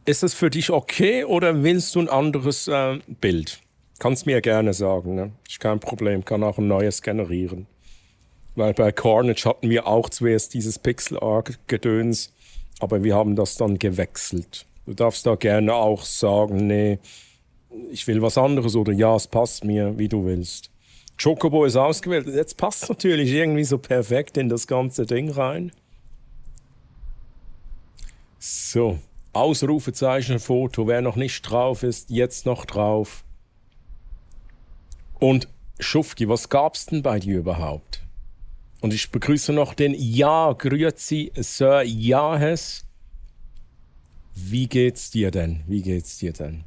Ist das für dich okay oder willst du ein anderes Bild? Kannst mir gerne sagen, ne? Ist kein Problem, kann auch ein neues generieren. Weil bei Carnage hatten wir auch zuerst dieses Pixel Art Gedöns, aber wir haben das dann gewechselt. Du darfst da gerne auch sagen, nee, ich will was anderes oder ja, es passt mir, wie du willst. Chocobo ist ausgewählt. Jetzt passt es natürlich irgendwie so perfekt in das ganze Ding rein. So, Ausrufezeichen, Foto. Wer noch nicht drauf ist, jetzt noch drauf. Und Schufki, was gab's denn bei dir überhaupt? Und ich begrüße noch den grüezi, Sir Jahes. Wie geht's dir denn?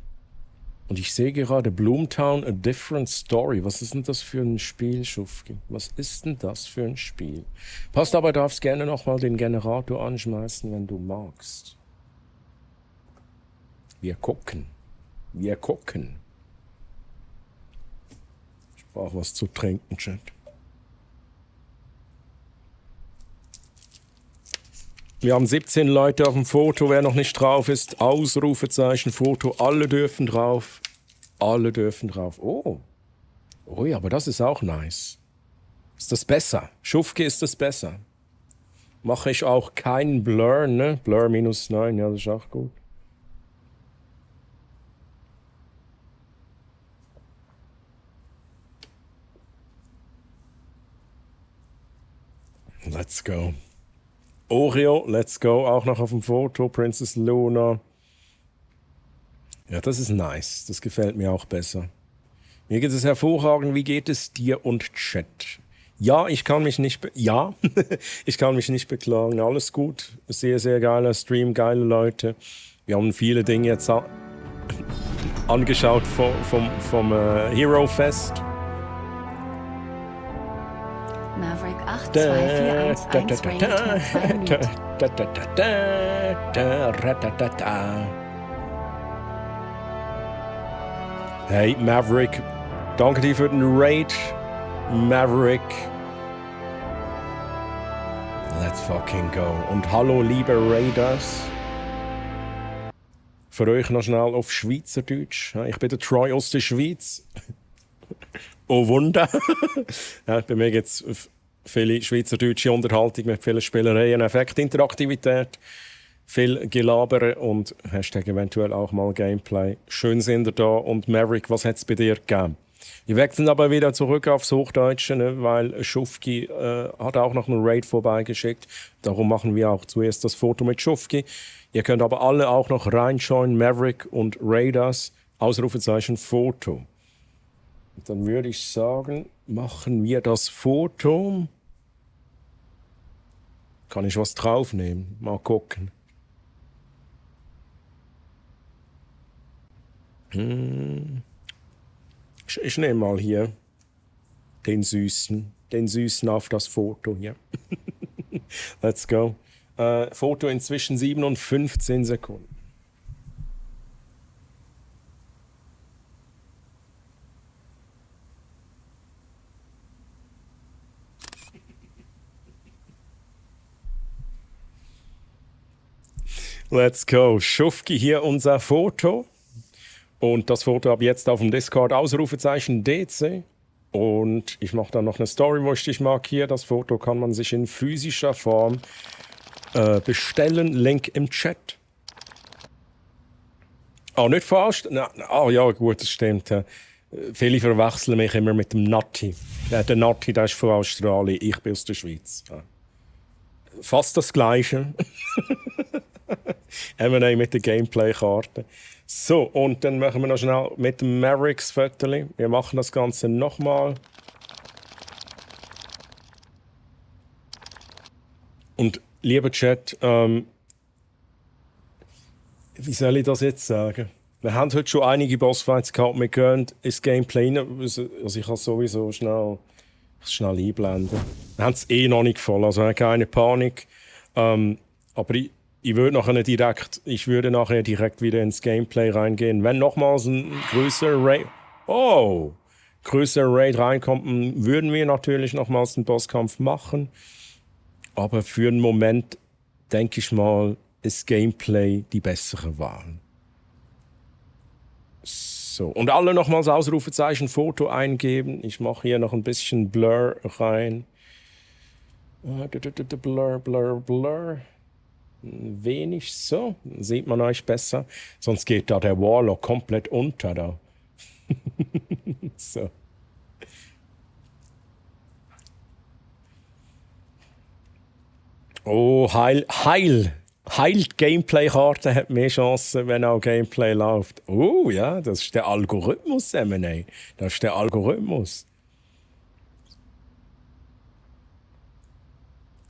Und ich sehe gerade Bloomtown, A Different Story. Was ist denn das für ein Spiel, Schufki? Passt aber, darfst gerne nochmal den Generator anschmeißen, wenn du magst. Wir gucken. Ich brauche was zu trinken, Chat. Wir haben 17 Leute auf dem Foto. Wer noch nicht drauf ist, Ausrufezeichen, Foto. Alle dürfen drauf. Oh ja, aber das ist auch nice. Ist das besser? Schufke, ist das besser? Mache ich auch keinen Blur, ne? Blur -9, ja, das ist auch gut. Let's go. Oreo, let's go, auch noch auf dem Foto, Princess Luna. Ja, das ist nice, das gefällt mir auch besser. Mir geht es hervorragend, wie geht es dir und Chat? Ja, ich kann mich nicht beklagen, alles gut. Sehr, sehr geiler Stream, geile Leute. Wir haben viele Dinge jetzt angeschaut vom Hero Fest. Maverick 82411 rated. Hey Maverick, danke dir für den Raid. Maverick. Let's fucking go. Und hallo liebe Raiders. Für euch noch schnell auf Schweizerdeutsch. Ich bin der Troy aus der Schweiz. Oh Wunder. Ja, bei mir gibt es viele schweizerdeutsche Unterhaltung mit vielen Spielereien, Effekt, Interaktivität, viel Gelabere und Hashtag eventuell auch mal Gameplay. Schön sind ihr da. Und Maverick, was hat es bei dir gegeben? Wir wechseln aber wieder zurück aufs Hochdeutsche, ne, weil Schufki hat auch noch einen Raid vorbeigeschickt. Darum machen wir auch zuerst das Foto mit Schufki. Ihr könnt aber alle auch noch reinschauen, Maverick und Raiders, Ausrufezeichen Foto. Und dann würde ich sagen, machen wir das Foto. Kann ich was draufnehmen? Mal gucken. Ich nehme mal hier den Süßen auf das Foto hier. Let's go. Foto inzwischen 7 und 15 Sekunden. Let's go. Schufki hier unser Foto. Und das Foto ab jetzt auf dem Discord Ausrufezeichen DC. Und ich mache dann noch eine Story, wo ich dich markiere. Das Foto kann man sich in physischer Form bestellen. Link im Chat. Oh, nicht falsch? Ja, gut, das stimmt. Viele verwechseln mich immer mit dem Natti. Der Natti, der ist von Australien, ich bin aus der Schweiz. Ja. Fast das Gleiche. M&A mit der Gameplay-Karte. So, und dann machen wir noch schnell mit dem Mavericks-Foto. Wir machen das Ganze nochmal. Und lieber Chat, wie soll ich das jetzt sagen? Wir haben heute schon einige Bossfights gehabt, wir gehen ins Gameplay rein. Also ich kann es sowieso schnell einblenden. Wir haben es noch nicht voll, also keine Panik. Aber ich würde nachher direkt wieder ins Gameplay reingehen. Wenn nochmals ein größerer Raid reinkommt, würden wir natürlich nochmals einen Bosskampf machen. Aber für den Moment denke ich mal, ist Gameplay die bessere Wahl. So, und alle nochmals Ausrufezeichen Foto eingeben. Ich mache hier noch ein bisschen Blur rein. Blur. Wenig so, sieht man euch besser. Sonst geht da der Warlock komplett unter da. So. Oh, Gameplay-Karte hat mehr Chancen, wenn auch Gameplay läuft. Oh ja, das ist der Algorithmus, M&A. Das ist der Algorithmus.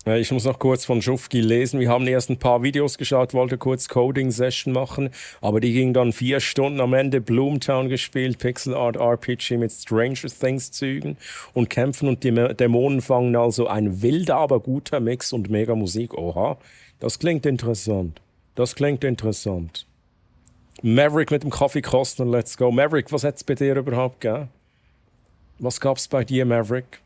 Ich muss noch kurz von Schufki lesen. Wir haben erst ein paar Videos geschaut, wollte kurz Coding-Session machen, aber die ging dann 4 Stunden. Am Ende Bloomtown gespielt, Pixel Art RPG mit Stranger Things-Zügen und Kämpfen und Dämonen fangen. Also ein wilder, aber guter Mix und mega Musik. Oha, das klingt interessant. Maverick mit dem Kaffeekostner, let's go. Maverick, was hat es bei dir überhaupt gegeben? Was gab es bei dir, Maverick?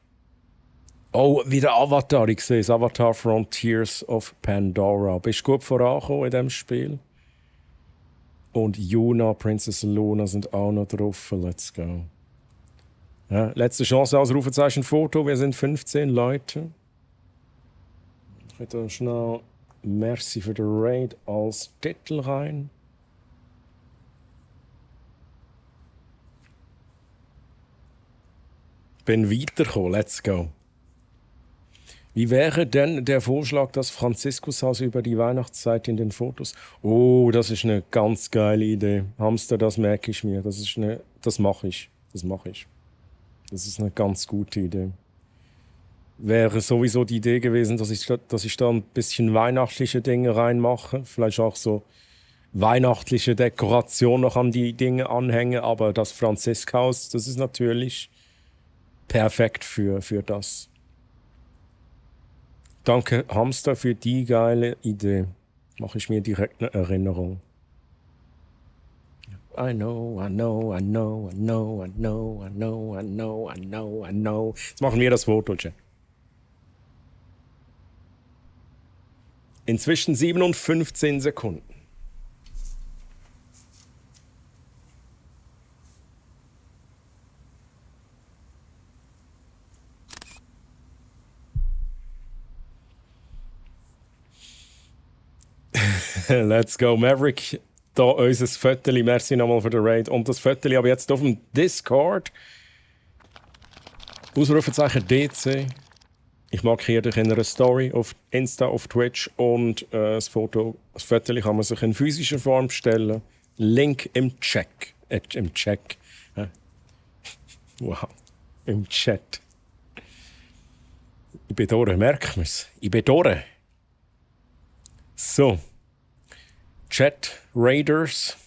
Oh, wieder Avatar, ich sehe es. Avatar Frontiers of Pandora. Bist du gut vorangekommen in diesem Spiel? Und Yuna, Princess Luna sind auch noch drauf. Let's go. Ja, letzte Chance, Ausrufezeichen Foto. Wir sind 15 Leute. Ich will da schnell Merci für den Raid als Titel rein. Bin weitergekommen. Let's go. Wie wäre denn der Vorschlag, das Franziskushaus über die Weihnachtszeit in den Fotos? Oh, das ist eine ganz geile Idee. Hamster, das merke ich mir. Das mache ich. Das ist eine ganz gute Idee. Wäre sowieso die Idee gewesen, dass ich da ein bisschen weihnachtliche Dinge reinmache. Vielleicht auch so weihnachtliche Dekoration noch an die Dinge anhänge. Aber das Franziskhaus, das ist natürlich perfekt für das. Danke, Hamster, für die geile Idee. Mache ich mir direkt eine Erinnerung. I know. Jetzt machen wir das Foto, Chat. Inzwischen 7 und 15 Sekunden. Let's go, Maverick. Da unser Viertel. Merci nochmal für den Raid. Und das Viertel aber jetzt auf dem Discord. Ausrufezeichen DC. Ich markiere dich in einer Story auf Insta, auf Twitch. Und das Viertel kann man sich in physischer Form bestellen. Link im Chat. Wow. Im Chat. Ich bin durch, merkt man es. Ich bin durch. So. Chat Raiders.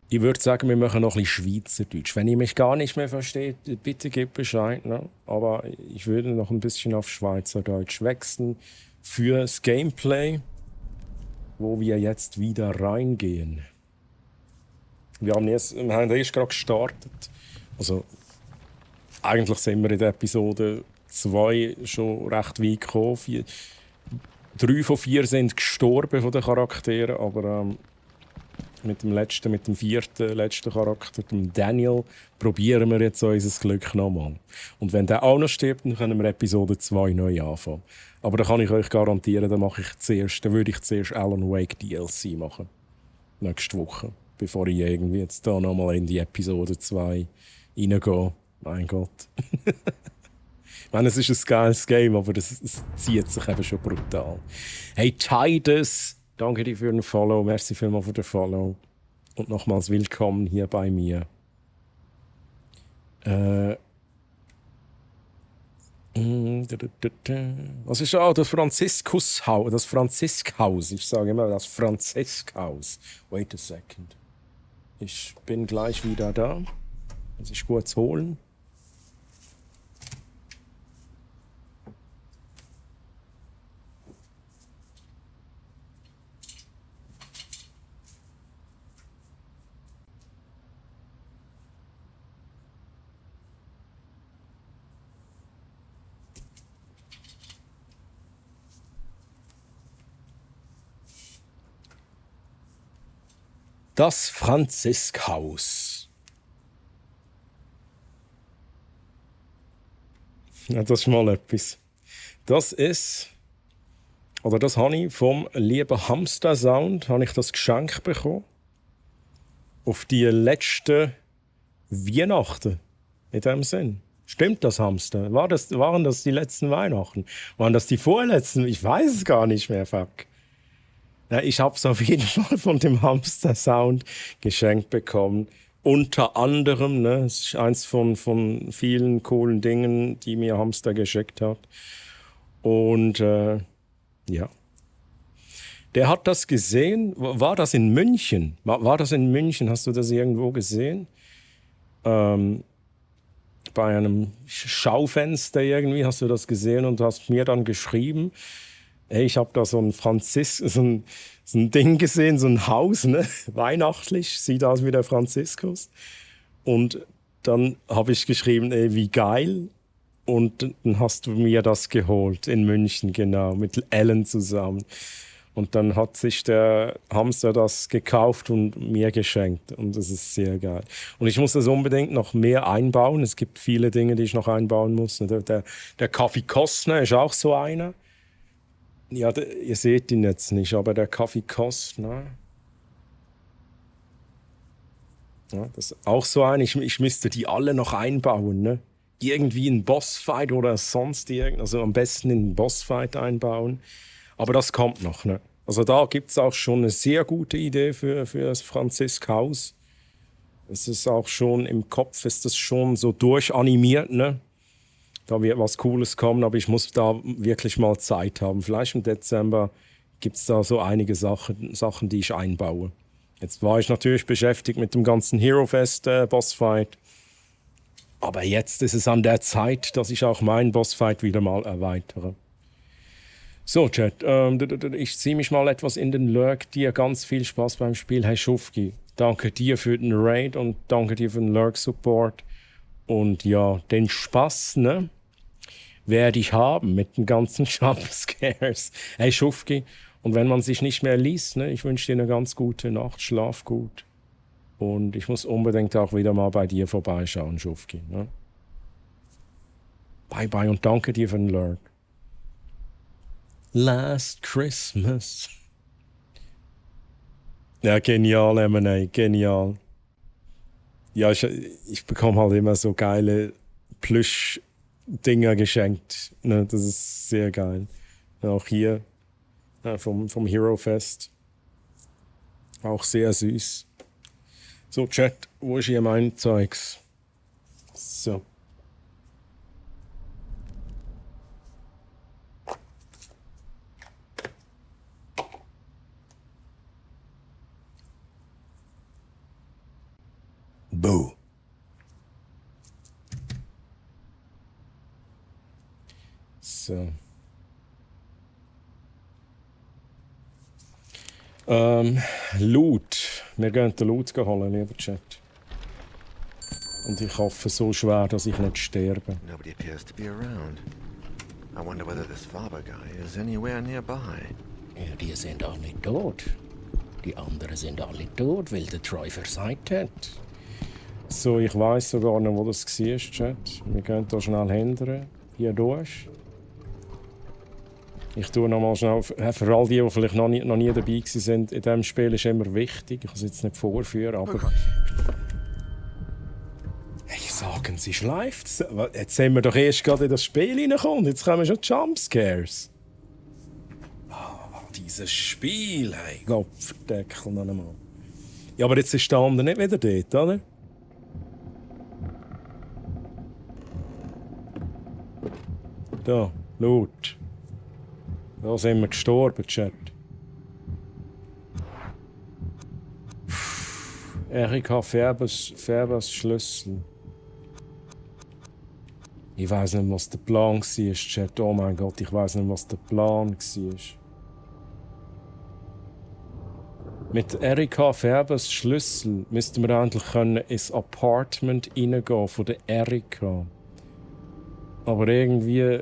Ich würde sagen, wir machen noch ein bisschen Schweizerdeutsch. Wenn ihr mich gar nicht mehr versteht, bitte gebt Bescheid. Ne? Aber ich würde noch ein bisschen auf Schweizerdeutsch wechseln fürs Gameplay, wo wir jetzt wieder reingehen. Wir haben erst gerade gestartet. Also, eigentlich sind wir in der Episode 2 schon recht weit gekommen. 3 von 4 sind gestorben von den Charakteren, aber mit dem vierten letzten Charakter, dem Daniel, probieren wir jetzt unser Glück nochmal. Und wenn der auch noch stirbt, dann können wir Episode 2 neu anfangen. Aber da kann ich euch garantieren, dann würde ich zuerst Alan Wake DLC machen. Nächste Woche. Bevor ich irgendwie jetzt da nochmal in die Episode 2 reingehe. Mein Gott. Ich meine, es ist ein geiles Game, aber es zieht sich eben schon brutal. Hey, Titus, danke dir für den Follow. Merci vielmals für den Follow. Und nochmals willkommen hier bei mir. Was ist das Franziskushaus? Das Franziskhaus. Ich sage immer das Franziskhaus. Wait a second. Ich bin gleich wieder da. Muss ich kurz holen. Das Franziskhaus. Ja, das ist mal etwas. Das ist, oder das habe ich vom lieben Hamster Sound, habe ich das Geschenk bekommen. Auf die letzten Weihnachten. In dem Sinn. Stimmt das, Hamster? Waren das die letzten Weihnachten? Waren das die vorletzten? Ich weiß es gar nicht mehr, fuck. Ja, ich habe es auf jeden Fall von dem Hamster Sound geschenkt bekommen. Unter anderem, ne, es ist eins von vielen coolen Dingen, die mir Hamster geschickt hat. Und ja. Der hat das gesehen. War das in München? War das in München? Hast du das irgendwo gesehen? Bei einem Schaufenster irgendwie hast du das gesehen und hast mir dann geschrieben. Hey, ich habe da so ein Ding gesehen, so ein Haus, ne? Weihnachtlich, sieht aus wie der Franziskus. Und dann habe ich geschrieben, ey, wie geil. Und dann hast du mir das geholt, in München, genau, mit Ellen zusammen. Und dann hat sich der Hamster das gekauft und mir geschenkt. Und das ist sehr geil. Und ich muss das unbedingt noch mehr einbauen. Es gibt viele Dinge, die ich noch einbauen muss. Der Kaffee Kostner ist auch so einer. Ja, ihr seht ihn jetzt nicht, aber der Kaffee Kostner. Ja, das ist auch so ein. Ich müsste die alle noch einbauen, ne? Irgendwie in Bossfight oder sonst irgend. Also am besten in einen Bossfight einbauen. Aber das kommt noch, ne? Also da gibt es auch schon eine sehr gute Idee für das Franziskhaus. Es ist auch schon im Kopf, ist das schon so durchanimiert, ne? Da wird was Cooles kommen, aber ich muss da wirklich mal Zeit haben. Vielleicht im Dezember gibt es da so einige Sachen, die ich einbaue. Jetzt war ich natürlich beschäftigt mit dem ganzen Hero Fest Bossfight. Aber jetzt ist es an der Zeit, dass ich auch meinen Bossfight wieder mal erweitere. So, Chat, ich ziehe mich mal etwas in den Lurk. Dir ganz viel Spaß beim Spiel. Hey Schufki, danke dir für den Raid und danke dir für den Lurk-Support. Und ja, den Spaß, ne, werde ich haben mit den ganzen Jumpscares. Hey Schufki, und wenn man sich nicht mehr liest, ne, ich wünsche dir eine ganz gute Nacht, schlaf gut. Und ich muss unbedingt auch wieder mal bei dir vorbeischauen, Schufki. Ne? Bye bye und danke dir für den Lurk. Last Christmas. Ja, genial, M&A, genial. Ja, ich bekomme halt immer so geile Plüsch-Dinger geschenkt. Ne, das ist sehr geil. Auch hier vom Hero Fest. Auch sehr süß. So, Chat, wo ist hier mein Zeugs? So. Boo. So. Loot. Wir gehen den Loot holen, lieber Chat. Und ich hoffe so schwer, dass ich nicht sterbe. Nobody appears to be around. I wonder whether this Faber guy is anywhere nearby. Ja, die sind alle tot. Die anderen sind alle tot, weil der Troy versagt hat. So, ich weiss sogar noch, wo das war, Chat. Wir gehen hier schnell hindern. Hier durch. Ich tue noch mal schnell, für all die vielleicht noch nie dabei waren, in diesem Spiel ist immer wichtig, ich kann es jetzt nicht vorführen, aber... Hey, sagen Sie, schleift. Jetzt sind wir doch erst gerade in das Spiel reingekommen, jetzt kommen schon Jumpscares. Dieses Spiel, hey, Gott verdeckel noch einmal. Ja, aber jetzt ist der andere nicht wieder dort, oder? Da, laut. Da sind wir gestorben, Chat. Erika Färbers Schlüssel. Ich weiss nicht, was der Plan war, Chat. Oh mein Gott, ich weiss nicht, was der Plan war. Mit Erika Färbers Schlüssel müssten wir endlich ins Apartment reingehen von der Erika. Aber irgendwie...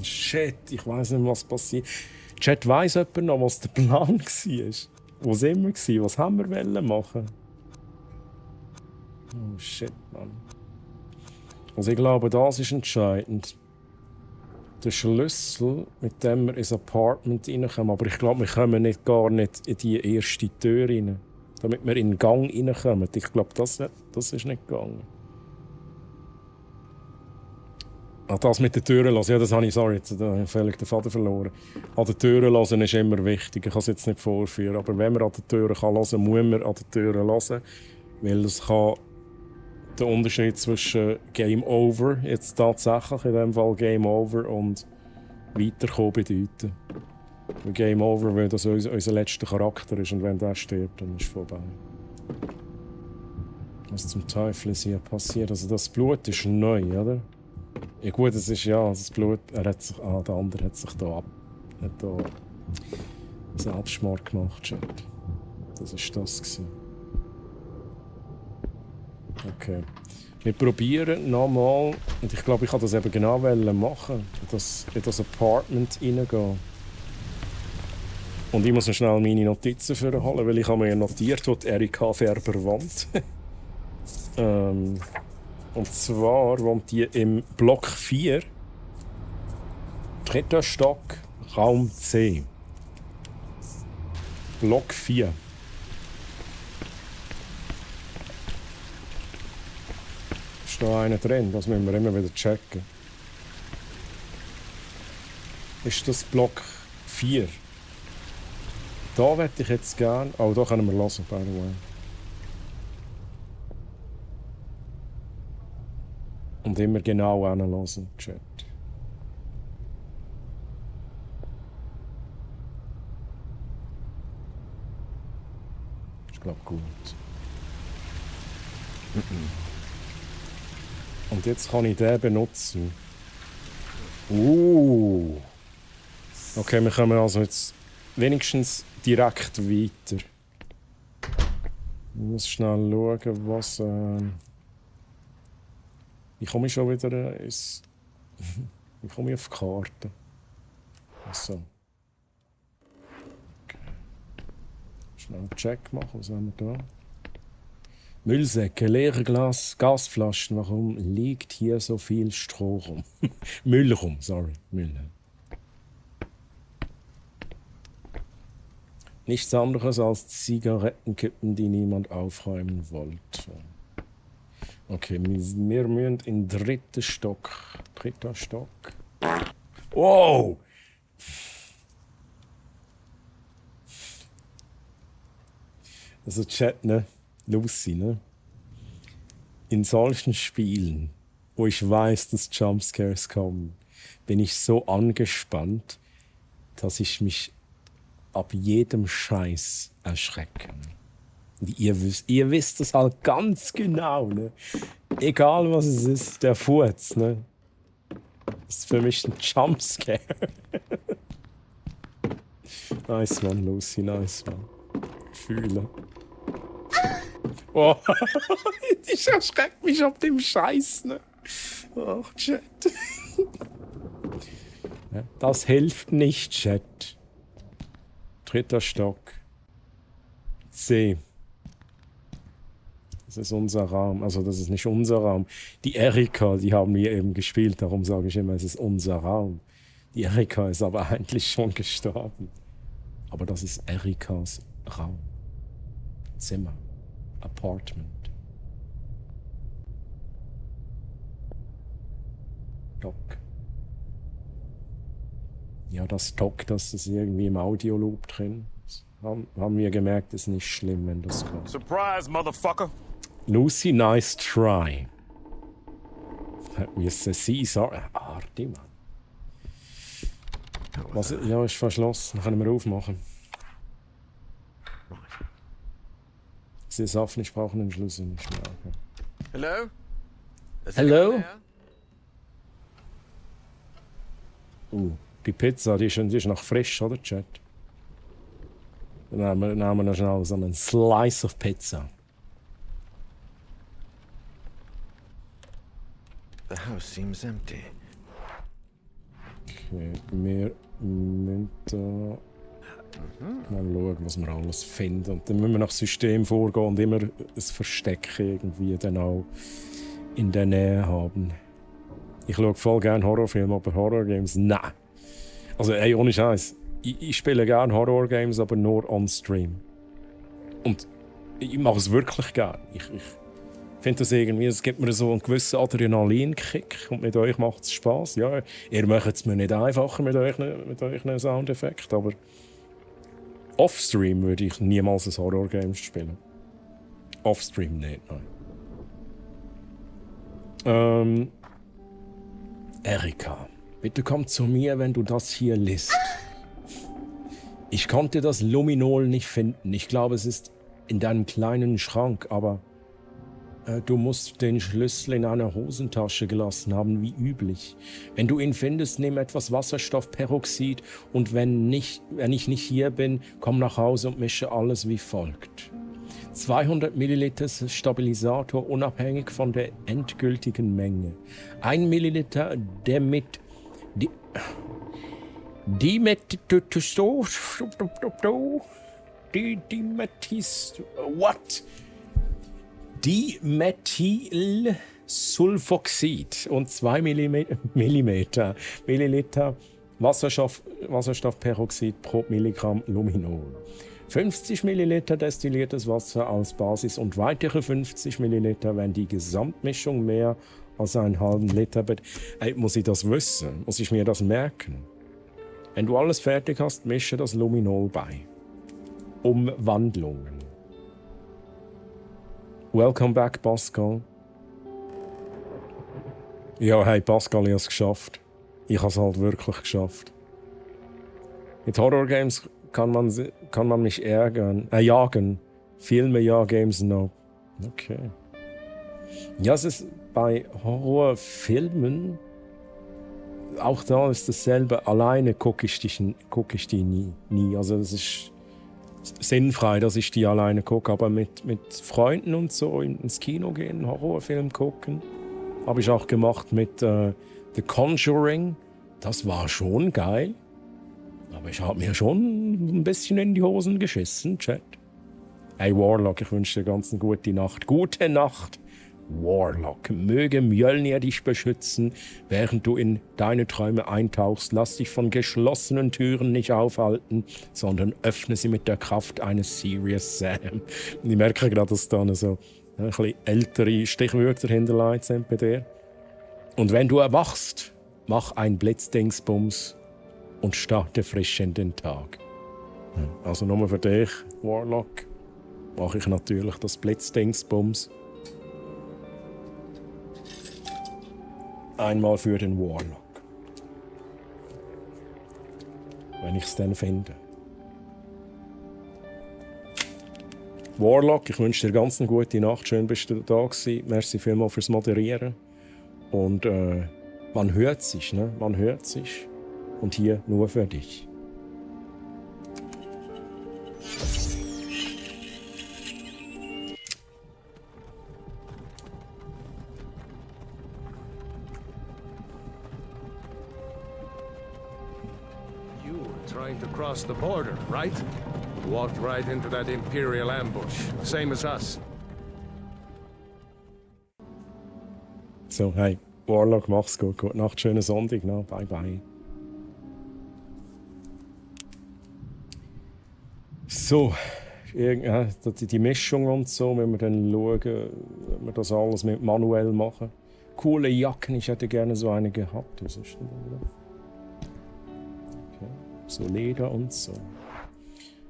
shit, ich weiss nicht, was passiert. Chat, weiss jemand noch, was der Plan war? Wo sind wir? Was haben wir machen? Oh shit, Mann. Also ich glaube, das ist entscheidend. Der Schlüssel, mit dem wir ins Apartment reinkommen. Aber ich glaube, wir kommen gar nicht in die erste Tür rein. Damit wir in den Gang reinkommen. Ich glaube, das ist nicht gegangen. Ah, das mit den Türen hören, ja, das habe ich, sorry, jetzt habe ich völlig den Faden verloren. An den Türen hören ist immer wichtig, ich kann es jetzt nicht vorführen, aber wenn man an den Türen hören kann, muss man an den Türen hören, weil es kann den Unterschied zwischen Game Over, jetzt tatsächlich in dem Fall Game Over, und Weiterkommen bedeuten. Weil Game Over, weil das unser letzter Charakter ist und wenn der stirbt, dann ist es vorbei. Was zum Teufel ist hier passiert? Also das Blut ist neu, oder? Ja gut, es ist ja das Blut. Der andere hat sich da Selbstmord gemacht. Chat. Das war das. Okay. Wir probieren nochmal, und ich glaube, ich kann das eben genau machen, in das Apartment reingehen. Und ich muss noch schnell meine Notizen vorholen, weil ich habe mir notiert, wo die Erika Färber wohnt. Und zwar wohnt die im Block 4, 3. Stock, Raum C. Block 4. Ist da einer drin? Das müssen wir immer wieder checken. Ist das Block 4? Da möchte ich jetzt gerne... Oh, da können wir hören, by the way. Und immer genau hinhören, Chat. Ich glaube gut. Und jetzt kann ich den benutzen. Okay, wir kommen also jetzt wenigstens direkt weiter. Ich muss schnell schauen, was... Wie komme ich schon wieder ins... Wie komme ich auf die Karte? So. Okay. Schnell einen Check machen, was haben wir da? Müllsäcke, leere Gasflaschen. Warum liegt hier so viel Stroh rum? Müll rum, sorry. Müll. Nichts anderes als Zigarettenkippen, die niemand aufräumen wollte. Okay, wir müssen in den 3. Stock. 3. Stock. Wow! Also Chat, ne? Lucy, ne? In solchen Spielen, wo ich weiß, dass Jumpscares kommen, bin ich so angespannt, dass ich mich ab jedem Scheiß erschrecke. Und ihr wisst das halt ganz genau, ne? Egal was es ist, der Furz, ne? Das ist für mich ein Jumpscare. Nice one, Lucy, nice one. Fühle. Oh, ich erschreckt mich auf dem Scheiß, ne? Ach, Chat. Ja, das hilft nicht, Chat. 3. Stock. C. Das ist unser Raum. Also das ist nicht unser Raum. Die Erika, die haben wir eben gespielt. Darum sage ich immer, es ist unser Raum. Die Erika ist aber eigentlich schon gestorben. Aber das ist Erikas Raum. Zimmer. Apartment. Dock. Ja, das Dock, das ist irgendwie im Audioloop drin. Das haben wir gemerkt, ist nicht schlimm, wenn das kommt. Surprise, motherfucker! Lucy, nice try. Wie es sie sagen. Arti, Mann. Was, ja, ist verschlossen. Können wir aufmachen. Sie ist offen, ich brauche den Schlüssel nicht mehr. Okay. Hello? Hello? Die Pizza, die ist noch frisch, oder, Chat? Dann nehmen wir noch schnell so einen Slice of Pizza. The house seems empty. Okay, wir müssen da mal schauen, was wir alles finden. Und dann müssen wir nach System vorgehen und immer ein Versteck irgendwie dann auch in der Nähe haben. Ich schaue voll gerne Horrorfilme, aber Horrorgames, nein. Also ey, ohne Scheiß. Ich spiele gerne Horrorgames, aber nur on Stream. Und ich mache es wirklich gerne. Ich finde das irgendwie, es gibt mir so einen gewissen Adrenalinkick und mit euch macht es Spass. Ja, ihr macht es mir nicht einfacher mit euren Soundeffekten, aber off-stream würde ich niemals ein Horrorgame spielen. Off-stream nicht, nein. Erika, bitte komm zu mir, wenn du das hier liest. Ich konnte das Luminol nicht finden. Ich glaube, es ist in deinem kleinen Schrank, aber du musst den Schlüssel in einer Hosentasche gelassen haben, wie üblich. Wenn du ihn findest, nimm etwas Wasserstoffperoxid und wenn ich nicht hier bin, komm nach Hause und mische alles wie folgt. 200 Milliliter Stabilisator unabhängig von der endgültigen Menge. 1 Milliliter Dimethylsulfoxid und 2 Milliliter Wasserstoffperoxid pro Milligramm Luminol. 50 Milliliter destilliertes Wasser als Basis und weitere 50 Milliliter, wenn die Gesamtmischung mehr als einen halben Liter muss ich das wissen? Muss ich mir das merken? Wenn du alles fertig hast, mische das Luminol bei. Umwandlungen. Welcome back, Pascal. Ja, hey Pascal, ich habe es geschafft. Ich habe es halt wirklich geschafft. Mit Horrorgames kann man mich jagen. Filme ja, Games no. Okay. Ja, es ist bei Horrorfilmen, auch da ist dasselbe. Alleine gucke ich die nie. Also das ist sinnfrei, dass ich die alleine gucke. Aber mit Freunden und so ins Kino gehen, einen Horrorfilm gucken, habe ich auch gemacht mit The Conjuring. Das war schon geil. Aber ich habe mir schon ein bisschen in die Hosen geschissen, Chat. Hey Warlock, ich wünsche dir ganz eine gute Nacht. Gute Nacht, Warlock. Möge Mjölnir dich beschützen, während du in deine Träume eintauchst. Lass dich von geschlossenen Türen nicht aufhalten, sondern öffne sie mit der Kraft eines Serious Sam. Ich merke gerade, dass da so ein bisschen ältere Stichwörter hinterlegt sind bei dir. Und wenn du erwachst, mach ein Blitzdingsbums und starte frisch in den Tag. Also nur für dich, Warlock, mache ich natürlich das Blitzdingsbums. Einmal für den Warlock. Wenn ich es dann finde. Warlock, ich wünsche dir ganz eine gute Nacht. Schön, bist du da gewesen. Merci vielmals fürs Moderieren. Und man hört sich, ne? Man hört sich. Und hier nur für dich. You were trying to cross the border, right? Walked right into that Imperial ambush, same as us. So, hey, Warlock, mach's gut. Gute Nacht, schönen Sonntag noch. Bye, bye. So, die Mischung und so, wenn wir dann schauen, wenn wir das alles mit manuell machen. Coole Jacken, ich hätte gerne so eine gehabt. Was ist denn da? Okay. So Leder und so.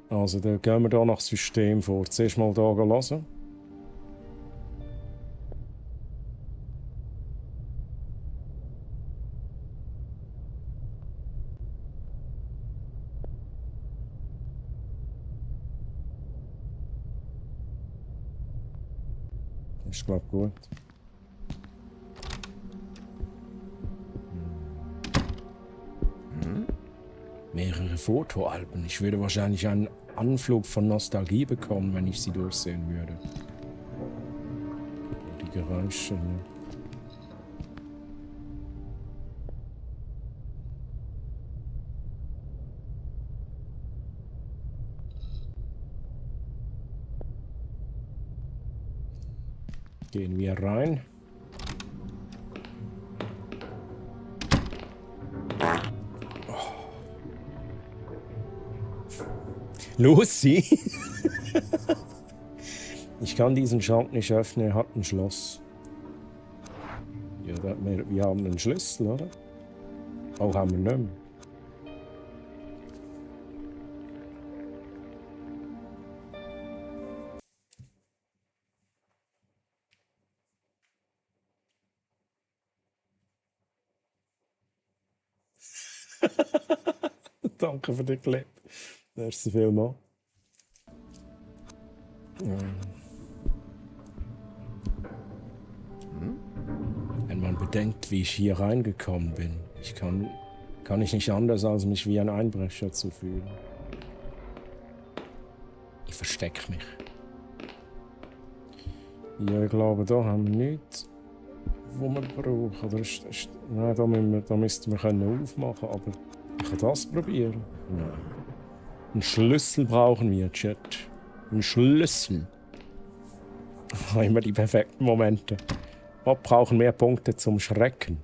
Also, dann gehen wir da nach System vor. Zuerst mal da lassen. Ich glaube gut. Mehrere Fotoalben. Ich würde wahrscheinlich einen Anflug von Nostalgie bekommen, wenn ich sie durchsehen würde. Die Geräusche hier. Gehen wir rein. Lucy? Ich kann diesen Schrank nicht öffnen, er hat ein Schloss. Ja, wir haben einen Schlüssel, oder? Auch haben wir nicht mehr. Danke für den Clip. Merci vielmals. Wenn man bedenkt, wie ich hier reingekommen bin, kann ich nicht anders, als mich wie ein Einbrecher zu fühlen. Ich verstecke mich. Ja, ich glaube, da haben wir nichts, was wir brauchen. Nein, da müssten wir aufmachen, aber ich kann das probieren. Nein. Einen Schlüssel brauchen wir, Chat. Einen Schlüssel. Immer die perfekten Momente. Wir brauchen mehr Punkte zum Schrecken.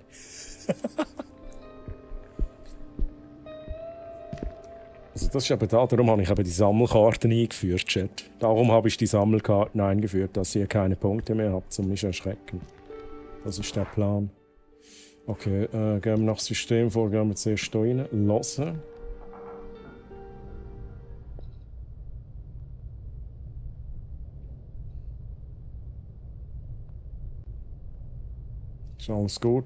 Also das ist eben da, darum habe ich eben die Sammelkarten eingeführt, Chat. Darum habe ich die Sammelkarten eingeführt, dass ihr keine Punkte mehr habt, um mich erschrecken. Das ist der Plan. Okay, gehen wir nach System vor, gehen wir zuerst hier rein. Hören. Ist alles gut?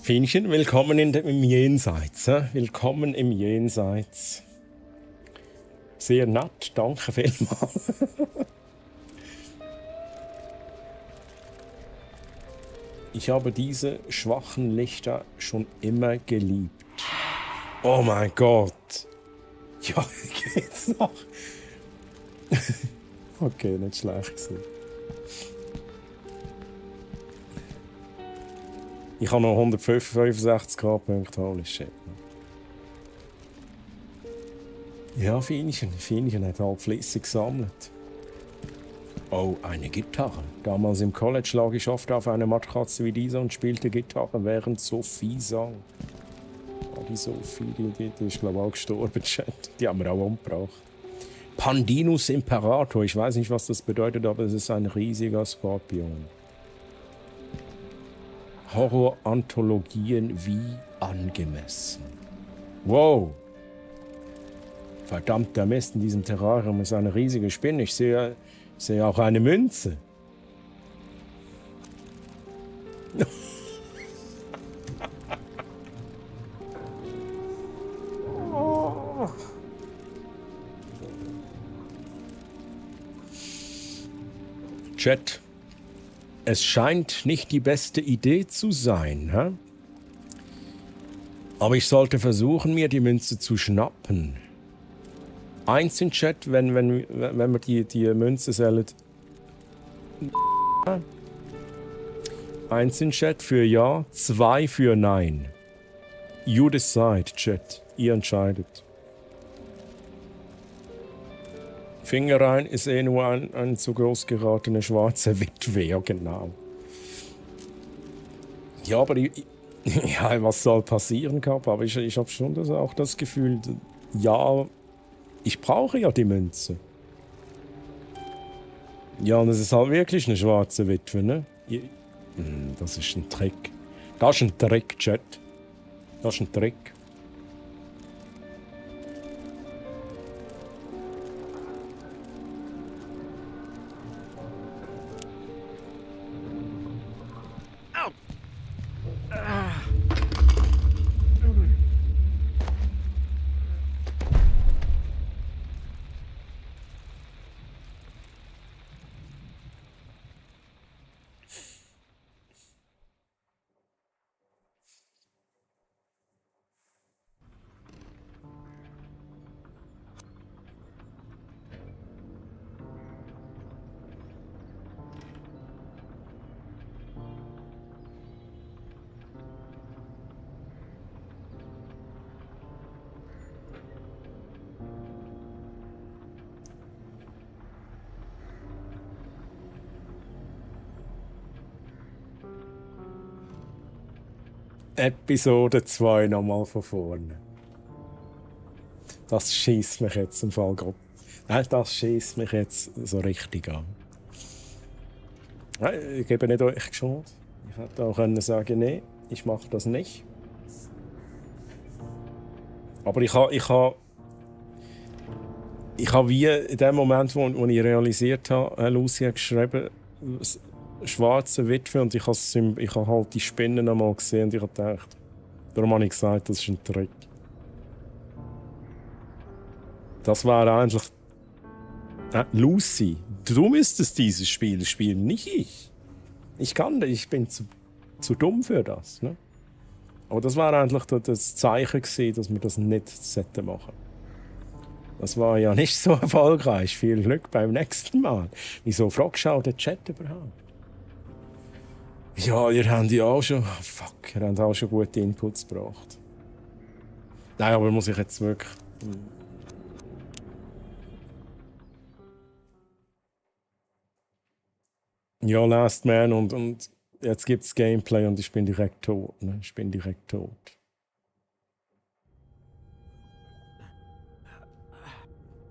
Fienchen, willkommen im Jenseits. Willkommen im Jenseits. Sehr nett, danke vielmals. Ich habe diese schwachen Lichter schon immer geliebt. Oh mein Gott. Ja, geht's noch? Okay, nicht schlecht gewesen. Ich habe noch 165 K-Punkte, holy shit. Ja, Fienchen hat halt fleissig gesammelt. Oh, eine Gitarre. Damals im College lag ich oft auf einer Matratze wie dieser und spielte Gitarre, während Sophie sang. Oh, die Sophie, die ist glaube ich auch gestorben, Chat. Die haben wir auch umgebracht. Pandinus Imperator, ich weiß nicht, was das bedeutet, aber es ist ein riesiger Skorpion. Horror-Anthologien wie angemessen. Wow! Verdammter Mist, in diesem Terrarium ist eine riesige Spinne. Ich sehe auch eine Münze. Chat, es scheint nicht die beste Idee zu sein, hä? Aber ich sollte versuchen, mir die Münze zu schnappen. Eins in Chat, wenn wir die Münze sollen. Eins in Chat für Ja, 2 für Nein. You decide, Chat. Ihr entscheidet. Finger rein ist eh nur ein zu groß geratener schwarzer Witwe, ja genau. Ja, aber ja, was soll passieren, Kap? Aber ich habe schon auch das Gefühl, ja, ich brauche ja die Münze. Ja, und es ist halt wirklich eine schwarze Witwe, ne? Das ist ein Trick. Das ist ein Trick, Chat. Das ist ein Trick. Episode 2 nochmal von vorne. Das schießt mich jetzt im Fall Gott. Nein, das schießt mich jetzt so richtig an. Nein, ich gebe nicht euch die Chance. Ich hätte auch können sagen, nee, ich mache das nicht. Aber ich habe wie in dem Moment, wo ich realisiert habe, Lucy hat geschrieben, schwarze Witwe, und ich habe halt die Spinnen einmal gesehen und ich habe gedacht, darum habe ich gesagt, das ist ein Trick. Das war eigentlich Lucy, du müsstest dieses Spiel spielen, nicht ich. Ich bin zu dumm für das. Ne? Aber das war eigentlich das Zeichen gewesen, dass wir das nicht machen sollten. Das war ja nicht so erfolgreich. Viel Glück beim nächsten Mal. Wieso fragst du auch den Chat überhaupt? Ja, ihr habt ja auch schon... Fuck, ihr habt auch schon gute Inputs gebracht. Nein, aber muss ich jetzt wirklich... Ja, Last Man und jetzt gibt's Gameplay und ich bin direkt tot. Ne? Ich bin direkt tot.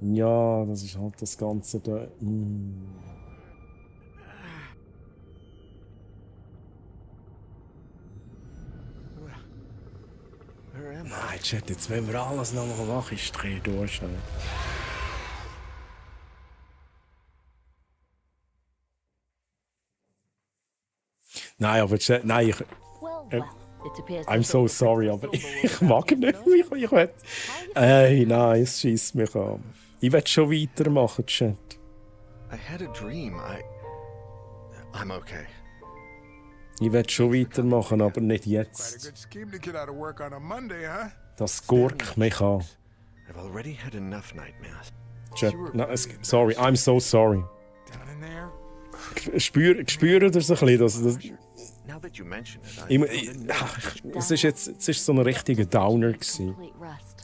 Ja, das ist halt das Ganze da... Nein, Chat, jetzt wenn wir alles nochmal machen, ich drehe durch. Ne? Nein, aber Chat, nein, I'm so sorry, aber ich mag ihn nicht mehr. Ich will... Ey, nein, es schießt mich an. Ich will schon weitermachen, Chat. I had a dream. I'm okay. Ich will schon weitermachen, aber nicht jetzt. Good scheme to get out of work on a Monday, huh? Das gurkt mich an. I've already had enough nightmares. Chat, sorry, I'm so sorry. Spürt ihr das ein bisschen? Now that you mention it, Es ist so ein richtiger Downer gewesen.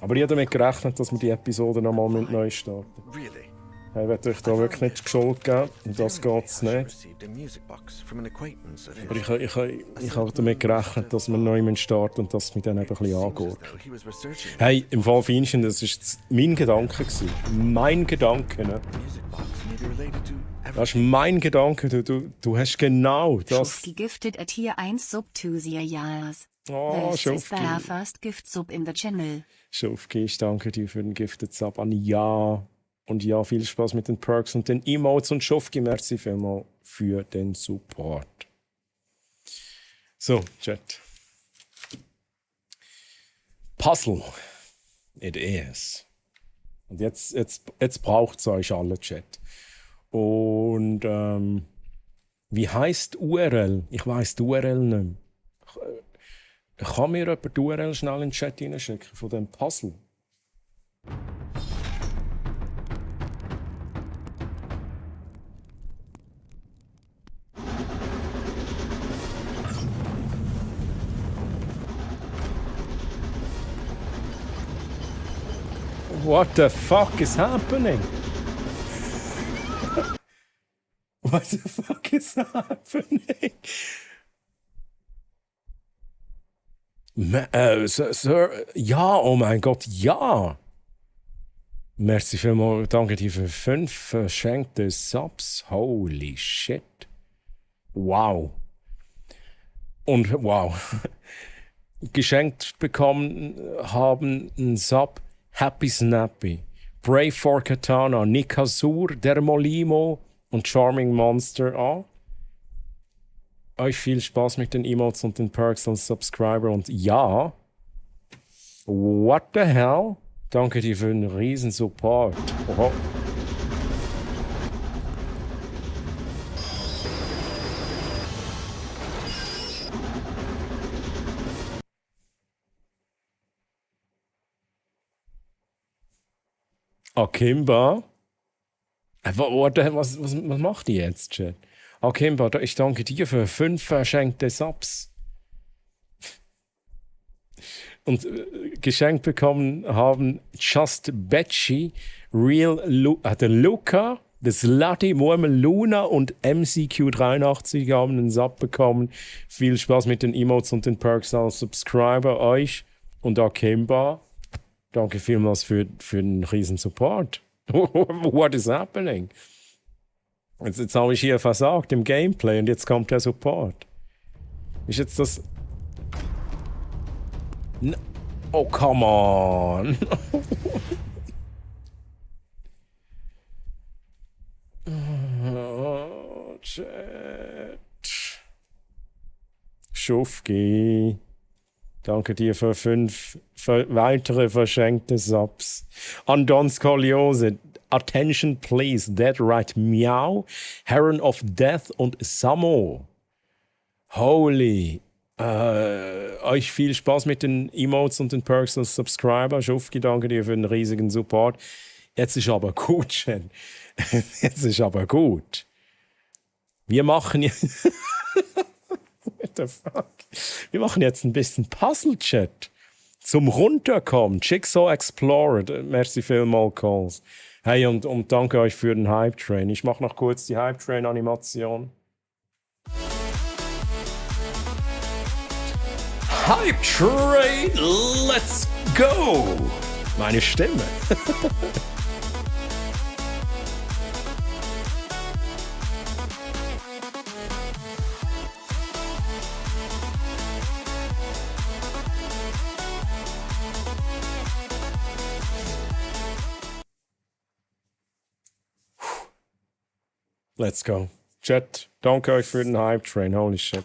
Aber ich habe damit gerechnet, dass wir die Episode nochmal neu starten. Really? Ich werde euch da wirklich nicht die Schuld geben, und das geht es nicht. Received a music box from an acquaintance of Aber his. ich habe damit gerechnet, dass wir neu starten und dass es mich dann eben ein bisschen angeht. He was researching Hey, im Fall Feinchen, das war mein Gedanke gewesen. Mein Gedanke, ne? music box maybe related to Das ist mein Gedanke, du hast genau das. Schufki gifted a tier 1 sub to the Ayas. Oh, This is Schufki. their first gift sub in the channel. Schufki, ich danke dir für den Gifted Sub an Ja. Und ja, viel Spaß mit den Perks und den Emotes. Und Schufki, merci vielmals für den Support. So, Chat. Puzzle. It is. Und jetzt braucht es euch alle, Chat. Und wie heißt URL? Ich weiß die URL nicht mehr. Kann mir jemand die URL schnell in den Chat hineinschicken von dem Puzzle? What the fuck is happening? What the fuck is happening? Sir, ja, oh mein Gott, ja. Merci vielmals, danke dir für 5 verschenkte Subs. Holy shit. Wow. Und wow. Geschenkt bekommen haben ein Sub Happy Snappy, Brave for Katana, Nikazur, Dermolimo und Charming Monster an. Euch viel Spaß mit den Emotes und den Perks als Subscriber und ja, what the hell? Danke dir für den riesen Support. Oho. Akimba? Was macht die jetzt, Chat? Akimba, ich danke dir für 5 verschenkte Subs. Und geschenkt bekommen haben Just Betsy, der Luca, das Slutty, Murmel Luna und MCQ83 haben einen Sub bekommen. Viel Spaß mit den Emotes und den Perks als Subscriber, euch und Akimba. Danke vielmals für den riesen Support. What is happening? Jetzt habe ich hier versagt im Gameplay und jetzt kommt der Support. Ist jetzt das... Oh, come on! Oh, Chat. Schufki. Danke dir für 5 weitere verschenkte Subs. An Don Scoliose, Attention Please, Dead Right Meow, Heron of Death und Samo. Holy. Euch viel Spaß mit den Emotes und den Perks als Subscriber. Schufki, danke dir für den riesigen Support. Jetzt ist aber gut, Chen. Jetzt ist aber gut. Wir machen jetzt... What the fuck? Wir machen jetzt ein bisschen Puzzle-Chat. Zum Runterkommen. Jigsaw Explorer. Merci vielmals, Calls. Hey, und danke euch für den Hype-Train. Ich mache noch kurz die Hype-Train-Animation. Hype-Train, let's go! Meine Stimme. Let's go. Chat, danke euch für den Hype-Train. Holy shit.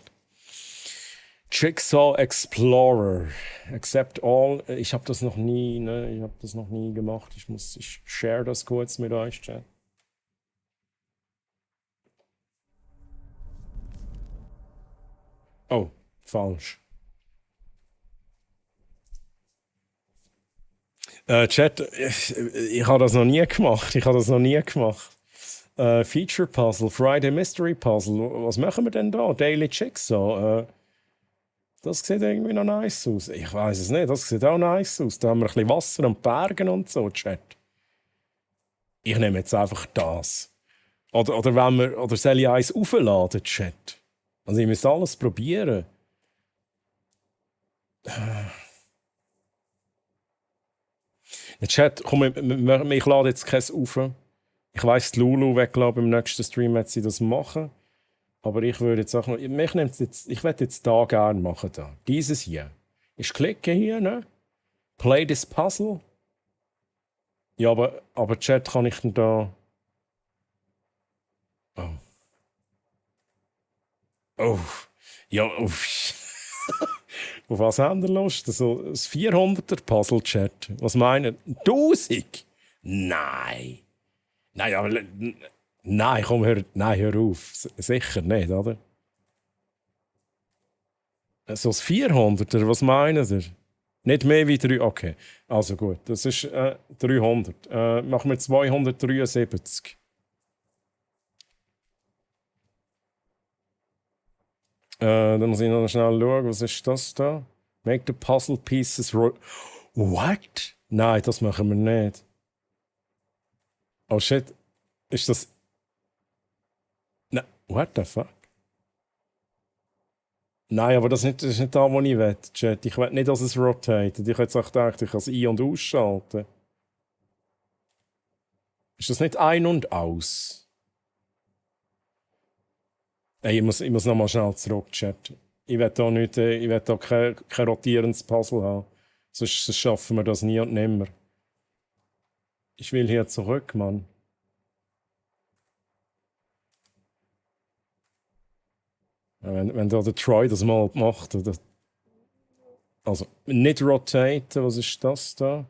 Jigsaw Explorer. Accept all. Ich habe das noch nie, ne? Ich habe das noch nie gemacht. Ich share das kurz mit euch, Chat. Oh, falsch. Chat, ich habe das noch nie gemacht. Feature Puzzle, Friday Mystery Puzzle. Was machen wir denn da? Daily Jigsaw. Das sieht irgendwie noch nice aus. Ich weiß es nicht, das sieht auch nice aus. Da haben wir ein bisschen Wasser und Bergen und so, Chat. Ich nehme jetzt einfach das. Oder soll ich eins aufladen, Chat? Also ich muss alles probieren. Der Chat, komm, ich lade jetzt keins auf. Ich weiss, die Lulu wird, glaube im nächsten Stream wird sie das machen. Aber ich würde jetzt sagen, ich werde jetzt da gerne machen. Da. Dieses hier. Ich klicke hier, ne? Play this puzzle. Ja, aber Chat kann ich denn da. Oh. Oh. Ja, oh. Auf was haben wir Lust? Also, das 400er Puzzle-Chat. Was meinen? 1000? Nein. Nein, aber. Nein, komm, hör auf. Sicher nicht, oder? So das 400er, was meinen Sie? Nicht mehr wie 3. Okay, also gut, das ist 300. Machen wir 273. Dann muss ich noch schnell schauen, was ist das da? Make the puzzle pieces What? Nein, das machen wir nicht. Oh shit, ist das... Nein, what the fuck? Nein, aber das ist nicht da, wo ich will, Chat. Ich will nicht, dass es rotatet. Ich hätte jetzt auch gedacht, ich kann es ein- und ausschalten. Ist das nicht ein- und aus? Hey, ich muss noch mal schnell zurück, Chat. Ich will da, nicht, ich will da kein rotierendes Puzzle haben. Sonst schaffen wir das nie und nimmer. Ich will hier zurück, Mann. Ja, wenn da der Troy das mal macht. Oder? Also, nicht rotaten, was ist das da?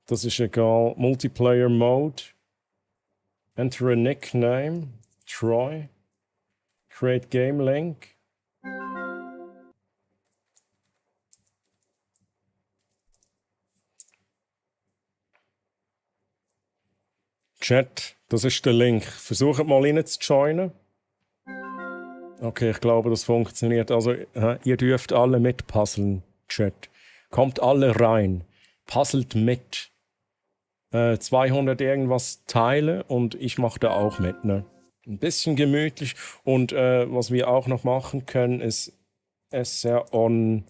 Das ist egal. Multiplayer Mode. Enter a nickname. Troy. Create game link. Chat, das ist der Link. Versucht mal rein zu joinen. Okay, ich glaube, das funktioniert. Also, ihr dürft alle mitpuzzeln, Chat. Kommt alle rein. Puzzelt mit. 200 irgendwas Teile und ich mache da auch mit, ne? Ein bisschen gemütlich. Und was wir auch noch machen können, ist SR on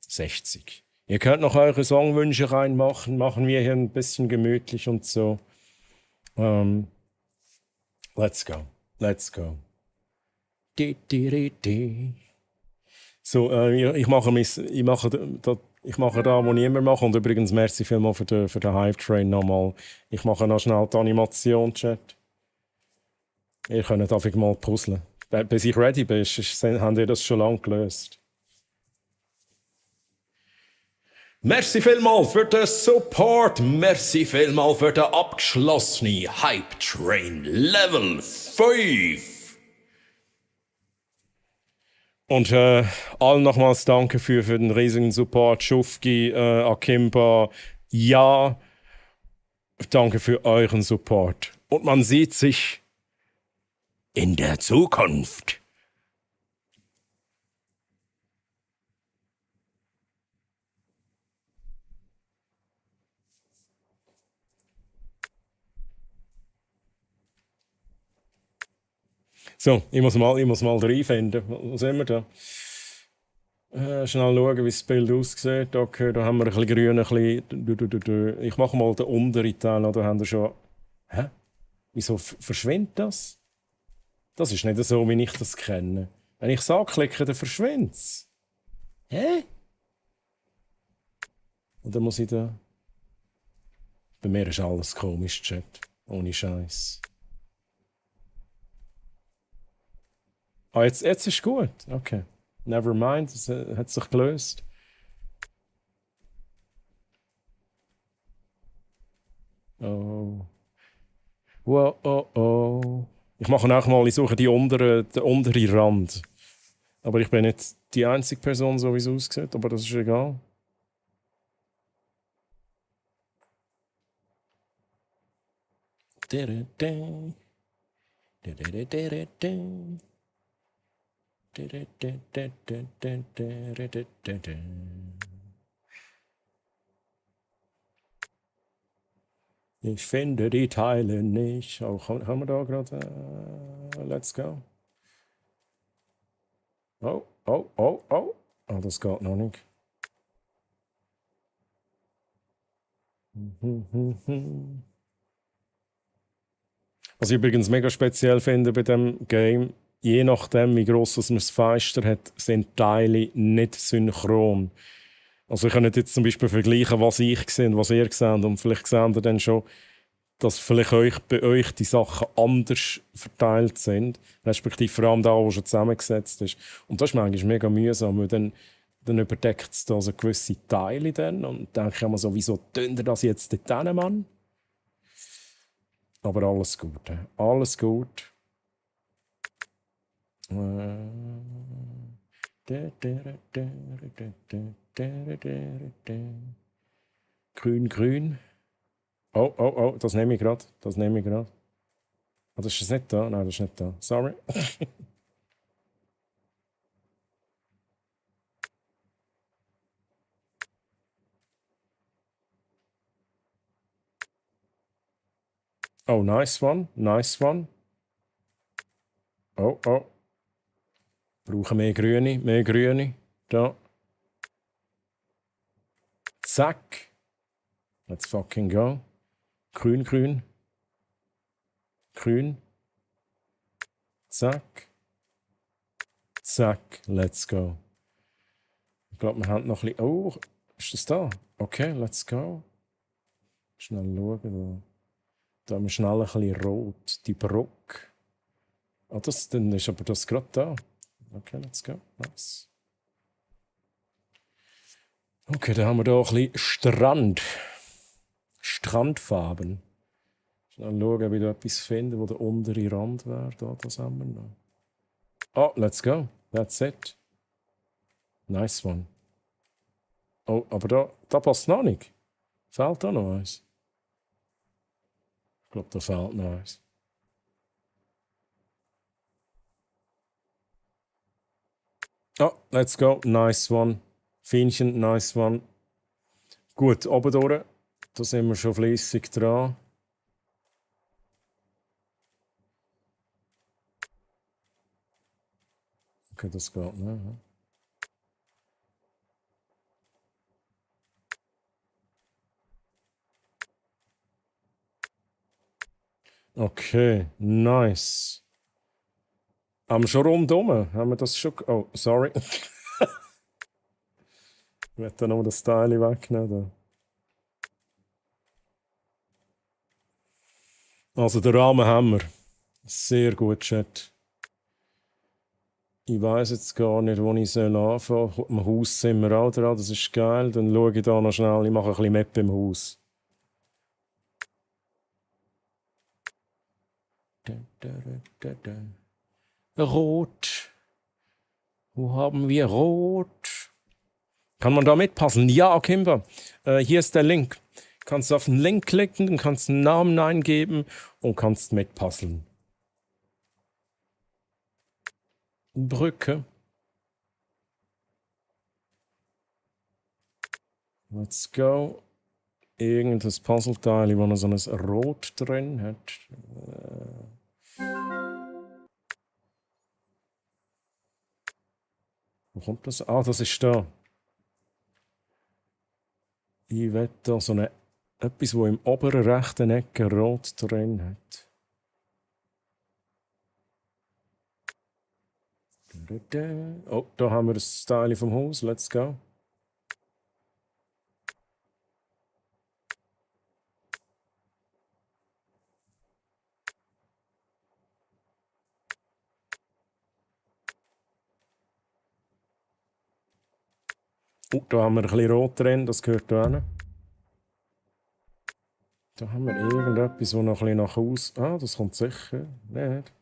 60. Ihr könnt noch eure Songwünsche reinmachen. Machen wir hier ein bisschen gemütlich und so. Let's go. Let's go. So, ich mache da, wo ich immer mache. Und übrigens, merci vielmals für den Hype-Train nochmal. Ich mache noch schnell die Animation, Chat. Ihr könnt einfach mal puzzeln. Bis ich ready bin, habt ihr das schon lange gelöst. Merci vielmals für den Support. Merci vielmals für den abgeschlossenen Hype Train Level 5. Und allen nochmals danke für den riesigen Support. Schufki, Akimba, ja, danke für euren Support. Und man sieht sich in der Zukunft. So, ich muss mal reinfinden. Was haben wir da? Schnell schauen, wie das Bild aussieht. Okay, da haben wir ein bisschen grün, ein bisschen... Ich mache mal den unteren Teil, da haben wir schon... Hä? Wieso verschwindet das? Das ist nicht so, wie ich das kenne. Wenn ich es anklicke, dann verschwindet es. Hä? Und dann muss ich da... Bei mir ist alles komisch, Chat. Ohne Scheiß. Ah, jetzt ist gut. Okay. Never mind, es hat sich gelöst. Oh. Wow, oh, oh. Ich mache auch mal, ich suche den unteren Rand. Aber ich bin nicht die einzige Person, so wie es aussieht, aber das ist egal. Ich finde die Teile nicht. Oh, haben wir da gerade? Let's go. Oh, oh, oh, oh. Oh, das geht noch nicht. Was ich übrigens mega speziell finde bei dem Game, je nachdem, wie gross man das Fenster hat, sind Teile nicht synchron. Also ich kann nicht jetzt zum Beispiel vergleichen, was ich sehe und was ihr seht. Und vielleicht seht ihr dann schon, dass vielleicht bei euch die Sachen anders verteilt sind. Respektive vor allem da, wo schon zusammengesetzt ist. Und das ist manchmal mega mühsam, weil dann überdeckt es da so gewisse Teile dann. Und dann denke ich immer so, wieso tun ihr das jetzt dort hin, Mann? Aber alles gut. Alles gut. Grün, grün. Oh, oh, oh, das nehme ich gerade. Das nehme ich gerade. Oh, das ist nicht da? Nein, das ist nicht da. Sorry. Oh, nice one. Nice one. Oh, oh. Brauchen mehr Grüne, mehr Grüne. Da. Zack. Let's fucking go. Grün, grün. Grün. Zack. Zack. Let's go. Ich glaube, wir haben noch ein bisschen... Oh, ist das da? Okay, let's go. Schnell schauen. Da haben wir schnell ein bisschen rot. Die Brücke. Ah, dann ist aber das gerade da. Okay, let's go. Nice. Okay, dann haben wir da ein bisschen Strand. Strandfarben. Schnell schauen, ob ich da etwas finde, wo der untere Rand wäre. Da, das haben wir noch. Oh, let's go. That's it. Nice one. Oh, aber da passt noch nicht. Fehlt da noch eins? Ich glaube, da fehlt noch eins. Oh, let's go. Nice one. Fienchen, nice one. Gut, oben durch. Da sind wir schon fleissig dran. Okay, das geht nicht. Okay, nice. Haben wir schon rundum? Haben wir das schon... Oh, sorry. Ich werde noch das Teil wegnehmen. Also den Rahmen haben wir. Sehr gut, Chat. Ich weiss jetzt gar nicht, wo ich anfangen soll. Im Haus sind wir auch dran, das ist geil. Dann schaue ich da noch schnell, ich mache ein bisschen Map im Haus. Rot. Wo haben wir Rot? Kann man da mitpassen? Ja, Kimber. Hier ist der Link. Kannst du auf den Link klicken, kannst einen Namen eingeben und kannst mitpuzzeln. Brücke. Let's go. Irgendein Puzzleteil, wo noch so ein Rot drin hat. Wo kommt das? Ah, das ist da. Ich will da so etwas, wo im oberen rechten Ecke rot drin hat. Oh, da haben wir das Teil vom Haus. Let's go. Da haben wir ein bisschen rot drin, das gehört da hin. Da haben wir irgendetwas, wo noch ein bisschen nach Haus... Ah, das kommt sicher. Nicht.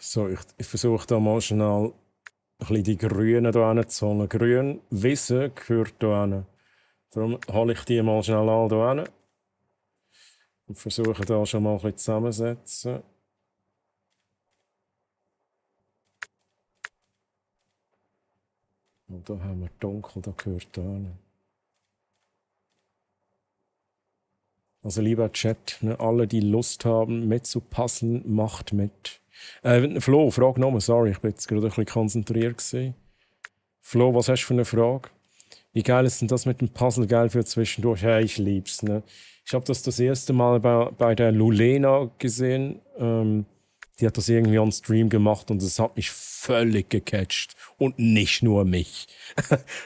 So, ich versuche da mal schnell ein bisschen die Grünen hier hinzuholen. Grün Wissen gehört hier hin. Darum hole ich die mal schnell alle hier hin. Und versuche da schon mal ein bisschen zusammensetzen. Und da haben wir dunkel, da gehört hier hin. Also lieber Chat, ne, alle, die Lust haben, mitzupassen, macht mit. Flo, Frage nochmal, sorry, ich bin jetzt gerade ein bisschen konzentriert gewesen. Flo, was hast du für eine Frage? Wie geil ist denn das mit dem Puzzle geil für zwischendurch? Ja, ich lieb's, ne? Ich habe das erste Mal bei der Lulena gesehen. Die hat das irgendwie on Stream gemacht und es hat mich völlig gecatcht. Und nicht nur mich.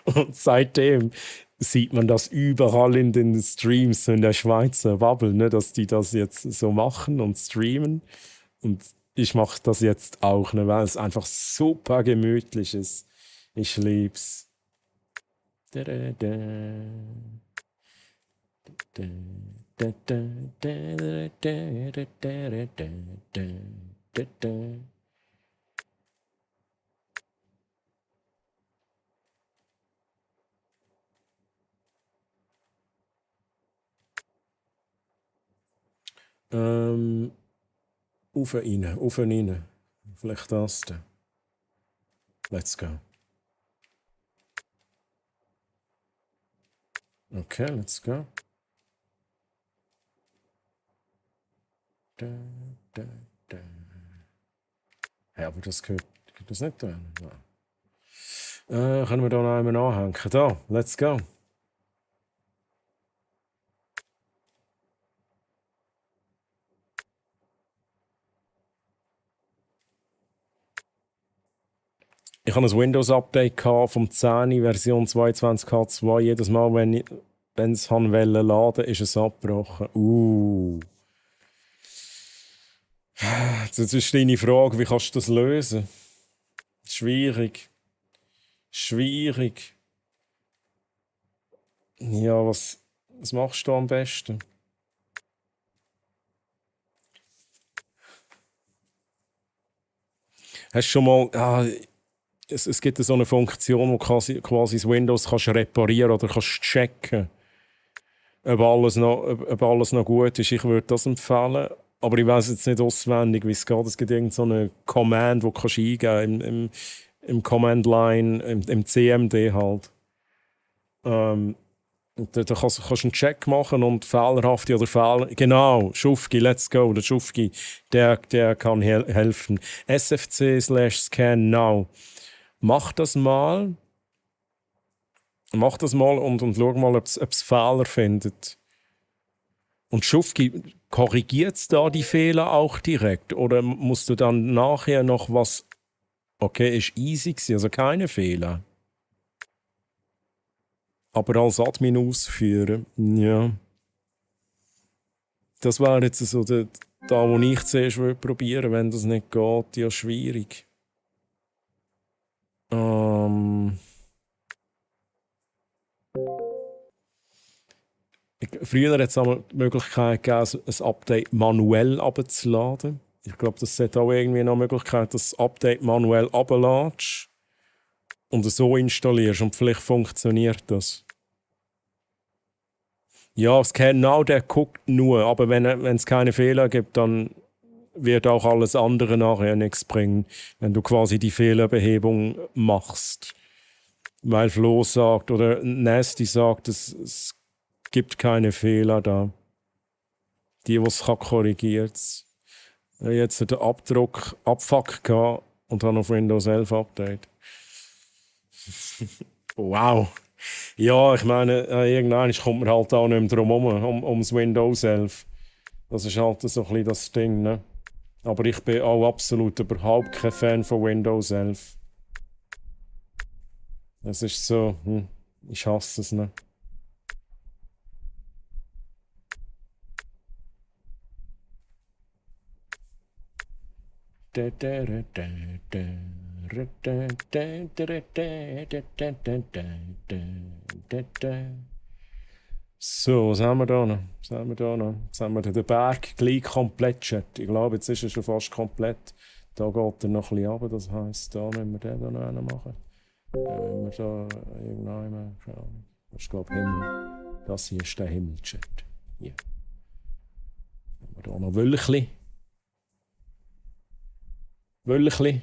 Und seitdem sieht man das überall in den Streams, so in der Schweizer Bubble, ne, dass die das jetzt so machen und streamen. Und ich mache das jetzt auch, ne, weil es einfach super gemütlich ist. Ich lieb's. Auf rein. Vielleicht das da. Let's go. Okay, let's go. Ja, aber das gehört das nicht da. Können wir da noch einmal anhängen? Da, let's go. Ich hatte ein Windows-Update vom 10. Version 22H2. Jedes Mal, wenn es laden wollte, ist es abgebrochen. Jetzt ist deine Frage, wie kannst du das lösen? Schwierig. Ja, was machst du am besten? Hast du schon mal... Es gibt so eine Funktion, wo quasi das Windows kannst reparieren oder kannst checken, ob alles noch gut ist. Ich würde das empfehlen. Aber ich weiß jetzt nicht auswendig, wie es geht. Es gibt irgendeine so eine Command, die kannst du eingeben im Command-Line, im CMD halt. Da kannst du einen Check machen und fehlerhafte oder Fehler... Genau, Schufki, let's go. Der Schufki, der kann helfen. SFC/Scan Now. Mach das mal und schau mal, ob es Fehler findet. Und Schufki, korrigiert es da die Fehler auch direkt? Oder musst du dann nachher noch was... Okay, ist easy gewesen, also keine Fehler. Aber als Admin ausführen, ja. Das wäre jetzt so da, wo ich zuerst probieren würde, wenn das nicht geht, ja schwierig. Früher hat es auch die Möglichkeit gegeben, ein Update manuell abzuladen. Ich glaube, das hat auch irgendwie noch die Möglichkeit, dass das Update manuell abladest und es so installierst und vielleicht funktioniert das. Ja, Scan Now, der guckt nur, aber wenn es keine Fehler gibt, dann wird auch alles andere nachher nichts bringen, wenn du quasi die Fehlerbehebung machst. Weil Flo sagt oder Nasty sagt, es gibt keine Fehler da. Die, was korrigiert es. Jetzt hat der Abfuck gehabt und dann auf Windows 11 Update. Wow. Ja, ich meine, irgendwann kommt man halt auch nicht mehr drum herum, ums Windows 11. Das ist halt so ein bisschen das Ding, ne? Aber ich bin auch absolut überhaupt kein Fan von Windows 11. Es ist so, ich hasse es, ne? So, was haben wir da noch? Jetzt haben wir den Berg gleich komplett, Chat. Ich glaube, jetzt ist er schon fast komplett. Da geht er noch ein bisschen runter, das heisst, da müssen wir den da noch einen machen. Wenn wir da irgendwann, keine Ahnung, das ist glaube ich Himmel. Das hier ist der Himmelchat. Hier. Haben wir da noch Wölchli. Wölchli.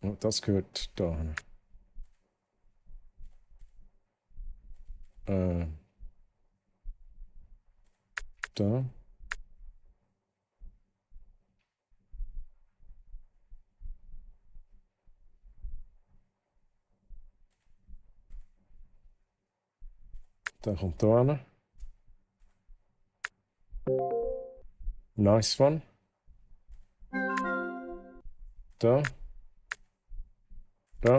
Oh, das gehört da hin. Da. Der kommt da hin. Nice one. Da. Da.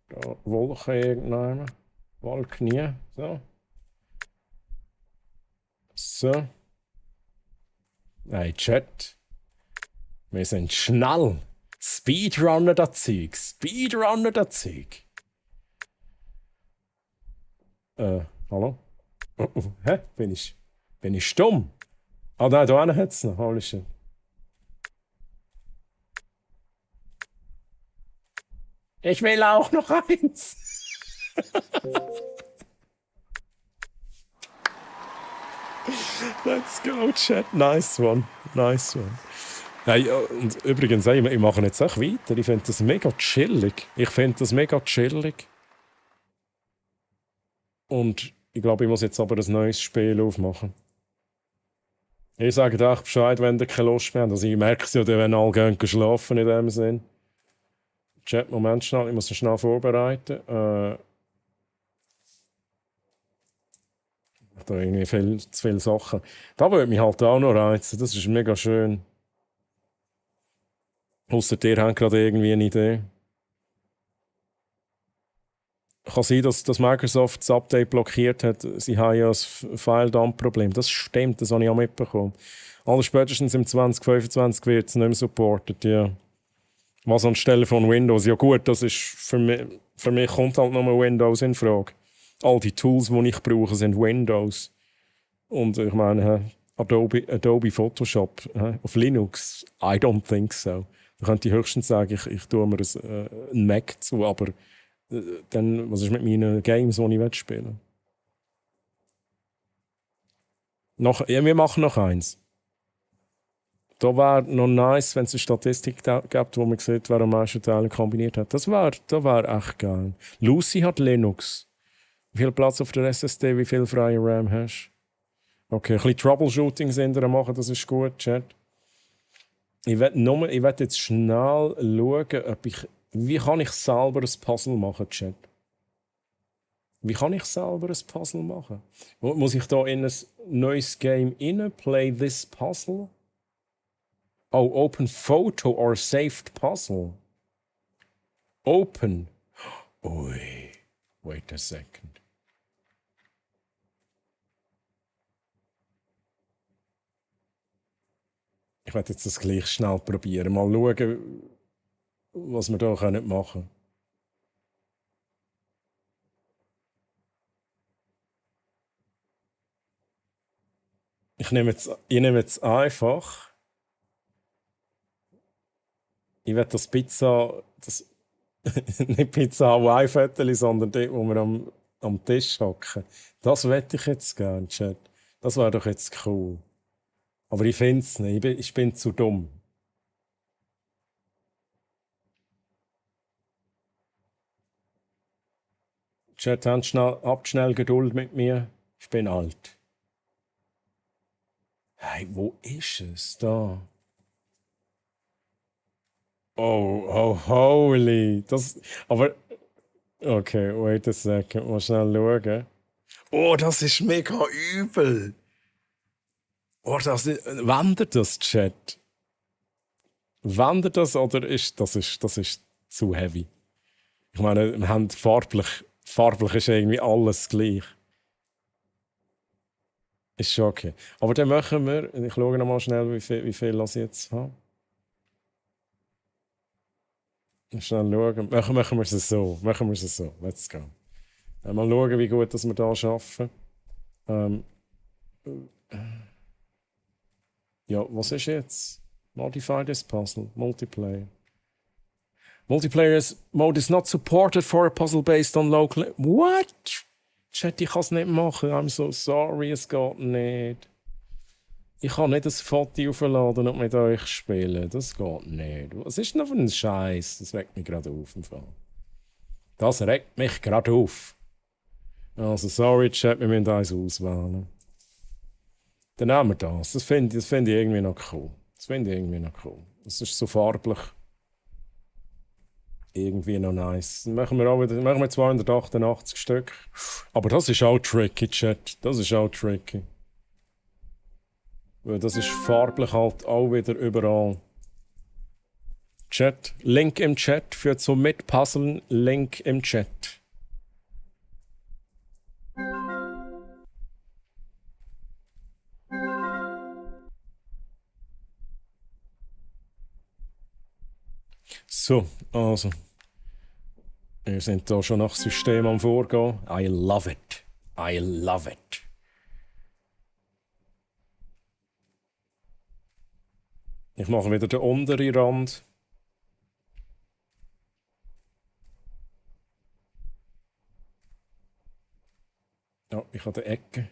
Da. Wolken irgendwann. Wolken nie. So. So. Hey, Chat. Wir sind schnell. Speedrunner das Zeug. Speedrunner das Zeug. Hallo? Hä? Bin ich stumm? Ah, nein, da einen hat es noch. Holy shit. Ich will auch noch eins. Let's go, Chat. Nice one. Nice one. Hey, und übrigens, ich mache jetzt auch weiter. Ich finde das mega chillig. Und ich glaube, ich muss jetzt aber ein neues Spiel aufmachen. Ich sage dir auch Bescheid, wenn ihr keine Lust mehr habt. Also ich merke es ja, wenn alle gehen schlafen in dem Sinn. Chat, Moment schnell, ich muss ihn schnell vorbereiten. Da irgendwie zu viele Sachen. Da würde mich halt auch noch reizen, das ist mega schön. Ausser dir habt gerade irgendwie eine Idee. Kann sein, dass Microsoft das Update blockiert hat. Sie haben ja ein File-Dump-Problem. Das stimmt, das habe ich auch mitbekommen. Alles spätestens im 2025 wird es nicht mehr supported. Ja. Was anstelle von Windows? Ja gut, das ist für mich kommt halt nur Windows in Frage. All die Tools, die ich brauche, sind Windows. Und ich meine, Adobe Photoshop auf Linux, I don't think so. Da könnte ich höchstens sagen, ich tue mir ein Mac zu, aber dann, was ist mit meinen Games, die ich spielen will? Ja, wir machen noch eins. Da wäre noch nice, wenn es eine Statistik gibt, wo man sieht, wer am meisten Teile kombiniert hat. Das wär echt geil. Lucy hat Linux. Wie viel Platz auf der SSD, wie viel freie RAM hast du? Okay, ein bisschen Troubleshooting sind wir machen, das ist gut, Chat. Ich will jetzt schnell schauen, wie kann ich selber ein Puzzle machen, Chat? Wie kann ich selber ein Puzzle machen? Muss ich da in ein neues Game play this puzzle? Oh, open photo or saved puzzle. Open. Ui. Wait a second. Ich werde jetzt das gleich schnell probieren. Mal schauen, was wir da machen können. Ich nehme jetzt einfach. Ich will das Pizza. Nicht Pizza Hawaii-Fotos, sondern dort, wo wir am Tisch hocken. Das wette ich jetzt gerne, Chat. Das wäre doch jetzt cool. Aber ich finde es nicht. Ich bin zu dumm. Chat, habt schnell Geduld mit mir. Ich bin alt. Hey, wo ist es? Da. Oh, holy. Aber. Okay, wait a second. Mal schnell schauen. Oh, das ist mega übel. Oh, wandert das, Chat? Wandert das oder ist das zu heavy? Ich meine, wir haben farblich ist irgendwie alles gleich. Ist schon okay. Aber dann machen wir, ich schaue noch mal schnell, wie viel ich jetzt habe. Schnell schauen. Machen wir es so. Let's go. Mal schauen, wie gut dass wir da arbeiten. Ja, was ist jetzt? Modify this puzzle. Multiplayer. Multiplayer mode is not supported for a puzzle based on local... What? Chat, ich kann es nicht machen. I'm so sorry, es geht nicht. Ich kann nicht ein Foto aufladen und mit euch spielen. Das geht nicht. Was ist denn für ein Scheiß? Das regt mich gerade auf. Im Fall. Das regt mich gerade auf. Also, sorry, Chat, wir müssen eins auswählen. Dann nehmen wir das. Das finde ich irgendwie noch cool. Das ist so farblich. Irgendwie noch nice. Dann machen wir 288 Stück. Aber das ist auch tricky, Chat. Das ist auch tricky. Weil das ist farblich halt auch wieder überall. Chat. Link im Chat für zum Mitpuzzeln. Link im Chat. So, also. Wir sind da schon nach System am Vorgehen. I love it. I love it. Ich mache wieder den unteren Rand. Ja, ich habe die Ecke.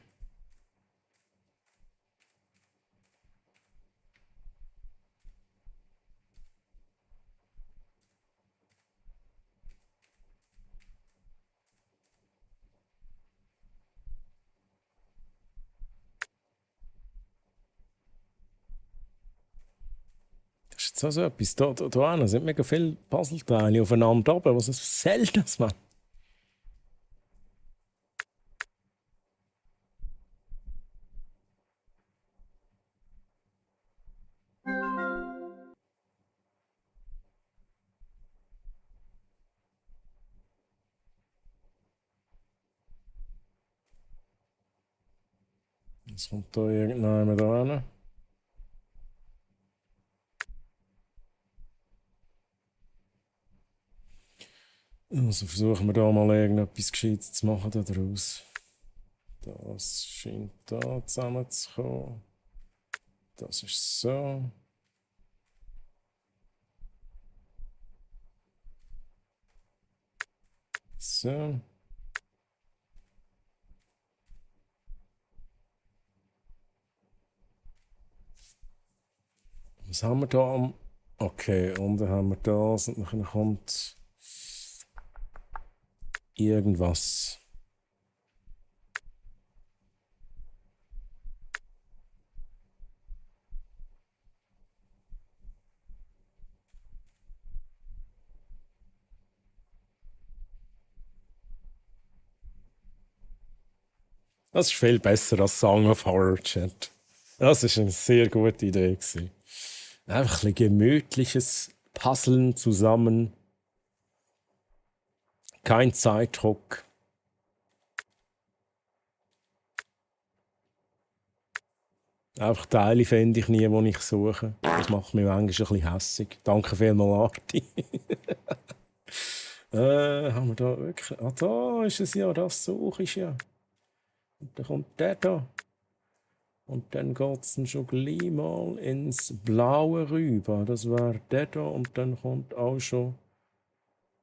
Das ist jetzt so etwas. Da sind mega viele Puzzleteile aufeinander oben. Was soll das, Mann? Jetzt kommt da irgendjemand da hin. Also versuchen wir da mal irgendetwas Gescheites zu machen daraus. Das scheint da zusammenzukommen. Das ist so. So. Was haben wir da? Okay, unten haben wir das und dann kommt irgendwas. Das ist viel besser als Song of Horror, Chat. Das ist eine sehr gute Idee gewesen. Einfach ein gemütliches Puzzeln zusammen. Kein Zeitdruck. Einfach Teile finde ich nie, die ich suche. Das macht mich manchmal ein bisschen hässig. Danke vielmals, Arti. Haben wir da wirklich... Ah, da ist es ja, das suche ich ja. Und dann kommt der da. Und dann geht es schon gleich mal ins Blaue rüber. Das war der da und dann kommt auch schon...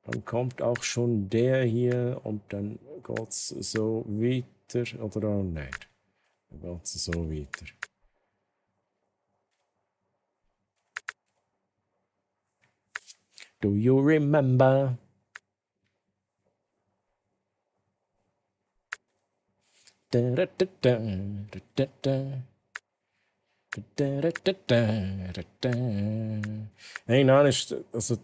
Dann kommt auch schon der hier und dann geht es so weiter. Oder auch nicht. Dann geht es so weiter. Do you remember? Hey, nein, ist also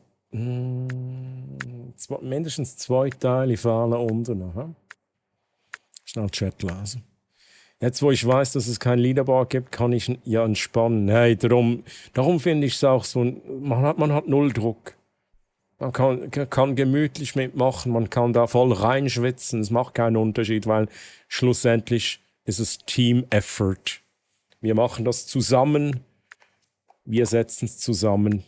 mindestens 2 Teile fehlen unten noch. Schnell Chat lesen. Jetzt, wo ich weiß, dass es kein Leaderboard gibt, kann ich ja entspannen. Hey, darum finde ich es auch so, man hat null Druck. Man kann gemütlich mitmachen, man kann da voll reinschwitzen, es macht keinen Unterschied, weil schlussendlich ist es Team-Effort. Wir machen das zusammen, wir setzen es zusammen.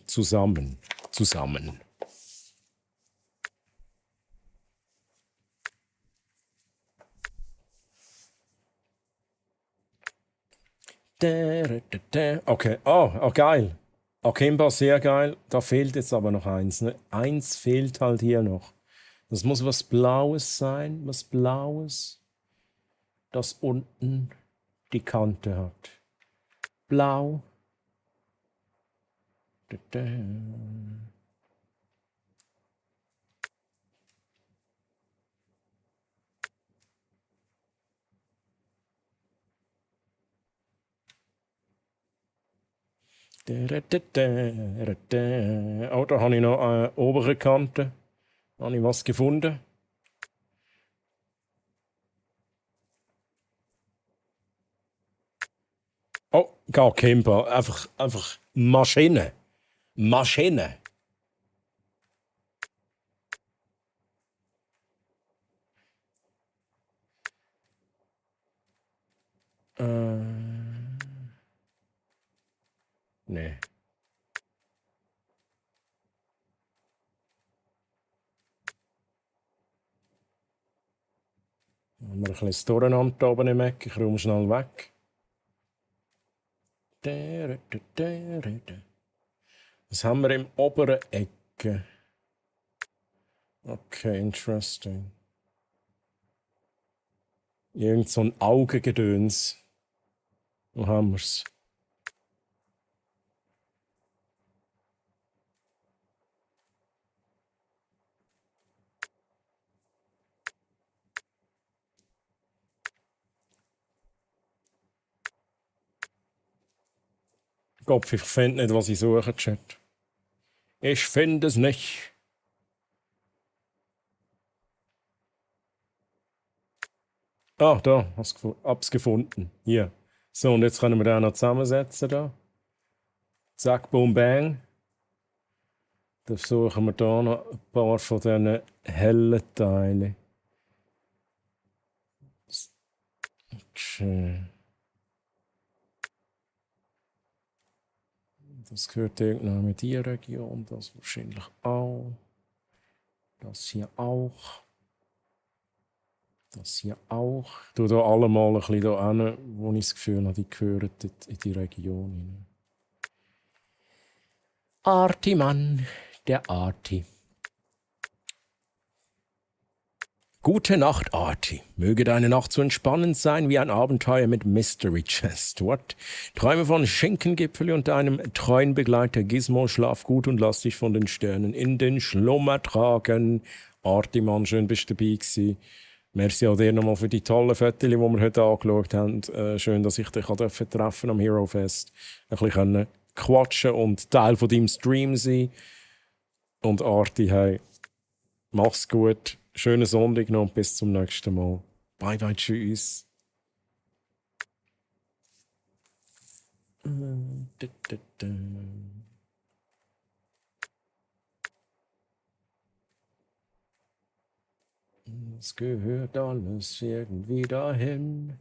Okay, oh, geil. Akimba, sehr geil. Da fehlt jetzt aber noch eins. Ne? Eins fehlt halt hier noch. Das muss was Blaues sein. Was Blaues, das unten die Kante hat. Blau. Oh, da habe ich noch eine obere Kante. Da habe ich was gefunden. Oh, gar Kimber. Einfach Maschine. Maschine. Nee. Haben wir ein bisschen das Durcheinander da oben im Eck. Ich räume schnell weg. Was haben wir im oberen Ecke? Okay, interesting. Irgend so ein Augengedöns. Wo haben wir's? Kopf, ich finde nicht, was ich suche, Chat. Ich finde es nicht. Ah, da, hab's gefunden. Hier. So, und jetzt können wir den noch zusammensetzen. Da. Zack, boom, bang. Dann suchen wir da noch ein paar von diesen hellen Teilen. Okay. Das gehört irgendwann mit die Region, das wahrscheinlich auch. Das hier auch. Das hier auch. Ich tue da alle mal ein bisschen da hin, wo ich das Gefühl habe, die gehören in die Region hinein. Arti, Mann, der Arti. Gute Nacht, Arti. Möge deine Nacht so entspannend sein wie ein Abenteuer mit Mystery Chest. What? Träume von Schinkengipfel und deinem treuen Begleiter Gizmo. Schlaf gut und lass dich von den Sternen in den Schlummer tragen. Arti, Mann, schön bist du dabei gewesen. Merci auch dir nochmal für die tollen Fotos, die wir heute angeschaut haben. Schön, dass ich dich treffen am Hero Fest. Ein bisschen quatschen und Teil von deinem Stream sein. Und Arti, hey, mach's gut. Schönen Sonntag noch und bis zum nächsten Mal. Bye bye, tschüss. Es gehört alles irgendwie dahin.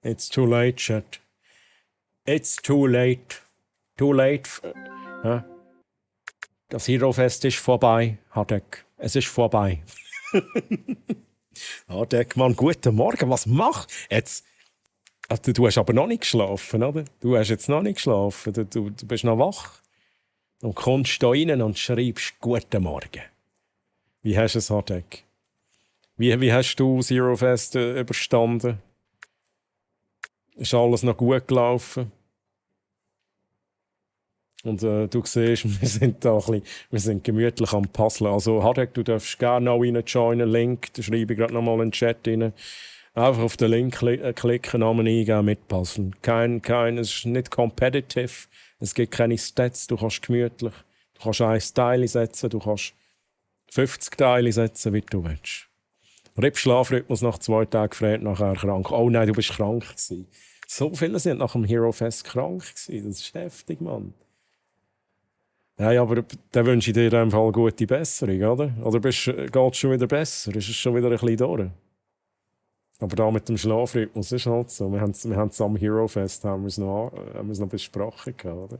It's too late, chat. It's too late. Too late. Das Hero-Fest ist vorbei, Hadek. Es ist vorbei. Hadek, Mann, guten Morgen. Was machst du jetzt? Also, du hast aber noch nicht geschlafen, oder? Du hast jetzt noch nicht geschlafen. Du bist noch wach. Und kommst da rein und schreibst guten Morgen. Wie hast du es, Hadek? Wie hast du Zero-Fest überstanden? Ist alles noch gut gelaufen? Und du siehst, wir sind gemütlich am Puzzeln. Also, Hadek, du darfst gerne auch joinen, Link, da schreibe ich gerade nochmal in den Chat rein. Einfach auf den Link klicken, Namen eingeben, mitpuzzeln. Es ist nicht competitive, es gibt keine Stats, du kannst gemütlich, du kannst 1 Teil setzen, du kannst 50 Teile setzen, wie du willst. Schlafrhythmus nach 2 Tagen gefreut, nachher krank. Oh nein, du bist krank gewesen. So viele sind nach dem Hero Fest krank gewesen. Das ist heftig, Mann. Ja, aber dann wünsche ich dir in dem Fall gute Besserung, oder? Oder geht es schon wieder besser? Ist es schon wieder ein bisschen durch? Aber da mit dem Schlafrhythmus ist halt so. Wir haben es am Hero Fest haben wir es noch besprochen, oder?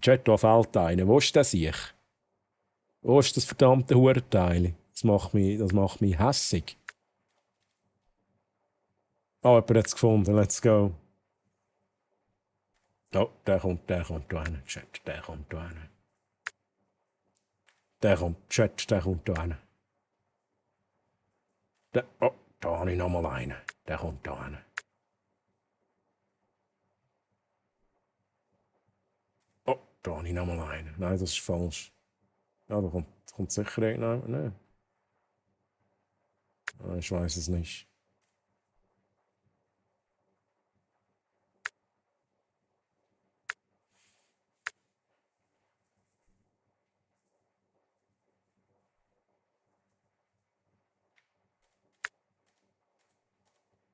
Chat, da fällt einer. Wo ist der sich? Wo ist das verdammte Hurenteil? Das macht mich hässig. Oh, jemand hat es gefunden. Let's go. Oh, der kommt da hin. Chat, der kommt da hin. Der kommt da hin. Oh, da habe ich noch mal einen. Der kommt da hin. Oh, da habe ich noch mal einen. Nein, das ist falsch. Ja, da kommt sicher einer. Nein. Ich weiß es nicht.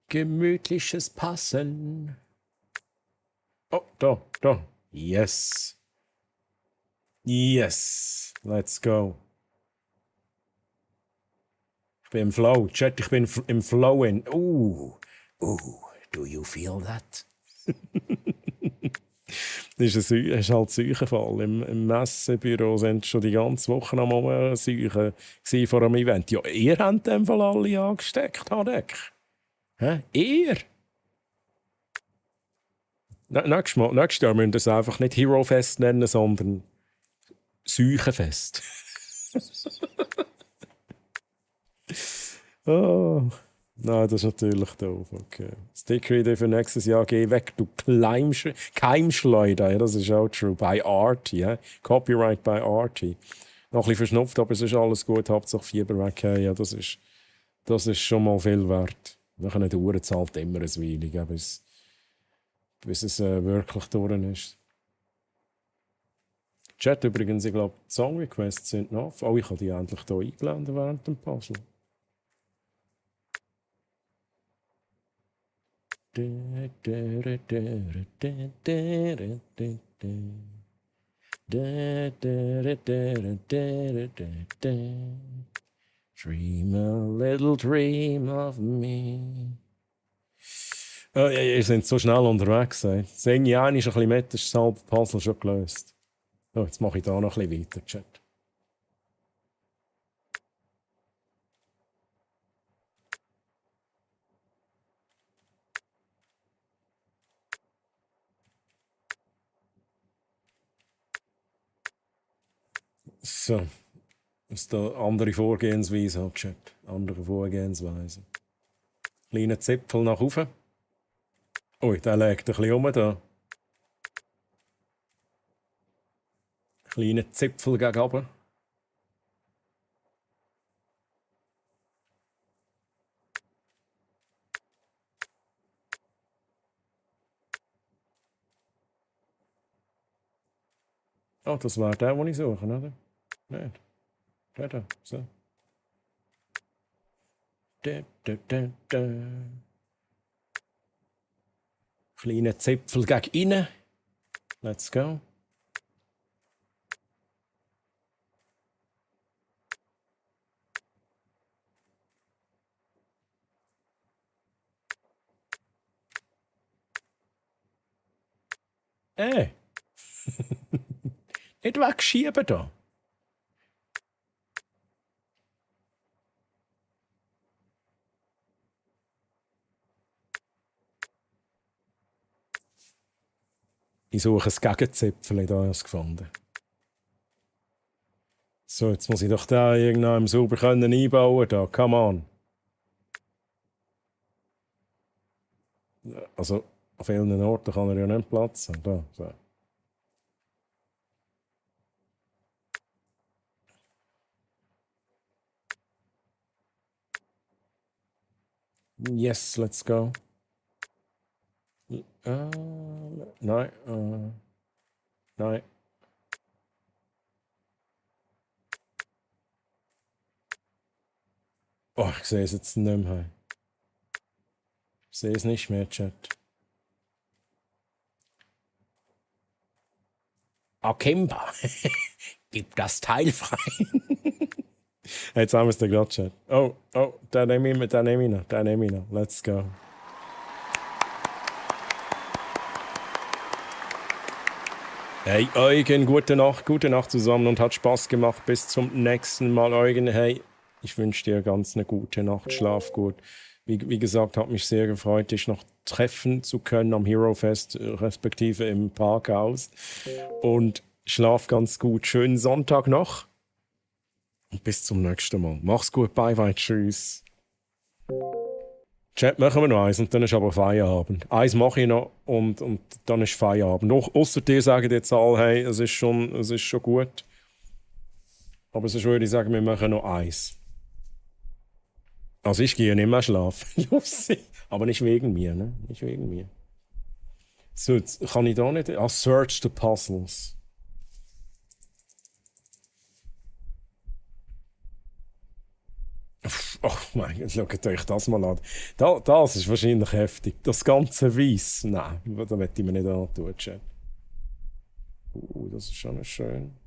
Gemütliches Passen. Oh, da. Yes. Yes. Let's go. Ich bin im Flow. Chat, ich bin im Flow. Do you feel that? Das ist halt Seuchenfall. Im Messebüro sind schon die ganze Woche am Seuchen vor einem Event. Ja, ihr habt in dem Fall alle angesteckt, Hadek. Hä? Ihr? Nächstes Jahr müsst ihr es einfach nicht Hero Fest nennen, sondern Seuchenfest. Oh. Nein, das ist natürlich doof. Okay. Sticker-Idee für nächstes Jahr, geh weg, du Keimschleuder. Ja, das ist auch true. Bei Arty, ja. Copyright bei Arty. Noch ein bisschen verschnupft, aber es ist alles gut. Hauptsache Fieber weg. Ja, das ist schon mal viel wert. Nachher eine Uhr zahlt immer ein Weile, bis es wirklich durch ist. Chat übrigens, ich glaube, die Song-Requests sind noch. Oh, ich habe die endlich hier eingeladen während dem Puzzle. Dream a little dream of me. Ihr seid so schnell unterwegs. Sing ja ein bisschen mit, ist das halbe Puzzle schon gelöst. Oh, jetzt mache ich da noch ein bisschen weiter, Chat. So. Das ist eine andere Vorgehensweise, halt, Chat. Andere Vorgehensweise. Kleiner Zipfel nach oben. Ui, der legt ein bisschen um da. Kleiner Zipfel gegen oben. Oh, das wäre der, den ich suche, oder? Nicht. Der da, so. Kleiner Zipfel gegen innen. Let's go. Nicht wegschieben da. Ich suche ein Gegenzipfel, da habe ich es gefunden. So, jetzt muss ich doch da irgendwann sauber einbauen können. Come on. Also, an vielen Orten kann er ja nicht platzen. Da, so. Yes, let's go. Nein. Nein. Oh, ich sehe es jetzt nicht mehr. Ich sehe es nicht mehr, Chat. Akimba, gib das Teil frei. Jetzt haben wir es gerade Chat. Oh, den nehme ich noch. Let's go. Hey Eugen, gute Nacht zusammen und hat Spaß gemacht. Bis zum nächsten Mal, Eugen. Hey, ich wünsche dir ganz eine gute Nacht, schlaf gut. Wie gesagt, hat mich sehr gefreut, dich noch treffen zu können am Hero Fest, respektive im Parkhaus. Und schlaf ganz gut. Schönen Sonntag noch. Und bis zum nächsten Mal. Mach's gut, bye, tschüss. Chat machen wir noch eins und dann ist aber Feierabend. Eins mache ich noch und dann ist Feierabend. Ausser dir sagen jetzt alle, hey, es ist schon gut. Aber sonst würde ich sagen, wir machen noch eins. Also ich gehe nicht mehr schlafen. Aber nicht wegen mir, ne? Nicht wegen mir. So, jetzt kann ich da nicht... Search the Puzzles. Ach mein Gott, schaut euch das mal an. Das ist wahrscheinlich heftig. Das ganze Weiss. Nein, da möchte ich mir nicht antun, Chat. Das ist schon schön.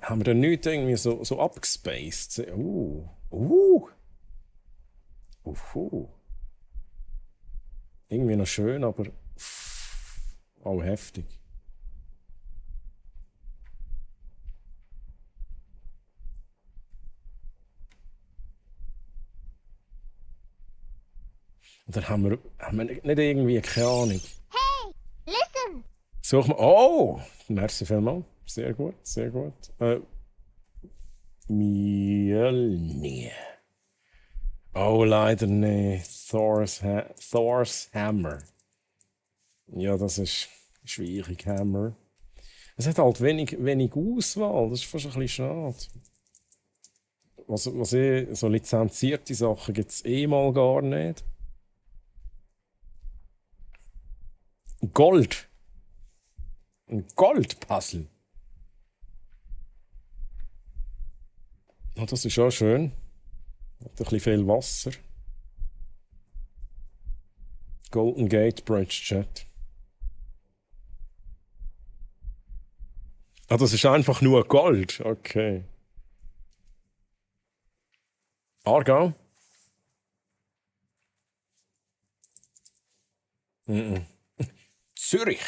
Haben wir da nichts irgendwie so abgespaced? Irgendwie noch schön, aber auch heftig. Und dann haben wir nicht irgendwie, keine Ahnung. Hey, listen! Such mal. Oh! Merci vielmals. Sehr gut, sehr gut. Mjölnir. Oh, leider nicht. Thor's Hammer. Ja, das ist schwierig, Hammer. Es hat halt wenig Auswahl. Das ist fast ein bisschen schade. So lizenzierte Sachen gibt es mal gar nicht. Gold. Ein Goldpuzzle. Oh, das ist auch schön. Hat ein bisschen viel Wasser. Golden Gate Bridge, Chat. Das ist einfach nur Gold. Okay. Aargau? Zürich.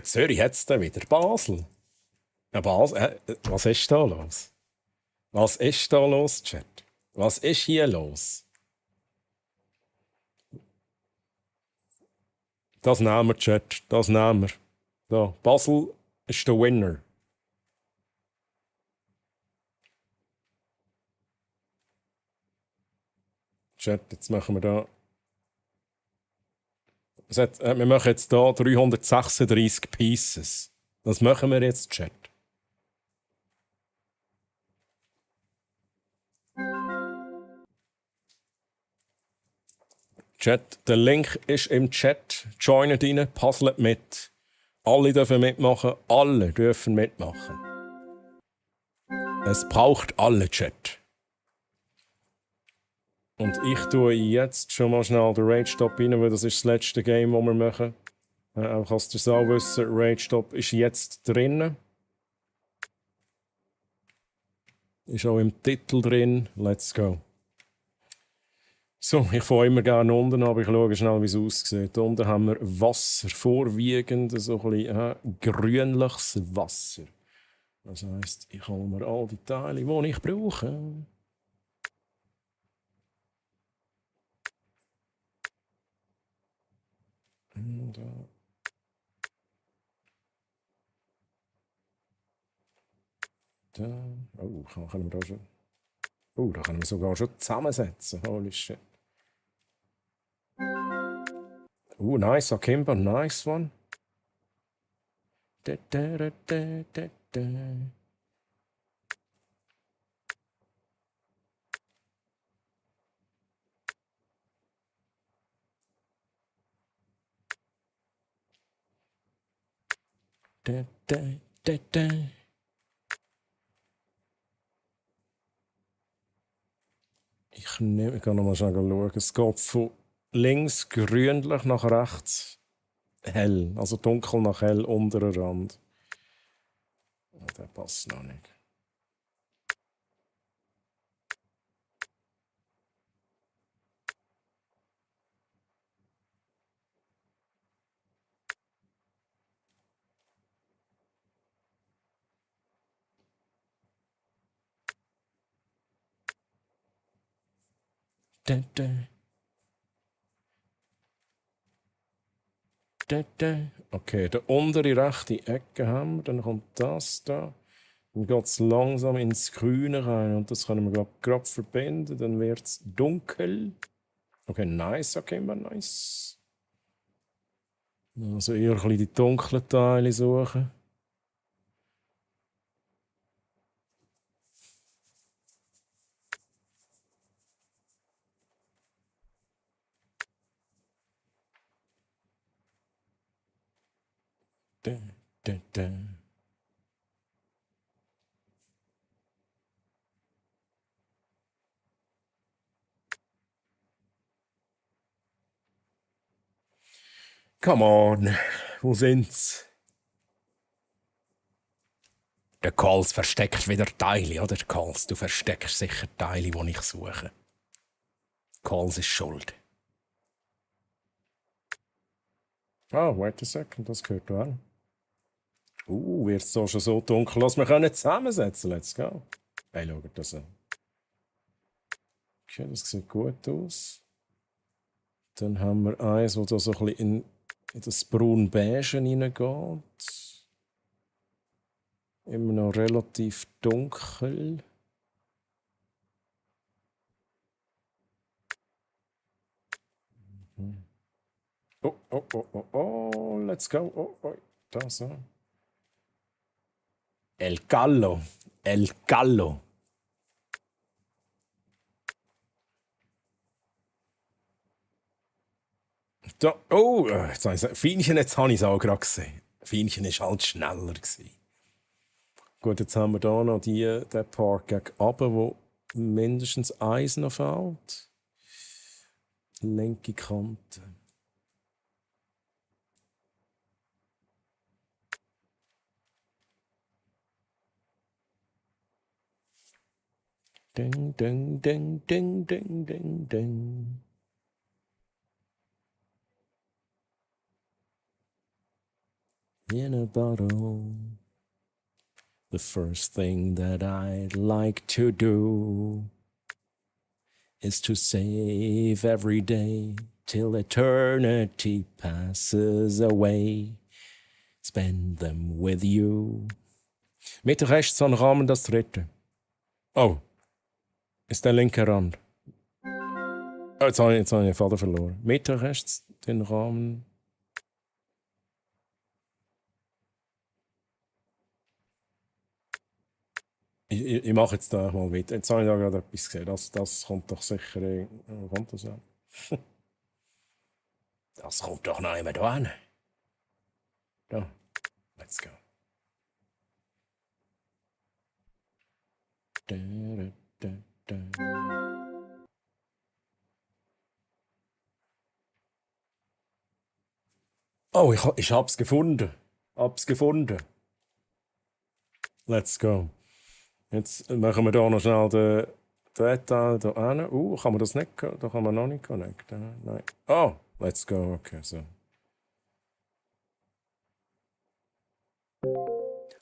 Zürich hat es dann wieder. Basel. Ja, Basel. Was ist da los? Was ist da los, Chat? Was ist hier los? Das nehmen wir, Chat. Das nehmen wir. Da, Basel ist der Winner. Chat, jetzt machen wir da. Wir machen jetzt hier 336 Pieces. Das machen wir jetzt, Chat. Chat, der Link ist im Chat. Joinet rein, puzzlet mit. Alle dürfen mitmachen. Alle dürfen mitmachen. Es braucht alle, Chat. Und ich tue jetzt schon mal schnell den Rage-Stop rein, weil das ist das letzte Game, das wir machen. Auch als ihr es auch wissen, Rage-Stop ist jetzt drinnen. Ist auch im Titel drin. Let's go. So, ich fahre immer gerne unten, aber ich schaue schnell, wie es aussieht. Unten haben wir Wasser, vorwiegend so ein bisschen grünliches Wasser. Das heisst, ich hole mir all die Teile, die ich brauche. Da. Oh, können wir da schon. Oh, da können wir sogar schon zusammensetzen. Holy shit. Nice, Akimbo, nice one. Da, da, da, da, da, da. Da, da, da, da. Ich kann noch mal schauen. Es geht von links grünlich nach rechts hell. Also dunkel nach hell, unterer Rand. Der passt noch nicht. Da, da. Okay, der untere rechte Ecke haben wir, dann kommt das da. Dann geht es langsam ins Grüne rein und das können wir gerade verbinden. Dann wird es dunkel. Okay, nice, okay, immer nice. Also eher ein bisschen die dunklen Teile suchen. Da, da, da. Come on, wo sind's? Der Calls versteckt wieder Teile, oder? Calls, du versteckst sicher Teile, die ich suche. Calls ist schuld. Ah, wait a second, das gehört da an. Wird es so schon so dunkel, dass wir können zusammensetzen. Let's go. Hey, schaut das an. Okay, das sieht gut aus. Dann haben wir eins, das da so ein bisschen in das braun-beige hineingeht. Immer noch relativ dunkel. Oh, let's go. Oh, da so. El Gallo. El Gallo. Da, Fienchen, jetzt habe ich es auch gerade gesehen. Fienchen war halt schneller gewesen. Gut, jetzt haben wir hier noch den Part gegen runter, wo mindestens eins noch fehlt. Linke Kante. Ding, ding, ding, ding, ding, ding, ding. In a bottle. The first thing that I'd like to do is to save every day till eternity passes away. Spend them with you. Mit rechts an Rahmen das dritte. Oh, ist der linke Rand. Oh, jetzt habe ich den Faden verloren. Mit rechts den Rahmen. Ich mache jetzt da mal weiter. Jetzt habe ich da gerade etwas gesehen. Das kommt doch sicher. Wo kommt das an? Das kommt doch noch immer da hin. Da. Let's go. Da, da, da, da. Oh, ich hab's gefunden. Let's go. Jetzt machen wir hier noch schnell den Teil hier hin. Kann man das nicht? Da kann man noch nicht connecten. Nein. Oh, let's go. Okay, so.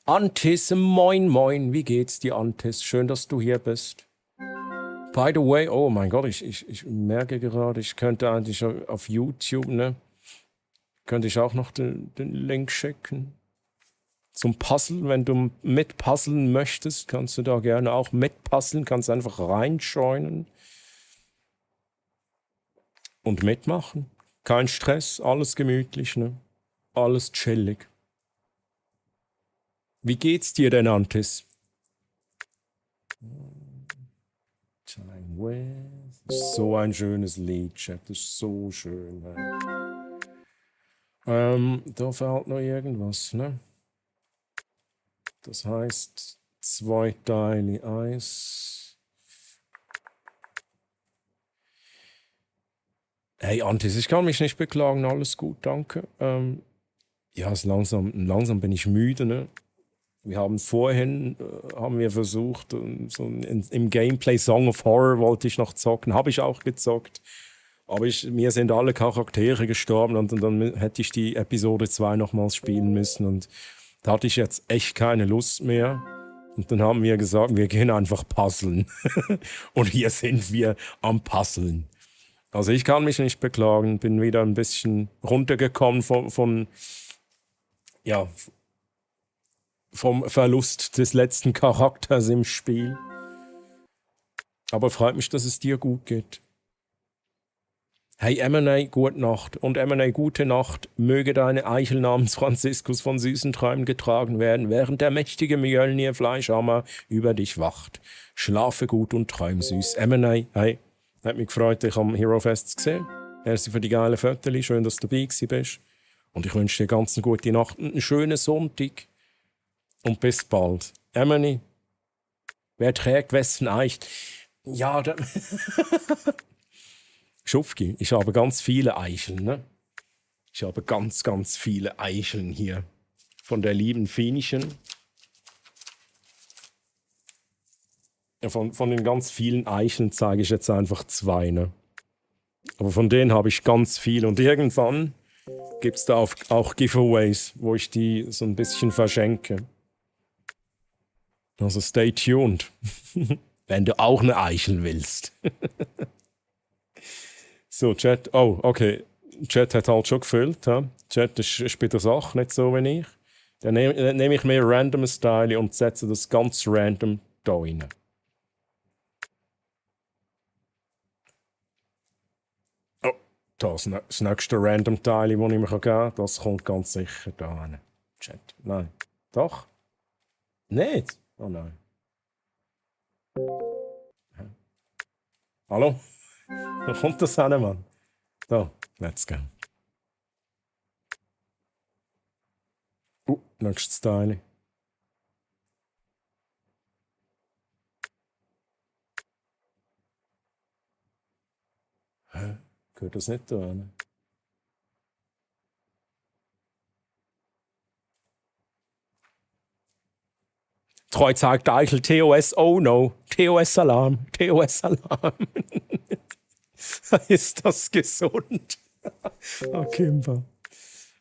Antis, moin, moin. Wie geht's dir, Antis? Schön, dass du hier bist. By the way, oh mein Gott, ich merke gerade, ich könnte eigentlich auf YouTube, ne? Könnte ich auch noch den Link schicken. Zum Puzzle, wenn du mitpuzzeln möchtest, kannst du da gerne auch mitpuzzeln, kannst einfach reinjoinen und mitmachen. Kein Stress, alles gemütlich, ne? Alles chillig. Wie geht's dir denn, Antis? So ein schönes Lied, Chef, das ist so schön. Da fehlt noch irgendwas, ne? Das heißt, 2 Teile, 1. Hey Antis, ich kann mich nicht beklagen, alles gut, danke. Ja, langsam bin ich müde, ne? Wir haben vorhin haben wir versucht, im Gameplay Song of Horror wollte ich noch zocken, habe ich auch gezockt. Aber mir sind alle Charaktere gestorben und dann hätte ich die Episode 2 nochmals spielen müssen. Und da hatte ich jetzt echt keine Lust mehr. Und dann haben wir gesagt, wir gehen einfach puzzeln. Und hier sind wir am Puzzeln. Also ich kann mich nicht beklagen, bin wieder ein bisschen runtergekommen vom Verlust des letzten Charakters im Spiel. Aber freut mich, dass es dir gut geht. Hey M&A, gute Nacht. Und M&A, gute Nacht. Möge deine Eichel namens Franziskus von süßen Träumen getragen werden, während der mächtige Mjölnir Fleischhammer über dich wacht. Schlafe gut und träum süß. M&A, hey, hat mich gefreut, dich am Hero Fest zu sehen. Merci für die geilen Fotos. Schön, dass du dabei bist. Und ich wünsche dir ganz eine gute Nacht und einen schönen Sonntag. Und bis bald. M&A, wer trägt wessen Eichel? Ja, Schufki, ich habe ganz viele Eicheln, ne? Ich habe ganz, ganz viele Eicheln hier. Von der lieben Fienchen. Ja, von den ganz vielen Eicheln zeige ich jetzt einfach 2, ne? Aber von denen habe ich ganz viele. Und irgendwann gibt es da auch Giveaways, wo ich die so ein bisschen verschenke. Also stay tuned. Wenn du auch eine Eichel willst. So, Chat. Oh, okay. Chat hat halt schon gefüllt. Ja? Chat ist bei der Sache nicht so wie ich. Dann nehme ich mir random Style und setze das ganz random da rein. Oh, das nächste random Teil, das ich mir geben kann, das kommt ganz sicher da rein. Chat. Nein. Doch? Nicht? Oh nein. Hallo? Da kommt das hin, Mann. So, let's go. Nächstes Teil. Hä? Gehört das nicht da hin? Treu zeigt Eichel TOS, oh no. TOS Alarm, TOS Alarm. Ist das gesund? Oh, Kimber.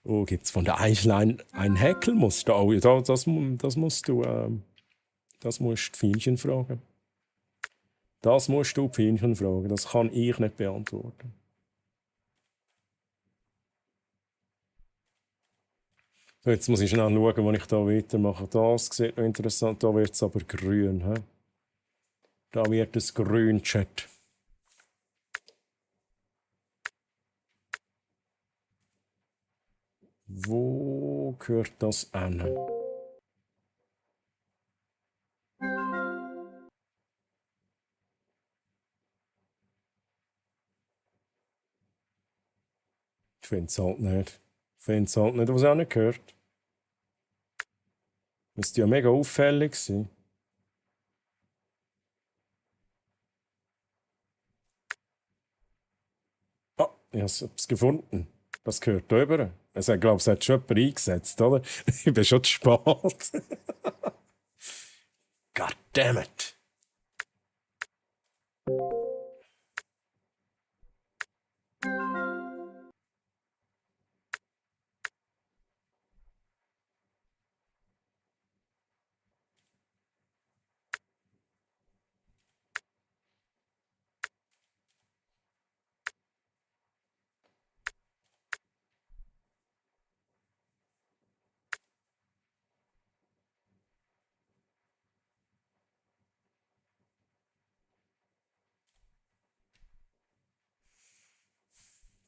Oh, gibt's von der Eichel ein Häkelmuster? Oh, das musst du, das musst du Fienchen fragen. Das musst du Fienchen fragen, das kann ich nicht beantworten. So, jetzt muss ich schnell schauen, wo ich da weitermache. Das sieht noch interessant, da wird es aber grün. He? Da wird es grün, Chat. Wo gehört das an? Ich finde es halt nicht. Was auch nicht gehört. Müsste ja mega auffällig sein. Ah, ich habe es gefunden. Das gehört da rüber. Ich glaube, es hat schon jemand eingesetzt, oder? Ich bin schon zu spät. God damn it.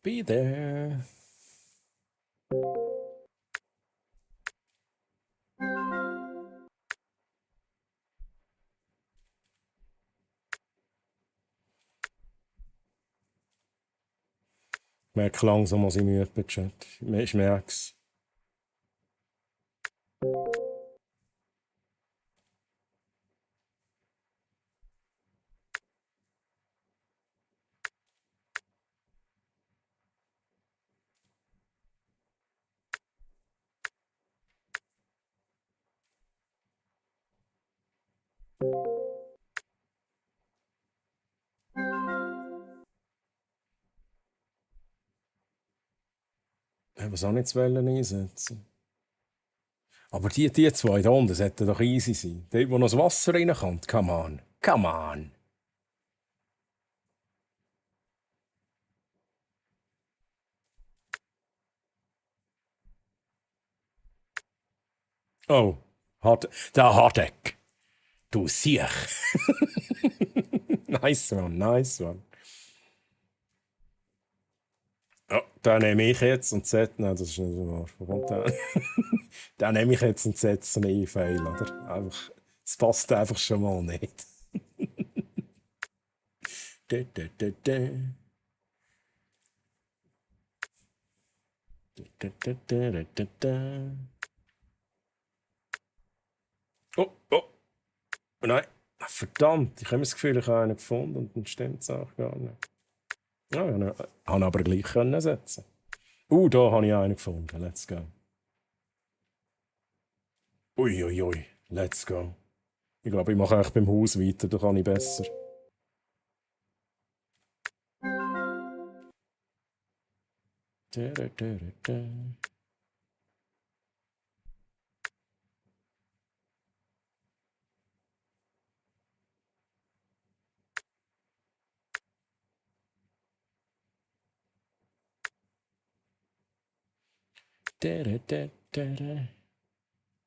Be there. Ich merke langsam, was ich müde bin, Chat. Ich merke es. Ich wollte es auch nicht einsetzen. Aber die zwei da unten sollten doch easy sein. Dort, wo noch das Wasser reinkommt. Come on. Come on. Oh, der Hardeck. Du Siech. Nice one, nice one. Oh, den nehme ich jetzt und setze. Nein, das ist nicht so wahr. Wo kommt der? Den nehme ich jetzt und setze ihn ein, oder? Einfach, es passt einfach schon mal nicht. Da, da, da, da. Da, da, da, da, da, da. Oh, oh. Nein. Verdammt, ich habe das Gefühl, ich habe einen gefunden und dann stimmt es auch gar nicht. Ja, ich habe aber gleich können setzen. Da habe ich einen gefunden. Let's go. Ui, let's go. Ich glaube, ich mache echt beim Haus weiter, da kann ich besser.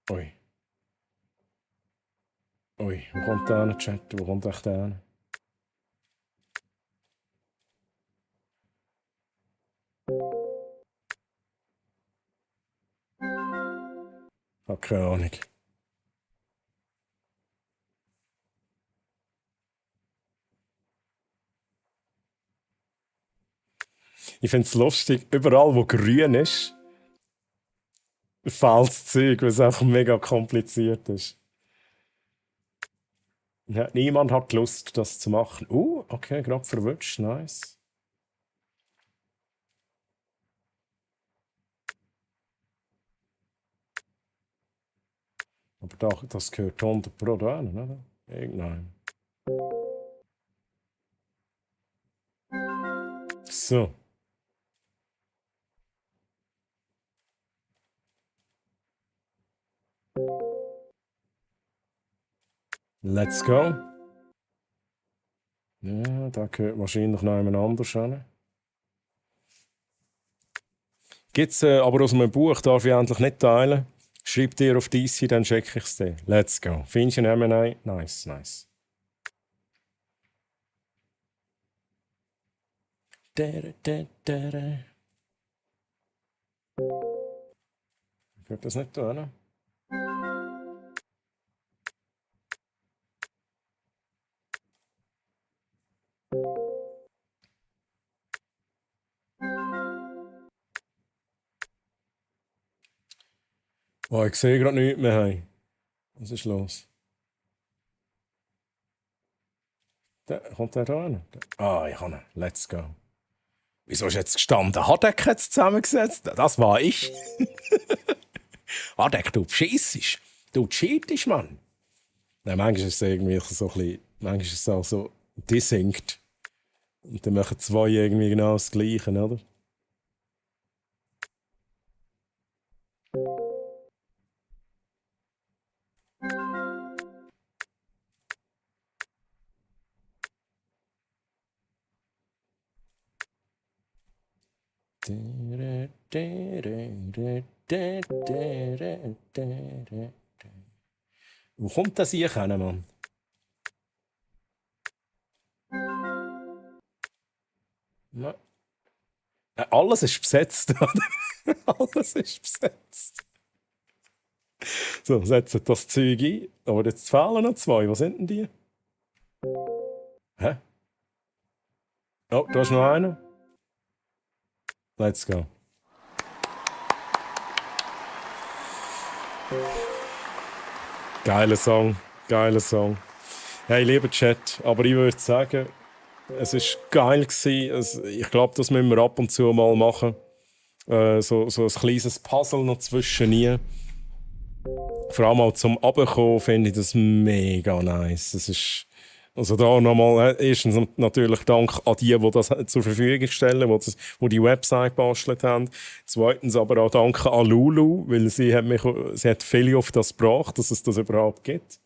Ui. Ui, wo kommt der hin, Chat? Wo kommt echt der hin? Hab keine Ahnung. Ich finde es lustig, überall wo grün ist, fehlt das Zeug, weil es einfach mega kompliziert ist. Ja, niemand hat Lust, das zu machen. Okay, gerade verwünscht, nice. Aber das gehört 100 Pro da hin, oder? Irgendein. So. Let's go. Ja, da gehört wahrscheinlich noch jemand anders hin. Gibt's aber aus meinem Buch, darf ich endlich nicht teilen. Schreib dir auf DC, dann checke ich es dir. Let's go. Findest du einen M&A? Nice, nice. Gehört das nicht da, ne? Oh, ich sehe gerade nichts mehr. Hey. Was ist los? Kommt der da hin? Ich habe ihn. Let's go. Wieso ist jetzt gestanden? Hardeck hat es zusammengesetzt? Das war ich. Hardeck, du beschissest. Du cheatest, Mann. Nein, manchmal ist es irgendwie so ein bisschen... Manchmal ist es auch so desinkt. Und dann machen zwei irgendwie genau das Gleiche, oder? Wo kommt das hier hin, Mann? Na. Alles ist besetzt, oder? Alles ist besetzt. So, setzen das Zeug ein. Aber jetzt fehlen noch zwei. Was sind denn die? Hä? Oh, da ist noch einer. Let's go. Geiler Song, geiler Song. Hey, lieber Chat, aber ich würde sagen, es war geil gewesen. Ich glaube, das müssen wir ab und zu mal machen. So ein kleines Puzzle noch zwischen nie. Vor allem auch zum Runterkommen finde ich das mega nice. Das ist, also da nochmal, erstens natürlich Dank an die das zur Verfügung stellen, die die Website gebastelt haben. Zweitens aber auch Dank an Lulu, weil sie hat viel auf das gebracht, dass es das überhaupt gibt.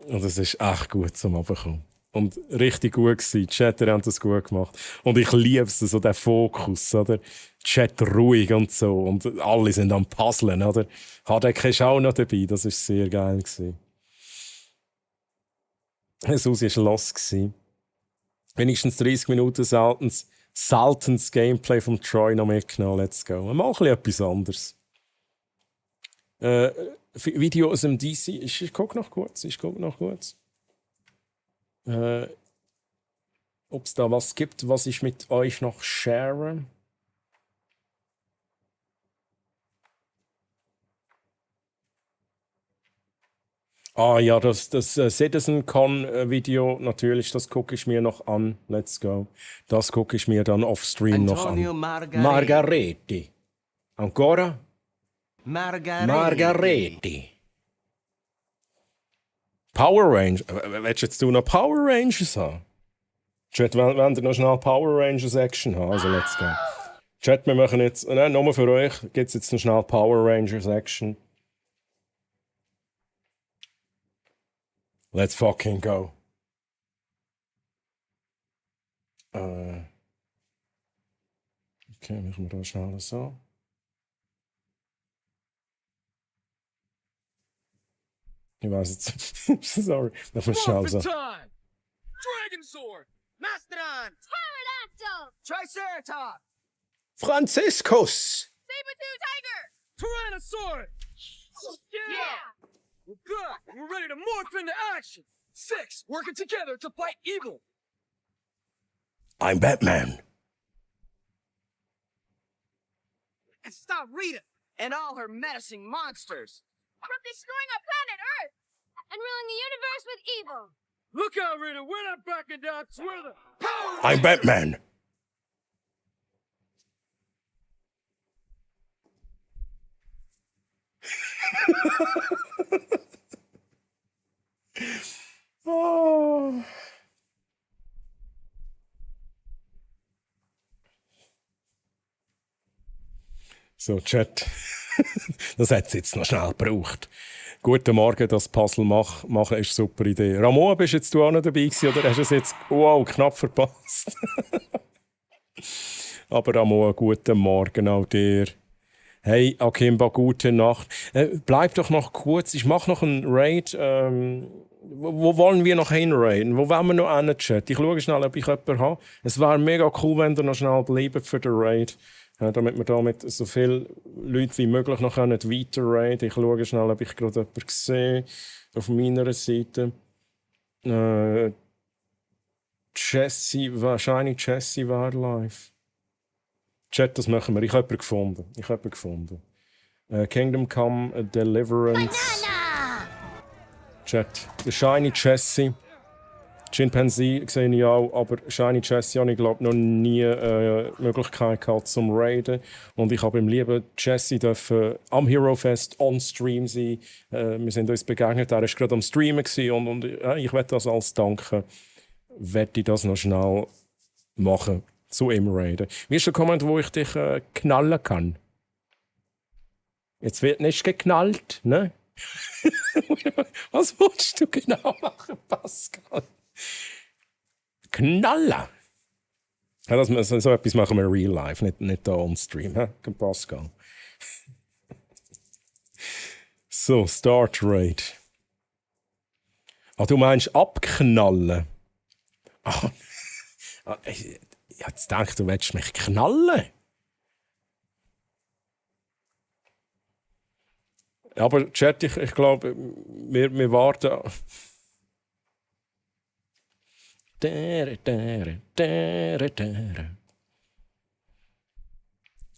Und es ist echt gut zum Runterkommen. Und richtig gut gewesen. Die Chatter haben das gut gemacht. Und ich liebe es, so der Fokus, oder? Chat ruhig und so. Und alle sind am Puzzeln, oder? Hadek ist auch noch dabei. Das war sehr geil gewesen. Susi war los gewesen. Wenigstens 30 Minuten seltenes Gameplay vom Troy noch mitgenommen. Let's go. Mal ein bisschen etwas anderes. Video aus dem DC. Ich gucke noch kurz. Ob es da was gibt, was ich mit euch noch share. Ah ja, das CitizenCon-Video, natürlich, das gucke ich mir noch an. Let's go. Das gucke ich mir dann off Stream noch an. Margareti. Ancora? Margareti. Power Rangers. Willst du jetzt noch Power Rangers haben? Chat, wenn ihr noch schnell Power Rangers Action haben, also let's go. Chat, wir machen jetzt, nur für euch, gibt es jetzt noch schnell Power Rangers Action. Let's fucking go. Okay, machen wir da schnell so. Ich weiß jetzt. Sorry. Machen wir schnell so. Time! Dragon Sword! Mastodon! Pterodactyl! Triceratops! Franziskus! Saber-tooth tiger! Tyrannosaurus! Yeah! We're good! We're ready to morph into action! 6, working together to fight evil! I'm Batman. And stop Rita and all her menacing monsters! From destroying our planet Earth! And ruling the universe with evil! Look out, Rita! We're not backing down! We're the power! I'm Batman. Oh. So, Chat. Das hat es jetzt noch schnell gebraucht. Guten Morgen, das Puzzle machen ist eine super Idee. Ramon, bist jetzt du auch noch dabei gewesen, oder hast du es jetzt knapp verpasst? Aber Ramon, guten Morgen auch dir. Hey, Akimba, gute Nacht. Bleib doch noch kurz, ich mache noch einen Raid. Wo wollen wir noch hinraiden? Wo wollen wir noch hin, Chat? Ich schaue schnell, ob ich jemanden habe. Es wäre mega cool, wenn ihr noch schnell bleibt für den Raid. Damit wir damit so viele Leute wie möglich noch weiter raiden. Ich schaue schnell, ob ich gerade jemanden sehe auf meiner Seite. Wahrscheinlich Jessie wäre live. Chat, das machen wir. Ich habe jemanden gefunden. Kingdom Come Deliverance. Banana! Chat. Der Shiny Jessie. Chimpanzee sehe ich auch, aber Shiny Jessie habe ich glaube noch nie Möglichkeit gehabt zum Raiden. Und ich habe im lieben Jessie am Hero Fest on Stream sein. Wir sind uns begegnet, er war gerade am Streamen und ich werde das als Danke, werde ich das noch schnell machen, zu ihm raiden. Wie ist der Comment, wo ich dich knallen kann? Jetzt wird nicht geknallt, ne? Was willst du genau machen, Pascal? Knallen! Ja, so etwas machen wir real life, nicht da on Stream. Pascal. So, Start Raid. Ah, du meinst abknallen? Ich jetzt dachte, du willst mich knallen. Aber Chat, ich glaube, wir warten.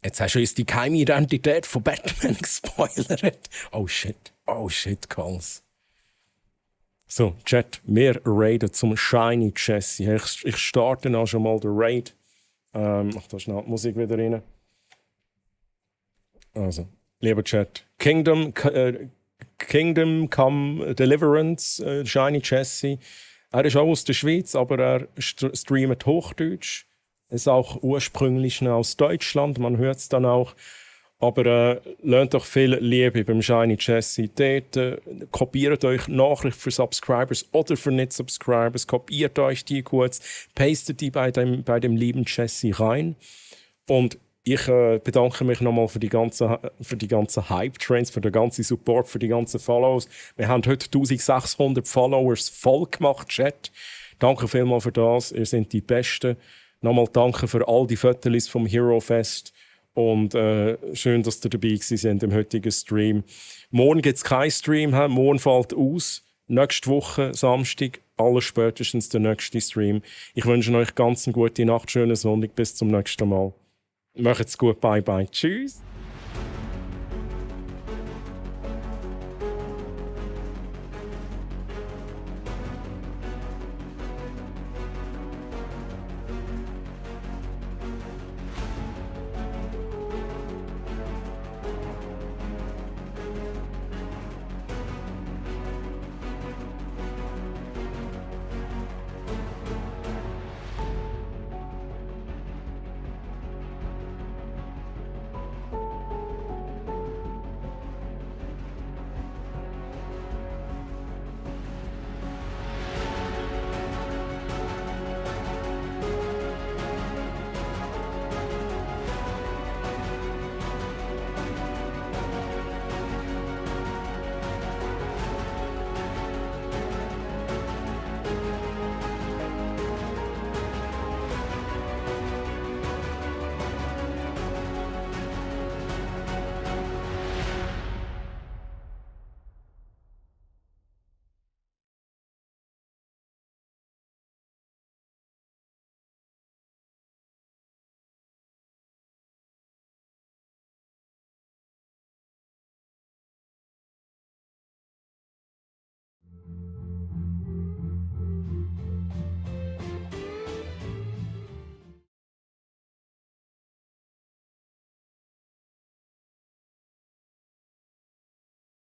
Jetzt hast du uns die Geheimidentität von Batman gespoilert. Oh shit, Calls. So, Chat, wir raiden zum Shiny Jessie. Ich starte auch schon mal den Raid. Mach da schnell die Musik wieder rein. Also, lieber Chat. Kingdom Come Deliverance, Shiny Jesse. Er ist auch aus der Schweiz, aber er streamt Hochdeutsch. Er ist auch ursprünglich aus Deutschland, man hört es dann auch. Aber lernt doch viel Liebe beim Shiny Jesse. Dort kopiert euch Nachrichten für Subscribers oder für Nicht-Subscribers. Kopiert euch die kurz, pastet die bei dem lieben Jesse rein. Und ich bedanke mich nochmal für die ganzen Hype-Trains, für den ganzen Support, für die ganzen Follows. Wir haben heute 1600 Followers voll gemacht, Chat. Danke vielmals für das, ihr seid die Besten. Nochmal danke für all die Fotos vom Hero Fest. Und schön, dass ihr dabei seid im heutigen Stream. Morgen gibt es keinen Stream, morgen fällt aus. Nächste Woche, Samstag, allerspätestens der nächste Stream. Ich wünsche euch ganz eine gute Nacht, schönen Sonntag, bis zum nächsten Mal. Macht's gut, bye bye, tschüss.